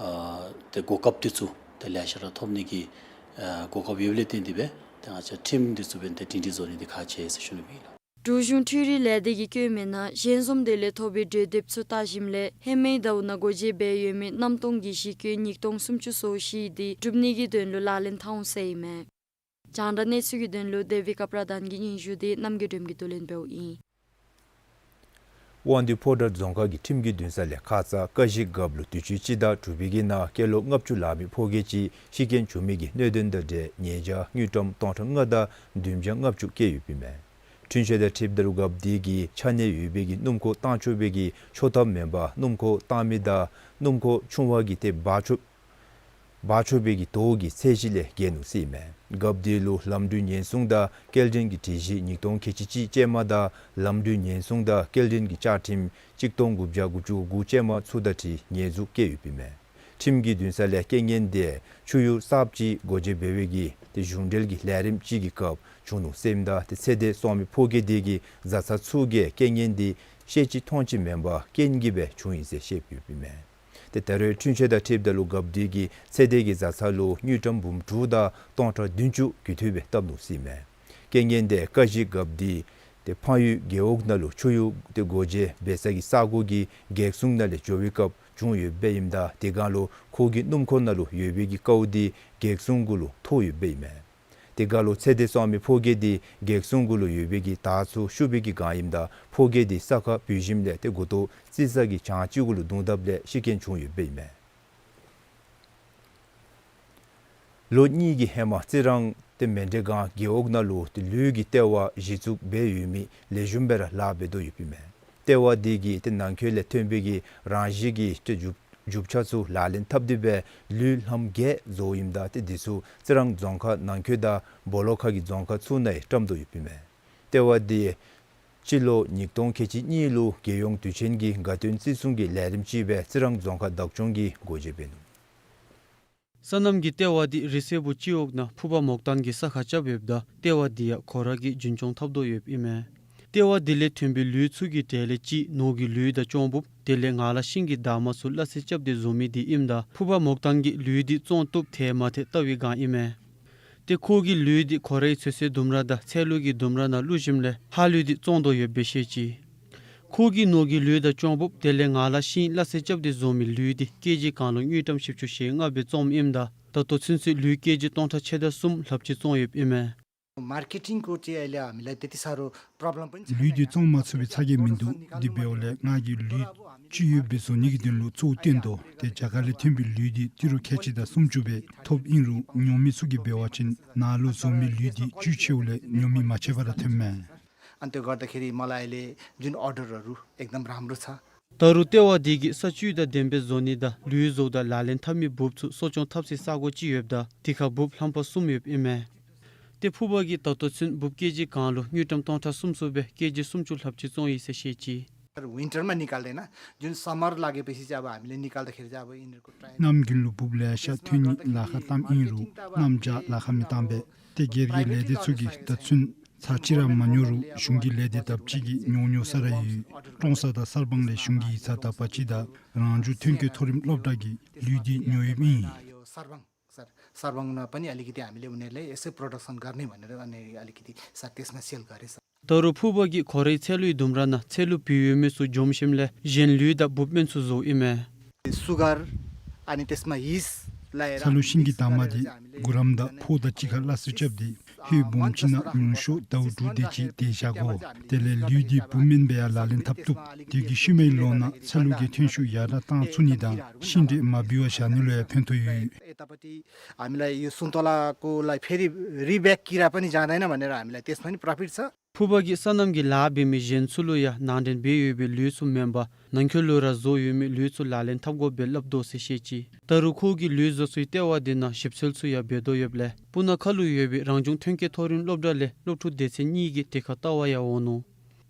ཨ་ཏེ་གོ་སྐབས་འདི་ཚུ་ཏེ་ལེ་ཤ་ར་ཐོབ་ནི་གི་ཨ་གོ་སྐབས་ཡོདཔ་ལས་བརྟེན་ཏེ་སྦེ་ཏེ་ང་བཅས་ཁྲིམས་འདི་ཚུ་འབདན་ཏེ་སྒྲིང་སྒྲི་བཟོ་ནི་འདི་ཁག་ཆེ་ཟེར་ཞུ་ནི་ཨིན་ལགས། འབྲུག་གཞུང་འཕྲུལ་རིག་ལས་སྡེ་གིས་བཀོད་མི་ནང་ཞལ་འཛོམས་དེ་ལས་ཐོབ་པའི་གྲོས་འདེབས་ཚུ་བལྟ་ཞིནམ་ལས་ཧེ་མའི་ཟླཝ་ནང་སྒོ་འབྱེད་འབད་ཡོད་མི་གནམ་སྟོང་གི་གཞི་བཀོད་ཉིས་སྟོང་སུམ་ཅུ་སོ་བཞི་འདི་སྒྲུབ་ནི་གི་དོན་ལུ་ལག་ལེན་འཐབ་འོང་ཟེར་ཨིན་མས། རྒྱང་བསྒྲགས་གནས་ཚུལ་གྱི་དོན་ལུ་དེ་བི་ཀ་པྲ་དཱན་གྱི་སྙན་ཞུ་འདི་རྣམ་རྒྱལ་སྒྲོལམ་གྱིས་བསྡུ་ལེན་འབདཝ་ཨིན། དབང་འདུས་ཕོ་བྲང་རྫོང་ཁག་གི་ཁྲིམས་ཀྱི་འདུན་ས་ལས་ཁ་ཙ་བཀའ་བཞི་རྒཔོ་ལུ་དུས་ཅི་སྤྱི་ཟླ་དྲུག་པའི་གི་ནང་སྐྱེས་ལོ་ལྔ་བཅུ་ལང་མི་ཕོ་སྐྱེས་ཅིག་ཤི་རྐྱེན་བྱུང་མི་གི་གནད་དོན་དང་འབྲེལ་ཉེས་བྱ་དངུལ་ཀྲམ་སྟོང་ཕྲག་ལྔ་དང་བདུན་བརྒྱ་ལྔ་བཅུ་བཀལ་ཡོདཔ་ཨིན་མས། འཁྲུན་ཆོད་དང་འཁྲིལཝ་ད་ལུ་རྒཔོ་དེ་གིས་ཆ་གནས་ཡོད་པའི་གི་སྣུམ་འཁོར་བཏང་ཆོག་པའི་གི་ཆོག་ཐམ་མེན་པར་སྣུམ་འཁོར་བཏང་མི་དང་སྣུམ་འཁོར་ཆུང་བ་གི་ཏེ་འབག་ཆོག་འབག་ཆོག་པའི་གི་དོས་ཀྱི་ཚད་གཞི་ལས་བརྒལ་ནུག་ཟེར་ཨིན་མས། རྒཔོ་དེ་ལུ་ལམ་འགྲུལ་ཉེན་སྲུང་དང་སྐྱེལ་འདྲེན་གྱི་སྒྲིག་གཞི་ཉིས་སྟོང་ཁལ་གཅིག་གཅིག་ཅན་མ་དང་ལམ་འགྲུལ་ཉེན་སྲུང་དང་སྐྱེལ་འདྲེན་གྱི་བཅའ་ཁྲིམས་གཅིག་སྟོང་དགུ་བརྒྱ་དགུ་བཅུ་གོ་དགུ་ཅན་མ་ཚུ་དང་འཁྲིལ་ཉེས་འཛུགས་བཀལ་ཡོདཔ་ཨིན་མས། ཁྲིམས་ཀྱི་འདུན་ས་ལས་རྐྱེན་ངན་དེ་ཆུ་ཡུར་གསརཔ་ཅིག་སྒོ་འབྱེད་འབད་བའི་གི་ཏེ་གཞུང་འབྲེལ་གྱི་ལས་རིམ་ཅིག་གི་སྐབས་བྱུང་ནུག་ཟེར་ཨིནམ་ད་ཏེ་ཚེ་འདས་སོང་མི་ཕོ་སྐྱེས་དེ་གི་བཟའ་ཚང་ཚུ་གིས་རྐྱེན་ངན་དེ་ཤེས་ཅི་མཐོང་ཅི་མེན་པར་རྐྱེན་གྱིས་སྦེ་བྱུང་ཡི་ཟེར་བཤདཔ་ཨིན་མས། ཏེ་ད་རེས་འཁྲུན་ཆོད་དང་འཁྲིལཝ་ད་ལུ་རྒཔོ་དེ་གིས་ཚེ་འདས་ཀྱི་བཟའ་ཚང་ལུ་དངུལ་ཀྲམ་འབུམ་དྲུག་དང་སྟོང་ཕྲག་བདུན་ཅུ་རྒུད་འཐུས་སྦེ་བཏབ་ནུག་ཟེར་ཨིན་མས། རྐྱེན་ངན་དེ་བཀའ་བཞི་རྒཔོ་དེ་ཏེ་ཕངས་ཡུལ་རྒེད་འོག་ནང་ལུ་ཆུ་ཡུར་ཏེ་སྒོ་འབྱེད་འབད་ས་གི་ས་གོ་གི་རྒྱལ་སྲུང་ནང་ལས་འགྱོ་བའི་སྐབས་བྱུང་ཡོདཔ་ཨིནམ་ད་དེ་སྒང་ལུ་ཁོ་གི་སྣུམ་འཁོར་ནང་ལུ་ཡོད་པའི་གི་ཀཝ་དེ་རྒྱལ་སྲུང་གུ་ལུ་ཐོགས་ཡོདཔ་ཨིན་མས། དེ་སྒང་ལུ་ཚེ་འདས་སོང་མི་ཕོ་སྐྱེས་དེ་རྒྱལ་སྲུང་གུ་ལུ་ཡོད་པའི་གི་དར་ཚུ་བཤུབ་པའི་གི་སྒང་ཨིནམ་ད་ཕོ་སྐྱེས་དེ་ས་ཁར་བུད་ཞིནམ་ལས་ཏེ་མགུ་ཏོ་རྩི་ས་གི་བྱང་ཅིག་གུ་ལུ་བརྡུངས་དཔ་ལས་ཤི་རྐྱེན་བྱུང་ཡོདཔ་ཨིན་མས། ལོ་གཉིས་ཀྱི་ཧེ་མ་རྩི་རང་ཏེ་མཎྜལ་སྒང་རྒེད་འོག་ནང་ལུ་ཏེ་ལུད་ཀྱི་ལྟེ་བ་གཞི་བཙུགས་འབད་ཡོད་མི་ལེགས་ཤོམ་སྦེ་ར་ལཱ་འབད་དོ་ཡོདཔ་ཨིན་མས། ལྟེ་བ་དེ་གིས་ཏེ་ནང་འཁོད་ལས་ཐོན་པའི་གི་རང་བཞིན་གྱི་ཏེ་རྒྱུ་རྒྱུ་ཆ་ཚུ་ལག་ལེན་འཐབ་སྟེ་སྦེ་ལུད་ལྷམ་བརྒྱད་བཟོཝ་ཨིནམ་ད་ཏེ་དེ་ཚུ་རྩི་རང་རྫོང་ཁག་ནང་འཁོད་དང་སྦོ་ལོགས་ཁ་གི་རྫོང་ཁག་ཚུ་ནང་ཡང་བཀྲམ་དོ་ཡོདཔ་ཨིན་མས། ལྟེ་བ་དེ་ སྤྱི་ལོ་ཉིས་སྟོང་ཁལ་གཅིག་གཉིས་ལུ་རྒྱལ་ཡོངས་དུས་ཆེན་གྱི་དགའ་སྟོན་བརྩི་སྲུང་གི་ལས་རིམ་ཅིག་སྦེ་རྩི་རང་རྫོང་ཁག་བདག་སྐྱོང་གིས་སྒོ་འབྱེད་འབད་ནུག། སོ་ནམ་གྱི་ལྟེ་བ་འདི་རི་སེར་པོ་སྤྱི་འོག་ནང་ཕུརཔ་མོག་ཐང་གི་ས་ཁར་རྐྱབ་ཡོདཔ་ད་ལྟེ་བ་འདི་ཡང་ཁོ་ར་གིས་རྒྱུན་སྐྱོང་འཐབ་དོ་ཡོདཔ་ཨིན་མས། ལྟེ་བ་འདི་ལས་ཐོན་པའི་ལུད་ཚུ་གི་གྲས་ལས་གཅིག་ནོར་གྱི་ལུད་དང་ཅོང་འབུབ་དེ་ལས་ངར་ལ་ཤིང་གི་འདབ་མ་ཚུ་སླ་བསྲེ་རྐྱབ་སྟེ་བཟོ་མི་འདི་ཨིནམ་ད་ཕུརཔ་མོག་ཐང་གིས་ལུད་འདི་བཙོང་བཏུབ་ཐལ་མ་ཐལ་བལྟ་བའི་སྒང་ཨིན་མས། ཏེ་ཁོ་གིས་ལུད་འདི་ཁོ་རའི་ཚོད་བསྲེ་ལྡུམ་ར་དང་ཚལ་ལུ་གི་ལྡུམ་ར་ནང་བླུག་ཞིནམ་ལས་ཕར་ལུད་འདི་བཙོང་དོ་ཡོདཔ་སྦེ་བཤད་ཅི། ཁོ་གིས་ནོར་གྱི་ལུད་དང་ཅོང་འབུབ་དེ་ལས་ངར་ལ་ཤིང་སླ་བསྲེ་རྐྱབ་སྟེ་བཟོ་མི་ལུད་འདི་ཀེ་ཇི་གང་ལུ་དངུལ་ཀྲམ་བཞི་བཅུ་ཞེ་ལྔ་སྦེ་བཙོངམ་ཨིནམ་ད་ད་ལྟོ་ཚུན་ཚོད་ལུད་ཀེ་ཇི་སྟོང་ཕྲག་ཕྱེད་དང་གསུམ་ལྷགཔ་ཅིག་བཙོང་ཡོདཔ་ཨིན་མས། मार्केटिङको चाहिँ अहिले हामीलाई त्यति साह्रो प्रब्लम पनि छैन। ལུད་འདི་བཙོང་མ་ཚུགས་པའི་ཚ་གྱང་མིན་འདུག། དེ་འབདཝ་ལས་ང་གིས་ལུད་ཅི་ཡོདཔ་སྦེ་བཟོ་ནི་གི་དོན་ལུ་གཙོ་བོ་བཏོན་དོ། ཏེ་རྒྱ་གར་ལས་ཐོན་པའི་ལུད་འདི་ཏི་རུ་ཁལ་གཅིག་དང་སུམ་ཅུ་སྦེ་ཐོབ་ཨིན་རུང་ཉོ་མི་ཚུ་གིས་འབད་བ་ཅིན་ནཱ་ལུ་བཟོ་མི་ལུད་འདི་ཅུང་ཆེཝ་ལས་ཉོ་མི་མ་ཆད་པར་ཐོནམ་མས། अनि त्यो गर्दाखेरि मलाई अहिले जुन अर्डरहरू एकदम राम्रो छ। ད་རུང་ལྟེ་བ་འདི་གིས་ས་བཅུད་དང་ལྡན་པའི་བཟོ་ནི་དང་ལུད་བཟོཝ་ད་ལག་ལེན་འཐབ་མི་འབུཔ་ཚུ་གསོ་སྐྱོང་འཐབ་སའི་ས་གོ་ཅིག་ཡོདཔ་ད་དེ་ཁར་འབུཔ་རྣམ་པ་གསུམ་ཡོདཔ་ཨིན་མས། ཏེ་ཕུརཔ་གིས་ད་ལྟོ་ཚུན་འབུཔ་ཀེ་ཇི་གང་ལུ་དངུལ་ཀྲམ་སྟོང་ཕྲག་སུམ་ཅུ་སྦེ་ཀེ་ཇི་སུམ་ཅུ་ལྷགཔ་ཅིག་བཙོང་ཡི་ཟེར་བཤད་ཅི། विन्टरमा निकाल्दैन, जुन समर लागेपछि चाहिँ अब हामीले निकाल्दाखेरि चाहिँ अब यिनीहरूको ट्राई གནམ་དགུན་ལུ་འབུཔ་ལེ་ཤ་ཐོན་ནི་ལཱ་ཁག་བཏངམ་ཨིན་རུང་གནམ་བྱཱར་ལཱ་ཁག་མི་བཏང་པས། ཏེ་སྒེར་གྱི་ལས་སྡེ་ཚུ་གིས་ད་ཚུན་ཚར་གཅིག་ར་མ་ཉོ་རུང་གཞུང་གི་ལས་སྡེ་དག་ཅིག་གིས་ཉོ་ཉོ་ས་ར་ཡོད། ཀྲོང་གསར་དང་གསར་སྤང་ལས་གཞུང་གི་ཡིག་ཚང་དག་པ་ཅིག་དང་རང་བྱུང་ཐོན་སྐྱེད་མཐོ་རིམ་སློབ་གྲྭ་གིས་ལུད་འདི་ཉོ་ཡོདཔ་ཨིན། यो सर्वाङ, सर, सर्वाङमा पनि अलिकति हामीले उनीहरूलाई यसै प्रडक्सन गर्ने भनेर अनि अलिकति, सर, त्यसमा सेल गरेँ, सर। ད་རུང་ཕུརཔ་གིས་ཁོ་རའི་ཚལ་ལུའི་ལྡུམ་ར་ནང་ཚལ་ལུ་བུད་ཡོད་མི་ཚུ་འཇོམས་ཞིནམ་ལས་གཞན་ལུད་དང་འབུཔ་སྨན་ཚུ་བཟོཝ་ཨིན་མས། सुगर अनि त्यसमा यिस्ट लाएर ཚལ་ལུ་ཤིང་གི་འདབ་མ་འདི་གུ་རམ་དང་ཕོཝ་དང་གཅིག་ཁར་སླ་བསྲེ་རྐྱབ་སྟེ་ཧེ་སྦོམ་ཅིག་ནང་ཉུང་ཤོས་ཟླཝ་དྲུག་དེ་ཅིག་སྡོད་བཞག་དགོ། དེ་ལས་ལུད་འདི་འབུཔ་སྨན་སྦེ་ཡང་ལག་ལེན་འཐབ་བཏུབ། དེ་གིས་ཤུལ་མའི་ལོ་ནང་ཚལ་ལུ་གི་ཐོན་ཤུགས་ཡར་དྲག་བཏང་ཚུགས་ནི་དང་ཤིང་འབྲས་མ་བུད་པར་བཞག་ནི་ལུ་ཡང་ཕན་ཐོགས་ཡོད། यतापट्टि हामीलाई यो सुन्तलाको लागि फेरि रिब्याक किरा पनि जाँदैन भनेर हामीलाई त्यसमा पनि प्रफिट छ। ཕུརཔ་གིས་སོ་ནམ་གྱི་ལཱ་འབད་མི་གཞན་ཚུ་ལུ་ཡང་ནང་འདྲེན་འབད་ཡོད་པའི་ལུད་ཚུ་མེན་པར་ནང་འཁོད་ལུ་ར་བཟོ་ཡོད་མི་ལུད་ཚུ་ལག་ལེན་འཐབ་དགོཔ་སྦེ་སླབ་དོ་ཟེར་བཤད་ཅི། ད་རུང་ཁོ་གིས་ལུད་བཟོ་སའི་ལྟེ་བ་འདི་ནང་ཞིབ་འཚོལ་ཚུ་ཡང་འབད་དོ་ཡོདཔ་ལས་སྤུ་ན་ཁ་ལུ་ཡོད་པའི་རང་བྱུང་ཐོན་སྐྱེད་མཐོ་རིམ་སློབ་གྲྭ་ལས་སློབ་ཕྲུག་སྡེ་ཚན་གཉིས་ཀྱིས་དེ་ཁར་ལྟ་བར་ཡང་འོང་ནུག།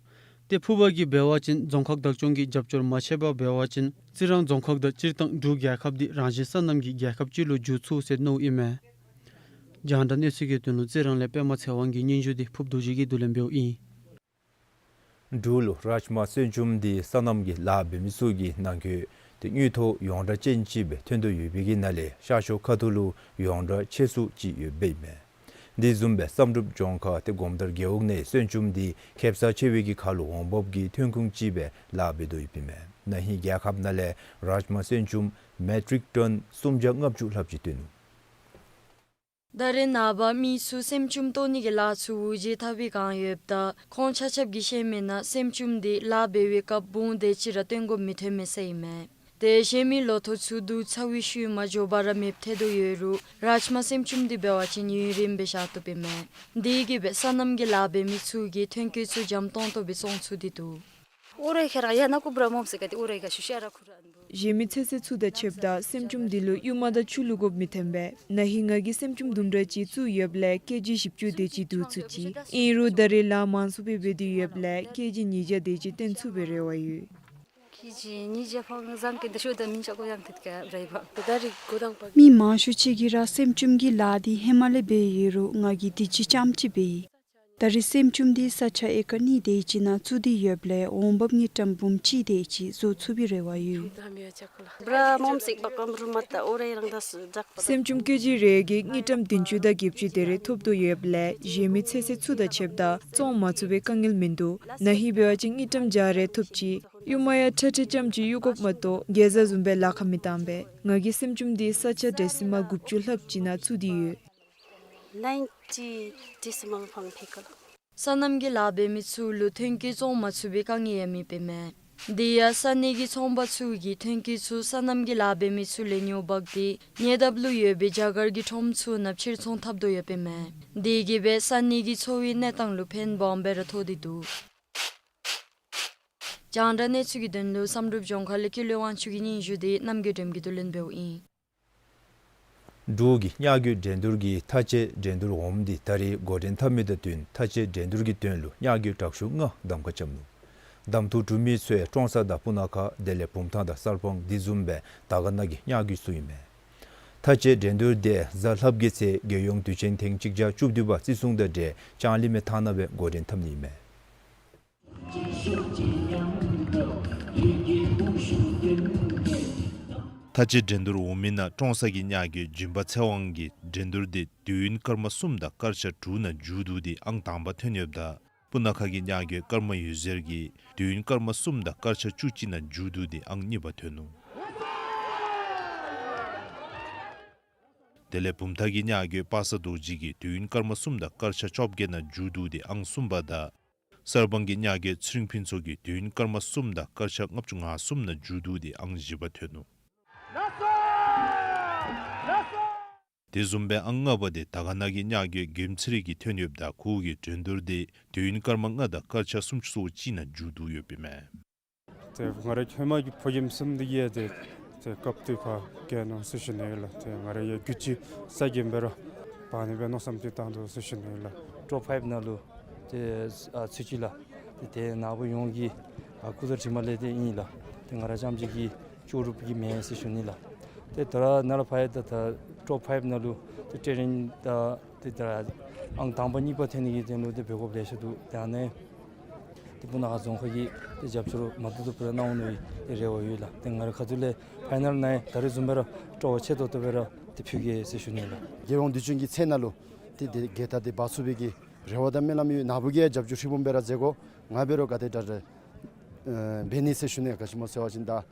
ཏེ་ཕུརཔ་གིས་འབད་བ་ཅིན་རྫོང་ཁག་བདག་སྐྱོང་གི་རྒྱབ་སྐྱོར་མ་ཆད་པར་འབད་བ་ཅིན་རྩི་རང་རྫོང་ཁག་དང་སྤྱིར་བཏང་འབྲུག་རྒྱལ་ཁབ་འདི་རང་བཞིན་སོ་ནམ་གྱི་རྒྱལ་ཁབ་ཅིག་ལུ་འགྱུར་ཚུགས་ཟེར་མནོཝ་ཨིན་མས། རྒྱང་བསྒྲགས་གནས་ཚུལ་གྱི་དོན་ལུ་རྩི་རང་ལས་པདྨ་ཚེ་དབང་གི་སྙན་ཞུ་འདི་ཕུརཔ་རྡོ་རྗེ་གིས་བསྡུ་ལེན་འབདཝ་ཨིན། འབྲུག་ལུ་རཱཇ་མ་སྲན་ཅུམ་འདི་སོ་ནམ་གྱི་ལཱ་འབད་མི་ཚུ་གིས་ནང་འཁོད་དེ་དངུལ་ཐོག་ཡོངས་གྲགས་ཅན་ཅིག་སྦེ་ཐོན་དོ་ཡོད་པའི་གི་ནང་ལས་ཤར་ཕྱོགས་ཁ་ཐུག་ལུ་ཡོངས་གྲགས་ཆེ་སུ་ཅིག་ཡོདཔ་ཨིན་མས། དེ་བཟུམ་སྦེ་བསམ་གྲུབ་ལྗོངས་མཁར་དེ་སྒོམ་དར་རྒེད་འོག་ནང་སྲན་ཅུམ་འདི་ཁེབ་སང་ཆེ་བའི་གི་ཁར་ལུ་འོང་འབབ་ཀྱི་ཐོན་ཁུངས་ཅིག་སྦེ་ལཱ་འབད་དོ་ཡོདཔ་ཨིན་མས། ན་ཧིང་རྒྱལ་ཁབ་ནང་ལས་རཱཇ་མ་སྲན་ཅུམ་མེ་ཊིག་ཊོན་སུམ་བརྒྱ་ལྔ་བཅུ་ལྷགཔ་ཅིག་ཐོན་ནུག། ད་རེས་ནངས་པ་མི་ཚུ་སྲན་ཅུམ་བཏོག་ནི་གི་ལཱ་ཚུ་འུར་བརྗེད་འཐབ་པའི་སྒང་ཡོདཔ་ད་ཁོང་ཆ་ཁྱབ་ཀྱིས་བཤད་མི་ནང་སྲན་ཅུམ་འདི་ལཱ་འབད་བའི་སྐབས་བུང་དེ་ཅིག་ར་བཏོན་དགོཔ་མི་ཐོན་མས་ཟེར་ཨིན་མས། དེ་བཞིན་མི་ལོ་ཐོག་ཚུ་བསྡུ་ཚར་བའི་ཤུལ་མ་མགྱོགས་པ་ར་མེདཔ་ཐལ་དོ་ཡོད་རུང་རཱཇ་མ་སྲན་ཅུམ་འདི་འབད་བ་ཅིན་ཡུན་རིངམོ་སྦེ་བཞག་བཏུབ་ཨིན་མས། དེ་གིས་སྦེ་སོ་ནམ་གྱི་ལཱ་འབད་མི་ཚུ་གིས་ཐོན་སྐྱེད་ཚུ་འཇམ་ཏོང་ཏོ་སྦེ་བཙོང་ཚུགས་ཏེ་འདུག། ཨོ་རའི་ཁྱེད་ར་ཡ་ན་ཀུ་བྲ་མོམ་སི་ཀ་ཏི་ཨོ་རའི་ག་ཤུ་ཤ་ར་ཁུ་ར་ཨན་བུ། གཞན་མི་ཚོད་བསྲེ་ཚུ་དང་ཕྱདཔ་ད་སྲན་ཅུམ་འདི་ལུ་ཡུར་མ་དང་ཆུ་བླུག་དགོཔ་མི་ཐོན་པས། ན་ཧིང་ང་གིས་སྲན་ཅུམ་ལྡུམ་ར་ཅིག་བཙུགས་ཡོདཔ་ལས་ཀེ་ཇི་བཞི་བཅུ་དེ་ཅིག་བསྡུ་ཚུགས་ཅི། ཨིན་རུང་ད་རེས་ལཱ་མང་སུ་སྦེ་འབད་དེ་ཡོདཔ་ལས་ཀེ་ཇི་ཉིས་བརྒྱ་དེ་ཅིག་བཏོན་ཚུགས་པའི་རེ་བ་ཡོད། ཀེ་ཇི་ཉིས་བརྒྱ་ཕང་བཟང་གི་འདི་ཤོ་ད་མིན་ཅ་ཀོ་ཡང་ཐད་ཀ་རེ་བ། ད་རེས་གོ་དང་པ། མི་མང་ཤོས་ཅིག་གིས་ར་སྲན་ཅུམ་གྱི་ལཱ་འདི་ཧེ་མ་ལས་འབད་ཡོད་རུང་ང་གིས་དུས་ཅི་ཙམ་ཅིག་འབད་ཡི། ད་རེས་སྲན་ཅུམ་འདི་ས་ཆ་ཨེ་ཀར་གཉིས་དེ་ཅིག་ནང་བཙུགས་ཏེ་ཡོདཔ་ལས་འོང་འབབ་དངུལ་ཀྲམ་འབུམ་གཅིག་དེ་ཅིག་བཟོ་ཚུགས་པའི་རེ་བ་ཡོད། བྲ་མོམ་སིག་པ་ཀམ་རུ་མ་ཏ་ཨོ་རའི་རང་ད་སུ་དྲག་པ། སྲན་ཅུམ་ཀེ་ཇི་རེ་གིས་དངུལ་ཀྲམ་བདུན་ཅུ་དང་བརྒྱད་ཅུ་དེ་རེ་ཐོབ་དོ་ཡོདཔ་ལས་གཞན་མི་ཚོད་བསྲེ་ཚུ་དང་ཕྱདཔ་ད་བཙོང་མ་ཚུགས་པའི་དཀའ་ངལ་མིན་འདུག། ན་ཧིང་འབད་བ་ཅིན་དངུལ་ཀྲམ་བརྒྱ་རེ་ཐོབ་ཅི། ཡུར་མ་ཡང་ཁྲ་ཁྲ་ཙམ་ཅིག་གཡུག་དགོཔ་མ་གཏོགས་གེ་ཟ་བཟུམ་སྦེ་ལཱ་ཁག་མི་བཏང་པས། ང་གིས་སྲན་ཅུམ་འདི་ས་ཆ་ཌེ་སི་མལ་དགུ་བཅུ་ལྷགཔ་ཅིག་ནང་བཙུགས་ཏེ་ཡོད། ནའིན་ཊི་ཌེ་སི་མལ་ཕང་ཕི་ཀལ། སོ་ནམ་གྱི་ལཱ་འབད་མི་ཚུ་ལུ་ཐོན་སྐྱེད་བཙོང་མ་ཚུགས་པའི་དཀའ་ངལ་ཡང་མེདཔ་ཨིན་མས། དེ་ཡང་ས་གནས་ཀྱི་ཚོང་པ་ཚུ་གིས་ཐོན་སྐྱེད་ཚུ་སོ་ནམ་གྱི་ལཱ་འབད་མི་ཚུ་ལས་ཉོ་འབག་སྟེ་ཉེ་འདབས་ལུ་ཡོད་པའི་རྒྱ་གར་གྱི་ཁྲོམ་ཚུ་ནང་ཕྱིར་ཚོང་འཐབ་དོ་ཡོདཔ་ཨིན་མས། དེ་གིས་སྦེ་ས་གནས་ཀྱི་འཚོ་བའི་གནས་སྟངས་ལུ་ཕན་སྦོམ་སྦེ་ར་ཐོགས་ཏེ་འདུག། རྒྱང་བསྒྲགས་གནས་ཚུལ་གྱི་དོན་ལུ་བསམ་གྲུབ་ལྗོངས་མཁར་ལས་ཀུན་ལེགས་དབང་ཕྱུག་གི་སྙན་ཞུ་དེ་རྣམ་རྒྱལ་སྒྲོལམ་གྱིས་བསྡུ་ལེན་འབདཝ་ཨིན། འབྲུག་གི་ཉ་རྒོད་འགྲན་བསྡུར་གྱི་མཐའ་དཔྱད་འགྲན་བསྡུར་འོགམ་འདི་ད་རེས་འགོ་འདྲེན་འཐབ་མི་དང་བསྟུན་མཐའ་དཔྱད་འགྲན་བསྡུར་གྱི་དོན་ལུ་ཉ་རྒོད་དྲག་ཤོས་ལྔ་གདམ་ཁ་རྐྱབ་ནུག། གདམ་འཐུ་གྲུབ་མི་ཚུ་ཡང་ཀྲོང་གསར་དང་སྤུ་ན་ཁ་དེ་ལས་བུམ་ཐང་དང་གསར་སྤང་དེ་བཟུམ་སྦེ་དར་དཀར་ན་གི་ཉ་རྒོད་ཚུ་ཨིན་མས། མཐའ་དཔྱད་འགྲན་བསྡུར་དེ་གཟའ་ལྷགཔ་གི་ཚེ་རྒྱལ་ཡོངས་དུས་ཆེན་ཐེངས་གཅིག་བརྒྱ་བཅུ་བདུན་པ་བརྩི་སྲུང་དང་འབྲེལ་ལྕང་གླིང་མའི་ཐང་ནང་སྦེ་འགོ་འདྲེན་འཐབ་ནི་ཨིན་མས། མཐའ་དཔྱད་འགྲན་བསྡུར་འོང་མི་ནང་ཀྲོང་གསར་གྱི་ཉ་རྒོད་འཇིམ་པ་ཚེ་དབང་གིས་འགྲན་བསྡུར་དེ་དུས་ཡུན་སྐར་མ་གསུམ་དང་སྐར་ཆ་དྲུག་ནང་མཇུག་བསྡུ་སྟེ་ཨང་དང་པ་ཐོན་ཡོདཔ་ད་སྤུ་ན་ཁ་གི་ཉ་རྒོད་ཀརྨ་འོད་ཟེར་གྱིས་དུས་ཡུན་སྐར་མ་གསུམ་དང་སྐར་ཆ་བཅུ་གཅིག་ནང་མཇུག་བསྡུ་སྟེ་ཨང་གཉིས་པ་ཐོན་ནུག། དེ་ལས་བུམ་ཐང་གི་ཉ་རྒོད་པ་སངས་རྡོ་རྗེ་གིས་དུས་ཡུན་སྐར་མ་གསུམ་དང་སྐར་ཆ་བཅོ་བརྒྱད་ནང་མཇུག་བསྡུ་སྟེ་ཨང་གསུམ་པ་དང་། གསར་སྤང་གི་ཉ་རྒོད་ཚེ་རིང་ཕུན་ཚོགས་ཀྱིས་དུས་ཡུན་སྐར་མ་གསུམ་དང་སྐར་ཆ་ལྔ་བཅུ་ང་གསུམ་ནང་མཇུག་བསྡུ་སྟེ་ཨང་བཞི་པ་ཐོན་ནུག། དེ་བཟུམ་སྦེ་ཨང་ལྔ་པ་དེ་དར་དཀར་ན་གི་ཉ་རྒོད་དགོནམ་ཚེ་རིང་གིས་ཐོན་ཡོདཔ་ད་ཁོ་གིས་འགྲན་བསྡུར་དེ་དུས་ཡུན་སྐར་མ་ལྔ་དང་སྐར་ཆ་སུམ་ཅུ་སོ་གཅིག་ནང་མཇུག་བསྡུ་ཡོདཔ་ཨིན་མས། ཏེ་ང་རའི་ཧེ་མ་གི་ཕོ་རྒནམ་གསུམ་འདི་གིས་ཏེ་ཏེ་སྐབས་དེ་ཕར་བཀལ་ནུག་ཟེར་ཞུ་ནི་ལགས། ཏེ་ང་ར་ཡང་རྒྱུད་ཅིག་ས་རྒྱུན་སྦེ་ར་འབག་ནི་སྦེ་མནོ་བསམ་ཅིག་བཏང་དོ་ཟེར་ཞུ་ནི་ལགས། ཊོཔ་ཕའིབ་ནང་ལུ་ཏེ་ཨ་ཚུད་ཅི་ལགས། ཏེ་ཏེ་ནཱ་བུ་ཡོངས་ཀྱི་ཨ་སྐུ་ཚེ་དྲིན་མ་ལས་ཏེ་ཨིན་ལགས། ཏེ་ང་ར་རྐྱངམ་གཅིག་གིས་ལྕོགས་གྲུབ་ཀྱི་མེན་ཟེར་ཞུ་ནི་ལགས། ཏེ་ད་ར་ནཱ་ལས་ཕར་ཡང་ད་ད་ཊོཔ་ཕའིབ་ནང་ལུ་ཏེ་ཊེ་རེན་ད་ཏེ་ད་ཨང་དང་པ་གཉིས་པ་ཐོན་ནི་གི་དོན་ལུ་ཏེ་འབད་དགོཔ་ལེ་ཤ་འདུག། ཏེ་ཨ་ནི་ཏེ་སྤུ་ན་ཁ་རྫོང་ཁག་གིས་ཏེ་རྒྱབ་སྐྱོར་མ་བཏུབ་བཏུབ་སྦེ་གནང་འོང་མནོ་བའི་ཏེ་རེ་བ་ཡོད་ལགས། ཏེ་ང་རའི་ཁ་ཐུག་ལས་ཕའི་ནལ་ནང་ཡང་ད་རེས་བཟུམ་སྦེ་ར་སྤྲོ་བ་ཆེ་ཏོག་ཏོ་སྦེ་ར་ཏེ་ཕུལ་གེ་ཟེར་ཞུ་ནི་ལགས། རྒྱལ་ཡོངས་དུས་ཆེན་གྱི་ཚེ་ནང་ལུ་ཏེ་དེ་རྒྱལ་དར་དེ་འབག་ཚུགས་པའི་གི་རེ་བ་དང་སྨོན་ལམ་ཡོད། ནཱ་བུ་གིས་ཡང་རྒྱབ་སྐྱོར་ཧྲིལ་བུམ་སྦེ་ར་མཛད་དགོ། ང་འབད་རུང་ག་དེ་དྲག་དྲག་ཨེ་འབད་ནི་ཟེར་ཞུ་ནི། ག་ཅི་སྨོ་ཟེར་བ་ཅིན་ད་ཨེ་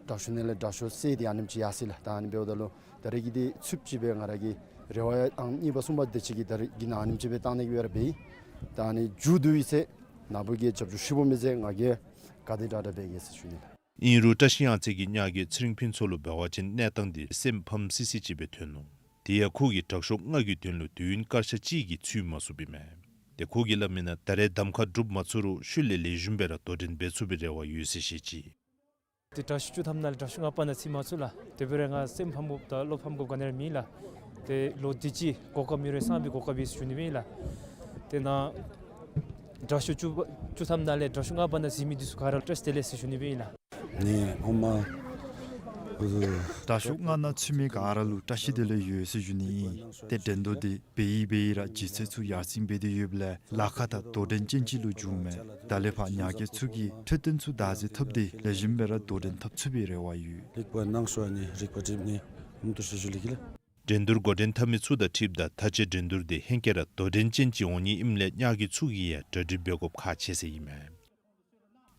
དྲག་ཤོས་ནང་ལས་དྲག་ཤོས་ཟེར་ཏེ་ཨ་ནེམ་ཅིག་ཡར་སོ་ཡི་ལགས། ད་ཨ་ནི་འབདཝ་ད་ལུ་ད་རེས་ཀྱི་འདི་ཚུདཔ་ཅིག་སྦེ་ང་ར་གི་རེ་བ་ཡང་ཨང་གཉིས་པ་གསུམ་པ་དེ་ཅིག་གི་ད་རེས་ཀྱི་ནང་ཨ་ནེམ་ཅིག་སྦེ་བཏང་ནི་གི་སྦེ་ར་འབད་ཡི། ད་ཨ་ནི་མཇུག་བསྡུ་བའི་ཚེ་ནཱ་བུ་གིས་རྒྱབ་སྐྱོར་ཧྲིལ་བུམ་མི་མཛད། ང་གིས་ག་དེ་དྲག་དྲག་འབད་གེ་ཟེར་ཞུ་ནི་ལགས། ཨིན་རུང་བཀྲ་ཤིས་གཡང་རྩེ་གི་ཉ་རྒོད་ཚེ་རིང་ཕུན་ཚོགས་ལུ་འབད་བ་ཅིན་གནས་སྟངས་འདི་སེམས་ཕམ་སི་སི་ཅིག་སྦེ་ཐོན་ནུག། དེ་ཡང་ཁོ་གིས་དྲག་ཤོས་ལྔ་གི་དོན་ལུ་དུས་ཡུན་སྐར་ཆ་གཅིག་གིས་ཚུད་མ་ཚུགསཔ་ཨིན་མས། ཏེ་ཁོ་གིས་སླབ་མི་ནང་ད་རེས་གདམ་ཁ་གྲུབ་མ་ཚུགས་རུང་ཤུལ་ལས་ལེགས་ཤོམ་སྦེ་ར་དོ་འགྲན་འབད་ཚུགས་པའི་རེ་བ་ཡོད་ཟེར་བཤད་ཅི། ཏེ་དྲག་ཤོས་བཅུ་ཐམ་ནང་ལས་དྲག་ཤོས་ལྔ་པ་ནང་ཚུད་མ་ཚུགས་ལགས། དེ་འབད་རུང་ང་སེམས་ཕམ་དགོཔ་དང་བློ་ཕམ་དགོཔ་ག་ནི་ར་མེད་ལགས། ཏེ་ལོ་དུས་ཅི་གོ་སྐབས་མེད་རུང་སང་ཕོད་གོ་སྐབས་ཡོད་ཟེར་ཞུ་ནི་སྦེ་ཨིན་ལགས། ཏེ་ནཱ་དྲག་ཤོས་བཅུ་བཅུ་ཐམ་ནང་ལས་དྲག་ཤོས་ལྔ་པ་ནང་ཚུད་མི་འདི་ཚུ་ག་ར་བཀྲིས་བདེ་ལེགས་ཟེར་ཞུ་ནི་སྦེ་ཨིན་ལགས། ནི་ཧོ་མ་དྲག་ཤོས་ལྔ་ནང་ཚུད་མི་ག་ར་ལུ་བཀྲ་ཤིས་བདེ་ལེགས་ཡོད་ཟེར་ཞུ་ནི་ཨིན། ཏེ་འགྲན་བསྡུར་འདི་འབད་ཡི་འབད་ཡི་ར་ལྗིད་ཚད་ཚུ་ཡར་སེང་འབད་དེ་ཡོདཔ་ལས་ལཱ་ཁག་དང་དོ་འགྲན་ཅན་ཅིག་ལུ་འགྱུརཝ་མས། ད་ལས་ཕར་ཉ་རྒོད་ཚུ་གིས་འཕྲོད་བསྟེན་ཚུ་བདག་འཛིན་འཐབ་སྟེ་ལེགས་ཤོམ་སྦེ་ར་དོ་འགྲན་འཐབ་ཚུགས་པའི་རེ་བ་ཡོད། ལེགས་པར་གནང་ཤོག། ཨ་ནི་རིག་པ་སྒྲིམ་ནི་མུ་མཐུད་ཞུ་ཞུ་ལེགས་ཀྱི་ལགས། འགྲན་བསྡུར་འགོ་འདྲེན་འཐབ་མི་ཚུ་དང་འཁྲིལཝ་ད་མཐའ་དཔྱད་འགྲན་བསྡུར་འདི་ཧེང་སྐལ་ར་དོ་འགྲན་ཅན་ཅིག་འོང་ནི་ཨིནམ་ལས་ཉ་རྒོད་ཚུ་གིས་ཡང་གྲ་སྒྲིག་འབད་དགོཔ་ཁག་ཆེ་ས་ཨིན་མས།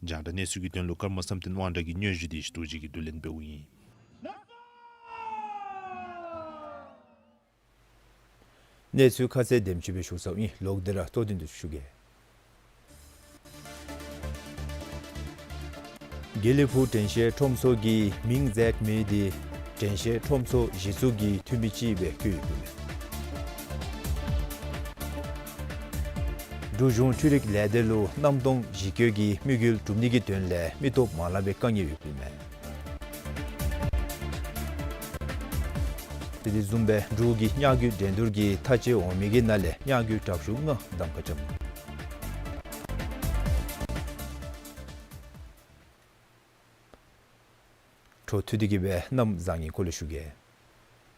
རྒྱང་བསྒྲགས་གནས་ཚུལ་གྱི་དོན་ལུ་ཀརྨ་བསམ་གཏན་དབང་གྲགས་ཀྱི་སྙན་ཞུ་འདི་ཞུ་རྡོ་རྗེ་གིས་བསྡུ་ལེན་འབདཝ་ཨིན། གནས་ཚུལ་ཁ་གསལ་དེམ་ཅིག་སྦེ་ཞུ་ཚརཝ་ཨིན། ལོག་སྟེ་ར་གཙོ་དོན་འདི་ཚུ་ཞུ་གེ། དགེ་ལེགས་ཕུག་དྲན་ཤེས་ཁྲོམ་ཚོགས་ཀྱི་མིང་འཛེགས་མི་འདི་དྲན་ཤེས་ཁྲོམ་ཚོགས་གཞི་བཙུགས་ཀྱི་འཐུས་མི་ཅིག་སྦེ་བཀོད་ཡོདཔ་ཨིན་མས། འབྲུག་གཞུང་འཕྲུལ་རིག་ལས་སྡེ་ལུ་གནམ་སྟོང་གཞི་བཀོད་ཀྱི་དམིགས་ཡུལ་འགྲུབ་ནི་གི་དོན་ལས་མི་སྟོབས་མ་ལངམ་སྦེ་བཀག་ཉེས་ཡོདཔ་ཨིན་མས། དེ་དེ་བཟུམ་སྦེ་འབྲུག་གི་ཉ་རྒོད་འགྲན་བསྡུར་གྱི་མཐའ་དཔྱད་འོང་མི་གི་ནང་ལས་ཉ་རྒོད་དྲག་ཤོས་ལྔ་གདམ་ཁ་རྐྱབ་ནུག། འཕྲོ་མཐུད་དེ་གི་སྦེ་གནམ་བཟང་ངན་སྐོར་ལས་ཞུ་གེ།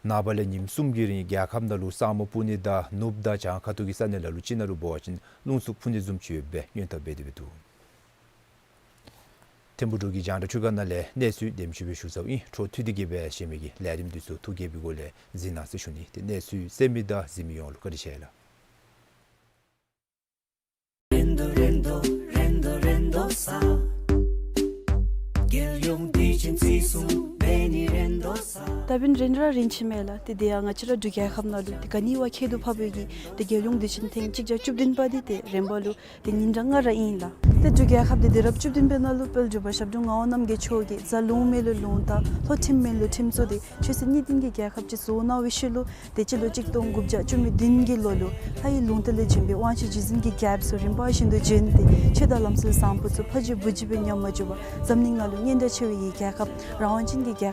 ནངས་པ་ལས་ཉིནམ་གསུམ་གྱི་རིང་རྒྱལ་ཁབ་ནང་ལུ་ས་སྨུག་སྤུབ་ནི་དང་ནུབ་དང་བྱང་ཁ་ཐུག་གི་ས་གནས་ལ་ལུ་ཅིག་ནང་ལུ་འབད་བ་ཅིན་རླུང་འཚུབ་འཕུ་ནི་བཟུམ་ཅིག་ཡོདཔ་སྦེ་སྔོན་བརྡ་འབད་དེ་སྦེ་འདུག། ཐིམ་ཕུག་འབྲུག་གི་རྒྱང་བསྒྲགས་ཁྲི་ཁ་ནང་ལས་གནས་ཚུལ་དེམ་ཅིག་སྦེ་ཞུ་ཚརཝ་ཨིན། འཕྲོ་མཐུད་དེ་གི་སྦེ་གཞན་མི་གི་ལས་རིམ་འདི་ཚུ་ཐུགས་དགྱེས་པའི་སྒོ་ལས་གཟིགས་གནང་ཟེར་ཞུ་ནི། ཏེ་གནས་ཚུལ་གསན་མི་དང་གཟིགས་མི་ཡོངས་ལུ་བཀའ་དྲིན་ཆེ་ལགས། རེ་དོ་རེ་དོ་རེ་དོ་རེ་དོ་ས། རྒྱལ་ཡོངས་དུས་ཆེན་བརྩི་སྲུང་འབད་ནི་རེ་དོ་ས། ད་འབདན་རེ་ར་རིན་ཆེན་མས་ལགས། ཏེ་དེ་ཡང་ང་བཅས་ར་འབྲུག་རྒྱལ་ཁབ་ནང་ལུ་ཏེ་ག་ནི་བ་ཁྱད་དུ་འཕགས་པའི་གི་ཏེ་རྒྱལ་ཡོངས་དུས་ཆེན་ཐེངས་གཅིག་བརྒྱ་བཅུ་བདུན་པ་འདི་ཏེ་རིམ་པ་ལུ་ཏེ་ཉིན་གྲངས་ལྔ་ར་ཨིན་ལགས། ཏེ་འབྲུག་རྒྱལ་ཁབ་འདི་དུས་རབས་བཅུ་བདུན་པའི་ནང་ལུ་དཔལ་འབྲུག་པ་ཞབས་དྲུང་ངག་དབང་རྣམ་རྒྱལ་མཆོག་གིས་གཟའ་ལུང་མེད་ལུ་ལུང་བསྟན་ལྷོ་ཁྲིམས་མེད་ལུ་ཁྲིམས་བཙུགས་ཏེ་ཆོས་སྲིད་གཉིས་ལྡན་གྱི་རྒྱལ་ཁབ་ཅིག་བཟོ་གནང་བའི་ཤུལ་ལུ་ཏེ་སྤྱི་ལོ་གཅིག་སྟོང་དགུ་བརྒྱ་བཅུ་མེད་བདུན་གྱི་ལོ་ལུ་ལྷ་ཡི་ལུང་བསྟན་ལས་བྱོན་པའི་དབང་ཕྱུག་རྗེ་བཙུན་གྱི་རྒྱལཔོ་ཚུ་རིམ་པ་བཞིན་དུ་བྱོན་ཏེ་ཆོས་དང་ལམ་སྲོལ་བཟང་པོ་ཚུ་ཕ་རྒྱུད་བུ་རྒྱུད་སྦེ་ཉམས་མ་བཅུག་པར་འཛམ་གླིང་ནང་ལུ་སྙན་གྲགས་ཆེ་བའི་གི་རྒྱལ་ཁབ་རང་དབང་ཅན་གྱི་རྒྱལ་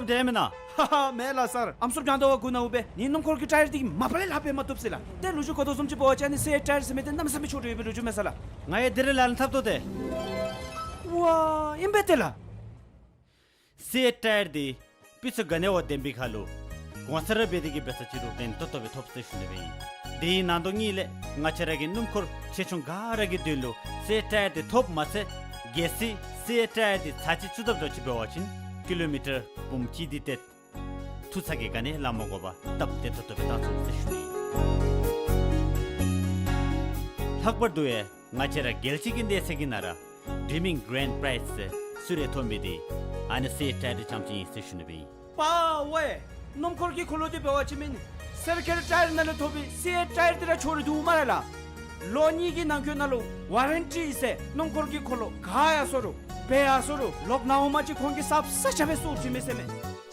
ཐབས་འདྲས་མེན་ན། ཧ་ཧ་མེད་ལགས་སར། ཨམ་སྲུ་རྒྱང་ཟླ་བ་དགུ་ནང་འབད་ནི་སྣུམ་འཁོར་གྱི་ཊ་ཡར་འདི་མ་པ་ལས་ལྷག་སྦེ་མ་བཏུབ་ཟེར་ལགས། ཏེ་ལོ་རྒྱུས་གོ་དོ་བཟུམ་ཅིག་འབད་བ་ཅིན་ཨ་ནི་སི་ཨེཊ་ཊ་ཡར་ཟེར་མི་འདི་གནམ་མེད་ས་མེད་མཆོག་འདྲ་ཡོད་པའི་ལོ་རྒྱུས་མས་ས་ལགས། ང་ཡང་འདི་རེ་ལས་ལྷག་བཏུབ་ཏེ། ཝ་ཨིན་པས་ཏེ་ལགས། སི་ཨེཊ་ཊ་ཡར་འདི་སྤུས་ཚད་ག་ནི་བ་ལྡན་པའི་ཁར་ལུ་གོང་ས་ར་འབད་དེ་གིས་འབད་ས་ཅིག་རུང་ཏན་ཏོག་ཏོ་སྦེ་ཐོབ་ཟེར་ཞུ་ནི་སྦེ་ཨིན། དེའི་ནང་དོན་གཉིས་ལས་ང་བཅས་ར་གི་སྣུམ་འཁོར་ཆེ་ཆུང་ག་ར་གི་དོན་ལུ་སི་ཨེཊ་ཊ་ཡར་འདི་ཐོབ་མ་ཚད་གལ་སྲིད་སི་ཨེཊ་ཊ་ཡར་འདི་ཚར་གཅིག་བཙུགས་ད་འདྲཝ་ཅིག་འབད་བ་ཅིན་ཀི་ལོ་མི་ཊར་འབུམ་གཅིག་འདི་ཏེ་ཐུག་ས་གི་ག་ནི་ལམ་མ་དགོ་པར་སྟབས་བདེ་ཏོག་ཏོ་སྦེ་བཏང་ཚུགས་ཟེར་ཞུ་ནི་ཨིན། ལྷག་པར་དུ་ཡང་ང་བཅས་ར་རྒྱལ་སྤྱི་གི་གནས་ཚད་ཀྱི་ནང་ར་ཌིམ་མིང་གི་རེན་ཌི་པ་རའིཛ་ཟེར་སུ་རེ་ཐོབ་མི་འདི་ཨ་ནི་སི་ཨེཊ་ཊ་ཡར་འདི་རྐྱངམ་ཅིག་ཨིན་ཟེར་ཞུ་ནི་སྦེ་ཨིན། པ་ཝེ། སྣུམ་འཁོར་གྱི་འཁོར་ལོ་འདི་འབད་བ་ཅིན་མེན་ནི་ སེར་ཁེལ་ཊ་ཡར་ནང་ལས་ཐོབ་པའི་སི་ཨེ་ཊ་ཡར་འདི་ར་འཁྱོག་རིལ་འདུག་སྨ་རེ་ལགས། ལོ་གཉིས་ཀྱི་ནང་འཁོད་ནང་ལུ་ཝ་རན་ཊི་ཟེར་སྣུམ་འཁོར་གྱི་འཁོར་ལོ་ག་ཡར་སོང་རུང་འབལ་ཡར་སོང་རུང་ལོག་ནཱ་འོང་མ་ཅིག་ཁོང་གིས་ས་ས་ཆ་སྦེ་བཙུགས་བྱིན་མས་ཟེར་མས།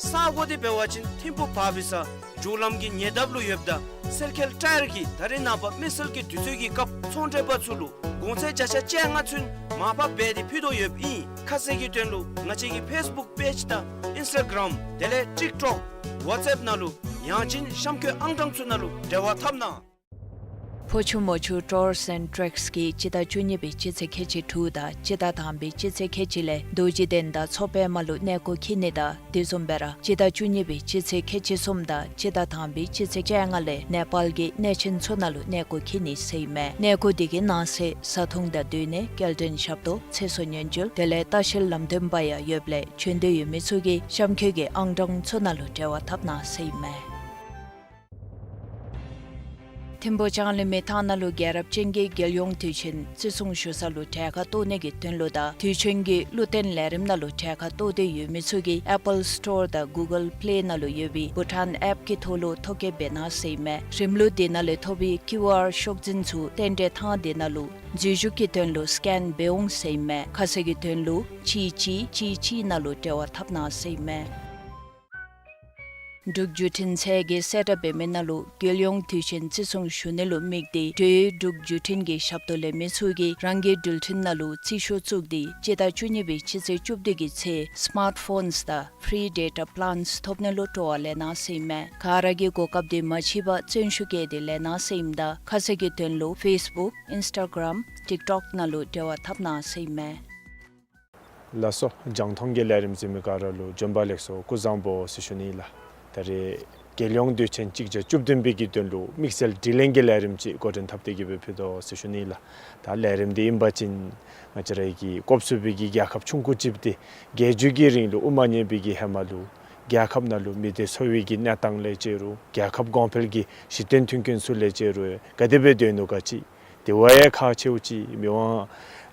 ས་གོ་འདི་འབད་བ་ཅིན་ཐིམ་ཕུག་བར་བི་ས་འགྱོ་ལམ་གྱི་ཉེ་འདབས་ལུ་ཡོདཔ་ད་སེར་ཁེལ་ཊ་ཡར་གྱིས་ད་རེས་ནངས་པ་མི་སེར་གྱི་དུས་ཚོད་ཀྱི་སྐབས་ཚོང་འབྲེལ་པ་ཚུ་ལུ་གོང་ཚད་བརྒྱ་ཆ་བཅོ་ལྔ་ཚུན་མར་ཕབ་འབད་དེ་ཕུལ་དོ་ཡོདཔ་ཨིན། ཁ་གསལ་གྱི་དོན་ལུ་ང་བཅས་ཀྱི་ཕེསི་བུཀ་པེཇ་དང་ཨིནསི་ཊ་གརམ་དེ་ལས་ཊིཀ་ཊོཀ་ཝཊས་ཨེཔ་ནང་ལུ་ཡང་ཅིན་གཤམ་འཁོད་ཨང་གྲངས་ཚུ་ནང་ལུ་འབྲེལ་བ་འཐབ་གནང་། ཕོ་ཆུ་མོ་ཆུ་ཊུརསི་ཨེནཌ་ཊེགསི་གིས་སྤྱི་ཟླ་བཅུ་གཉིས་པའི་སྤྱི་ཚེས་ཁལ་གཅིག་དྲུག་དང་སྤྱི་ཟླ་དང་པའི་སྤྱི་ཚེས་ཁལ་གཅིག་ལས་རྡོ་རྗེ་གདན་དང་མཚོ་པདྨ་ལུ་གནས་སྐོར་འཁྱིད་ནི་དང་དེ་བཟུམ་སྦེ་ར་སྤྱི་ཟླ་བཅུ་གཉིས་པའི་སྤྱི་ཚེས་ཁལ་གཅིག་གསུམ་དང་སྤྱི་ཟླ་དང་པའི་སྤྱི་ཚེས་བཅོ་ལྔ་ལས་ནེ་པཱལ་གྱི་གནས་ཆེན་ཚུ་ནང་ལུ་གནས་སྐོར་འཁྱིད་ནི་ཟེར་ཨིན་མས། གནས་སྐོར་འདི་གི་ནང་གསེས་བཟའ་འཐུང་དང་སྡོད་གནས་སྐྱེལ་འདྲེན་ཞབས་ཏོག་ཚེ་སྲོག་ཉེན་བཅོལ་དེ་ལས་ལྟ་བཤལ་ལམ་སྟོན་པ་ཡང་ཡོདཔ་ལས་བྱོན་འདོད་ཡོད་མི་ཚུ་གིས་གཤམ་འཁོད་ཀྱི་ཨང་གྲངས་ཚུ་ནང་ལུ་འབྲེལ་བ་འཐབ་གནང་ཟེར་ཨིན་མས། ཐིམ་ཕུག་ལྕང་གླིང་མི་ཐང་ནང་ལུ་རྒྱལ་རབས་ཅན་གྱི་རྒྱལ་ཡོངས་དུས་ཆེན་བརྩི་སྲུང་ཞུ་ས་ལུ་གྲལ་ཁར་གཏོགས་ནི་གི་དོན་ལུ་དང་དུས་ཆེན་གྱི་བློ་བརྟན་ལས་རིམ་ནང་ལུ་གྲལ་ཁར་གཏོགས་ཏེ་ཡོད་མི་ཚུ་གིས་ཨེཔ་པཱལ་སི་ཊོར་དང་གུ་གཱལ་པི་ལེ་ནང་ལུ་ཡོད་པའི་བྷུ་ཊཱན་ཨེཔ་གི་ཐོག་ལུ་ཐོ་བཀོད་འབད་གནང་ཟེར་ཨིན་མས། རིམ་ལུགས་འདི་ནང་ལས་ཐོབ་པའི་ཀིའུ་ཨར་ཤོག་འཛིན་ཚུ་རྟེན་འབྲེལ་ཐང་འདི་ནང་ལུ་འཛུལ་ཞུགས་ཀྱི་དོན་ལུ་སི་ཀེན་འབད་འོང་ཟེར་ཨིན་མས། ཁ་གསལ་གྱི་དོན་ལུ་གཅིག་གཅིག་གཅིག་གཅིག་ནང་ལུ་འབྲེལ་བ་འཐབ་གནང་ཟེར་ཨིན་མས། འབྲུག་བརྒྱུད་འཕྲིན་ཚད་བརྒལ་གསལ་བསྒྲགས་འབད་མི་ནང་ལུ་རྒྱལ་ཡོངས་དུས་ཆེན་བརྩི་སྲུང་ཞུ་ནི་ལུ་དམིགས་ཏེ་འབྲེལ་ཡོད་འབྲུག་བརྒྱུད་འཕྲིན་གྱི་ཞབས་ཏོག་ལེན་མི་ཚུ་གིས་རང་གི་འགྲུལ་འཕྲིན་ནང་ལུ་རྩིས་ཤོག་བཙུགས་ཏེ་སྤྱི་ཟླ་བཅུ་གཉིས་པའི་སྤྱི་ཚེས་བཅུ་བདུན་གྱི་ཚེ་སི་མཱཊ་ཕོནསི་དང་ཕི་རི་ཌེ་ཊ་པི་ལཱནསི་ཐོབ་ནི་ལུ་སྤྲོ་བ་ལེན་གནང་ཟེར་ཨིན་མས། ག་ར་གིས་གོ་སྐབས་འདི་མ་འཕྱད་པར་བརྩོན་ཤུགས་བསྐྱེད་དེ་ལེན་གནང་ཟེར་ཨིནམ་ད་ཁ་གསལ་གྱི་དོན་ལུ་ཕེསི་བུཀ་ཨིནསི་ཊ་གརམ་ཊིཀ་ཊོཀ་ནང་ལུ་འབྲེལ་བ་འཐབ་གནང་ཟེར་ཨིན་མས། ལགས་སོ། རྒྱང་མཐོང་གི་ལས་རིམ་གཟིགས་མི་ག་ར་ལུ་བྱོན་པ་ལེགས་སོ། སྐུ་གཟུགས་བཟང་པོ་ཟེར་ཞུ་ནི་ལགས། ད་རེས་རྒྱལ་ཡོངས་དུས་ཆེན་གཅིག་བརྒྱ་བཅུ་བདུན་པའི་གི་དོན་ལུ་དམིགས་བསལ་དྲི་ལན་གྱི་ལས་རིམ་ཅིག་འགོ་འདྲེན་འཐབ་སྟེ་གི་སྦེ་ཕུལ་དོ་ཟེར་ཞུ་ནི་ལགས། ད་ལས་རིམ་འདི་ཨིན་པ་ཅིན་ང་བཅས་ར་གི་སྐོབ་སུ་སྦེ་གི་རྒྱལ་ཁབ་ཆུང་ཀུ་ཅིག་འདི་རྒྱལ་རྒྱུད་ཀྱི་རིང་ལུ་དབུ་མ་ཉམས་པའི་གི་ཧེ་མ་ལུ་རྒྱལ་ཁབ་ནང་ལུ་མི་སྡེ་ཚོ་བའི་གི་གནས་སྟངས་ལས་བཅད་རུང་རྒྱལ་ཁབ་གོང་འཕེལ་གྱི་གཞི་རྟེན་མཐུན་རྐྱེན་ཚུ་ལས་བཅད་རུང་ག་དེ་སྦེ་སྡོད་ནུག་ག་ཅིག། དེ་བ་ཡང་ཁག་ཆེཝ་ཅིག་མི་དབང་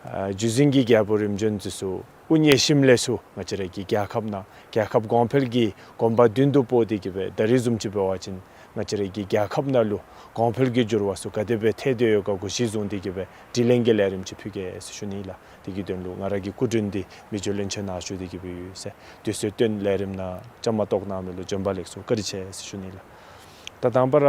ཨ་རྒྱུད་འཛིན་གྱི་རྒྱལ་པོ་རིམ་བྱོན་འདི་ཚུ་དབུ་བརྙེས་ཞིནམ་ལས་ཚུར་ང་བཅས་ར་གི་རྒྱལ་ཁབ་ནང་རྒྱལ་ཁབ་གོང་འཕེལ་གྱི་གོམ་པ་མདུན་དུ་སྤོ་སྟེ་གི་སྦེ་ད་རེས་བཟུམ་ཅིག་འབད་བ་ཅིན་ང་བཅས་ར་གི་རྒྱལ་ཁབ་ནང་ལུ་གོང་འཕེལ་གྱི་འགྱུར་བ་ཚུ་ག་དེ་སྦེ་ཐལ་ཏེ་ཡོད་ག་གུ་ཞིག་བཟུང་སྟེ་གི་སྦེ་དྲི་ལན་གྱི་ལས་རིམ་ཅིག་ཕུལ་གེ་ཟེར་ཞུ་ནི་ལགས། དེ་གི་དོན་ལུ་ང་ར་གི་སྐུ་མགྲོན་འདི་མི་རྗེ་བློན་ཆེན་ནཱ་བཞུགས་ཏེ་གི་སྦེ་ཡོད་ཟེར། དུས་ཚོད་བཏོན་ལས་རིམ་ནང་བཅའ་མར་གཏོགས་གནང་མི་ལུ་བྱོན་པ་ལེགས་སོ་བཀའ་དྲིན་ཆེ་ཟེར་ཞུ་ནི་ལགས། ད་དང་པ་ར་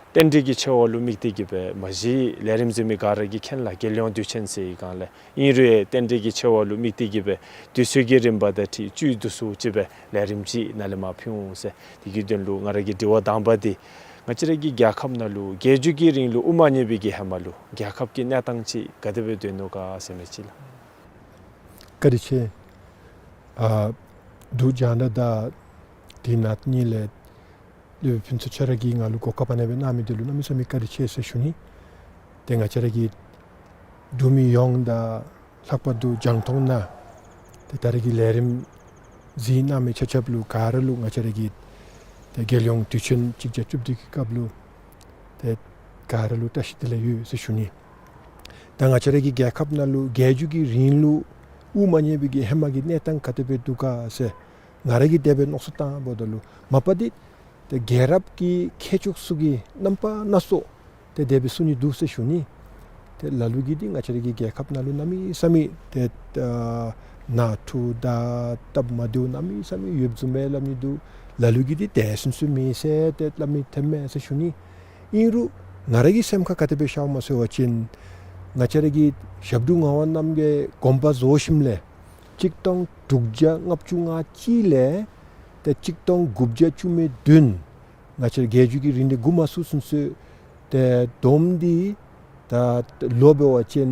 རྟེན་འབྲེལ་གྱི་ཆེ་བ་ལུ་དམིགས་ཏེ་གི་སྦེ་མ་གཞི་ལས་རིམ་གཟིགས་མི་ག་ར་གིས་མཁྱེན་ལགས། རྒྱལ་ཡོངས་དུས་ཆེན་ཟེར་བའི་སྒང་ལས། ཨིན་རུང་རྟེན་འབྲེལ་གྱི་ཆེ་བ་ལུ་དམིགས་ཏེ་གི་སྦེ་དུས་ཚོད་ཀྱི་རིམ་པ་དང་འཁྲིལ་བཅུད་བསྡུ་སུ་ཅིག་སྦེ་ལས་རིམ་ཅིག་ནཱ་ལས་མར་ཕུལ་འོང་ཟེར། དེ་གི་དོན་ལུ་ང་ར་གི་དྲི་བ་དང་པ་འདི་ང་བཅས་ར་གི་རྒྱལ་ཁབ་ནང་ལུ་རྒྱལ་རྒྱུད་ཀྱི་རིང་ལུ་དབུ་མ་ཉམས་པའི་གི་ཧེ་མ་ལུ་རྒྱལ་ཁབ་ཀྱི་གནས་སྟངས་ཅིག་ག་དེ་སྦེ་སྡོད་ནུག་ག་ཟེར་མི་ཅིག་ལགས། བཀའ་དྲིན་ཆེ། ཨ་འབྲུག་རྒྱང་བསྒྲགས་དང་འདི་ནང་གཉིས་ལས་སློབ་དཔོན་ཚུ་ཁྱེད་ར་གིས་ང་ལུ་གོ་སྐབས་ཨ་ནེ་སྦེ་གནང་མི་འདི་ལུ་གནམ་མེད་ས་མེད་བཀའ་དྲིན་ཆེ་ཟེར་ཞུ་ནི། ཏེ་ང་བཅས་ར་གི་འབྲུག་མི་ཡོངས་དང་ལྷག་པར་དུ་རྒྱང་མཐོང་ནང་ཏེ་ད་རེས་ཀྱི་ལས་རིམ་གཟིགས་གནང་མི་ཆ་ཁྱབ་ལུ་ག་ར་ལུ་ང་བཅས་ར་གི་ཏེ་རྒྱལ་ཡོངས་དུས་ཆེན་གཅིག་བརྒྱ་བཅུ་བདུན་གྱི་སྐབས་ལུ་ཏེ་ག་ར་ལུ་བཀྲ་ཤིས་བདེ་ལེགས་ཡོད་ཟེར་ཞུ་ནི། ད་ང་བཅས་ར་གི་རྒྱལ་ཁབ་ནང་ལུ་རྒྱལ་རྒྱུད་ཀྱི་རིང་ལུ་དབུ་མ་ཉམས་པའི་གི་ཧེ་མ་གི་གནས་སྟངས་ག་དེ་སྦེ་འདུག་ག་ཟེར་ང་ར་གིས་དེ་སྦེ་མནོ་བསམ་བཏངམ་ད་ལུ་མ་པ་འདི་ཏེ་རྒྱལ་རབས་ཀྱི་མཁས་མཆོག་ཚུ་གིས་རྣམ་པ་སྣ་ཚོགས་ཏེ་དེ་སྦེ་གསུང་ནི་འདུག་ཟེར་ཞུ་ནི། ཏེ་ལ་ལུ་གིས་འདི་ང་བཅས་ར་གི་རྒྱལ་ཁབ་ནང་ལུ་གནམ་མེད་ས་མེད་ཏེ་ཨ་ནང་འཁྲུག་དང་སྟབས་མ་བདེཝ་གནམ་མེད་ས་མེད་ཡོདཔ་བཟུམ་སྦེ་སླབ་ནི་འདུག། ལ་ལུ་གིས་འདི་དེ་བཟུམ་ཚུ་མེད་ཟེར་ཏེ་སླབ་མི་ཐོནམ་མས་ཟེར་ཞུ་ནི། ཨིན་རུང་ང་ར་གི་སེམས་ཁར་ག་དེ་སྦེ་ཤརཝ་སྨོ་ཟེར་བ་ཅིན་ང་བཅས་ར་གི་ཞབས་དྲུང་ངག་དབང་རྣམ་རྒྱལ་དགོངས་པ་རྫོགས་ཞིནམ་ལས་གཅིག་སྟོང་དྲུག་བརྒྱ་ལྔ་བཅུ་ང་གཅིག་ལས་ཏེ་གཅིག་སྟོང་དགུ་བརྒྱ་བཅུ་མེད་བདུན། ང་བཅས་རྒྱལ་རྒྱུད་ཀྱི་རིང་འདི་འགོ་མ་བཙུགས་ཚུན་ཚོད་ཏེ་བསྡོམས་འདི་ད་ལོ་འབད་བ་ཅིན་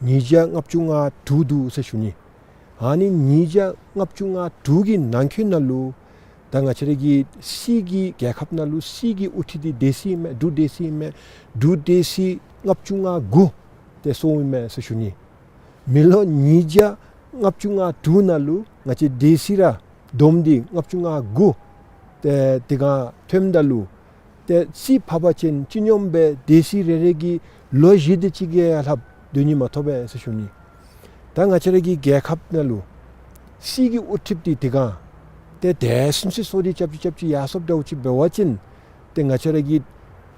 ཉིས་བརྒྱ་ལྔ་བཅུ་ང་དྲུག་འདུག་ཟེར་ཞུ་ནི། ཨ་ནི་ཉིས་བརྒྱ་ལྔ་བཅུ་ང་དྲུག་གི་ནང་འཁོད་ནང་ལུ་ད་ང་བཅས་ར་གི་སྲིད་ཀྱི་རྒྱལ་ཁབ་ནང་ལུ་སྲིད་ཀྱི་དབུ་ཁྲིད་འདི་སྡེ་སྲིད་ཨིན་མས། འབྲུག་སྡེ་སྲིད་ཨིན་མས། འབྲུག་སྡེ་སྲིད་ལྔ་བཅུ་ང་དགུ་ཏེ་སོང་ཡི་མས་ཟེར་ཞུ་ནི། མི་ལོ་ཉིས་བརྒྱ་ལྔ་བཅུ་ང་དྲུག་ནང་ལུ་ང་བཅས་སྡེ་སྲིད་ར་བསྡོམས་འདི་ལྔ་བཅུ་ང་དགུ་ཏེ་དེ་སྒང་ཐོནམ་ད་ལུ་ཏེ་རྩིས་ཕབ་པ་ཅིན་སྤྱི་སྙོམས་སྦེ་སྡེ་སྲིད་རེ་རེ་གིས་ལོ་བཞི་དེ་ཅིག་གིས་ཡང་ལྷག་སྡོད་ནི་མ་ཐོབ་པས་ཟེར་ཞུ་ནི། ད་ང་བཅས་ར་གི་རྒྱལ་ཁབ་ནང་ལུ་སྲིད་ཀྱི་དབུ་ཁྲིད་འདི་དེ་སྒང་ཏེ་དེ་བཟུམ་ཚུ་སོར་སྡུད་རྐྱབ་ཅིག་རྐྱབ་ཅིག་ཡར་སོངམ་འདྲཝ་ཅིག་འབད་བ་ཅིན་ཏེ་ ཏེ་ང་བཅས་ར་གིས་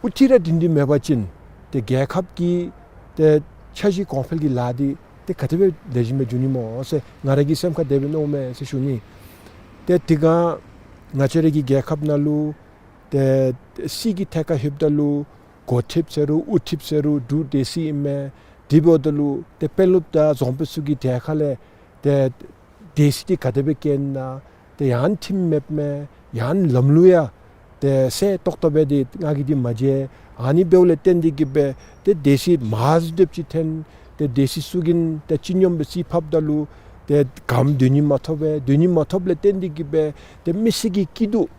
དབུ་ཁྲིད་ར་སྒྲིང་སྒྲི་མེད་པ་ཅིན་ཏེ་རྒྱལ་ཁབ་ཀྱི་ཏེ་འཆར་གཞི་གོང་འཕེལ་གྱི་ལཱ་འདི་ཏེ་ག་དེ་སྦེ་ལེགས་ཤོམ་སྦེ་འགྱོ་ནི་སྨོ་ཟེར་ང་ར་གི་སེམས་ཁར་དེ་སྦེ་མནོཝ་མས་ཟེར་ཞུ་ནི། ཏེ་དེ་སྒང་ང་བཅས་ར་གི་རྒྱལ་ཁབ་ནང་ལུ་ཏེ་སྲིད་ཀྱི་ཐད་ཁར་ལྷོདཔ་ད་ལུ་འགོ་ཁྲིདཔ་ཟེར་རུང་དབུ་ཁྲིདཔ་ཟེར་རུང་འབྲུག་སྡེ་སྲིད་ཨིན་མས། དེ་འབདཝ་ད་ལུ་ཏེ་དཔོན་སློབ་དང་རྫོང་དཔོན་ཚུ་གི་གྲལ་ཁ་ལས་ཏེ་སྡེ་སྲིད་འདི་ག་དེ་སྦེ་བཀལ་ན། ཏེ་ཡང་ཁྲིམས་མེདཔ་མས། ཡང་ལམ་ལུགས་ཡང་ཏེ་གསལ་ཏོག་ཏོ་སྦེ་འདི་ང་གིས་འདི་མ་མཇལ། ཨ་ནི་འབདཝ་ལས་བརྟེན་ཏེ་གིས་སྦེ་ཏེ་སྡེ་སྲིད་མང་སུ་དེམ་ཅིག་འཐོན། ཏེ་སྡེ་སྲིད་ཚུ་གིས་ཏེ་སྤྱི་སྙོམས་སྦེ་རྩིས་ཕབ་ད་ལུ་ཏེ་གནམ་སྡོད་ནི་མ་ཐོབ་པས། སྡོད་ནི་མ་ཐོབ་ལས་བརྟེན་ཏེ་གིས་སྦེ་ཏེ་མི་སེར་གྱི་སྐྱིད་སྡུག་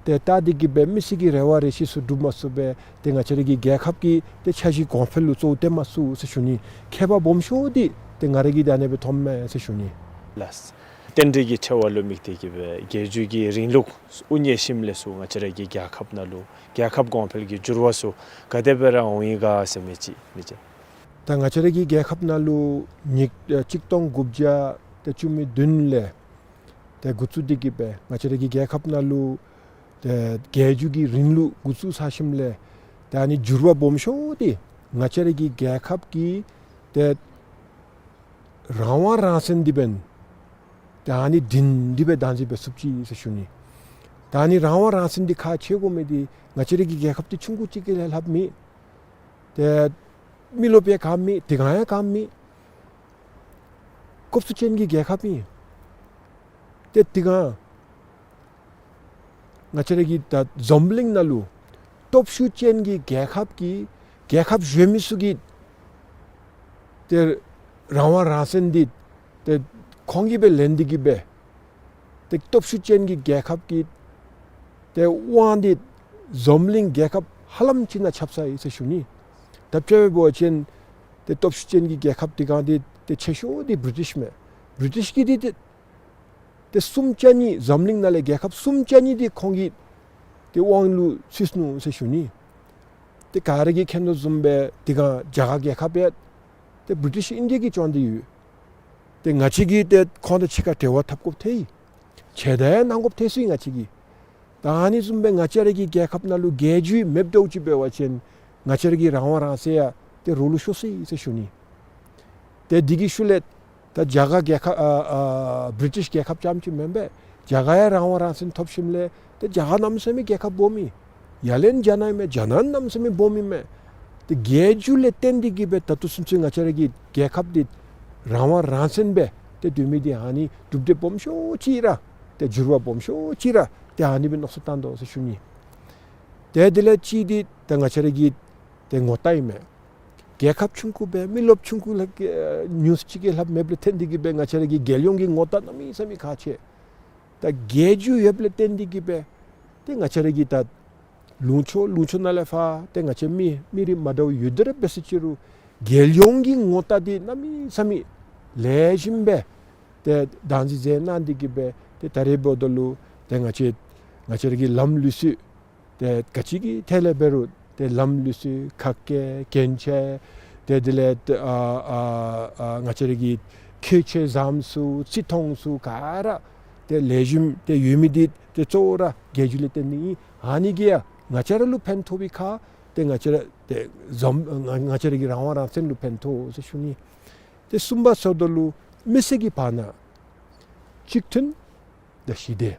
ཏེ་ལྟ་སྟེ་གིས་སྦེ་མི་སེར་གྱི་རེ་བ་རེ་ཆེ་ཚུ་སྒྲུབ་མ་ཚུགས་པས། ཏེ་ང་བཅས་ར་གི་རྒྱལ་ཁབ་ཀྱི་ཏེ་འཆར་གཞི་གོང་འཕེལ་ལུ་གཙོ་བོ་སྟོན་མ་ཚུགས་ཟེར་ཞུ་ནི། ཁྱད་པར་སྦོམ་ཤོས་འདི་ཏེ་ང་ར་གིས་ད་ཨ་ནེ་སྦེ་མཐོངམ་མས་ཟེར་ཞུ་ནི། ལགས། རྟེན་འབྲེལ་གྱི་འཕྲོ་བ་ལུ་དམིགས་ཏེ་གིས་སྦེ་རྒྱལ་བརྒྱུད་ཀྱི་རིང་ལུགས་དབུ་བརྙེས་ཞིནམ་ལས་ཚུར་ང་བཅས་ར་གི་རྒྱལ་ཁབ་ནང་ལུ་རྒྱལ་ཁབ་གོང་འཕེལ་གྱི་འགྱུར་བ་ཚུ་ག་དེ་སྦེ་ར་འོང་ཡི་ག་ཟེར་མི་ཅིག་མི་ཅིག། ད་ང་བཅས་ར་གི་རྒྱལ་ཁབ་ནང་ལུ་ཉིས་ཨ་གཅིག་སྟོང་དགུ་བརྒྱ་ཏེ་བཅུ་མེད་བདུན་ལས་ཏེ་འགོ་བཙུགས་ཏེ་གིས་སྦེ་ང་བཅས་ར་གི་རྒྱལ་ཁབ་ནང་ལུ་ཏེ་རྒྱལ་བརྒྱུད་ཀྱི་རིང་ལུགས་འགོ་བཙུགས་ཚར་ཞིནམ་ལས་ཏེ་ཨ་ནི་འགྱུར་བ་སྦོམ་ཤོས་འདི་ང་བཅས་ར་གི་རྒྱལ་ཁབ་ཀྱི་ཏེ་རང་དབང་རང་བཙན་འདི་འབདན་ཏེ་ཨ་ནི་སྒྲིང་སྒྲི་སྦེ་བདག་འཛིན་འབད་ཚུགསཔ་ཅིག་ཟེར་ཞུ་ནི། ད་ཨ་ནི་རང་དབང་རང་བཙན་འདི་ཁག་ཆེ་དགོ་མི་འདི་ང་བཅས་ར་གི་རྒྱལ་ཁབ་འདི་ཆུང་ཀུ་ཅིག་གིས་ལྷག་མེད། ཏེ་མི་རློབས་ཡང་ག་མེད། དེ་སྒང་ཡང་ག་མེད། སྐོབས་སུ་ཅན་གྱི་རྒྱལ་ཁབ་ཨིན། ཏེ་དེ་སྒང་ང་བཅས་ར་གི་ད་འཛམ་གླིང་ནང་ལུ་སྟོབས་ཤུགས་ཅན་གྱི་རྒྱལ་ཁབ་ཀྱི་རྒྱལ་ཁབ་གཞན་མི་ཚུ་གིས་ཏེ་རང་དབང་རང་བཙན་འདི་ཏེ་ཁོང་གིས་སྦེ་ལེན་ཏེ་གིས་སྦེ་ཏེ་སྟོབས་ཤུགས་ཅན་གྱི་རྒྱལ་ཁབ་ཀྱི་ཏེ་དབང་འདི་འཛམ་གླིང་རྒྱལ་ཁབ་ཧ་ལམ་ཅིག་ནང་ཁྱབ་ཚར་ཡི་ཟེར་ཞུ་ནི། ད་དཔྱེ་འབད་བ་ཅིན་ཏེ་སྟོབས་ཤུགས་ཅན་གྱི་རྒྱལ་ཁབ་དེ་སྒང་འདི་ཏེ་ཆེ་ཤོས་འདི་བི་རི་ཊིཤ་མས། བི་རི་ཊིཤ་གིས་འདི་ཏེ་ཏེ་གསུམ་ཆ་གཉིས་འཛམ་གླིང་ནང་ལས་རྒྱལ་ཁབ་གསུམ་ཆ་གཉིས་འདི་ཁོང་གི་ཏེ་དབང་ལུ་ཚུད་སོ་ནུག་ཟེར་ཞུ་ནི། ཏེ་ག་ར་གིས་མཁྱེན་དོ་བཟུམ་སྦེ་དེ་སྒང་རྒྱ་གར་རྒྱལ་ཁབ་ཡང་ཏེ་བི་རི་ཊིཤ་ཨིན་ཌི་ཡ་གིས་སྐྱོང་སྟེ་ཡོད། ཏེ་ང་བཅས་ཀྱིས་ཏེ་ཁོང་དང་གཅིག་ཁར་འབྲེལ་བ་འཐབ་དགོཔ་ཐལ་ཡི། ཆེ་ད་ཡང་གནང་དགོཔ་ཐལ་སོ་ཡི་ང་བཅས་ཀྱིས། ད་ཨ་ནི་བཟུམ་སྦེ་ང་བཅས་ར་གི་རྒྱལ་ཁབ་ནང་ལུ་རྒྱལ་བརྒྱུད་མེདཔ་འདྲཝ་ཅིག་འབད་བ་ཅིན་ང་བཅས་ར་གི་རང་དབང་རང་བཙན་ཡང་ཏེ་རོགས་ལུ་ཤོར་སོ་ཡི་ཟེར་ཞུ་ནི། ཏེ་འདི་གི་ཤུལ་ལས་ད་རྒྱ་གར་རྒྱལ་ཁབ་ཨ་ཨ་བི་རི་ཊིཤ་རྒྱལ་ཁབ་རྐྱངམ་ཅིག་མེན་པས། རྒྱ་གར་ཡང་རང་དབང་རང་བཙན་ཐོབ་ཞིནམ་ལས་ཏེ་རྒྱ་གར་གནམ་མེད་ས་མེད་རྒྱལ་ཁབ་སྦོམ་ཨིན། ཡར་ལེནྡྲ་རྒྱ་ནག་ཨིན་མས། རྒྱ་ནག་གནམ་མེད་ས་མེད་སྦོམ་ཨིན་མས། ཏེ་རྒྱལ་བརྒྱུད་ལས་བརྟེན་ཏེ་གིས་སྦེ་ད་ལྟོ་ཚུན་ཚོད་ང་བཅས་ར་གི་རྒྱལ་ཁབ་འདི་རང་དབང་རང་བཙན་སྦེ་ཏེ་སྡོད་མི་འདི་ཨ་ནི་གྲུབ་འབྲས་སྦོམ་ཤོས་ཅིག་ར་ཏེ་འགྱུར་བ་སྦོམ་ཤོས་ཅིག་ར་ཏེ་ཨ་ནི་སྦེ་མནོ་བསམ་བཏང་དོ་ཟེར་ཞུ་ནི། ཏེ་དེ་ལས་གཅིག་འདི་ཏེ་ང་བཅས་ར་གི་ཏེ་ངོ་རྟགས་ཨིན་མས། རྒྱལ་ཁབ་ཆུང་ཀུ་སྦེ་མི་རློབས་ཆུང་ཀུ་ལས་ཨེ་ཉུང་སུ་ཅིག་གིས་ལྷག་མེདཔ་ལས་བརྟེན་ཏེ་གིས་སྦེ་ང་བཅས་ར་གི་རྒྱལ་ཡོངས་ཀྱི་ངོ་རྟགས་གནམ་མེད་ས་མེད་ཁག་ཆེ། ད་རྒྱལ་བརྒྱུད་ཡོདཔ་ལས་བརྟེན་ཏེ་གིས་སྦེ་ཏེ་ང་བཅས་ར་གི་ད་ལུང་ཕྱོགས་ལུང་ཕྱོགས་ནང་ལས་ཕར་ཏེ་ང་བཅས་མི་མི་རིགས་མ་འདྲཝ་ཡོད་དེ་ར་འབད་ཟེར་ཅི་རུང་རྒྱལ་ཡོངས་ཀྱི་ངོ་རྟགས་འདི་གནམ་མེད་ས་མེད་ལེགས་ཤོམ་སྦེ་ཏེ་བདག་འཛིན་མཛད་གནང་སྟེ་གིས་སྦེ་ཏེ་ད་རེས་འབདཝ་ད་ལུ་ཏེ་ང་བཅས་ང་བཅས་ར་གི་ལམ་ལུགས་སྲོལ་ཏེ་ག་ཅི་གི་ཐད་ལས་འབད་རུང་ཏེ་ལམ་ལུགས་སྲོལ་ཁ་སྐད་སྐད་ཆ་ཏེ་དེ་ལས་ཏེ་ཨ་ཨ་ཨ་ང་བཅས་ར་གི་ཁྱད་ཆོས་བཟུམ་ཚུ་རྩིས་མཐོང་ཚུ་ག་ར་ཏེ་ལེགས་ཤོམ་ཏེ་ཡོད་མི་འདི་ཏེ་གཙོ་བོ་ར་རྒྱལ་བརྒྱུད་ལས་བརྟེན་ནི་ཨིན། ཨ་ནི་གིས་ཡང་ང་བཅས་ར་ལུ་ཕན་ཐོགས་པའི་ཁར་ཏེ་ང་བཅས་ར་ཏེ་འཛོམས་ང་ང་བཅས་ར་གི་རང་དབང་རང་བཙན་ལུ་ཕན་ཐོགས་ཟེར་ཞུ་ནི། ཏེ་གསུམ་པ་ཟེརཝ་ད་ལུ་མི་སེར་གྱི་བར་ན་གཅིག་མཐུན་དང་ཞི་བདེ།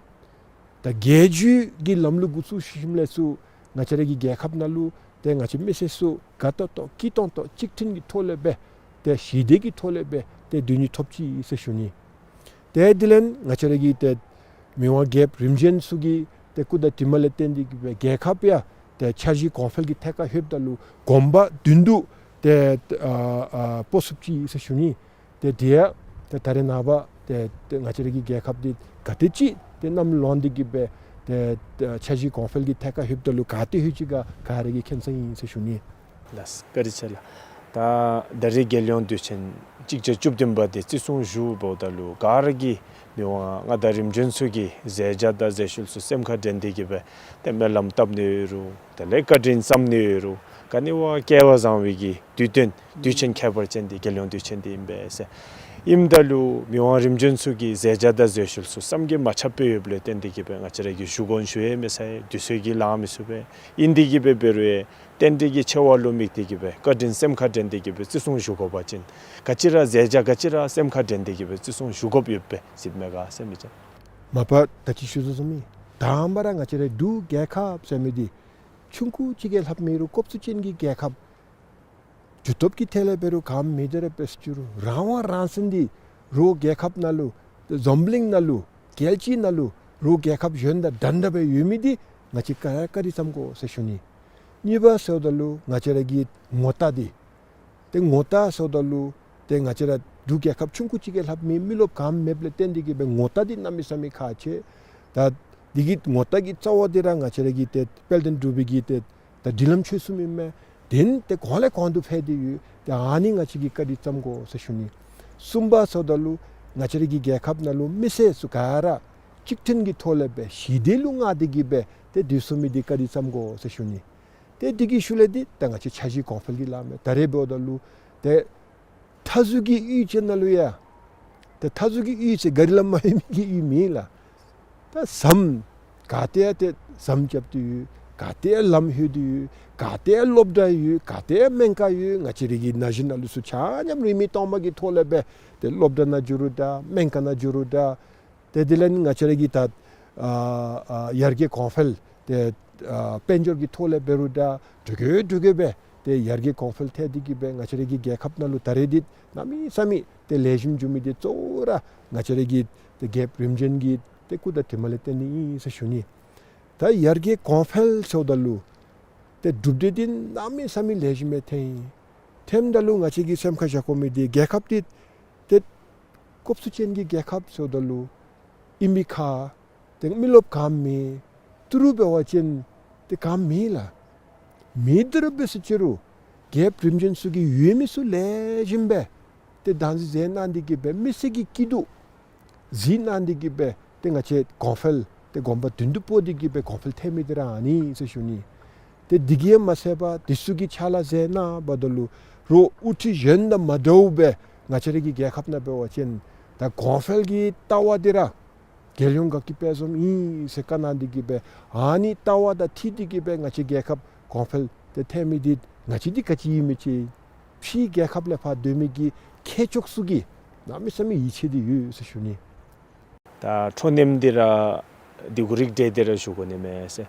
ད་རྒྱལ་བརྒྱུད་ཀྱི་ལམ་ལུགས་འགོ་བཙུགས་ཞིནམ་ལས་ཚུར་ང་བཅས་ར་གི་རྒྱལ་ཁབ་ནང་ལུ་ཏེ་ང་བཅས་མི་སེར་ཚུ་དགའ་ཏོག་ཏོ་སྐྱིད་ཏོང་ཏོ་གཅིག་མཐུན་གྱི་ཐོག་ལས་སྦེ་ཏེ་ཞི་བདེ་གི་ཐོག་ལས་སྦེ་ཏེ་སྡོད་ནི་ཐོབ་ཅི་ཟེར་ཞུ་ནི། ཏེ་དེ་ལས་ང་བཅས་ར་གི་ཏེ་མི་དབང་རྒྱལཔོ་རིམ་བྱོན་ཚུ་གི་ཏེ་སྐུ་དྲིན་དྲི་མ་ལས་བརྟེན་ཏེ་གིས་སྦེ་རྒྱལ་ཁབ་ཡང་ཏེ་འཆར་གཞི་གོང་འཕེལ་གྱི་ཐད་ཁར་ལྷོདཔ་ད་ལུ་གོམ་པ་བདུན་དུ་ཏེ་ཨ་ཨ་སྤོ་ཚུགས་ཅི་ཟེར་ཞུ་ནི། ཏེ་དེ་ཡང་ཏེ་ད་རེས་ནངས་པ་ཏེ་ཏེ་ང་བཅས་ར་གི་རྒྱལ་ཁབ་འདི་ག་དེ་ཅིག་ཏེ་གནམ་ལོངས་ཏེ་གིས་སྦེ་ཏེ་ཏེ་འཆར་གཞི་གོང་འཕེལ་གྱི་ཐད་ཁར་ལྷོདཔ་ད་ལུ་ག་ཏེ་ལྷོད་ཅི་ག་ག་ར་གིས་མཁྱེན་ས་ཨིན་ཟེར་ཞུ་ནི། ལགས་བཀའ་དྲིན་ཆེ་ལགས། ད་ད་རེས་རྒྱལ་ཡོངས་དུས་ཆེན་གཅིག་བརྒྱ་བཅུ་བདུན་པ་འདི་བརྩི་སྲུང་ཞུ་འབདཝ་ད་ལུ་ག་ར་གིས་མི་དབང་མངའ་བདག་རིམ་བྱོན་ཚུ་གི་མཛད་བྱ་དང་མཛད་ཤུལ་ཚུ་སེམས་ཁར་དྲན་ཏེ་གིས་སྦེ་ཏེ་སྨོན་ལམ་བཏབ་ནི་ཡོད་རུང་དེ་ལས་བཀའ་དྲིན་བསམ་ནི་ཡོད་རུང་ ག་ནི་བ་སྐལ་བ་བཟང་བའི་གི་དུས་སྟོན་དུས་ཆེན་ཁྱད་པར་ཅན་འདི་རྒྱལ་ཡོངས་དུས་ཆེན་འདི་ཨིན་པས་ཟེར། ཨིནམ་ད་ལུ་མི་དབང་རིམ་བྱོན་ཚུ་གི་མཛད་བྱ་དང་མཛད་ཤུལ་ཚུ་བསམ་གྱིས་མ་ཁྱབ་སྦེ་ཡོདཔ་ལས་བརྟེན་ཏེ་གིས་སྦེ་ང་བཅས་ར་གིས་ཞུ་དགོ་ཞུ་ཡང་མི་ཚར། དུས་ཚོད་ཀྱིས་ལང་མི་ཚུགས་པས། ཨིན་ཏེ་གིས་སྦེ་འབད་རུང་ཡང་རྟེན་འབྲེལ་གྱི་ཆེ་བ་ལུ་དམིགས་ཏེ་གིས་སྦེ་བཀའ་དྲིན་སེམས་ཁར་དྲན་ཏེ་གིས་སྦེ་བརྩི་སྲུང་ཞུ་དགོ་པ་ཅིན་ག་ཅི་ར་མཛད་བྱ་ག་ཅི་ར་སེམས་ཁར་དྲན་ཏེ་གིས་སྦེ་བརྩི་སྲུང་ཞུ་དགོཔ་ཡོདཔ་སྦེ་གཟིགསཔ་མས་ག་ཟེར་མི་ཅིག། མ་པ་ད་ཅི་ཞུ་དོ་བཟུམ་སྦེ་དང་པ་ར་ང་བཅས་ར་འབྲུག་རྒྱལ་ཁབ་ཟེར་མི་འདི་ཆུང་ཀུ་ཅིག་གིས་ལྷགཔ་མེད་རུང་སྐོབས་ཚུ་ཅན་གྱི་རྒྱལ་ཁབ། རྒྱུ་སྟོབས་ཀྱི་ཐད་ལས་འབད་རུང་ག་ནི་མེད་དེ་ར་འབད་ཟེར་ཞུ་རུང་རང་དབང་རང་བཙན་འདི་རོགས་རྒྱལ་ཁབ་ནང་ལུ་འཛམ་གླིང་ནང་ལུ་རྒྱལ་སྤྱི་ནང་ལུ་རོགས་རྒྱལ་ཁབ་གཞན་དང་འདྲན་འདྲ་སྦེ་ཡོད་མི་འདི་ང་བཅས་ག་ར་བཀའ་དྲིན་བསམ་དགོ་ཟེར་ཞུ་ནི། གཉིས་པ་ཟེརཝ་ད་ལུ་ང་བཅས་ར་གི་ངོ་རྟགས་འདི་ཏེ་ངོ་རྟགས་ཟེརཝ་ད་ལུ་ཏེ་ང་བཅས་ར་འབྲུག་རྒྱལ་ཁབ་ཆུང་ཀུ་ཅིག་གིས་ལྷགཔ་མེད་མི་རློབས་ག་ནི་མེདཔ་ལས་བརྟེན་ཏེ་གིས་སྦེ་ངོ་རྟགས་འདི་གནམ་མེད་ས་མེད་ཁག་ཆེ། ད་འདི་གི་ངོ་རྟགས་ཀྱི་རྩ་བ་འདི་ར་ང་བཅས་ར་གི་ཏེ་དཔལ་ལྡན་འབྲུག་པའི་གི་ཏེ་ད་སྒྲིག་ལམ་ཆོས་གསུམ་ཨིན་མས། དེ་ནི་ཏེ་གོང་ལས་གོང་དུ་འཕེལ་ཏེ་ཡོད། ཏེ་ཨ་ནི་ང་བཅས་ཀྱིས་བཀའ་དྲིན་བསམ་དགོ་ཟེར་ཞུ་ནི། གསུམ་པ་ཟེརཝ་ད་ལུ་ང་བཅས་ར་གི་རྒྱལ་ཁབ་ནང་ལུ་མི་སེར་ཚུ་ག་ར་གཅིག་མཐུན་གྱི་ཐོག་ལས་སྦེ་ཞི་བདེ་ལུ་མངའ་སྟེ་གིས་སྦེ་ཏེ་སྡོད་ཚུགས་མི་འདི་བཀའ་དྲིན་བསམ་དགོ་ཟེར་ཞུ་ནི། ཏེ་འདི་གི་ཤུལ་ལས་འདི་ད་ང་བཅས་འཆར་གཞི་གོང་འཕེལ་གྱི་ལམ་མས། ད་རེས་འབདཝ་ད་ལུ་ཏེ་མཐའ་ཟུར་གྱི་གཡུས་ཅིག་ནང་ལུ་ཡང་ཏེ་མཐའ་ཟུར་གྱི་གཡུས་ཟེར་གཱ་རི་ལམ་མ་ཡོད་མི་གི་གཡུས་མེན་ལགས། ད་ཟམ་ག་ཏེ་ཡང་ཏེ་ཟམ་རྐྱབ་སྟེ་ཡོད། ག་ཏེ་ཡང་ལམ་ལྷོད་དེ་ཡོད། ག་ཏེ་ཡང་སློབ་གྲྭ་ཡོད། ག་ཏེ་ཡང་སྨན་ཁང་ཡོད། ང་བཅས་ར་གི་ན་གཞོན་ན་ལུ་ཚུ་ཆ་མཉམ་རིན་མེད་སྟོང་པ་གི་ཐོག་ལས་སྦེ་ཏེ་སློབ་གྲྭ་ནང་འགྱོ་རུང་འདྲ་སྨན་ཁང་ནང་འགྱོ་རུང་འདྲ། ཏེ་དེ་ལས་ང་བཅས་ར་གི་ད་ཨ་ཨ་ཡར་རྒྱས་གོང་འཕེལ་ཏེ་ཨ་དཔལ་འབྱོར་གྱི་ཐོག་ལས་འབད་རུང་འདྲ་འགྲོ་དགོ་འགྲོ་དགོ་སྦེ་ཏེ་ཡར་རྒྱས་གོང་འཕེལ་ཐལ་ཏེ་གིས་སྦེ་ང་བཅས་ར་གི་རྒྱལ་ཁབ་ནང་ལུ་ད་རེས་འདི་གནམ་མེད་ས་མེད་ཏེ་ལེགས་ཤོམ་འགྱོ་མི་འདི་གཙོ་བོ་ར་ང་བཅས་ར་གི་ཏེ་རྒྱལཔོ་རིམ་བྱོན་གྱི་ཏེ་སྐུ་དང་གྲིབ་མ་ལས་བརྟེན་ཏེ་ཨིན་ཟེར་ཞུ་ནི། ད་ཡར་རྒྱས་གོང་འཕེལ་ཟེརཝ་ད་ལུ་ཏེ་གྲུབ་འབྲས་འདི་གནམ་མེད་ས་མེད་ལེགས་ཤོམ་སྦེ་ཐོན་ཡི། ཐོནམ་ད་ལུ་ང་བཅས་ཀྱིས་སེམས་ཁར་བཞག་དགོ་མི་འདི་རྒྱལ་ཁབ་འདི་ཏེ་སྐོབས་ཚུ་ཅན་གྱི་རྒྱལ་ཁབ་ཟེརཝ་ད་ལུ་ཨིན་མི་ཁག་ཏེ་མི་རློབས་ག་ནི་མེད། ཏི་རུ་འབད་བ་ཅིན་ཏེ་ག་ནི་མེད་ལགས། མེད་དེ་ར་འབད་ཟེར་ཞུ་རུང་རྒྱལཔོ་རིམ་བྱོན་ཚུ་གིས་ཡོད་མི་ཚུ་ལེགས་ཤོམ་སྦེ་ཏེ་བདག་འཛིན་མཛད་གནང་སྟེ་གིས་སྦེ་མི་སེར་གྱི་སྐྱིད་སྡུག་གཟིགས་གནང་སྟེ་གིས་སྦེ་ཏེ་ང་བཅས་གོང་འཕེལ་ཏེ་གོམ་པ་མདུན་དུ་སྤོ་སྟེ་གིས་སྦེ་གོང་འཕེལ་ཐལ་མི་འདི་ར་ཨ་ནི་ཟེར་ཞུ་ནི། ཏེ་འདི་གིས་མ་ཚད་པར་འདི་ཚུ་གི་ཕྱག་ལཱ་མཛད་གནངམ་ད་ལུ་རོགས་དབུ་ཁྲིད་གཞན་དང་མ་འདྲཝ་སྦེ་ང་བཅས་ར་གི་རྒྱལ་ཁབ་ནང་འབད་བ་ཅིན་ད་གོང་འཕེལ་གྱི་ལྟ་བ་འདི་ར་རྒྱལ་ཡོངས་དགའ་སྐྱིད་དཔལ་འཛོམས་ཨིན་ཟེར་བཀའ་གནང་སྟེ་གིས་སྦེ་ཨ་ནི་ལྟ་བ་དང་འཁྲིལ་ཏེ་གིས་སྦེ་ང་བཅས་རྒྱལ་ཁབ་གོང་འཕེལ་ཏེ་ཐལ་མི་འདི་ང་བཅས་འདི་ག་ཅི་ཨིན་མི་ཅིག་ཕྱིའི་རྒྱལ་ཁབ་ལས་ཕར་སྡོད་མི་གི་མཁས་མཆོག་ཚུ་གིས་གནམ་མེད་ས་མེད་ཡིད་ཆེས་ཏེ་ཡོད་ཟེར་ཞུ་ནི། ད་འཕྲོ་མཉམ་འདི་ར་འདི་གུ་རིགས་འགྲེ་སྟེ་ར་ཞུ་དགོ་ནི་མས་ཟེར།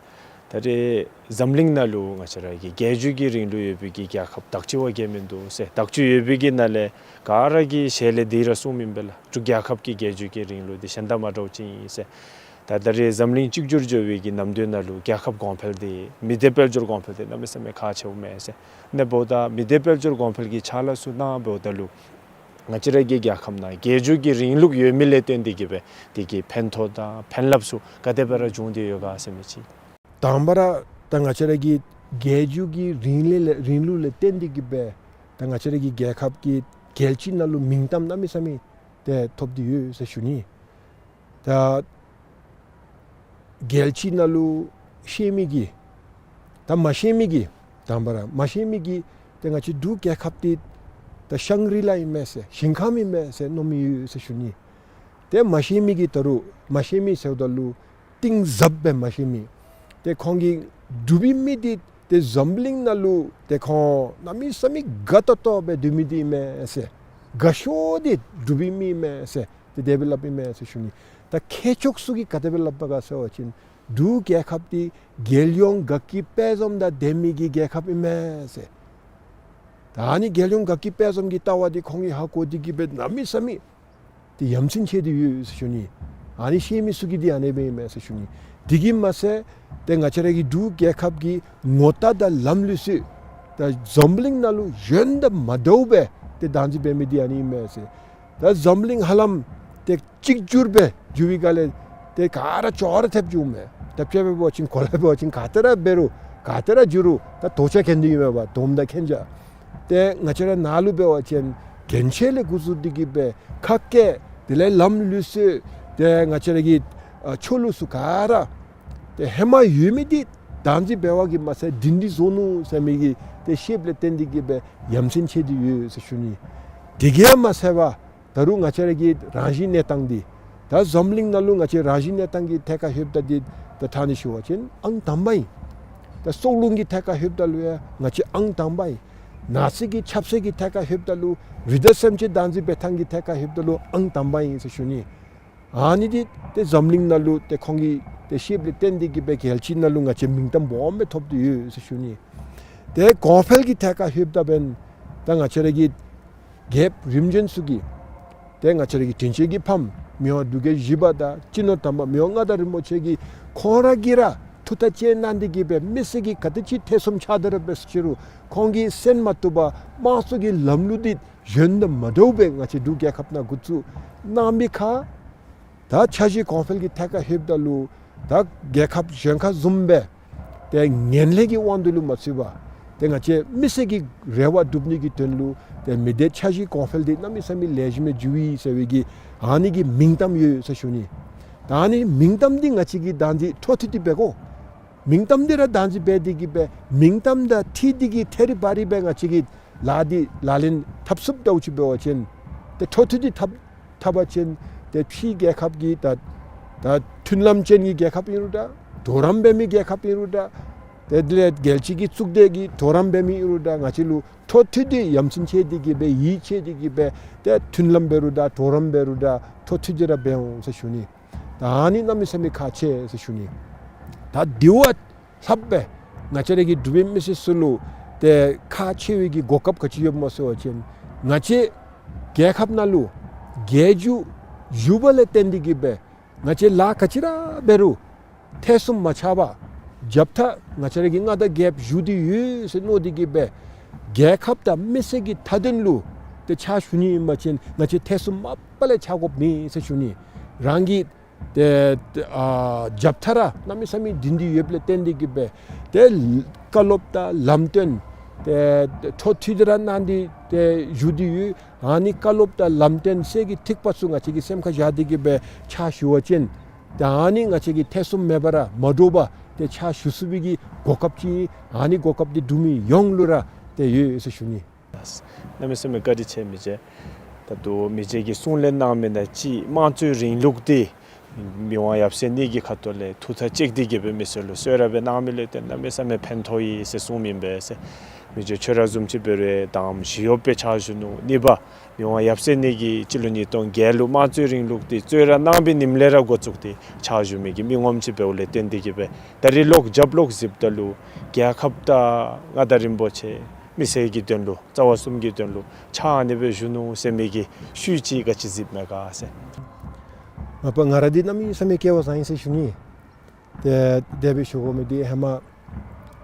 ད་རེས་འཛམ་གླིང་ནང་ལུ་ང་བཅས་ར་གི་རྒྱལ་བརྒྱུད་ཀྱི་རིང་ལུགས་ཡོད་པའི་གི་རྒྱལ་ཁབ་དག་ཅིག་བ་ག་ཡང་མིན་འདུག་ཟེར། དག་ཅིག་ཡོད་པའི་གི་ནང་ལས་ག་ར་གི་ཞལ་ལས་འདི་ར་གསུངམ་ཨིན་པས་ལགས། འབྲུག་རྒྱལ་ཁབ་ཀྱི་རྒྱལ་བརྒྱུད་ཀྱི་རིང་ལུགས་འདི་གཞན་དང་མ་འདྲཝ་ཅིག་ཨིན་ཟེར། ད་ད་རེས་འཛམ་གླིང་གཅིག་གྱུར་འགྱོ་བའི་གི་ནམ་དུས་ནང་ལུ་རྒྱལ་ཁབ་གོང་འཕེལ་འདི་མི་སྡེ་དཔལ་འབྱོར་གོང་འཕེལ་འདི་གནམ་མེད་ས་མེད་ཁག་ཆེཝ་མས་ཟེར། ཨ་ནི་འབདཝ་ད་མི་སྡེ་དཔལ་འབྱོར་གོང་འཕེལ་གྱི་ཕྱག་ལཱ་ཚུ་གནངམ་ད་ལུ་ང་བཅས་ར་གི་རྒྱལ་ཁབ་ནང་རྒྱལ་བརྒྱུད་ཀྱི་རིང་ལུགས་ཡོད་མི་ལས་བརྟེན་ཏེ་གིས་སྦེ་དེ་གི་ཕན་ཐོགས་དང་ཕན་རླབས་ཚུ་ག་དེ་སྦེ་ར་བྱུང་སྟེ་ཡོད་ག་ཟེར་མི་ཅིག། དང་པ་ར་ད་ང་བཅས་ར་གི་རྒྱལ་བརྒྱུད་ཀྱི་རིང་ལས་རིང་ལུགས་ལས་བརྟེན་ཏེ་གིས་སྦེ་ད་ང་བཅས་ར་གི་རྒྱལ་ཁབ་ཀྱི་རྒྱལ་སྤྱི་ནང་ལུ་མིང་གཏམ་གནམ་མེད་ས་མེད་ཏེ་ཐོབ་སྟེ་ཡོད་ཟེར་ཞུ་ནི། ད་རྒྱལ་སྤྱི་ནང་ལུ་ཤེས་མི་གིས་ད་མ་ཤེས་མི་གིས་དང་པ་ར་མ་ཤེས་མི་གིས་ཏེ་ང་བཅས་འབྲུག་རྒྱལ་ཁབ་འདི་ད་ཤང་རི་ལ་ཨིན་མས་ཟེར་ཞིང་ཁམས་ཨིན་མས་ཟེར་མནོ་མི་ཡོད་ཟེར་ཞུ་ནི། ཏེ་མ་ཤེས་མི་གིས་ད་རུང་མ་ཤེས་མི་ཟེརཝ་ད་ལུ་གཏིང་ཟབ་སྦེ་མ་ཤེས་མི་ཏེ་ཁོང་གིས་འབྲུག་པའི་མི་འདི་ཏེ་འཛམ་གླིང་ནང་ལུ་ཏེ་ཁོང་གནམ་མེད་ས་མེད་དགའ་ཏོག་ཏོ་སྦེ་སྡོད་མི་འདི་ཨིན་མས་ཟེར། དགའ་ཤོས་འདི་འབྲུག་པའི་མི་ཨིན་མས་ཟེར་ཏེ་དེ་སྦེ་སླབ་ཨིན་མས་ཟེར་ཞུ་ནི། ད་མཁས་མཆོག་ཚུ་གིས་ག་དེ་སྦེ་སླབ་པ་ག་ཟེར་བ་ཅིན་འབྲུག་རྒྱལ་ཁབ་འདི་རྒྱལ་ཡོངས་དགའ་སྐྱིད་དཔལ་འཛོམས་དང་ལྡན་མི་གི་རྒྱལ་ཁབ་ཨིན་མས་ཟེར། ད་ཨ་ནི་རྒྱལ་ཡོངས་དགའ་སྐྱིད་དཔལ་འཛོམས་ཀྱི་ལྟ་བ་འདི་ཁོང་གིས་ཧ་གོ་སྟེ་གིས་སྦེ་གནམ་མེད་ས་མེད་ཏེ་ཡ་མཚན་ཆེ་སྟེ་ཡོད་ཟེར་ཞུ་ནི། ཨ་ནི་ཤེས་མི་ཚུ་གིས་འདི་ཨ་ནེ་སྦེ་ཨིན་མས་ཟེར་ཞུ་ནི། དེ་གིས་མ་ཚད་ཏེ་ང་བཅས་ར་གི་འབྲུག་རྒྱལ་ཁབ་ཀྱི་ངོ་རྟགས་དང་ལམ་ལུགས་ཚུ་ད་འཛམ་གླིང་ནང་ལུ་གཞན་དང་མ་འདྲཝ་སྦེ་ཏེ་བདག་འཛིན་འབད་མི་འདི་ཨ་ནི་ཨིན་མས་ཟེར། ད་འཛམ་གླིང་ཧ་ལམ་ཏེ་གཅིག་གྱུར་སྦེ་འགྱོ་བའི་སྒང་ལས་ཏེ་ག་ར་ཅོག་ར་འཐདཔ་འགྱོཝ་མས། ད་དཔྱེ་འབད་བ་ཅིན་གོ་ལ་འབད་བ་ཅིན་ག་ཏེ་ར་འབད་རུང་ག་ཏེ་ར་འགྱོ་རུང་ད་དོ་ཆ་གྱོན་ཏེ་ཡོད་མས་པ། དོམ་དང་གྱོན་ཆས། ཏེ་ང་བཅས་ར་ནཱ་ལུ་འབད་བ་ཅིན་གྱོན་ཆས་ལས་འགོ་བཙུགས་ཏེ་གིས་སྦེ་ཁ་སྐད་དེ་ལས་ལམ་ལུགས་ཚུ་ཏེ་ང་བཅས་ར་གི་ཨ་ཆོས་ལུགས་ཚུ་ག་ར་ཏེ་ཧེ་མ་ཡོད་མི་འདི་ བདག་འཛིན་འབད་བ་གིས་མ་ཚད་སྒྲིང་སྒྲི་བཟོ་ནུག་ཟེར་མི་གི་ཏེ་ཤེསཔ་ལས་བརྟེན་ཏེ་གི་སྦེ་ཡ་མཚན་ཆེ་སྟེ་ཡོད་ཟེར་ཞུ་ནི། དེ་གིས་མ་ཚད་པར་ད་རུང་ང་བཅས་ར་གི་རང་བཞིན་གནས་སྟངས་འདི་ད་འཛམ་གླིང་ནང་ལུ་ང་བཅས་རང་བཞིན་གནས་སྟངས་ཀྱི་ཐད་ཁར་ལྷོདཔ་ད་འདི་ད་ཐ་ན་ཞུ་བ་ཅིན་ཨང་དང་པ་ཨིན། ད་སྲོག་རླུང་གི་ཐད་ཁར་ལྷོདཔ་ད་ལུ་ཡང་ང་བཅས་ཨང་དང་པ་ཨིན། ནགས་ཚལ་གྱི་ཆབ་སྲིད་ཀྱི་ཐད་ཁར་ལྷོདཔ་ད་ལུ་རི་དྭགས་སེམས་ཅན་བདག་འཛིན་འབད་ཐངས་ཀྱི་ཐད་ཁར་ལྷོདཔ་ད་ལུ་ཨང་དང་པ་ཨིན་ཟེར་ཞུ་ནི། ཨ་ནི་འདི་ཏེ་འཛམ་གླིང་ནང་ལུ་ཏེ་ཁོང་གི་ཏེ་ཤེསཔ་ལས་བརྟེན་ཏེ་གི་སྦེ་རྒྱལ་སྤྱི་ནང་ལུ་ང་བཅས་མིང་གཏམ་སྦོམ་སྦེ་ཐོབ་སྟེ་ཡོད་ཟེར་ཞུ་ནི། ཏེ་གོང་འཕེལ་གྱི་ཐད་ཁར་ལྷོདཔ་ད་འབདན་ད་ང་བཅས་ར་གི་རྒྱལཔོ་རིམ་བྱོན་ཚུ་གིས་ཏེ་ང་བཅས་ར་གི་དྲིན་ཅན་གྱི་ཕམ་མི་དབང་འབྲུག་རྒྱལ་བཞི་པ་དང་སྤྱི་ནོར་དམ་པ་མི་དབང་མངའ་བདག་རིན་པོ་ཆེ་གིས་ཁོང་ར་གིས་ར་ཐུགས་ཐག་བཅད་གནང་སྟེ་གི་སྦེ་མི་སེར་གྱིས་ག་དེ་ཅིག་ཐེ་ཚོམ་ཆགས་ཏེ་ར་འབད་ཟེར་ཅི་རུང་ཁོང་གིས་གསན་མ་བཏུབ་པར་དམངས་གཙོ་གི་ལམ་ལུགས་འདི་གཞན་དང་མ་འདྲཝ་སྦེ་ང་བཅས་འབྲུག་རྒྱལ་ཁབ་ནང་འགོ་བཙུགས་གནང་མི་ཁར་ད་འཆར་གཞི་གོང་འཕེལ་གྱི་ཐད་ཁར་ལྷོདཔ་ད་ལུ་ད་རྒྱལ་ཁབ་གཞན་ཁར་བཟུམ་སྦེ་ཏེ་ངན་ལྷད་ཀྱི་དབང་དུ་ལུ་མ་ཚུད་པར་ཏེ་ང་བཅས་མི་སེར་གྱི་རེ་བ་བསྒྲུབ་ནི་གི་དོན་ལུ་ཏེ་མི་སྡེ་འཆར་གཞི་གོང་འཕེལ་འདི་གནམ་མེད་ས་མེད་ལེགས་ཤོམ་སྦེ་འགྱོ་ཡི་ཟེར་བའི་གི་ཨ་ནི་གི་མིང་གཏམ་ཡོད་ཟེར་ཞུ་ནི། ད་ཨ་ནི་མིང་གཏམ་འདི་ང་བཅས་ཀྱིས་བདག་འཛིན་འཕྲོ་མཐུད་དེ་འབད་དགོ། མིང་གཏམ་འདི་ར་བདག་འཛིན་འབད་དེ་གི་སྦེ་མིང་གཏམ་དང་འཁྲིལ་ཏེ་གི་ཐད་རི་བ་རི་སྦེ་ང་བཅས་ཀྱིས་ལཱ་འདི་ལག་ལེན་འཐབ་ཚུགསཔ་འདྲཝ་ཅིག་འབད་བ་ཅིན་ཏེ་འཕྲོ་མཐུད་དེ་འཐབ་འཐབ་པ་ཅིན་ཏེ་ཕྱིའི་རྒྱལ་ཁབ་ཀྱི་ད་ད་མཐུན་ལམ་ཅན་གྱི་རྒྱལ་ཁབ་ཨིན་རུང་འདྲ། གྲོགས་རམ་འབད་མི་རྒྱལ་ཁབ་ཨིན་རུང་འདྲ། ཏེ་དེ་ལས་རྒྱལ་སྤྱི་གི་གཙུག་སྡེ་གི་གྲོགས་རམ་འབད་མི་ཨིན་རུང་འདྲ། ང་བཅས་ལུ་འཕྲོ་མཐུད་དེ་ཡ་མཚན་ཆེ་སྟེ་གི་སྦེ་ཡིད་ཆེས་ཏེ་གི་སྦེ་ཏེ་མཐུན་ལམ་འབད་རུང་འདྲ། གྲོགས་རམ་འབད་རུང་འདྲ། འཕྲོ་མཐུད་དེ་ར་འབད་འོང་ཟེར་ཞུ་ནི། ད་ཨ་ནི་གནམ་མེད་ས་མེད་ཁག་ཆེ་ཟེར་ཞུ་ནི། ད་དེ་བ་ལྷགཔ་སྦེ་ང་བཅས་ར་གི་འབྲུག་པའི་མི་སེར་ཚུ་ལུ་ཏེ་ཁག་ཆེ་བའི་གི་གོ་སྐབས་ག་ཅི་ཡོདཔ་སྨོ་ཟེར་བ་ཅིན་ང་བཅས་རྒྱལ་ཁབ་ནང་ལུ་རྒྱལ་བརྒྱུད་བཞུགས་པ་ལས་བརྟེན་ཏེ་གི་སྦེ་ང་བཅས་ལཱ་ག་ཅི་ར་འབད་རུང་ཐེ་ཚོམ་མ་ཆགས་པར་རྒྱབ་ཐག་ང་བཅས་ར་གི་མངའ་བདག་རྒྱལཔོ་བཞུགས་ཏེ་ཡོད་ཟེར་མནོ་སྟེ་གི་སྦེ་རྒྱལ་ཁབ་དང་མི་སེར་གྱི་མཐའ་དོན་ལུ་ཏེ་ཕྱག་ཞུ་ནི་ཨིན་པ་ཅིན་ང་བཅས་ཐེ་ཚོམ་མ་པ་ལས་ཆགས་དགོཔ་མེད་ཟེར་ཞུ་ནི། རང་གི་ཏེ་ཨ་རྒྱབ་ཐག་ར་གནམ་མེད་ས་མེད་སྒྲིང་སྒྲི་ཡོདཔ་ལས་བརྟེན་ཏེ་གི་སྦེ་ཏེ་བཀའ་སློབ་དང་ལམ་སྟོན་ཏེ་འཕྲོ་མཐུད་དེ་ར་གནང་སྟེ་ཏེ་བཞུགས་ཏེ་ཡོད། ཨ་ནི་བཀའ་སློབ་དང་ལམ་སྟོན་གསེར་གྱི་ཐིགས་པ་ཚུ་ང་བཅས་ཀྱིས་སེམས་ཁར་བཞག་སྟེ་གི་སྦེ་ཕྱག་ཞུ་བ་ཅིན་ཏེ་ཨ་ནི་ང་བཅས་ཀྱིས་ཐེ་ཚོམ་མེད་པར་ར་མ་འདྲོག་པར་ཏེ་ཕྱག་ཞུ་ཚུགས་པའི་གི་གོ་སྐབས་ཅིག་ཨིན། ཨ་ནི་གོ་སྐབས་འདི་འབྲུག་མི་ཡོངས་ལུ་ར་ཏེ་ཡོད་ཟེར་ཞུ་ནི། གནམ་མེད་ས་མེད་བཀའ་དྲིན་ཆེ་མི་རྗེ། ད་ལྟོ་མི་རྗེ་གིས་གསུང་ལས་གནང་མི་ནང་གཅིག་དམངས་གཙོའི་རིང་ལུགས་འདི་མི་དབང་ཡབ་སྲས་གཉིས་ཀྱི་ཁ་ཐུག་ལས་ཐུགས་ཐག་བཅད་དེ་གི་སྦེ་མི་སེར་ལུ་གསོལ་རས་སྦེ་གནང་མི་ལས་ཏེ་གནམ་མེད་ས་མེད་ཕན་ཐོགས་ཡི་ཟེར་གསུངམ་ཨིན་པས་ཟེར། མི་རྗེ་ཁྱོད་ར་བཟུམ་ཅིག་འབད་རུང་དང་པ་ཞི་གཡོགཔ་སྦེ་ཕྱག་ཞུ་ནུག། གཉིས་པ་མི་དབང་ཡབ་སྲས་གཉིས་ཀྱིས་སྤྱི་ལོ་ཉིས་སྟོང་བརྒྱད་ལུ་དམངས་གཙོའི་རིང་ལུགས་འདི་གསོལ་རས་གནང་པའི་ཉིནམ་ལས་ར་འགོ་བཙུགས་ཏེ་ཕྱག་ཞུ་མི་གི་མི་ངོམ་ཅིག་འབདཝ་ལས་བརྟེན་ཏེ་གི་སྦེ་ད་རིས་ལོག་རྒྱབ་ལོག་གཟིགསཔ་ད་ལུ་རྒྱལ་ཁབ་དང་མངའ་བདག་རིན་པོ་ཆེ་མི་སེར་གྱི་དོན་ལུ་རྩ་བ་གསུམ་གྱི་དོན་ལུ་ཕྱག་ཨ་ནི་སྦེ་ཞུ་ནུག་ཟེར་མི་གི་ཤུལ་ཅིག་ག་ཅི་གཟིགསཔ་མས་ག་ཟེར། མ་པ་ང་ར་འདི་གནམ་མེད་ས་མེད་སྐལ་བ་བཟང་ཡི་ཟེར་ཞུ་ནི། ཏེ་དེ་སྦེ་ཞུ་དགོ་མི་འདི་ཧེ་མ་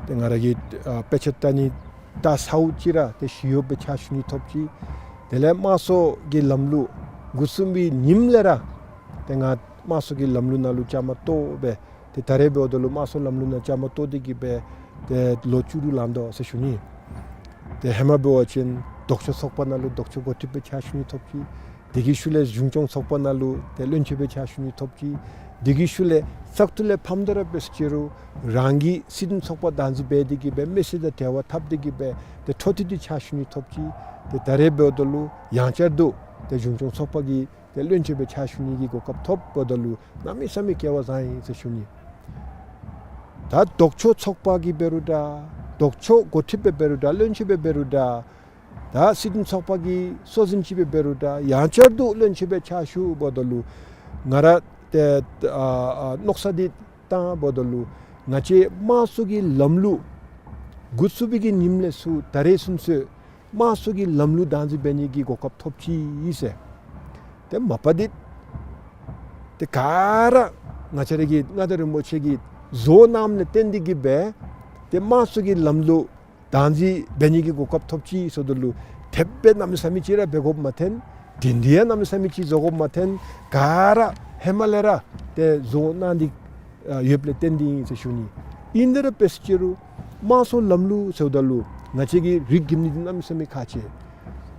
ཏེ་ང་ར་གིས་ཨ་དཔེ་ཆ་ལྟ་ནི་ལྟ་ཚརཝ་ཅིག་ར་ཏེ་ཞི་གཡོགཔ་སྦེ་ཕྱག་ཞུ་ནི་ཐོབ་ཅི། དེ་ལས་དམངས་གཙོ་གི་ལམ་ལུགས་འགོ་བཙུགས་པའི་ཉིནམ་ལས་ར་ཏེ་ང་དམངས་གཙོ་གི་ལམ་ལུགས་ནང་ལུ་བཅའ་མར་གཏོགས་སྦེ་ཏེ་ད་རེས་འབདཝ་ད་ལུ་དམངས་གཙོ་ལམ་ལུགས་ནང་བཅའ་མར་གཏོགས་ཏེ་གི་སྦེ་ཏེ་ལོ་བཅུ་དྲུག་ལང་དོ་ཟེར་ཞུ་ནི། ཏེ་ཧེ་མ་འབད་བ་ཅིན་ལྡོག་ཕྱོགས་ཚོགས་པ་ནང་ལུ་ལྡོག་ཕྱོགས་འགོ་ཁྲིདཔ་སྦེ་ཕྱག་ཞུ་ནི་ཐོབ་ཅི། དེ་གི་ཤུལ་ལས་གཞུང་སྐྱོང་ཚོགས་པ་ནང་ལུ་ཏེ་བློན་ཆེན་སྦེ་ཕྱག་ཞུ་ནི་ཐོབ་ཅི། དེ་གི་ཤུལ་ལས་བཙག་འཐུ་ལས་ཕམ་ད་ར་འབད་ཟེར་ཅི་རུང་རང་གི་སྲིད་དོན་ཚོགས་པ་བདག་འཛིན་འབད་དེ་གི་སྦེ་མི་སེར་དང་འབྲེལ་བ་འཐབ་སྟེ་གི་སྦེ་ཏེ་འཕྲོ་མཐུད་དེ་ཕྱག་ཞུ་ནི་ཐོབ་ཅི། ཏེ་ད་རེས་འབདཝ་ད་ལུ་ཡང་བསྐྱར་དུ་ཏེ་གཞུང་སྐྱོང་ཚོགས་པ་གི་ཏེ་བློན་ཆེན་སྦེ་ཕྱག་ཞུ་ནི་གི་གོ་སྐབས་ཐོབ་འབདཝ་ད་ལུ་གནམ་མེད་ས་མེད་སྐལ་བ་བཟང་ཡི་ཟེར་ཞུ་ནི། ད་ལྡོག་ཕྱོགས་ཚོགས་པ་གི་འབད་རུང་འདྲ། ལྡོག་ཕྱོགས་འགོ་ཁྲིདཔ་སྦེ་འབད་རུང་འདྲ། བློན་ཆེན་སྦེ་འབད་རུང་འདྲ། ད་སྲིད་དོན་ཚོགས་པ་གི་སྲོལ་འཛིན་ཅིག་སྦེ་འབད་རུང་འདྲ། ཡང་བསྐྱར་དུ་བློན་ཆེན་སྦེ་ཕྱག་ཞུ་འབདཝ་ད་ལུ་ང་ར་ཏེ་ཨ་ཨ་མནོ་བསམ་འདི་བཏང་འབདཝ་ད་ལུ་ང་བཅས་དམངས་གཙོ་གི་ལམ་ལུགས་འགོ་བཙུགས་པའི་གི་ཉིནམ་ལས་ཚུར་ད་རེས་ཚུན་ཚོད་དམངས་གཙོ་གི་ལམ་ལུགས་བདག་འཛིན་འབད་ནི་གི་གོ་སྐབས་ཐོབ་ཅི་ཟེར། ཏེ་མ་པ་འདི་ཏེ་ག་ར་ང་བཅས་ར་གི་མངའ་བདག་རིན་པོ་ཆེ་གིས་བཟོ་གནངམ་ལས་བརྟེན་ཏེ་གི་སྦེ་ཏེ་དམངས་གཙོ་གི་ལམ་ལུགས་བདག་འཛིན་འབད་ནི་གི་གོ་སྐབས་ཐོབ་ཅི་ཟེརཝ་ད་ལུ་དེ་སྦེ་གནམ་མེད་ས་མེད་ཅིག་ར་འབད་དགོཔ་མ་ཚད་དེ་འདི་ཡང་གནམ་མེད་ས་མེད་ཅིག་བཟོ་དགོཔ་མ་ཚད་ག་ར་ཧེ་མ་ལས་ར་ཏེ་བཟོ་གནང་སྟེ་ཨ་ཡོདཔ་ལས་བརྟེན་ཏེ་ཨིན་ཟེར་ཞུ་ནི། ཨིན་དེ་ར་འབད་ཟེར་ཅི་རུང་དམངས་གཙོ་ལམ་ལུགས་ཟེརཝ་ད་ལུ་ང་བཅས་ཀྱིས་རིགས་རྒྱུད་ནི་འདི་གནམ་མེད་ས་མེད་ཁག་ཆེ།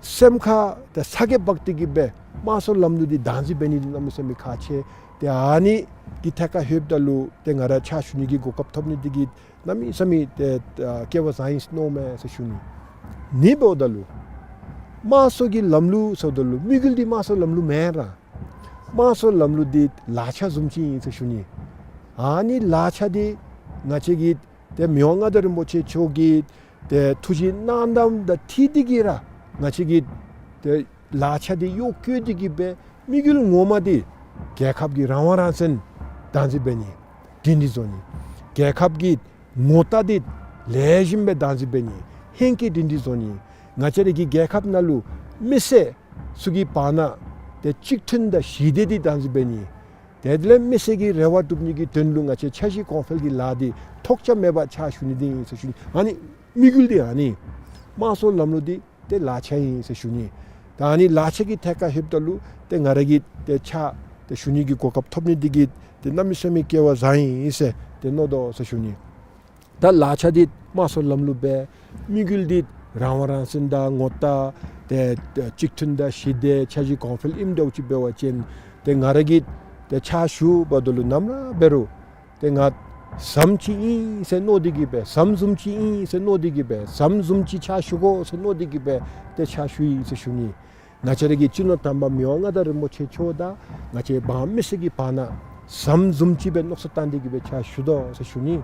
སེམས་ཁར་ཏེ་ཚ་གྱང་འབག་སྟེ་གི་སྦེ་དམངས་གཙོ་ལམ་ལུགས་འདི་བདག་འཛིན་འབད་ནི་འདི་གནམ་མེད་ས་མེད་ཁག་ཆེ། ཏེ་ཨ་ནི་གི་ཐད་ཁར་ལྷོདཔ་ད་ལུ་ཏེ་ང་ར་ཕྱག་ཞུ་ནི་གི་གོ་སྐབས་ཐོབ་ནི་འདི་གིས་ གནམ་མེད་ས་མེད་ཏེ་ཨ་སྐལ་བ་བཟང་ཡི་ཟེར་མནོཝ་མས་ཟེར་ཞུ་ནི། ཨ་ནི་འབདཝ་ད་ལུ་དམངས་གཙོ་གི་ལམ་ལུགས་ཟེརཝ་ད་ལུ་དམིགས་ཡུལ་འདི་དམངས་གཙོ་ལམ་ལུགས་མེན་ར། དམངས་གཙོ་ལམ་ལུགས་འདི་ལག་ཆ་བཟུམ་ཅིག་ཨིན་ཟེར་ཞུ་ནི། ཨ་ནི་ལག་ཆ་འདི་ང་བཅས་ཀྱི་ཏེ་མི་དབང་མངའ་བདག་རིན་པོ་ཆེ་མཆོག་གི་ཏེ་ཐུགས་བཞེད་གནང་གནངམ་དང་འཁྲིལ་ཏེ་གིས་ར་ང་བཅས་ཀྱི་ཏེ་ལག་ཆ་འདི་གཡོག་བཀོལ་ཏེ་གིས་སྦེ་དམིགས་ཡུལ་ངོ་མ་འདི་རྒྱལ་ཁབ་ཀྱི་རང་དབང་རང་བཙན་བདག་འཛིན་འབད་ནི་སྒྲིང་སྒྲི་བཟོ་ནི། རྒྱལ་ཁབ་ཀྱི་ངོ་རྟགས་འདི་ལེགས་ཤོམ་སྦེ་བདག་འཛིན་འབད་ནི། ཧེང་སྐལ་སྒྲིང་སྒྲི་བཟོ་ནི། ང་བཅས་ར་གི་རྒྱལ་ཁབ་ནང་ལུ་མི་སེར་ཚུ་གི་བར་ན་ཏེ་གཅིག་མཐུན་དང་ཞི་བདེ་འདི་བདག་འཛིན་འབད་ནི། དེ་ལས་མི་སེར་གྱི་རེ་བ་སྒྲུབ་ནི་གི་དོན་ལུ་ང་བཅས་འཆར་གཞི་གོང་འཕེལ་གྱི་ལཱ་འདི་ཐོགས་ཆགས་མེད་པར་ཕྱག་ཞུ་ནི་འདི་ཨིན་ཟེར་ཞུ་ནི། ཨ་ནི་དམིགས་ཡུལ་འདི་ཨ་ནི། དམངས་གཙོ་ལམ་ལུགས་འདི་ཏེ་ལག་ཆ་ཨིན་ཟེར་ཞུ་ནི། ད་ཨ་ནི་ལག་ཆ་གི་ཐད་ཁར་ལྷོདཔ་ད་ལུ་ཏེ་ང་ར་གིས་ཏེ་ཕྱག་ཏེ་ཞུ་ནི་གི་གོ་སྐབས་ཐོབ་ནི་འདི་གིས་ཏེ་གནམ་མེད་ས་མེད་སྐལ་བ་བཟང་ཡི་ཟེར་ཏེ་མནོ་དོ་ཟེར་ཞུ་ནི། ད་ལག་ཆ་འདི་དམངས་གཙོ་ལམ་ལུགས་སྦེ་དམིགས་ཡུལ་འདི་རང་དབང་རང་བཙན་དང་ངོ་རྟགས་ཏེ་གཅིག་མཐུན་དང་ཞི་བདེ་འཆར་གཞི་གོང་འཕེལ་ཨིནམ་འདྲཝ་ཅིག་འབད་བ་ཅིན་ཏེ་ང་ར་གིས་ཏེ་ཕྱག་ཞུ་འབདཝ་ད་ལུ་ནམ་ར་འབད་རུང་ཏེ་ང་ཟམ་ཅིག་ཨིན་ཟེར་མནོ་སྟེ་གིས་སྦེ་ཟམ་བཟུམ་ཅིག་ཨིན་ཟེར་མནོ་སྟེ་གིས་སྦེ་ཟམ་བཟུམ་ཅིག་ཕྱག་ཞུ་དགོ་ཟེར་མནོ་སྟེ་གིས་སྦེ་ཏེ་ཕྱག་ཞུ་ཡི་ཟེར་ཞུ་ནི། ང་བཅས་ར་གི་སྤྱི་ནོར་དམ་པ་མི་དབང་མངའ་བདག་རིན་པོ་ཆེ་མཆོག་དང་ང་བཅས་འབངས་མི་སེར་གྱི་བར་ན་ཟམ་བཟུམ་ཅིག་སྦེ་མནོ་བསམ་བཏང་སྟེ་གིས་སྦེ་ཕྱག་ཞུ་དོ་ཟེར་ཞུ་ནི།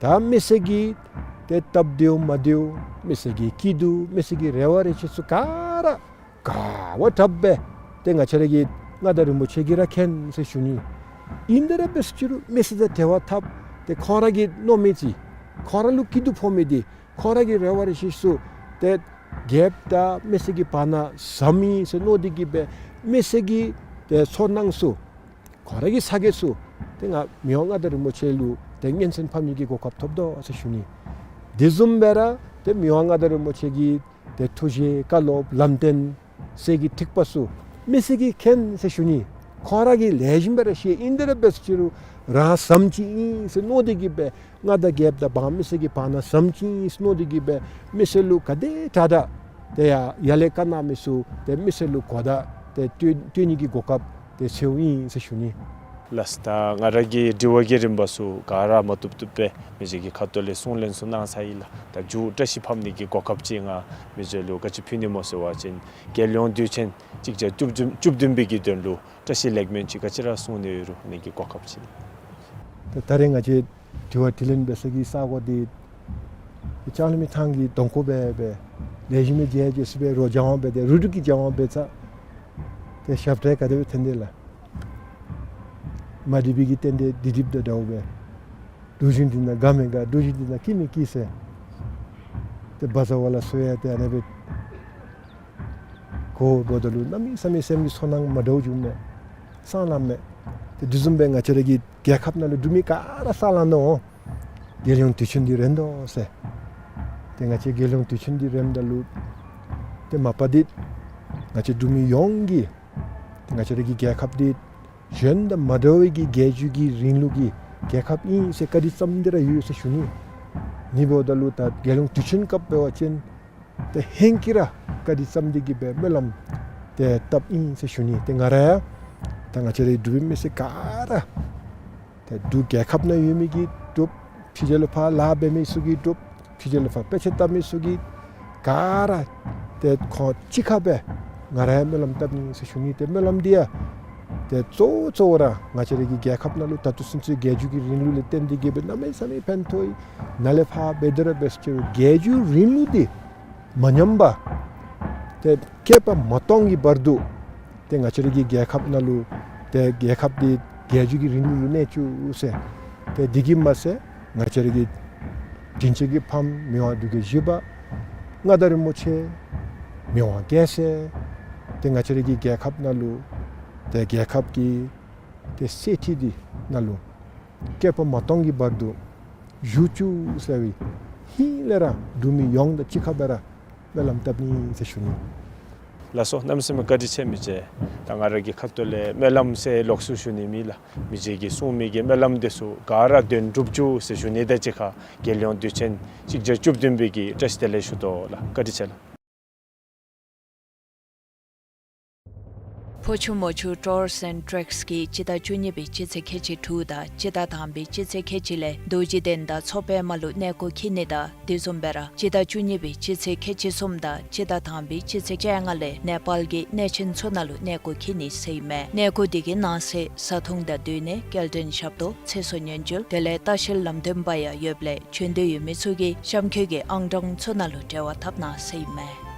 ད་མི་སེར་གྱི་ཏེ་སྟབས་བདེཝ་མ་བདེཝ་མི་སེར་གྱི་སྐྱིད་སྡུག་མི་སེར་གྱི་རེ་བ་རེ་ཆེ་ཚུ་ག་ར་ག་བ་དྲགཔ་སྦེ་ཏེ་ང་བཅས་ར་གི་མངའ་བདག་རིན་པོ་ཆེ་གིས་ར་མཁྱེན་ཟེར་ཞུ་ནི། ཨིན་དེ་ར་འབད་ཟེར་ཅི་རུང་མི་སེར་དང་འབྲེལ་བ་འཐབ་སྟེ་ཁོང་ར་གིས་མནོ་མི་ཅིག་ཁོང་ར་ལུ་སྐྱིད་སྡུག་ཕོག་མི་འདི་ཁོང་ར་གི་རེ་བ་རེ་ཆེ་ཚུ་ཏེ་རྒྱལཔོ་དང་མི་སེར་གྱི་བར་ན་ཟམ་ཨིན་ཟེར་མནོ་སྟེ་གིས་སྦེ་མི་སེར་གྱི་ཏེ་ཚོར་སྣང་ཚུ་ཁོང་ར་གི་ས་གོ་ཚུ་ཏེ་ང་མི་དབང་མངའ་བདག་རིན་པོ་ཆེ་ལུ་ཏེ་སྙན་གསན་ཕབ་ནི་གི་གོ་སྐབས་ཐོབ་དོ་ཟེར་ཞུ་ནི། དེ་བཟུམ་སྦེ་ར་ཏེ་མི་དབང་མངའ་བདག་རིན་པོ་ཆེ་གི་ཏེ་ཐུགས་བཞེད་བཀའ་སློབ་ལམ་སྟོན་གསེར་གྱི་ཐིགས་པ་ཚུ་མི་སེར་གྱིས་མཁྱེན་ཟེར་ཞུ་ནི། ཁོང་ར་གིས་ལེགས་ཤོམ་སྦེ་ར་ཤེས། ཨིན་དེ་ར་འབད་ཟེར་ཅི་རུང་རང་ཟམ་ཅིག་ཨིན་ཟེར་མནོ་སྟེ་གིས་སྦེ་མངའ་བདག་རྒྱལཔོ་དང་འབངས་མི་སེར་གྱི་བར་ན་ཟམ་ཅིག་ཨིན་ཟེར་མནོ་སྟེ་གིས་སྦེ་མི་སེར་ལུ་ག་དེ་དྲག་དྲག་ཏེ་ཡ་ཡར་ལས་བཀའ་གནང་མི་ཚུ་ཏེ་མི་སེར་ལུ་གོ་བརྡ་ཏེ་སྤྲོད་སྤྲོད་ནི་གི་གོ་སྐབས་ཏེ་ཚེའུ་ཨིན་ཟེར་ཞུ་ནི། ལགས་སོ། ད་ང་ར་གི་དྲི་བ་གི་རིམ་པ་ཚུ་ག་ར་མ་བཏུབ་བཏུབ་སྦེ་མི་རྗེ་གི་ཁ་ཐུག་ལས་གསུང་ལན་ཚུ་གནང་ཚར་ཡི་ལགས། ད་མཇུག་བཀྲ་ཤིས་ཕབ་ནི་གི་གོ་སྐབས་ཅིག་ང་མི་རྗེ་ལུ་ག་ཅི་ཕུལ་ནི་སྨོ་ཟེར་བ་ཅིན་རྒྱལ་ཡོངས་དུས་ཆེན་གཅིག་བརྒྱ་བཅུ་བདུན་བཅུ་བདུན་པའི་གི་དོན་ལུ་བཀྲ་ཤིས་ལེགས་སྨོན་ཅིག་ག་ཅི་ར་གསུང་ནི་ཡོད་རུང་ཨ་ནི་གི་གོ་སྐབས་ཅིག། ད་ད་རེས་ང་བཅས་དྲི་བ་དྲིས་ལན་འབད་ས་གི་ས་གོ་འདི་ལྕང་གླིང་མི་ཐང་གི་གདོང་ཁ་སྦེ་སྦེ་ལེགས་ཤོམ་སྦེ་མཇལ་མཇལ་ས་སྦེ་རོགས་སྦྱང་བ་འབད་དེ་རུ་དྲུག་གི་སྦྱང་བ་འབད་ས་ཏེ་ཞབས་ཁྲ་ག་དེ་སྦེ་འཐེན་དེས་ལགས། མ་འགྲིག་པའི་གི་རྟེན་འབྲེལ་འདི་འགྲིགཔ་དང་འདྲཝ་སྦེ། དུས་ཆེན་འདི་ནང་དགའ་མི་དགའ་དུས་ཆེན་འདི་ནང་སྐྱིད་མི་སྐྱིད་ཟེར། ཏེ་བ་ཛ་བ་ལ་སོང་ཡང་ཏེ་ཨ་ནི་སྦེ་གོཝ་འབདཝ་ད་ལུ་གནམ་མེད་ས་མེད་སེམས་ཀྱི་ཚོར་སྣང་མ་འདྲཝ་བྱུངམ་མས། སང་ལངམ་མས། ཏེ་དེ་བཟུམ་སྦེ་ང་བཅས་ར་གི་རྒྱལ་ཁབ་ནང་ལུ་འབྲུག་མི་ག་ར་སང་ལངས་ནུག། རྒྱལ་ཡོངས་དུས་ཆེན་འདི་རན་དོ་ཟེར། ཏེ་ང་བཅས་རྒྱལ་ཡོངས་དུས་ཆེན་འདི་རནམ་ད་ལུ་ཏེ་མ་པ་འདི་ང་བཅས་འབྲུག་མི་ཡོངས་ཀྱིས་ཏེ་ང་བཅས་ར་གི་རྒྱལ་ཁབ་འདི་གཞན་དང་མ་འདྲ་བའི་གི་རྒྱལ་བརྒྱུད་ཀྱི་རིང་ལུགས་ཀྱི་རྒྱལ་ཁབ་ཨིན་ཟེར་བཀའ་དྲིན་བསམ་འདི་ར་ཡོད་ཟེར་ཞུ་ནི། ཨ་ནི་འབདཝ་ད་ལུ་ད་རྒྱལ་ཡོངས་དུས་ཆེན་སྐབས་འབད་བ་ཅིན་ཏེ་ཧེང་སྐལ་ར་བཀའ་དྲིན་བསམ་འདི་གིས་སྦེ་སྨོན་ལམ་ཏེ་བཏབ་ཨིན་ཟེར་ཞུ་ནི། ཏེ་ང་ར་ཡང་ད་ང་བཅས་རའི་འབྲུག་པའི་མི་སེར་ག་ར་ཏེ་འབྲུག་རྒྱལ་ཁབ་ནང་ཡོད་མི་གིས་སྒྲུབ། ཕྱི་རྒྱལ་ལུ་ཕར་ལཱ་འབད་མི་ཚུ་གིས་སྒྲུབ། ཕྱི་རྒྱལ་ལུ་ཕར་དཔེ་ཆ་ལྟ་མི་ཚུ་གིས་ག་ར་ཏེ་ཁོང་གཅིག་ཁར་སྦེ་ང་ར་ཡང་སྨོན་ལམ་བཏབ་ནི་ཟེར་ཞུ་ནི། ཏེ་སྨོན་ལམ་འདི་ཡང་ཏེ་གཙོ་བོ་གཙོ་བོ་ར་ང་བཅས་ར་གི་རྒྱལ་ཁབ་ནང་ལུ་ད་ལྟོ་ཚུན་ཚོད་རྒྱལ་བརྒྱུད་ཀྱི་རིང་ལུགས་ལས་བརྟེན་ཏེ་གིས་སྦེ་གནམ་མེད་ས་མེད་ཕན་ཐོགས་ཡི། ནཱ་ལས་ཕར་འབད་དེ་ར་འབད་ཟེར་ཅི་རུང་རྒྱལ་བརྒྱུད་རིང་ལུགས་འདི་མ་ཉམས་པར་ཏེ་བསྐལ་པ་མ་སྟོང་གི་བར་དུ་ཏེ་ང་བཅས་ར་གི་རྒྱལ་ཁབ་ནང་ལུ་ཏེ་རྒྱལ་ཁབ་འདི་རྒྱལ་བརྒྱུད་ཀྱི་རིང་ལུགས་ལུ་གནས་བཅུག་ཟེར། ཏེ་འདི་གིས་མ་ཚད་ང་བཅས་ར་གི་དྲིན་ཅན་གྱི་ཕམ་མི་དབང་འབྲུག་རྒྱལ་བཞི་པ་མངའ་བདག་རིན་པོ་ཆེ་མི་དབང་རྒྱལ་མཚན་ཏེ་ང་བཅས་ར་གི་རྒྱལ་ཁབ་ནང་ལུ་ཏེ་རྒྱལ་ཁབ་ཀྱི་ཏེ་གསེར་ཁྲི་འདི་ནང་ལུ་བསྐལ་པ་མ་སྟོང་གི་བར་དུ་བཞུགས་བཅུག་ཟེར་བའི་ཧིང་ལས་ར་འབྲུག་མི་ཡོངས་དང་གཅིག་ཁར་སྦེ་ར་སྨོན་ལམ་བཏབ་ནི་ཟེར་ཞུ་ནི། ལགས་སོ། གནམ་མེད་ས་མེད་བཀའ་དྲིན་ཆེ་མི་རྗེ། ད་ང་ར་གི་ཁ་ཐུག་ལས་སྨོན་ལམ་ཟེར་ལོགས་སུ་ཞུ་ནི་མེད་ལགས། མི་རྗེ་གིས་གསུང་མི་གི་སྨོན་ལམ་འདི་ཚུ་ག་ར་དོན་འགྲུབ་བཅུག་ཟེར་ཞུ་ནི་དང་གཅིག་ཁར་རྒྱལ་ཡོངས་དུས་ཆེན་གཅིག་བརྒྱ་བཅུ་བདུན་པའི་གི་བཀྲ་ཤིས་བདེ་ལེགས་ཞུ་དོ་ལགས། བཀའ་དྲིན་ཆེ་ལགས། ལྷོ་ཆུ་མོ་ཆུ་Tours and Treks གིས་སྤྱི་ཟླ་བཅུ་གཉིས་པའི་སྤྱི་ཚེས་ཁལ་གཅིག་དྲུག་དང་སྤྱི་ཟླ་དང་པའི་སྤྱི་ཚེས་ཁལ་གཅིག་ལས་རྡོ་རྗེ་གདན་དང་མཚོ་པདྨ་ལུ་གནས་སྐོར་འཁྱིད་ནི་དང་དེ་བཟུམ་སྦེ་ར་སྤྱི་ཟླ་བཅུ་གཉིས་པའི་སྤྱི་ཚེས་ཁལ་གཅིག་གསུམ་དང་སྤྱི་ཟླ་དང་པའི་སྤྱི་ཚེས་བཅོ་ལྔ་ལས་ནེ་པཱལ་གྱི་གནས་ཆེན་ཚུ་ནང་ལུ་གནས་སྐོར་འཁྱིད་ནི་ཟེར་ཨིན་མས། གནས་སྐོར་དེ་གི་ནང་གསེས་བཟའ་འཐུང་དང་སྡོད་གནས་སྐྱེལ་འདྲེན་ཞབས་ཏོག་ཚེ་སྲོག་ཉེན་བཅོལ་དེ་ལས་ལྟ་བཤལ་ལམ་སྟོན་པ་ཡང་ཡོདཔ་ལས་བྱོན་འདོད་ཡོད་མི་ཚུ་གིས་གཤམ་འཁོད་ཀྱི་ཨང་གྲངས་ཚུ་ནང་ལུ་འབྲེལ་བ་འཐབ་གནང་ཟེར་ཨིན་མས།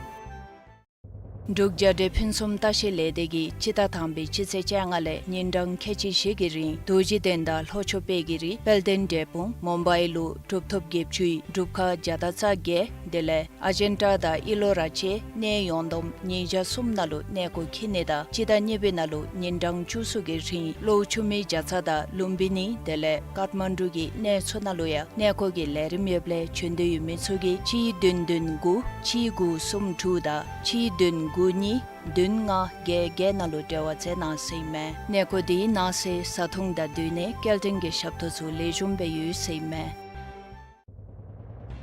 འབྲུག་རྒྱལ་སྒྲོལ་ཕུན་སུམ་ལྟ་བཤལ་ལས་སྡེ་གིས་སྤྱི་ཟླ་དང་པའི་སྤྱི་ཚེས་བཅོ་ལྔ་ལས་ཉིན་གྲངས་ཁལ་གཅིག་བཞི་གི་རིང་རྡོ་རྗེ་གདན་དང་ལྷོ་ཕྱོགས་དཔལ་གྱི་རི་དཔལ་ལྡན་འབྲས་སྤུངས་མུམ་བའི་ལུ་གྲུབ་ཐོབ་བརྒྱད་ཅུའི་སྒྲུབ་ཁང་བརྒྱ་དང་རྩ་བརྒྱད་དེ་ལས་ཨ་ཇན་ཊ་དང་ཨི་ལོ་ར་བཅས་གནས་ཡོངས་བསྡོམས་ཉིས་བརྒྱ་གསུམ་ནང་ལུ་གནས་སྐོར་འཁྱིད་ནི་དང་སྤྱི་ཟླ་གཉིས་པའི་ནང་ལུ་ཉིན་གྲངས་བཅུ་གསུམ་གྱི་རིང་གློ་ཆུ་མིག་བརྒྱ་རྩ་དང་ལུམ་བི་ནི་དེ་ལས་ཀཏ་མན་ཌུ་གི་གནས་ཚུ་ནང་ལུ་ཡང་གནས་སྐོར་གྱི་ལས་རིམ་ཡོདཔ་ལས་བྱོན་འདོད་ཡོད་མི་ཚུ་གིས་གཅིག་བདུན་བདུན་དགུ་གཅིག་དགུ་གསུམ་དྲུག་དང་གཅིག་བདུན་དགུ་གཉིས་བདུན་ལྔ་བརྒྱད་བརྒྱད་ནང་ལུ་འབྲེལ་བ་མཛད་གནང་ཟེར་ཨིན་མས། གནས་སྐོར་དེའི་ནང་གསེས་བཟའ་འཐུང་དང་སྡོད་གནས་སྐྱེལ་འདྲེན་གྱི་ཞབས་ཏོག་ཚུ་ལེགས་ཤོམ་སྦེ་ཡོད་ཟེར་ཨིན་མས།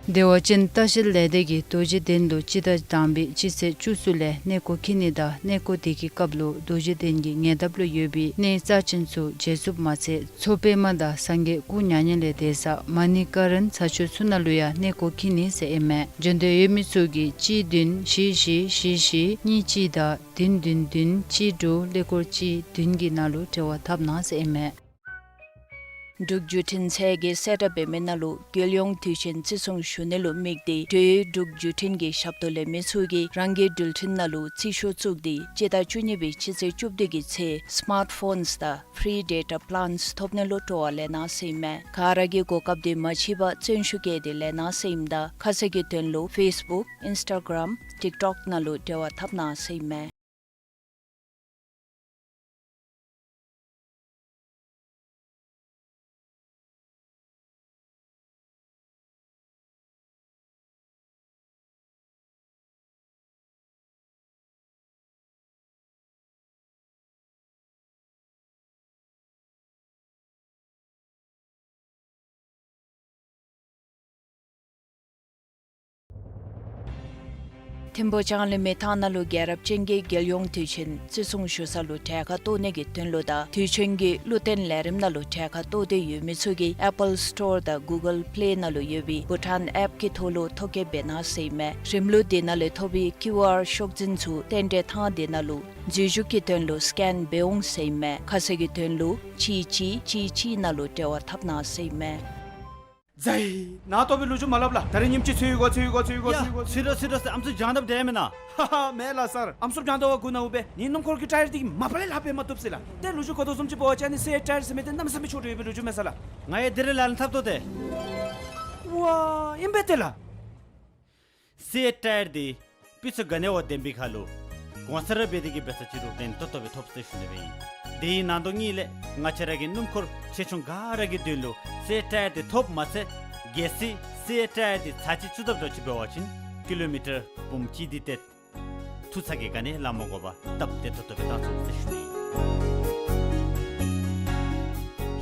བདེ་བ་ཅན་ལྟ་བཤལ་ལས་སྡེ་གིས་རྡོ་རྗེ་གདན་ལུ་སྤྱི་ཟླ་དང་པའི་སྤྱི་ཚེས་བཅུ་གསུམ་ལས་གནས་སྐོར་འཁྱིད་ནི་དང་གནས་སྐོར་དེ་གི་སྐབས་ལུ་རྡོ་རྗེ་གདན་གྱི་ཉེ་འདབས་ལུ་ཡོད་པའི་གནས་རྩ་ཆེན་ཚུ་མཇལ་ཚུགསཔ་མ་ཚད་མཚོ་པདྨ་དང་སངས་རྒྱས་སྐུ་མྱ་ངན་ལས་འདས་ས་མ་ཎི་ཀ་རན་ས་ཆུ་ཚུ་ནང་ལུ་ཡང་གནས་སྐོར་འཁྱིད་ནི་ཟེར་ཨིན་མས། བྱོན་འདོད་ཡོད་མི་ཚུ་གིས་གཅིག་བདུན་བཞི་བཞི་བཞི་བཞི་གཉིས་གཅིག་དང་བདུན་བདུན་བདུན་གཅིག་དྲུག་ཀླད་ཀོར་གཅིག་བདུན་གྱི་ནང་ལུ་འབྲེལ་བ་འཐབ་གནང་ཟེར་ཨིན་མས། འབྲུག་བརྒྱུད་འཕྲིན་ཚད་ཀྱིས་གསལ་བསྒྲགས་འབད་མི་ནང་ལུ་རྒྱལ་ཡོངས་དུས་ཆེན་བརྩི་སྲུང་ཞུ་ནི་ལུ་དམིགས་ཏེ་འབྲེལ་ཡོད་འབྲུག་བརྒྱུད་འཕྲིན་གྱི་ཞབས་ཏོག་ལེན་མི་ཚུ་གིས་རང་གི་འགྲུལ་འཕྲིན་ནང་ལུ་རྩིས་ཤོག་བཙུགས་ཏེ་སྤྱི་ཟླ་བཅུ་གཉིས་པའི་སྤྱི་ཚེས་བཅུ་བདུན་གྱི་ཚེ་སི་མཱརཊ་ཕོནསི་དང་ཕི་རི་ཌེ་ཊ་པི་ལཱནསི་ཐོབ་ནི་ལུ་སྤྲོ་བ་ལེན་གནང་ཟེར་ཨིན་མས། ག་ར་གིས་གོ་སྐབས་དེ་མ་འཕྱད་པར་བརྩོན་ཤུགས་བསྐྱེད་དེ་ལེན་གནང་ཟེར་ཨིནམ་ད་ཁ་གསལ་གྱི་དོན་ལུ་ཕེསི་བུཀ་ཨིནསི་ཊ་གརམ་ཊིཀ་ཊོཀ་ནང་ལུ་འབྲེལ་བ་འཐབ་གནང་ཟེར་ཨིན་མས། ཐིམ་ཕུ་ལྕང་གླིང་མི་ཐང་ནང་ལུ་རྒྱལ་རབས་ཅན་གྱི་རྒྱལ་ཡོངས་དུས་ཆེན་བརྩི་སྲུང་ཞུ་ས་ལུ་གྲལ་ཁར་གཏོགས་ནི་གི་དོན་ལུ་དང་དུས་ཆེན་གྱི་བློ་བརྟན་ལས་རིམ་ནང་ལུ་གྲལ་ཁར་གཏོགས་འདོད་ཡོད་མི་ཚུ་གིས་ཨེ་པཱལ་སི་ཊོར་དང་གུ་གཱལ་པི་ལེ་ནང་ལུ་ཡོད་པའི་བྷུ་ཊཱན་ཨེཔ་ཀྱི་ཐོག་ལུ་ཐོ་བཀོད་འབད་གནང་ཟེར་ཨིན་མས། རིམ་ལུགས་དེ་ནང་ལས་ཐོབ་པའི་ཀིའུ་ཨར་ཤོག་འཛིན་ཚུ་རྟེན་འབྲེལ་ཐང་དེ་ནང་ལུ་འཛུལ་ཞུགས་ཀྱི་དོན་ལུ་སི་ཀེན་འབད་འོང་ཟེར་ཨིན་མས། ཁ་གསལ་གྱི་དོན་ལུ་གཅིག་གཅིག་གཅིག་གཅིག་ནང་ལུ་འབྲེལ་བ་འཐབ་གནང་ཟེར་ཨིན་མས། ཛའི། ན་ཏོ་སྦེ་ལོ་རྒྱུས་མ་སླབ་ལགས། ད་རིས་ཉིནམ་ཅིག་ཚུད་ཡི་གོ་ཚུད་ཡི་གོ་ཚུད་ཡི་གོ་ཡ། ཚུད་ཡི་གོ་ཚུད་དོ་ཚུད་དོ་ཟེར་ཨམ་སྲུ་སྦྱང་དཔ་དེ་མེན་ན། ཧ་ཧ་མེན་ལགས་སར། ཨམ་སྲུ་སྦྱང་དཔ་གུ་ན་འོང་པས། ངེའི་སྣུམ་འཁོར་གྱི་ཊ་ཡར་དེ་གིས་མ་པ་ལས་ལཱ་འབད་མ་བཏུབ་ཟེར་ལགས། ཏེ་ལོ་རྒྱུས་གོ་དོ་བཟུམ་ཅིག་འབད་བ་ཅིན་ཨ་ནི་སི་ཨེཊ་ཊ་ཡར་ཟེར་མི་དེ་གནམ་མེད་ས་མེད་འཁྱོག་འགྱོ་ཡོད་པའི་ལོ་རྒྱུས་མས་ས་ལགས། ང་ཡང་དེ་རེ་ལཱ་ལེན་འཐབ་དོ་ཏེ། ཝ་ཨིན་པས་ཏེ་ལགས། སི་ཨེཊ་ཊ་ཡར་དེ་སྤུས་ཚད་ག་ནི་བ་ལྡན་པའི་ཁར་ལུ་གོང་ས་ར་འབད་དེ་གིས་འབད་ས་ཅིག་རུང་ལྡན་ཏོག་ཏོ་སྦེ་ཐོབ་ཟེར་ཞུ་ནི་སྦེ་ཨིན། དེའི་ནང་དོག་གཉིས་ལས་ང་བཅས་ར་གི་སྣུམ་འཁོར་ཆེ་ཆུང་ག་ར་གི་དོན་ལུ་སི་ཨེཊ་ཊ་ཡར་དེ་ཐོབ་མ་ཚད་གལ་སྲིད་སི་ཨེཊ་ཊ་ཡར་དེ་ཚར་གཅིག་བཙུགས་དཔ་འདྲཝ་ཅིག་འབད་བ་ཅིན་ཀི་ལོ་མི་ཊར་འབུམ་གཅིག་དེ་ཏེ་ཐུག་ས་གི་ག་ནི་ལཱ་མ་དགོ་པར་སྟབས་བདེ་ཏོག་ཏོ་སྦེ་བཏང་ཚུགས་ཟེར་ཞུ་ནི་ཨིན།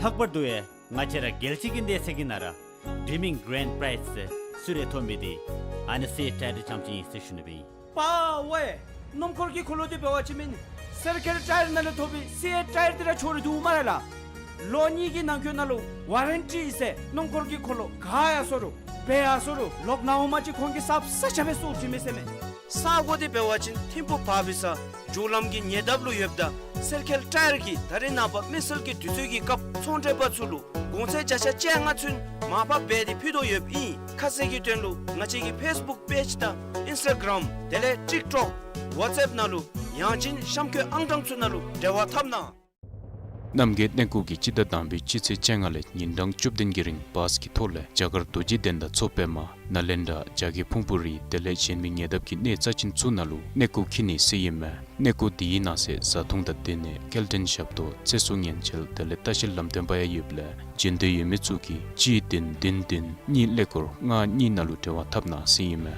ལྷག་པར་དུ་ཡང་ང་བཅས་ར་རྒྱལ་སྤྱི་གི་གནས་ཚད་ཀྱི་ནང་ར་ཌི་རིམ་མིང་གྷི་རེནཌ་པ་རའིཛ་ཟེར་གསོལ་རས་ཐོབ་མི་དེ་ཨ་ནི་སི་ཨེཊ་ཊ་ཡར་དེ་རྐྱངམ་ཅིག་ཨིན་ཟེར་ཞུ་ནི་སྦེ་ཨིན། པ་ཝེ། སྣུམ་འཁོར་གྱི་འཁོར་ལོ་དེ་འབད་བ་ཅིན་མེན་སི་ཨེཊ་ཊ་ཡར་ནང་ལས་ཐོབ་པའི་སི་ཨེཊ་ཊ་ཡར་དེ་ར་འཁྱོག་རུང་འདུག་སྨ་རེ་ལགས། ལོ་གཉིས་ཀྱི་ནང་འཁོད་ནང་ལུ་ཝ་རེན་ཊི་ཨིན་ཟེར། སྣུམ་འཁོར་གྱི་འཁོར་ལོ་ག་ཡར་སོ་རུང་འབད་ཡར་སོ་རུང་ལོག་ནཱ་འོང་མ་ཅིག་ཁོང་གིས་གསརཔ་གསརཔ་རྐྱབ་སྦེ་བཙུགས་བྱིན་མས་ཟེར་མས། ས་གོ་དེ་འབད་བ་ཅིན་ཐིམ་ཕུ་བར་བི་ས་མཇུག་ལམ་གྱི་ཉེ་འདབས་ལུ་ཡོདཔ་ད་སེར་ཁལ་ཊ་ཡར་གྱིས་ད་རེས་ནངས་པ་མི་སེར་གྱི་དུས་ཚོད་ཀྱི་སྐབས་ཚོང་འབྲེལ་པ་ཚུ་ལུ་གོང་ཚད་བརྒྱ་ཆ་བཅོ་ལྔ་ཚུན་མར་ཕབ་འབད་དེ་ཕུལ་དོ་ཡོདཔ་ཨིན། ཁ་གསལ་གྱི་དོན་ལུ་ང་བཅས་ཀྱི་ཕེསི་བུཀ་པེཇ་དང་ཨིནསི་ཊ་གརམ་དེ་ལས་ཊིཀ་ཊོཀ་ཝཊས་ཨེཔ་ནང་ལུ་ཡང་ཅིན་གཤམ་འཁོད་ཨང་གྲངས་ཚུ་ནང་ལུ་འབྲེལ་བ་འཐབ་གནང་། རྣམ་རྒྱལ་གནས་སྐོར་གྱིས་སྤྱི་ཟླ་དང་པའི་སྤྱི་ཚེས་བཅོ་ལྔ་ལས་ཉིན་གྲངས་བཅུ་བདུན་གྱི་རིང་བཱས་ཀྱི་ཐོག་ལས་རྒྱ་གར་རྡོ་རྗེ་གདན་དང་མཚོ་པདྨ་ནཱ་ལེནྡྲ་རྒྱ་བརྒྱུད་ཕུང་པོ་རི་དེ་ལས་གཞན་མི་ཉེ་འདབས་ཀྱི་གནས་རྩ་ཆེན་ཚུ་ནང་ལུ་གནས་སྐོར་འཁྱིད་ནི་ཟེར་ཨིན་མས། གནས་སྐོར་དེའི་ནང་གསེས་བཟའ་འཐུང་དང་སྡོད་གནས་སྐྱེལ་འདྲེན་ཞབས་ཏོག་ཚེ་སྲོག་ཉེན་བཅོལ་དེ་ལས་ལྟ་བཤལ་ལམ་སྟོན་པ་ཡང་ཡོདཔ་ལས་བྱོན་འདོད་ཡོད་མི་ཚུ་གིས་གཅིག་བདུན་བདུན་བདུན་གཉིས་ཀླད་ཀོར་ལྔ་གཉིས་ནང་ལུ་འབྲེལ་བ་འཐབ་གནང་ཟེར་ཨིན་མས།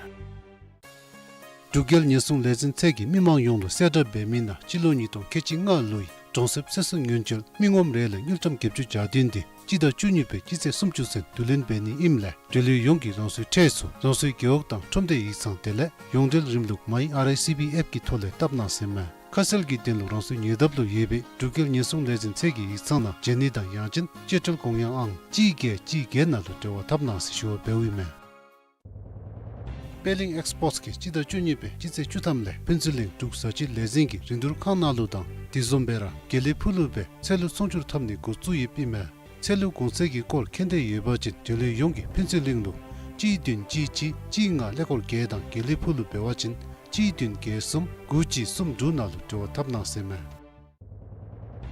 འབྲུག་རྒྱལ་ཉེན་སྲུང་ལས་འཛིན་ཚད་ཀྱིས་མི་མང་ཡོངས་ལུ་གསལ་བསྒྲགས་འབད་མི་ནང་སྤྱི་ལོ་ཉིས་སྟོང་ཁལ་གཅིག་ལྔ་ལོའི་གྲོང་གསེབ་ཚེ་སྲོག་ཉེན་བཅོལ་མི་ངོམ་རེ་ལས་དངུལ་ཀྲམ་བརྒྱད་ཅུ་གྱ་བདུན་དེ་སྤྱི་ཟླ་བཅུ་གཉིས་པའི་སྤྱི་ཚེས་སུམ་ཅུ་ཚུན་བསྡུ་ལེན་འབད་ནི་ཨིནམ་ལས་འབྲེལ་ཡོད་ཡོངས་ཀྱིས་རང་སོའི་ཁྲལ་ཚུ་རང་སོའི་རྒེད་འོག་དང་ཁྲོམ་སྡེ་ཡིག་ཚང་དེ་ལས་ཡོངས་འབྲེལ་རིམ་ལུགས་མའི་ཨར་ཨའི་སི་བི་ཨེཔ་ཀྱི་ཐོག་ལས་བཏབ་གནང་ཟེར་མས། ཁ་གསལ་གྱི་དོན་ལུ་རང་སོའི་ཉེ་འདབས་ལུ་ཡོད་པའི་འབྲུག་རྒྱལ་ཉེན་སྲུང་ལས་འཛིན་ཚད་ཀྱི་ཡིག་ཚང་ནང་བྱོན་ནི་དང་ཡང་ཅིན་ཅི་ཊལ་གོང་ཡང་ཨང་གཅིག་བརྒྱད་གཅིག་བརྒྱད་ནང་ལུ་འབྲེལ་བ་འཐབ་གནང་ཟེར་ཞུ་བ་འབདཝ་ཨིན་མས། པད་གླིང་ཨེགསི་པོརཊ་གིས་སྤྱི་ཟླ་བཅུ་གཉིས་པའི་སྤྱི་ཚེས་བཅུ་ཐམ་ལས་ཕུན་ཚོགས་གླིང་འབྲུག་བཟའ་བཅའི་ལས་འཛིན་གྱི་རིན་བསྡུར་ཁང་ནང་ལུ་དང་དེ་བཟུམ་སྦེ་ར་དགེ་ལེགས་ཕུག་ལུ་སྦེ་ཚལ་ལུ་ཚོང་བསྒྱུར་འཐབ་ནི་འགོ་བཙུགས་ཡོདཔ་ཨིན་མས། ཚལ་ལུ་གོང་ཚད་ཀྱི་སྐོར་མཁྱེན་འདོད་ཡོད་པ་ཅིན་འབྲེལ་ཡོད་ཡོངས་ཀྱིས་ཕུན་ཚོགས་གླིང་ལུ་གཅིག་བདུན་གཅིག་གཅིག་གཅིག་ལྔ་ཀླད་ཀོར་བརྒྱད་དང་དགེ་ལེགས་ཕུག་ལུ་འབད་བ་ཅིན་གཅིག་བདུན་བརྒྱད་གསུམ་དགུ་གཅིག་གསུམ་དྲུག་ནང་ལུ་འབྲེལ་བ་འཐབ་གནང་ཟེར་མས།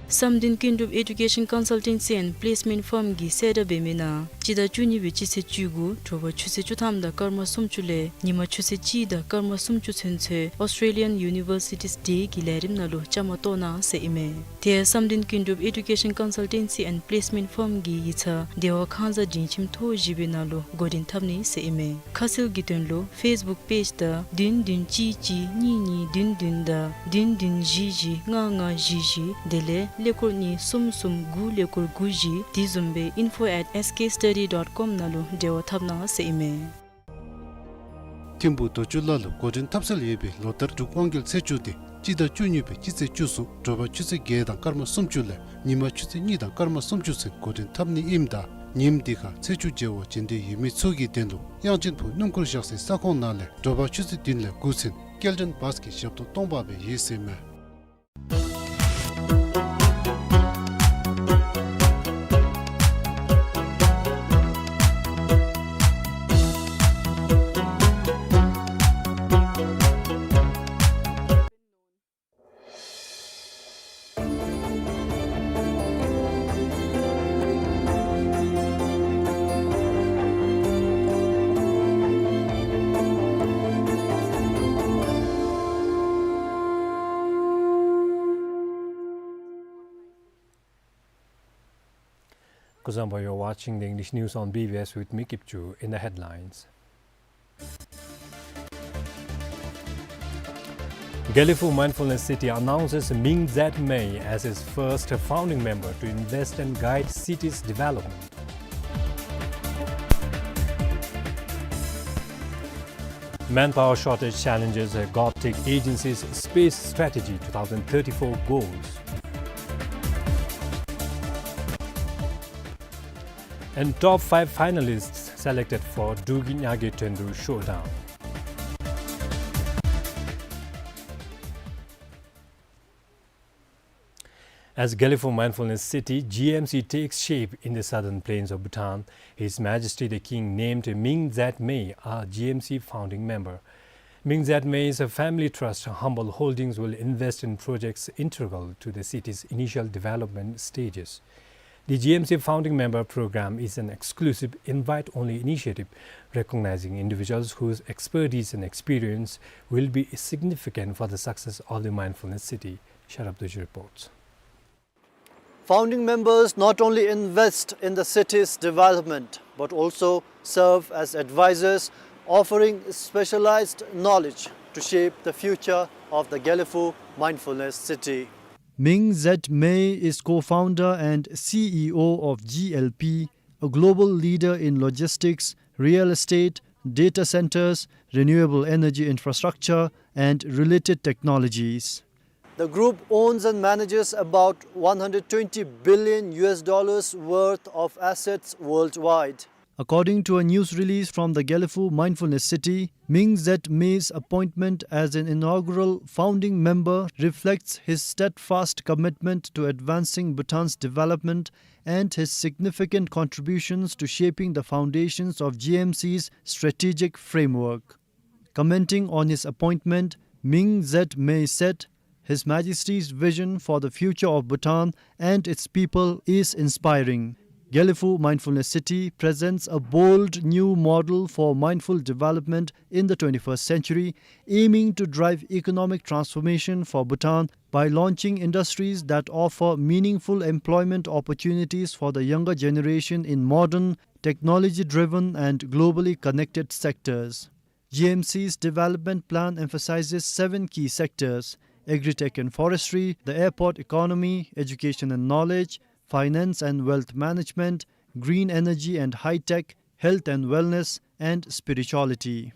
བསམ་གཏན་ཀུན་གྲུབ་Education Consultancy and Placement Firm གིས་གསལ་བསྒྲགས་འབད་མི་ནང་སྤྱི་ཟླ་བཅུ་གཉིས་པའི་སྤྱི་ཚེས་བཅུ་དགུ་དྲོ་པ་ཆུ་ཚོད་བཅུ་ཐམ་དང་སྐར་མ་སུམ་ཅུ་ལས་ཉིན་མ་ཆུ་ཚོད་གཅིག་དང་སྐར་མ་སུམ་ཅུ་ཚུན་ཚོད་Australian Universities Day གི་ལས་རིམ་ནང་ལུ་བཅའ་མར་གཏོགས་གནང་ཟེར་ཨིན་མས། དེ་ཡང་བསམ་གཏན་ཀུན་གྲུབ་Education Consultancy and Placement Firm གི་ཡིག་ཚང་བདེ་བ་ཁང་བཟའ་སྒྲིང་ཁྱིམ་ཐོག་བཞི་པའི་ནང་ལུ་འགོ་འདྲེན་འཐབ་ནི་ཟེར་ཨིན་མས། ཁ་གསལ་གྱི་དོན་ལུ་Facebook page དང་བདུན་བདུན་གཅིག་གཅིག་གཉིས་གཉིས་བདུན་བདུན་དང་བདུན་བདུན་བཞི་བཞི་ལྔ་ལྔ་བཞི་བཞི་དེ་ལས་ཀླད་ཀོར་གཉིས་གསུམ་གསུམ་དགུ་ཀླད་ཀོར་དགུ་བཞི་དེ་བཟུམ་སྦེ་info at S K study dot com ནང་ལུ་འབྲེལ་བ་འཐབ་གནང་ཟེར་ཨིན་མས། ཐིམ་ཕུག་རྡོ་ཆུ་ལ་ལུ་འགོ་འདྲེན་འཐབ་སྲོལ་ཡོད་པའི་ལོ་ལྟར་འབྲུག་དབང་རྒྱལ་ཚེས་བཅུ་དེ་སྤྱི་ཟླ་བཅུ་གཉིས་པའི་སྤྱི་ཚེས་བཅུ་གསུམ་དྲོ་པ་ཆུ་ཚོད་བརྒྱད་དང་སྐར་མ་སུམ་ཅུ་ལས་ཉིན་མ་ཆུ་ཚོད་གཉིས་དང་སྐར་མ་སུམ་ཅུ་ཚུན་འགོ་འདྲེན་འཐབ་ནི་ཨིནམ་ད་ཉིནམ་དེ་ཁར་ཚེས་བཅུ་མཇལ་བར་བྱོན་འདོད་ཡོད་མི་ཚུ་གི་དོན་ལུ་དབྱངས་ཅན་ཕུག་སྣུམ་འཁོར་བཞག་སའི་ས་ཁོངས་ནང་ལས་དྲོ་པ་ཆུ་ཚོད་བདུན་ལས་འགོ་ཚུན་སྐྱེལ་འདྲེན་བཱས་ཀྱི་ཞབས་ཏོག་གཏོང་པ་སྦེ་ཡོད་ཟེར་མས། Kuzuzangpo, you're watching the English news on B B S with me, Kipchu. In the headlines, Gelephu Mindfulness City announces Ming Zet May as its first founding member to invest and guide city's development. Manpower shortage challenges a GovTech agency's space strategy two thousand thirty-four goals. And top five finalists selected for Druk Nyaage Dhoindu Showdown. As Gelephu Mindfulness City, G M C, takes shape in the southern plains of Bhutan, His Majesty the King named Ming Zet May a G M C founding member. Ming Zet May's family trust, Humble Holdings, will invest in projects integral to the city's initial development stages. The G M C Founding Member Program is an exclusive invite-only initiative recognizing individuals whose expertise and experience will be significant for the success of the Mindfulness City. Sharab Dorji reports. Founding members not only invest in the city's development, but also serve as advisors, offering specialized knowledge to shape the future of the Gelephu Mindfulness City. Ming Zet May is co-founder and C E O of G L P, a global leader in logistics, real estate, data centers, renewable energy infrastructure, and related technologies. The group owns and manages about one hundred twenty billion U S dollars worth of assets worldwide. According to a news release from the Gelephu Mindfulness City, Ming Zet May's appointment as an inaugural founding member reflects his steadfast commitment to advancing Bhutan's development and his significant contributions to shaping the foundations of G M C's strategic framework. Commenting on his appointment, Ming Zet May said, "His Majesty's vision for the future of Bhutan and its people is inspiring. Gelephu Mindfulness City presents a bold new model for mindful development in the twenty-first century, aiming to drive economic transformation for Bhutan by launching industries that offer meaningful employment opportunities for the younger generation in modern, technology-driven and globally connected sectors." G M C's development plan emphasizes seven key sectors: agri-tech and forestry, the airport economy, education and knowledge, finance and wealth management, green energy and high-tech, health and wellness, and spirituality.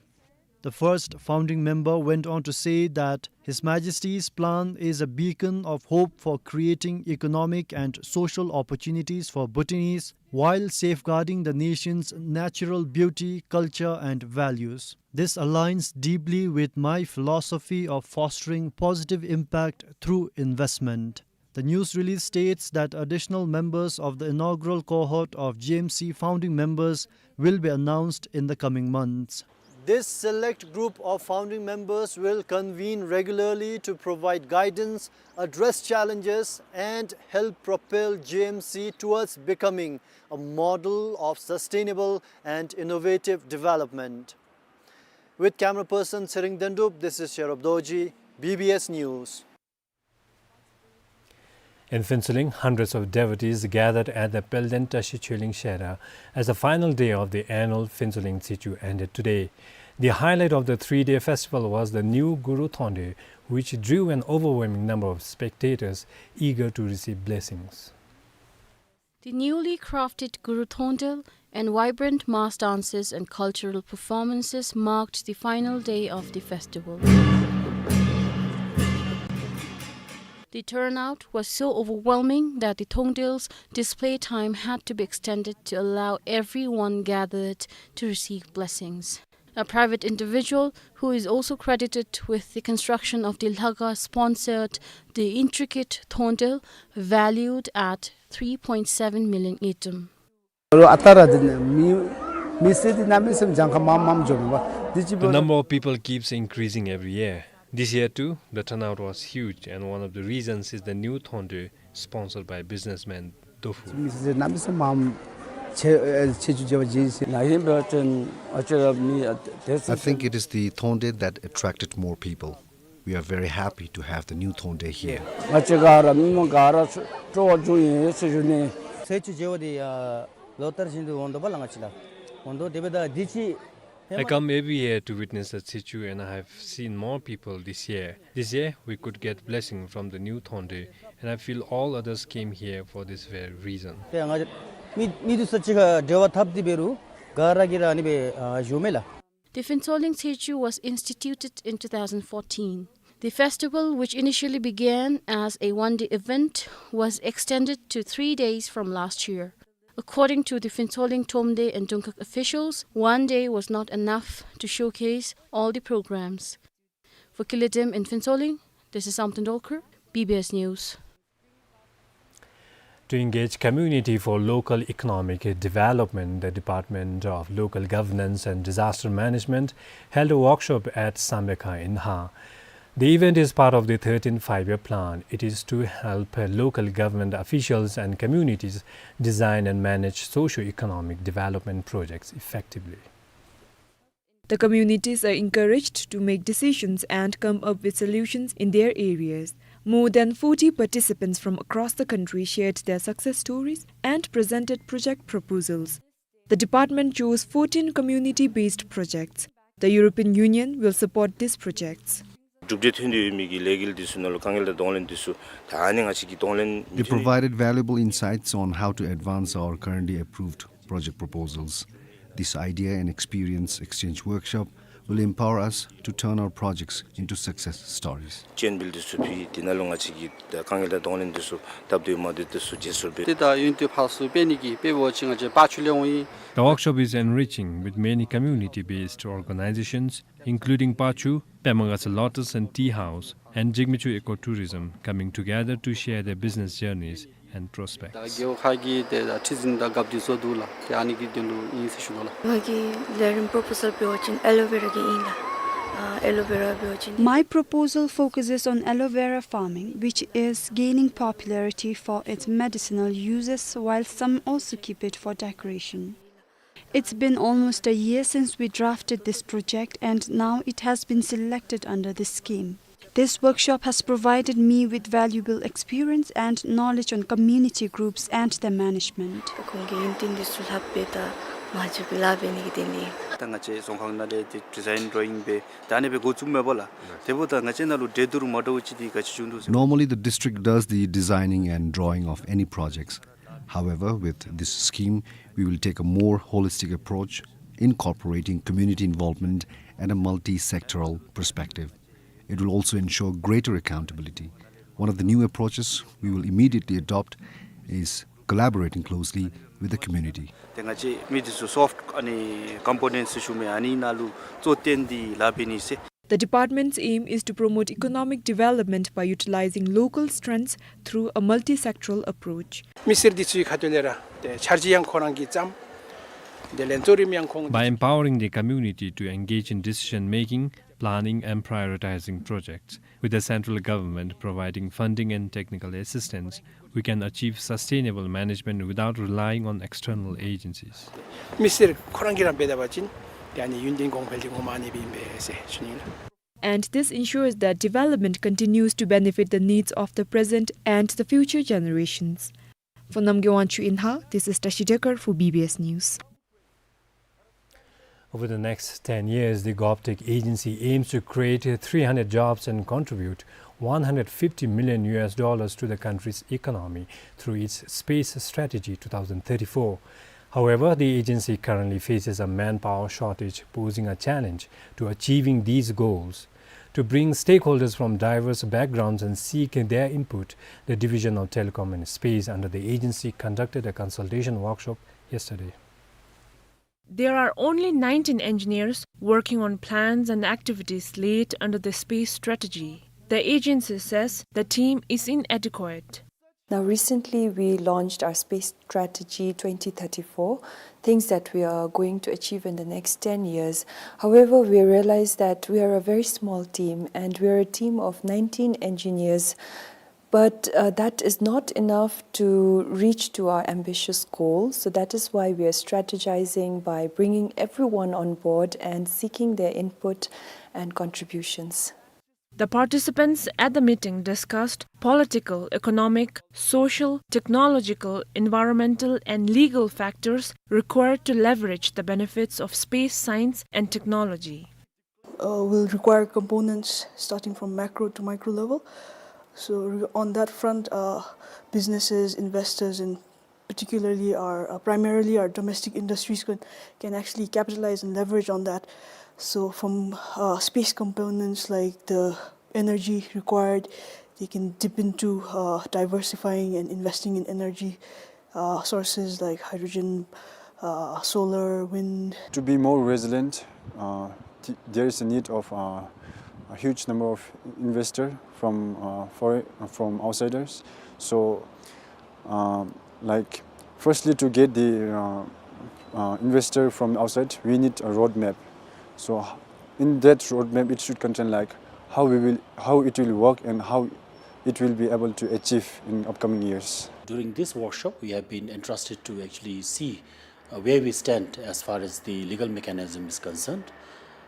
The first founding member went on to say that His Majesty's plan is a beacon of hope for creating economic and social opportunities for Bhutanese while safeguarding the nation's natural beauty, culture, and values. This aligns deeply with my philosophy of fostering positive impact through investment. The news release states that additional members of the inaugural cohort of G M C founding members will be announced in the coming months. This select group of founding members will convene regularly to provide guidance, address challenges, and help propel G M C towards becoming a model of sustainable and innovative development. With camera person Tshering Dendup, this is Sherub Dorji, B B S News. In Phuentsholing, hundreds of devotees gathered at the Pelden Tashi Choeling Shenra as the final day of the annual Phuentsholing Tshechu ended today. The highlight of the three-day festival was the new Guru Thonde, which drew an overwhelming number of spectators eager to receive blessings. The newly crafted Guru Thondel and vibrant mass dances and cultural performances marked the final day of the festival. The turnout was so overwhelming that the Thondel's display time had to be extended to allow everyone gathered to receive blessings. A private individual who is also credited with the construction of the Lhaga sponsored the intricate Thondel valued at three point seven million ngultrum. ལོ་ཨ་རྟག་ར་འདི་ནི་མི་མི་སེར་འདི་གནམ་མེད་ས་མེད་གྱངས་ཁ་མངམ་མངམ་འགྱོཝ་མས་པ། འདི་ཅིག་The འབད་number of people keeps increasing every year. This year too, the turnout was huge, and one of the reasons is the new Thonde sponsored by businessman Dofu. མི་སེར་གནམ་མེད་ས་མེད་མངམ་ཆེ་ཨེ་ཆེ་ཆུང་བརྗེ་བ་ཅིག་ཨིན་ཟེར། ང་ཨིན་པ་ཅིན་ཨ་ཅི་ར་མི་ཨ་དེ་I think it is the Thonde that attracted more people. We are very happy to have the new Thonde here. ང་བཅས་ག་ར་མི་མང་ག་ར་སྤྲོ་བ་བྱུང་ཡི་ཟེར་ཞུ་ནི། ཆེ་ཆུང་བརྗེ་བ་འདི་ཨ་ལོ་ལྟར་བཞིན་དུ་འོང་དོ་པ་ལགས། ང་བཅས་ལགས་འོང་དོ། དེ་འབདཝ་ད་འདི་ཅིག I come every year to witness the Tshechu and I have seen more people this year. This year, we could get blessing from the new Thonde, and I feel all others came here for this very reason. ཏེ་ང་མི་མི་འདི་ཚུ་གཅིག་ཁར་འབྲེལ་བ་འཐབ་སྟེ་འབད་རུང་ག་ར་གིས་ར་ཨ་ནི་སྦེ་ཨ་ཞུཝ་མས་ལགས། The Phuentsholing Tshechu was instituted in two thousand fourteen. The festival, which initially began as a one-day event, was extended to three days from last year. According to the Phuentsholing Thromde and Dungkhag officials, one day was not enough to showcase all the programs. For Killer F M in Phuentsholing, this is Samten Dolkar, B B S News. To engage community for local economic development, the Department of Local Governance and Disaster Management held a workshop at Samyakha in Haa. The event is part of the thirteenth Five-Year Plan. It is to help, uh, local government officials and communities design and manage socio-economic development projects effectively. The communities are encouraged to make decisions and come up with solutions in their areas. More than forty participants from across the country shared their success stories and presented project proposals. The department chose fourteen community-based projects. The European Union will support these projects. གྲུབ་འབྲས་ཐོན་ཏེ་ཡོད་མི་གི་ལས་འགུལ་འདི་ཚུ་ནང་ལུ་དཀའ་ངལ་དང་གདོང་ལེན་འདི་ཚུ་ད་ཨ་ནི་ང་བཅས་ཀྱིས་གདོང་ལེན། They provided valuable insights on how to advance our currently approved project proposals. This idea and experience exchange workshop will empower us to turn our projects into success stories. སྤྱན་འབུལ་འདི་ཚུ་ཕུལ། དེ་ནང་ལུ་ང་བཅས་ཀྱིས་ད་དཀའ་ངལ་དང་གདོང་ལེན་འདི་ཚུ་སྟབས་བདེ་མ་བདེ་འདི་ཚུ་བརྗེ་སོར་འབད། ཏེ་ད་ཡུན་དུ་ཕར་ཚུར་འབད་ནི་གི་དཔེ་འབད་བ་ཅིན་ང་བཅས་པར་ཆུ་ལས་འོང་ཡི། The workshop is enriching with many community-based organizations, including པར་ཆུ, པདྨ་དགའ་ཚལ་Lotus and Tea House, and Jigmechu Ecotourism coming together to share their business journeys and prospects. ད་རྒེད་འོག་ཁག་གི་ཏེ་ད་ཁྲི་འཛིན་དང་རྒཔོ་འདི་ཚུ་འདུག་ལགས། ཏེ་ཨ་ནི་གི་དོན་ལུ་ཨིན་ཟེར་ཞུ་དོ་ལགས། ང་གི་ལས་རིམ་པོརོ་པོ་ཟལ་འབད་བ་ཅིན་ཨེ་ལོ་ཝེ་ར་གི་ཨིན་ལགས། ཨ་ཨེ་ལོ་ཝེ་ར་འབད་བ་ཅིན། My proposal focuses on aloe vera farming, which is gaining popularity for its medicinal uses, while some also keep it for decoration. It's been almost a year since we drafted this project, and now it has been selected under this scheme. This workshop has provided me with valuable experience and knowledge on community groups and their management. ཁོང་གི་ཡོན་ཏན་འདི་ཚུ་ལྷག་སྦེ་ད་མ་འཇུག་གི་ལཱ་འབད་ནི་གི་དོན་ལས། ད་ང་བཅས་རྫོང་ཁག་ནང་ལས་ཏེ་ཌི་ཛའིན་ཌོ་རོ་ཡིང་འབད་ད་ཨ་ནི་སྦེ་འགོ་བཙུགསཔ་མས་པ་ལགས། དེ་འབདཝ་ད་ང་བཅས་ནང་ལུ་འདྲེས་སྡུར་མ་འདྲཝ་ཅིག་འདི་ག་ཅི་བྱུང་འདུག་ཟེར། Normally, the district does the designing and drawing of any projects. However, with this scheme, we will take a more holistic approach, incorporating community involvement and a multi-sectoral perspective. It will also ensure greater accountability. One of the new approaches we will immediately adopt is collaborating closely with the community. ཏེ་ང་བཅས་མི་འདི་ཚུ་སོཕཊ་ཨ་ནི་ཀམ་པོ་ནེནཊ་ཟེར་ཞུ་མི་ཨ་ནི་ནང་ལུ་གཙོ་བཏོན་ཏེ་ལཱ་འབད་ནི་ཟེར། The department's aim is to promote economic development by utilizing local strengths through a multi-sectoral approach. མི་སེར་འདི་ཚུའི་ཁ་ཐུག་ལས་ར་ཏེ་འཆར་གཞི་ཡང་ཁོ་ར་གིས་བརྩམས། དེ་ལས་གཙོ་རིམ་ཡང་ཁོང་། By empowering the community to engage in decision making, planning and prioritizing projects, with the central government providing funding and technical assistance, we can achieve sustainable management without relying on external agencies. མི་སེར་ཁོ་ར་གིས་ར་འབད་ད་པ་ཅིན་ཏེ་ཨ་ནི་ཡུན་བརྟན་གོང་འཕེལ་འདི་ངོ་མ་ཨ་ནི་སྦེ་ཨིན་པས་ཟེར་ཞུ་ནི་ཨིན། And this ensures that development continues to benefit the needs of the present and the future generations. For Namgay Wangchuk in Howraghat, this is Tashi Dekar for B B S News. Over the next ten years, the GovTech agency aims to create three hundred jobs and contribute one hundred fifty million U S dollars to the country's economy through its Space Strategy two thousand thirty-four. However, the agency currently faces a manpower shortage, posing a challenge to achieving these goals. To bring stakeholders from diverse backgrounds and seek their input, the Division of Telecom and Space under the agency conducted a consultation workshop yesterday. There are only nineteen engineers working on plans and activities laid under the space strategy. The agency says the team is inadequate. Now, recently we launched our Space Strategy twenty thirty-four, things that we are going to achieve in the next ten years. However, we realize that we are a very small team and we are a team of nineteen engineers. But, uh, that is not enough to reach to our ambitious goal. So that is why we are strategizing by bringing everyone on board and seeking their input and contributions. The participants at the meeting discussed political, economic, social, technological, environmental, and legal factors required to leverage the benefits of space science and technology. Uh, will require components starting from macro to micro level. So re-, on that front, uh, businesses, investors, and particularly our, uh, primarily our domestic industries can, can actually capitalize and leverage on that. So from, uh, space components like the energy required, they can dip into, uh, diversifying and investing in energy, uh, sources like hydrogen, uh, solar, wind. To be more resilient, uh, th-, there is a need of, uh, a huge number of investor from, uh, foreign, from outsiders. So, um, like, firstly, to get the, uh, uh, investor from outside, we need a roadmap. So, h-, in that roadmap, it should contain, like, how we will, how it will work and how it will be able to achieve in upcoming years. During this workshop, we have been entrusted to actually see, uh, where we stand as far as the legal mechanism is concerned.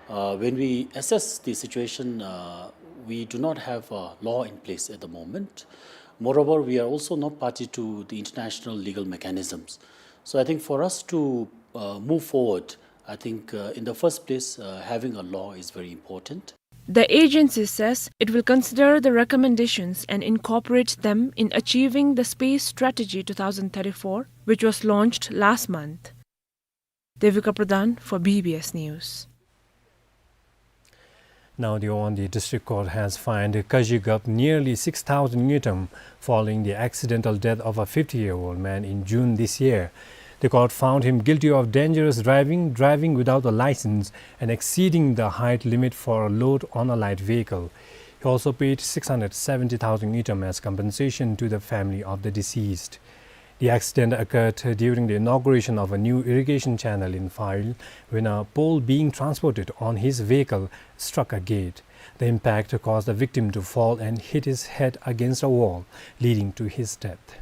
Uh, when we assess the situation, uh, we do not have a law in place at the moment. Moreover, we are also not party to the international legal mechanisms. So I think for us to, uh, move forward, I think, uh, in the first place, uh, having a law is very important. The agency says it will consider the recommendations and incorporate them in achieving the Space Strategy two thousand thirty-four, which was launched last month. Devika Pradhan for B B S News. Now, the Awadhi District Court has fined Kazhigap nearly six thousand ngultrum following the accidental death of a fifty-year-old man in June this year. The court found him guilty of dangerous driving, driving without a license, and exceeding the height limit for a load on a light vehicle. He also paid six hundred seventy thousand ngultrum as compensation to the family of the deceased. The accident occurred during the inauguration of a new irrigation channel in Phayul when a pole being transported on his vehicle struck a gate. The impact caused the victim to fall and hit his head against a wall, leading to his death.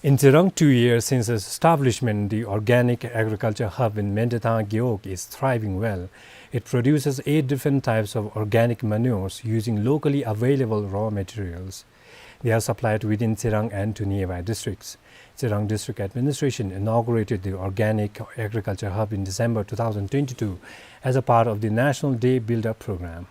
In Tsirang, two years since its establishment, the Organic Agriculture Hub in Mendethang Gewog is thriving well. It produces eight different types of organic manures using locally available raw materials. They are supplied within Tsirang and to nearby districts. Tsirang District Administration inaugurated the Organic Agriculture Hub in December two thousand twenty-two as a part of the National Day Builder program.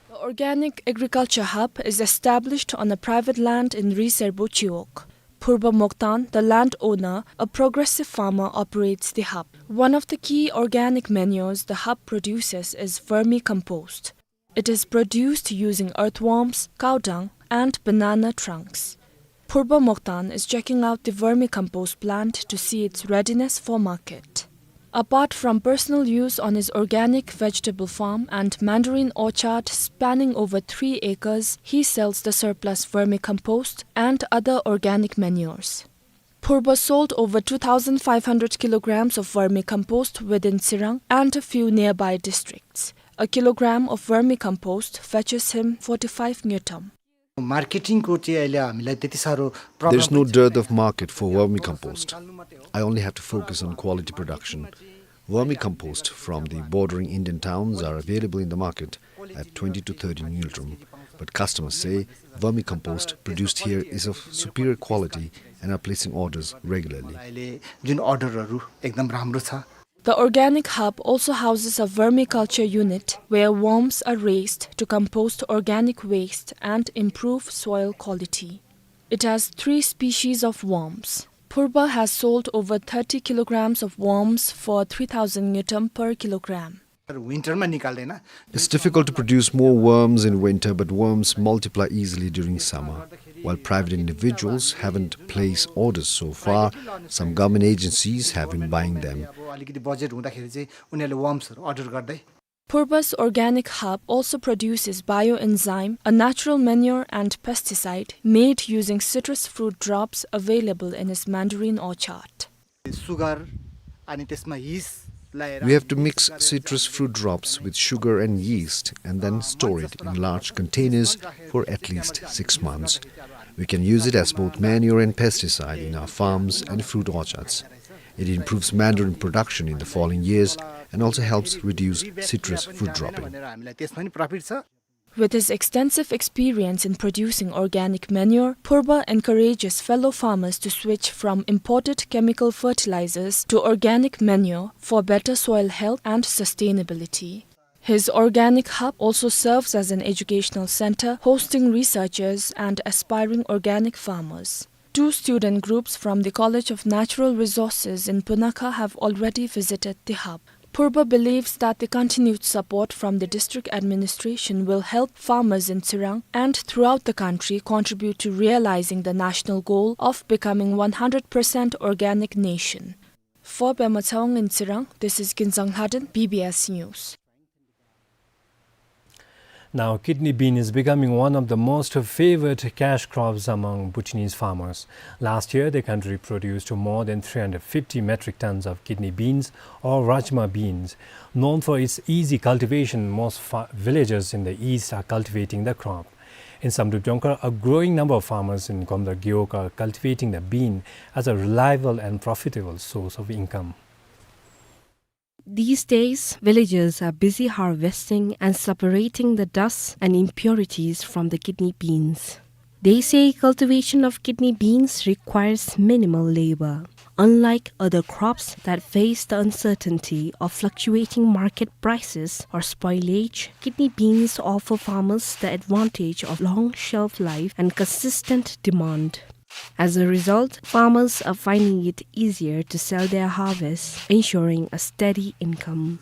The Organic Agriculture Hub is established on a private land in Riser Bochiwok. Phurba Moktan, the landowner, a progressive farmer, operates the hub. One of the key organic manures the hub produces is vermicompost. It is produced using earthworms, cow dung, and banana trunks. Phurba Moktan is checking out the vermicompost plant to see its readiness for market. Apart from personal use on his organic vegetable farm and mandarin orchard spanning over three acres, he sells the surplus vermicompost and other organic manures. Phurba sold over two thousand five hundred kilograms of vermicompost within Tsirang and a few nearby districts. A kilogram of vermicompost fetches him forty-five ngultrum. मार्केटिङको चाहिँ अहिले हामीलाई त्यति साह्रो problem पनि छैन। There's no dearth of market for vermicompost. I only have to focus on quality production. Vermicompost from the bordering Indian towns are available in the market at twenty to thirty ngultrum, but customers say vermicompost produced here is of superior quality and are placing orders regularly. अहिले जुन अर्डरहरू एकदम राम्रो छ। The organic hub also houses a vermiculture unit where worms are raised to compost organic waste and improve soil quality. It has three species of worms. Phurba has sold over thirty kilograms of worms for three thousand ngultrum per kilogram. विन्टरमा निकाल्दैन। It's difficult to produce more worms in winter, but worms multiply easily during summer. While private individuals haven't placed orders so far, some government agencies have been buying them. अब अलिकति बजेट हुँदाखेरि चाहिँ उनीहरूले वर्म्सहरू अर्डर गर्दै। Phurba's organic hub also produces bioenzyme, a natural manure and pesticide made using citrus fruit drops available in his mandarin orchard. Sugar अनि त्यसमा यिस्ट लाएर We have to mix citrus fruit drops with sugar and yeast and then store it in large containers for at least six months. We can use it as both manure and pesticide in our farms and fruit orchards. It improves mandarin production in the following years and also helps reduce citrus fruit dropping. भनेर हामीलाई त्यसमा पनि प्रफिट छ। With his extensive experience in producing organic manure, Phurba encourages fellow farmers to switch from imported chemical fertilizers to organic manure for better soil health and sustainability. His organic hub also serves as an educational center, hosting researchers and aspiring organic farmers. Two student groups from the College of Natural Resources in Punakha have already visited the hub. Phurba believes that the continued support from the district administration will help farmers in Tsirang and throughout the country contribute to realizing the national goal of becoming one hundred percent organic nation. For Pema Chawang in Tsirang, this is Kinzang Lhaden, B B S News. Now, kidney bean is becoming one of the most favored cash crops among Bhutanese farmers. Last year, the country produced more than three hundred fifty metric tons of kidney beans, or rajma beans. Known for its easy cultivation, most fa-, villagers in the east are cultivating the crop. In Samdrup Jongkhar, a growing number of farmers in Gomdar Gewog are cultivating the bean as a reliable and profitable source of income. These days, villagers are busy harvesting and separating the dust and impurities from the kidney beans. They say cultivation of kidney beans requires minimal labor. Unlike other crops that face the uncertainty of fluctuating market prices or spoilage, kidney beans offer farmers the advantage of long shelf life and consistent demand. As a result, farmers are finding it easier to sell their harvest, ensuring a steady income.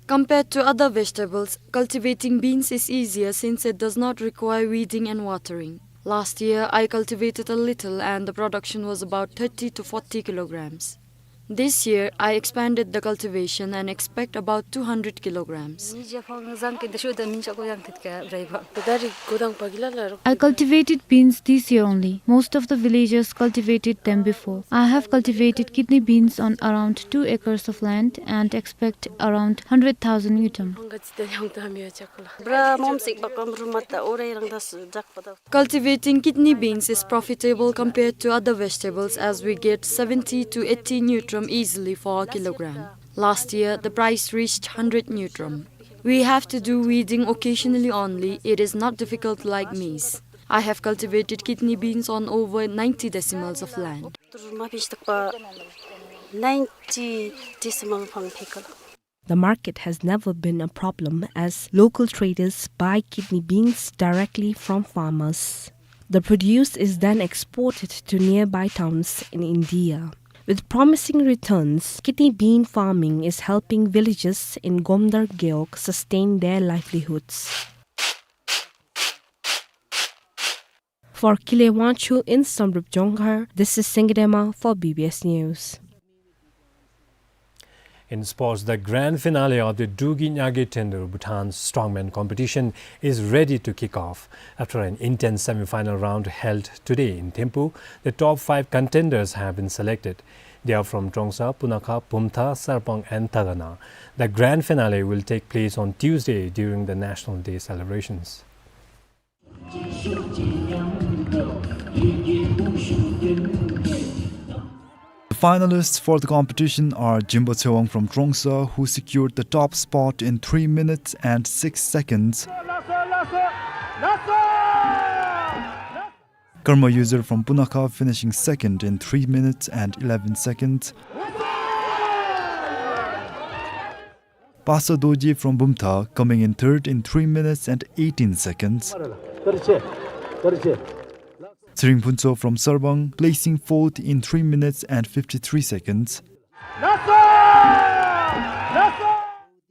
Compared to other vegetables, cultivating beans is easier since it does not require weeding and watering. Last year, I cultivated a little and the production was about thirty to forty kilograms. This year, I expanded the cultivation and expect about two hundred kilograms. I cultivated beans this year only. Most of the villagers cultivated them before. I have cultivated kidney beans on around two acres of land and expect around hundred thousand ngultrum. Cultivating kidney beans is profitable compared to other vegetables as we get seventy to eighty ngultrum easily for a kilogram. Last year, the price reached hundred ngultrum. We have to do weeding occasionally only. It is not difficult like maize. I have cultivated kidney beans on over ninety decimals of land. The market has never been a problem as local traders buy kidney beans directly from farmers. The produce is then exported to nearby towns in India. With promising returns, kidney bean farming is helping villagers in Gomdar Gewog sustain their livelihoods. For Kile Wangchuk in Samdrup Jongkhar, this is Singye Dema for B B S News. In sports, the grand finale of the Drukgyal Nyakel Thondur Bhutan Strongman competition is ready to kick off. After an intense semi-final round held today in Thimphu, the top five contenders have been selected. They are from Trongsa, Punakha, Bumthang, Sarpang and Dagana. The grand finale will take place on Tuesday during the National Day celebrations. The finalists for the competition are Jimbo Tsewang from Trongsa, who secured the top spot in three minutes and six seconds. Karma User from Punakha finishing second in three minutes and eleven seconds. Pasa Dorji from Bumthang coming in third in three minutes and eighteen seconds. Tshering Phuntsho from Sarpang placing fourth in three minutes and fifty-three seconds.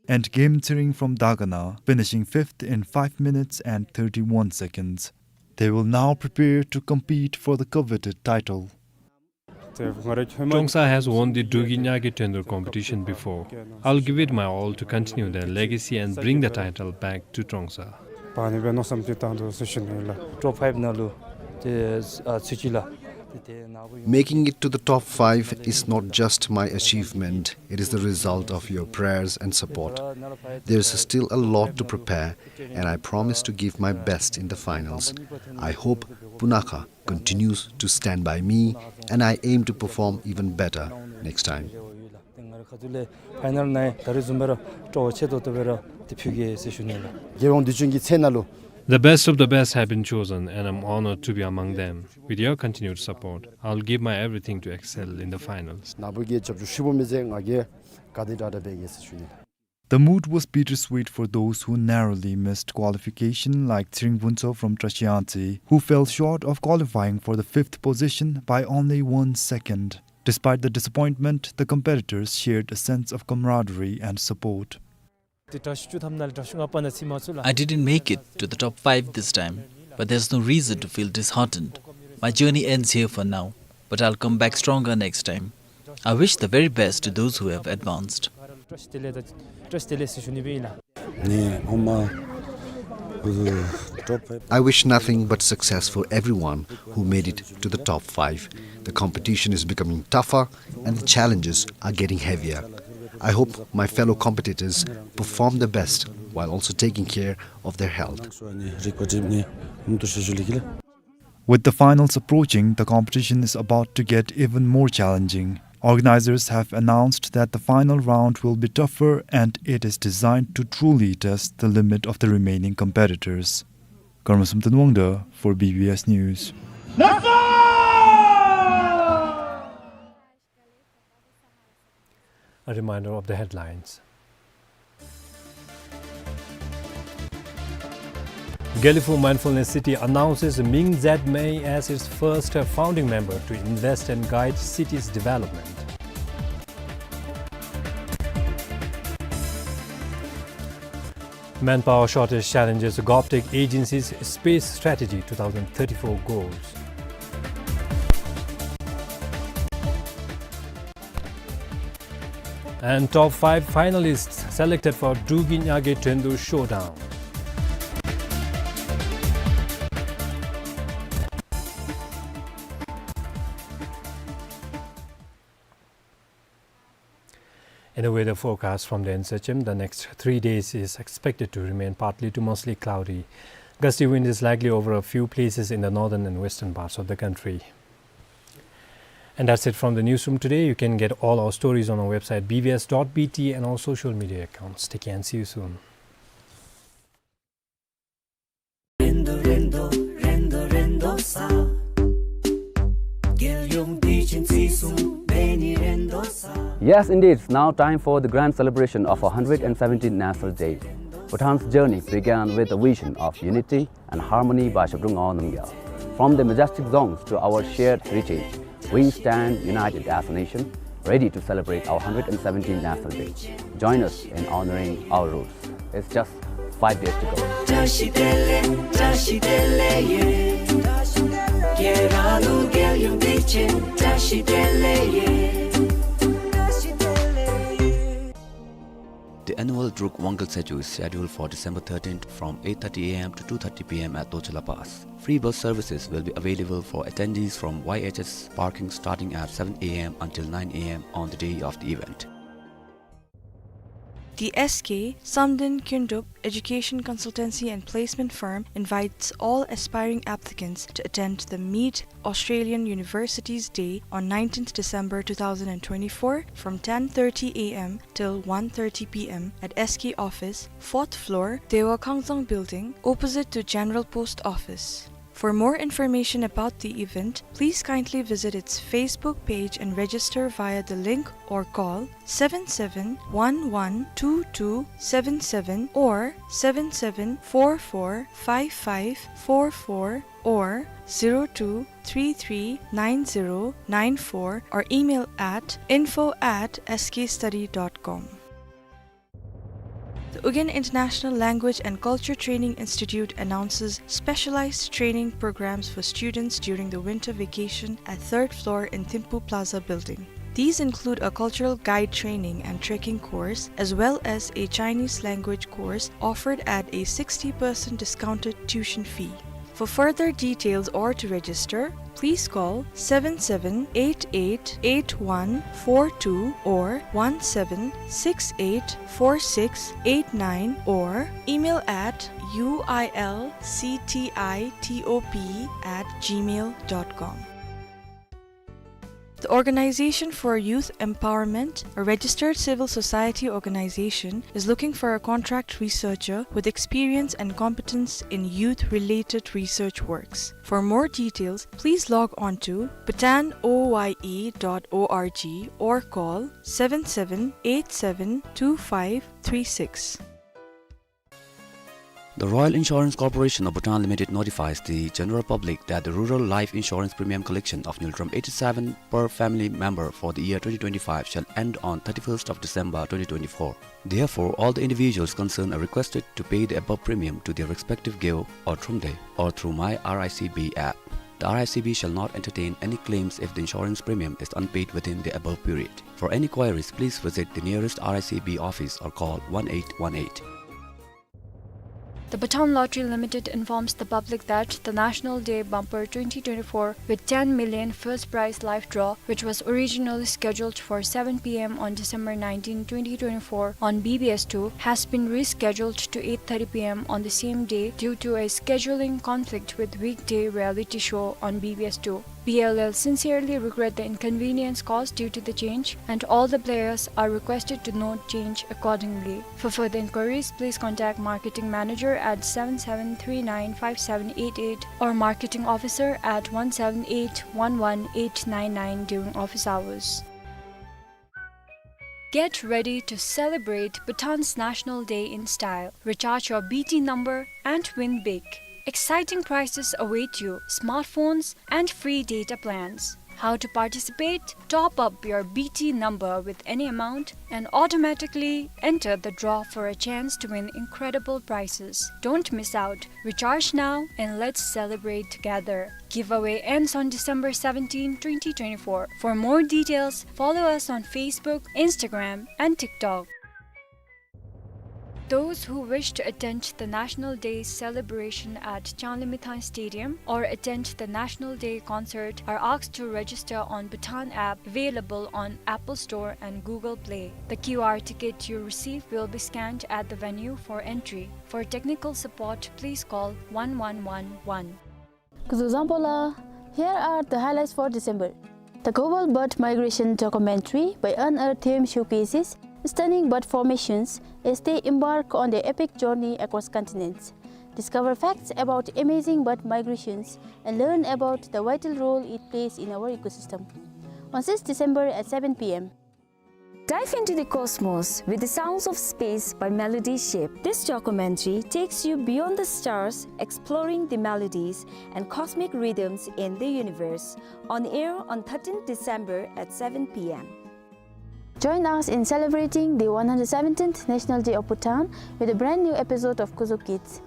And Gem Tshering from Dagana finishing fifth in five minutes and thirty-one seconds. They will now prepare to compete for the coveted title. Trongsa has won the Drukgyal Nyakel Thondur competition before. I'll give it my all to continue their legacy and bring the title back to Trongsa. Top five ནང་ལུ་ཏེ་ཨ་ཚུད་ཅི་ལགས། Making it to the top five is not just my achievement, it is the result of your prayers and support. There's still a lot to prepare, and I promise to give my best in the finals. I hope Punakha continues to stand by me, and I aim to perform even better next time. ཏེ་ང་ར་ཁ་ཐུག་ལས་ཕའི་ནཱལ་ནང་ད་རེས་བཟུམ་སྦེ་ར་སྤྲོ་བ་ཆེ་ཏོག་ཏོ་སྦེ་ར་ཏེ་ཕུལ་གེ་ཟེར་ཞུ་ནི་ལགས། རྒྱལ་ཡོངས་དུས་ཆེན་གྱི་ཚེ་ནང་ལུ། The best of the best have been chosen, and I'm honored to be among them. With your continued support, I'll give my everything to excel in the finals. ནཱ་བུ་གིས་རྒྱབ་སྐྱོར་ཞུ་བ་མི་ཚེ་ང་གིས་ག་དེ་དྲག་དྲག་འབད་གེ་ཟེར་ཞུ་ནི་ལགས། The mood was bittersweet for those who narrowly missed qualification, like Tshering Phuntsho from Trashiyangtse, who fell short of qualifying for the fifth position by only one second. Despite the disappointment, the competitors shared a sense of camaraderie and support. I didn't make it to the top five this time, but there's no reason to feel disheartened. My journey ends here for now, but I'll come back stronger next time. I wish the very best to those who have advanced. I wish nothing but success for everyone who made it to the top five. The competition is becoming tougher and the challenges are getting heavier. I hope my fellow competitors perform their best while also taking care of their health. With the finals approaching, the competition is about to get even more challenging. Organizers have announced that the final round will be tougher, and it is designed to truly test the limit of the remaining competitors. Karma Samten Wangda for B B S News. A reminder of the headlines. Gelephu Mindfulness City announces Ming Zedmei as its first founding member to invest and guide city's development. Manpower shortage challenges GovTech agency's space strategy two thousand thirty-four goals. And top five finalists selected for Drukgyal Nyakel Thondur Showdown. In the weather forecast from the N S H M, the next three days is expected to remain partly to mostly cloudy. Gusty wind is likely over a few places in the northern and western parts of the country. And that's it from the newsroom today. You can get all our stories on our website B B S dot B T and all social media accounts. Take care and see you soon. Yes, indeed, it's now time for the grand celebration of our hundred and seventeenth National Day. Bhutan's journey began with a vision of unity and harmony by Zhabdrung Ngawang Namgyal. From the majestic Dzongs to our shared heritage, we stand united as a nation, ready to celebrate our hundred and seventeenth National Day. Join us in honoring our roots. It's just five days to go. བཀྲ་ཤིས་བདེ་ལེགས། བཀྲ་ཤིས་བདེ་ལེགས་ཡེ། རྒྱལ་ར་ལུ་རྒྱལ་ཡུམ་བདེ་ཆེན། བཀྲ་ཤིས་བདེ་ལེགས་ཡེ། The annual Druk Wangkal Tshechung is scheduled for December thirteenth from eight thirty A M to two thirty P M at Tochila Pass. Free bus services will be available for attendees from Y H S parking starting at seven A M until nine A M on the day of the event. The S K Samden Kyndrup Education Consultancy and Placement Firm invites all aspiring applicants to attend the Meet Australian Universities Day on nineteenth December two thousand and twenty-four from ten thirty A M till one thirty P M at S K office, fourth floor, Dewa Kangzang Building, opposite to General Post Office. For more information about the event, please kindly visit its Facebook page and register via the link or call seven seven one one two two seven seven or seven seven four four five five four four or zero two three three nine zero nine four or email at info at S K study dot com. The Ugyen International Language and Culture Training Institute announces specialized training programs for students during the winter vacation at third floor in Thimphu Plaza building. These include a cultural guide training and trekking course, as well as a Chinese language course offered at a sixty percent discounted tuition fee. For further details or to register, please call seven seven eight eight eight one four two or one seven six eight four six eight nine or email at U I L C T I T O P at gmail dot com. The Organization for Youth Empowerment, a registered civil society organization, is looking for a contract researcher with experience and competence in youth-related research works. For more details, please log on to bhutan O Y E dot O R G or call seven seven eight seven two five three six. The Royal Insurance Corporation of Bhutan Limited notifies the general public that the rural life insurance premium collection of Ngultrum eighty-seven per family member for the year twenty twenty-five shall end on thirty-first of December twenty twenty-four. Therefore, all the individuals concerned are requested to pay the above premium to their respective gyeo or thromde or through My R I C B app. The R I C B shall not entertain any claims if the insurance premium is unpaid within the above period. For any queries, please visit the nearest R I C B office or call one eight one eight. The Bhutan Lottery Limited informs the public that the National Day Bumper twenty twenty-four with ten million first prize live draw, which was originally scheduled for seven P M on December nineteenth, twenty twenty-four on B B S two, has been rescheduled to eight thirty P M on the same day due to a scheduling conflict with weekday reality show on B B S two. B L L sincerely regret the inconvenience caused due to the change, and all the players are requested to note change accordingly. For further inquiries, please contact Marketing Manager at seven seven three nine five seven eight eight or Marketing Officer at one seven eight one one eight nine nine during office hours. Get ready to celebrate Bhutan's National Day in style. Recharge your B T number and win big. Exciting prizes await you: smartphones and free data plans. How to participate? Top up your B T number with any amount and automatically enter the draw for a chance to win incredible prizes. Don't miss out. Recharge now and let's celebrate together. Giveaway ends on December seventeenth, twenty twenty-four. For more details, follow us on Facebook, Instagram, and TikTok. Those who wish to attend the National Day celebration at Changlimithang Stadium or attend the National Day concert are asked to register on Bhutan app available on Apple Store and Google Play. The Q R ticket you receive will be scanned at the venue for entry. For technical support, please call one one one one. Kuzuzangpola, here are the highlights for December. The Global Bird Migration documentary by Unearthed Them showcases stunning bird formations as they embark on their epic journey across continents. Discover facts about amazing bird migrations and learn about the vital role it plays in our ecosystem. On sixth December at seven p m. Dive into the cosmos with the sounds of space by Melody Ship. This documentary takes you beyond the stars, exploring the melodies and cosmic rhythms in the universe. On air on thirteenth December at seven p m. Join us in celebrating the one hundred seventeenth National Day of Bhutan with a brand new episode of Kuzo Kids.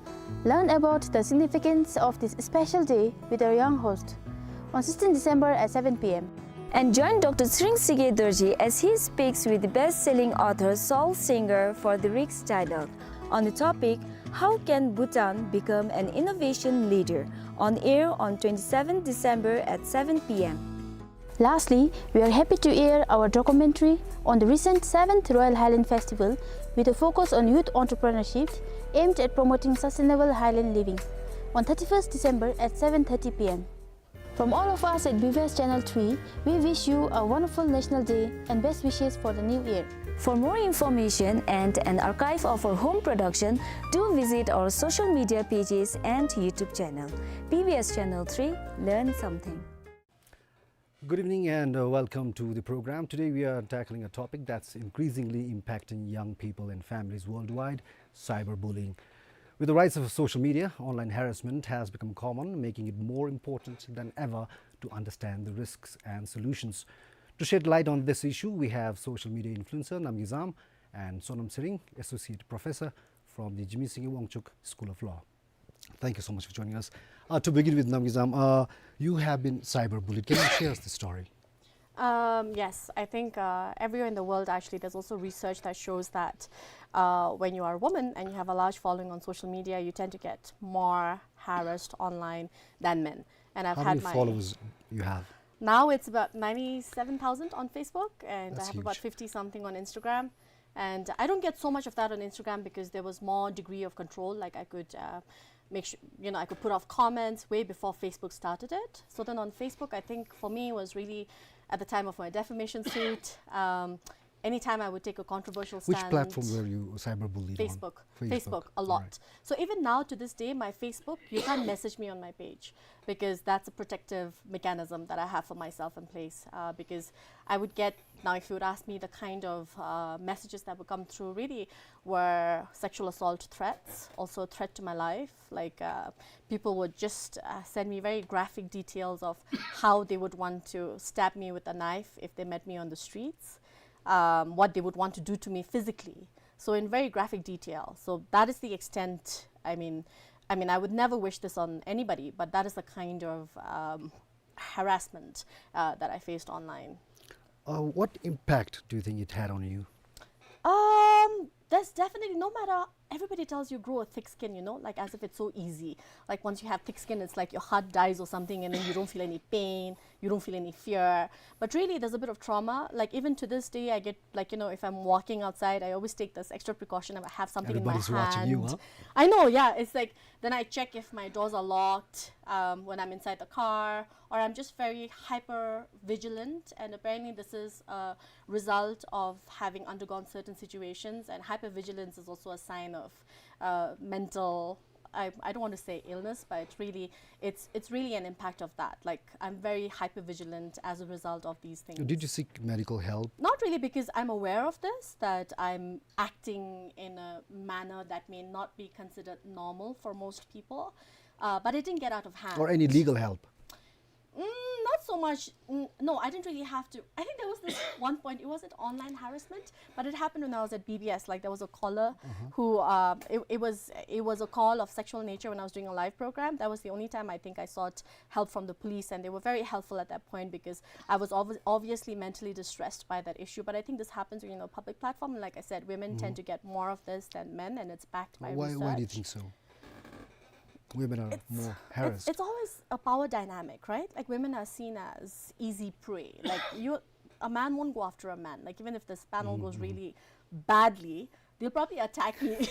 Learn about the significance of this special day with our young host on sixteenth December at seven p m. And join Doctor Tshering Tshikhe Dorji as he speaks with the best-selling author Saul Singer for the Riks Dialogue on the topic, "How can Bhutan become an innovation leader?" On air on twenty-seventh December at seven p m. Lastly, we are happy to air our documentary on the recent seventh Royal Highland Festival with a focus on youth entrepreneurship aimed at promoting sustainable highland living on thirty-first December at seven thirty p m. From all of us at B B S Channel three, we wish you a wonderful National Day and best wishes for the new year. For more information and an archive of our home production, do visit our social media pages and YouTube channel. B B S Channel three, learn something. Good evening and, uh, welcome to the program. Today we are tackling a topic that's increasingly impacting young people and families worldwide, cyberbullying. With the rise of social media, online harassment has become common, making it more important than ever to understand the risks and solutions. To shed light on this issue, we have social media influencer Namgay Zam and Sonam Tshering, Associate Professor from the Jigme Singye Wangchuck School of Law. Thank you so much for joining us. Uh, to begin with, Namgay Zam, uh, you have been cyberbullied. Can you share us the story? Um, yes, I think, uh, everywhere in the world, actually, there's also research that shows that, uh, when you are a woman and you have a large following on social media, you tend to get more harassed online than men. And I've How had many my followers you have? Now it's about ninety-seven thousand on Facebook, and I That's have about huge. fifty something on Instagram. And I don't get so much of that on Instagram because there was more degree of control. Like, I could, uh, make sure, you know, I could put off comments way before Facebook started it. So then on Facebook, I think for me it was really at the time of my defamation suit. Um, anytime I would take a controversial Which stand. platform were you cyberbullied on? Facebook. Facebook, a All lot. right. So even now to this day, my Facebook, you can't message me on my page because that's a protective mechanism that I have for myself in place. Uh, because I would get, now if you would ask me, the kind of, uh, messages that would come through really were sexual assault threats, also a threat to my life. Like, uh, people would just, uh, send me very graphic details of how they would want to stab me with a knife if they met me on the streets, um, what they would want to do to me physically. So in very graphic detail. So that is the extent, I mean, I mean, I would never wish this on anybody, but that is the kind of, um, harassment, uh, that I faced online. Uh, what impact do you think it had on you? Um, there's definitely, no matter, everybody tells you grow a thick skin, you know, like, as if it's so easy. Like, once you have thick skin, it's like your heart dies or something, and then you don't feel any pain, you don't feel any fear. But really, there's a bit of trauma. Like, even to this day, I get, like, you know, if I'm walking outside, I always take this extra precaution if I have something in my Everybody's watching you, hand. huh? I know, yeah. It's like, then I check if my doors are locked, um, when I'm inside the car, or I'm just very hyper vigilant. And apparently, this is a result of having undergone certain situations. And hypervigilance is also a sign of, uh, mental, I, I don't want to say illness, but it's really, it's, it's really an impact of that. Like, I'm very hypervigilant as a result of these things. Did you seek medical help? Not really, because I'm aware of this, that I'm acting in a manner that may not be considered normal for most people. Uh, but it didn't get out of hand. Or any legal help? Mm, not so much. Mm, no, I didn't really have to. I think there was this one point. It wasn't online harassment, but it happened when I was at B B S. Like, there was a caller Uh-huh. who, um, it, it was, it was a call of sexual nature when I was doing a live program. That was the only time I think I sought help from the police, and they were very helpful at that point because I was obvi- obviously mentally distressed by that issue. But I think this happens when you're in a public platform. And like I said, women tend Mm-hmm. to get more of this than men, and it's backed by Why, research. why do you think so? Women are It's, more it's, harassed. it's always a power dynamic, right? Like, women are seen as easy prey. Like, you, a man won't go after a man. Like, even if this panel Mm-hmm, goes mm-hmm. really badly, they'll probably attack me.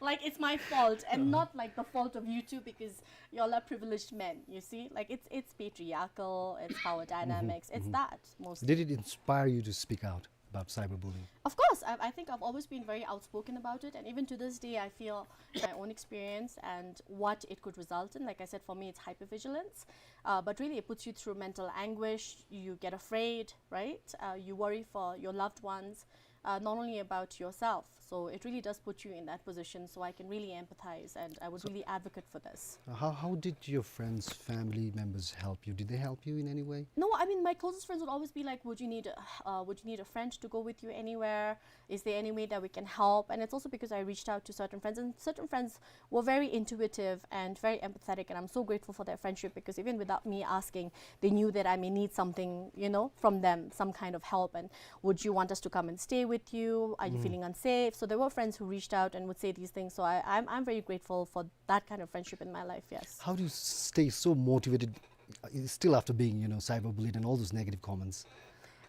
Like, it's my fault and Uh-huh. not, like, the fault of you two because y'all are privileged men, you see? Like, it's, it's patriarchal, it's power Mm-hmm, dynamics, it's mm-hmm. that mostly. Did it inspire you to speak out? about cyberbullying? Of course, I, I think I've always been very outspoken about it, and even to this day, I feel my own experience and what it could result in. Like I said, for me, it's hypervigilance. Uh, but really, it puts you through mental anguish. You get afraid, right? Uh, you worry for your loved ones, uh, not only about yourself. So it really does put you in that position. So I can really empathize, and I would really advocate for this. Uh, how, how did your friends, family members help you? Did they help you in any way? No, I mean, my closest friends would always be like, "Would you need, a- uh, would you need a friend to go with you anywhere? Is there any way that we can help?" And it's also because I reached out to certain friends, and certain friends were very intuitive and very empathetic, and I'm so grateful for their friendship, because even without me asking, they knew that I may need something, you know, from them, some kind of help. And, "Would you want us to come and stay with you? Are you feeling unsafe?" So there were friends who reached out and would say these things. So I, I'm, I'm very grateful for that kind of friendship in my life, yes. How do you stay so motivated, uh, still after being, you know, cyberbullied and all those negative comments?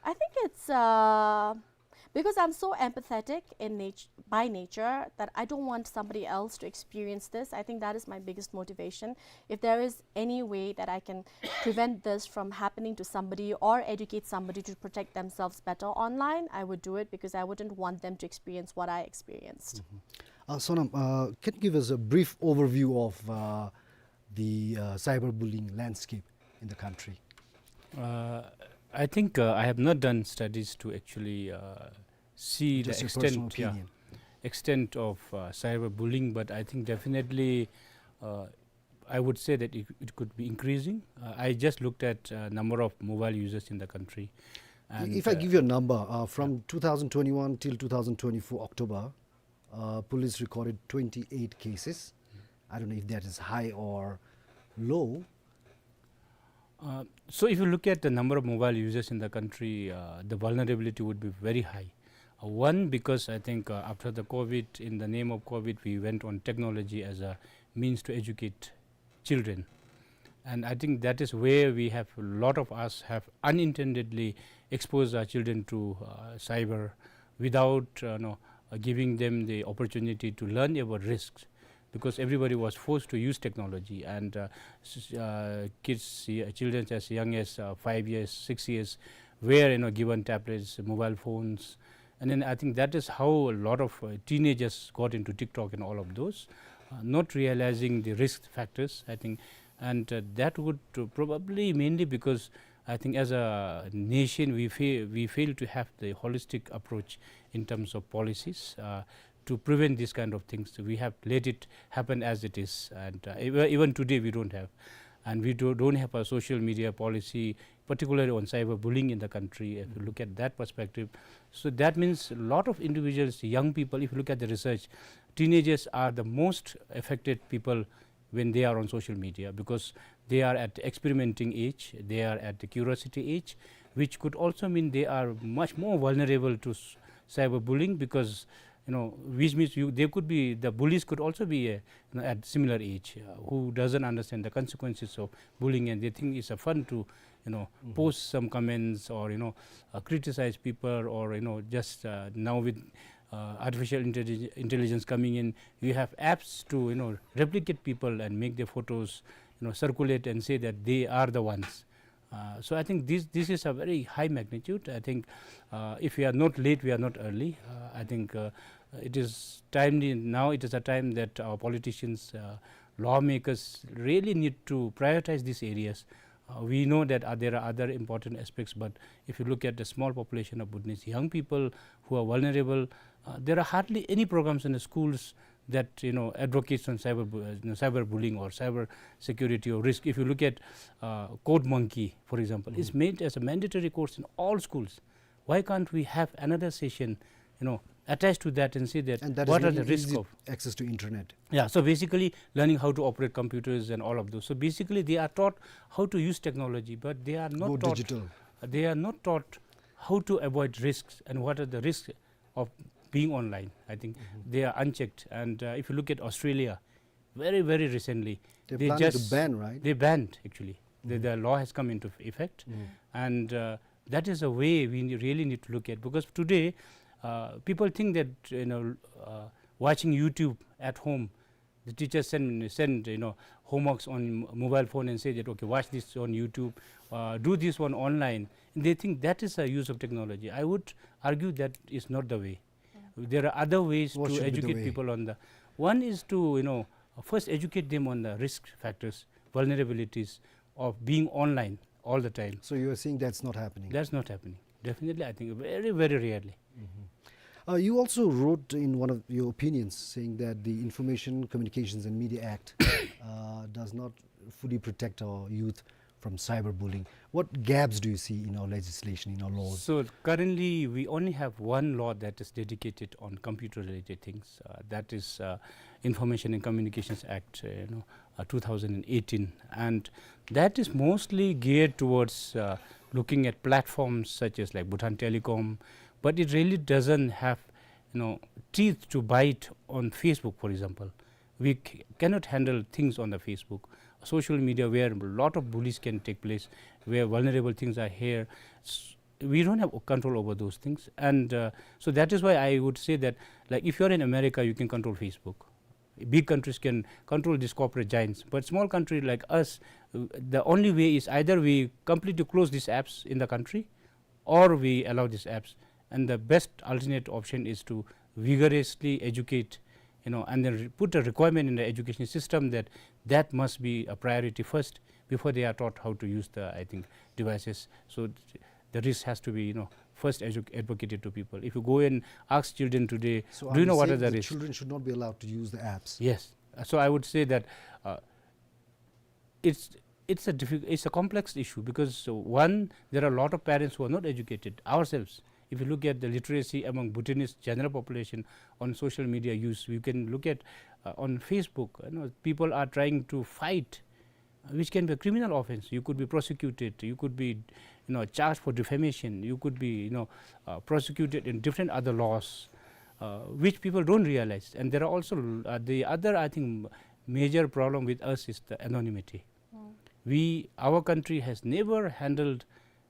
I think it's, uh, because I'm so empathetic in nat- by nature, that I don't want somebody else to experience this. I think that is my biggest motivation. If there is any way that I can prevent this from happening to somebody or educate somebody to protect themselves better online, I would do it, because I wouldn't want them to experience what I experienced. Uh, Sonam, uh, can you give us a brief overview of, uh, the, uh, cyberbullying landscape in the country? Uh, I think, uh, I have not done studies to actually, uh, see the extent, yeah, extent of, uh, cyberbullying, but I think definitely, uh, I would say that it, it could be increasing. Uh, I just looked at, uh, number of mobile users in the country. And, if I, uh, give you a number, uh, from two thousand twenty-one till two thousand twenty-four October, uh, police recorded twenty-eight cases. I don't know if that is high or low. Uh, so if you look at the number of mobile users in the country, uh, the vulnerability would be very high. Uh, one, because I think, uh, after the COVID, in the name of COVID, we went on technology as a means to educate children. And I think that is where we have, a lot of us have unintendedly exposed our children to, uh, cyber without, uh, no, uh, giving them the opportunity to learn about risks, because everybody was forced to use technology, and, uh, s- uh, kids, y- children as young as, uh, five years, six years, were, you know, given tablets, mobile phones, and then I think that is how a lot of, uh, teenagers got into TikTok and all of those, uh, not realizing the risk factors, I think. And, uh, that would, uh, probably mainly because I think as a nation we fail, we fail to have the holistic approach in terms of policies, uh, to prevent these kind of things. We have let it happen as it is, and, uh, ev- even today we don't have, and we do, don't have a social media policy, particularly on cyberbullying in the country. If you look at that perspective, so that means a lot of individuals, young people, if you look at the research, teenagers are the most affected people when they are on social media, because they are at experimenting age, they are at the curiosity age, which could also mean they are much more vulnerable to s- cyberbullying, because, you know, which means you, they could be, the bullies could also be, uh, you know, at similar age, uh, who doesn't understand the consequences of bullying, and they think it's a fun to, you know, post some comments or, you know, uh, criticize people, or, you know, just, uh, now with, uh, artificial intellig- intelligence coming in, you have apps to, you know, replicate people and make their photos, you know, circulate and say that they are the ones. Uh, so I think this, this is a very high magnitude. I think, uh, if we are not late, we are not early. Uh, I think, uh, it is timely now. It is a time that our politicians, uh, lawmakers really need to prioritize these areas. Uh, we know that, uh, there are other important aspects, but if you look at the small population of Bhutanese young people who are vulnerable, uh, there are hardly any programs in the schools that, you know, advocates on cyber, bu- uh, you know, cyberbullying or cyber security or risk. If you look at, uh, Code Monkey, for example, it's made as a mandatory course in all schools. Why can't we have another session, you know, attached to that and say that, and that is what are the risk of access to internet? Yeah, so basically learning how to operate computers and all of those. So basically they are taught how to use technology, but they are not taught, they are not taught how to avoid risks and what are the risks of being online. I think they are unchecked. And, uh, if you look at Australia, very, very recently, they just, they banned, actually. The, the law has come into effect, and, uh, that is a way we ne- really need to look at, because today, uh, people think that, you know, uh, watching YouTube at home The teachers send, send, you know, homeworks on mobile phone and say that, "Okay, watch this on YouTube, uh, do this one online." And they think that is a use of technology. I would argue that is not the way. There are other ways to educate people on the, one is to, you know, first educate them on the risk factors, vulnerabilities of being online all the time. So you are saying that's not happening? That's not happening. Definitely, I think very, very rarely. Uh, you also wrote in one of your opinions saying that the Information, Communications and Media Act, uh, does not fully protect our youth from cyberbullying. What gaps do you see in our legislation, in our laws? So currently, we only have one law that is dedicated on computer-related things. Uh, that is, uh, Information and Communications Act, uh, you know, uh, two thousand and eighteen, and that is mostly geared towards, uh, looking at platforms such as, like, Bhutan Telecom, but it really doesn't have, you know, teeth to bite on Facebook, for example. We c-, cannot handle things on the Facebook, social media, where a lot of bullies can take place, where vulnerable things are here. S-, we don't have control over those things, and, uh, so that is why I would say that, like, if you're in America, you can control Facebook. Big countries can control these corporate giants, but small country like us, uh, the only way is either we completely close these apps in the country, or we allow these apps. And the best alternate option is to vigorously educate, you know, and then re-, put a requirement in the education system that that must be a priority first before they are taught how to use the, I think, devices. So th-, the risk has to be, you know, first edu-, advocated to people. If you go and ask children today, so "Do you know what are the risks?" Children should not be allowed to use the apps? Yes. Uh, so I would say that, uh, it's, it's a diffi-, it's a complex issue because, uh, one, there are a lot of parents who are not educated ourselves. If you look at the literacy among Bhutanese general population on social media use, you can look at, uh, on Facebook, you know, people are trying to fight, uh, which can be a criminal offense. You could be prosecuted, you could be, you know, charged for defamation, you could be, you know, uh, prosecuted in different other laws, uh, which people don't realize. And there are also, uh, the other, I think, major problem with us is the anonymity. We, our country has never handled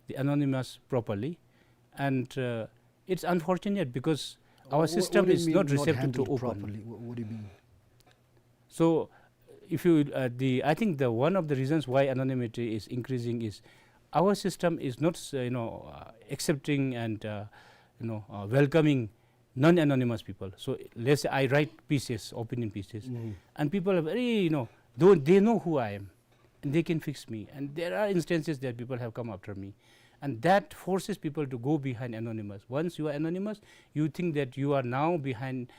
the anonymous properly, and, uh, it's unfortunate because our system is not receptive to open. What do you mean, not handled properly? What, what do you mean? So, if you, uh, the, I think the, one of the reasons why anonymity is increasing is our system is not, uh, you know, uh, accepting and, uh, you know, uh, welcoming non-anonymous people. So let's say I write pieces, opinion pieces, and people are very, you know, though they know who I am, and they can fix me. And there are instances that people have come after me. And that forces people to go behind anonymous. Once you are anonymous, you think that you are now behind,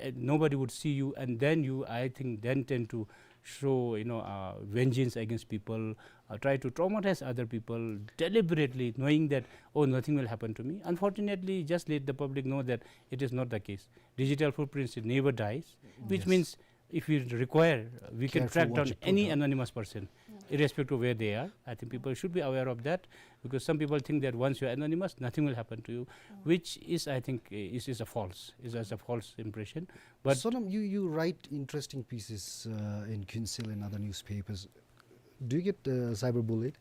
uh, nobody would see you, and then you, I think, then tend to show, you know, uh, vengeance against people, uh, try to traumatize other people deliberately, knowing that, "Oh, nothing will happen to me." Unfortunately, just let the public know that it is not the case. Digital footprints, it never dies, which means if we require, we can track down any anonymous person, irrespective of where they are. I think people should be aware of that, because some people think that once you are anonymous, nothing will happen to you, which is, I think, is, is a false, is, is a false impression. But Sonam, you, you write interesting pieces, uh, in Khyentse and other newspapers. Do you get, uh, cyberbullied?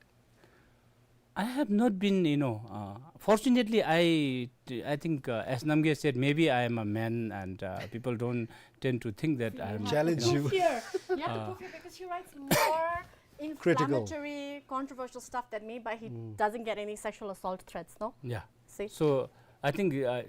I have not been, you know, uh, fortunately, I, I think, uh, as Namgay said, maybe I am a man and, uh, people don't tend to think that I am, you know, challenge you. Fear. You have to prove fear because he writes more inflammatory, controversial stuff than me, but he doesn't get any sexual assault threats, no? Yeah. See? So, I think, uh,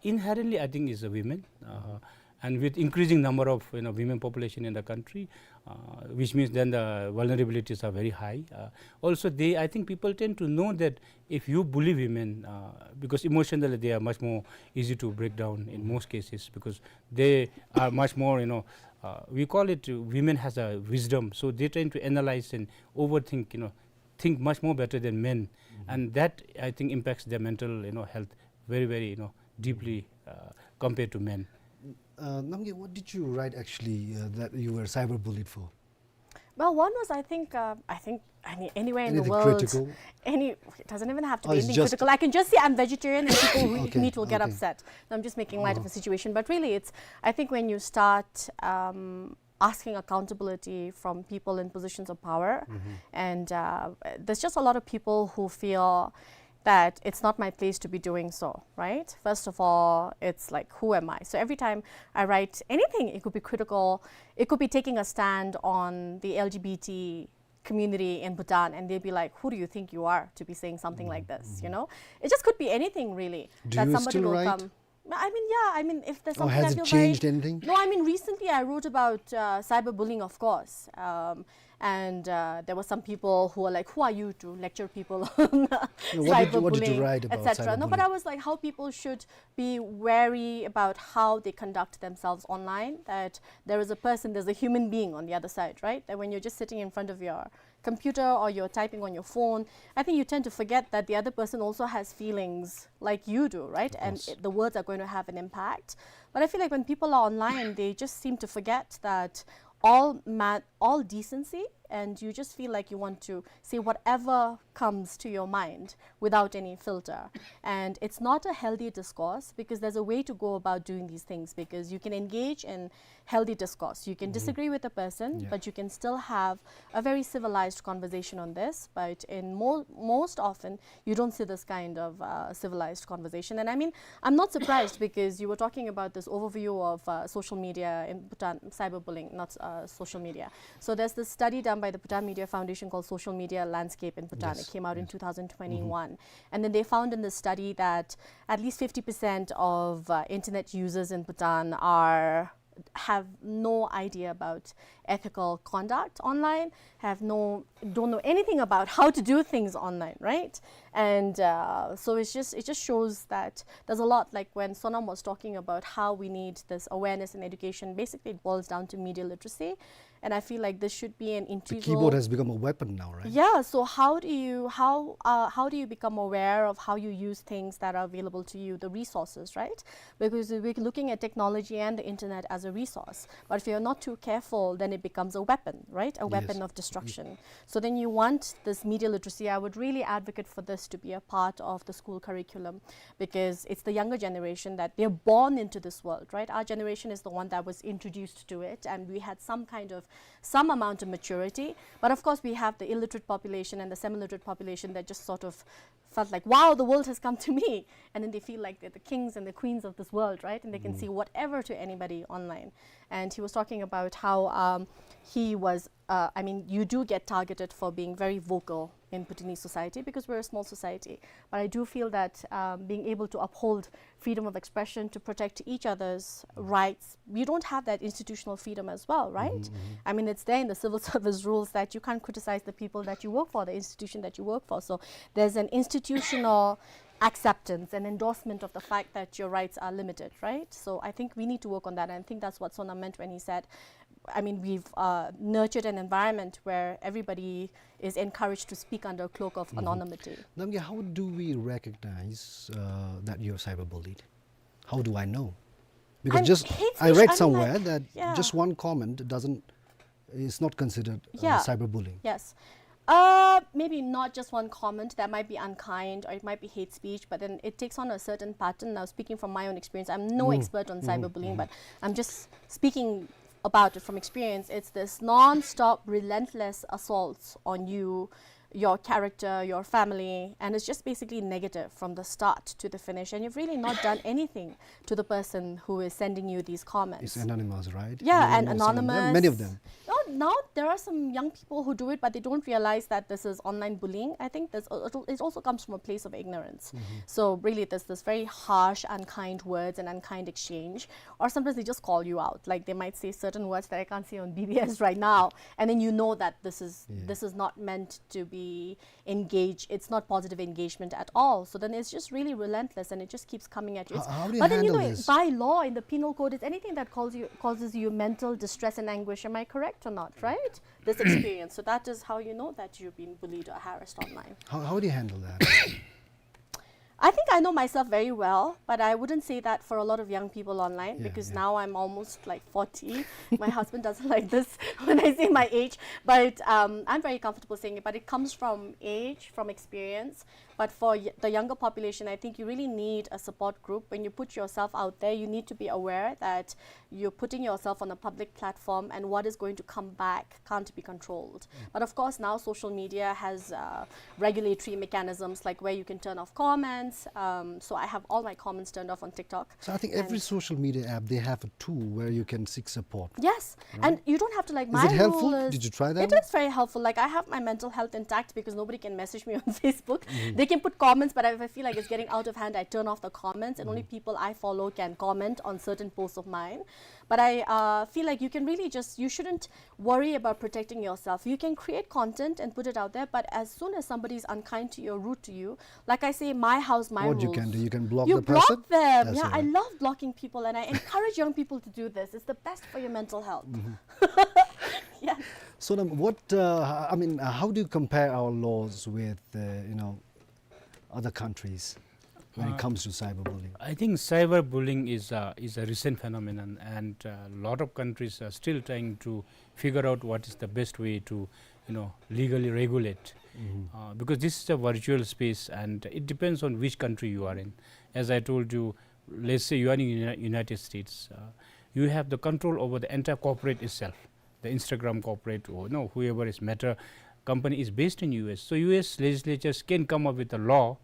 inherently, I think, is a women, uh, and with increasing number of, you know, women population in the country, uh, which means then the vulnerabilities are very high. Uh, also, they, I think people tend to know that if you bully women, uh, because emotionally they are much more easy to break down in most cases, because they are much more, you know, uh, we call it, uh, women has a wisdom, so they tend to analyze and overthink, you know, think much more better than men, and that, I think, impacts their mental, you know, health very, very, you know, deeply, uh, compared to men. Uh, Namgay, what did you write actually, uh, that you were cyberbullied for? Well, one was, I think, uh, I think, I mean, anywhere in the world, any, it doesn't even have to be anything critical. I can just say I'm vegetarian and people who eat meat will get upset. No, I'm just making light of a situation, but really, it's, I think, when you start, um, asking accountability from people in positions of power, and, uh, there's just a lot of people who feel that it's not my place to be doing so, right? First of all, it's like, who am I? So every time I write anything, it could be critical, it could be taking a stand on the L G B T community in Bhutan, and they'd be like, "Who do you think you are to be saying something like this?" You know, it just could be anything really. Do that you somebody still will write? come. I mean, yeah. I mean, if there's Or something has I it feel changed very, anything? No, I mean, recently I wrote about uh, cyberbullying, of course, um, and uh, there were some people who were like, "Who are you to lecture people on No, what did- what did you cyberbullying, write about et cetera" No, but cyberbullying? I was like, how people should be wary about how they conduct themselves online. That there is a person, there's a human being on the other side, right? That when you're just sitting in front of your computer or you're typing on your phone, I think you tend to forget that the other person also has feelings like you do, right? And Yes. it, the words are going to have an impact. But I feel like when people are online, they just seem to forget that all ma- all decency, and you just feel like you want to say whatever comes to your mind without any filter. And it's not a healthy discourse, because there's a way to go about doing these things, because you can engage in healthy discourse. You can disagree with a person, Yeah. but you can still have a very civilized conversation on this. But in mo- most often, you don't see this kind of uh, civilized conversation. And I mean, I'm not surprised, because you were talking about this overview of uh, social media in Bhutan, cyberbullying, not uh, social media. So there's this study done by the Bhutan Media Foundation called Social Media Landscape in Bhutan. Yes. It came out in two thousand twenty-one. And then they found in the study that at least fifty percent of uh, internet users in Bhutan are have no idea about ethical conduct online, have no, don't know anything about how to do things online, right? And uh, so it's just, it just shows that there's a lot, like when Sonam was talking about how we need this awareness and education, basically it boils down to media literacy. And I feel like this should be an The integral keyboard has become a weapon now, right? Yeah, so how do you, how uh, how do you become aware of how you use things that are available to you, the resources, right? Because we're looking at technology and the internet as a resource. But if you're not too careful, then it becomes a weapon, right? A weapon Yes. of destruction. So then you want this media literacy. I would really advocate for this to be a part of the school curriculum, because it's the younger generation that they're born into this world, right? Our generation is the one that was introduced to it, and we had some kind of, some amount of maturity. But of course, we have the illiterate population and the semi-literate population that just sort of felt like, "Wow, the world has come to me." And then they feel like they're the kings and the queens of this world, right? And they can say whatever to anybody online. And he was talking about how um, he was, uh, I mean, you do get targeted for being very vocal in Bhutanese society, because we're a small society. But I do feel that um, being able to uphold freedom of expression, to protect each other's rights, you don't have that institutional freedom as well, right? I mean, it's there in the civil service rules that you can't criticize the people that you work for, the institution that you work for. So there's an institutional acceptance and endorsement of the fact that your rights are limited, right? So I think we need to work on that, and I think that's what Sonam meant when he said, I mean, we've uh, nurtured an environment where everybody is encouraged to speak under a cloak of anonymity. Namgay, how do we recognize uh, that you're cyberbullied? How do I know? Because I'm- just hate I speech, read I mean, somewhere like, that yeah. just one comment doesn't, is not considered uh, Yeah. cyberbullying. Yes. Uh, maybe not just one comment that might be unkind or it might be hate speech, but then it takes on a certain pattern. Now, speaking from my own experience, I'm no expert on cyberbullying, but I'm just speaking about it from experience. It's this non-stop, relentless assaults on you, your character, your family, and it's just basically negative from the start to the finish. And you've really not done anything to the person who is sending you these comments. It's anonymous, right? Yeah, You don't and know someone. anonymous. Many of them. No, now there are some young people who do it, but they don't realize that this is online bullying. I think this it al- it also comes from a place of ignorance. So really, there's this very harsh, unkind words and unkind exchange. Or sometimes they just call you out. Like, they might say certain words that I can't say on B B S right now, and then you know that this is Yeah. this is not meant to be engage. It's not positive engagement at all. So then it's just really relentless, and it just keeps coming at you. How- It's- how do you but then you know, handle this? By law in the penal code, it's anything that calls you causes you mental distress and anguish. Am I correct or not? Right? This experience. So that is how you know that you've been bullied or harassed online. How, how do you handle that? I think I know myself very well, but I wouldn't say that for a lot of young people online, Yeah, because yeah. Now I'm almost like forty. My husband doesn't like this when I say my age, but um, I'm very comfortable saying it. But it comes from age, from experience, But for y- the younger population, I think you really need a support group. When you put yourself out there, you need to be aware that you're putting yourself on a public platform, and what is going to come back can't be controlled. But of course, now social media has uh, regulatory mechanisms, like where you can turn off comments. Um, so I have all my comments turned off on TikTok. So I think every And social media app, they have a tool where you can seek support. Yes, and you don't have to like. Is My it helpful? Rule is, Did you try it that? Is very helpful. Like, I have my mental health intact because nobody can message me on Facebook. They can put comments, but if I feel like it's getting out of hand, I turn off the comments, and only people I follow can comment on certain posts of mine. But I uh, feel like you can really just, you shouldn't worry about protecting yourself. You can create content and put it out there, but as soon as somebody is unkind to you or rude to you, like I say, my house, my What rules. You can do, you can block You the block person. Them. That's Yeah, all I right. Love blocking people, and I encourage young people to do this. It's the best for your mental health. Yeah. So, um, what uh, I mean, uh, how do you compare our laws with uh, you know other countries when Uh, it comes to cyberbullying? I think cyberbullying is a, is a recent phenomenon, and a lot of countries are still trying to figure out what is the best way to, you know, legally regulate. Uh, because this is a virtual space, and it depends on which country you are in. As I told you, let's say you are in Uni- United States, uh, you have the control over the entire corporate itself. The Instagram corporate, or no, whoever is Meta company is based in U S. So U S legislatures can come up with a law,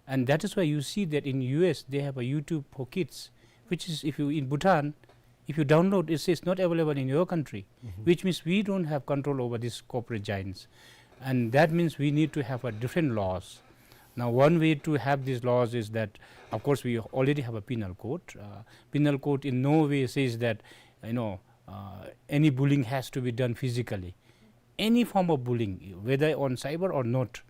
and that is why you see that in U S they have a YouTube for kids, which is, if you in Bhutan, if you download, it says not available in your country, which means we don't have control over these corporate giants, and that means we need to have a different laws. Now, one way to have these laws is that, of course, we already have a penal code. Uh, penal code in no way says that, you know, uh, any bullying has to be done physically. Any form of bullying, whether on cyber or not,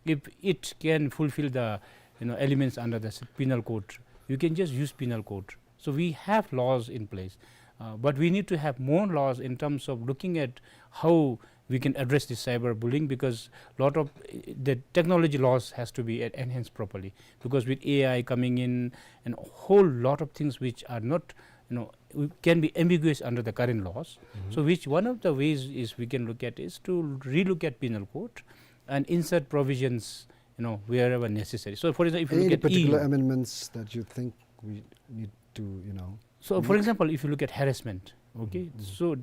if it can fulfill the, you know, elements under the s- penal code, you can just use penal code. So we have laws in place, uh, but we need to have more laws in terms of looking at how we can address this cyberbullying, because lot of uh, the technology laws has to be en- enhanced properly, because with A I coming in and a whole lot of things which are not, you know, we- can be ambiguous under the current laws. So which one of the ways is we can look at is to relook at penal code and insert provisions, you know, wherever necessary. So for example, if you Any look at particular E U, amendments that you think we need to, you know? So for example, if you look at harassment, okay, so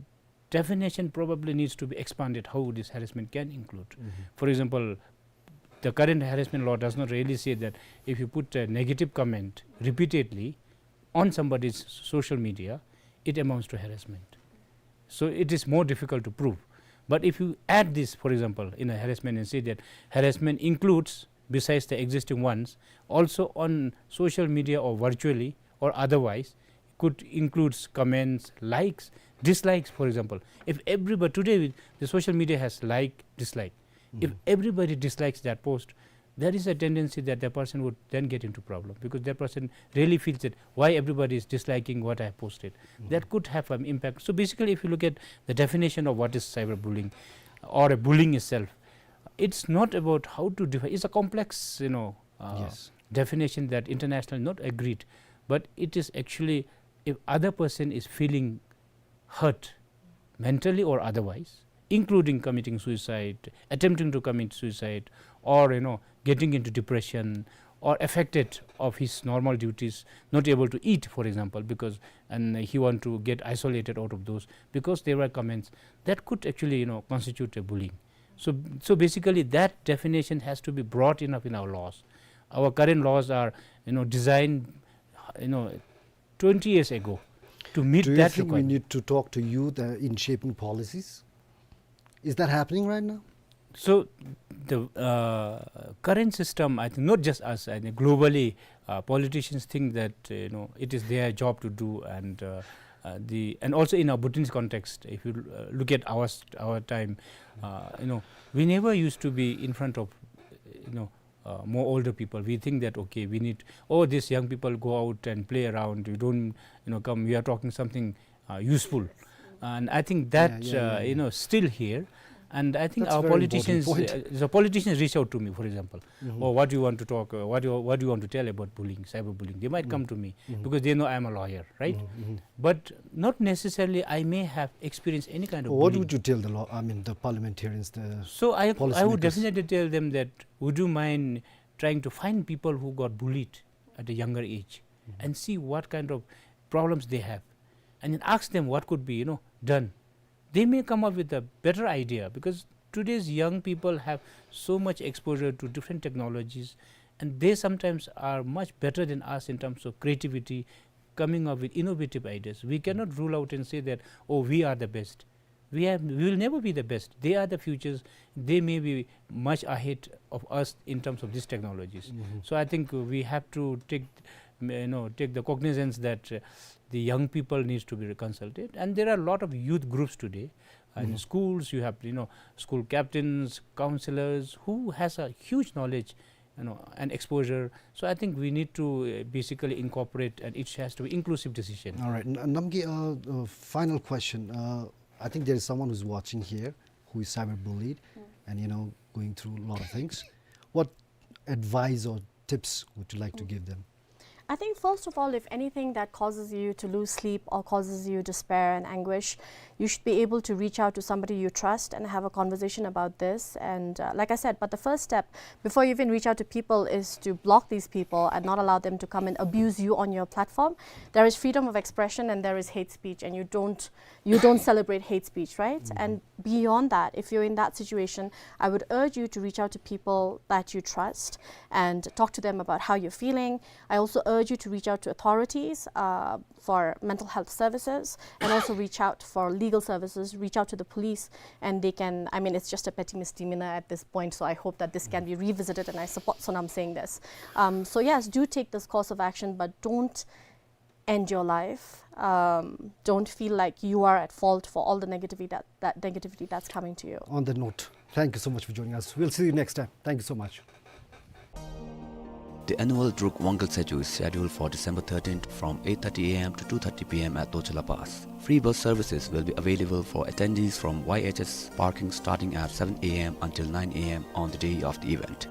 definition probably needs to be expanded how this harassment can include. For example, the current harassment law does not really say that if you put a negative comment repeatedly on somebody's social media, it amounts to harassment. So it is more difficult to prove. But if you add this, for example, in a harassment and say that harassment includes, besides the existing ones, also on social media or virtually or otherwise, could includes comments, likes, dislikes, for example. If everybody, today the social media has like, dislike. If everybody dislikes that post, there is a tendency that the person would then get into problem, because that person really feels that why everybody is disliking what I have posted. That could have an impact. So basically, if you look at the definition of what is cyberbullying or a bullying itself, it's not about how to define. It's a complex, you know, uh, Yes. definition that international not agreed, but it is actually if other person is feeling hurt mentally or otherwise, including committing suicide, attempting to commit suicide, or, you know, getting into depression, or affected of his normal duties, not able to eat, for example, because, and he want to get isolated out of those because there were comments that could actually, you know, constitute a bullying. So, so basically, that definition has to be broad enough in our laws. Our current laws are, you know, designed, you know, twenty years ago to meet Do you that think we requirement. Need to talk to youth uh, in shaping policies? Is that happening right now? So the uh, current system, I think, not just us, I think globally, uh, politicians think that, uh, you know, it is their job to do, and uh, uh, the and also in our Bhutanese context, if you uh, look at our st- our time, uh, you know, we never used to be in front of, you know, uh, more older people. We think that, okay, we need, oh, these young people go out and play around. You don't, you know, come. We are talking something uh, useful, and I think that Yeah, yeah, uh, yeah, you yeah. know, still here. And I think That's a our very important politicians, point. Uh, the politicians reach out to me, for example, Mhm. oh, what do you want to talk? Uh, what do you what do you want to tell about bullying, cyberbullying? They might come to me Mhm. because they know I am a lawyer, right? Mhm, mhm. But not necessarily I may have experienced any kind of Well, what bullying. Would you tell the law? I mean, the parliamentarians, the So I, I would policymakers? Definitely tell them that, would you mind trying to find people who got bullied at a younger age and see what kind of problems they have, and then ask them what could be, you know, done. They may come up with a better idea, because today's young people have so much exposure to different technologies, and they sometimes are much better than us in terms of creativity, coming up with innovative ideas. We cannot rule out and say that, "Oh, we are the best." We have, we will never be the best. They are the futures. They may be much ahead of us in terms of these technologies. Mm-hmm. So I think we have to take, you know, take the cognizance that, uh, the young people needs to be consulted. And there are a lot of youth groups today. And, mm-hmm, schools, you have, you know, school captains, counselors, who has a huge knowledge, you know, and exposure. So I think we need to, uh, basically incorporate, and it has to be inclusive decision. All right, N-, Namgay, uh, uh, final question. Uh, I think there is someone who's watching here who is cyberbullied, mm, and, you know, going through a lot of things. What advice or tips would you like to, mm, give them? I think, first of all, if anything that causes you to lose sleep or causes you despair and anguish, you should be able to reach out to somebody you trust and have a conversation about this. And, uh, like I said, but the first step before you even reach out to people is to block these people and not allow them to come and abuse you on your platform. There is freedom of expression and there is hate speech, and you don't, you don't celebrate hate speech, right? Mm-hmm. And beyond that, if you're in that situation, I would urge you to reach out to people that you trust and talk to them about how you're feeling. I also urge you to reach out to authorities, uh, for mental health services, and also reach out for legal services, reach out to the police, and they can, I mean, it's just a petty misdemeanor at this point, so I hope that this can be revisited, and I support Sonam saying this. Um, so yes, do take this course of action, but don't end your life. Um, don't feel like you are at fault for all the negativity that, that negativity that's coming to you. On that note, thank you so much for joining us. We'll see you next time. Thank you so much. The annual Druk Wangyal Saeju is scheduled for December thirteenth from eight thirty A M to two thirty P M at Doche La Pass. Free bus services will be available for attendees from Y H S parking starting at seven A M until nine A M on the day of the event.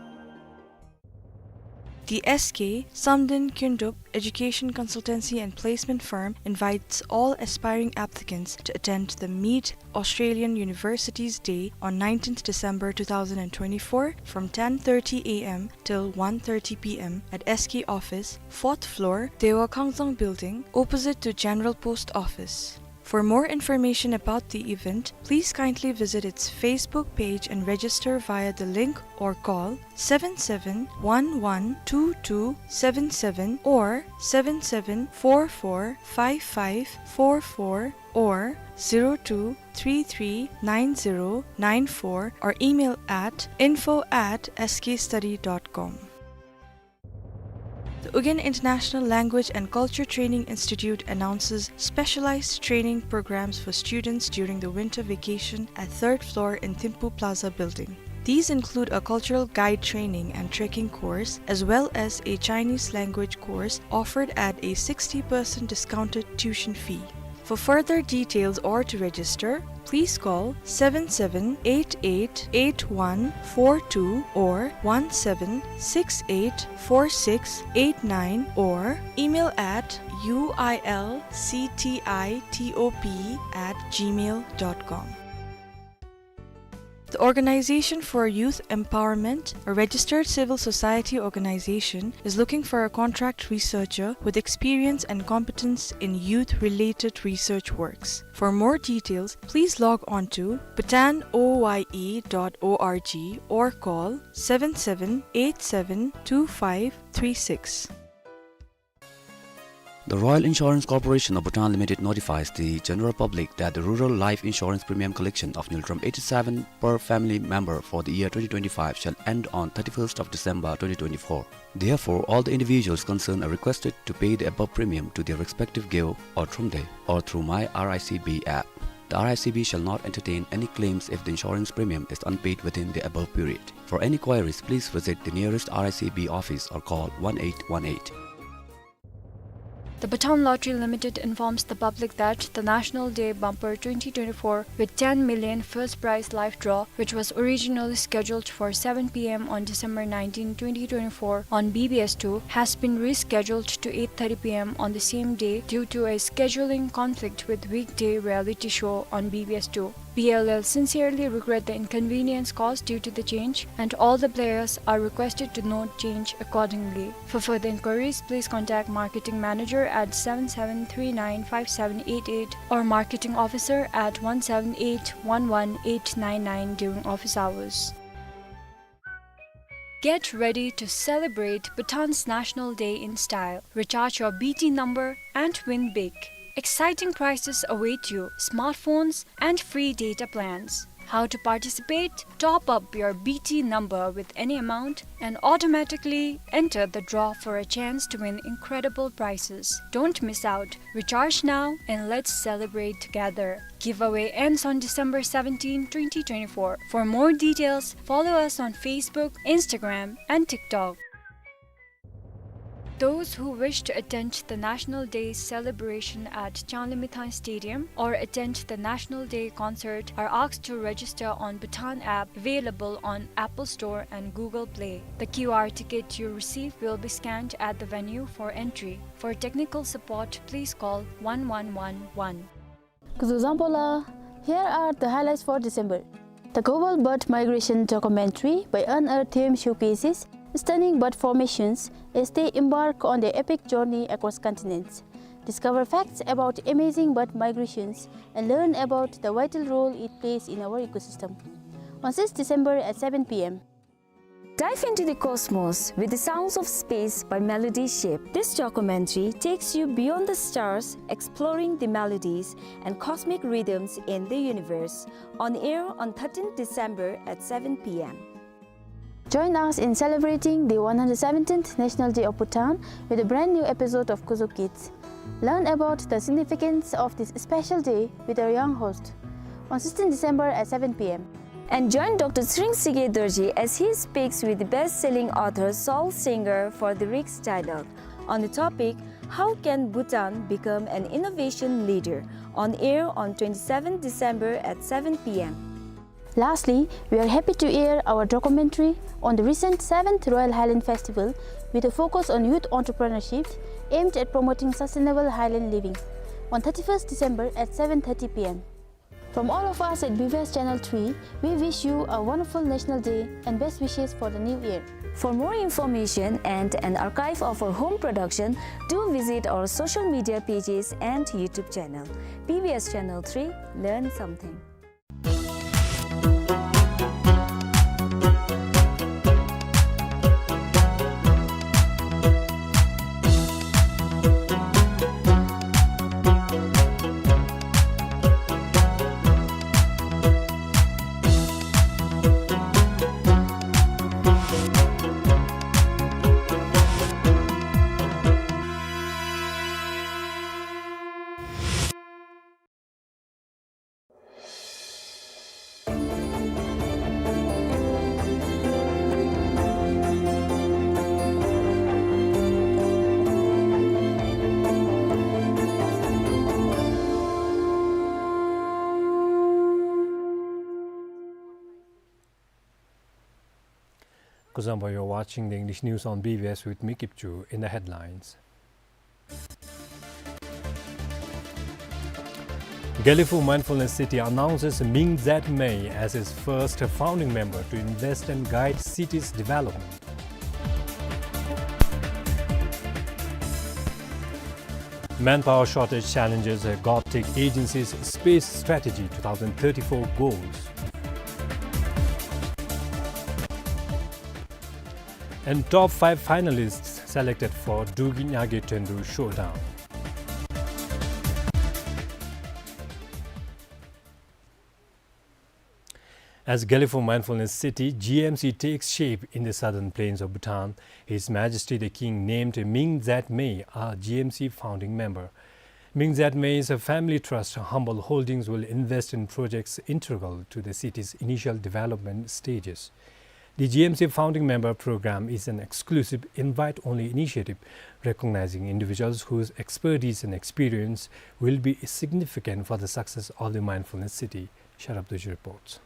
The S K Samden Kyndrup Education Consultancy and Placement Firm invites all aspiring applicants to attend the Meet Australian Universities Day on nineteenth December two thousand and twenty-four from ten thirty A M till one thirty P M at S K office, fourth floor, Dewa Kangzang Building, opposite to General Post Office. For more information about the event, please kindly visit its Facebook page and register via the link or call seven seven one one two two seven seven or seven seven four four five five four four or zero two three three nine zero nine four or email at info at S K study dot com. The Ugyen International Language and Culture Training Institute announces specialized training programs for students during the winter vacation at third floor in Thimphu Plaza building. These include a cultural guide training and trekking course, as well as a Chinese language course offered at a sixty percent discounted tuition fee. For further details or to register, please call seven seven eight eight eight one four two or one seven six eight four six eight nine or email at U I L C T I T O P at gmail dot com. The Organization for Youth Empowerment, a registered civil society organization, is looking for a contract researcher with experience and competence in youth-related research works. For more details, please log on to bhutan O Y E dot O R G or call seven seven eight seven two five three six. The Royal Insurance Corporation of Bhutan Limited notifies the general public that the rural life insurance premium collection of Ngultrum eighty-seven per family member for the year twenty twenty-five shall end on thirty-first of December twenty twenty-four. Therefore, all the individuals concerned are requested to pay the above premium to their respective Geo or Thromde or through My R I C B app. The R I C B shall not entertain any claims if the insurance premium is unpaid within the above period. For any queries, please visit the nearest R I C B office or call one eight one eight. The Bhutan Lottery Limited informs the public that the National Day Bumper twenty twenty-four with ten million first prize live draw, which was originally scheduled for seven P M on December nineteenth, twenty twenty-four on B B S two, has been rescheduled to eight thirty P M on the same day due to a scheduling conflict with weekday reality show on B B S two. P L L sincerely regret the inconvenience caused due to the change, and all the players are requested to note change accordingly. For further inquiries, please contact marketing manager at seven seven three nine five seven eight eight or marketing officer at one seven eight one one eight nine nine during office hours. Get ready to celebrate Bhutan's National Day in style. Recharge your B T number and win big. Exciting prizes await you: smartphones and free data plans. How to participate? Top up your B T number with any amount and automatically enter the draw for a chance to win incredible prizes. Don't miss out. Recharge now and let's celebrate together. Giveaway ends on December seventeen, twenty twenty-four. For more details, follow us on Facebook, Instagram, and TikTok. Those who wish to attend the National Day celebration at Changlimithang Stadium or attend the National Day concert are asked to register on Bhutan app available on Apple Store and Google Play. The Q R ticket you receive will be scanned at the venue for entry. For technical support, please call one one one one. Kuzuzang pola, here are the highlights for December. The Global Bird Migration documentary by Unearthed Theme showcases stunning bird formations as they embark on their epic journey across continents. Discover facts about amazing bird migrations and learn about the vital role it plays in our ecosystem. On sixth December at seven P M. Dive into the cosmos with the sounds of space by Melody Ship. This documentary takes you beyond the stars, exploring the melodies and cosmic rhythms in the universe. On air on thirteenth December at seven P M. Join us in celebrating the one hundred seventeenth National Day of Bhutan with a brand new episode of Kuzo Kids. Learn about the significance of this special day with our young host on sixteenth December at seven P M. And join Doctor Tshering Tshikhe Dorji as he speaks with the best-selling author Saul Singer for the Riks Dialogue on the topic, "How can Bhutan become an innovation leader?" On air on twenty-seventh December at seven P M. Lastly, we are happy to air our documentary on the recent seventh Royal Highland Festival with a focus on youth entrepreneurship aimed at promoting sustainable highland living on thirty-first December at seven thirty P M. From all of us at B B S Channel three, we wish you a wonderful National Day and best wishes for the new year. For more information and an archive of our home production, do visit our social media pages and YouTube channel. B B S Channel three, learn something. Kuzuzangpo, you're watching the English news on B B S with me, Kipchu. In the headlines, Gelephu Mindfulness City announces Ming Zat May as its first founding member to invest and guide city's development. Manpower shortage challenges GovTech agency's space strategy two thousand thirty-four goals. And top five finalists selected for Drugü Nyage Tendu Showdown. As Gelephu Mindfulness City, G M C, takes shape in the southern plains of Bhutan, His Majesty the King named Ming Zat May a G M C founding member. Ming Zat May's family trust, Humble Holdings, will invest in projects integral to the city's initial development stages. The G M C Founding Member Program is an exclusive invite-only initiative recognizing individuals whose expertise and experience will be significant for the success of the Mindfulness City. Sharab Dorji reports.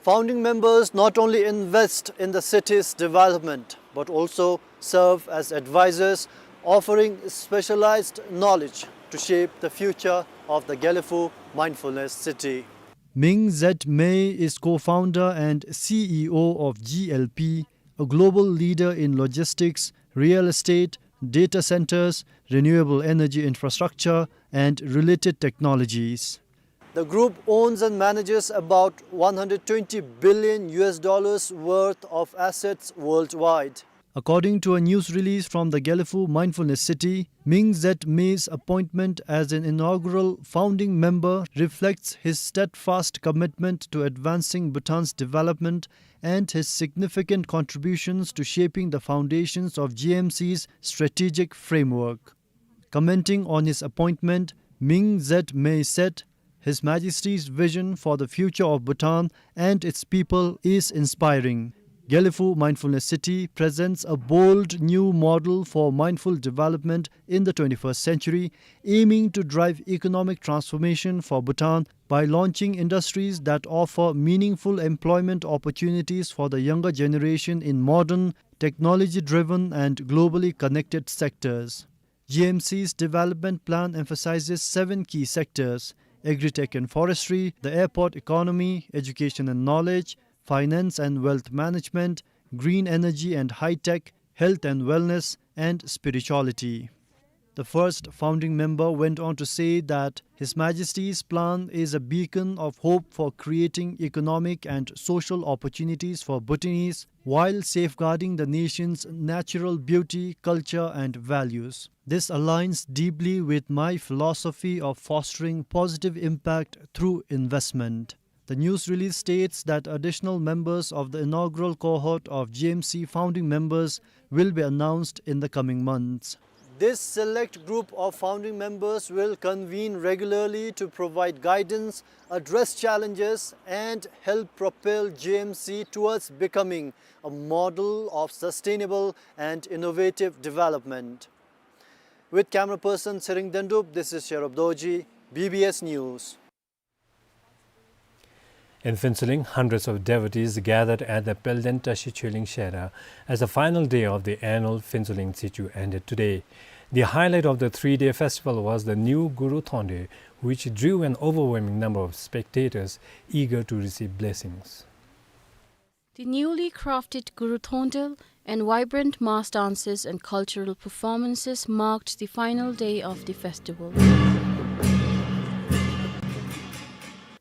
Founding members not only invest in the city's development, but also serve as advisors, offering specialized knowledge to shape the future of the Gelephu Mindfulness City. Ming Z May is co-founder and C E O of G L P, a global leader in logistics, real estate, data centers, renewable energy infrastructure, and related technologies. The group owns and manages about one hundred twenty billion U S dollars worth of assets worldwide. According to a news release from the Gelephu Mindfulness City, Ming Z May's appointment as an inaugural founding member reflects his steadfast commitment to advancing Bhutan's development and his significant contributions to shaping the foundations of G M C's strategic framework. Commenting on his appointment, Ming Z May said, "His Majesty's vision for the future of Bhutan and its people is inspiring." Gelephu Mindfulness City presents a bold new model for mindful development in the twenty-first century, aiming to drive economic transformation for Bhutan by launching industries that offer meaningful employment opportunities for the younger generation in modern, technology-driven and globally connected sectors. G M C's development plan emphasizes seven key sectors: agri-tech and forestry, the airport economy, education and knowledge, finance and wealth management, green energy and high-tech, health and wellness, and spirituality. The first founding member went on to say that His Majesty's plan is a beacon of hope for creating economic and social opportunities for Bhutanese while safeguarding the nation's natural beauty, culture, and values. "This aligns deeply with my philosophy of fostering positive impact through investment." The news release states that additional members of the inaugural cohort of G M C founding members will be announced in the coming months. This select group of founding members will convene regularly to provide guidance, address challenges, and help propel G M C towards becoming a model of sustainable and innovative development. With camera person Tshering Dendup, this is Sherub Dorji, B B S News. In Phuentsholing, hundreds of devotees gathered at the Pelden Tashi Choeling Shedar as the final day of the annual Phuentsholing Tshechhu ended today. The highlight of the three-day festival was the new Guru Thondel, which drew an overwhelming number of spectators eager to receive blessings. The newly crafted Guru Thondel and vibrant mass dances and cultural performances marked the final day of the festival.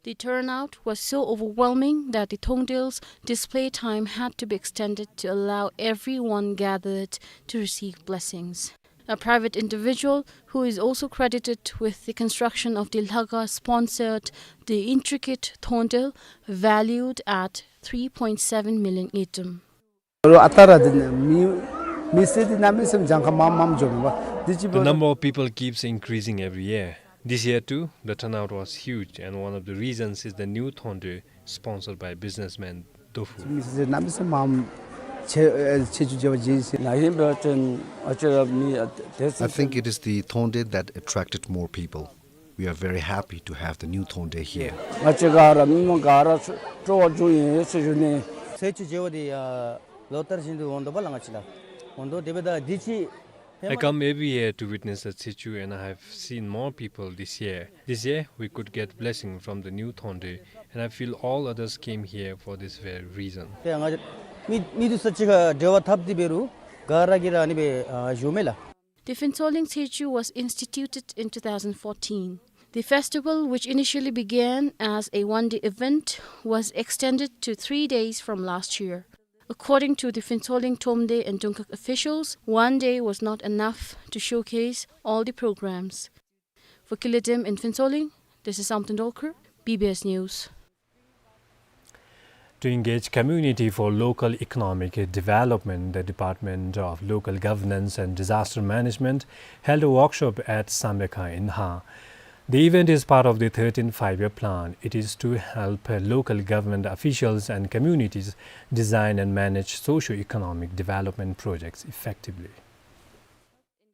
The turnout was so overwhelming that the Thondel's display time had to be extended to allow everyone gathered to receive blessings. A private individual who is also credited with the construction of the Lhakhang sponsored the intricate Thondel valued at three point seven million ngultrum. ཨ་རྟག་ར་འདི་ནི་མི་མི་སེར་འདི་གནམ་མེད་ས་མེད་གྱངས་ཁ་མངམ་མངམ་འགྱོཝ་མས་པ། འདི་ཅིག་འབདཝ་ད། The number of people keeps increasing every year. This year too, the turnout was huge, and one of the reasons is the new Thondel sponsored by businessman Dophu. མི་སེར་གནམ་མེད་ས་མེད་མངམ་ཆེ་ཨེ་ཆེ་ཆུང་བརྗེ་བ་བརྗེད་ཅི། ན་ཧིང་འབད་བ་ཅིན་ཨ་ཅི་ར་མི་ཨ་དེ་I think it is the Thondel that attracted more people. We are very happy to have the new Thondel here. ང་བཅས་ག་ར་མི་མང་ག་ར་སྤྲོ་བ་བྱུང་ཡི་ཟེར་ཞུ་ནི། ཚེས་བཅུ་བརྗེ་བ་འདི་ཡང་ལོ་ལྟར་བཞིན་དུ་འོང་དོ་པ་ལགས། ང་བཅས་ལགས་འོང་དོ། དེ་འབདཝ་ད་འདི་ཅིག I come every year to witness the Tshechhu, and I have seen more people this year. This year, we could get blessing from the new Thondel, and I feel all others came here for this very reason. ཏེ་ང་མི་མི་འདི་ཚུ་གཅིག་ཁར་འབྲེལ་བ་འཐབ་སྟེ་འབད་རུང་ག་ར་གིས་ར་ཨ་ནི་སྦེ་ཨ་ཞུཝ་མས་ལགས། The Phuentsholing Tshechhu was instituted in two thousand fourteen. The festival, which initially began as a one-day event, was extended to three days from last year. According to the Phuentsholing Thromde and Dungkhag officials, one day was not enough to showcase all the programs. For Killer Dem in Phuentsholing, this is Samten Dolkar, B B S News. To engage community for local economic development, the Department of Local Governance and Disaster Management held a workshop at Samyakha in Ha. The event is part of the thirteenth Five-Year Plan. It is to help local government officials and communities design and manage socio-economic development projects effectively.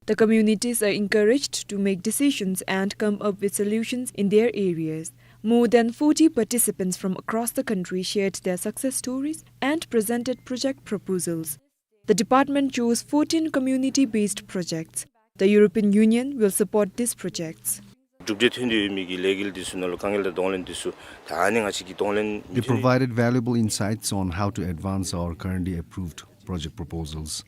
The communities are encouraged to make decisions and come up with solutions in their areas. More than forty participants from across the country shared their success stories and presented project proposals. The department chose fourteen community-based projects. The European Union will support these projects. གྲུབ་འབྲས་ཐོན་ཏེ་ཡོད་མི་གི་ལས་འགུལ་འདི་ཚུ་ནང་ལུ་དཀའ་ངལ་དང་གདོང་ལེན་འདི་ཚུ་ད་ཨ་ནི་ང་བཅས་ཀྱིས་གདོང་ལེན། They provided valuable insights on how to advance our currently approved project proposals.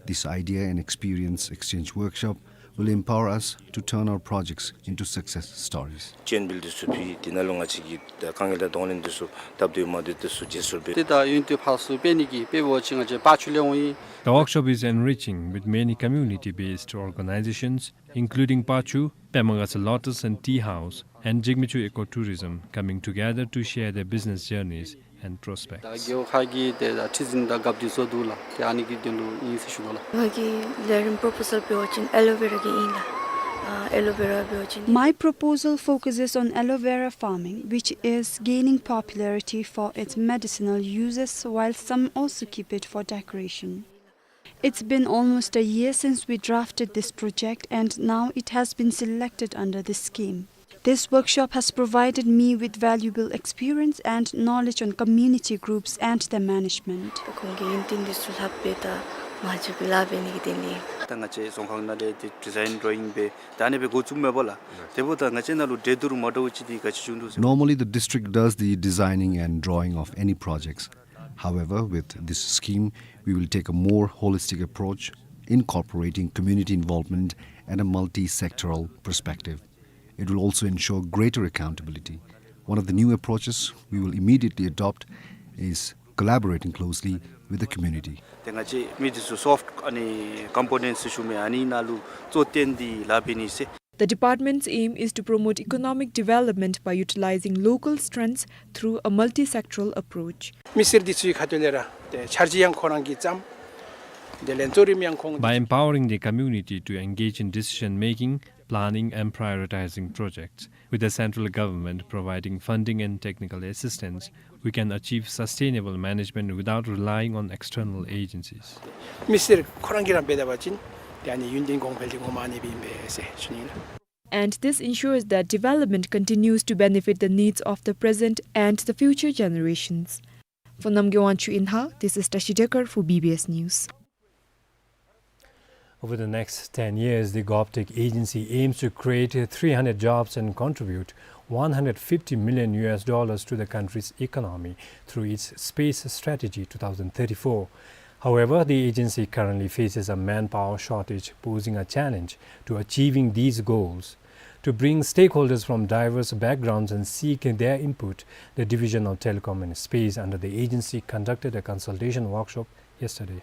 This idea and experience exchange workshop will empower us to turn our projects into success stories. སྤྱན་འབུལ་འདི་ཚུ་ཕུལ། དེ་ནང་ལུ་ང་བཅས་ཀྱིས་ད་དཀའ་ངལ་དང་གདོང་ལེན་འདི་ཚུ་སྟབས་བདེ་མ་བདེ་འདི་ཚུ་བརྗེ་སོར་འབད། ཏེ་ད་ཡུན་ཏེ་ཕར་ཚུར་འབད་ནི་གི་དཔེ་འབད་བ་ཅིན་ང་བཅས་པ་ཆུ་ལས་འོང་ཡི། The workshop is enriching, with many community-based organizations, including Pachu, Pemagasa Lotus and Tea House, and Jigmechu Ecotourism, coming together to share their business journeys and prospects. ད་རྒེད་འོག་ཁག་གི་ཏེ་ད་ཁྲི་འཛིན་དང་རྒཔོ་འདི་ཚུ་འདུག་ལགས། ཏེ་ཨ་ནི་གི་དོན་ལུ་ཨིན་ཟེར་ཞུ་དོ་ལགས། ང་གི་ལས་རིམ་པོརོ་པོ་ཟལ་འབད་བ་ཅིན་ཨེ་ལོ་ཝེ་ར་གི་ཨིན་ལགས། ཨ་ཨེ་ལོ་ཝེ་ར་འབད་བ་ཅིན། My proposal focuses on aloe vera farming, which is gaining popularity for its medicinal uses, while some also keep it for decoration. It's been almost a year since we drafted this project, and now it has been selected under this scheme. This workshop has provided me with valuable experience and knowledge on community groups and their management. ཁོང་གི་ཡོན་ཏན་འདི་ཚུ་ལྷག་སྦེ་ད་མ་འཇུག་ལཱ་འབད་ནི་གི་དོན་ལས། ད་ང་བཅས་ཚོང་ཁང་ནང་ལས་ཏེ་ཌི་ཛའིན་ཌོ་རོ་ཡིང་འབད་ད་ཨ་ནི་སྦེ་འགོ་བཙུགསཔ་མས་པ་ལགས། དེ་འབདཝ་ད་ང་བཅས་ནང་ལུ་འདྲེས་བསྡུར་མ་འདྲཝ་ཅིག་འདི་ག་ཅི་བྱུང་འདུག་ཟེར། Normally, the district does the designing and drawing of any projects. However, with this scheme, we will take a more holistic approach, incorporating community involvement and a multi-sectoral perspective. It will also ensure greater accountability. One of the new approaches we will immediately adopt is collaborating closely with the community. ཏེ་ང་བཅས་མི་འདི་ཚུ་སོཕཊ་ཨ་ནི་ཀམ་པོ་ནེནཊ་ཟེར་ཞུ་མི་ཨ་ནི་ནང་ལུ་གཙོ་བཏོན་ཏེ་ལཱ་འབད་ནི་ཟེར། The department's aim is to promote economic development by utilizing local strengths through a multi-sectoral approach. མི་སེར་འདི་ཚུ་གི་ཁ་ཐུག་ལས་ར་ཏེ་འཆར་གཞི་ཡང་ཁོ་ར་གིས་བརྩམས། དེ་ལས་གཙོ་རིམ་ཡང་ཁོང་། By empowering the community to engage in decision making, planning and prioritizing projects, with the central government providing funding and technical assistance, we can achieve sustainable management without relying on external agencies. མི་སེར་ཁོ་ར་གིས་ར་འབད་ད་པ་ཅིན་ཏེ་ཨ་ནི་ཡུན་བརྟན་གོང་འཕེལ་འདི་ངོ་མ་ཨ་ནི་སྦེ་ཨིན་པས་ཟེར་ཞུ་ནི་ལགས། And this ensures that development continues to benefit the needs of the present and the future generations. For Namgay Wangchuk in Hague, this is Tashi Dekar for B B S News. Over the next ten years, the GovTech agency aims to create three hundred jobs and contribute one hundred fifty million U S dollars to the country's economy through its Space Strategy two thousand thirty-four. However, the agency currently faces a manpower shortage, posing a challenge to achieving these goals. To bring stakeholders from diverse backgrounds and seek their input, the Division of Telecom and Space under the agency conducted a consultation workshop yesterday.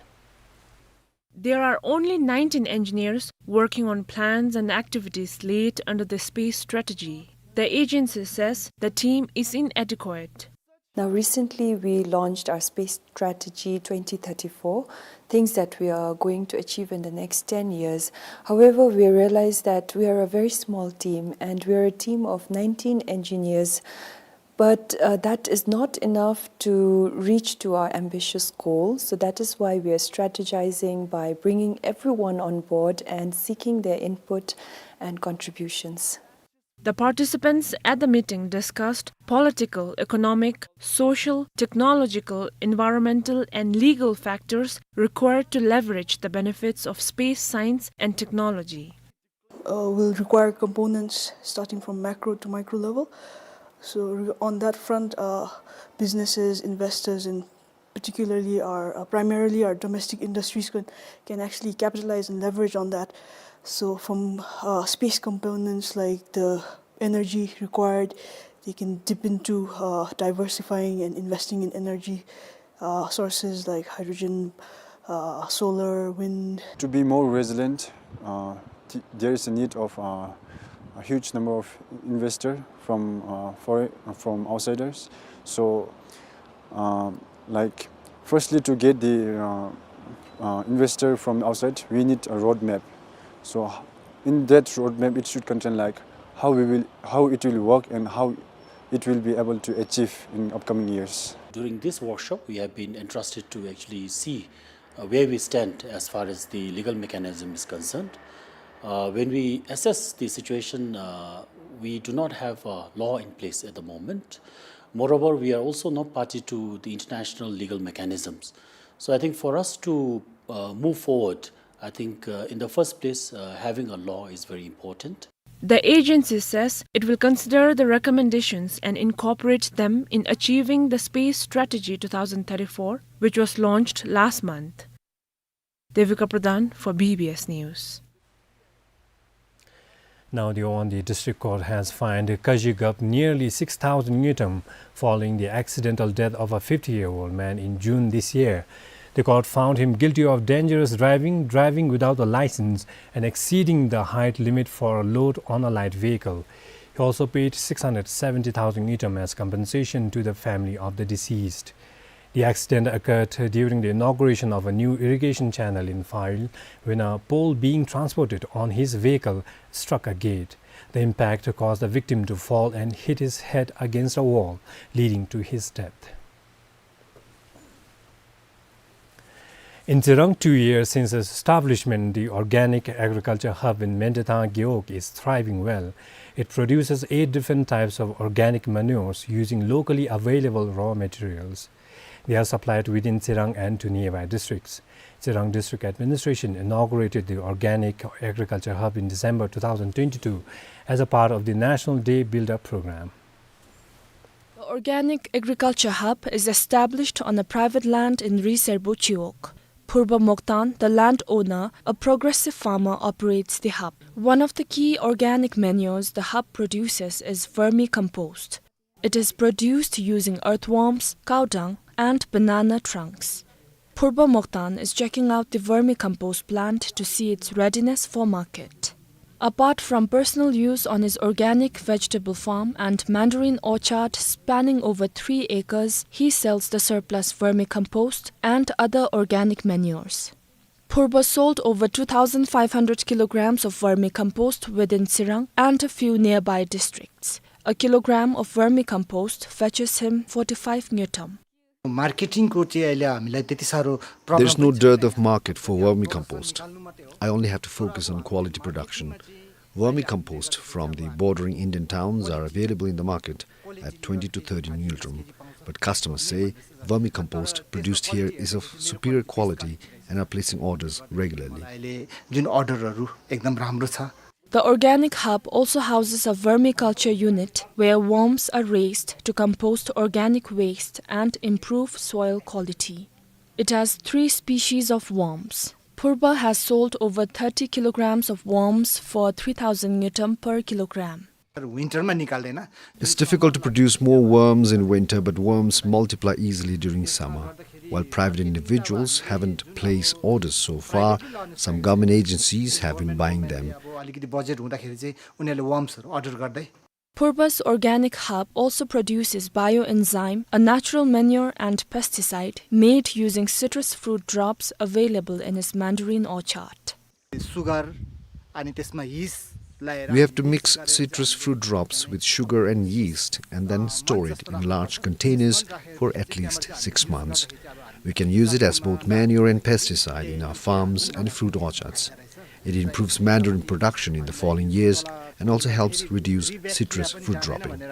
There are only nineteen engineers working on plans and activities laid under the space strategy. The agency says the team is inadequate. Now, recently we launched our Space Strategy twenty thirty-four, things that we are going to achieve in the next ten years. However, we realize that we are a very small team and we are a team of nineteen engineers. But, uh, that is not enough to reach to our ambitious goal. So that is why we are strategizing by bringing everyone on board and seeking their input and contributions. The participants at the meeting discussed political, economic, social, technological, environmental, and legal factors required to leverage the benefits of space science and technology. Uh, will require components starting from macro to micro level. So re-, on that front, uh, businesses, investors, and particularly our, uh, primarily our domestic industries can, can actually capitalize and leverage on that. So from, uh, space components like the energy required, they can dip into, uh, diversifying and investing in energy, uh, sources like hydrogen, uh, solar, wind. To be more resilient, uh, th-, there is a need of, uh, a huge number of investor from, uh, foreign, from outsiders. So, um, like, firstly, to get the, uh, uh, investor from outside, we need a roadmap. So, h-, in that roadmap, it should contain, like, how we will, how it will work and how it will be able to achieve in upcoming years. During this workshop, we have been entrusted to actually see, uh, where we stand as far as the legal mechanism is concerned. Uh, when we assess the situation, uh, we do not have a law in place at the moment. Moreover, we are also not party to the international legal mechanisms. So I think for us to, uh, move forward, I think, uh, in the first place, uh, having a law is very important. The agency says it will consider the recommendations and incorporate them in achieving the Space Strategy two thousand thirty-four, which was launched last month. Devika Pradhan for B B S News. Now, the Awan District Court has fined Kaji Gap nearly six thousand ngultrum following the accidental death of a fifty-year-old man in June this year. The court found him guilty of dangerous driving, driving without a license, and exceeding the height limit for a load on a light vehicle. He also paid six hundred seventy thousand ngultrum as compensation to the family of the deceased. The accident occurred during the inauguration of a new irrigation channel in Phayul when a pole being transported on his vehicle struck a gate. The impact caused the victim to fall and hit his head against a wall, leading to his death. In Tsirang, two years since its establishment, the Organic Agriculture Hub in Mendethang Gewog is thriving well. It produces eight different types of organic manures using locally available raw materials. They are supplied within Tsirang and to nearby districts. Tsirang District Administration inaugurated the Organic Agriculture Hub in December two thousand twenty-two as a part of the National Day Builder program. The Organic Agriculture Hub is established on a private land in Ri Serbo Chiwog. Phurba Moktan, the landowner, a progressive farmer, operates the hub. One of the key organic manures the hub produces is vermicompost. It is produced using earthworms, cow dung, and banana trunks. Phurba Moktan is checking out the vermicompost plant to see its readiness for market. Apart from personal use on his organic vegetable farm and mandarin orchard spanning over three acres, he sells the surplus vermicompost and other organic manures. Phurba sold over two thousand five hundred kilograms of vermicompost within Tsirang and a few nearby districts. A kilogram of vermicompost fetches him forty-five ngultrum. मार्केटिङको चाहिँ अहिले हामीलाई त्यति साह्रो problem There's no भइसकेको dearth of market for vermicompost. I only have to focus on quality production. Vermicompost from the bordering Indian towns are available in the market at twenty to thirty ngultrum, but customers say vermicompost produced here is of superior quality and are placing orders regularly. अहिले जुन अर्डरहरू एकदम राम्रो छ। The Organic Hub also houses a vermiculture unit where worms are raised to compost organic waste and improve soil quality. It has three species of worms. Phurba has sold over thirty kilograms of worms for three thousand ngultrum per kilogram. विन्टरमा निकाल्दैन। It's difficult to produce more worms in winter, but worms multiply easily during summer. While private individuals haven't placed orders so far, some government agencies have been buying them. अब अलिकति बजेट हुँदाखेरि चाहिँ उनीहरूले वर्म्सहरू अर्डर गर्दै Phurba's Organic Hub also produces bioenzyme, a natural manure and pesticide made using citrus fruit drops available in his mandarin orchard. Sugar अनि त्यसमा यिस्टलाई We have to mix citrus fruit drops with sugar and yeast and then store it in large containers for at least six months. We can use it as both manure and pesticide in our farms and fruit orchards. It improves mandarin production in the following years and also helps reduce citrus fruit dropping.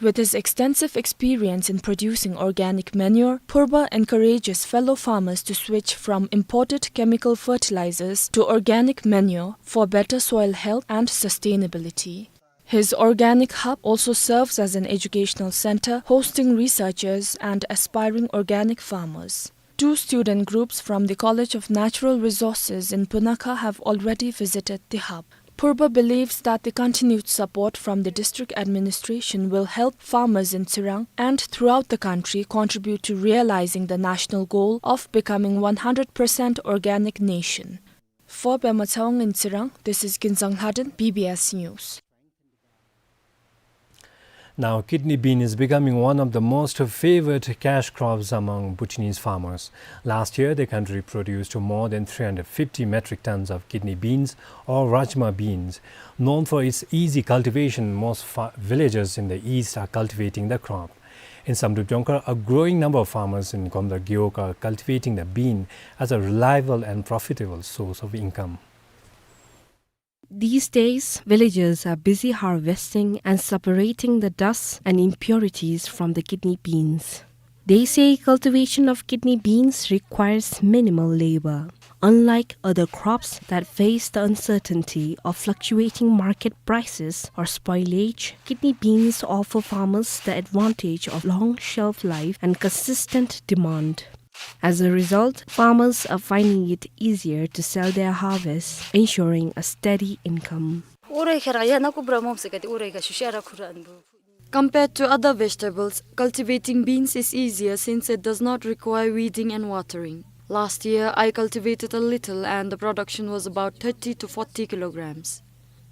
With his extensive experience in producing organic manure, Phurba encourages fellow farmers to switch from imported chemical fertilizers to organic manure for better soil health and sustainability. His organic hub also serves as an educational center, hosting researchers and aspiring organic farmers. Two student groups from the College of Natural Resources in Punakha have already visited the hub. Phurba believes that the continued support from the district administration will help farmers in Tsirang and throughout the country contribute to realizing the national goal of becoming one hundred percent organic nation. For Pema Tshewang in Tsirang, this is Kinzang Lhaden, B B S News. Now, kidney bean is becoming one of the most favored cash crops among Bhutanese farmers. Last year, the country produced more than three hundred fifty metric tons of kidney beans or rajma beans. Known for its easy cultivation, most fa-, villagers in the east are cultivating the crop. In Samdrup Jongkhar, a growing number of farmers in Gomdal Gewog are cultivating the bean as a reliable and profitable source of income. These days, villagers are busy harvesting and separating the dust and impurities from the kidney beans. They say cultivation of kidney beans requires minimal labor. Unlike other crops that face the uncertainty of fluctuating market prices or spoilage, kidney beans offer farmers the advantage of long shelf life and consistent demand. As a result, farmers are finding it easier to sell their harvest, ensuring a steady income. Orai kha ra ya na ku bra mom se ka ti orai ka shushara khura anbu. Compared to other vegetables, cultivating beans is easier since it does not require weeding and watering. Last year, I cultivated a little and the production was about thirty to forty kilograms.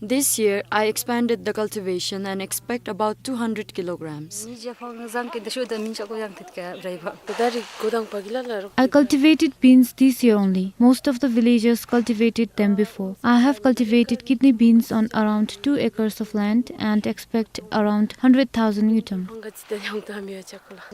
This year, I expanded the cultivation and expect about two hundred kilograms. Ni je phang zang ke de shu da min cha ko yang tit ka rai ba. Dari godang pagila la ro. I cultivated beans this year only. Most of the villagers cultivated them before. I have cultivated kidney beans on around two acres of land and expect around hundred thousand ngultrum.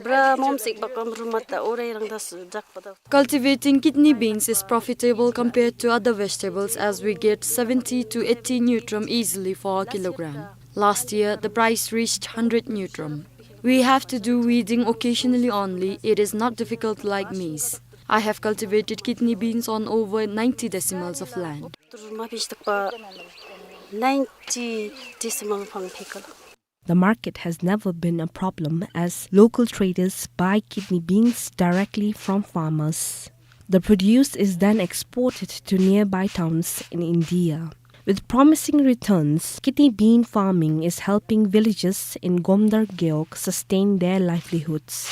Bra mom sik ba kam rumata orai rang da su jak pa da. Cultivating kidney beans is profitable compared to other vegetables as we get seventy to eighty ngultrum easily for a kilogram. Last year, the price reached hundred ngultrum. We have to do weeding occasionally only. It is not difficult like maize. I have cultivated kidney beans on over ninety decimals of land. Tur ma pish tak pa ninety decimal phang phikal. The market has never been a problem as local traders buy kidney beans directly from farmers. The produce is then exported to nearby towns in India. With promising returns, kidney bean farming is helping villagers in Gomdar Gewog sustain their livelihoods.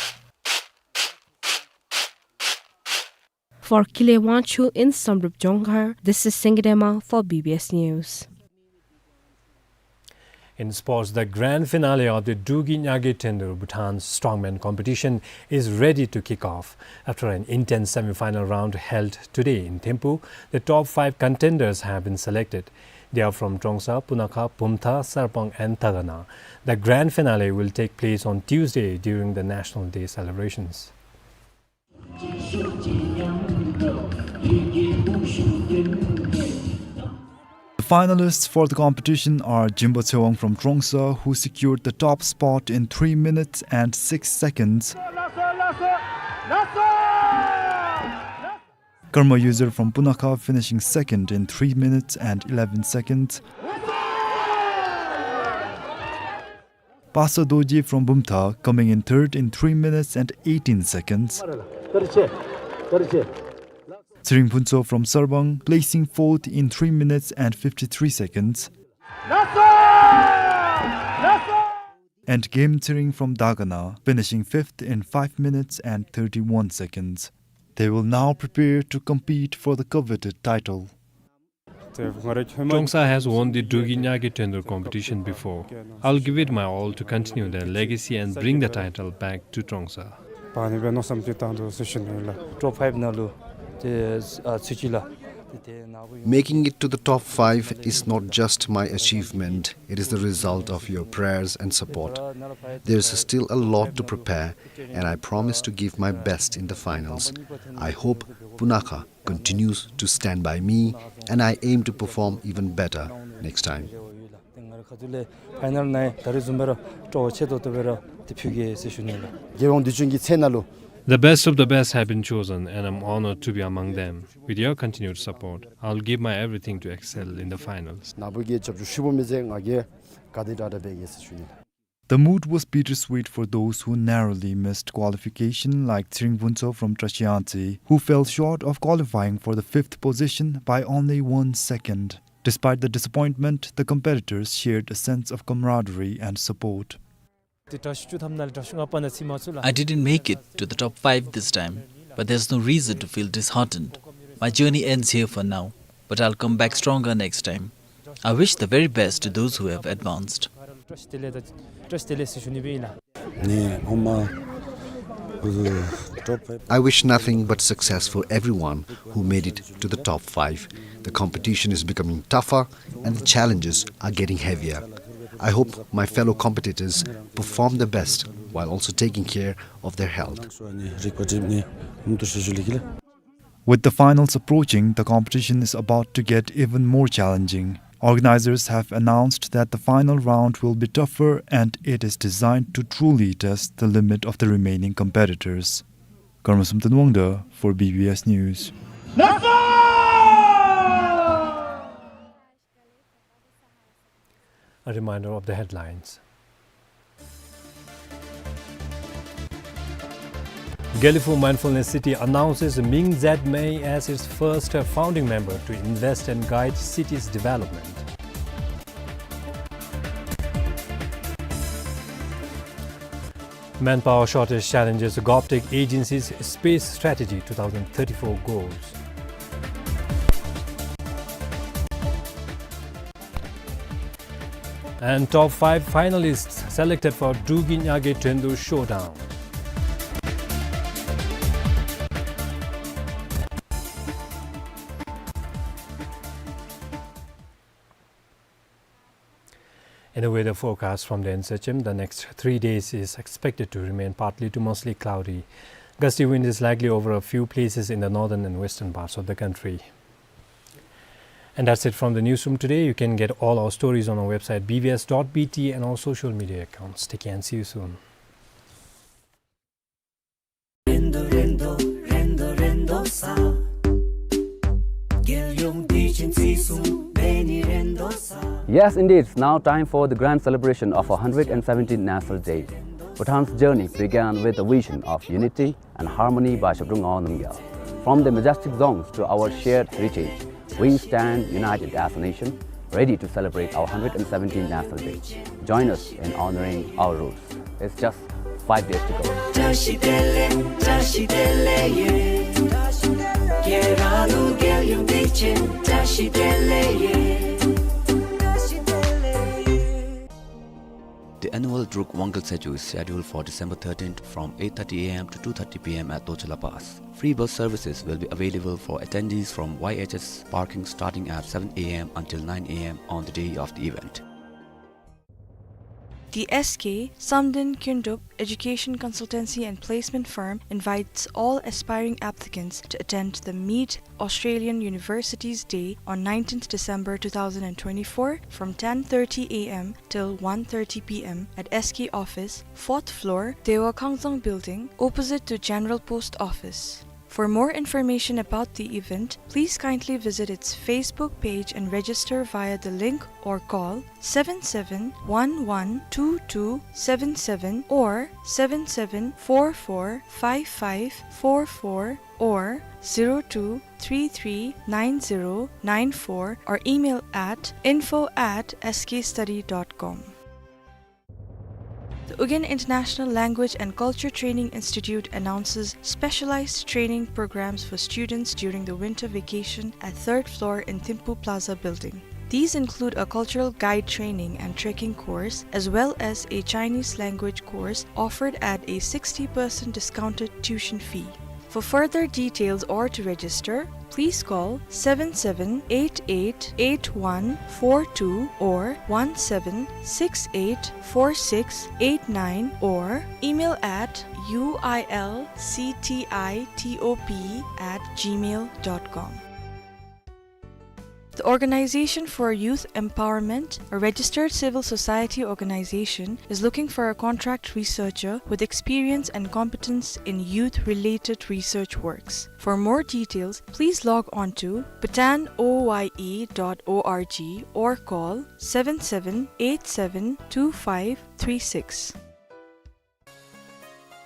For Kile Wangchuk in Samdrup Jongkhar, this is Singdema for B B S News. In sports, the grand finale of the Drukgyal Nyakyi Thenlur Bhutan Strongman competition is ready to kick off. After an intense semi-final round held today in Thimphu, the top five contenders have been selected. They are from Trongsa, Punakha, Bumthang, Sarpang and Dagana. The grand finale will take place on Tuesday during the National Day celebrations. The finalists for the competition are Jimbo Tsewang from Trongsa, who secured the top spot in three minutes and six seconds. Karma User from Punakha finishing second in three minutes and eleven seconds. Pasa Dorji from Bumthang coming in third in three minutes and eighteen seconds. Tshering Phuntsho from Sarpang placing fourth in three minutes and fifty-three seconds. And Gem Tshering from Dagana finishing fifth in five minutes and thirty-one seconds. They will now prepare to compete for the coveted title. Trongsa has won the Drukgyal Nyakyi Thenlur competition before. I'll give it my all to continue their legacy and bring the title back to Trongsa. Top five ནང་ལུ་ཏེ་ཨ་ཚུད་ཅི་ལགས། Making it to the top five is not just my achievement, it is the result of your prayers and support. There is still a lot to prepare, and I promise to give my best in the finals. I hope Punakha continues to stand by me, and I aim to perform even better next time. The best of the best have been chosen, and I'm honored to be among them. With your continued support, I'll give my everything to excel in the finals. The mood was bittersweet for those who narrowly missed qualification, like Tshering Phuntsho from Trashiyangtse, who fell short of qualifying for the fifth position by only one second. Despite the disappointment, the competitors shared a sense of camaraderie and support. I didn't make it to the top five this time, but there's no reason to feel disheartened. My journey ends here for now, but I'll come back stronger next time. I wish the very best to those who have advanced. I wish nothing but success for everyone who made it to the top five. The competition is becoming tougher and the challenges are getting heavier. I hope my fellow competitors perform their best while also taking care of their health. With the finals approaching, the competition is about to get even more challenging. Organizers have announced that the final round will be tougher and it is designed to truly test the limit of the remaining competitors. Karma Samten Wangda for B B S News. A reminder of the headlines. Gelephu Mindfulness City announces Ming Zedmei as its first founding member to invest and guide city's development. Manpower shortage challenges GovTech agency's space strategy two thousand thirty-four goals. And top five finalists selected for Drugin Yage Tendo Showdown. In a weather forecast from the N S H M, the next three days is expected to remain partly to mostly cloudy. Gusty wind is likely over a few places in the northern and western parts of the country. And that's it from the newsroom today. You can get all our stories on our website B B S dot B T and our social media accounts. Take care and see you soon. Yes, indeed, it's now time for the grand celebration of our hundred and seventeenth National Day. Bhutan's journey began with the vision of unity and harmony by Zhabdrung Ngawang Namgyal. From the majestic Dzongs to our shared heritage, we stand united as a nation, ready to celebrate our hundred and seventeenth National Day. Join us in honoring our roots. It's just five days to go. The annual Druk Wangkal Tsechu is scheduled for December thirteenth from eight thirty A M to two thirty P M at Doche La Pass. Free bus services will be available for attendees from Y H S parking starting at seven A M until nine A M on the day of the event. The S K Samden Kyndrup Education Consultancy and Placement Firm invites all aspiring applicants to attend the Meet Australian Universities Day on nineteenth December two thousand and twenty-four from ten thirty A M till one thirty P M at S K office, fourth floor, Dewa Khangzang Building, opposite to General Post Office. For more information about the event, please kindly visit its Facebook page and register via the link or call seven seven one one two two seven seven or seven seven four four five five four four or zero two three three nine zero nine four or email at info at S K study dot com. The Ugyen International Language and Culture Training Institute announces specialized training programs for students during the winter vacation at third floor in Thimphu Plaza building. These include a cultural guide training and trekking course, as well as a Chinese language course offered at a sixty percent discounted tuition fee. For further details or to register, please call seven seven eight eight eight one four two or one seven six eight four six eight nine or email at U I L C T I T O P at gmail dot com. The Organization for Youth Empowerment, a registered civil society organization, is looking for a contract researcher with experience and competence in youth-related research works. For more details, please log on to bhutan O Y E dot O R G or call seven seven eight seven two five three six.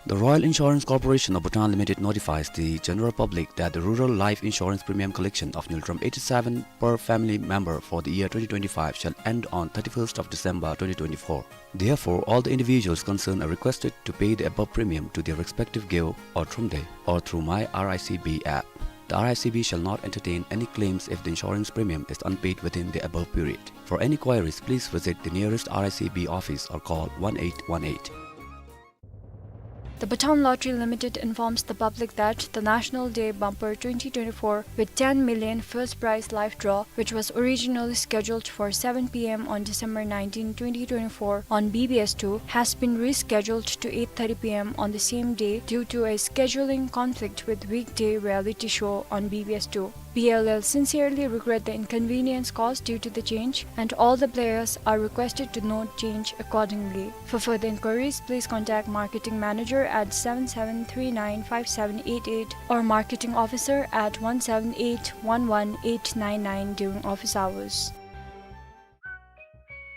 The Royal Insurance Corporation of Bhutan Limited notifies the general public that the rural life insurance premium collection of Ngultrum eighty-seven per family member for the year twenty twenty-five shall end on thirty-first of December twenty twenty-four. Therefore, all the individuals concerned are requested to pay the above premium to their respective gyeo or thromde or through My R I C B app. The R I C B shall not entertain any claims if the insurance premium is unpaid within the above period. For any queries, please visit the nearest R I C B office or call one eight one eight. The Bhutan Lottery Limited informs the public that the National Day Bumper twenty twenty-four with ten million first prize live draw, which was originally scheduled for seven P M on December nineteenth, twenty twenty-four on B B S two, has been rescheduled to eight thirty P M on the same day due to a scheduling conflict with weekday reality show on B B S two. B L L sincerely regret the inconvenience caused due to the change, and all the players are requested to note change accordingly. For further inquiries, please contact Marketing Manager at seven seven three nine five seven eight eight or Marketing Officer at one seven eight one one eight nine nine during office hours.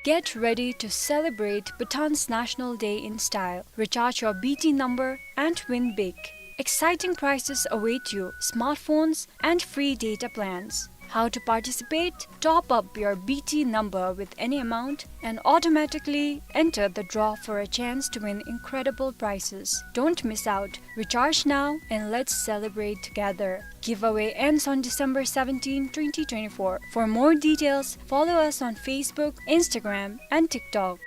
Get ready to celebrate Bhutan's National Day in style. Recharge your B T number and win big. Exciting prizes await you: smartphones and free data plans. How to participate? Top up your B T number with any amount and automatically enter the draw for a chance to win incredible prizes. Don't miss out. Recharge now and let's celebrate together. Giveaway ends on December seventeenth, twenty twenty-four. For more details, follow us on Facebook, Instagram, and TikTok.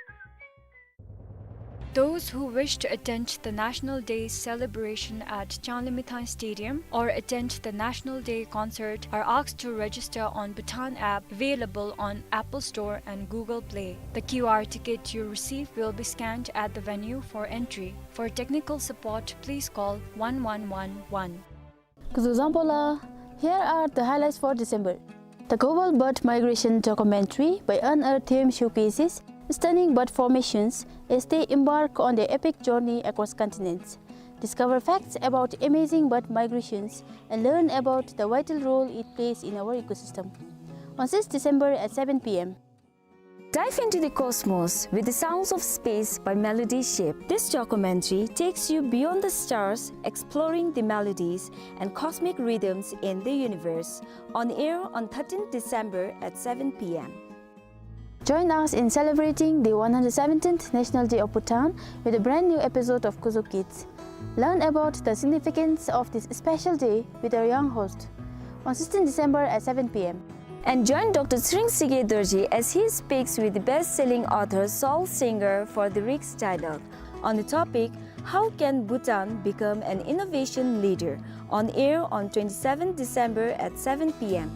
Those who wish to attend the National Day celebration at Changlimithang Stadium or attend the National Day concert are asked to register on Bhutan app available on Apple Store and Google Play. The Q R ticket you receive will be scanned at the venue for entry. For technical support, please call one one one one. Kuzuzangpola, here are the highlights for December. The Global Bird Migration documentary by Unearthed Them showcases stunning bird formations as they embark on their epic journey across continents. Discover facts about amazing bird migrations and learn about the vital role it plays in our ecosystem. On sixth December at seven P M. Dive into the cosmos with the sounds of space by Melody Ship. This documentary takes you beyond the stars, exploring the melodies and cosmic rhythms in the universe. On air on thirteenth December at seven P M. Join us in celebrating the one hundred seventeenth National Day of Bhutan with a brand new episode of Kuzo Kids. Learn about the significance of this special day with our young host on sixteenth December at seven P M. And join Doctor Tshering Sige Dorji as he speaks with the best-selling author Saul Singer for the Riks Dialogue on the topic, "How can Bhutan become an innovation leader?" On air on twenty-seventh December at seven P M.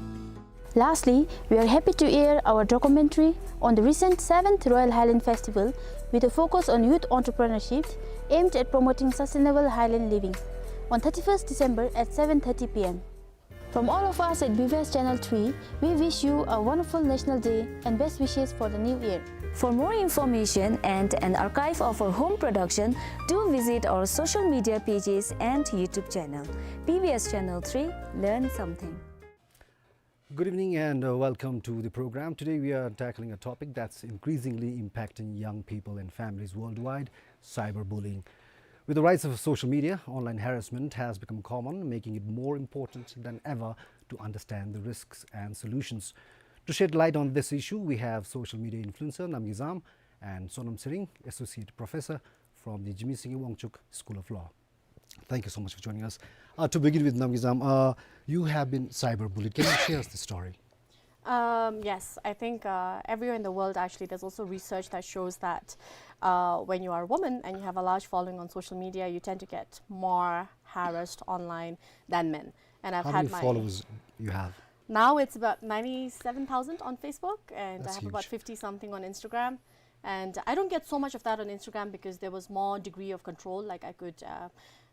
Lastly, we are happy to air our documentary on the recent seventh Royal Highland Festival with a focus on youth entrepreneurship aimed at promoting sustainable highland living on thirty-first December at seven thirty P M. From all of us at B B S Channel three, we wish you a wonderful National Day and best wishes for the new year. For more information and an archive of our home production, do visit our social media pages and YouTube channel. B B S Channel three, learn something. Good evening and, uh, welcome to the program. Today we are tackling a topic that's increasingly impacting young people and families worldwide: cyberbullying. With the rise of social media, online harassment has become common, making it more important than ever to understand the risks and solutions. To shed light on this issue, we have social media influencer Namgay Zam and Sonam Tshering, Associate Professor from the Jigme Singye Wangchuck School of Law. Thank you so much for joining us. Uh, to begin with, Namgay Zam, uh, you have been cyberbullied. Can you share us the story? Um, yes, I think, uh, everywhere in the world, actually, there's also research that shows that, uh, when you are a woman and you have a large following on social media, you tend to get more harassed online than men. And I've How had many my followers you have? Now it's about ninety-seven thousand on Facebook, and I That's have about huge. fifty something on Instagram. And I don't get so much of that on Instagram because there was more degree of control. Like, I could, uh,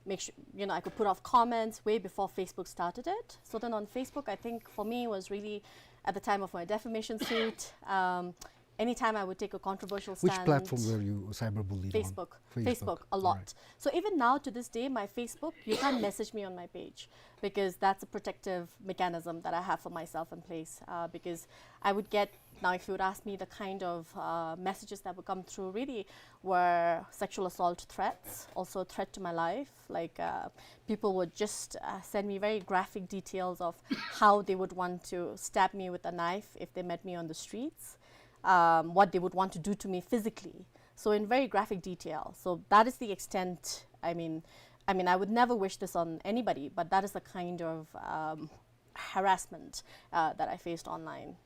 make sure, you know, I could put off comments way before Facebook started it. So then on Facebook, I think for me it was really at the time of my defamation suit. Um, anytime I would take a controversial Which stand. platform were you cyberbullied on? Facebook. Facebook. Facebook, a lot. All right. So even now to this day, my Facebook, you can't message me on my page because that's a protective mechanism that I have for myself in place, uh, because I would get, now if you would ask me, the kind of, uh, messages that would come through really were sexual assault threats, also a threat to my life. Like, uh, people would just, uh, send me very graphic details of how they would want to stab me with a knife if they met me on the streets, um, what they would want to do to me physically. So in very graphic detail. So that is the extent, I mean, I mean, I would never wish this on anybody, but that is the kind of, um, harassment, uh, that I faced online.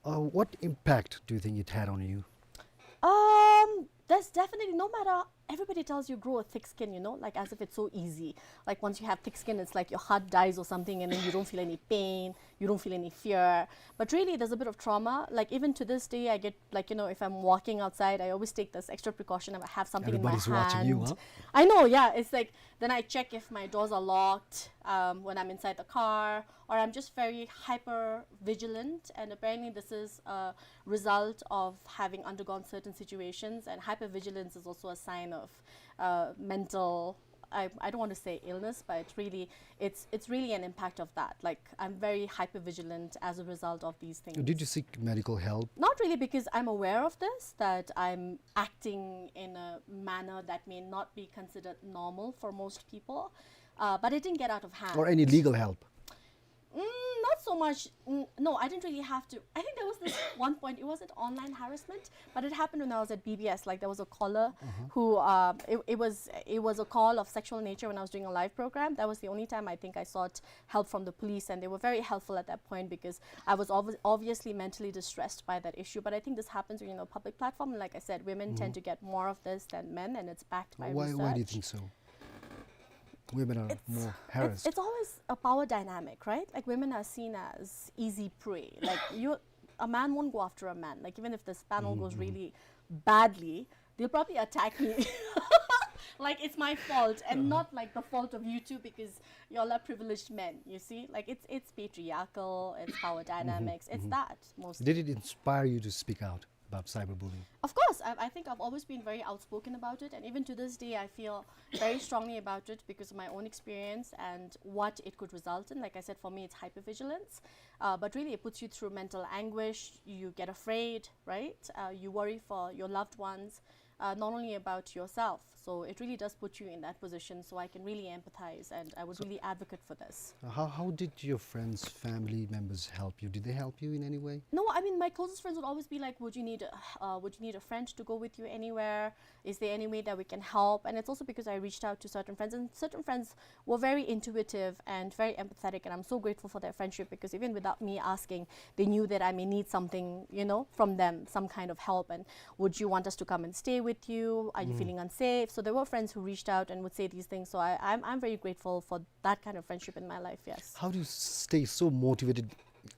Uh, what impact do you think it had on you? Um, there's definitely, no matter, everybody tells you grow a thick skin, you know, like, as if it's so easy. Like, once you have thick skin, it's like your heart dies or something, and then you don't feel any pain, you don't feel any fear. But really, there's a bit of trauma. Like, even to this day, I get, like, you know, if I'm walking outside, I always take this extra precaution. I have something in my hand. Everybody's watching you, huh? I know, yeah. It's like, then I check if my doors are locked, um, when I'm inside the car, or I'm just very hyper vigilant. And apparently, this is a result of having undergone certain situations. And hypervigilance is also a sign of, uh, mental, I, I don't want to say illness, but really, it's, it's really an impact of that. Like, I'm very hypervigilant as a result of these things. Did you seek medical help? Not really, because I'm aware of this, that I'm acting in a manner that may not be considered normal for most people. Uh, but it didn't get out of hand. Or any legal help? Mm, not so much. Mm, no, I didn't really have to. I think there was this one point. It wasn't online harassment, but it happened when I was at B B S. Like, there was a caller who, uh, it, it was, it was a call of sexual nature when I was doing a live program. That was the only time I think I sought help from the police, and they were very helpful at that point because I was obvi- obviously mentally distressed by that issue. But I think this happens when you're in a public platform. And like I said, women tend to get more of this than men, and it's backed by research. Why, why do you think so? Women are more harassed. It's, it's always a power dynamic, right? Like, women are seen as easy prey. Like, you, a man won't go after a man. Like, even if this panel goes really badly, they'll probably attack me. Like, it's my fault and not, like, the fault of you two because y'all are privileged men, you see? Like, it's, it's patriarchal, it's power dynamics, it's that mostly. Did it inspire you to speak out about cyberbullying? Of course, I, I think I've always been very outspoken about it, and even to this day, I feel very strongly about it because of my own experience and what it could result in. Like I said, for me, it's hypervigilance, uh, but really it puts you through mental anguish. You get afraid, right? Uh, you worry for your loved ones, uh, not only about yourself. So it really does put you in that position. So I can really empathize, and I would really advocate for this. Uh, how, how did your friends, family members help you? Did they help you in any way? No, I mean, my closest friends would always be like, "Would you need, uh, would you need a friend to go with you anywhere? Is there any way that we can help?" And it's also because I reached out to certain friends, and certain friends were very intuitive and very empathetic, and I'm so grateful for their friendship because even without me asking, they knew that I may need something, you know, from them, some kind of help. And, "Would you want us to come and stay with you? Are you feeling unsafe?" So there were friends who reached out and would say these things. So I, I'm, I'm very grateful for that kind of friendship in my life, yes. How do you stay so motivated,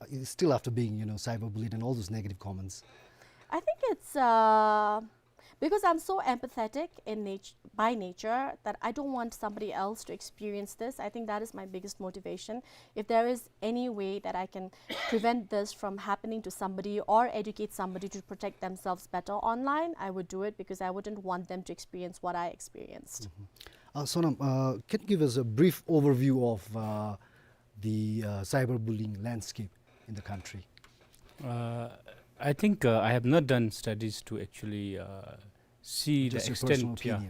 uh, still after being, you know, cyberbullied and all those negative comments? I think it's, uh, because I'm so empathetic in nat- by nature that I don't want somebody else to experience this. I think that is my biggest motivation. If there is any way that I can prevent this from happening to somebody or educate somebody to protect themselves better online, I would do it because I wouldn't want them to experience what I experienced. Uh, Sonam, uh, can you give us a brief overview of, uh, the, uh, cyberbullying landscape in the country? Uh, I think, uh, I have not done studies to actually, uh, see the extent, yeah,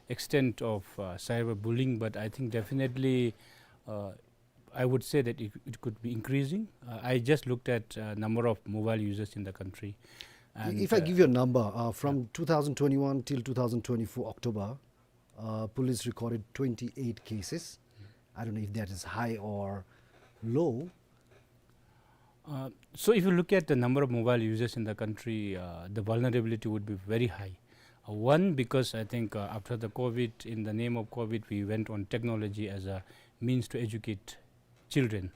extent of, uh, cyberbullying, but I think definitely, uh, I would say that it, it could be increasing. Uh, I just looked at, uh, number of mobile users in the country. And, if I, uh, give you a number, uh, from two thousand twenty-one till two thousand twenty-four October, uh, police recorded twenty-eight cases. I don't know if that is high or low. Uh, so if you look at the number of mobile users in the country, uh, the vulnerability would be very high. Uh, one, because I think, uh, after the COVID, in the name of COVID, we went on technology as a means to educate children.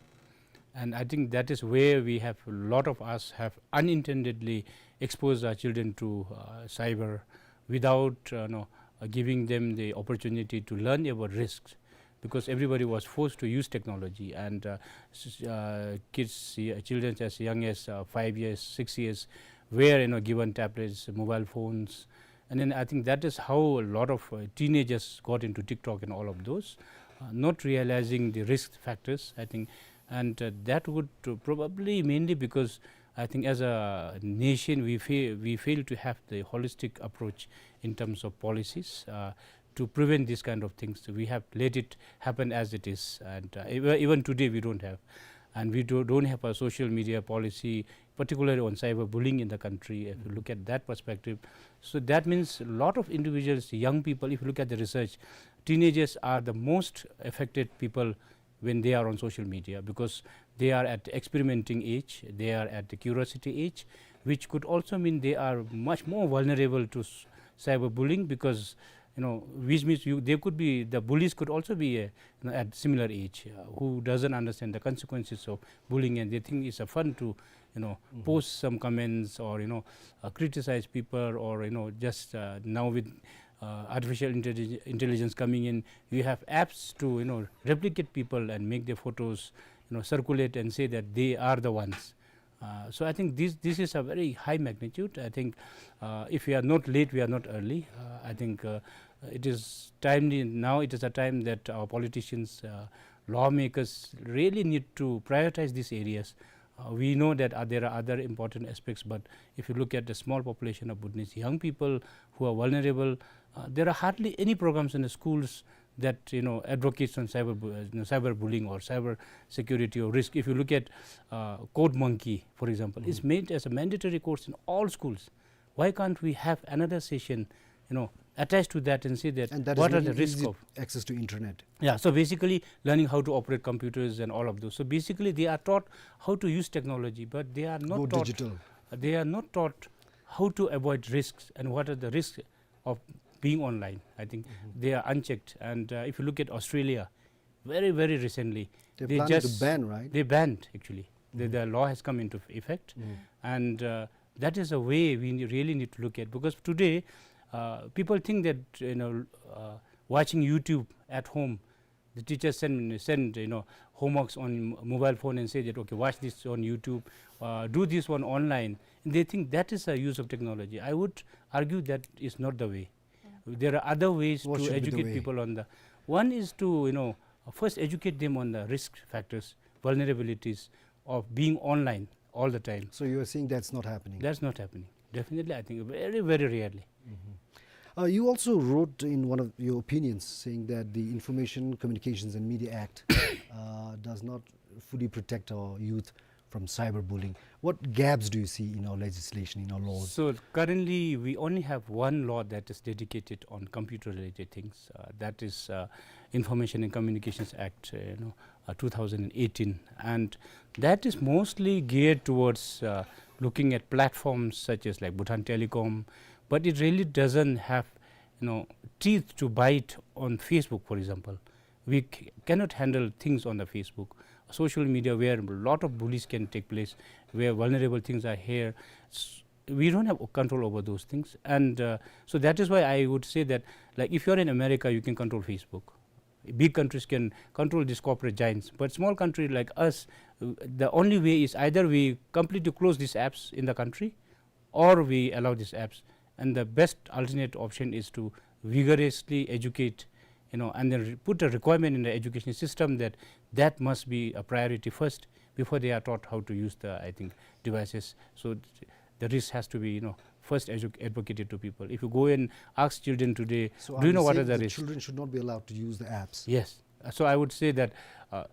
And I think that is where we have, a lot of us have unintendedly exposed our children to, uh, cyber without, uh, no, uh, giving them the opportunity to learn about risks, because everybody was forced to use technology, and, uh, s- uh, kids, uh, children as young as, uh, five years, six years, were, you know, given tablets, mobile phones, and then I think that is how a lot of, uh, teenagers got into TikTok and all of those, uh, not realizing the risk factors, I think. And, uh, that would, uh, probably mainly because I think as a nation, we fail, we fail to have the holistic approach in terms of policies, uh, to prevent these kind of things. We have let it happen as it is, and, uh, even, even today we don't have. And we do, don't have a social media policy, particularly on cyberbullying in the country, if you look at that perspective. So that means a lot of individuals, young people, if you look at the research, teenagers are the most affected people when they are on social media, because they are at the experimenting age, they are at the curiosity age, which could also mean they are much more vulnerable to s- cyberbullying, because, you know, which means you, they could be, the bullies could also be, uh, you know, at similar age, uh, who doesn't understand the consequences of bullying, and they think it's a fun to, you know, post some comments or, you know, uh, criticize people, or, you know, just, uh, now with, uh, artificial intellig- intelligence coming in, you have apps to, you know, replicate people and make their photos, you know, circulate and say that they are the ones. Uh, so I think this, this is a very high magnitude. I think, uh, if we are not late, we are not early. Uh, I think, uh, It is timely now. It is a time that our politicians, uh, lawmakers really need to prioritize these areas. Uh, we know that, uh, there are other important aspects, but if you look at the small population of Bhutanese young people who are vulnerable, uh, there are hardly any programs in the schools that, you know, advocates on cyber bu-, uh, you know, cyberbullying or cyber security or risk. If you look at, uh, Code Monkey, for example, it's made as a mandatory course in all schools. Why can't we have another session, you know, attached to that and say that, and that is what are the risk of access to internet? Yeah, so basically learning how to operate computers and all of those. So basically they are taught how to use technology, but they are not taught, they are not taught how to avoid risks and what are the risks of being online. I think they are unchecked. And, uh, if you look at Australia, very, very recently, they just, they banned, actually. The, the law has come into effect. And, uh, that is a way we ne-, really need to look at, because today, uh, people think that, you know, uh, watching YouTube at home, the teachers send, send, you know, homeworks on m-, mobile phone and say that, "Okay, watch this on YouTube, uh, do this one online." And they think that is a use of technology. I would argue that is not the way. There are other ways to educate people on the, one is to, you know, first educate them on the risk factors, vulnerabilities of being online all the time. So you are saying that's not happening? That's not happening. Definitely, I think very, very rarely. Uh, you also wrote in one of your opinions saying that the Information Communications and Media Act, uh, does not fully protect our youth from cyberbullying. What gaps do you see in our legislation, in our laws? So currently, we only have one law that is dedicated on computer-related things. Uh, that is, uh, Information and Communications Act, uh, you know, uh, two thousand and eighteen, and that is mostly geared towards, uh, looking at platforms such as, like, Bhutan Telecom, but it really doesn't have, you know, teeth to bite on Facebook, for example. We c-, cannot handle things on the Facebook, social media, where a lot of bullies can take place, where vulnerable things are here. S-, we don't have control over those things. And, uh, so that is why I would say that, like, if you're in America, you can control Facebook. Big countries can control these corporate giants. But small country like us, uh, the only way is either we completely close these apps in the country, or we allow these apps. And the best alternate option is to vigorously educate, you know, and then re-, put a requirement in the education system that that must be a priority first before they are taught how to use the, I think, devices. So th-, the risk has to be, you know, first edu-, advocated to people. If you go and ask children today, "Do you know what are the risks?" So are you saying the children should not be allowed to use the apps? Yes. Uh, so I would say that, uh,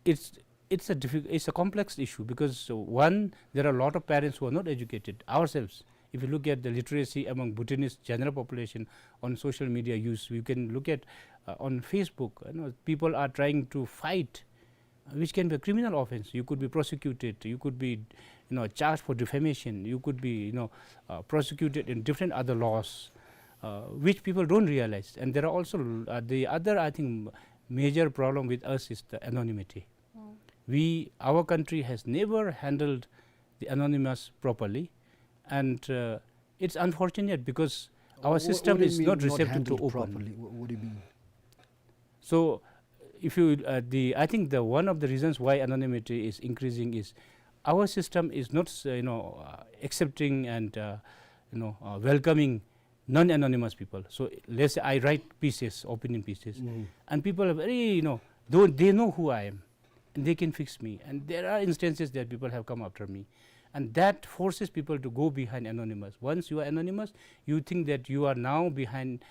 it's, it's a diffi-, it's a complex issue because, uh, one, there are a lot of parents who are not educated ourselves. If you look at the literacy among Bhutanese general population on social media use, you can look at, uh, on Facebook, you know, people are trying to fight, uh, which can be a criminal offense. You could be prosecuted, you could be, you know, charged for defamation, you could be, you know, uh, prosecuted in different other laws, uh, which people don't realize. And there are also, uh, the other, I think, major problem with us is the anonymity. We, our country has never handled the anonymous properly, and, uh, it's unfortunate because our system is not receptive to open. What do you mean, not handled properly? Wha-, what do you mean? So, if you, uh, the, I think the, one of the reasons why anonymity is increasing is our system is not, uh, you know, uh, accepting and, uh, you know, uh, welcoming non-anonymous people. So let's say I write pieces, opinion pieces, and people are very, you know, though they know who I am, and they can fix me. And there are instances that people have come after me, and that forces people to go behind anonymous. Once you are anonymous, you think that you are now behind,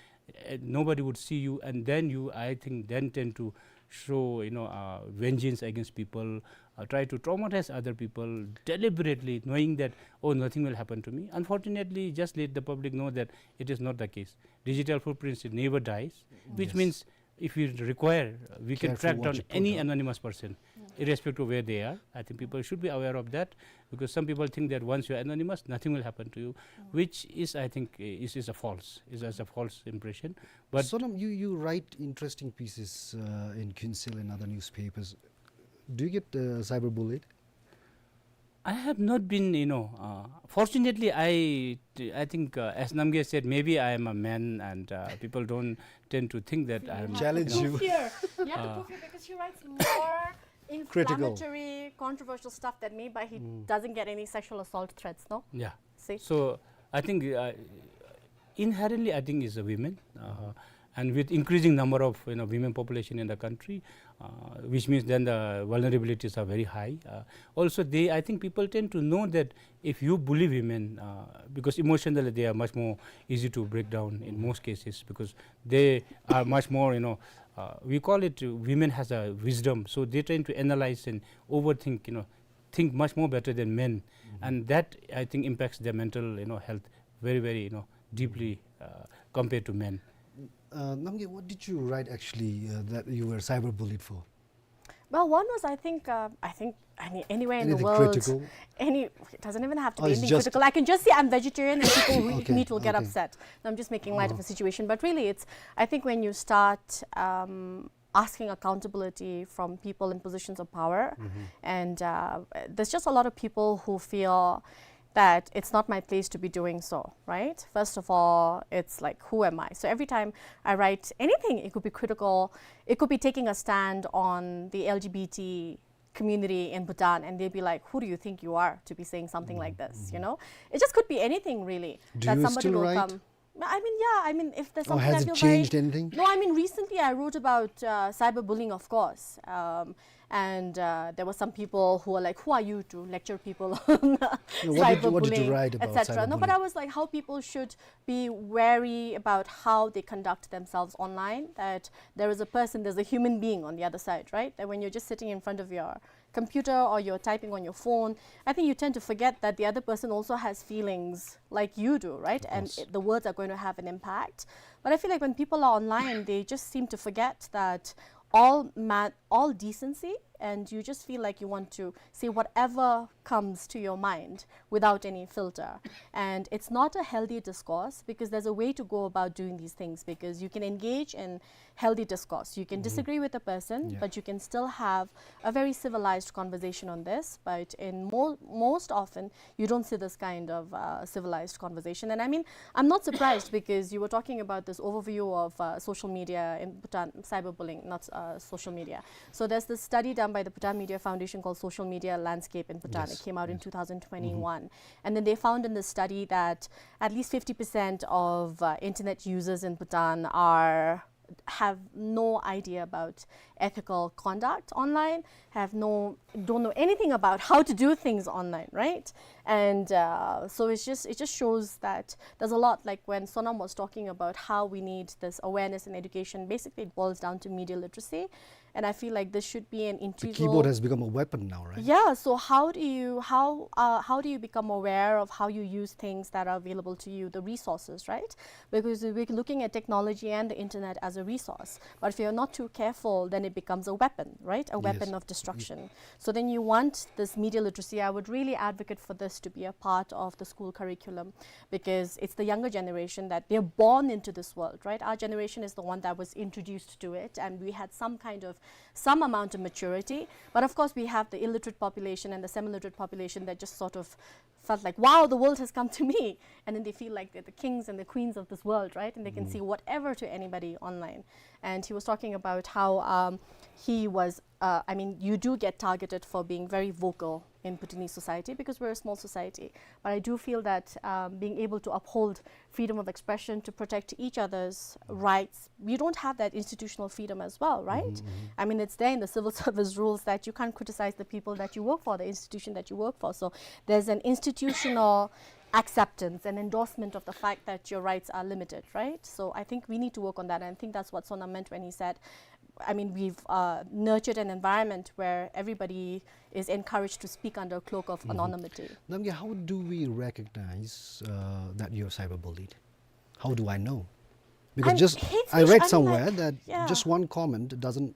uh, nobody would see you, and then you, I think, then tend to show, you know, uh, vengeance against people, uh, try to traumatize other people deliberately, knowing that, "Oh, nothing will happen to me." Unfortunately, just let the public know that it is not the case. Digital footprints, it never dies, which means if we require, uh, we can track down any anonymous person, irrespective of where they are. I think people should be aware of that, because some people think that once you are anonymous, nothing will happen to you, which is, I think, i-, is, is a false, is, is a false impression. But Sonam, you, you write interesting pieces, uh, in Khyentse and other newspapers. Do you get, uh, cyberbullied? I have not been, you know, uh, fortunately, I, I think, uh, as Namgay said, maybe I am a man and, uh, people don't tend to think that I am, you know. Challenge you. Prove here. You have to prove here because he writes more inflammatory, controversial stuff than me, but he doesn't get any sexual assault threats, no? Yeah. See? So, I think, uh, inherently, I think, is a women. Uh, and with increasing number of, you know, women population in the country, uh, which means then the vulnerabilities are very high. Uh, also, they, I think people tend to know that if you bully women, uh, because emotionally they are much more easy to break down in most cases, because they are much more, you know, uh, we call it, uh, women has a wisdom, so they tend to analyze and overthink, you know, think much more better than men, and that, I think, impacts their mental, you know, health very, very, you know, deeply, uh, compared to men. Uh, Namgay, what did you write actually, uh, that you were cyberbullied for? Well, one was, I think, uh, I think, I mean, anywhere in the Anything world, critical? any, it doesn't even have to Oh, be it's anything just critical. I can just say I'm vegetarian and people who eat Okay, meat will get okay. upset. No, I'm just making light of Oh. the situation. But really, it's, I think when you start, um, asking accountability from people in positions of power, Mm-hmm. and, uh, there's just a lot of people who feel that it's not my place to be doing so, right? First of all, it's like, who am I? So every time I write anything, it could be critical, it could be taking a stand on the L G B T community in Bhutan, and they'd be like, "Who do you think you are to be saying something like this?" You Mm-hmm. know, it just could be anything, really. Do That you somebody still will write? come. I mean, yeah, I mean, if there's Or something has I it feel changed very anything? No, I mean, recently I wrote about, uh, cyberbullying, of course. Um, and, uh, there were some people who were like, "Who are you to lecture people on No, what did you, what did you cyberbullying, write about et cetera?" No, but cyberbullying? I was like, how people should be wary about how they conduct themselves online, that there is a person, there's a human being on the other side, right? That when you're just sitting in front of your computer or you're typing on your phone, I think you tend to forget that the other person also has feelings like you do, right? Of And course. it, the words are going to have an impact. But I feel like when people are online, they just seem to forget that all ma-, all decency, and you just feel like you want to say whatever comes to your mind without any filter. And it's not a healthy discourse, because there's a way to go about doing these things, because you can engage in healthy discourse. You can Mm-hmm. disagree with a person, Yeah. but you can still have a very civilized conversation on this. But in mo-, most often, you don't see this kind of, uh, civilized conversation. And I mean, I'm not surprised because you were talking about this overview of, uh, social media in Bhutan, cyberbullying, not, uh, social media. So there's this study done by the Bhutan Media Foundation called Social Media Landscape in Bhutan. Yes. It came out in Yes. two thousand twenty-one. Mm-hmm. And then they found in the study that at least fifty percent of, uh, internet users in Bhutan are, have no idea about ethical conduct online, have no, don't know anything about how to do things online, right? And, uh, so it's just, it just shows that there's a lot, like when Sonam was talking about how we need this awareness and education, basically it boils down to media literacy. And I feel like this should be an The integral keyboard has become a weapon now, right? Yeah, so how do you, how, uh, how do you become aware of how you use things that are available to you, the resources, right? Because we're looking at technology and the internet as a resource. But if you're not too careful, then it becomes a weapon, right? A weapon Yes. of destruction. So then you want this media literacy. I would really advocate for this to be a part of the school curriculum, because it's the younger generation that they're born into this world, right? Our generation is the one that was introduced to it, and we had some kind of, some amount of maturity. But of course, we have the illiterate population and the semi-literate population that just sort of felt like, "Wow, the world has come to me." And then they feel like they're the kings and the queens of this world, right? And they can Mm. say whatever to anybody online. And he was talking about how, um, he was, uh, I mean, you do get targeted for being very vocal in Bhutanese society because we're a small society. But I do feel that, um, being able to uphold freedom of expression, to protect each other's rights, we don't have that institutional freedom as well, right? Mm-hmm, mm-hmm. I mean, it's there in the civil service rules that you can't criticize the people that you work for, the institution that you work for. So there's an institutional acceptance and endorsement of the fact that your rights are limited, right? So I think we need to work on that, and I think that's what Sonam meant when he said, I mean, we've, uh, nurtured an environment where everybody is encouraged to speak under a cloak of Mm-hmm. anonymity. Namgay, how do we recognize, uh, that you're cyberbullied? How do I know? Because I'm just, hate I speech, read I mean, somewhere like, that yeah. just one comment doesn't,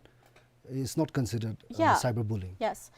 is not considered, uh, Yeah. cyberbullying. Yes.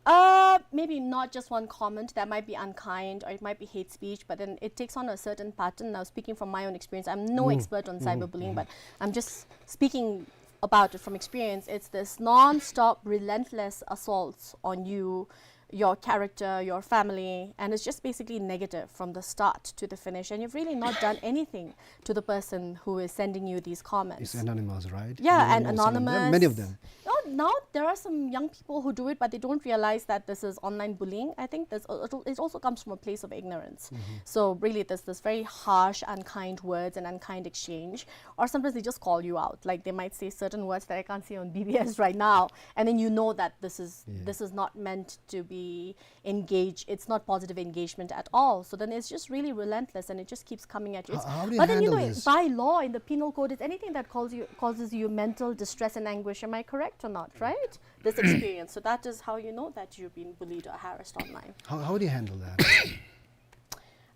Uh, maybe not just one comment that might be unkind or it might be hate speech, but then it takes on a certain pattern. Now, speaking from my own experience, I'm no Mm. expert on Mm-hmm. cyberbullying, Mm-hmm. but I'm just speaking about it from experience. It's this non-stop, relentless assaults on you, your character, your family, and it's just basically negative from the start to the finish. And you've really not done anything to the person who is sending you these comments. It's anonymous, right? Yeah, Many and of them. There are anonymous. Many of them. Oh, Now, there are some young people who do it, but they don't realize that this is online bullying. I think this al-, it al-, it also comes from a place of ignorance. Mm-hmm. So really, there's this very harsh, unkind words and unkind exchange, or sometimes they just call you out. Like, they might say certain words that I can't say on B B S right now, and then you know that this is, yeah, this is not meant to be engage, it's not positive engagement at all. So then it's just really relentless and it just keeps coming at you. It's, how do you handle this? But then, you know, by law in the penal code, it's anything that calls you, causes you mental distress and anguish. Am I correct or not, right? This experience. So that is how you know that you've been bullied or harassed online. How, how do you handle that?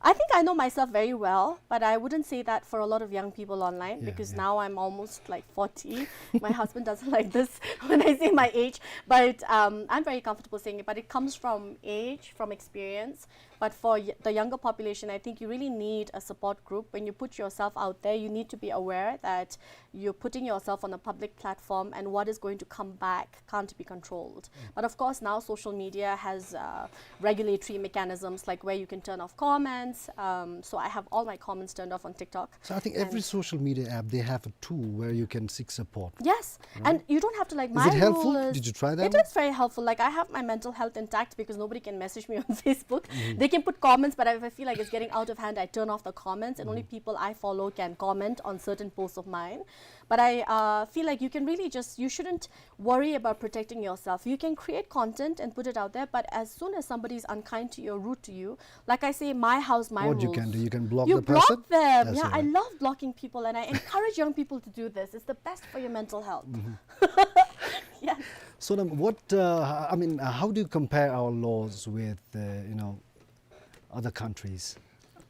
I think I know myself very well, but I wouldn't say that for a lot of young people online, yeah, because, yeah, now I'm almost, like, forty. My husband doesn't like this when I say my age, but, um, I'm very comfortable saying it. But it comes from age, from experience. But for y-, the younger population, I think you really need a support group. When you put yourself out there, you need to be aware that you're putting yourself on a public platform, and what is going to come back can't be controlled. Mm. But of course, now social media has, uh, regulatory mechanisms, like where you can turn off comments. Um, so I have all my comments turned off on TikTok. So I think every, and social media app, they have a tool where you can seek support. Yes, right? And you don't have to, like, my rule is, is it helpful? Did you try that one? It is very helpful. Like, I have my mental health intact because nobody can message me on Facebook. Mm-hmm. They can put comments, but if I feel like it's getting out of hand, I turn off the comments, and only, mm-hmm, people I follow can comment on certain posts of mine. But I, uh, feel like you can really just, you shouldn't worry about protecting yourself. You can create content and put it out there, but as soon as somebody is unkind to you or rude to you, like I say, my house, my rules. What you can do, you can block the person. You block them. That's all right. Yeah, I love blocking people, and I encourage young people to do this. It's the best for your mental health. Mm-hmm. Yeah. Sonam, what, uh, I mean, uh, how do you compare our laws with, uh, you know, other countries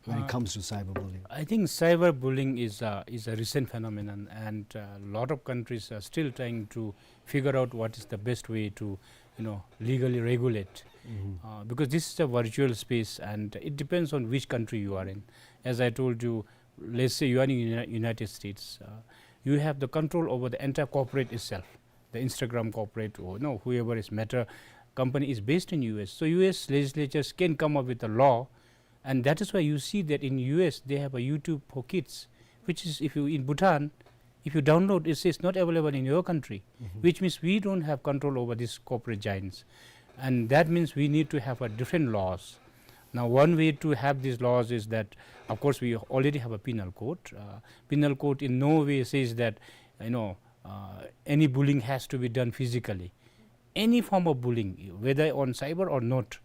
when it, uh, comes to cyberbullying? I think cyberbullying is a, is a recent phenomenon, and a lot of countries are still trying to figure out what is the best way to, you know, legally regulate. Mm-hmm. Uh, because this is a virtual space, and it depends on which country you are in. As I told you, let's say you are in Uni-, United States, uh, you have the control over the entire corporate itself. The Instagram corporate, or, you know, whoever is Meta company is based in U S. So U S legislatures can come up with a law, and that is why you see that in U S they have a YouTube for kids, which is, if you, in Bhutan, if you download, it says not available in your country, mm-hmm, which means we don't have control over these corporate giants. And that means we need to have a different laws. Now, one way to have these laws is that, of course, we already have a penal code. Uh, penal code in no way says that, you know, uh, any bullying has to be done physically. Any form of bullying, whether on cyber or not,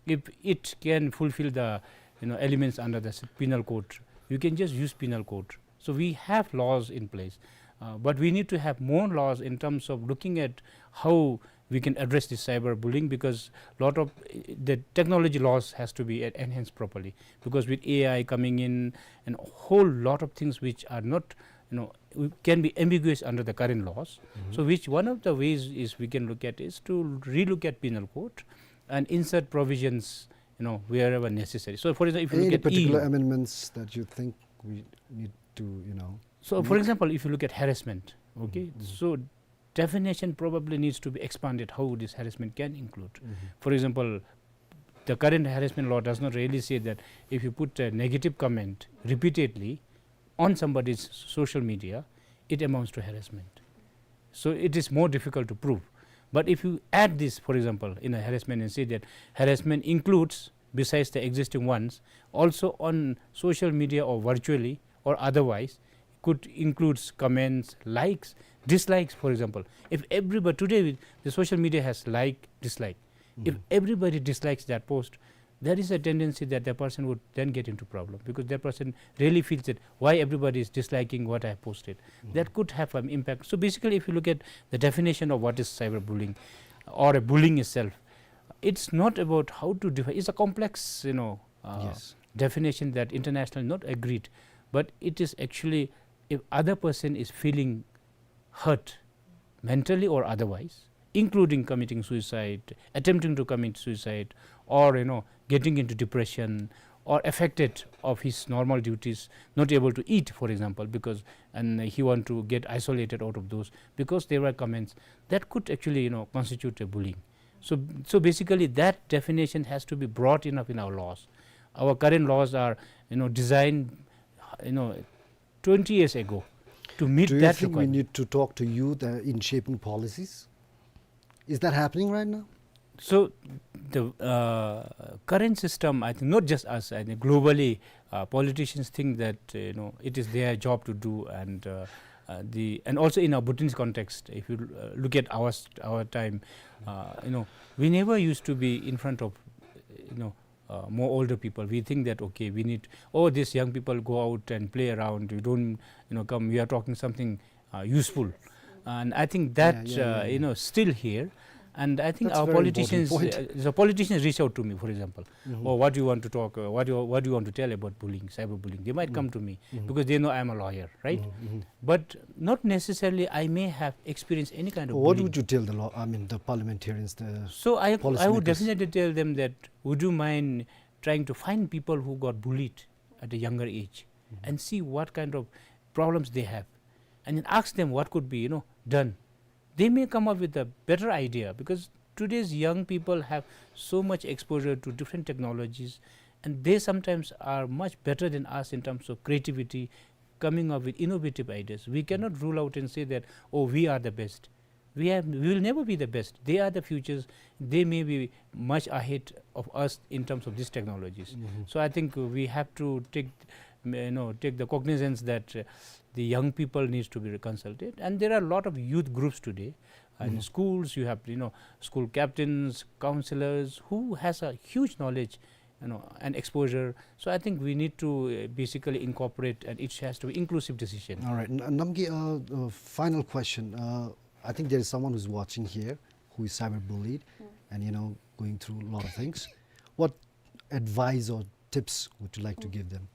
if it can fulfill the, you know, elements under the s-, penal code, you can just use penal code. So we have laws in place, uh, but we need to have more laws in terms of looking at how we can address this cyberbullying, because lot of, uh, the technology laws has to be en-, enhanced properly, because with A I coming in and a whole lot of things which are not, you know, we can be ambiguous under the current laws. Mm-hmm. So which one of the ways is we can look at is to relook at penal code and insert provisions, you know, wherever necessary. So for example, if you look at E U. Any particular amendments that you think we need to, you know, make? So for example, if you look at harassment, okay, mm-hmm, so definition probably needs to be expanded, how this harassment can include. Mm-hmm. For example, the current harassment law does not really say that if you put a negative comment repeatedly on somebody's social media, it amounts to harassment. So it is more difficult to prove. But if you add this, for example, in a harassment and say that harassment includes, besides the existing ones, also on social media or virtually or otherwise, could includes comments, likes, dislikes, for example. If everybody, today the social media has like, dislike. If, mm-hmm, everybody dislikes that post, there is a tendency that the person would then get into problem, because that person really feels that why everybody is disliking what I have posted. Mm-hmm. That could have an impact. So basically, if you look at the definition of what is cyberbullying or a bullying itself, it's not about how to define. It's a complex, you know, uh, yes, definition that international not agreed, but it is actually if other person is feeling hurt mentally or otherwise, including committing suicide, attempting to commit suicide, or, you know, getting into depression, or affected of his normal duties, not able to eat, for example, because, and he want to get isolated out of those because there were comments that could actually, you know, constitute a bullying. So, so basically that definition has to be brought in up in our laws. Our current laws are, you know, designed, you know, twenty years ago to meet that requirement. Do you think we need to talk to youth, uh, in shaping policies? Is that happening right now? So the, uh, current system, I think, not just us, I think globally, uh, politicians think that, uh, you know, it is their job to do, and, uh, uh, the, and also in our Bhutanese context, if you, uh, look at our s-, our time, uh, you know, we never used to be in front of, you know, uh, more older people. We think that, okay, we need, oh, these young people go out and play around. You don't, you know, come, we are talking something, uh, useful. And I think that, yeah, yeah, uh, yeah, you know, still here. And I think our politicians, uh, the politicians reach out to me, for example. Mm-hmm. "Oh, what do you want to talk? Uh, what do you, what do you want to tell about bullying, cyberbullying?" They might come to me because they know I'm a lawyer, right? Mm-hmm. But not necessarily I may have experienced any kind of bullying. What would you tell the law, I mean, the parliamentarians, the... So I, I would definitely tell them that, would you mind trying to find people who got bullied at a younger age and see what kind of problems they have, and then ask them what could be, you know, done. They may come up with a better idea, because today's young people have so much exposure to different technologies, and they sometimes are much better than us in terms of creativity, coming up with innovative ideas. We cannot rule out and say that, "Oh, we are the best." We have, we will never be the best. They are the futures. They may be much ahead of us in terms of these technologies. Mm-hmm. So I think we have to take, you know, take the cognizance that, uh, the young people needs to be consulted. And there are a lot of youth groups today. And schools, you have, you know, school captains, counselors, who has a huge knowledge, you know, and exposure. So I think we need to, uh, basically incorporate, and it has to be inclusive decision. All right, N-, Namgay, uh, uh, final question. Uh, I think there is someone who's watching here who is cyberbullied and, you know, going through a lot of things. What advice or tips would you like to give them?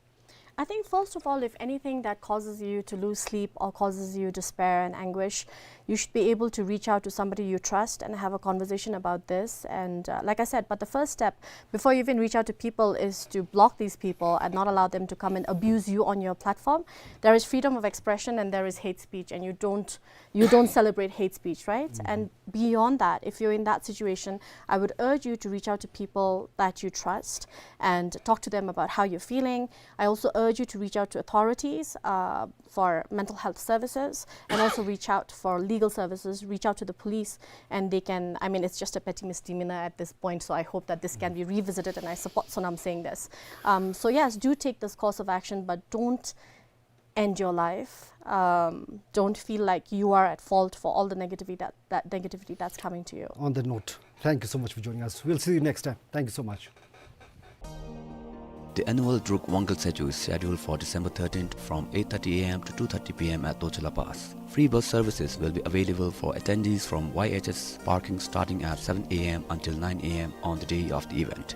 I think, first of all, if anything that causes you to lose sleep or causes you despair and anguish, you should be able to reach out to somebody you trust and have a conversation about this. And, uh, like I said, but the first step before you even reach out to people is to block these people and not allow them to come and abuse you on your platform. There is freedom of expression and there is hate speech, and you don't, you don't celebrate hate speech, right? And beyond that, if you're in that situation, I would urge you to reach out to people that you trust and talk to them about how you're feeling. I also urge you to reach out to authorities, uh, for mental health services, and also reach out for legal services, reach out to the police, and they can, I mean, it's just a petty misdemeanor at this point, so I hope that this can be revisited, and I support Sonam saying this. Um, so yes, do take this course of action, but don't end your life. Um, don't feel like you are at fault for all the negativity that, that negativity that's coming to you. On that note, thank you so much for joining us. We'll see you next time. Thank you so much. The annual Druk Wangyal Sayu is scheduled for December thirteenth from eight thirty A M to two thirty P M at Doche La Pass. Free bus services will be available for attendees from Y H S parking starting at seven A M until nine A M on the day of the event.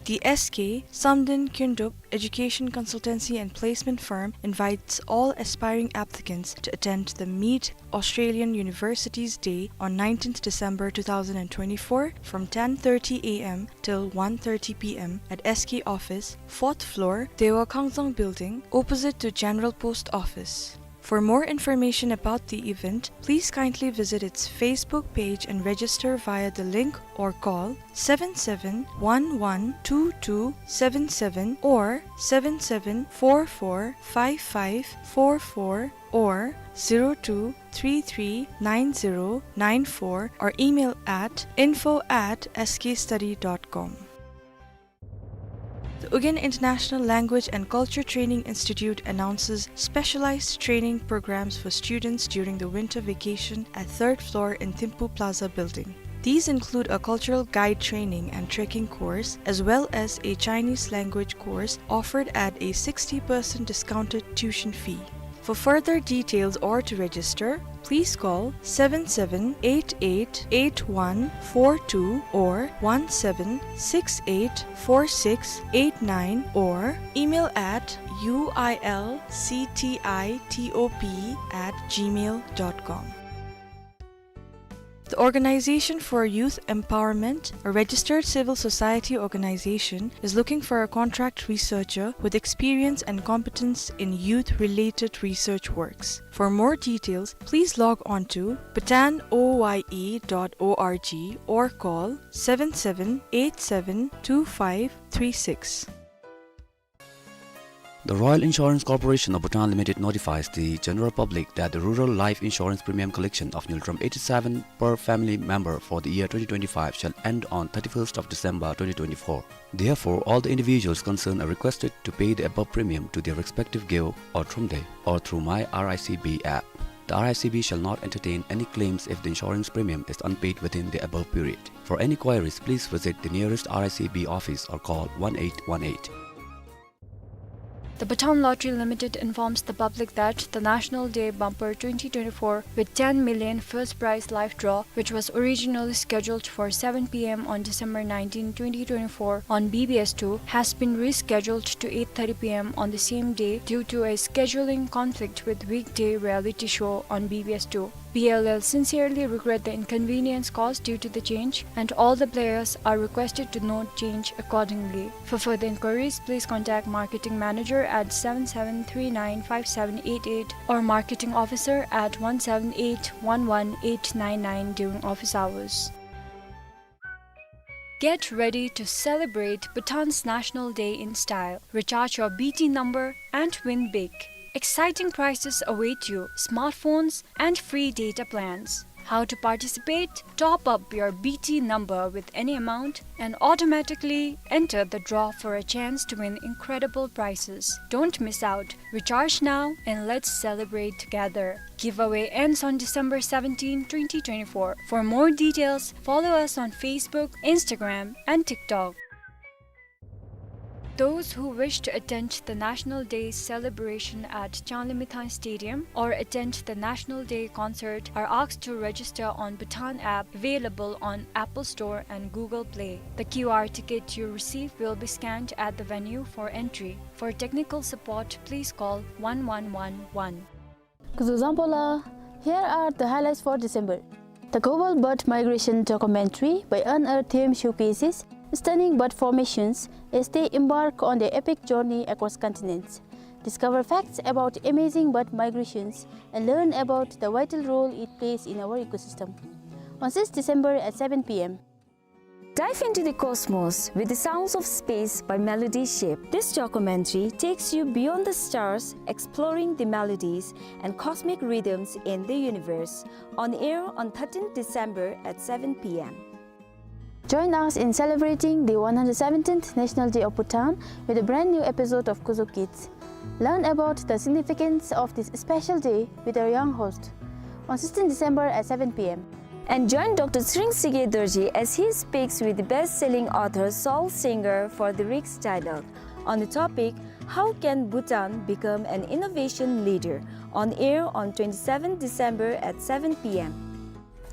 The S K Samden Kyndrup Education Consultancy and Placement Firm invites all aspiring applicants to attend the Meet Australian Universities Day on nineteenth December two thousand and twenty-four from ten thirty A M till one thirty P M at S K office, fourth floor, Dewa Kangzang Building, opposite to General Post Office. For more information about the event, please kindly visit its Facebook page and register via the link or call seven seven one one two two seven seven or seven seven four four five five four four or zero two three three nine zero nine four or email at info at S K study dot com. The Ugyen International Language and Culture Training Institute announces specialized training programs for students during the winter vacation at third floor in Thimphu Plaza building. These include a cultural guide training and trekking course, as well as a Chinese language course offered at a sixty percent discounted tuition fee. For further details or to register, please call seven seven eight eight eight one four two or one seven six eight four six eight nine or email at U I L C T I T O P at gmail dot com. The Organization for Youth Empowerment, a registered civil society organization, is looking for a contract researcher with experience and competence in youth-related research works. For more details, please log on to bhutan O Y E dot O R G or call seven seven eight seven two five three six. The Royal Insurance Corporation of Bhutan Limited notifies the general public that the rural life insurance premium collection of Ngultrum eighty-seven per family member for the year twenty twenty-five shall end on thirty-first of December twenty twenty-four. Therefore, all the individuals concerned are requested to pay the above premium to their respective Geo or Thromde or through My R I C B app. The R I C B shall not entertain any claims if the insurance premium is unpaid within the above period. For any queries, please visit the nearest R I C B office or call one eight one eight. The Bhutan Lottery Limited informs the public that the National Day Bumper twenty twenty-four with ten million first prize live draw, which was originally scheduled for seven p m on December nineteenth, twenty twenty-four on B B S two, has been rescheduled to eight thirty p m on the same day due to a scheduling conflict with weekday reality show on B B S two. B L L sincerely regret the inconvenience caused due to the change, and all the players are requested to note change accordingly. For further inquiries, please contact marketing manager at seven seven three nine five seven eight eight or marketing officer at one seven eight one one eight nine nine during office hours. Get ready to celebrate Bhutan's National Day in style. Recharge your B T number and win big. Exciting prizes await you: smartphones and free data plans. How to participate? Top up your B T number with any amount and automatically enter the draw for a chance to win incredible prizes. Don't miss out. Recharge now and let's celebrate together. Giveaway ends on December seventeenth, twenty twenty-four. For more details, follow us on Facebook, Instagram, and TikTok. Those who wish to attend the National Day celebration at Changlimithang Stadium or attend the National Day concert are asked to register on Bhutan app available on Apple Store and Google Play. The Q R ticket you receive will be scanned at the venue for entry. For technical support, please call one one one one. Kuzuzang pola, here are the highlights for December. The Global Bird Migration documentary by Unearthed Them showcases stunning bird formations as they embark on their epic journey across continents. Discover facts about amazing bird migrations and learn about the vital role it plays in our ecosystem. On sixth December at seven p m. Dive into the cosmos with the sounds of space by Melody Ship. This documentary takes you beyond the stars, exploring the melodies and cosmic rhythms in the universe. On air on thirteenth December at seven p m. Join us in celebrating the one hundred seventeenth National Day of Bhutan with a brand new episode of Kuzo Kids. Learn about the significance of this special day with our young host on sixteenth December at seven p m. And join Doctor Tshering Tshige Dorji as he speaks with the best-selling author Saul Singer for the Riks Dialogue on the topic, "How can Bhutan become an innovation leader?" On air on twenty-seventh December at seven p m.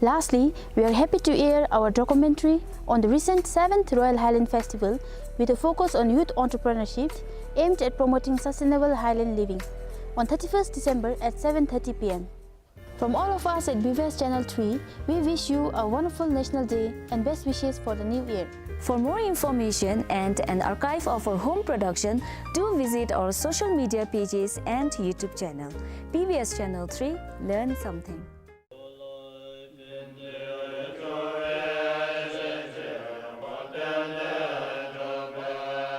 Lastly, we are happy to air our documentary on the recent seventh Royal Highland Festival with a focus on youth entrepreneurship aimed at promoting sustainable highland living on thirty-first December at seven thirty p m. From all of us at B B S Channel three, we wish you a wonderful National Day and best wishes for the new year. For more information and an archive of our home production, do visit our social media pages and YouTube channel. B B S Channel three, learn something.